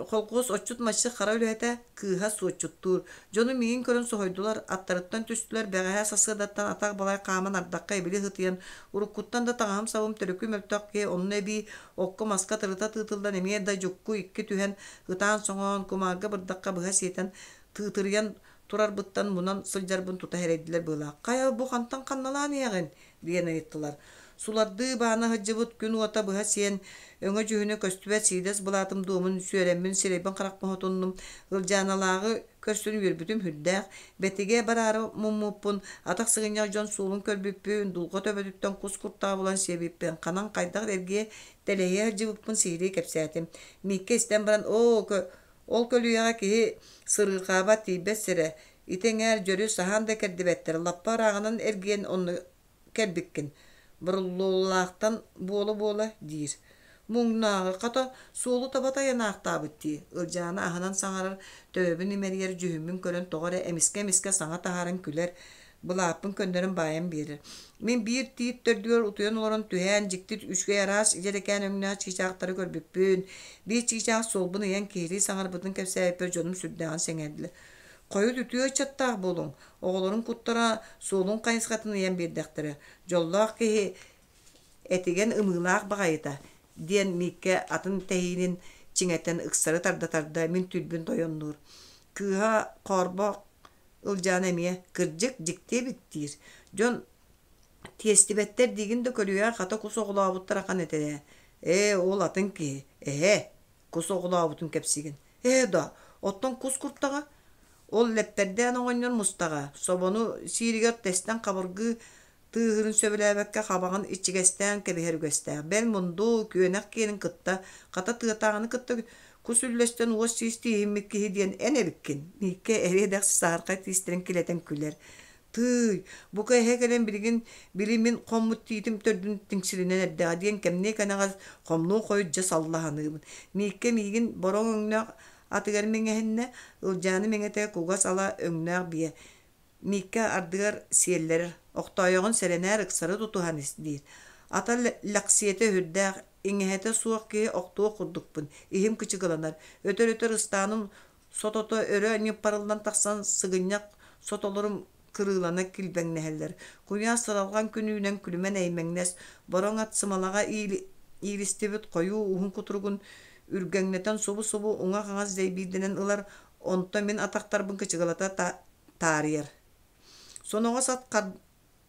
холкуос отчут-маччы хара үлэһитэ, кыыһа суотчуттуур. Дьону миигин көрөн соһуйдулар, аттарыттан түстүлэр, бэҕэһээ сарсыардаттан атах балай хааман ардахха ибили ытыйан, уруккуттан да таҥаһым-сабым төрүкү мөлтөх киһи онно эбии окко-маска тырыта тыытыллан эмиэ да дьукку икки түһэн, ытаан-соҥоон, кумаарга бырдахха быһа сиэтэн, тыытырыйан турарбыттан мунан сылдьарбын тута сэрэйдилэр быһыылаах. «Хайа, бу хантан ханналаан иһэҕин?» диэн ыйыттылар. Сулардыы баана сылдьыбыт күн уота быһа сиэн, өҥө-дьүһүнэ көстүбэт сиидэс былаатым дуомун сүөрэммин сирэйбин-харахпын сотуннум. Ылдьааналааҕы көрсөн үөрбүтүм сүрдээх. Бэтигэ бараары муммуппун, атах сыгынньах дьон суолун көрбүппүн, дулҕа төбөтүттэн кус куртаҕа булан сиэбиппин, ханан хайдах эргийэ тэлэһийэ сылдьыбыппын сиһилии кэпсээтим. Мииккэ истэн баран, «Оо, ол көлүйэҕэ киһи сырыырҕаабат тиийбэт сирэ, ити эҥээр дьөрү саһаан да кэрдибэттэр, лаппа ырааҕынан эргийэн онно кэлбиккин, Боруллуолаахтан буола-буола» диир. Муҥнааҕы хата суолу таба тайанаахтаабыт дии, Ылдьаана аһынан саҥарар, төбөбүн имэрийэр дьүһүммүн көрөн тоҕо эрэ эмискэ-эмискэ саҥа таһааран күлэр, былааппын көннөрөн баайан биэрэр. Мин биир тиит төрдүгэр утуйан олорон түһээн дьикти үчүгэй араас дьэрэкээн өҥнөөх чыычаахтары көрбүппүн, биир чыычаах суолбун ыйан киһилии саҥарбытын кэпсээбиппэр дьонум сүрдээҕин сэҥээрдилэр. Хойут үтүө ыччаттаах буолуҥ, оҕолорун куттара суолун хайысхатын ыйан биэрдэхтэрэ. Дьоллоох киһи этигэн ымыылаах баҕайыта, диэн Мииккэ атын тэһиинин чиҥэтэн ыксары тарда-тарда мин түүрбүн тойоннуур. Кыыһа Хоорбо Ылдьаана эмиэ кырдьык дьикти эбит диир. Дьон тиэстибэттэр диигин да көлүйэҕэ хата кус оҕолообуттар ахан этэ ээ. Ээ, ол атын киһи. Эһэ, кус оҕолообутун кэпсиигин. Ээ да, оттон кус куртаҕа? Ол лэппэрдээн оҕонньор мустаҕа, собону сииригэр тэстэн хабыргыы тыаһыырын сөбүлээбэккэ хабаҕын ичигэстээн кэбиһэр үгэстээх. Бэл мунду, күөнэх киэнин кытта, хата тыатааҕыны кытта кус үллэстэн уос-сиис тииһиммит киһи диэн эн эбиккин. Мииккэ эриэ-дэхси саһархай тиистэрин килэтэн күлэр. Тыый, бука эһэ кэлэн билигин били мин хоммут тиитим төрдүн тиҥсиринэн эрдэҕэ диэн кэмниэ кэнэҕэс хомнуо хойут дьэ салла саныыбын. Мииккэ миигин бороҥ өҥнөөх атыгар мэҥэһиннэ, Ылдьааны мэҥэтэ кугас ала өҥнөөх биэ. Мииккэ ардыгар сиэллэрэр, охтоойоҕун сэрэнээр ыксары тутуһан ис диир. Ата лэхсиэтэ сүрдээх, иҥэһэтэ суох киһи охтуох курдукпун, иһим кычыгыланар. Өтөр-өтөр ыстааным сотото өрө ньыппарыллан тахсан сыгынньах сотолорум кырыылана килбэҥнэһэллэр. Куйаас сыралҕан күн үүнэн күлүмэн эймэҥнэс, бороҥ ат сымалаҕа иилистибит хойуу уһун кутуругун үргэҥнэтэн субу-субу уҥа-хаҥас дэйбиирдэнэн ылар, онто мин атахтарбын кычыгылата таарыйар. Соноҕос ат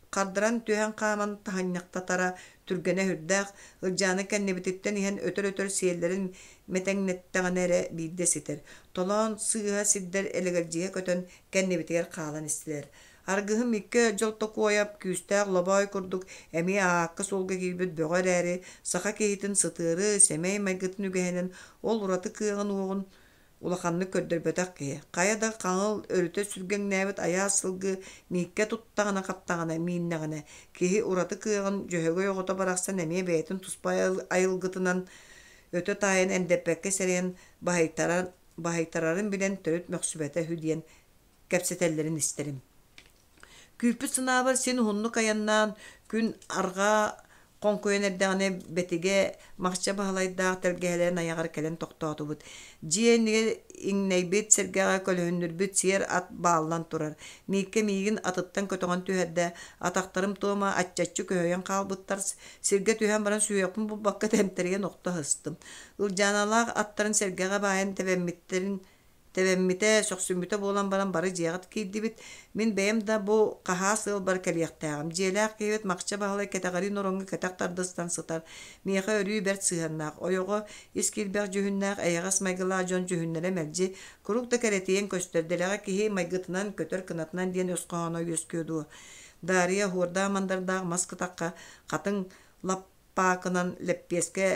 хардаран түһэн хааман таһынньахтатара түргэнэ сүрдээх, Ылдьаана кэннибититтэн иһэн өтөр-өтөр сиэллэрин мэтэҥнэттэҕинэ эрэ биирдэ ситэр. Толоон сыыһа сирдэр элэгэлдьийэ көтөн кэннибитигэр хаалан истилэр. Аргыһым икки Дьолтокуойап күүстээх лобоой курдук эмиэ аакка-суолга киирбит бөҕө эрээри, саха киһитин сытыары, сэмэй майгытын үгэһинэн ол ураты кыаҕын-уоҕун улаханнык көрдөрбөтөх киһи, хайа да хаҥыл өрүтэ сүргэҥнээбит айаас сылгы мииккэ туттаҕына-хаптаҕына, мииннэҕинэ, киһи ураты кыаҕын Дьөһөгөй оҕото барахсан эмиэ бэйэтин туспа айылгытынан өтө таайан эндэппэккэ сэрэйэн баһыйтарарын билэн төрүт мөхсүбэтэ үһү диэн кэпсэтэллэрин истэрим. Күүппүт санаабар син уһуннук айаннаан, күн арҕаа хоҥкуйан эрдэҕинэ Бэтигэ Махча Баһылайдаах тэлгэһэлэрин айаҕар кэлэн тохтоотубут. Дьиэ иннигэр иҥнэйбит сэргэҕэ көлөһүннүрбүт сиэр ат бааллан турар. Мииккэ миигин атыттан көтөҕөн түһэрдэ, атахтарым туома аччаччы көһөйөн хаалбыттар, сиргэ түһэн баран сүһүөхпүн булбакка тэмтэрийэн охто сыстым. Ылдьааналаах аттарын сэргэҕэ баайан тэбэммиттэрин Тэбэммитэ, сөхсүммүтэ буолан баран бары дьиэҕит киирдибит. Мин бэйэм да бу хаһаас ыалбар кэлиэхтээҕим. Дьиэлээх киһибит Махча Баһылай кэтэҕэриин ороҥҥо кэтэх тардыстан сытар. Миэхэ өрүү бэрт сыһыаннаах. Ойоҕо ис киирбэх дьүһүннээх, эйэҕэс майгылаах дьон дьүһүннэрэ мэлдьи куруук да кэрэтийэн көстөр. Дэлэҕэ киһи майгытынан, көтөр кынатынан диэн өс хоһооно үөскүө дуо? Дария оһуордаах-мандардаах мас кытахха хатыҥ лап паакынан лэппиэскэ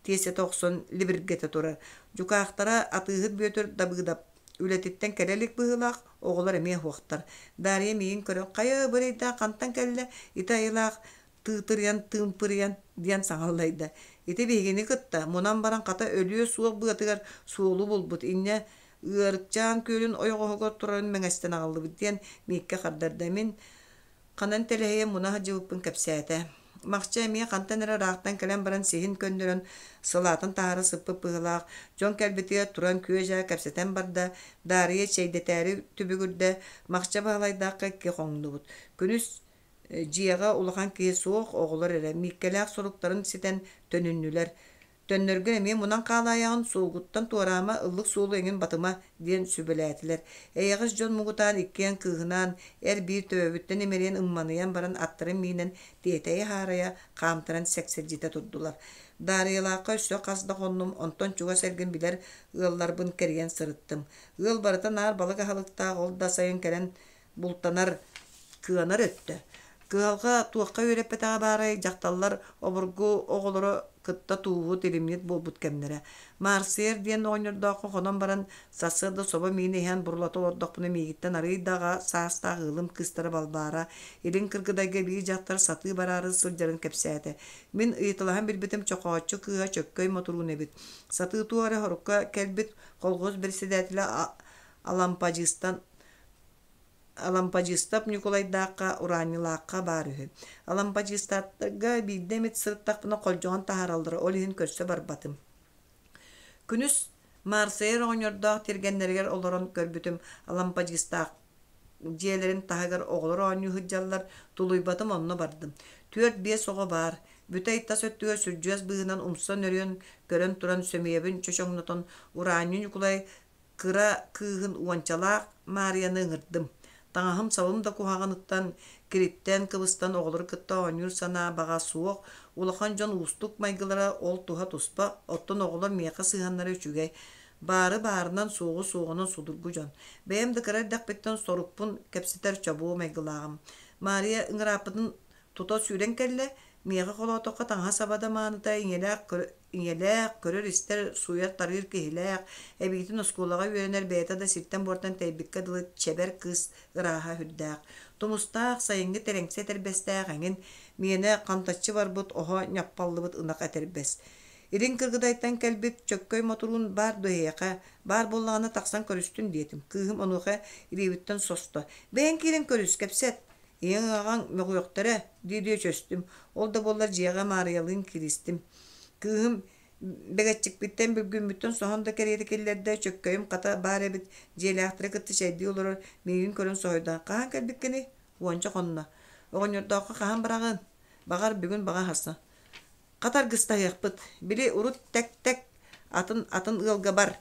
тиэсэтэ охсон либиргэтэ турар. Дьукаахтара атыыһыт Бүөтүр Дабыыдап үлэтиттэн кэлэ илик быһыылаах, оҕолор эмиэ суохтар. Дарья миигин көрөн, «Хайа, бырайдаах хантан кэллэ? Ити айылаах тыытырыйан, тыымпырыйан» диэн саҥаллайда. Ити биһигини кытта мунан баран хата өлүө суох быатыгар суолу булбут, инньэ Ыарыкчаан күөлүн ойоҕоһугар турарын мэҥэстэн аҕаллыбыт диэн Мииккэ хардарда. Мин Ханан тэлэһийэн муна сылдьыбыппын кэпсээтэ. Махча эмиэ хантан эрэ ыраахтан кэлэн баран сиһин көннөрөн, сылаатын таһаара сыппыт быһыылаах, дьон кэлбитигэр туран күө-дьаа кэпсэтэн барда, Даарыйа чэйдэтээри түбүгүрдэ, Махча Баһылайдаахха икки хоҥнубут. Күнүс дьиэҕэ улахан киһи суох, оҕолор эрэ Мииккэлээх соруктарын ситэн төнүннүлэр. Төннөргөр эмиэ мунан хаалаайаҕын, суолгуттан туораама, ыллык суолу эҥин батыма диэн сүбэлээтилэр. Эйэҕэс дьон муҥутаан иккиэн кыыһынаан эр-биир төбөбүттэн имэрийэн ымманыйан баран аттарын миинэн тиэтэйэ-һаарайа хаамтаран сэксэлдьитэ турдулар. Даарыйалаахха өссө хас да хоннум, онтон чугас эргин билэр ыалларбын кэрийэн сырыттым. Ыал барыта наар балык аһылыктаах, ол да сайын кэлэн бултанар, кыанар өттө. Кыһалҕа туохха үөрэппэтэҕэ баарай, дьахталлар обургу оҕолоро кытта тууһут, илимньит буолбут кэмнэрэ. Маарсыйар диэн оҕонньордооххо хонон баран, сарсыарда собо миин иһэн бурулата олордохпуна миигиттэн арыый да аҕа саастаах ыалым кыыстара Балбаара Илин Кыргыдайга биир дьахтар сатыы бараары сылдьарын кэпсээтэ. Мин ыйыталаһан билбитим Чохооччу кыыһа Чөккөй Мотуруун эбит. Сатыы туох эрэ сорукка кэлбит колхоз председателэ Алампадьыыстан Алампадьыыстап Ньукулайдаахха, Ураанньылаахха баар үһү. Алампадьыыстааттарга биирдэ эмит сырыттахпына холдьоҕон таһаараллара, ол иһин көрсө барбатым. Күнүс Маарсайар оҕонньордоох тиргэннэригэр олорон көрбүтүм, Алампадьыыстаах дьиэлэрин таһыгар оҕолор оонньуу сылдьаллар, тулуйбатым онно бардым. Түөрт-биэс оҕо баар. Бүтэй тас өттүгэр сүрдьүөс быыһынан умса нөрүөн көрөн туран сөмүйэбин чочоҥнотон Ураанньы Ньукулай Кыра кыыһын уончалаах Маарыйаны ыҥырдым. Таҥаһым-сабым да куһаҕаныттан, кириттэн, кыбыстан оҕолору кытта оонньуур санаа баҕа суох, улахан дьон уустук майгылара ол туһа туспа, оттон оҕолор миэхэ сыһыаннара үчүгэй. Баары баарынан, суоҕу суоҕунан судургу дьон. Бэйэм да кыра эрдэхпиттэн сорукпун кэпсэтэр чобуо майгылааҕым. Маарыйа ыҥырааппытын тута сүүрэн кэллэ, миэхэ холоотоххо таҥаһа-саба да мааныта ийэлээх Ийэлээх, көрөр-истэр, сууйар-тарыыр киһилээх, эбиитин оскуолаҕа үөрэнэр бэйэтэ да сиртэн-буортан тэйбиккэ дылы чэбэр кыыс ырааһа сүрдээх. Тумустаах, сайыҥҥы тэрэҥсэ этэрбэстээх эҥин, миэнэ хантаччы барбыт оһо ньаппаллыбыт ынах этэрбэс. Илин Кыргыдайтан кэлбит чөккөй Мотуруун баар дуо эһиэхэ? Баар буоллаҕына тахсан көрүстүн диэтим. Кыыһым онуоха илиибиттэн состо. Бэйэҥ киирэн көрүс, кэпсэт. Ийэҥ-аҕаҥ мөҕүөхтэрэ, дии-дии өчөстүм. Ол да буоллар дьиэҕэ Маарыйалыын кииристим. Кыыһым бэгэччикпиттэн, бүлгүммүттэн соһон да кэриэтэ киллэрдэ, чөккөйүм хата баар эбит, дьиэлээхтэри кытта чэйдии олорор, миигин көрөн соһуйда: «Хаһан кэлбиккиний?» Уонча хонно. «Оҕонньордооххо хаһан бараҕын?» «Баҕар, бүгүн, баҕар сарсын». Хата аргыстаһыахпыт, били урут тэк-тэк атын-атын ыалга бар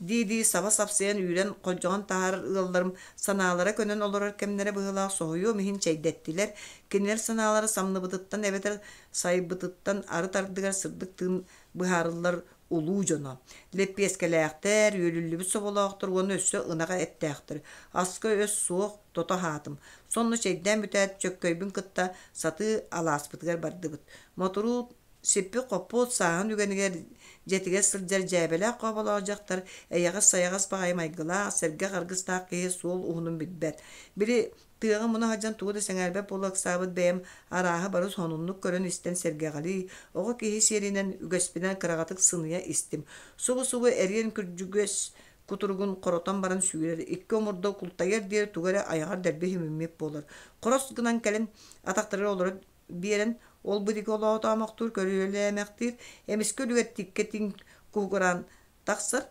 дии-дии саба сапсыйан үүрэн холдьоҕон таһаарар ыалларым санаалара көнөн олорор кэмнэрэ быһыылаах соһуйуом иһин чэйдэттилэр, кинилэр санаалара самныбытыттан эбэтэр сайбытыттан арыт ардыгар сырдык тыын быһаарыллар улуу дьоно. Лэппиэскэлээхтэр, үөлүллүбүт соболоохтор уонна өссө ынаҕа эттээхтэр. Аска өс суох, тото аһаатым. Сонно чэйдээн бүтээт, чөккөйбүн кытта сатыы алааспытыгар бардыбыт. Мотуруут сиппит-хоппут сааһын үгэнигэр дьиэтигэр сылдьар дьээбэлээх-хооболоох дьахтар эйэҕэс-сайаҕас баҕайы майгылаах, сэргэх аргыстаах киһи суол уһунун билбэт. Били тыаҕа муна сылдьан тугу да сэҥээрбэт буола ыксаабыт бэйэм арааһы бары сонуннук көрөн-истэн сэргэҕэлии, оҕо киһи сиэринэн үгэспинэн кыраҕатык сыныйа истим. Субу-субу эриэн күрдьүгэс кутуругун хоротон баран сүүрэр, икки омурда култайар диэри тугу эрэ айаҕар дэлби симиммит буолар. Хорос гынан кэлин атахтарыгар олоро биэрэн, ол бу диэки олоотоомохтуур, көрүөлээмэхтиир, эмискэ үлүгэр тиккэ тиҥ куһугураан тахсар,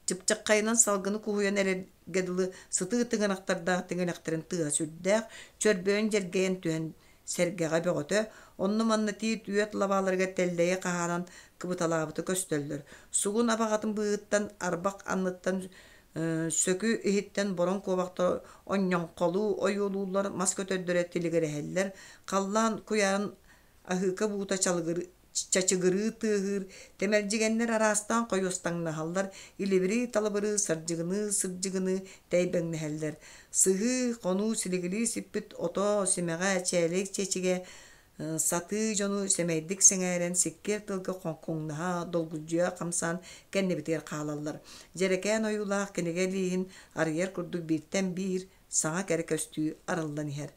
чыпчаххайынан салгыны куһуйан эрэргэ дылы сытыы тыҥырахтардаах тиҥилэхтэрин тыаһа сүрдээх, чөрбөйөн дьэргэйэн түһэн сэргэҕэ бөҕөтө, онно-манна тиит үөт лабааларыгар тэллэйи хаһаанан кыбыталаабыта көстөллөр. Сугун абаҕатын быыһыттан, арбах анныттан сөкү иһиттэн бороҥ куобахтар онньоҥхолуу ойуолууллар, мас көтөрдөрө тилигирэһэллэр, халлаан куйаарын аһыыка буута чачыгырыы тыаһыыр, тэмэлдьигэннэр араастаан хойуостаҥнаһаллар, илибирии-талыбырыы, сардьыгыныы-сырдьыгыныы тэйбэҥнэһэллэр. Сыһыы, хонуу силигилии сиппит ото, симэҕэ, чээлэй чэчигэ сатыы дьону сэмэйдик сэҥээрэн, сиккиэр тылга хоҥкуҥнаһа, долгуйдьуйа хамсаан кэннибитигэр хаалаллар. Дьэрэкээн ойуулаах кинигэ илииһин арыйар курдук бииртэн биир саҥа кэрэ көстүү арыллан иһэр.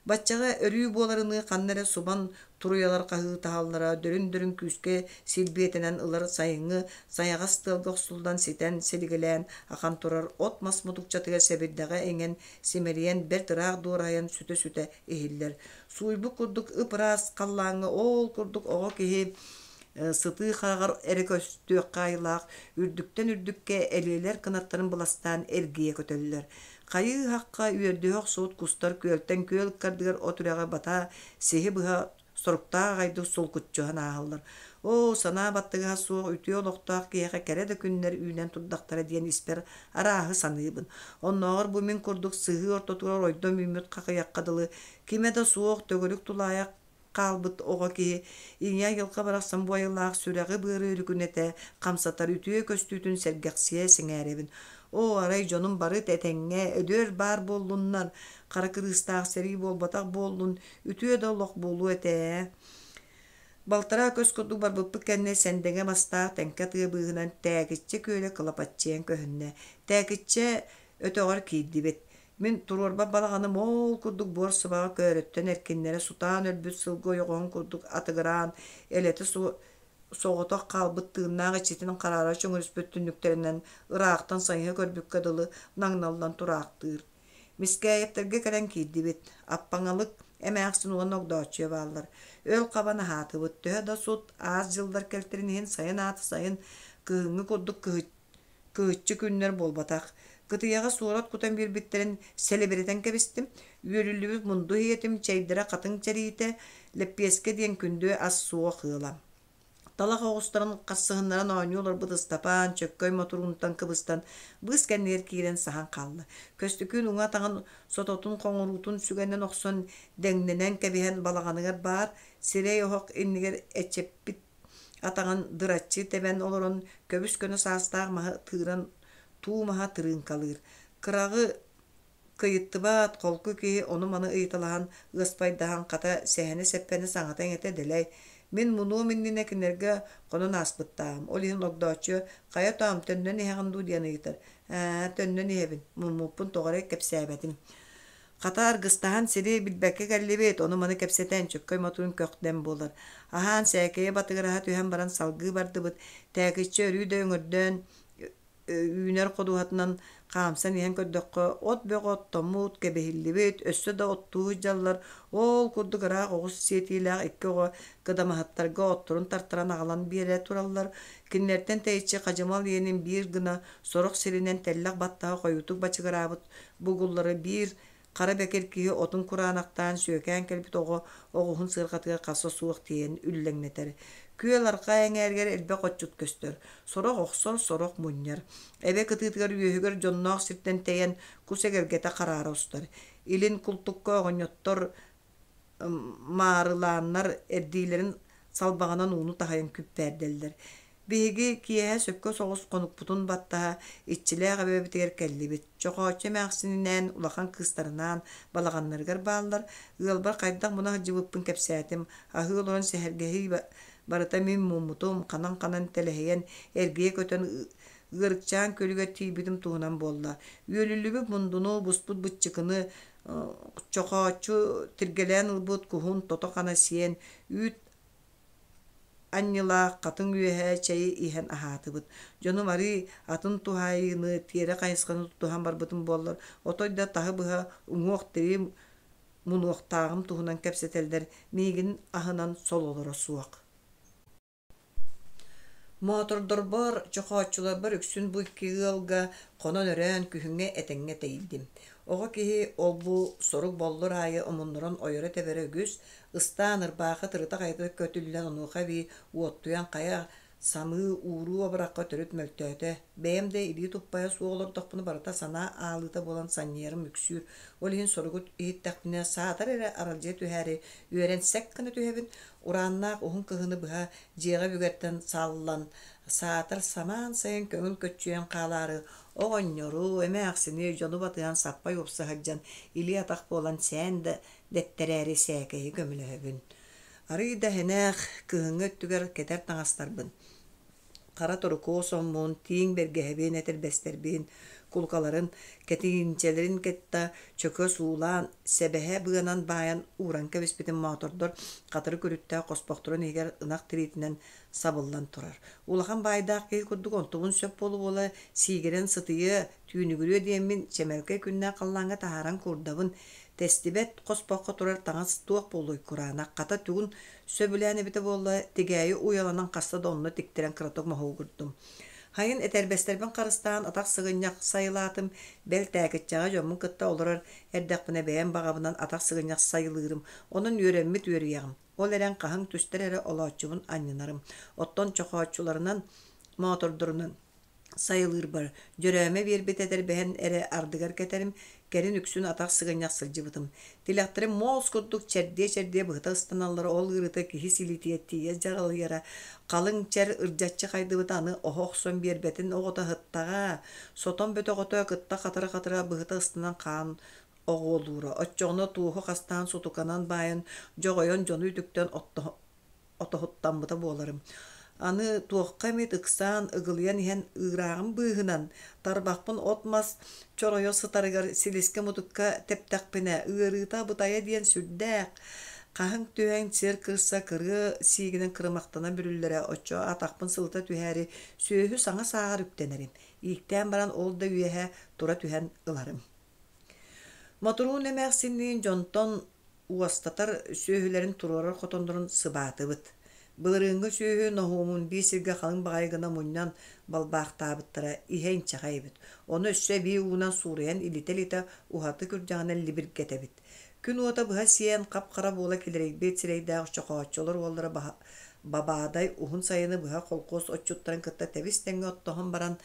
Баччаҕа өрүү буоларыныы ханна эрэ субан туруйалар хаһыытаһаллара дөрүн-дөрүн күүскэ силбиэтэнэн ылар сайыҥҥы сайаҕас тыалга охсуллан ситэн силигилээн ахан турар от-мас мутукчатыгар сэбирдэҕэ иҥэн симэлийэн бэрт ыраах дуораһыйан сүтэ-сүтэ иһиллэр. Сууйбут курдук ып-ыраас халлааҥҥа ол курдук оҕо киһи сытыы хараҕар эрэ көстүөххэ айылаах үрдүктэн үрдүккэ элиэлэр кынаттарын быластаан эргийэ көтөллөр. Хайыы-хахха үөрдүһэ охсубут кустар күөлтэн күөл ыккардыгар от үрэҕи бата сиһи быһа соруктаах аҕайдык сулкуччуһан ааһаллар. Оо, санаа баттыгаһа суох үтүө олохтоох киһиэхэ кэрэ да күннэр үүнэн турдахтара диэн испэр арааһы саныыбын. Оннооҕор бу мин курдук сыһыы ортотугар ойдом үүммүт хахыйахха дылы кимэ да суох төгүрүк тулаайах хаалбыт оҕо киһи ийэ айылҕа барахсан бу айылаах сүрэҕи-быары өрүкүнэтэ хамсатар үтүө көстүүтүн сэргэхсийэ сэҥээрэбин. Оо, арай дьонум бары этэҥҥэ, өдүөр баар буоллуннар, хара кырыыстаах сэрии буолбатах буоллун, үтүө да олох буолуо этэ ээ. Балтараа көс курдук барбыппыт кэннэ сэндэҥэ мастаах тэҥкэ тыа быыһынан Тээкиччэ күөлэ кылапаччыйан көһүннэ. Тээкиччэ өтөҕөр киирдибит. Мин туруорбат балаҕаным ол курдук буор сыбаҕа көөрөттөн эркиннэрэ сутаан өлбүт сылгы ойоҕоһун курдук атыгыраан, элэтэ соҕотох хаалбыт тыыннаах иччитин хараара чөҥөрүспүт түннүктэринэн ыраахтан сайыһа көрбүккэ дылы наҥналлан тураахтыыр. Мискээйэптэргэ кэлэн киирдибит. Аппаҥалык эмээхсин уонна Огдооччуйа бааллар. Өл хабан аһаатыбыт. Төһө да сут аас дьыллар кэлтэрин иһин сайын аата сайын, кыһыҥҥы курдук кыһыччы күннэр буолбатах. Кытыйаҕа суорат кутан биэрбиттэрин сэлибирэтэн кэбистим. Үөрүллүбүт мунду иһиэтим, чэйдэрэ хатыҥ чэриитэ, лэппиэскэ диэн күндү ас суох ыала. Талах оҕустарын харсыһыннаран оонньуу олорбут Ыстапаан чөккөй мотуруунтан кыбыстан, быыс кэннигэр киирэн саһан хаалла. Көстөкүүн уҥа атаҕын сототун хоҥоруутун сүгэнэн охсон дэҥнэнэн кэбиһэн балаҕаныгар баар сирэй оһох иннигэр эчэппит атаҕын дыраччы тэбэн олорон көбүс-көнө саастаах маһы тыыран туу маһа тырыыҥкалыыр. Кыраҕы кыйыттыбат, холку киһи ону-маны ыйыталаһан, ыаспайдаһан, хата сэһэнэ-сэппэнэ саҥата-иҥэтэ дэлэй. Мин мунуом иннинэ кинилэргэ хонон ааспыттааҕым. Ол иһин Огдооччу «Хайа тоом, төннөн иһэҕин дуу?» диэн ыйытар. «Ээ, төннөн иһэбин, муммуппун тоҕо эрэ кэпсээбэтим». Хата аргыстаһан сири билбэккэ кэллибит, ону-маны кэпсэтэн, чөккөй мотуун көх-дэм буолар. Аһаан сээкэйи батыгыраһа түһэн баран салгыы бардыбыт. Тээкиччэ өрүү да өҥөрдөөн үүнэр ходуһатынан хаамсан иһэн көрдөххө, от бөҕө оттоммут, кэбиһиллибит, өссө да оттуу сылдьаллар. Ол курдук ыраах оҕус сиэтиилээх икки оҕо кыдамаһыттарга отторун тартаран аҕалан биэрэ тураллар. Кинилэртэн тэйиччи хадьымал иэнин биир гына сорох сиринэн тэллэх баттаһа хойуутук бачыгыраабыт бугуллары биир хара бэкир киһи отун кураанахтаан сүөкээн кэлбит оҕо оҕуһун сыарҕатыгар харса суох тиэйэн үллэҥнэтэр. Күөл арҕаа эҥээригэр элбэх отчут көстөр. Сорох охсор, сорох мунньар. Эбэ кытыытыгар үөһүгэр дьонноох сиртэн тэйэн кус эгэлгэтэ хараара устар. Илин култукка оҕонньоттор маарылааннар эрдиилэрин салбаҕынан ууну таһыйан күппээрдэллэр. Биһиги киэһэ сөпкө соҕус хонукпутун баттаһа иччилээх эбэбитигэр кэллибит. Чохооччу эмээхсининээн улахан кыыстарынаан балаҕаннарыгар бааллар. Ыалбар хайдах муна сылдьыбыппын кэпсээтим. Аһыы олорон сэһэргэһии барыта мин муммутум, ханан-ханан тэлэһийэн, эргийэ көтөн Ыарыкчаан күөлүгэр тиийбитим туһунан буолла. Үөлүллүбүт мундуну, буспут быччыкыны, чохооччу тиргэлээн ылбыт куһун тото-хана сиэн, үүт анньылаах хатыҥ үөһэ чэйи иһэн аһаатыбыт. Дьонум арыый атын туһаайыыны, тиэрэ хайысханы тутуһан барбытым буоллар, отой да таһы-быһа уҥуох-тирии мунуохтааҕым туһунан кэпсэтэллэр, миигин аһынан сололоро суох. Моотордорбор, чохооччуларбар үксүн бу икки ыалга хонон-өрөөн күһүҥҥэ этэҥҥэ тэйдим. Оҕо киһи ол-бу сорук-боллур аайы омуннуран ойоро-тэбэрэ үгүс, ыстаан ырбаахы тырыта-хайыта көтүллэн онуоха эбии уоттуйан хайа самыы ууруу абырахха төрүт мөлтөөтө. Бэйэм да илии туппайа суох олордохпуна барыта санаа аалыыта буолан санньыйарым үксүүр. Ол иһин соругу иһиттэхпинэ саатар эрэ аралдьыйа түһээри үөрэн сэк гына түһэбин, Урааннаах уһун кыһыны быһа дьиэҕэ бүгэртэн саллан, саатар самаан сайын көҥүл көччүйэн хаалаары оҕонньору, эмээхсини, дьону батыһан саппай уопса сылдьан илии-атах буолан сээн да дэттэрээри сээкэйи көмөлөһөбүн. Арыый да иһинээх кыһыҥҥы өттүгэр кэтэр таҥастарбын хара торукуо соммун, тииҥ бэргэһэбин, этэрбэстэрбин, кулукаларын, кэтиинчэлэрин кытта чөкө суулаан, сэбэһэ быанан баайан ууран кэбиспитим моотордор хатырык үрүттээх хоспохторун иһигэр ынах тириитинэн сабыллан турар. Улахан баайдаах киһи курдук онтубун сөп буола-буола сиигирэн сытыйыа, түүнүгүрүө диэммин чэмэлкэй күннээх халлааҥҥа таһааран куурдабын. Тэстибэт хоспоххо турар таҥас туох буолуой кураанах, хата тугун Сөбүлээн эбитэ буолла, тигээйи уйаланан хаста да онно тиктэрэн кыратык моһуогурдум. Хайын этэрбэстэрбин харыстаан атах сыгынньах сайылаатым, бэл Тээкиччэҕэ дьоммун кытта олорор эрдэхпинэ бэйэм баҕабынан атах сыгынньах сайылыырым, онон үөрэммит үөрүйэҕим. Ол эрэн хаһыҥ түстэр эрэ олооччубун анньынарым. Оттон чохооччуларынан, моотордорунан сайылыырбар Дьөрөөмө биэрбит этэрбэһин эрэ ардыгар кэтэрим, кэлин үксүн атах сыгынньах сылдьыбытым. Тилэхтэрим муос курдук чэрдиэ-чэрдиэ быһыта ыстаналлара, ол ыарыыта киһи силиитигэр тиийэ дьаралыйара, халыҥ чэр ырдьаччы хайдыбыта аны оһо охсон биэрбэтин оҕото ыһыттаҕа, сотон бөтөҕөтө кытта хатыра-хатыра быһыта ыстанан хаан оҕуолуура. Оччоҕуна туоһу хастаан сутуканан баайан, дьоҕойон дьону үтүктэн отоһуттаммыта буоларым. Аны туохха эмит ыксаан, ыгылыйан иһэн ыырааҕым быыһынан, тарбахпын от-мас чоройо сытарыгар силискэ-мутукка тэптэхпинэ, ыарыыта абытайа диэн сүрдээх. Хаһыҥ түһэн сир кырса кырыа сиигинэн кырымахтана бүрүллэрэ, оччо атахпын сылыта түһээри сүөһү саҥа сааҕар үктэнэрим. Ииктээн баран ол да үөһэ тура түһэн ыларым. Мотуруун эмээхсинниин дьонтон уостатар сүөһүлэрин туруорар хотоннорун сыбаатыбыт. Былырыыҥҥы сүөһү ноһуомун биир сиргэ халыҥ баҕайы гына мунньан балбаахтаабыттара иһэ инчэҕэй эбит. Ону өссө эбии уунан суурайан илитэ-илитэ уһаты күрдьэҕинэн либиргэтэбит. Күн уота быһа сиэн хап-хара буола килэрийбит сирэйдээх чохооччулар уоллара Бабаадай уһун сайыны быһа холкуос отчуттарын кытта тэбис-тэҥҥэ оттоһон баран,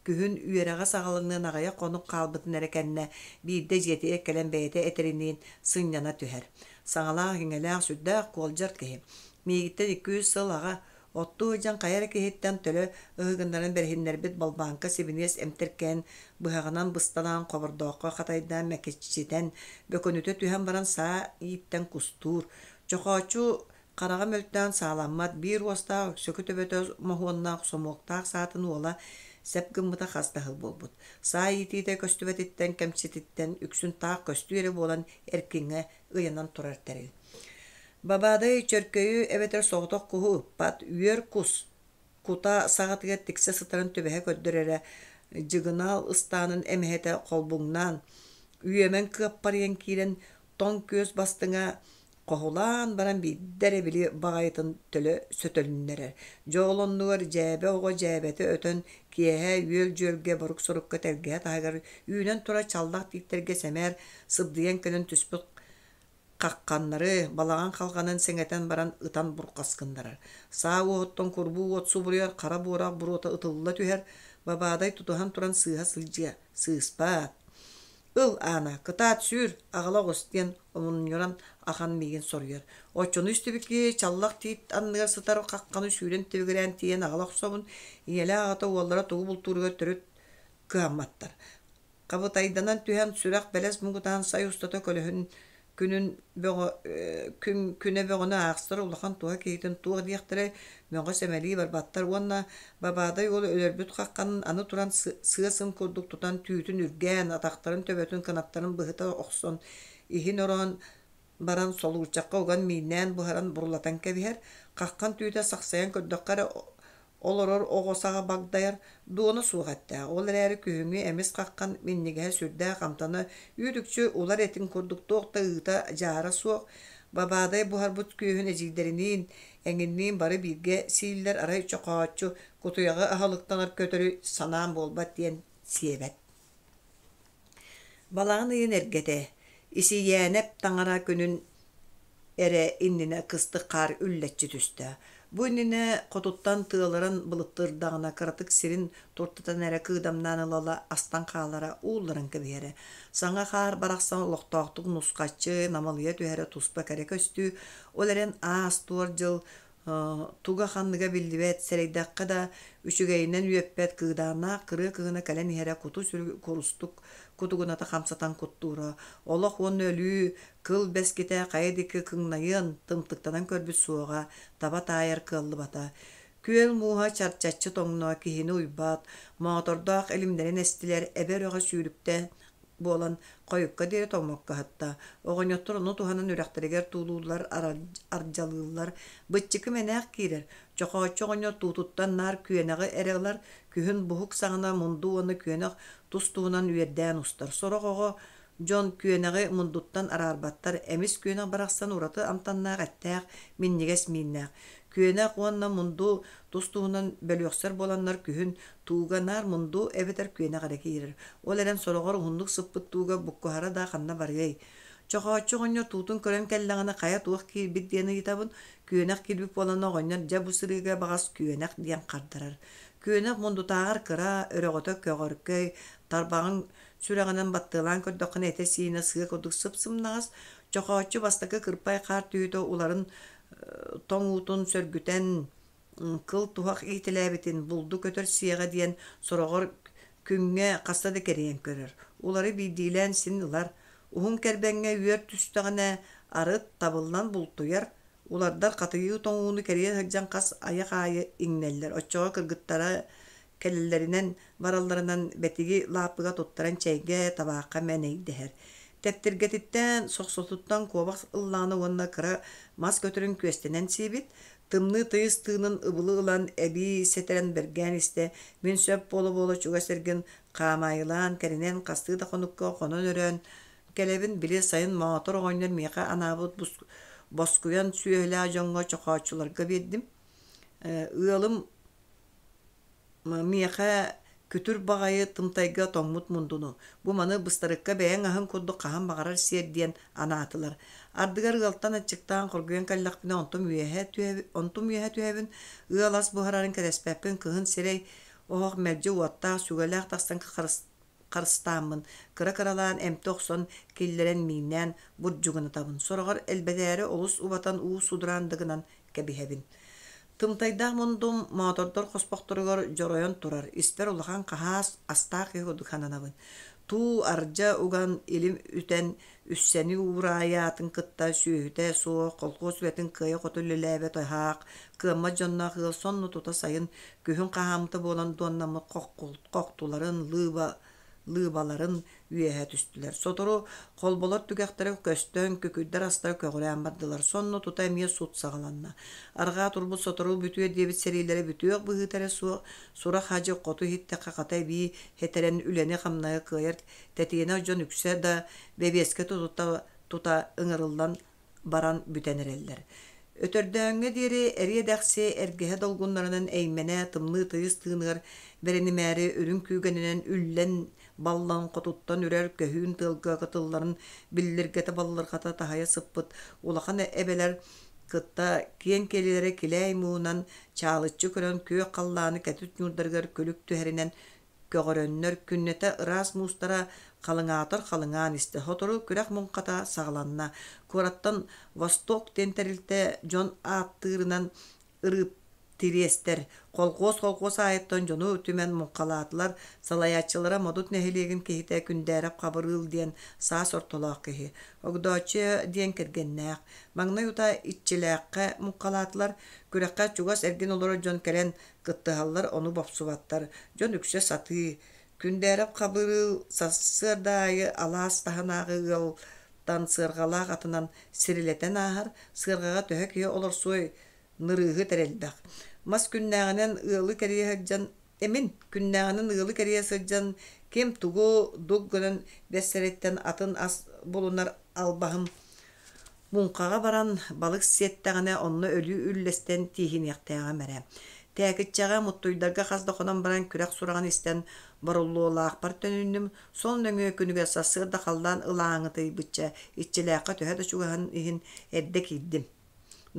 күһүн үөрэҕэ саҕаланыан аҕыйах хонук хаалбытын эрэ кэннэ биирдэ дьиэтигэр кэлэн бэйэтэ этэриниин сынньана түһэр. Саҥалаах-иҥэлээх сүрдээх куолдьар киһи. Миигиттэн икки-үс сыл аҕа, оттуу сылдьан хайа эрэ киһиттэн төлө ыһыгыннаран бэриһиннэрбит балбааҥка сибиниэс эмтэркээн быһаҕынан бысталаан хобордооххо хатайдаан мэкиччитэн, бөкөнүтэ түһэн баран саа ииттэн кустуур. Чохооччу Хараҕа мөлтөөн сааламмат, биир уостаах өксөкү төбөтө моһуоннаах сомуоктаах саатын уола сэп гыммыта хас да сыл буолбут. Саа иитиитэ көстүбэтиттэн, кэмчититтэн үксүн таах көстүү эрэ буолан эркиҥҥэ ыйанан турар тэрил. Бабаадай чөркөйү эбэтэр соҕотох куһу ыппат, үөр кус кута саҕатыгар тиксэ сытарын түбэһэ көрдөр эрэ, дьыгынаал ыстаанын эмэһэтэ холбуҥнаан, үөмэн кыаппарыйан киирэн тоҥ күөс бастыҥа хоһулаан баран биирдэ эрэ били баҕайытын төлө сөтөлүннэрэр. Дьэ ол оннугар дьээбэ оҕо дьээбэтэ өтөн, киэһэ үөл-дьүөлгэ борук-сорукка тэлгэһэ таһыгар үүнэн турар чаллах тииттэргэ сэмээр сыбдыйан кэлэн түспүт хахханнары, балаҕан халҕанын сэҥэтэн баран ытан бурҕас гыннарар. Саа уоһуттан курбуу уот субуруйар хара буораах буруота ытылла түһэр, Бабаадай тутуһан туран сыыһа сылдьыа, сыыспаат. «Ыл, Аана, кытаат сүүр, аҕала оҕус» диэн омуннуран ахан миигин соруйар. Оччону истибит киһи чаллах тиит анныгар сытар хахханы сүүрэн тибигирээн тиийэн аҕала охсобун, ийэлээх аҕата уоллара тугу бултууругар төрүт кыһамматтар. Хабытайданан түһэн сүрэх-бэлэс муҥутаан сай устата көлөһүн күнүн бөҕө күн күнэ бөҕөнү аахсар улахан туһа киһитин туох диэхтэрэй мөҕө-сэмэлии барбаттар уонна Бабаадай уол өлөрбүт хахханын аны туран сыа-сым курдук тутан түүтүн үргээн, атахтарын төбөтүн кынаттарын быһыта охсон, иһин ороон баран солуурчахха уган мииннээн буһаран бурулатан кэбиһэр, хаххан түүтэ сахсайан көрдөххө эрэ Олорор оҕо саҕа багдайар, дуона суох эттээх, ол эрээри күһүҥҥү эмис хаххан минньигэһэ сүрдээх амтана үүт-үкчү улар этин курдук туох да ыыта-дьаара суох, Бабаадай буһарбыт күөһүн эдьиийдэриниин, эҥинниин бары бииргэ сииллэр, арай чохооччу, кутуйаҕы аһылыктанар көтөрү санаан буолбат диэн сиэбэт. Балаҕан ыйын эргэтэ, Исийээнэп таҥара күнүн эрэ иннинэ кыстык хаар үллэччи түстэ. Бу иннинэ хотуттан тыалыран былыттырдаҕына кыратык сирин туртатан эрэ кыыдамнаан ыла-ыла астан хаалара, уулларан кэбиһэрэ. Саҥа хаар барахсан олохтоохтук нусхаччы, намылыйа түһэрэ туспа кэрэ көстүү, ол эрэн аас-туор дьыл туга-ханныга биллибэт, сэрэйдэххэ да, үчүгэйинэн үөппэт кыыдааннаах кырыа кыһына кэлэн иһэрэ куту-сүрү курустук кутугуната хамсатан куттуура, олох уонна өлүү кыл бэскитэ хайа диэки кыҥнайыан, тымтыктанан көрбүт суоҕа, таба таайар кыаллыбата. Күөл мууһа чарчаччы тоҥно, киһини уйбат, моотордоох илимнэрин эстилэр, эбэ үрэҕэ сүүрүктэн буолан хойукка диэри тоҥмокко сытта. Оҕонньоттор ону туһанан үрэхтэригэр туулууллар, ардьалыыллар. Быччыкы мэнээх киирэр. Чохооччу оҕонньор туутуттан наар күөнэҕи эрэ ылар, күһүн буһук саҕана мунду уонна күөнэх тус-туһунан үөрдээн устар. Сорох оҕо Дьон күөнэҕи мундуттан араарбаттар, эмис күөнэх барахсан ураты амтаннаах эттээх, минньигэс мииннээх. Күөнэх уонна мунду тус-туһунан бөлүөхсэр буоланнар күһүн тууга наар мунду эбэтэр күөнэх эрэ киирэр. Ол эрэн сороҕор уһуннук сыппыт тууга буккуһара да ханна барыай. Чохооччу оҕонньор туутун көрөн кэллэҕинэ хайа туох киирбит диэн ыйытабын, күөнэх киирбит буолан оҕонньор дьэ бу сырыыга баҕас күөнэх диэн хардарар. Күөнэх мундутааҕар кыра, өрөҕөтө көҕөркөй, тарбаҕын сүрэҕинэн баттыалаан көрдөххүнэ этэ-сиинэ сыа курдук сып-сымнаҕас, Чохооччу бастакы кырпай хаар түһүүтэ уларын тоҥуутун сөргүтэн, кыл туһах иитэлээбитин, булду көтөр сиэҕэ диэн сороҕор күҥҥэ хаста да кэрийэн көрөр. Улары биирдиилээн син ылар. Уһун кэрбэҥҥэ үөр түстэҕинэ, арыт табыллан бултуйар, Улардар хатыйыы тоҥууну кэрийэ сылдьан хас айах аайы иҥнэллэр, оччоҕо кыргыттара кэлэллэринэн баралларынан бэтиги лааппыга туттаран чэйгэ, табаахха мэнэйдэһэр. Тэптиргэтиттэн, сохсотуттан куобах ыллаҕына уонна кыра мас көтөрүн күөстэнэн сиэбит, тымныы тыйыс тыынын ыбылы ылан эбии сэтэрэн бэргээн истэ, мин сөп буола-буола чугас эргин хаамаайылаан, кэринэн хастыы да хонукка хонон-өрөөн Кэлэбин, били сайын Моотор оҕонньор миэхэ анаабыт боскуйан сүөһүлээх дьоҥҥо чохооччуларга биэрдим. Ыалым миэхэ күтүр баҕайы тымтайга тоҥмут мундуну, бу маны быстарыкка бэйэҥ аһыҥ курдук хаһан баҕарар сиэр диэн анаатылар. Ардыгар ыалтан аччыктаан хоргуйан кэллэхпинэ онтум үөһэ онтум үөһэ түһэбин, ыал ас буһарарын кэтэспэппин, кыһын сирэй оһох мэлдьи уоттаах, сүгэлээх тахсан харыстааммын, кыра-кыралаан эмтэ охсон киллэрэн мииннээн бурдьугунатабын, сороҕор элбэтээри олус убатан уу судураан да гынан кэбиһэбин. Тымтайдаах мундум моотордор хоспохторугар дьоройон турар, испэр улахан хаһаас астаах киһи курдук сананабын. Туу ардьа уган, илим үтэн, үссэни уураайаатын кытта сүөһүтэ суох, колхуос үлэтин кыайа-хото үлэлээбэт ыһаах, кыаммат дьонноох ыал сонно тута сайын, күһүн хаһааммыта буолан дуоннаммыт хохтуларын, лыыбаларын үөһэ түстүлэр. Сотору холболор түгэхтэрэ көстөн, күкүрдэр астара көҕүрээн бардылар. Сонно тута эмиэ сут саҕаланна. Арҕаа турбут сотору бүтүө диэбит сэриилэрэ бүтүөх быһыыта эрэ суох, сурах-хадьы хоту иһиттэххэ хата эбии хэтэрэн үлэни-хамнаһы кыайар тэтиэнэх дьон үксэ да бэбиэскэ тута, тута ыҥырыллан баран бүтэн эрэллэр. Өтөрдөөҥҥө диэри эриэ-дэхси эргэһэ долгуннарынан эймэнэ тымныы тыйыс тыыныгар бэринимээри үрүҥ күүгэнинэн үллэн баллан хотуттан үрэр көһүүн тыалга кытылларын биллиргэтэ баллырҕата таһыйа сыппыт улахан эбэлэр кытта киэҥ киэлилэрэ килээй муунан чаалыччы көрөн күөх халлааны кэтит ньуурдарыгар күлүк түһэринэн көҕөрөннөр, күннэтэ ыраас муустара халыҥаатар халыҥаан истэ. Сотору күрэх муҥхата саҕаланна. Куораттан «Восток» диэн тэрилтэ дьон ааттыырынан ырыып тириэстэр, колхуос-колхуос аайыттан дьону түмэн муҥхалаатылар. Салайааччылара Модут нэһилиэгин киһитэ Күндээрэп Хабырыыл диэн саас ортолоох киһи. Огдооччуйа диэн кэргэннээх. Маҥнай утаа Иччилээххэ муҥхалаатылар. Күрэххэ чугас эргин олорор дьон кэлэн кыттыһаллар, ону бопсубаттар. Дьон үксэ сатыы. Күндээрэп Хабырыыл сарсыарда аайы алаас таһынааҕы ыалтан сыарҕалаах атынан сирилэтэн ааһар, сыарҕаҕа төһө киһи олорсуой нырыыһыт эрэ элбэх. Мас күннээҕинэн ыалы кэрийэ сылдьан эмин күннээҕинэн ыалы кэрийэ сылдьан ким тугу дук гынан бэссэриттэн атын ас булунар албаһым Муҥхаҕа баран балык сиэттэҕинэ онно өлүү үллэстэн тииһиниэхтээҕим эрэ. Тээкиччэҕэ Муттуйдарга хас да хонон баран күрэх сураҕын истэн Боруллуолаахпар төнүннүм. Сол нөҥүө күнүгэр сарсыарда халлаан ылааҥытыйбычча Иччилээххэ төһө да чугаһын иһин эрдэ киирдим.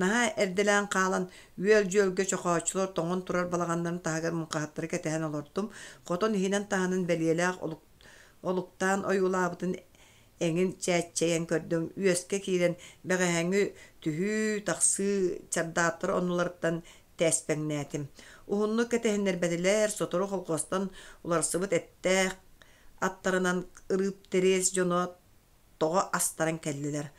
Наһаа эрдэлээн хаалан үөл-дьүөлгэ чохооччулар тоҥон турар балаҕаннарын таһыгар муҥхаһыттары кэтэһэн олордум. Хотон иһинэн-таһынан бэлиэлээх олуктаан ойуулаабытын эҥин чээччэйэн көрдүм, үөскэ киирэн бэҕэһээҥҥи түһүү-тахсыы чардааттар оннуларыттан тээспэҥнээтим. Уһуннук кэтэһиннэрбэтилэр, сотору холкуостан уларсыбыт эттээх аттарынан ырыып тэриэс дьоно тоҕо астаран кэллилэр.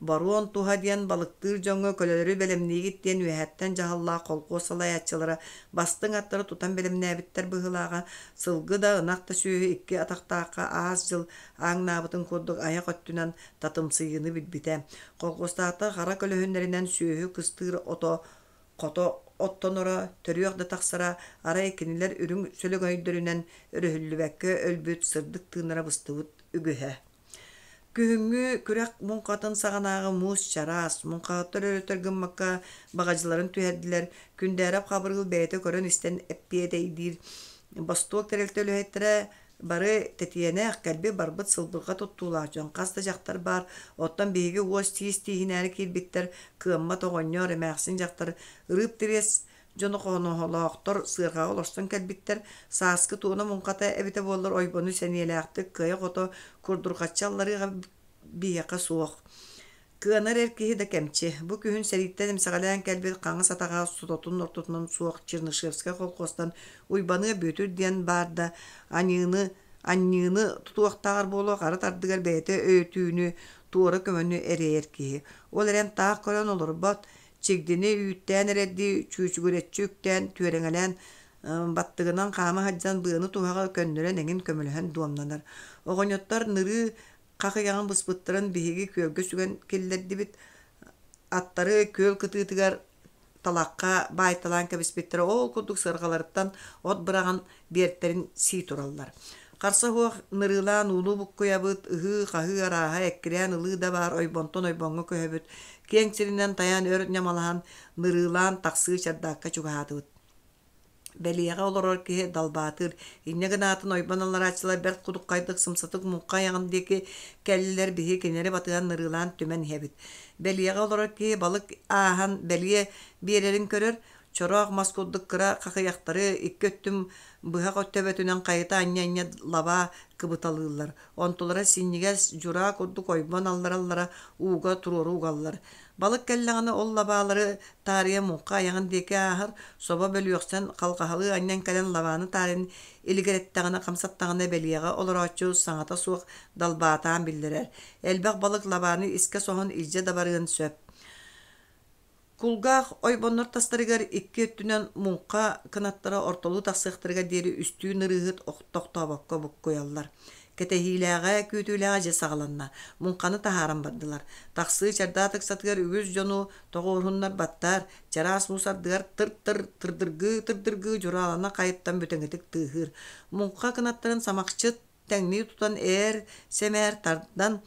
Боруон туһа диэн балыктыыр дьоҥҥо көлөлөрү бэлэмниигит диэн үөһэттэн дьаһаллаах холкуос салайааччылара бастыҥ аттары тутан бэлэмнээбиттэр быһыылааҕа, сылгы да, ынах да сүөһү икки атахтаахха аас дьыл ааҥнаабытын курдук айах өттүнэн татымсыйыыны билбитэ. Холкуостаахтар хара көлөһүннэринэн сүөһү кыстыыр ото хото оттоноро, төрүөх да тахсара, арай кинилэр үрүҥ сөлөгөйдөрүнэн өрүһүллүбэккэ өлбүт сырдык тыыннара быстыбыт үгүһэ. Күһүҥҥү күрэх муҥхатын саҕанааҕы муус чараас, муҥхаһыттар өрүтэр гыммакка баҕадьыларын түһэрдилэр. Күндээрэп Хабырыыл бэйэтэ көрөн-истэн эппиэтэйдиир. Бостуок тэрилтэ үлэһиттэрэ бары тэтиэнэх, кэлбит-барбыт сылбырҕа туттуулаах дьон, хас да дьахтар баар, оттон биһиги уос-тиис тииһинээри киирбиттэр, кыаммат оҕонньор, эмээхсин дьахтар, ырыып-тириэс дьоно хоноһолоохтор сыарҕаҕа олорсон кэлбиттэр, сааскы туона муҥхата эбитэ буоллар ойбону сэниэлээхтик кыайа-хото курдурҕаччы алларыаҕа биһиэхэ суох. Кыанар эр киһи да кэмчи. Бу күһүн сэрииттэн эмсэҕэлээн кэлбит хаҥас атаҕа сототун ортотунан суох Чернышевскай колхуостан Уйбаныа Бүөтүр диэн баар да аньыыны анньыыны тутуохтааҕар буолуох арыт ардыгар бэйэтэ өйөтүүнү, туора көмөнү эрэйэр киһи. Ол эрэн таах көрөн олорбот, чигдини үүттээн эрэрдии чүүчүгүрэччи үктээн, түөрэҥэлээн баттыгынан хаама сылдьан быаны-туһаҕы көннөрөн эҥин көмөлөһөн дуомнанар. Оҕонньоттор нырыы хахыйаҕын быспыттарын биһиги күөлгэ сүгэн киллэрдибит. Аттары күөл кытыытыгар талахха баайталаан кэбиспиттэрэ ол курдук сыарҕаларыттан от быраҕан биэртэрин сии тураллар. Харса суох нырыылаан ууну буккуйабыт, ыһыы-хаһыы арааһа эккирээн ылыы да баар ойбонтон ойбоҥҥо көһөбүт, киэҥ сиринэн тайаан өр ньамалаһан нырыылаан тахсыы чардаакка чугаһаатыбыт. Бэлиэҕэ олорор киһи далбаатыыр, инньэ гынаатын ойбон алларааччылар бэрт кудуххайдык сымсатык муҥха айаҕын диэки кэллилэр, биһиги кинилэри батыһан нырыылаан түмэн иһэбит. Бэлиэҕэ олорор киһи балык ааһан бэлиэ биэрэрин көрөр, чороох мас курдук кыра хахыйахтары икки өттүн быһах төбөтүнэн хайыта анньа-анньа лабаа кыбыталыыллар. Онтулара синньигэс дьураа курдук ойбон аллараллара ууга туруору угаллар. Балык кэллэҕинэ ол лабаалары таарыйа муҥха айаҕын диэки ааһар, собо бөлүөхсэн халҕаһалыы анньан кэлэн лабааны таарыйан илигирэттэҕинэ, хамсаттаҕына бэлиэҕэ олорооччу саҥата суох далбаатаан биллэрэр. Элбэх балык лабааны искэ соһон илдьэ да барыан сөп. Кулгаах ойбоннор тастарыгар икки өттүнэн муҥха кынаттара ортолуу тахсыахтарыгар диэри үстүү нырыыһыт тохтообокко буккуйаллар. Кэтэһиилээҕэ, күүтүүлээҕэ дьэ саҕаланна. Муҥханы таһааран бардылар. Тахсыы чардаат ыксатыгар үгүс дьону тоҕуоруһуннарбаттар, чараас муус ардыгар тыр-тыр тырдыргыы-тырдыргыы дьураалана хайыттан бүтэҥитик тыаһыыр. Муҥха кынаттарын самахчыт тэҥнии тутан ээр-сэмээр тардан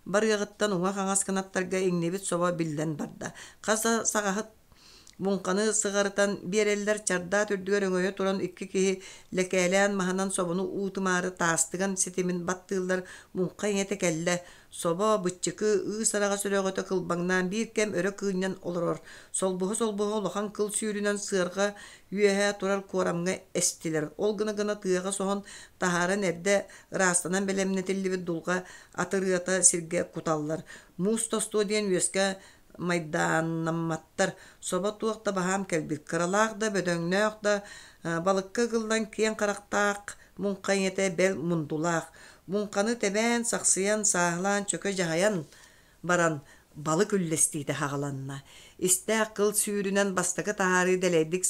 барыаҕыттан уҥа-хаҥас кынаттарга иҥнибит собо биллэн барда. Хас да саҕаһыт муҥханы сыҕарытан биэрэллэр, чардаат үрдүгэр өҥөйө туран икки киһи лэкээлээн маһынан собону уутумаары таастыган ситимин баттыыллар, муҥха ийэтэ кэллэ, собо, быччыкы, ыыс араҕас өрөҕөтө кылбаҥнаан биир кэм өрө кыынньан олорор, солбуһа-солбуһа улахан кыл сүүрүнэн сыарҕа үөһэ турар куорамҥа эстилэр. Ол гына-гына тыаҕа соһон таһааран эрдэ ыраастанан бэлэмнэтиллибит дулҕа атырыата сиргэ куталлар. Муус тостуо диэн үөскэ майдааннамматтар. Собо туох да баһаам кэлбит. Кыралаах да, бөдөҥнөөх да балыкка ыгыллан киэҥ харахтаах муҥха ийэтэ бэл мундулаах. Муҥханы тэбээн, сахсыйан, сааһылаан, чөкө дьаһайан баран балык үллэстиитэ саҕаланна. Истээх кыл сүүрүнэн бастакы таһаарыы дэлэйдик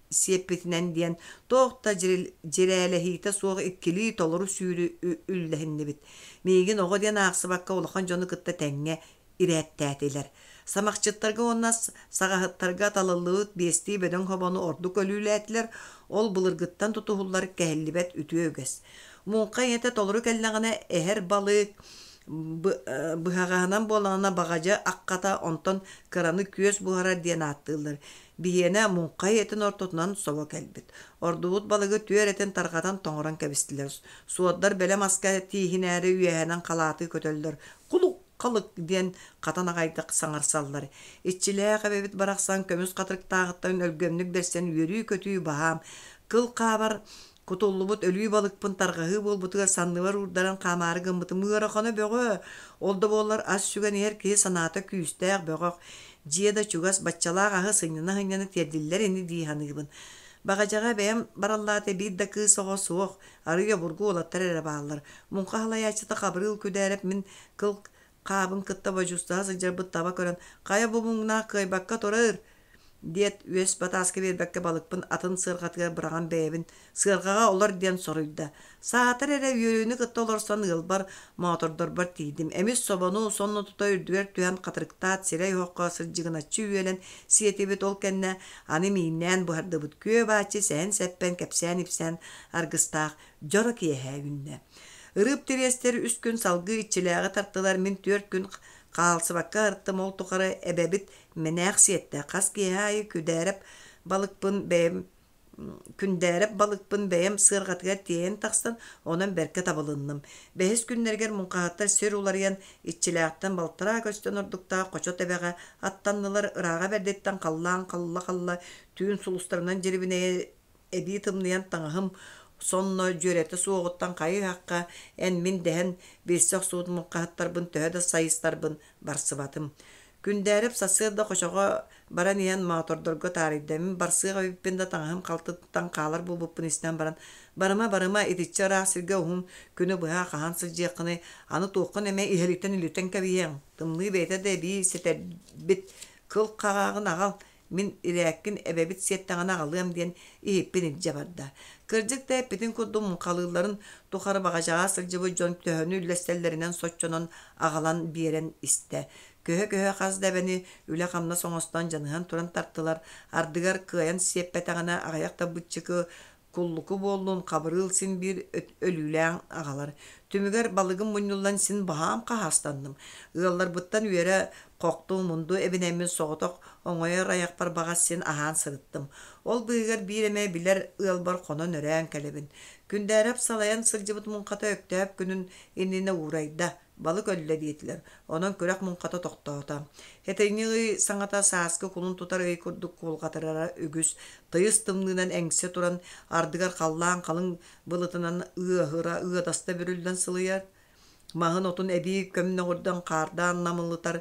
сиэппитинэн диэн туох да дьирээлэһиитэ суох иккилии толору сүүрү үллэһиннибит. Миигин оҕо диэн аахсыбакка улахан дьону кытта тэҥҥэ ирээттээтилэр. Самахчыттарга уонна саҕаһыттарга талыллыбыт биэстии бөдөҥ хобону ордук өлүүлээтилэр, ол былыргыттан тутуһуллар кэһиллибэт үтүө үгэс. Муҥха ийэтэ толору кэллэҕинэ эһэр балык быһаҕаһынан буоллаҕына баҕадьа аххата, онтон кыраны күөс буһарар диэн ааттыыллар. Биһиэнэ муҥха ийэтин ортотунан собо кэлбит. Ордубут балыгы түөр этин тарҕатан тоҥорон кэбистилэр. Суордар бэлэм аска тииһинээри үөһэнэн халаатыы көтөллөр. Кулук халык диэн хатан аҕайдык саҥарсаллар. Иччилээх эбэбит барахсан көмүс хатырыктааҕыттан өлгөмнүк бэрсэн үөрүү-көтүү баһаам. Кыл хаабар кутуллубут өлүү балыкпын тарҕаһыы буолбутугар санныбар уурдаран хаамаары гыммытым ыарахана бөҕө. Ол да буоллар ас сүгэн иһэр киһи санаата күүстээх бөҕөх. Дьиэ да чугас, баччалаах аһы сынньана-сынньана тиэрдиллэр ини дии саныыбын. Баҕадьаҕа бэйэм бараллаата биир да кыыс оҕо суох, арыый обургу уолаттар эрэ бааллар. Муҥха халайааччыта Хабырыыл Күдээрэп мин кыл хаабын кытта бодьуустаһа сылдьарбыт таба көрөн, «Хайа бу муҥнаах кыайбакка турар!» диэт үөс батааска биэрбэккэ балыкпын атын сыарҕатыгар быраҕан бэйэбин сыарҕаҕа олор диэн соруйда. Саатар эрэ үөрүүнү кытта олорсон ыалбар, моотордорбор тиийдим. Эмис собону сонно тута үрдүгэр түһэн хатырыктаат сирэй оһоххо сырдьыгыначчы үөлэн сиэтибит ол кэннэ аны мииннээн буһардыбыт күө бааччы сэһэн-сэппэн кэпсээн-ипсээн аргыстаах дьоро киэһэ үүннэ. Ырыып тириэстэр үс күн салгыы иччилээҕи тартылар, мин түөрт күн хаалсыбакка ырыттым, ол тухары эбэбит мэнээх сиэттэ. Хас киэһэ аайы күдээрэп балыкпын бэйэм Күндээрэп балыкпын бэйэм сыарҕатыгар тиэйэн тахсан, онон бэркэ табылынным. Бэһис күннэригэр муҥхаһыттар сир уларыйан, иччилээхтэн балтараа көстөн ордуктаах хочо тэбэҕэ аттаннылар, ырааҕа бэрдиттэн халлаан халла-халла, түүн сулустарынан дьирибинэйэ эбии тымныйан таҥаһым сонно дьүөрэтэ суоҕуттан хайы-һахха эн-мин дэһэн билсэ охсубут муҥхаһыттарбын төһө да сайыстарбын барсыбатым. Күндээрэп сарсыарда хочоҕо баран иһэн моотордорго таарыйда. Мин барсыах эбиппин да таҥаһым халтытыттан хаалар буолбуппун истэн баран, «Барыма, барыма, итиччэ ыраах сиргэ уһун күнү быһа хаһан сылдьыаххыный, аны туоххун эмэ иһэлиттэн үлүтэн кэбиһиэҥ, тымныы бэйэтэ да эбии сэтэрбит, кыл хаҕааҕын аҕал, мин ирээккин эбэбит сиэттэҕинэ аҕалыам» диэн иһиппин илдьэ барда. Кырдьык да эппитин курдук муҥхалыылларын тухары баҕадьаҕа сылдьыбыт дьон төһөнү үллэстэллэринэн соччонон аҕалан биэрэн истэ. Көһө-көһө хас да эбэни үлэ-хамнас оҥостон дьаныһан туран тартылар, ардыгар кыайан сиэппэтэҕинэ аҕыйах да быччыкы куллуку буоллун, Хабырыыл син биир өлүүлээн аҕалар. Түмүгэр балыгым мунньуллан син баһаам хаһаастанным. Ыалларбыттан үөрэ хохту, мунду эбинэммин соҕотох оҥойор айахпар баҕас син аһаан сырыттым. Ол быыһыгар биир эмэ билэр ыалбар хонон-өрөөн кэлэбин. Күндээрэп салайан сылдьыбыт муҥхата Өктөөп күнүн иннинэ уурайда. Балык өллө диэтилэр, онон күрэх муҥхата тохтоото. Этиҥҥи ый саҥата сааскы кулун тутар ый курдук куолҕатырара үгүс, тыйыс тымныынан эҥсэ туран, ардыгар халлаан халыҥ былытынан ыаһыра ыадаста бүрүллэн сылыйар, маһын-отун эбии көмнөҕүрдэн хаардаан намылытар,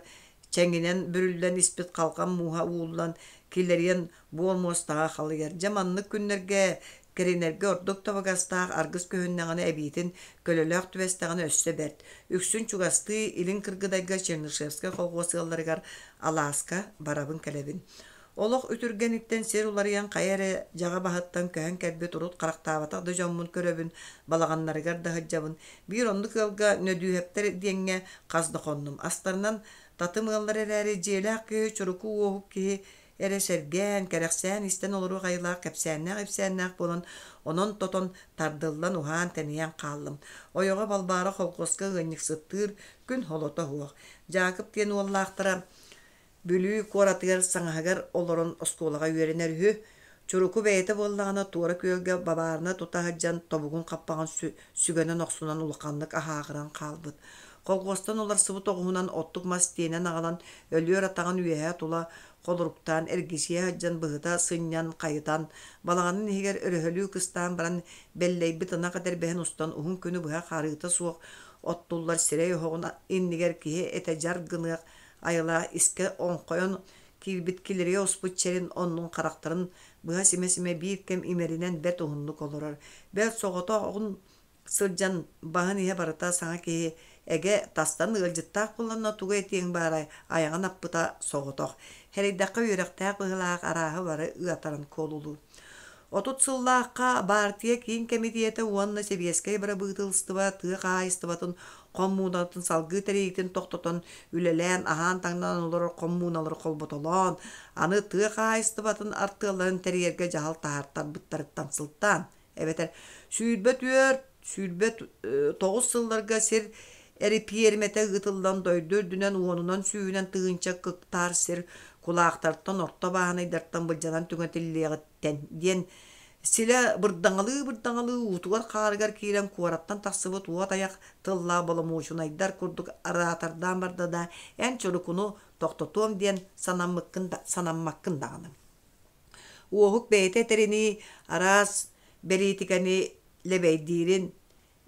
чэҥинэн бүрүллэн испит халҕан мууһа ууллан, килэрийэн буор муостаҕа халыйар. Дьэ маннык күннэргэ кэринэргэ ордук табыгастаах аргыс көһүннэҕинэ эбиитин көлөлөөх түбэстэҕинэ өссө бэрт. Үксүн чугастыы Илин Кыргыдайга Чернышевскай колхуос ыалларыгар алааска барабын-кэлэбин. Олох үтүргэниттэн сир уларыйан хайа эрэ дьаҕа баһыттан көһөн кэлбит урут харахтаабатах да дьоммун көрөбүн, балаҕаннарыгар да сылдьабын. Биир оннук ыалга Нөдүүһэптэр диэҥҥэ хас да хоннум. Астарынан татым ыаллар эрээри дьиэлээх киһи чуруку уоһук киһи эрэ сэргээн, кэрэхсээн истэн олоруох айылаах кэпсээннээх-ипсээннээх буолан, онон тотон, тардыллан, уһаан-тэнийэн хааллым. Ойоҕо Балбаара холкуоска ыанньыксыттыыр, күн холото суох. Дьаакып диэн уоллаахтара Бүлүү куоратыгар саҥаһыгар олорон оскуолаҕа үөрэнэр үһү. Чуруку бэйэтэ буоллаҕына туора күөлгэ бабаарына тута сылдьан тобугун хаппаҕын сүгэнэн охсунан улаханнык аһааҕыран хаалбыт. Колхуостан уларсыбыт оҕуһунан оттук мас тиэнэн аҕалан өлүөр атаҕын үөһэ тула холоруктаан эргичийэ сылдьан быһыта сынньан хайытан, балаҕанын иһигэр өрөһөлүү кыстаан баран бэллэйбит ынах этэрбэһин устан уһун күнү быһа харыыта суох оттуллар сирэй оһоҕун иннигэр киһи этэ дьар гыныах айылаах искэ оҥхойон киирбит килэрийэ оспут чэрин оннун харахтарын быһа симэ-симэ биир кэм имэринэн бэрт уһуннук олорор. Бэл соҕотоҕун сылдьан баһын иһэ барыта саҥа киһи эгэ тастан ыалдьыттаах буолланна тугу этиэҥ баарай айаҕын аппыта соҕотох. Сэрэйдэххэ үөрэхтээх быһыылаах арааһы бары ыатаран куолулуур. 30 сыллаахха баартыйа киин кэмитиэтэ уонна сэбиэскэй бырабыыталыстыба тыа хаһаайыстыбатын хоммуунатын салгыы тэрийиитин тохтотон үлэлээн аһаан-таҥнан олорор хоммууналары холботолоон, аны тыа хаһаайыстыбатын артыалларын тэрийэргэ дьаһал таһаартарбыттарыттан сылтаан эбэтэр 24 29 сылларга сир эрэпиэрмэтэ ыытыллан дойду үрдүнэн уонунан сүүһүнэн тыһыынча кыктаар сир кулаахтартан орто бааһынайдартан былдьанан түҥэтиллиэҕиттэн диэн силэ бырдаҥалыы-бырдаҥалыы уутугар-хаарыгар киирэн куораттан тахсыбыт уот айах тыллаах боломуочунайдар курдук араатардаан барда да эн чурукуну тохтотуом диэн санаммыккын да санаммаккын даҕаны. Уоһук бэйэтэ этэринии араас бэлиитикэни лэбэйдиирин,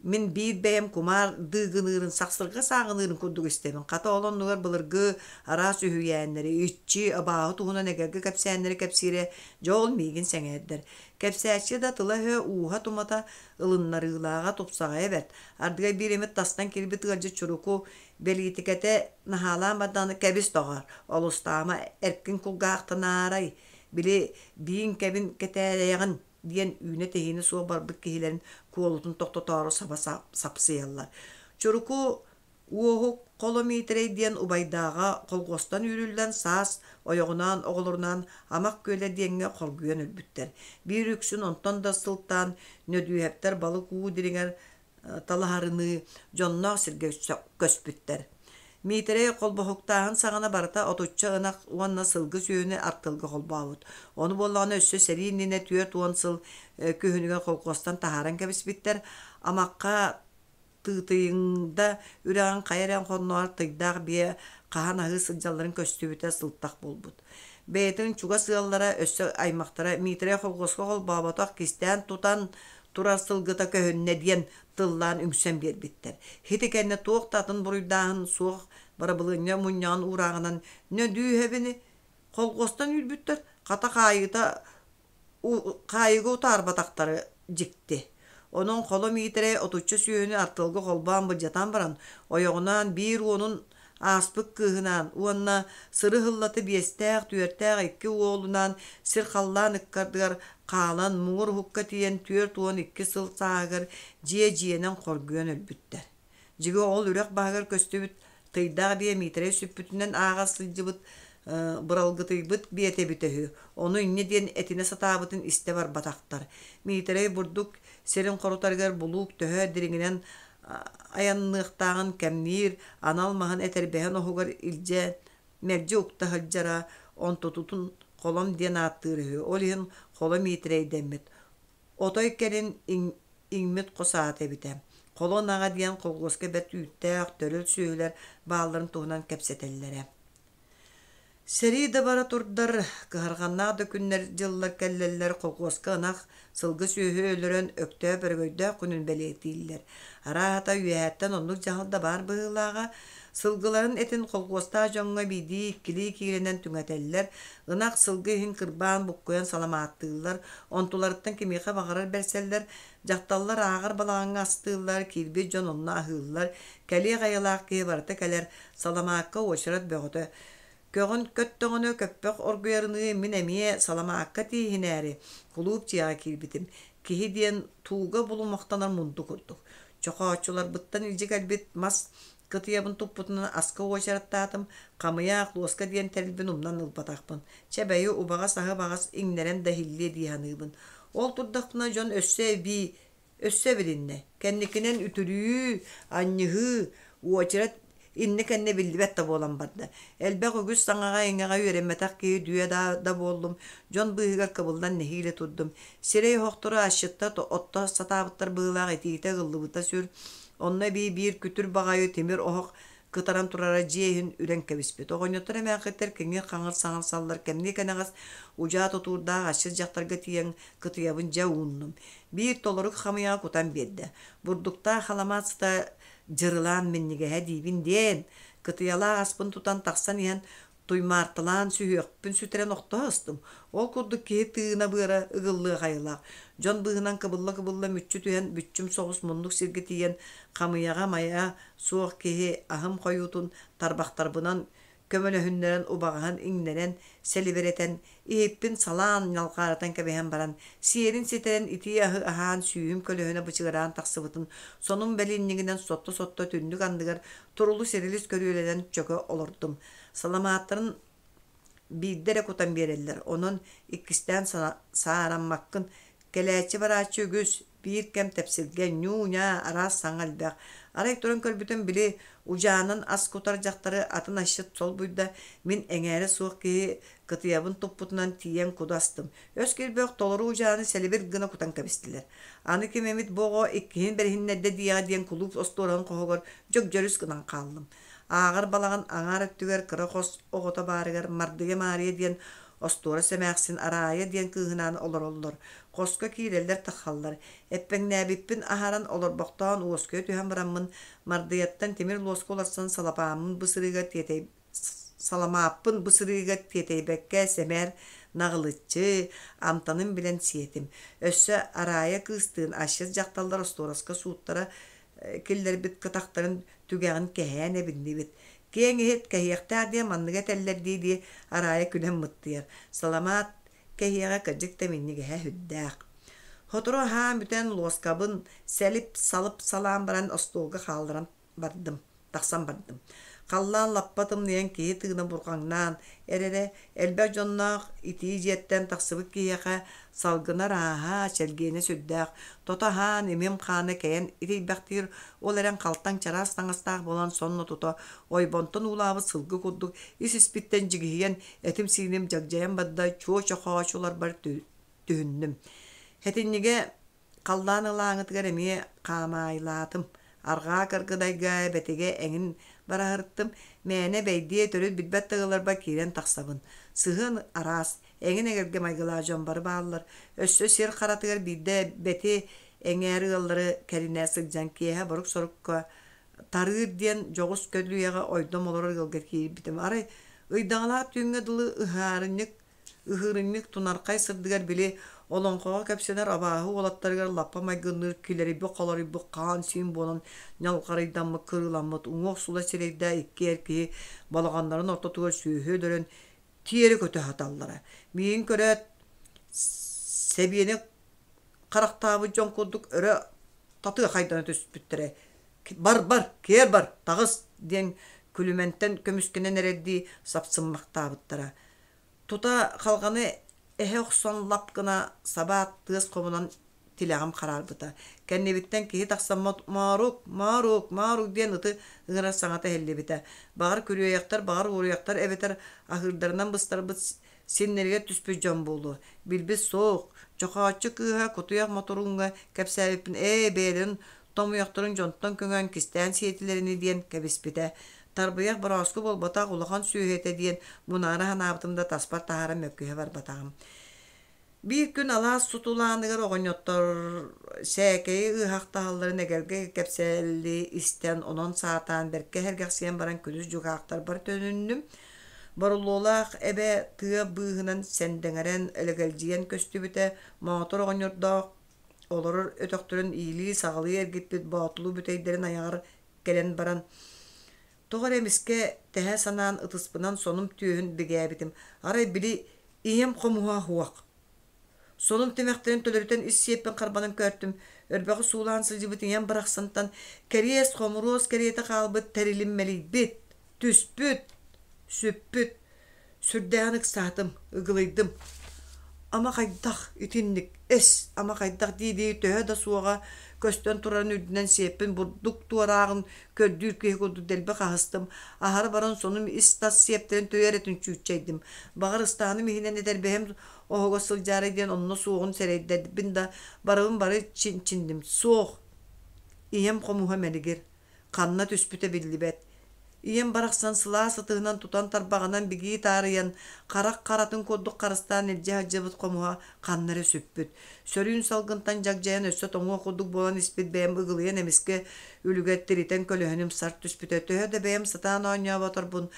мин биир бэйэм кумаар дыыгыныырын, сахсырҕа сааҕыныырын курдук истэбин. Хата ол оннугар былыргы араас үһүйээннэри, иччи, абааһы туһунан эгэлгэ кэпсээннэри кэпсиирэ, дьэ ол миигин сэҥээрдэр. Кэпсээччи да тыла-өһө ууһа-тумата, ылыннарыылааҕа, тупсаҕайа бэрт. Ардыгар биир эмит тастан киирбит ыалдьыт чуруку бэлиитикэтэ наһаалаан бардаҕына кэбис доҕоор, олустаама, эркин кулгаахтанаарай, били биин кэбин кэтээрэйэҕин диэн үүнэ-тэһиинэ суох барбыт киһилэрин куолутун тохтотоору саба сапсыйаллар. Чуруку Уоһук Холо Миитэрэй диэн убайдааҕа колхуостан үүрүллэн саас ойоҕунаан оҕолорунаан Амах Күөлэ диэҥҥэ хоргуйан өлбүттэр. Биир үксүн онтон да сылтаан Нөдүөһэптэр балык уу дириҥэр талаһарыныы дьонноох сиргэ көспүттэр. Миитэрэй холбоһуктааһын саҕана барыта отучча ынах уонна сылгы сүөһүнү артыалга холбообут. Ону буоллаҕына өссө сэрии иннинэ 40 сыл күһүнүгэр холкуостан таһааран кэбиспиттэр. Амахха Тыытыйыҥда үрэҕин хайа эрэ хонноҕор тыйдаах биэ хаһан аһыы сылдьалларын көстүбүтэ сылтах буолбут. Бэйэтин чугас ыаллара, өссө аймахтара Миитэрэй холкуоска холбооботох кистээн тутан турар сылгыта көһүннэ диэн тыллаан үҥсэн биэрбиттэр. Ити кэннэ туох да атын буруйдааһын суох барабылыанньа мунньаҕын уурааҕынан Нөдүүһэбини холкуостан үүрбүттэр, хата хаайыыта хаайыыга утаарбатахтара дьикти. Онон Холо Миитэрэй отучча сүөһүнү артыалга холбоон былдьатан баран, ойоҕунаан биир уонун ааспыт кыыһынаан уонна сыры-һыллата биэстээх, түөртээх икки уолунаан сир-халлаан ыккардыгар хаалан муҥур уһукка тиийэн 42 сыл сааһыгар дьиэ-дьиэнэн хоргуйан өлбүттэр. Дьиҥэ ол үрэх баһыгар көстүбүт тыйдаах биэ Миитэрэй сүппүтүнэн ааҕа сылдьыбыт быралгытыйбыт биэтэ эбитэ үһү. Ону инньэ диэн этинэ сатаабытын истэ барбатахтар. Миитэрэй бурдук сирин хорутарыгар булуук төһө дириҥинэн айанныахтааҕын кэмниир анал маһын этэрбэһин оһугар илдьэ мэлдьи укта сылдьара, онтутутун холом диэн ааттыыр үһү. Ол иһин холо Миитэрэйдэммит. Отой кэлин иҥмит хос аата эбитэ. Холо ынаҕа диэн колхуоска бэрт үүттээх, төрөл сүөһүлэр баалларын туһунан кэпсэтэллэрэ. Сэрии да бара турдар, кыһарҕаннаах да күннэр-дьыллар кэллэллэр колхуоска ынах, сылгы сүөһү өлөрөн Өктөөп өрөгөйдөөх күнүн бэлиэтииллэр. Арааһата үөһээттэн оннук дьаһал да баар быһыылааҕа. Сылгыларын этин колхуостаах дьоҥҥо биирдии-иккилии киилэнэн түҥэтэллэр, ынах, сылгы иһин кырбаан буккуйан саламааттыыллар, онтуларыттан кимиэхэ баҕарар бэрсэллэр, дьахталлар ааҕар балаҕаҥҥа астыыллар, киирбит дьон онно аһыыллар, кэлиэх айылаах киһи барыта кэлэр, саламаакка уочарат бөҕөтө. Көҕүн көттөҕүнэ көппөх оргуйарыныы мин эмиэ саламаакка тииһинээри кулууп дьиэҕэ киирбитим. Киһи диэн тууга булумахтанар мунду курдук. Чохооччуларбыттан илдьэ кэлбит мас кытыйабын туппутунан аска уочараттаатым, хамыйаах, луоска диэн тэрилбин умнан ылбатахпын. Чэ бэйи убаҕас аһы баҕас иҥнэрэн да иһиллиэ дии саныыбын. Ол турдахпына дьон өссө эбии Өссө эбилиннэ. Кэнникинэн үтүрүйүү, анньыһыы, уочарат иннэ-кэннэ биллибэт да буолан барда. Элбэх үгүс саҥаҕа-иҥэҕэ үөрэммэтэх киһи дүө-даа да буоллум, дьон быыһыгар кыбыллан нэһиилэ турдум. Сирэй оһохтору асчыттар отто сатаабыттар быһыылаах итиитэ ыгыллыбыта сүр. Онно эбии биир күтүр баҕайы тимир оһох кытаран турара дьиэ иһин үрэн кэбиспит. Оҕонньоттор эмээххиттэр киҥир-хаҥыр саҥарсаллар кэмниэ кэнэҕэс удьаа тутуурдаах асчыт дьахтарга тиийэн кытыйабын дьэ ууннум. Биир толору хамыйаҕа кутан биэрдэ. Бурдуктаах халамаат сыта дьырылаан минньигэһэ диибин диэн, кытыйалаах аспын тутан тахсан иһэн туймаарталаан сүһүөхпүн сүтэрэн охтоһо ыстым. Ол курдук киһи тыына-быара ыгыллыах айылаах. Дьон быыһынан кыбылла-кыбылла мүччү түһэн бүччүм соҕус муннук сиргэ тиийэн хамыйаҕа майа суох киһи аһым хойуутун тарбахтарбынан көмөлөһүннэрэн убаҕаһын иҥнэрэн, сэлибирэтэн, иһиппин салаан ньалҕаарытан кэбиһэн баран, сиэрин ситэрэн итии аһы аһаан сүүһүм көлөһүнэ бычыгыраан тахсыбытын сонум бэлиинньигинэн сотто-сотто түннүк анныгар турулус-эрилис көрүөлэнэн чөкө олордум. Саламааттарын биирдэ эрэ кутан биэрэллэр, онон иккистээн саараммаккын. Кэлээччи-барааччы үгүс, биир кэм тэпсилгэ, ньуу-ньаа, араас саҥа элбэх. Арай туран көрбүтүм, били, удьаанан ас кутар дьахтары атын асчыт солбуйда, мин эҥээрэ суох киһи кытыйабын туппутунан тиийэн куду астым. Өс киирбэх толору удьааны сэлибир гына кутан кэбистилэр. Аны ким эмит бу оҕо иккиһин бэриһиннэрдэ диэҕэ диэн кулууп остуораһын хоһугар дьөгдьөрүс гынан хааллым. Ааҕар балаҕан аҥаар өттүгэр кыра хос оҕото баарыгар Мардыйа Маарыйа диэн остуорас эмээхсин Араайа диэн кыыһынаан олороллор. Хоско киирэллэр-таххаллар. Эппэҥнээбиппин аһаран олорбохтоон уоскуйа түһэн бараммын, Мардыйаттан тимир луоска уларсан салапааммын бу сырыыга тиэтэй саламааппын бу сырыыга тиэтэйбэккэ сэмээр наҕылыччы, амтанын билэн сиэтим. Өссө Араайа кыыстыын асчыт дьахталлар остуораска сууттара киллэрбит кытахтарын түгэҕин кэһээн эбиннибит. Киэҥ иһит кэһиэхтээх диэн манныгы этэллэр дии-дии Араайа күлэн мыттыйар. Саламаат кэһиэҕэ кырдьык да минньигэһэ сүрдээх. Сотору аһаан бүтэн луоскабын сэлип-салып салаан баран остуолга хаалларан бардым, тахсан бардым. Халлаан лаппа тымныйан киһи тыына бурҕаҥнаан эрэрэ, элбэх дьонноох итии дьиэттэн тахсыбыт киһиэхэ салгына ырааһа, чэлгиэнэ сүрдээх, тото аһаан, имим хаана кэйэн итийбэхтиир, ол эрэн халтаҥ чараас таҥастаах буолан сонно тута ойбонтон уулаабыт сылгы курдук ис-испиттэн дьигиһийэн, этим-сииним дьагдьайан барда, чуо чохоочуларбар түһүннүм. Сэтинньигэ халлаан ылааҥытыгар эмиэ хаамаайылаатым. Арҕаа Кыргыдайга, Бэтигэ эҥин бараһыртым. Мээнэ бэйдиэ төрүт билбэт да ыалларбар киирэн тахсабын. Сыһыан араас, эҥин эгэлгэ майгылаах дьон бары бааллар. Өссө сир харатыгар биирдэ Бэти эҥээр ыаллары кэринэ сылдьан киэһэ борук-сорукка Тарыыр диэн дьоҕус көлүйэҕэ ойдом олорор ыалга киирбитим. Арай ыйдаҥалаах түүҥҥэ дылы ыһаарынньык Ыһыырынньык тунархай сырдыгар били олоҥхоҕо кэпсэнэр абааһы уолаттарыгар лаппа майгынныыр килэрийбит-холоруйбут хаан-сиин буолан ньалҕарыйдаммыт, кырыыламмыт уҥуох сула сирэйдээх икки эр киһи балаҕаннарын ортотугар сүөһү өлөрөн тиэрэ көтө саталлара. Миигин көрөөт, сэбиэни харахтаабыт дьон курдук өрө татыахайдана түспүттэрэ. «Бар-бар, киэр бар, таҕыс!» диэн күлүмэнтэн көмүскэнэн эрэрдии сапсыммахтаабыттара. Тута халҕаны эһэ охсон лап гына сабаат тыас хомунан тилэҕим хараарбыта. Кэннибиттэн киһи тахсаммыт «Моорук, Моорук, Моорук» диэн ыты ыҥырар саҥата иһиллибитэ. Баҕар күрүөйэхтэр, баҕар уоруйахтар эбэтэр аһыырдарынан быстарбыт синнэригэр түспүт дьон буолуо. Билбит суох. Чохооччу кыыһа кутуйах Мотурууҥҥа кэпсээбиппин ээ бэйэлэрин томуйахтарын дьонтон көҥөөн кистээн сиэтилэрини диэн кэбиспитэ. Тарбыйах борооску буолбатах улахан сүөһү этэ диэн мунаара санаабытым да таспар таһааран мөккүһэ барбатаҕым. Биир күн алаас сутулааныгар оҕонньоттор сээкэйи ыаһахтаһалларын эгэлгэ кэпсэли истэн, онон саатаан бэркэ сэргэхсийэн баран күнүс дьукаахтарбар төнүннүм. Борулуолаах эбэ тыа быыһынан сэндэҥэрэн элэгэлдьийэн көстүбүтэ, Моотур оҕонньордоох олорор өтөхтөрүн иилии-саҕалыы эргиппит боотулуу бүтэйдэрин айаҕар кэлэн баран, тоҕо эрэ эмискэ тэһэ санаан ытыспынан сонум түөһүн бигээбитим, арай били ийэм хомуһа уһуох. Сонум тимэхтэрин төлөрүтэн ис сиэппин харбанан көөртүм, өрбөҕү суулаан сылдьыбыт ийэм барахсантан кэриэс хомуруос кэриэтэ хаалбыт тэрилим мэлийбит, түспүт, сүппүт. Сүрдээҕин ыксаатым, ыгылыйдым. Ама хайдах итинник эс, ама хайдах дии-дии төһө да суоҕа көстөн турарын үрдүнэн сиэппин бурдук туорааҕын көрдүүр киһи курдук дэлби хаһыстым. Аһара баран сонум ис-тас сиэптэрин төйө эрэтин чүүччэйдим. Баҕар ыстааным иһинэн этэрбэһим оһуга сылдьаарай диэн онно суоҕун сэрэйдэрбин да, барыбын бары чинчинним. Суох! Ийэм хомуһа мэлигир. Ханна түспүтэ биллибэт. Ийэм барахсан сылаас ытыһынан тутан тарбаҕынан бигии таарыйан, харах харатын курдук харыстаан илдьэ сылдьыбыт хомуһа ханна эрэ сүппүт. Сөрүүн салгынтан дьагдьайан өссө тоҥуох курдук буолан испит бэйэм ыгылыйан эмискэ үлүгэр тиритэн көлөһүнүм сарт түспүтэ. Төһө да бэйэм сатаан оонньооботорбун,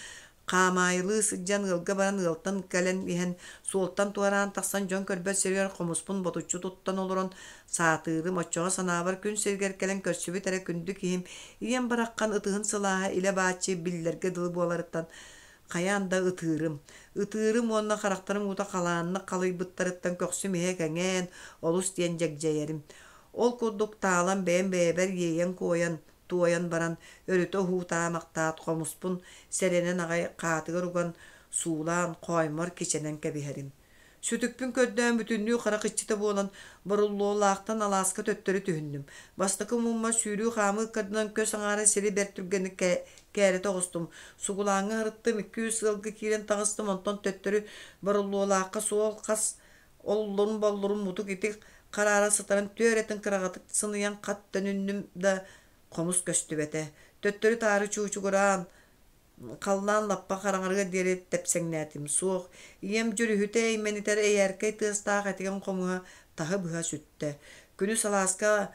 Хаамаайылыы сылдьан ыалга баран ыалтан кэлэн иһэн, суолтан туораан тахсан дьон көрбөт сиригэр хомуспун ботуччу туттан олорон саатыырым, оччоҕо санаабар күн сиригэр кэлэн көрсүбүт эрэ күндү киһим ийэм бараххан ытыһын сылааһа илэ-бааччы биллэргэ дылы буоларыттан хайаан да ытыырым. Ытыырым уонна харахтарым уута халааннык халыйбыттарыттан көхсүм иһэ кэҥээн, олус диэн дьэгдьэйэрим. Ол курдук таалан бэйэм бэйэбэр иэйэн-куойан, туойан баран өрүтэ уһуутаамахтаат хомуспун сэрэнэн аҕай хаатыгар уган суулаан хооймор кичэнэн кэбиһэрим. Сүтүкпүн көрдөөн бүтүннүү харах иччитэ буолан Боруллуолаахтан алааска төттөрү түһүннүм. Бастакы муммар сүүрүү-хаамыы ыккардынан көс аҥаара сири бэрт түргэнник кээрэтэ оҕустум. Сугулааҥҥа сырыттым, икки-үс ыалга киирэн таҕыстым, онтон төттөрү Боруллуолаахха суол хас Оллурун-боллурун мутук ити хараара сытарын түөрэтин кыраҕатык сыныйан хат төнүннүм да хомус көстүбэтэ. Төттөрү-таары чуучугураан, халлаан лаппа хараҥарыар диэри тэпсэҥнээтим. Суох, ийэм дьүрүһүтэ эймэнитэр эйээркэй тыастаах этигэн хомуһа таһы быһа сүттэ. Күнүс алааска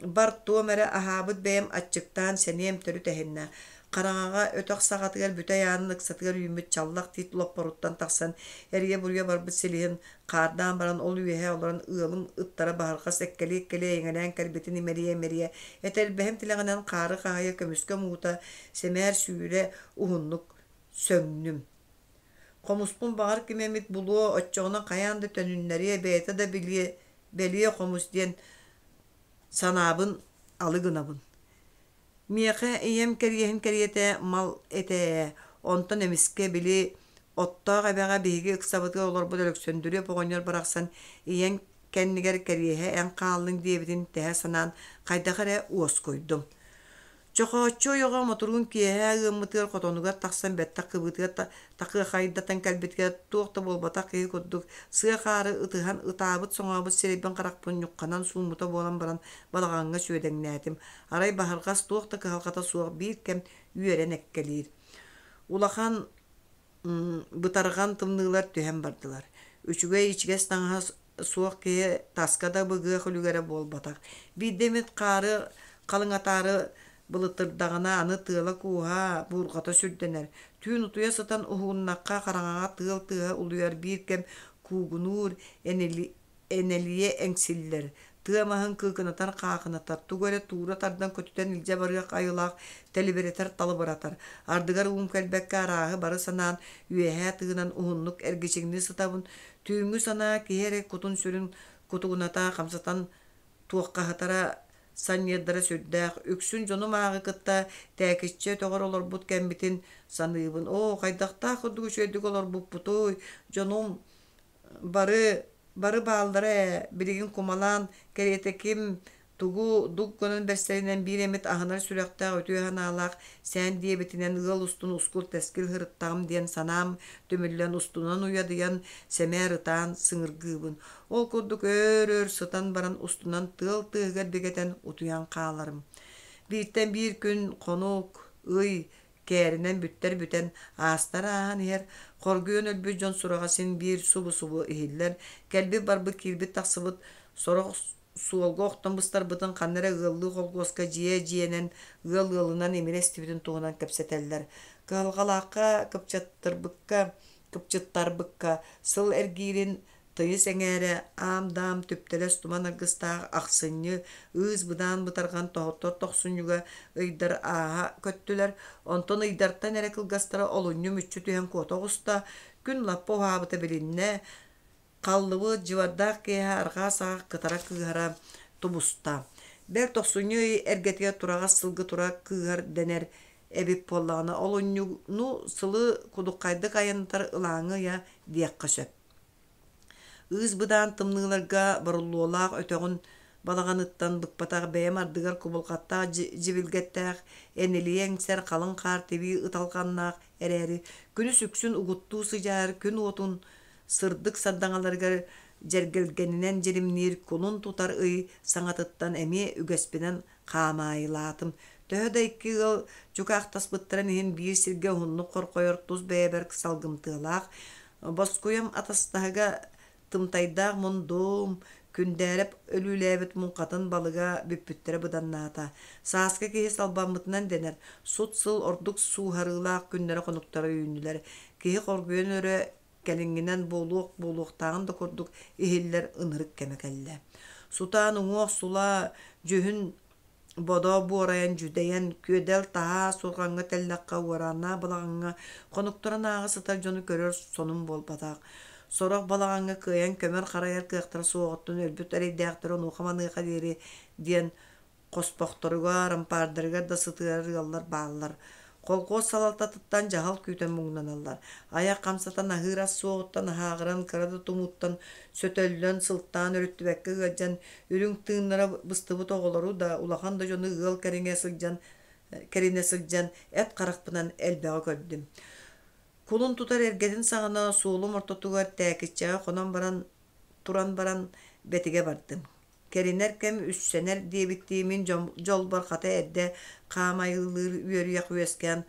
Бар туом эрэ аһаабыт бэйэм аччыктаан сэниэм төрүт эһиннэ. Хараҥаҕа өтөх саҕатыгар бүтэй аанын ыксатыгар үүммүт чаллах тиит лоппоруттан тахсан эрийэ-буруйа барбыт силиһин хаардаан баран ол үөһэ олорон ыалым ыттара баһырҕас эккэлии-эккэлии эйэҥэлээн кэлбитин имэрийэ-имэрийэ этэрбэһим тилэҕинэн хаары хаһыйа көмүскэ муута сэмээр сүүрэ уһуннук сөҥнүм. Хомуспун баҕар ким эмит булуо, оччоҕуна хайаан да төнүннэриэ, бэйэтэ да билиэ бэлиэ хомус диэн санаабын алы гынабын. Миэхэ ийэм кэриэһин кэриэтэ мал этэ ээ, онтон эмискэ били оттоох эбэҕэ биһиги ыксабытыгар олорбут Өлөксөндүрүөп оҕонньор барахсан ийэҥ кэннигэр кэриэһэ эн хааллыҥ диэбитин тэһэ санаан хайдах эрэ уоскуйдум. Чохооччу ойоҕо Мотуруун киэһэ ыаммытыгар хотонугар тахсан бэттэх кыбыытыгар такыахайдатан кэлбитигэр туох да буолбатах киһи курдук сыа хаары ытыһан ытаабыт-соҥообут сирэйбин-харахпын ньухханан сууммута буолан баран балаҕаҥҥа сүөдэҥнээтим. Арай Баһырҕас туох да кыһалҕата суох биир кэм үөрэн эккэлиир. Улахан бытарҕан тымныылар түһэн бардылар. Үчүгэй ичигэс таҥаһа суох киһи таска да быгыах үлүгэрэ буолбатах. Биирдэ эмит хаары халыҥатаары былытырдаҕына аны тыала-кууһа, буурҕата сүрдэнэр. Түүн утуйа сытан уһугуннахха хараҥаҕа тыал тыаһа улуйар биир кэм куугунуур, энэлийэ эҥсиллэр, тыа маһын кыыкынатар-хаахынатар, тугу эрэ туура тардан көтүтэн илдьэ барыах айылаах тэлибирэтэр-талыбыратар. Ардыгар уум кэлбэккэ арааһы бары санаан, үөһээ тыынан уһуннук эргичиҥнии сытабын. Түүҥҥү санаа киһи эрэ кутун-сүрүн кутугуната хамсатан туоххаһытара санньыардара сүрдээх. Үксүн дьонум ааҕы кытта Тээкиччэ өтөҕөр олорбут кэммитин саныыбын. Оо, хайдахтаах курдук үчүгэйдик олорбуппутуй, дьонум Бары бары бааллара ээ, билигин кумалаан кэриэтэ ким тугу дук гынан бэрсэринэн биир эмит аһынар сүрэхтээх үтүө санаалаах сээн диэбитинэн ыал устун ускул-тэскил сырыттаҕым диэн санаам түмүллэн устунан уйадыйан сэмээр ытаан сыҥыргыыбын. Ол курдук өөр-өр сытан баран устунан тыал тыаһыгар бигэтэн утуйан хааларым. Бииртэн биир күн хонук, ый, Кээринэн бүттэр бүтэн, аастар ааһан иһэр, хоргуйан өлбүт дьон сураҕа син биир субу-субу иһиллэр, кэлбит-барбыт киирбит-тахсыбыт сорох суолга охтон быстарбытын ханна эрэ ыаллыы холкуоска дьиэ дьиэнэн, ыал ыалынан имири эстибитин туһунан кэпсэтэллэр. Кыһалҕалаахха кыпчыттарбыкка, кыпчыттарбыкка сыл эргиирин Тыйыс эҥээрэ аам-даам түптэлэс туман аргыстаах ахсынньы, ыыс-быдаан бытарҕан тоһоттор тохсунньуга ыйдар ааһа көттүлэр, онтон ыйдартан эрэ кылгастара олунньу мүччү түһэн куота оҕуста, күн лаппа уһаабыта билиннэ, халлыбыт дьыбардаах киэһэ арҕаа саҕах кытара кыыһара тубуста. Бэл тохсунньу ый эргэтигэр тураҕас сылгы тура кыыһар дэнэр эбит буоллаҕына, олунньуну сылы кудуххайдык айаннатар ылааҥы ыйа диэххэ сөп. Ыыс-быдаан тымныыларга боруллуолаах өтөҕүн балаҕаныттан быкпатах бэйэм ардыгар кубулҕаттаах дьибилгэттээх, энэлийэ эҥсэр халыҥ хаар тибии ыталҕаннаах эрээри, күнүс үксүн угуттуу сыдьаайар күн уотун сырдык сардаҥаларыгар дьэргэлгэнинэн дьиримниир кулун тутар ый саҥатыттан эмиэ үгэспинэн хаамаайылаатым. Төһө да икки ыал дьукаахтаспыттарын иһин биир сиргэ уһуннук хорҕойор тус бэйэбэр салгымтыалаах, Боскуйам атастаһыга тымтайдаах мундум, Күндээрэп өлүүлээбит муҥхатын балыга бүппүттэрэ быданнаата. Сааскы киһи салбаммытынан дэнэр, сут сыл ордук сууһарыылаах күннэрэ-хонуктара үүннүлэр. Киһи хоргуйан өрө кэлиҥҥинэн буолуох буолуохтааҕын да курдук иһиллэр ынырык кэмэ кэллэ. Сутаан уҥуох сула дьүһүн Бодо буорайан дьүдэйэн, күөдэл таһаа суорҕаҥҥа тэллэххэ уорааннаах балаҕаҥҥа хонуктарын ааҕа сытар дьону көрөр сонун буолбатах. Сорох балаҕаҥҥа кыайан көмөр-харайар кыахтара суоҕуттан өлбүт эрэйдээхтэр онуоха-маныаха диэри диэн хоспохторугар, ампаардарыгар да сытыарар ыаллар бааллар. Колхуос салалтатыттан дьаһал күүтэн муҥнаналлар. Айах хамсатан аһыыр ас суоҕуттан аһааҕыран кыра да тумууттан сөтөллөн, сылтаан өрүттүбэккэ ыалдьан, үрүҥ тыыннара быстыбыт оҕолору да, улахан да дьону ыал кэриҥэ сылдьан кэринэ сылдьан эт харахпынан элбэҕи көрдүм. Кулун тутар эргэтин саҕана суолум ортотугар Тээкиччэҕэ хонон баран туран баран Бэтигэ бардым. Кэринэр кэм үссэнэр диэбиттии мин дьолбор хата эрдэ хаамайылыыр үөрүйэх үөскээн,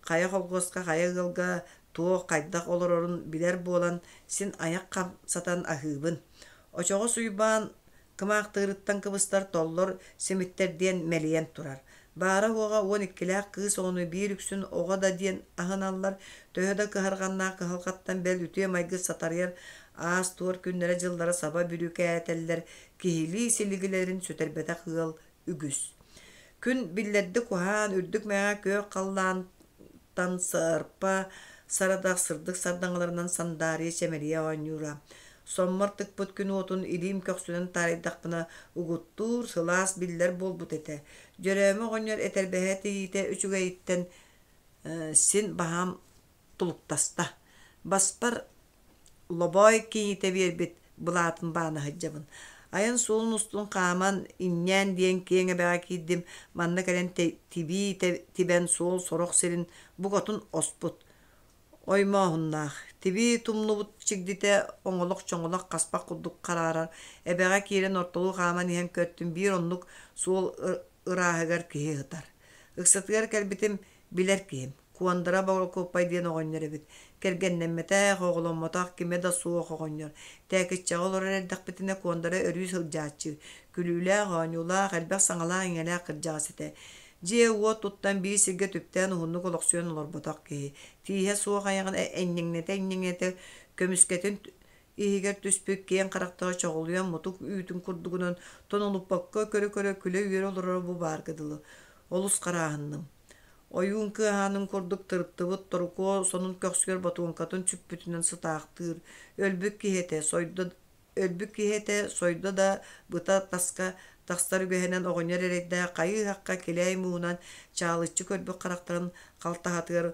хайа холкуоска, хайа ыалга туох хайдах олорорун билэр буолан, син айах хамсатан аһыыбын. Очоҕос Уйбаан кымаахтыырыттан кыбыстар толлор симиттэр диэн мэлийэн турар. Баара-суоҕа 12-лээх кыыс оҕону биир үксүн оҕо да диэн аһыналлар, төһө да кыһарҕаннаах кыһалҕаттан бэл үтүө майгы сатарыйар аас-туор күннэрэ-дьыллара саба бүрүүкээтэллэр, киһилии силигилэрин сүтэрбэтэх ыал үгүс. Күн биллэрдик уһаан, үрдүк мэҕэ күөх халлаантан сарпа сарадах сырдык сардаҥаларынан сандаарыйа чэмэлийэ оонньуура. Соммор тыкпыт күн уотун илиим көхсүнэн таарыйдахпына угуттуур, сылаас биллэр буолбут этэ. Дьөрөөмө оҕонньор этэрбэһэ тиийиитэ үчүгэйиттэн син баһаам тулуктаста. Баспар Лобоой кийиитэ биэрбит былаатын баана сылдьабын. Айан суолун устун хааман, инньээн диэн киэҥ эбэҕэ киирдим. Манна кэлэн тибии тибэн суол сорох сирин букатын оспут. Оймооһуннаах, тибии тумнубут чигдитэ оҥолох-чоҥолох хаспах курдук хараарар. Эбэҕэ киирэн ортолуу хааман иһэн көртүм, биир оннук суол ырааһыгар киһи сытар. Ыксатыгар кэлбитим, билэр киһим. Куондара Борокуоппай диэн оҕонньор эбит. Кэргэннэммэтэх, оҕоломмотох кимэ да суох оҕонньор. Тээкиччэҕэ олорор эрдэхпитинэ Куондара өрүү сылдьааччы. Күлүүлээх, оонньуулаах, элбэх саҥалаах-иҥэлээх кырдьаҕас этэ. Дьиэ-уот туттан биир сиргэ түптээн уһуннук олохсуйан олорботох киһи. Тииһэ суох айаҕын энньэҥнэтэ-энньэҥнэтэ көмүскэтин иһигэр түспүт киэҥ харахтара чоҕулуйан мутук үүтүн курдугунан тонолуппакка көрө-көрө күлэ-үөрэ олороро бу баарга дылы. Олус харааһынным. Ойуун кыаһаанын курдук тырыттыбыт торукуо сонун көхсүгэр ботуоҥкатын сүкпүтүнэн сытаахтыыр. Өлбүт киһи этэ, сойдо, өлбүт киһи этэ, сойдо да быта таска тахсар үгэһинэн оҕонньор эрэйдээх хайыы-һахха килээй мууһунан чаалыччы көрбүт харахтарын халтаһатыгар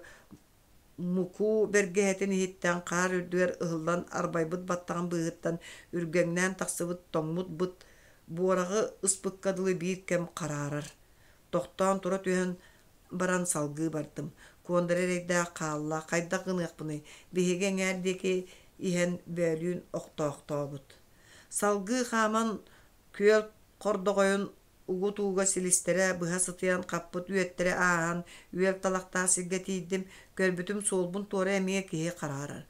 мукуу бэргэһэтин иһиттэн хаар үрдүгэр ыһыллан арбайбыт баттаҕын быыһыттан үргэҥнээн тахсыбыт тоҥмут быт буораҕы ыспыкка дылы биир кэм хараарар. Тохтоон тура түһэн баран салгыы бардым. Куондара эрэйдээх хаалла, хайдах гыныахпыный, биһиги эҥээр диэки иһэн бөөлүүн охтоохтообут. Салгыы хааман күөл хордоҕойун угут ууга силистэрэ быһа сытыйан хаппыт үөттэрэ ааһан үөл талахтаах сиргэ тиийдим, көрбүтүм суолбун туора эмиэ киһи хараарар.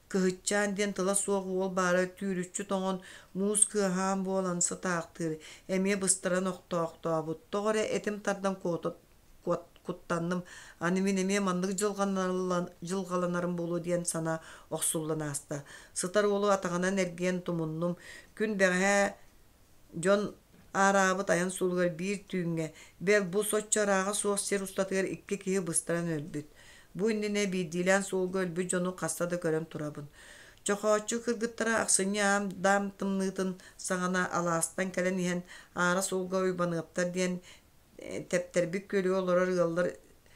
Кыһыччаан диэн тыла суох уол баара түүрүччү тоҥон, муус кыаһаан буолан сытаахтыыр, эмиэ быстаран охтоохтообут. Тоҕо эрэ этим тардан куттанным, аны мин эмиэ маннык дьылҕаланарым буолуо диэн санаа охсуллан ааста. Сытар уолу атаҕынан эргийэн тумуннум. Күн бэҕэһээ Дьон аараабыт айан суолугар биир түүҥҥэ, бэл бу соччо ырааҕа суох сир устатыгар икки киһи быстаран өлбүт. Бу иннинэ биирдиилээн суолга өлбүт дьону хаста да көрөн турабын. Чохооччу кыргыттара ахсынньы аам-даам тымныытын саҕана алаастан кэлэн иһэн аара суолга Уйбаныаптар диэн тэптэрбит күөлүгэ олорор ыаллар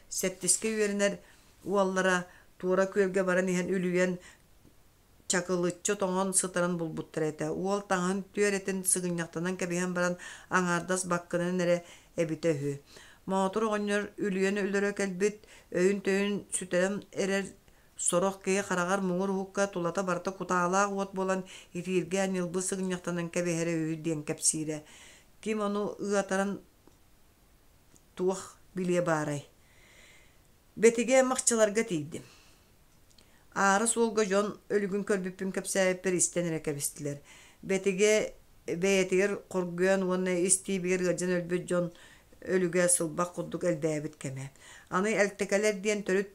сэттискэ үөрэнэр уоллара туора күөлгэ баран иһэн үлүйэн чакылыччы тоҥон сытарын булбуттар этэ. Уол таҥаһын түөрэтин сыгынньахтанан кэбиһэн баран аҥаардас баккынан эрэ эбитэ үһү. Моотур оҕонньор үлүйэн өлөрө кэлбит, өйүн-төйүн сүтэрэн эрэр сорох киһи хараҕар муҥур уһукка тулата барыта кутаалаах уот буолан итииргээн ньылбы сыгынньахтанан кэбиһэрэ үһү диэн кэпсиирэ. Ким ону ыатаран туох билиэ баарай? Бэтигэ махчыларга тиийдим. Аара суолга дьон өлүгүн көрбүппүн кэпсээбиппэр истэн эрэ кэбистилэр. Бэтигэ бэйэтигэр хоргуйан уонна ис тиибигэр ыалдьан өлбүт дьон өлүгэ сылбах курдук элбээбит кэмэ. Аны элтэкэлэр диэн төрүт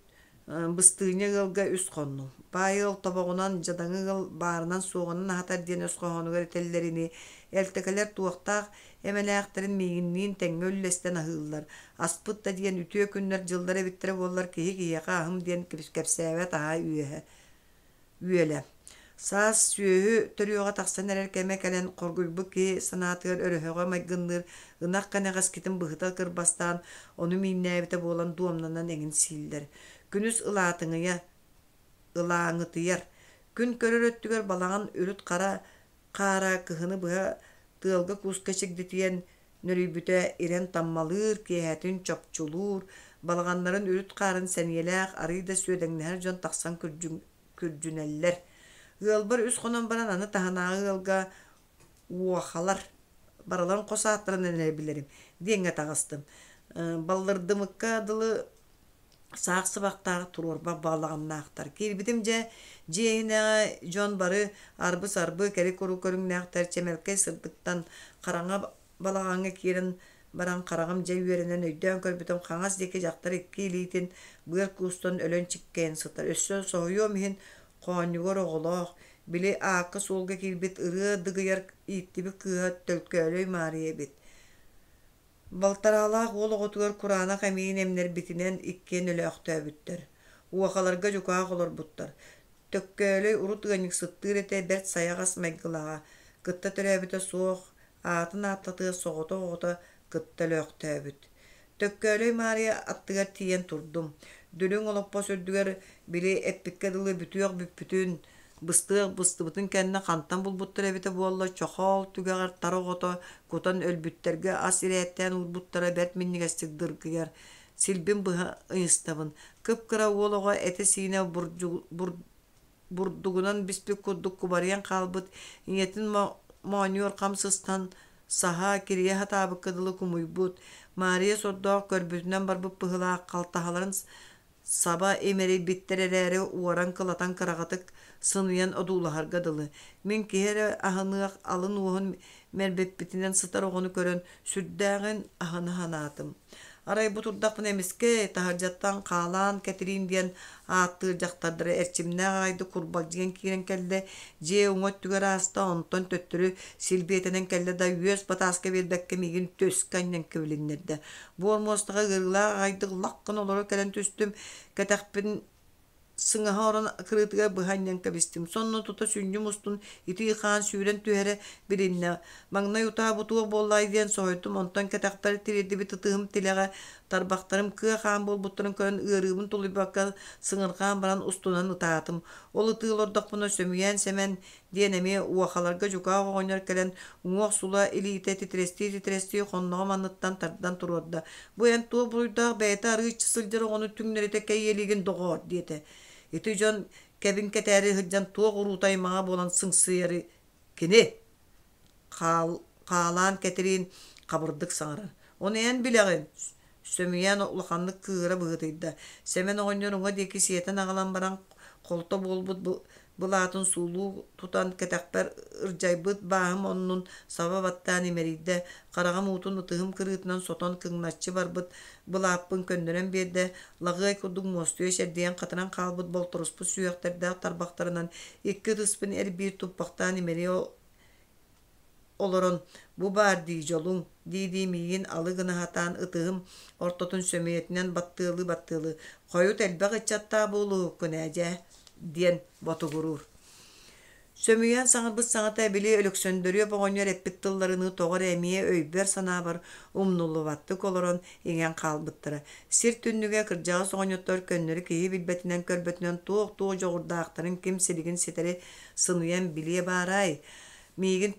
быстыынньа ыалга үс хоннум. Баай ыал тобоҕунан, дьадаҥы ыал баарынан-суоҕунан аһатар диэн өс хоһоонугар этэллэринии, элтэкэлэр туохтаах эмэлээхтэрин миигинниин тэҥҥэ үллэстэн аһыыллар. Аспыт да диэн үтүө күннэр-дьыллар эбиттэрэ буоллар киһи киһиэхэ аһым диэн кэпсээбэт аһа үөһэ үөлэ. Саас сүөһү төрүөҕэ тахсан эрэр кэмэ кэлэн хоргуйбут киһи санаатыгар өрөһөҕө майгынныыр ынах кэнэҕэскитин быһыта кырбастаан ону мииннээбитэ буолан дуомнанан эҥин сииллэр. Күнүс ылаатыҥыйа ылааҥытыйар. Күн көрөр өттүгэр балаҕан үрүт хара хаара кыһыны быһа тыалга-кууска чигдитийэн нөрүйбүтэ ирэн таммалыыр, киэһэтин чопчулуур, балаҕаннарын үрүт хаарын сэниэлээх арыый да сүөдэҥнэһэр дьон тахсан күрдьүнэллэр. Ыалбар үс хонон баран аны таһынааҕы ыалга уохалар барыларын хос ааттарынан эрэ билэрим диэҥҥэ таҕыстым. Баллырдымыкка дылы саах сыбахтаах туруорбах балаҕаннаахтар. Киирбитим дьэ, дьиэ иһинээҕи дьон бары арбы-сарбы, кэри-куру көрүҥнээхтэр, чэмэлкэй сырдыктан хараҥа балаҕаҥҥа киирэн баран хараҕым дьэ үөрэнэн өйдөөн көрбүтүм хаҥас диэки дьахтар икки илиитин быар куустан өлөн чиккэйэн сытар. Өссө соһуйуом иһин хоонньугар оҕолоох, били аакка-суолга киирбит ырыа дыгыйар ииттибит кыыһа Төлкөөлөй Маарыйа эбит. Балтараалаах уол оҕотугар кураанах эмиийин эмнэрбитинэн иккиэн өлөөхтөөбүттэр. Уохаларга дьукаах олорбуттар. Төккөөлөй урут ыанньыксыттыыр этэ, бэрт сайаҕас майгылааҕа, кытта төрөөбүтэ суох, аатын ааттатыа соҕотох оҕото кытта өлөөхтөөбүт. Төккөөлөй Маарыйа аттыгар тиийэн турдум. Дүлүҥ олоппос үрдүгэр били эппиккэ дылы бүтүөх бүппүтүн, быстыах быстыбытын кэннэ хантан булбуттара эбитэ буолла, чохоол түгэҕэр тар оҕото кутан өлбүттэргэ ас ирээттээн уурбуттара бэрт минньигэстик дыргыйар. Силбин быһа ыйыстабын. Кып-кыра уол оҕо этэ-сиинэ бурдугунан биспит курдук кубарыйан хаалбыт, ийэтин моонньугар хам сыстан саһа, кирийэ сатаабыкка дылы кумуйбут. Маарыйа сордоох көрбүтүнэн барбыт быһыылаах халтаһаларын саба имэрийбиттэр эрээри уоран кылатан кыраҕытык сыныйан одуулаһарга дылы. Мин киһи эрэ аһыныах алын уоһун мэлбэппитинэн сытар оҕону көрөн сүрдээҕин аһына санаатым. Арай бу турдахпына эмискэ таһырдьаттан Хаалаан Кэтириин диэн ааттыыр дьахтардара эрчимнээх аҕайдык курбалдьыйан киирэн кэллэ, дьиэ уҥа өттүгэр ааста, онтон төттөрү силбиэтэнэн кэллэ да үөс батааска биэрбэккэ миигин төскө анньан кэбилиннэрдэ. Буор муостаҕа ыарыылаах аҕайдык лах гына олоро кэлэн түстүм, кэтэхпин сыҥаһа орон кырыытыгар быһа анньан кэбистим. Сонно тута сүнньүм устун итии хаан сүүрэн түһэрэ билиннэ. Маҥнай утаа бу туох буоллай диэн соһуйдум, онтон кэтэхпэр тириэрдибит ытыһым тилэҕэ тарбахтарым кыа хаан буолбуттарын көрөн ыарыыбын тулуйбакка сыҥырҕаан баран устунан ытаатым. Ол ытыы олордохпуна Сөмүйээн Сэмэн диэн эмиэ уохаларга дьукаах оҕонньор кэлэн уҥуох сула илиитэ титирэстии-титирэстии хонноҕум анныттан тардан туруорда. «Бу эн туох буруйдаах бэйэтэ арыыччы сылдьар оҕону түҥнэритэ кэйиэлиигин доҕоор» диэтэ. Ити дьон кэбин кэтээри сылдьан туох уруута-аймаҕа буолан сыҥсыйары кини Хаалаан Кэтириин хабырдык саҥарар: «Ону эн билэҕин?» Сөмүйээн улаханнык кыыһыра быһыытыйда. Сэмэн оҕонньор уҥа диэки сиэтэн аҕалан баран, холто буолбут былаатын суулуу тутан кэтэхпэр ырдьайбыт бааһым оннун саба баттаан имэрийдэ, хараҕым уутун ытыһым кырыытынан сотон кыҥначчы барбыт былааппын көннөрөн биэрдэ, лаҕыай курдук муостуйа чэрдийэн хатыран хаалбыт болторуспут сүһүөхтэрдээх тарбахтарынан икки ытыспын эр-биир туппахтаан имэрийэ олорон «Бу баар дии дьолуҥ» дии-дии миигин алы гына сатаан ытыһым ортотун сөмүйэтинэн баттыалыы-баттыалыы «Хойут элбэх ыччаттаах буолуоһуккун ээ дьэ» диэн ботугуруур. Сөмүйээн саҥарбыт саҥата били Өлөксөндөрүөп оҕонньор эппит тылларыныы тоҕо эрэ эмиэ өйбөр-санаабар умнуллубаттык олорон иҥэн хаалбыттара. Сир түннүгэ кырдьаҕас оҕонньоттор көннөрү киһи билбэтинэн-көрбөтүнэн туох-туох дьоҕурдаахтарын ким силигин ситэри сыныйан билиэ баарай? Миигин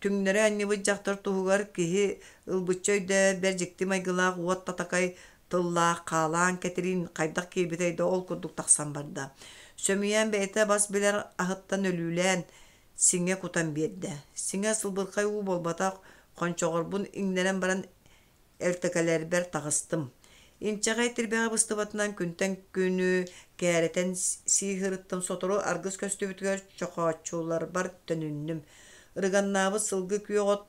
түҥнэри анньыбыт дьахтар туһугар киһи ылбычча өйдөөбөт бэрт дьикти майгылаах уот татакай тыллаах хаалаан Кэтириин хайдах киирбитэй да ол курдук тахсан барда. Сөмүйээн бэйэтэ бас билэр аһыттан өлүүлээн сиҥэ кутан биэрдэ. Сиҥэ сылбырхай уу буолбатах, хончоҕорбун иҥнэрэн баран элтэкэлэрбэр таҕыстым. Инчэҕэй тирбэҕэ быстыбатынан күнтэн күнү кээрэтэн сии сырыттым, сотору аргыс көстүбүтүгэр чохооччуларбар төнүннүм. Ырыганнаабыт сылгы күөх от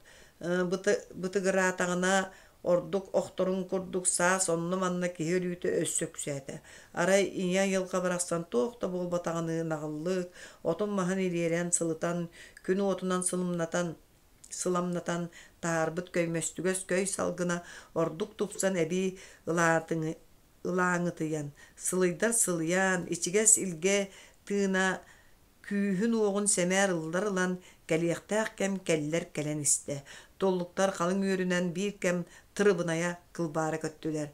бытыгыраатаҕына ордук охторун курдук саас онно-манна киһи өлүүтэ өссө үксээтэ. Арай ийэ айылҕа барахсан туох да буолбатаҕыныы наҕыллык, отун-маһын ириэрэн, сылытан, күн уотунан сылымнатан сыламнатан таһаарбыт көймөстүгэс көй салгына ордук тупсан эбии ылааҥытыйан, сылыйдар сылыйан, ичигэс илгэ тыына күүһүн-уоҕун сэмээр ыллар ылан, кэлиэхтээх кэм кэллэр кэлэн истэ. Туллуктар халыҥ үөрүнэн биир кэм тырыбынайа кылбаара көттүлэр.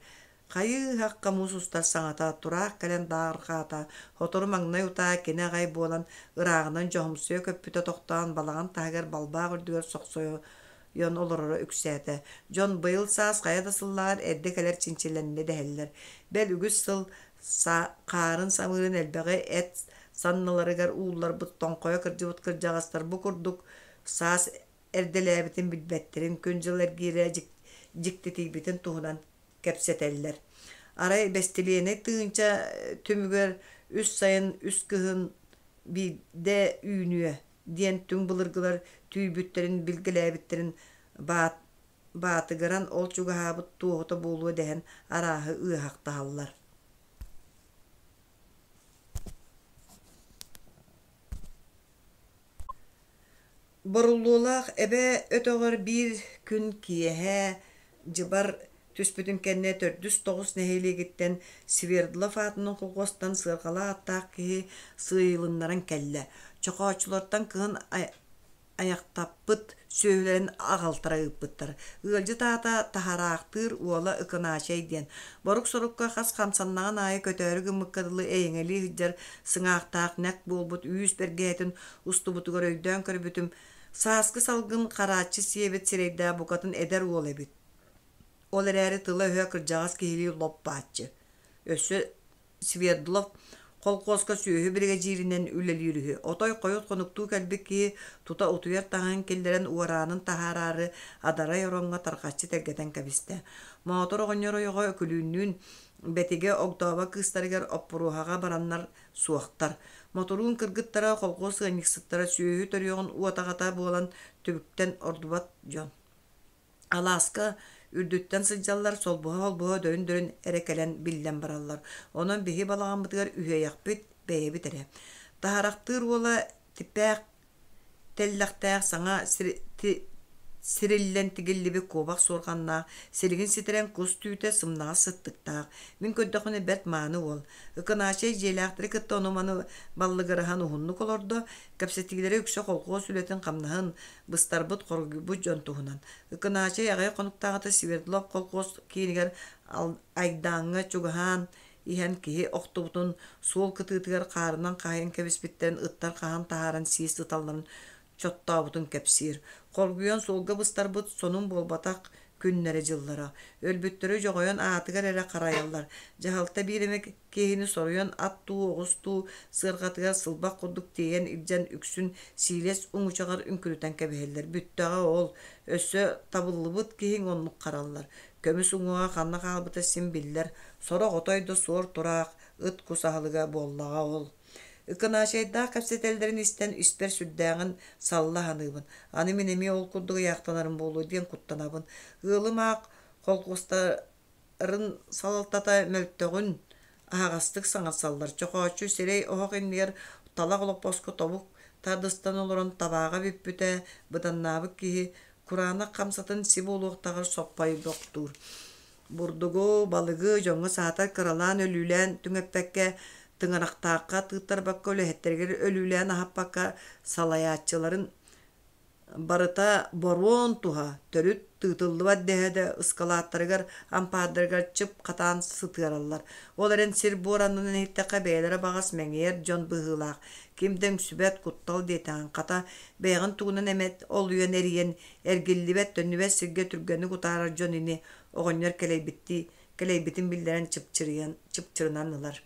Хайыы-һахха муус устар саҥата тураах кэлэн даарҕаата, сотору маҥнай утаа кини аҕай буолан ырааҕынан дьоһумсуйа көппүтэ тохтоон балаҕан таһыгар балбаах үрдүгэр сохсойон олороро үксээтэ. Дьон быйыл саас хайа да сыллааҕар эрдэ кэлэр чинчилэннэ дэһэллэр. Бэл үгүс сыл хаарын-самыырын элбэҕи эт санныларыгар уулларбыт тоҥхойо кырдьыбыт кырдьаҕастар бу курдук саас эрдэлээбитин билбэттэрин, күн-дьыл эргиирэ дьиктитийбитин туһунан кэпсэтэллэр. Арай бэстилиэнэй тыһыынча түмүгэр үс сайын, үс кыһын биирдэ үүнүө диэн түҥ былыргылар түүйбүттэрин, билгэлээбиттэрин баатыгыран ол чугаһаабыт туоһута буолуо дэһэн арааһы ыаһахтаһаллар. Боруллуолаах эбэ өтөҕөр биир күн киэһэ дьыбар түспүтүн кэннэ Төрдүс Тоҕус нэһилиэгиттэн Свердлов аатынан колхуостан сыарҕалаах аттаах киһи сыыйылыннаран кэллэ. Чохооччулартан кыһын айахтаппыт сүөһүлэрин аҕалтара ыыппыттар. Ыалдьыт аата Таһараахтыыр уола Ыкынаачай диэн. Борук-сорукка хас хамсаннаҕын аайы көтөөрү гыммыкка дылы эйэҥэлии сылдьар сыҥаахтаах нэк буолбут үүс бэргэһэтин устубутугар өйдөөн көрбүтүм, сааскы салгын харааччы сиэбит сирэйдээх букатын эдэр уол эбит. Ол эрээри тыла-өһө кырдьаҕас киһилии лоп бааччы. Өссө Свердлов холкуоска сүөһү биригэдьииринэн үлэлиир үһү. Отой хойут хонуктуу кэлбит киһи тута утуйар таҥаһын киллэрэн уораанын таһаараары адарай ороҥҥо тарҕаччы тэлгэтэн кэбистэ. Моотор оҕонньор ойоҕо Өкүлүүннүүн Бэтигэ огдообо кыыстарыгар Оппуруоһаҕа бараннар суохтар. Мотуруун кыргыттара холкуос ыанньыксыттара сүөһү төрүөҕүн уотаҕата буолан түбүктэн ордубат дьон. Алааска үрдүттэн сылдьаллар, солбуһа-холбуһа дөрүн-дөрүн эрэ кэлэн биллэн бараллар. Онон биһи балаҕаммытыгар үһүөйэхпит, бэйэбит эрэ. Таһарахтыыр уола типпээх тэллэхтээх саҥа сириллэн тигиллибит куобах суорҕаннаах, силигин ситэрэн кус түүтэ сымнаҕас сыттыктаах. Мин көрдөхпүнэ бэрт мааны уол. Ыкынаачай дьиэлээхтэри кытта ону-маны баллыгыраһан уһуннук олордо, кэпсэтиилэрэ үксэ холкуос үлэтин-хамнаһын, быстарбыт, хоргуйбут дьон туһунан. Ыкынаачай аҕыйах хонуктааҕыта Свердлов колхуос киинигэр Айдааҥҥа чугаһаан иһэн киһи охтубутун суол кытыытыгар хаарынан хаһыйан кэбиспиттэрин ыттар хаһан таһааран сии сыталларын чоттообутун кэпсиир. Хоргуйан суолга быстарбыт сонун буолбатах күннэрэ-дьыллара. Өлбүттэри дьоҕойон аатыгар эрэ харайаллар. Дьаһалта биир эмэ киһини соруйан ат дуу, оҕус дуу сыарҕатыгар сылбах курдук тиэйэн илдьэн үксүн сиилэс уҥучаҕар үҥкүрүтэн кэбиһэллэр. Бүттэҕэ ол, өссө табыллыбыт киһиҥ оннук хараллар. Көмүс уҥуоҕа ханна хаалбыта син биллэр, сорох отой да суор-тураах, ыт-кус аһылыга буоллаҕа ол. Ыкынаачайдаах кэпсэтэллэрин истэн испэр сүрдээҕин салла саныыбын. Аны мин эмиэ ол курдук ыйаахтанарым буолуо диэн куттанабын. Ыалым аах холкуостарын салалтата мөлтөҕүн аһаҕастык саҥарсаллар. Чохооччу сирэй оһох иннигэр талах олоппоско тобук тардыстан олорон табааҕа бүппүтэ быданнаабыт киһи кураанах хамсатын си буолуохтааҕар соппойбохтуур. Бурдугу, балыгы дьоҥҥо саатар кыралаан өлүүлээн түҥэппэккэ, тыҥырахтаахха тыыттарбакка үлэһиттэригэр өлүүлээн аһаппакка салайааччыларын барыта боруон туһа, төрүт тыытыллыбат дэһэ да ыскалааттарыгар, ампаардарыгар чып хатаан сытыараллар. Ол эрэн сир-буор аннынан иһиттэххэ бэйэлэрэ баҕас мэҥийэр дьон быһыылаах, ким да үҥсүбэт, куттал диэтэҕиҥ, хата, бэйэҕин тугунан эмэ олуйан эрийэн, эргиллибэт, төннүбэт сиргэ түргэнник утаарар дьон ини оҕонньор кэлэйбиттии, кэлэйбитин биллэрэн чыпчырыйан, чыпчырынан ылар.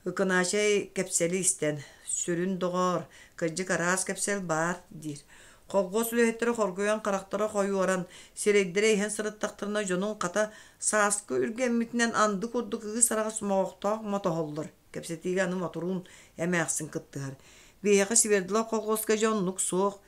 Ыкынаачай кэпсэли истэн, «Сүрүн доҕоор, кырдьык араас кэпсэл баар» диир. Холхуос үлэһиттэрэ хоргуйан харахтара хойуоран, сирэйдэрэ иһэн сырыттахтарына дьонуҥ хата сааскы үргэммитинэн анды курдук ыыс араҕас моҕохтоох мотоһоллор. Кэпсэтиигэ аны Мотуруун эмээхсин кыттыһар. Биһиэхэ Свердлов колхуоска дьэ оннук суох.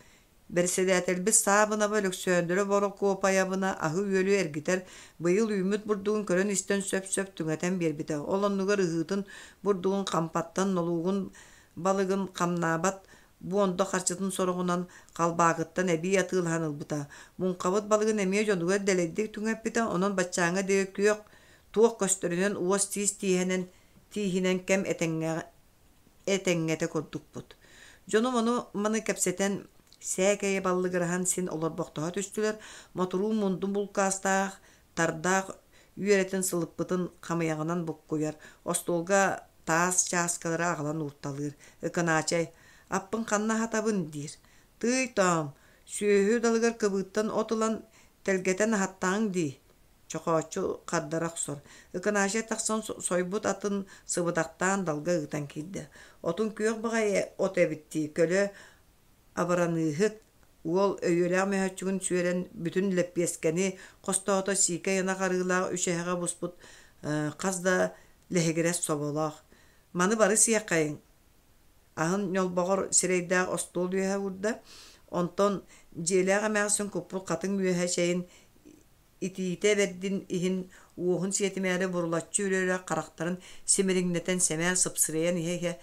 Бэрэссэдээтэлбит Саабынаба Өлөксөөндөрө Борокуопайабына аһы-үөлү эргитэр, быйыл үүммүт бурдугун көрөн-истэн сөп-сөп түҥэтэн биэрбитэ. Ол оннугар ыһыытын бурдугун хампаттан, нолуогун балыгын хамнаабат буонда харчытын сороҕунан халбаакыттан эбии атыылаһан ылбыта. Муҥхабыт балыгын эмиэ дьонугар дэлэйдик түҥэппитэ, онон баччааҥҥа диэри күөх туох көстөрүнэн уос-тиис тииһэнэн тииһинэн кэм этэҥҥэ этэҥҥэтэ курдукпут. Дьонум ону-маны кэпсэтэн, сээкэйи баллыгыраһан син олорбохтоһо түстүлэр, Мотуруун мундун булкаастаах, тардаах үөрэтин сылыппытын хамыйаҕынан буккуйар, остуолга таас чааскалары аҕалан уурталыыр. Ыкынаачай, «Аппын ханна аһатабын?» диир. «Тыый, тоом, сүөһү далыгар кыбыыттан от ылан тэлгэтэн аһаттаҕыҥ дии» Чохооччу хардара охсор. Ыкынаачай тахсан сойбут атын сыбыдахтаан далга ыытан киирдэ. Отун күөх баҕайы от эбит дии, көлө абыраныыһык уол өйүөлээх мөһөөччүгүн сүөрэн бүтүн лэппиэскэни хостоото сиикэй ынах арыылаах үчэһэҕэ буспут хас да лэһигирэс соболоох. Маны бары сиэххэйиҥ аһын ньолбоҕор сирэйдээх остуол үөһэ уурда. Онтон дьиэлээх эмээхсин куппут хатыҥ үөһэ чэйин итиитэ бэрдин иһин уоһун сиэтимээри бурулаччы үрэ-үрэ харахтарын симириҥнэтэн сэмээр сыпсырыйан иһэ-иһэ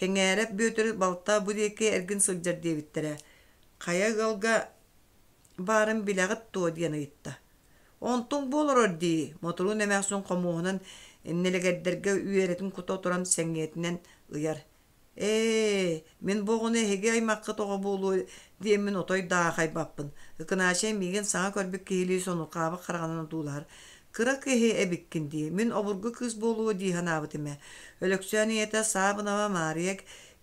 «Кэҥээрэп Бүөтүр балта бу диэки эргин сылдьар диэбиттэрэ, хайа ыалга баарын билэҕит дуо?» диэн ыйытта. Онтуҥ бу олорор дии, Мотуруун эмээхсин хомуоһунан нэлэгэрдэргэ үөрэтин кута туран сэҥийэтинэн ыйар. Ээ, мин бу оҕону эһиги аймаххыт оҕо буолуо диэммин отой да аахайбаппын. Ыкынаачай миигин саҥа көрбүт киһилии сонурҕаабыт хараҕынан одуулаһар. Кыра киһи эбиккин дии, мин обургу кыыс буолуо дии санаабытым ээ. Өлөксөөн ийэтэ Саабынаба Маарыйа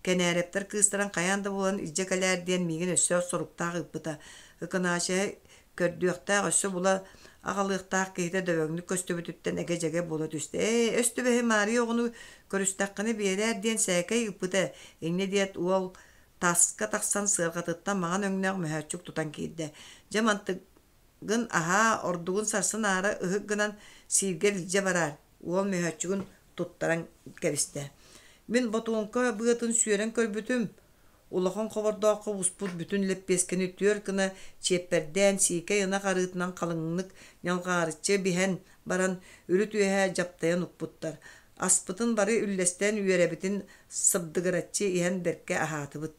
Кэнээрэптэр кыыстарын хайаан да булан илдьэ кэлээр диэн миигин өссө соруктаах ыыппыта. Ыкынаачайы көрдүөхтээх өссө була аҕалыахтаах киһитэ дөбөҥнүк көстүбүтүттэн эгэ-дьэгэ буола түстэ. Ээ, өс түбэһи Маарыйа оҕону көрүстэххинэ биэрээр диэн сээкэй ыыппыта. Инньэ диэт уол таска тахсан сыарҕатыттан маҥан өҥнөөх мөһөөччүк тутан киирдэ. Дьэ мантыгын аһаа, ордугун сарсын аара ыһык гынан сииргэр илдьэ бараар, уол мөһөөччүгүн туттаран кэбистэ. Мин ботуоҥка быатын сүөрэн көрбүтүм, Улахан хобордооххо буспут бүтүн лэппиэскэни түөр гына чиэппэрдээн, сиикэй ынах арыытынан халыҥнык ньалҕаарыччы биһэн баран, үрүт үөһэ дьаптайан укпуттар. Аспытын бары үллэстэн үөрэбитин сыбдыгыраччы иһэн бэркэ аһаатыбыт.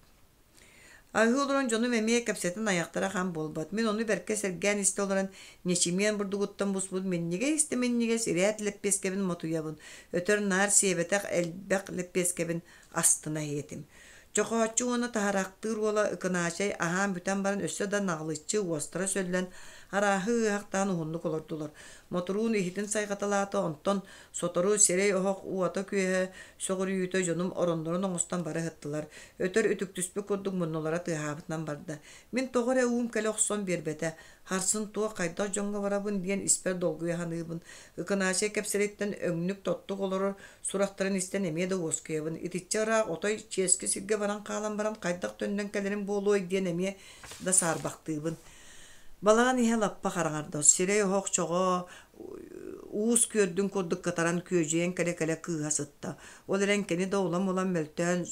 Аһыы олорон дьонум эмиэ кэпсэтэн айахтара хам буолбат. Мин ону бэркэ сэргээн истэ олорон, ньэчимиэн бурдугуттан буспут минньигэс да минньигэс ирээт лэппиэскэбин мотуйабын. Өтөр-наар сиэбэтэх элбэх лэппиэскэбин астына иһиэтим. Чохооччу уонна таһараахтыыр уола Ыкынаачай аһаан бүтэн баран өссө да наҕылыччы уостара сөллөн, арааһы ыаһахтаан уһуннук олордулар. Мотуруун иһитин сайҕаталаата, онтон сотору сирэй оһох уота-күөһэ сөҕүрүйүүтэ дьонум ороннорун оҥостон бары ыһыттылар. Өтөр үтүктүспүт курдук муннулара тыаһаабытынан барда. Мин тоҕо эрэ уум кэлэ охсон биэрбэтэ. Харсын туох хайдах дьоҥҥо барабын диэн испэр долгуйа саныыбын. Ыкынаачай кэпсэриттэн өҥнүк-тоттук олорор сурахтарын истэн эмиэ да уоскуйабын. Итиччэ ыраах отой чиэски сиргэ баран хаалан баран хайдах төннөн кэлэрим буолуой диэн эмиэ да саарбахтыыбын. Балаҕан иһэ лаппа хараҥарда. Сирэй оһох чоҕо уус күөрдүн курдук кытаран күөдьүйэн кэлэ-кэлэ кыыһа сытта. Ол эрэн кини да улам-улам мөлтөөн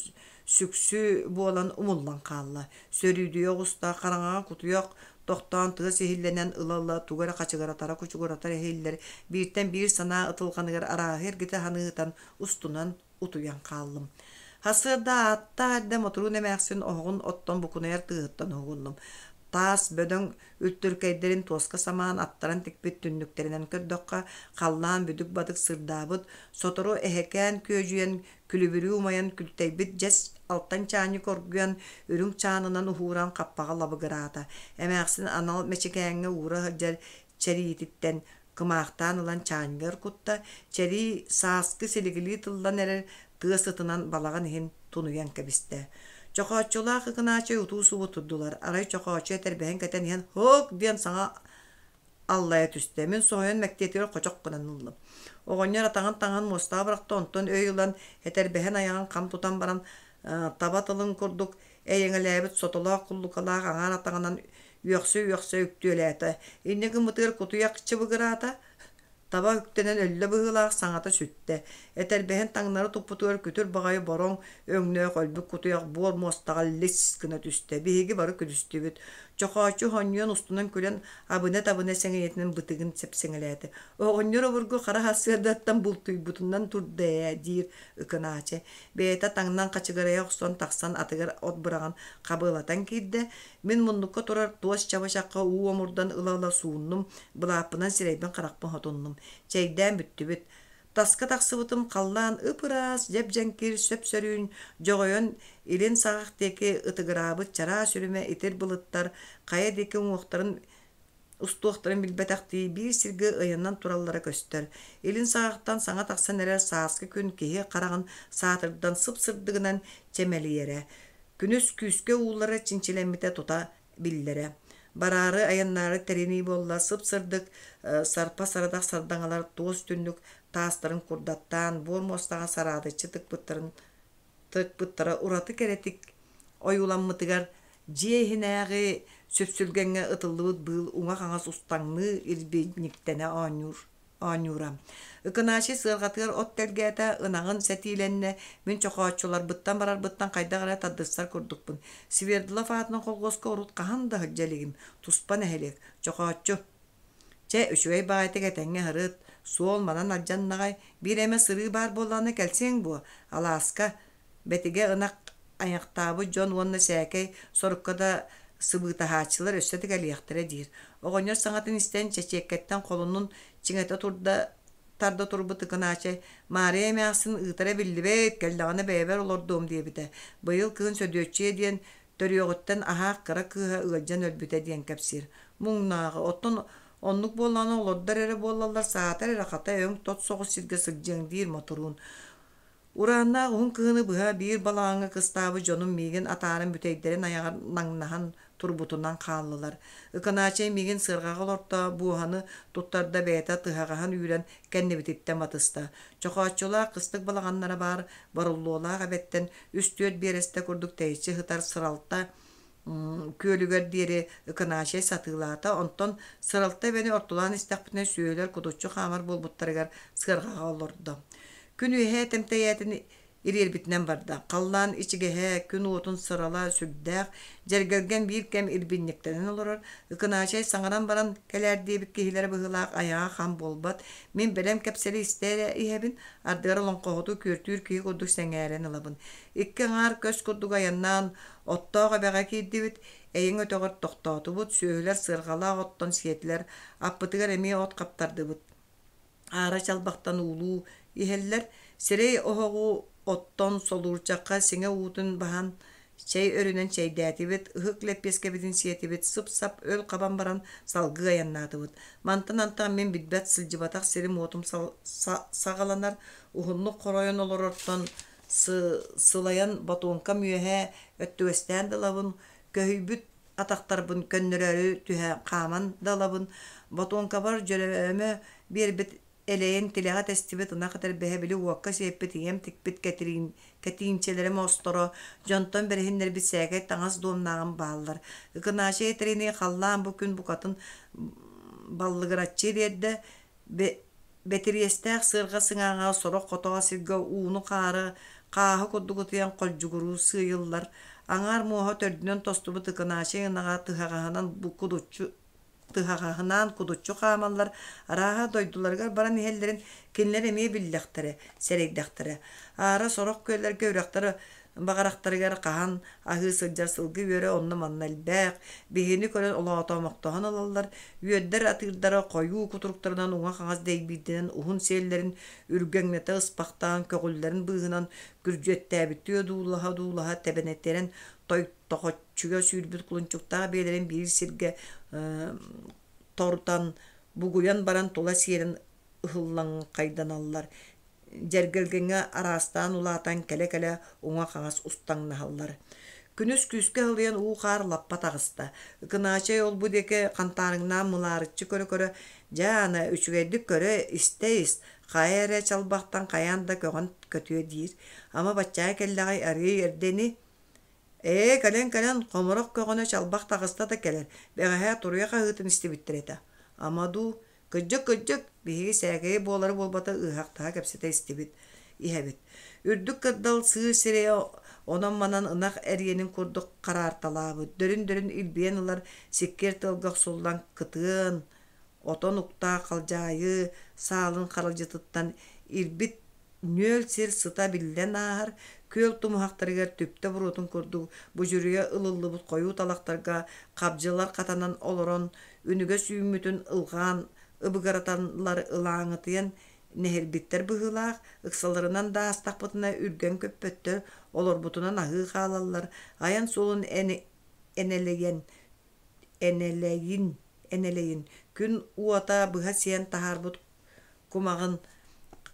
сүксү буолан умуллан хаалла. Сөрүүдүйэ оҕуста, хараҥаҕа кутуйах тохтоон тыас иһиллэнэн ыла-ыла тугу эрэ хачыгыратара-кучугуратара иһиллэр, бииртэн биир санаа ытылҕаныгар арааһы эргитэ саныытан устунан утуйан хааллым. Сарсыарда ааттаах эрдэ Мотуруун эмээхсин оһоҕун оттон букунайар тыаһыттан уһугуннум. Таас бөдөҥ үлтүркэйдэрин туоска самаан аттаран тикпит түннүктэринэн көрдөххө, халлаан бүдүк-бадык сырдаабыт, сотору эһэкээн күөдьүйэн Күлүбүрүү умайан күлтэйбит дьэс алтан чаанньык оргуйан, үрүҥ чаанынан уһууран хаппаҕа лабыгыраата. Эмээхсин анал мэчикээҥҥэ уура сылдьар чэриититтэн кымаахтаан ылан чаанньыгар кутта, чэрии сааскы силигилии тыллан эрэр тыа сытынан балаҕан иһин тунуйан кэбистэ. Чохооччулаах Ыкынаачай утуу-субу турдулар. Арай Чохооччу этэрбэһин кэтэн иһэн «Һук!» диэн саҥа аллайа түстэ. Мин соһуйан мэктиэтигэр хочох гынан ыллым. Оҕонньор атаҕын таҥаһын муостаҕа бырахта, онтон өй ылан, этэрбэһин айаҕын хам тутан баран, таба тылын курдук эйэҥэлээбит сотолоох куллукалаах аҥаар атаҕынан үөхсэ-үөхсэ үктүөлээтэ. Инньэ гыммытыгар кутуйах чыбыгыраата, Таба үктэнэн өллө быһыылаах саҥата сүттэ. Этэрбэһин таҥнары туппутугар күтүр баҕайы бороҥ өҥнөөх өлбүт кутуйах буор муостаҕа лис гына түстэ. Биһиги бары күлүстүбүт. Чохооччу хонньуйан устунан күлэн абына-табына сэҥийэтинэн бытыгын сэпсэҥэлээтэ. Оҕонньор обургу хара сарсыардаттан бултуйбутунан турда ээ диир Ыкынаачы. Бэйэтэ таҥнан хачыгырайа охсон тахсан атыгар от быраҕан хабыалатан киирдэ. Мин муннукка турар туос чабычахха уу омурдан ыла-ыла сууннум, былааппынан сирэйбин-харахпын хотуннум. Чэйдээн бүттүбүт. Таска тахсыбытым халлаан ып-ыраас, дьэп-дьэҥкир, сөп-сөрүүн, дьоҕойон илин саҕах диэки ытыгыраабыт чараас үрүмэ итир былыттар хайа диэки уҥуохтарын устуохтарын билбэтэхтии биир сиргэ ыйанан тураллара көстөр. Илин саҕахтан саҥа тахсан эрэр сааскы күн киһи хараҕын саатырдан сып-сырдыгынан чэмэлийэрэ. Күнүс күүскэ ууллара чинчилэммитэ тута биллэрэ. Бараары айаннаары тэринии буолла сып-сырдык сарпа сарадах сардаҥалар туос түннүк таастарын курдаттаан буор муостаҕа сараадыччы тыкпыттарын тыкпыттара ураты кэрэтик ойууламмытыгар дьиэ иһинээҕи сүпсүлгэҥҥэ ытыллыбыт быыл уҥа-хаҥас устаҥныы ирбинньиктэнэ оонньуур оонньуура. Ыкынаачай сыарҕатыгар от тэлгээтэ, ынаҕын сэтиилэннэ, мин чохооччуларбыттан барарбыттан хайдах эрэ тардыстар курдукпун. Свердлов аатынан колхуоска урут хаһан да сылдьа илигим, туспа нэһилиэк, Чохооччу. Чэ, үчүгэй баҕайытык этэҥҥэ сырыт, суол манан алдьаннаҕай, биир эмэ сырыы баар буоллаҕына кэлсиэҥ буо, алааска, Бэтигэ ынах айахтаабыт дьон уонна сээкэй сорукка да сыбыытаһааччылар өссө да кэлиэхтэрэ диир. Оҕонньор саҥатын истэн, чэчиэккэттэн холунун чиҥэтэ турда тарда турбут Ыкынаачай «Маарыйа эмээхсин ыытара биллибэт, кэллэҕинэ бэйэбэр олордуом» диэбитэ. Быйыл кыһын Сөдүөччүйэ диэн төрүөҕүттэн аһаах кыра кыыһа ыалдьан өлбүтэ диэн кэпсиир. Муҥнааҕы, оттон оннук буоллаҕына олордор эрэ буоллаллар, саатар эрэ хата өҥ-тот соҕус сиргэ сылдьыаҥ диир Мотуруун. Урааннаах уһун кыһыны быһа биир балаҕаҥҥа кыстаабыт дьонум миигин атааран бүтэйдэрин айаҕар наҥнаһан турбутунан хааллылар. Ыкынаачай миигин сыарҕаҕа олорто, буоһаны туттарда бэйэтэ тыһаҕаһын үүрэн кэннибититтэн батыста. Чохооччулаах кыстык балаҕаннара баар Боруллуолаах эбэттэн үс-түөрт биэрэстэ курдук тэйиччи сытар Сыралта күөлүгэр диэри Ыкынаачай сатыылаата, онтон Сыралта эбэни ортолоон истэхпитинэ сүөһүлэр кудуччу хаамар буолбуттарыгар сыарҕаҕа олордо. Күн үөһэ тэмтэйээтин ириэрбитинэн барда. Халлаан ичигэһэ, күн уотун сырала сүрдээх, дьэргэлгэн биир кэм ирбинньиктэнэн олорор. Ыкынаачай саҥаран баран кэлээр диэбит киһилэрэ быһыылаах айаҕа хам буолбат. Мин бэлэм кэпсэли истэ эрэ иһэбин, ардыгар олоҥхоһуту күөртүүр киһи курдук сэҥээрэн ылабын. Икки аҥаар көс курдук айаннаан Оттоох эбэҕэ киирдибит, эйиҥ өтөҕөр тохтоотубут, сүөһүлэр сыарҕалаах оттон сиэтилэр, аппытыгар эмиэ от хаптардыбыт. Аара чалбахтан уулуу иһэллэр, сирэй оһоҕу оттон солуурчахха сиҥэ уутун баһан чэй өрүнэн чэйдээтибит, ыһык лэппиэскэбитин сиэтибит, сып-сап өл хабан баран салгыы айаннаатыбыт. Мантан антах мин билбэт сылдьыбатах сирим-уотум саҕаланар, уһуннук хоройон олорортон Сылайан ботуоҥкам үөһэ өттүгэстээн да ылабын, көһүйбүт атахтарбын көннөрөөрү түһэ хааман да ылабын, ботуоҥкабар дьөрөөмө биэрбит элэйин тилэҕэ тэстибит ынах этэрбэһэ били уокка сиэппит ийэм тикпит кэтиинчэлэрим осторо, дьонтон бэриһиннэрбит сээкэй таҥас дуомнааҕым бааллар. Ыкынаачай этэринии халлаан бу күн букатын баллыгыраччы ириэрдэ, Бэтириэстээх сыарҕа сыҥааҕа сорох хотоҕо сиргэ ууну-хаары хааһы курдук ытыйан холдьугуруу сыыйыллар, аҥаар муоһа төрдүнэн тостубут Ыкынаачай ынаҕа тыһаҕаһынан кудуччу тыһаҕаһынаан кудуччу хаамаллар, арааһа дойдуларыгар баран иһэллэрин кинилэр эмиэ биллэхтэрэ, сэрэйдэхтэрэ. Аара сорох күөллэргэ үрэхтэр баҕарахтарыгар хаһан аһыы сылдьар сылгы үөрэ онно-манна элбэх, биһигини көрөн олоотоомохтоһон ылаллар, үөрдэр атыырдара хойуу кутуруктарынан уҥа-хаҥас дэйбиирдэнэн уһун сиэллэрин үргэҥнэтэ ыспахтаан көҕүллэрин быыһынан күрдьүөттээбиттии одуулаһа-одуулаһа тэбэнэтирэн тойтохоччуга сүүрбүт кулунчуктаах биэлэрин биир сиргэ торутан бугуйан баран тула сиэрин ыһыллаҥхайданаллар, дьэргэлгэҥҥэ араастаан улаатан кэлэ-кэлэ уҥа-хаҥас устаҥнаһаллар. Күнүс күүскэ ыһылыйан уу-хаар лаппа таҕыста. Ыкынаачай ол-бу диэки хантаарыҥнаан мылаарыччы көрө-көрө, «Дьэ, аны үчүгэйдик көрө, истэ-ис, хайа эрэ чалбахтан хайаан да көҕөн көтүө» диир. Ама баччаа кэллэҕэй арыый эрдэ ини Ээ, кэлэн-кэлэн, хомурах көҕөнө чалбах таҕыста да кэлэр, бэҕэһээ туруйа хаһыытын истибиттэр этэ. Ама дуу, Кырдьык-кырдьык, биһиги сээкэйи буолара-буолбата ыаһахтаһа кэпсэтэ истибит, иһэбит. Үрдүк кырдал сыыр сирэйэ онон-манан ынах эриэнин курдук хараарталаабыт, дөрүн-дөрүн илбийэн ылар сиккиэр тыалга охсуллан кытыан, отон уктаах халдьаайы саалын харалдьытыттан ирбит Нүөл сир сыта биллэн ааһар, күөл тумуһахтарыгар түптэ буруотун курдук будьуруйа ылыллыбыт хойуу талахтарга хабдьылар хатанан олорон, үнүгэс үүммүтүн ылҕаан ыбыгыраталлар ылааҥытыйан нэһирбиттэр быһыылаах, ыксаларынан да аастахпытына үргэн көппөттөр, олорбутунан аһыы хаалаллар, айан суолун энэлийэн энэлэйин энэлэйин күн уота быһа сиэн таһаарбыт кумаҕын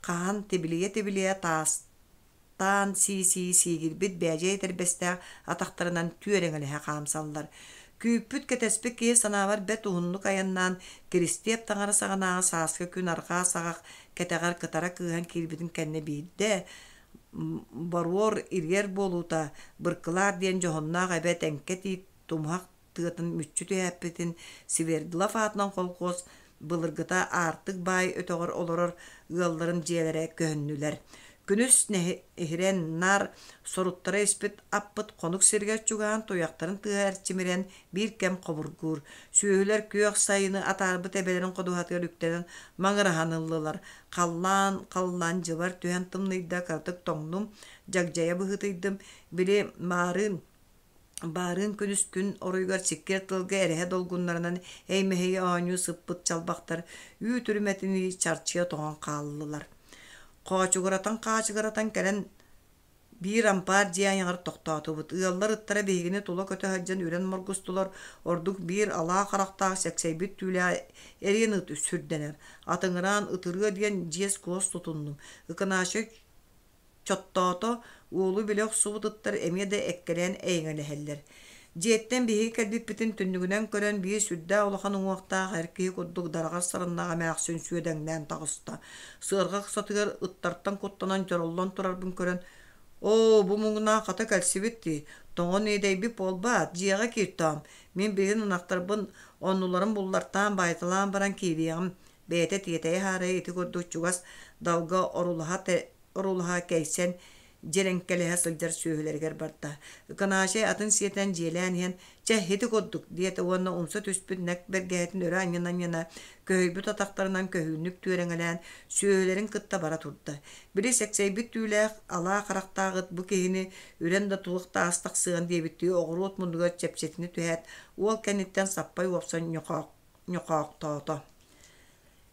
хаһан тибилийэ-тибилийэ таастаан сии-сии сиигирбит бээдьэй этэрбэстээх атахтарынан түөрэҥэлэһэ хаамсаллар. Күүппүт-кэтэспит киһи санаабар бэрт уһуннук айаннаан Киристиэп таҥара саҕанааҕы сааскы күн арҕаа саҕах кэтэҕэр кытара кыыһан киирбитин кэннэ биирдэ боруор ириэр буолуута Быркылаар диэн дьоһуннаах эбэ тэҥкэ тиит тумуһах тыатын мүччү түһээппитин Свердлов аатынан колхуос былыргыта Аартык баай өтөҕөр олорор ыалларын дьиэлэрэ көһүннүлэр. Күнүс нэһирэн наар соруттара испит аппыт хонук сиригэр чугаһаан туйахтарын тыаһа эрчимирэн биир кэм хобургуур. Сүөһүлэр күөх сайыны атаарбыт эбэлэрин ходуһатыгар үктэнэн маҥыраһан ыллылар. Халлаан халлаан дьыбар түһэн тымныйда, кыратык тоҥнум, дьагдьайа быһыытыйдым. Били маарыын. Баарыын күнүс күн оройугар сиккиэр тылга эрэһэ долгуннарынан эймэһийэ оонньуу сыппыт чалбахтар үүт үрүмэтинии чарчыйа тоҥон хааллылар. Хоочугуратан-хаачыгыратан кэлэн биир ампаар дьиэ айаҕар тохтоотубут. Ыаллар ыттара биһигини тула көтө сылдьан үрэн моргустулар, ордук биир алаа харахтаах сэксэйбит түүлээх эриэн ыт сүрдэнэр. Атыҥыраан ытырыа диэн дьиэс-куос тутуннум. Ыкынаачай чоттоото, уолу билэ охсубут ыттар эмиэ да эккэлээн эйэҥэлэһэллэр. Дьиэттэн биһиги кэлбиппитин түннүгүнэн көрөн биир сүрдээх улахан уҥуохтаах эр киһи курдук дараҕар сарыннаах эмээхсин сүөдэҥнээн таҕыста. Сыарҕа ыксатыгар ыттартан куттанан дьороллон турарбын көрөн, «Оо, бу муҥнаах хата кэлсибит дии, тоҥон иэдэйбит буолбаат, дьиэҕэ киир тоом, мин билигин ынахтарбын оннуларын буллартаан баайталаан баран киириэҕим» бэйэтэ тиэтэйэ-һаарайа ити курдук чугас далга орулаһа орулаһа кэйсэн дьирэҥкэлэһэ сылдьар сүөһүлэригэр барда. Ыкынаачай атын сиэтэн дьиэлээн иһэн, «Чэ, ити курдук» диэтэ уонна умса түспүт нэк бэргэһэтин өрө анньына-анньына, көһүйбүт атахтарынан көһүүннүк түөрэҥэлээн, сүөһүлэрин кытта бара турда. Били сэксэйбит түүлээх, алаа харахтаах ыт бу киһини үрэн да туох да ас тахсыаҕын диэбиттии оҕуруот муннугар чэпчэтинэ түһээт, уол кэнниттэн саппай уопсан ньохоохтоото.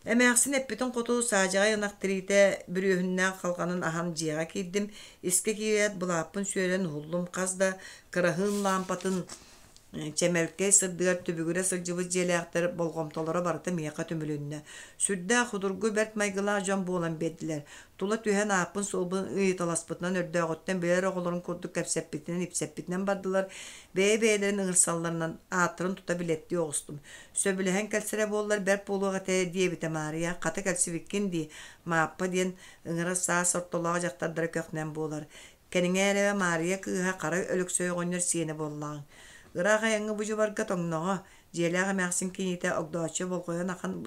Эмээхсин эппитин хоту саадьаҕай ынах тириитэ бүрүөһүннээх халҕанын аһан дьиэҕэ киирдим, искэ киирээт былааппын сүөрэн уһуллум, хас да кыраһыын лаампатын чэмэлкэй сырдыгар түбүгүрэ сылдьыбыт дьиэлээхтэр болҕомтолоро барыта миэхэ түмүлүннэ. Сүрдээх судургу бэрт майгылаах дьон буолан биэрдилэр. Тула түһэн ааппын-суолбун ыйыталаспытынан өрдөөҕүттэн билэр оҕолорун курдук кэпсэппитинэн-ипсэппитинэн бардылар, бэйэ-бэйэлэрин ыҥырсалларынан ааттарын тута билэттии оҕустум. Сөбүлэһэн кэлсэрэ буоллар бэрт буолуох этэ диэбитэ Маарыйа, хата кэлсибиккин дии, Мааппа диэн ыҥыра саас ортолоох дьахтардара көхнөн буолар. Кэриҥэ Маарыйа кыыһа Хара Өлөксөй оҕонньор сиэнэ буоллаҕыҥ. Ыраах айаҥҥа бу дьыбарга тоҥноҕо, дьиэлээх эмээхсин киниитэ Огдооччу болҕойон ахан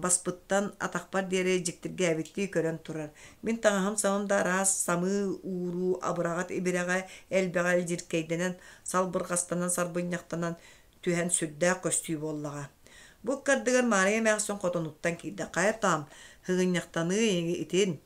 баспыттан атахпар диэри дьиктиргээбиттии көрөн турар. Мин таҥаһым-сабым да араас самыы ууруу абыраҕат ибирэҕэ элбэҕэ илдьиркэйдэнэн, салбырҕастанан сарбынньахтанан түһэн сүрдээх көстүү буоллаҕа. Бу ыккардыгар Маарыйа эмээхсин хотонуттан киирдэ. Хайа таам, һыгынньахтаныы итин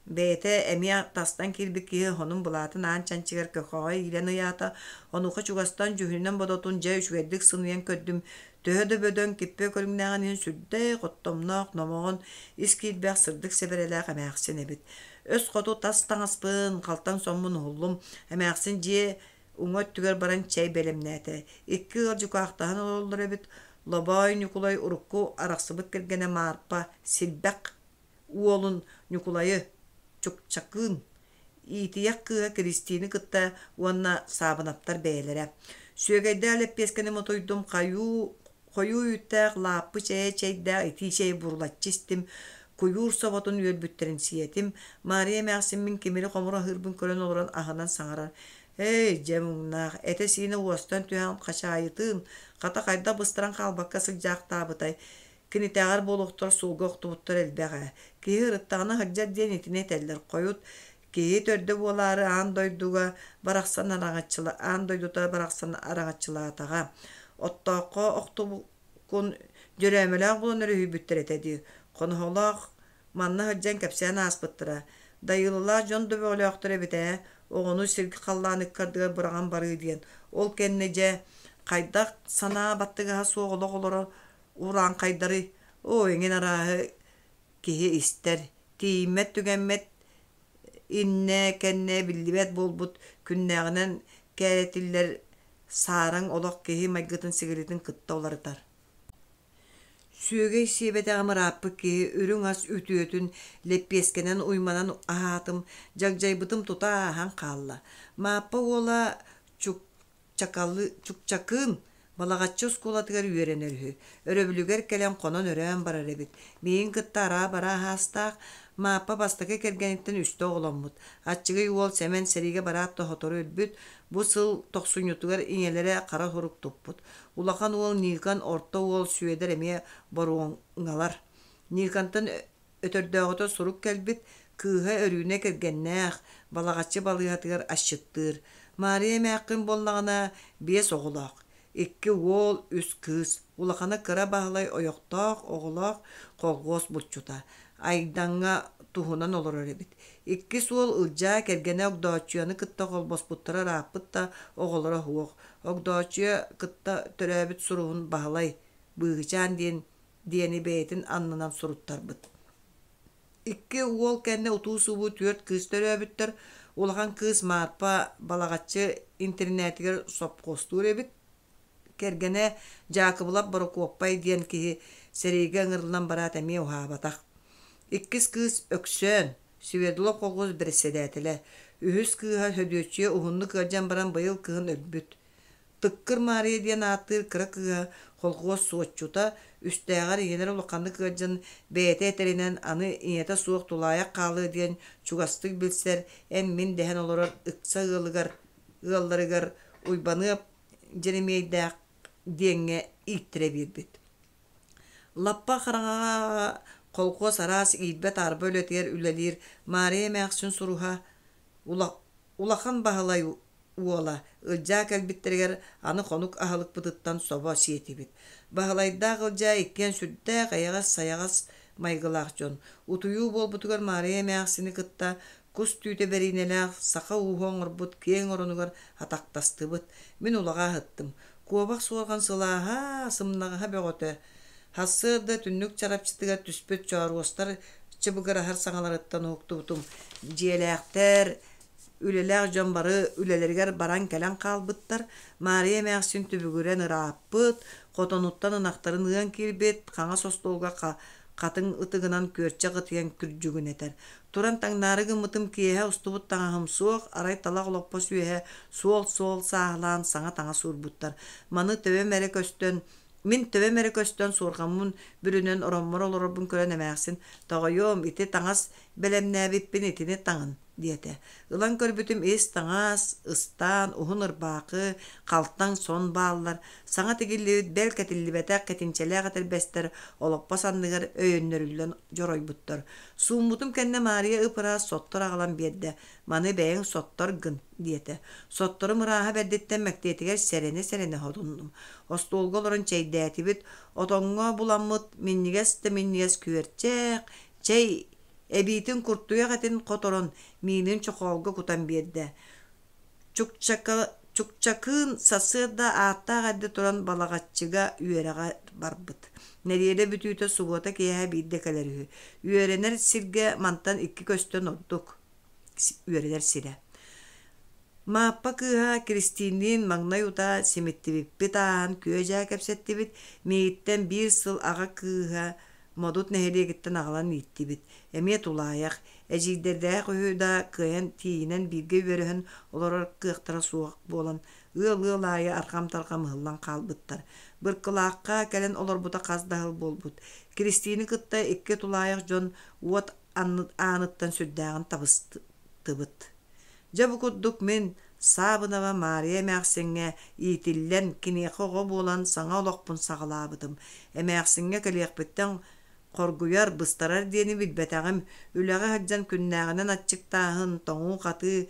Бэйэтэ эмиэ тастан киирбит киһи хонун былаатын аан чанчыгар көхөҕө иилэн ыйаата, онуоха чугастан дьүһүнүнэн-бодотун дьэ үчүгэйдик сыныйан көрдүм, төһө да бөдөҥ, киппэ көрүҥнээҕин иһин сүрдээх оттомноох, номоҕон, ис киирбэх сырдык сэбэрэлээх эмээхсин эбит. Өс хоту тас таҥаспын, халтаҥ соммун уһуллум, эмээхсин дьиэ уҥа өттүгэр баран чэй бэлэмнээтэ. Икки ыал дьукаахтаһан олороллор эбит, Лобоой Ньукулай урукку арахсыбыт кэргэнэ Маарпа Силбэх уолун Ньукулайы Чукчакыын, иитийэх кыыһа Киристиини кытта уонна Саабынаптар бэйэлэрэ. Сүөгэйдээх лэппиэскэни мотуйдум, хайуу хойуу үүттээх лааппы чэйэ чэйдээх итии чэйи бурулаччы истим, куйуур соботун үөрбүттэрин сиэтим. Маарыйа эмээхсин мин кимири-хомуру аһыырбын көрөн олорон аһынан саҥарар: «Эй, дьэ муҥнаах, этэ-сиинэ уостан түһэн хачаайытыын, хата хайдах быстаран хаалбакка сылдьаахтаабытай, Кинитээҕэр буолуохтар суолга охтубуттар элбэх ээ. Киһи ырыттаҕына сылдьар диэн итини этэллэр. Хойут киһи төрдө буолаары аан дойдуга барахсан араҥаччыла аан дойдута барахсан араҥаччылаатаҕа. Оттооххо охтубуккун дьөрөөмөлөөх буолан өрүһүйбүттэр этэ дии. Хоноһолоох манна сылдьан кэпсээн ааспыттара. Дайыылалаах дьон да бөҕөлөөхтөр эбит ээ. Оҕону сиргэ халлаан ыккардыгар быраҕан барыы диэн. Ол кэннэ дьэ хайдах санаа баттыгаһа суох олох олорор урааҥхайдары, оо, эҥин арааһы киһи истэр, тиийиммэт-түгэммэт иннэ-кэннэ биллибэт буолбут күннээҕинэн кээрэтиллэр саараҥ олох киһи майгытын-сигилитин кытта уларытар. Сүөгэй сиэбэтэҕим ырааппыт киһи үрүҥ ас үтүөтүн лэппиэскэнэн уйманан аһаатым, дьагдьайбытым тута ааһан хаалла. Мааппа уола Чук Чукчакыын Балаҕаччы оскуолатыгар үөрэнэр үһү, өрөбүлүгэр кэлэн хонон-өрөөн барар эбит. Миигин кытта араа-бараа аһаастаах, Мааппа бастакы кэргэниттэн үстэ оҕоломмут. Аччыгый уол Сэмэн сэриигэ бараат да сотору өлбүт, бу сыл тохсунньутугар ийэлэрэ хара сурук туппут. Улахан уол Ньыыкан, орто уол Сүөдэр эмиэ боруоҥалар. Ньыыкантан Өтөрдөөҕүтэ сурук кэлбит, кыыһа Өрүүнэ кэргэннээх, Балаҕаччы балыыһатыгар асчыттыыр. Маарыйа эмээххин буоллаҕына биэс оҕолоох, икки уол, үс кыыс. Улахана Кыра Баһылай ойохтоох, оҕолоох колхуос булчута. Айдаҥҥа туһунан олорор эбит. Иккис уол Ылдьаа кэргэнэ Огдооччуйаны кытта холбоспуттара ырааппыт да, оҕолоро суох. Огдооччуйа кытта төрөөбүт суруһун Баһылай Быыһычаан диэн диэни бэйэтин аннынан суруттарбыт. Икки уол кэннэ утуу-субуу түөрт кыыс төрөөбүттэр. Улахан кыыс Маарпа Балаҕаччы интэринээтигэр сопхуостуур эбит. Кэргэнэ Дьаакыбылап Борокуоппай диэн киһи сэриигэ ыҥырыллан бараат эмиэ уһаабатах. Иккис кыыс Өксөөн, Свердлов колхуос бэрэссэдээтэлэ. Үһүс кыыһа Сөдүөччүйэ уһуннук ыалдьан баран быйыл кыһын өлбүт. Тыккыр Маарыйа диэн ааттыыр кыра кыыһа колхуос суотчута, үстээҕэр ийэлэрэ улаханнык ыалдьан, бэйэтэ этэринэн, аны ийэтэ суох тулаайах хаалыа диэн чугастык билсэр, эн-мин дэһэн олорор ыкса ыалыгар ыалларыгар Уйбаныап Дьэримиэйдээх диэҥҥэ ииттэрэ биэрбит. Лаппа хараҥаҕа колхуос араас иирбэ-таарба үлэтигэр үлэлиир Маарыйа эмээхсин суруһа Улахан Баһылай уола Ылдьаа кэлбиттэригэр аны хонук аһылыкпытыттан собо сиэтибит. Баһылайдаах Ылдьаа иккиэн сүрдээх эйэҕэс-сайаҕас майгылаах дьон. Утуйуу буолбутугар Маарыйа эмээхсини кытта кус түүтэ бэриинэлээх саха ууһа оҥорбут киэҥ оронугар атахтастыбыт. Мин улаҕа аһыттым. Куобах суорҕан сылааһа, сымнаҕаһа бөҕөтө. Сарсыарда түннүк чарапчытыгар түспүт чооруостар чыбыгыраһар саҥаларыттан уһуктубутум. Дьиэлээхтэр, үлэлээх дьон бары үлэлэригэр баран-кэлэн хаалбыттар. Маарыйа эмээхсин түбүгүрэн ырааппыт, хотонуттан ынахтарын ыан киирбит, хаҥас остуолга хатыҥ ытыгынан күөрчэх ытыйан күрдьүгүнэтэр. Туран таҥнаары гыммытым киэһэ устубут таҥаһым суох, арай талах олоппос үөһэ суол-суол сааһылаан саҥа таҥас уурбуттар. Маны төбөм эрэ көстөн, мин төбөм эрэ көстөн суорҕаммын бүрүнэн ороммор олорорбун көрөн эмээхсин «Тоҕойуом, ити таҥас бэлэмнээбиппин итини таҥын» диэтэ. Ылан көрбүтүм ис таҥас, ыстаан, уһун ырбаахы, халтаҥ сон бааллар, саҥа тигиллибит бэл кэтиллибэтэх кэтинчэлээх этэрбэстэр олоппос анныгар өйөннөрүллэн дьоройбуттар. Сууммутум кэннэ Маарыйа ып-ыраас соттор аҕалан биэрдэ, маны бэйэҥ соттор гын диэтэ. Сотторум ырааһа бэрдиттэн мэктиэтигэр сэрэнэ-сэрэнэ сотуннум. Остуолга олорон чэйдээтибит, отоҥҥо буламмыт минньигэс да минньигэс күөрчэх, чэй Эбиитин куртуйах этин хоторон, миинин чохоолго кутан биэрдэ. Чукчакыын сарсыарда ааттаах эрдэ туран Балаҕаччыга үөрэҕэ барбыт. Нэдиэлэ бүтүүтэ субуота киэһэ биирдэ кэлэр үһү. Үөрэнэр сиргэ мантан икки көстөн ордук үөрэнэр сирэ. Мааппа кыыһа Киристиинниин маҥнай утаа симиттибиппит ааһан күө-дьаа кэпсэттибит, миигиттэн биир сыл аҕа кыыһа Модут нэһилиэгиттэн аҕалан ииттибит. Эмиэ тулаайах, эдьиийдэрдээх үһү да кыайан тиийинэн бииргэ үөрөһөн олорор кыахтара суох буолан, ыал-ыал аайы арҕам-тарҕам ыһыллан хаалбыттар. Быркылаахха кэлэн олорбута хас да сыл буолбут. Киристиини кытта икки тулаайах дьон уот ааныттан сүрдээҕин табыстыбыт. Дьэ бу курдук мин Саабынаба Маарыйа эмээхсиҥҥэ иитиллэн, киниэхэ оҕо буолан саҥа олохпун саҕалаабытым. Эмээхсиҥҥэ кэлиэхпиттэн хоргуйар, быстарар диэни билбэтэҕим. Үлэҕэ сылдьан күннээҕинэн аччыктааһын, тоҥуу-хатыы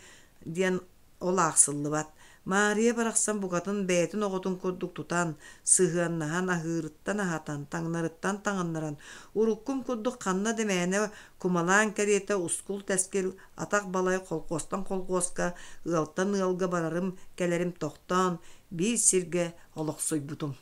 диэн ол аахсыллыбат. Маарыйа барахсан букатын бэйэтин оҕотун курдук тутан, сыһыаннаһан, аһыырыттан аһатан, таҥнарыттан таҥыннаран, уруккум курдук ханна да мээнэ кумалаан кэриэтэ ускул-тэскил атах балай холкуостан холкуоска, ыалтан ыалга барарым-кэлэрим тохтоон, биир сиргэ олохсуйбутум.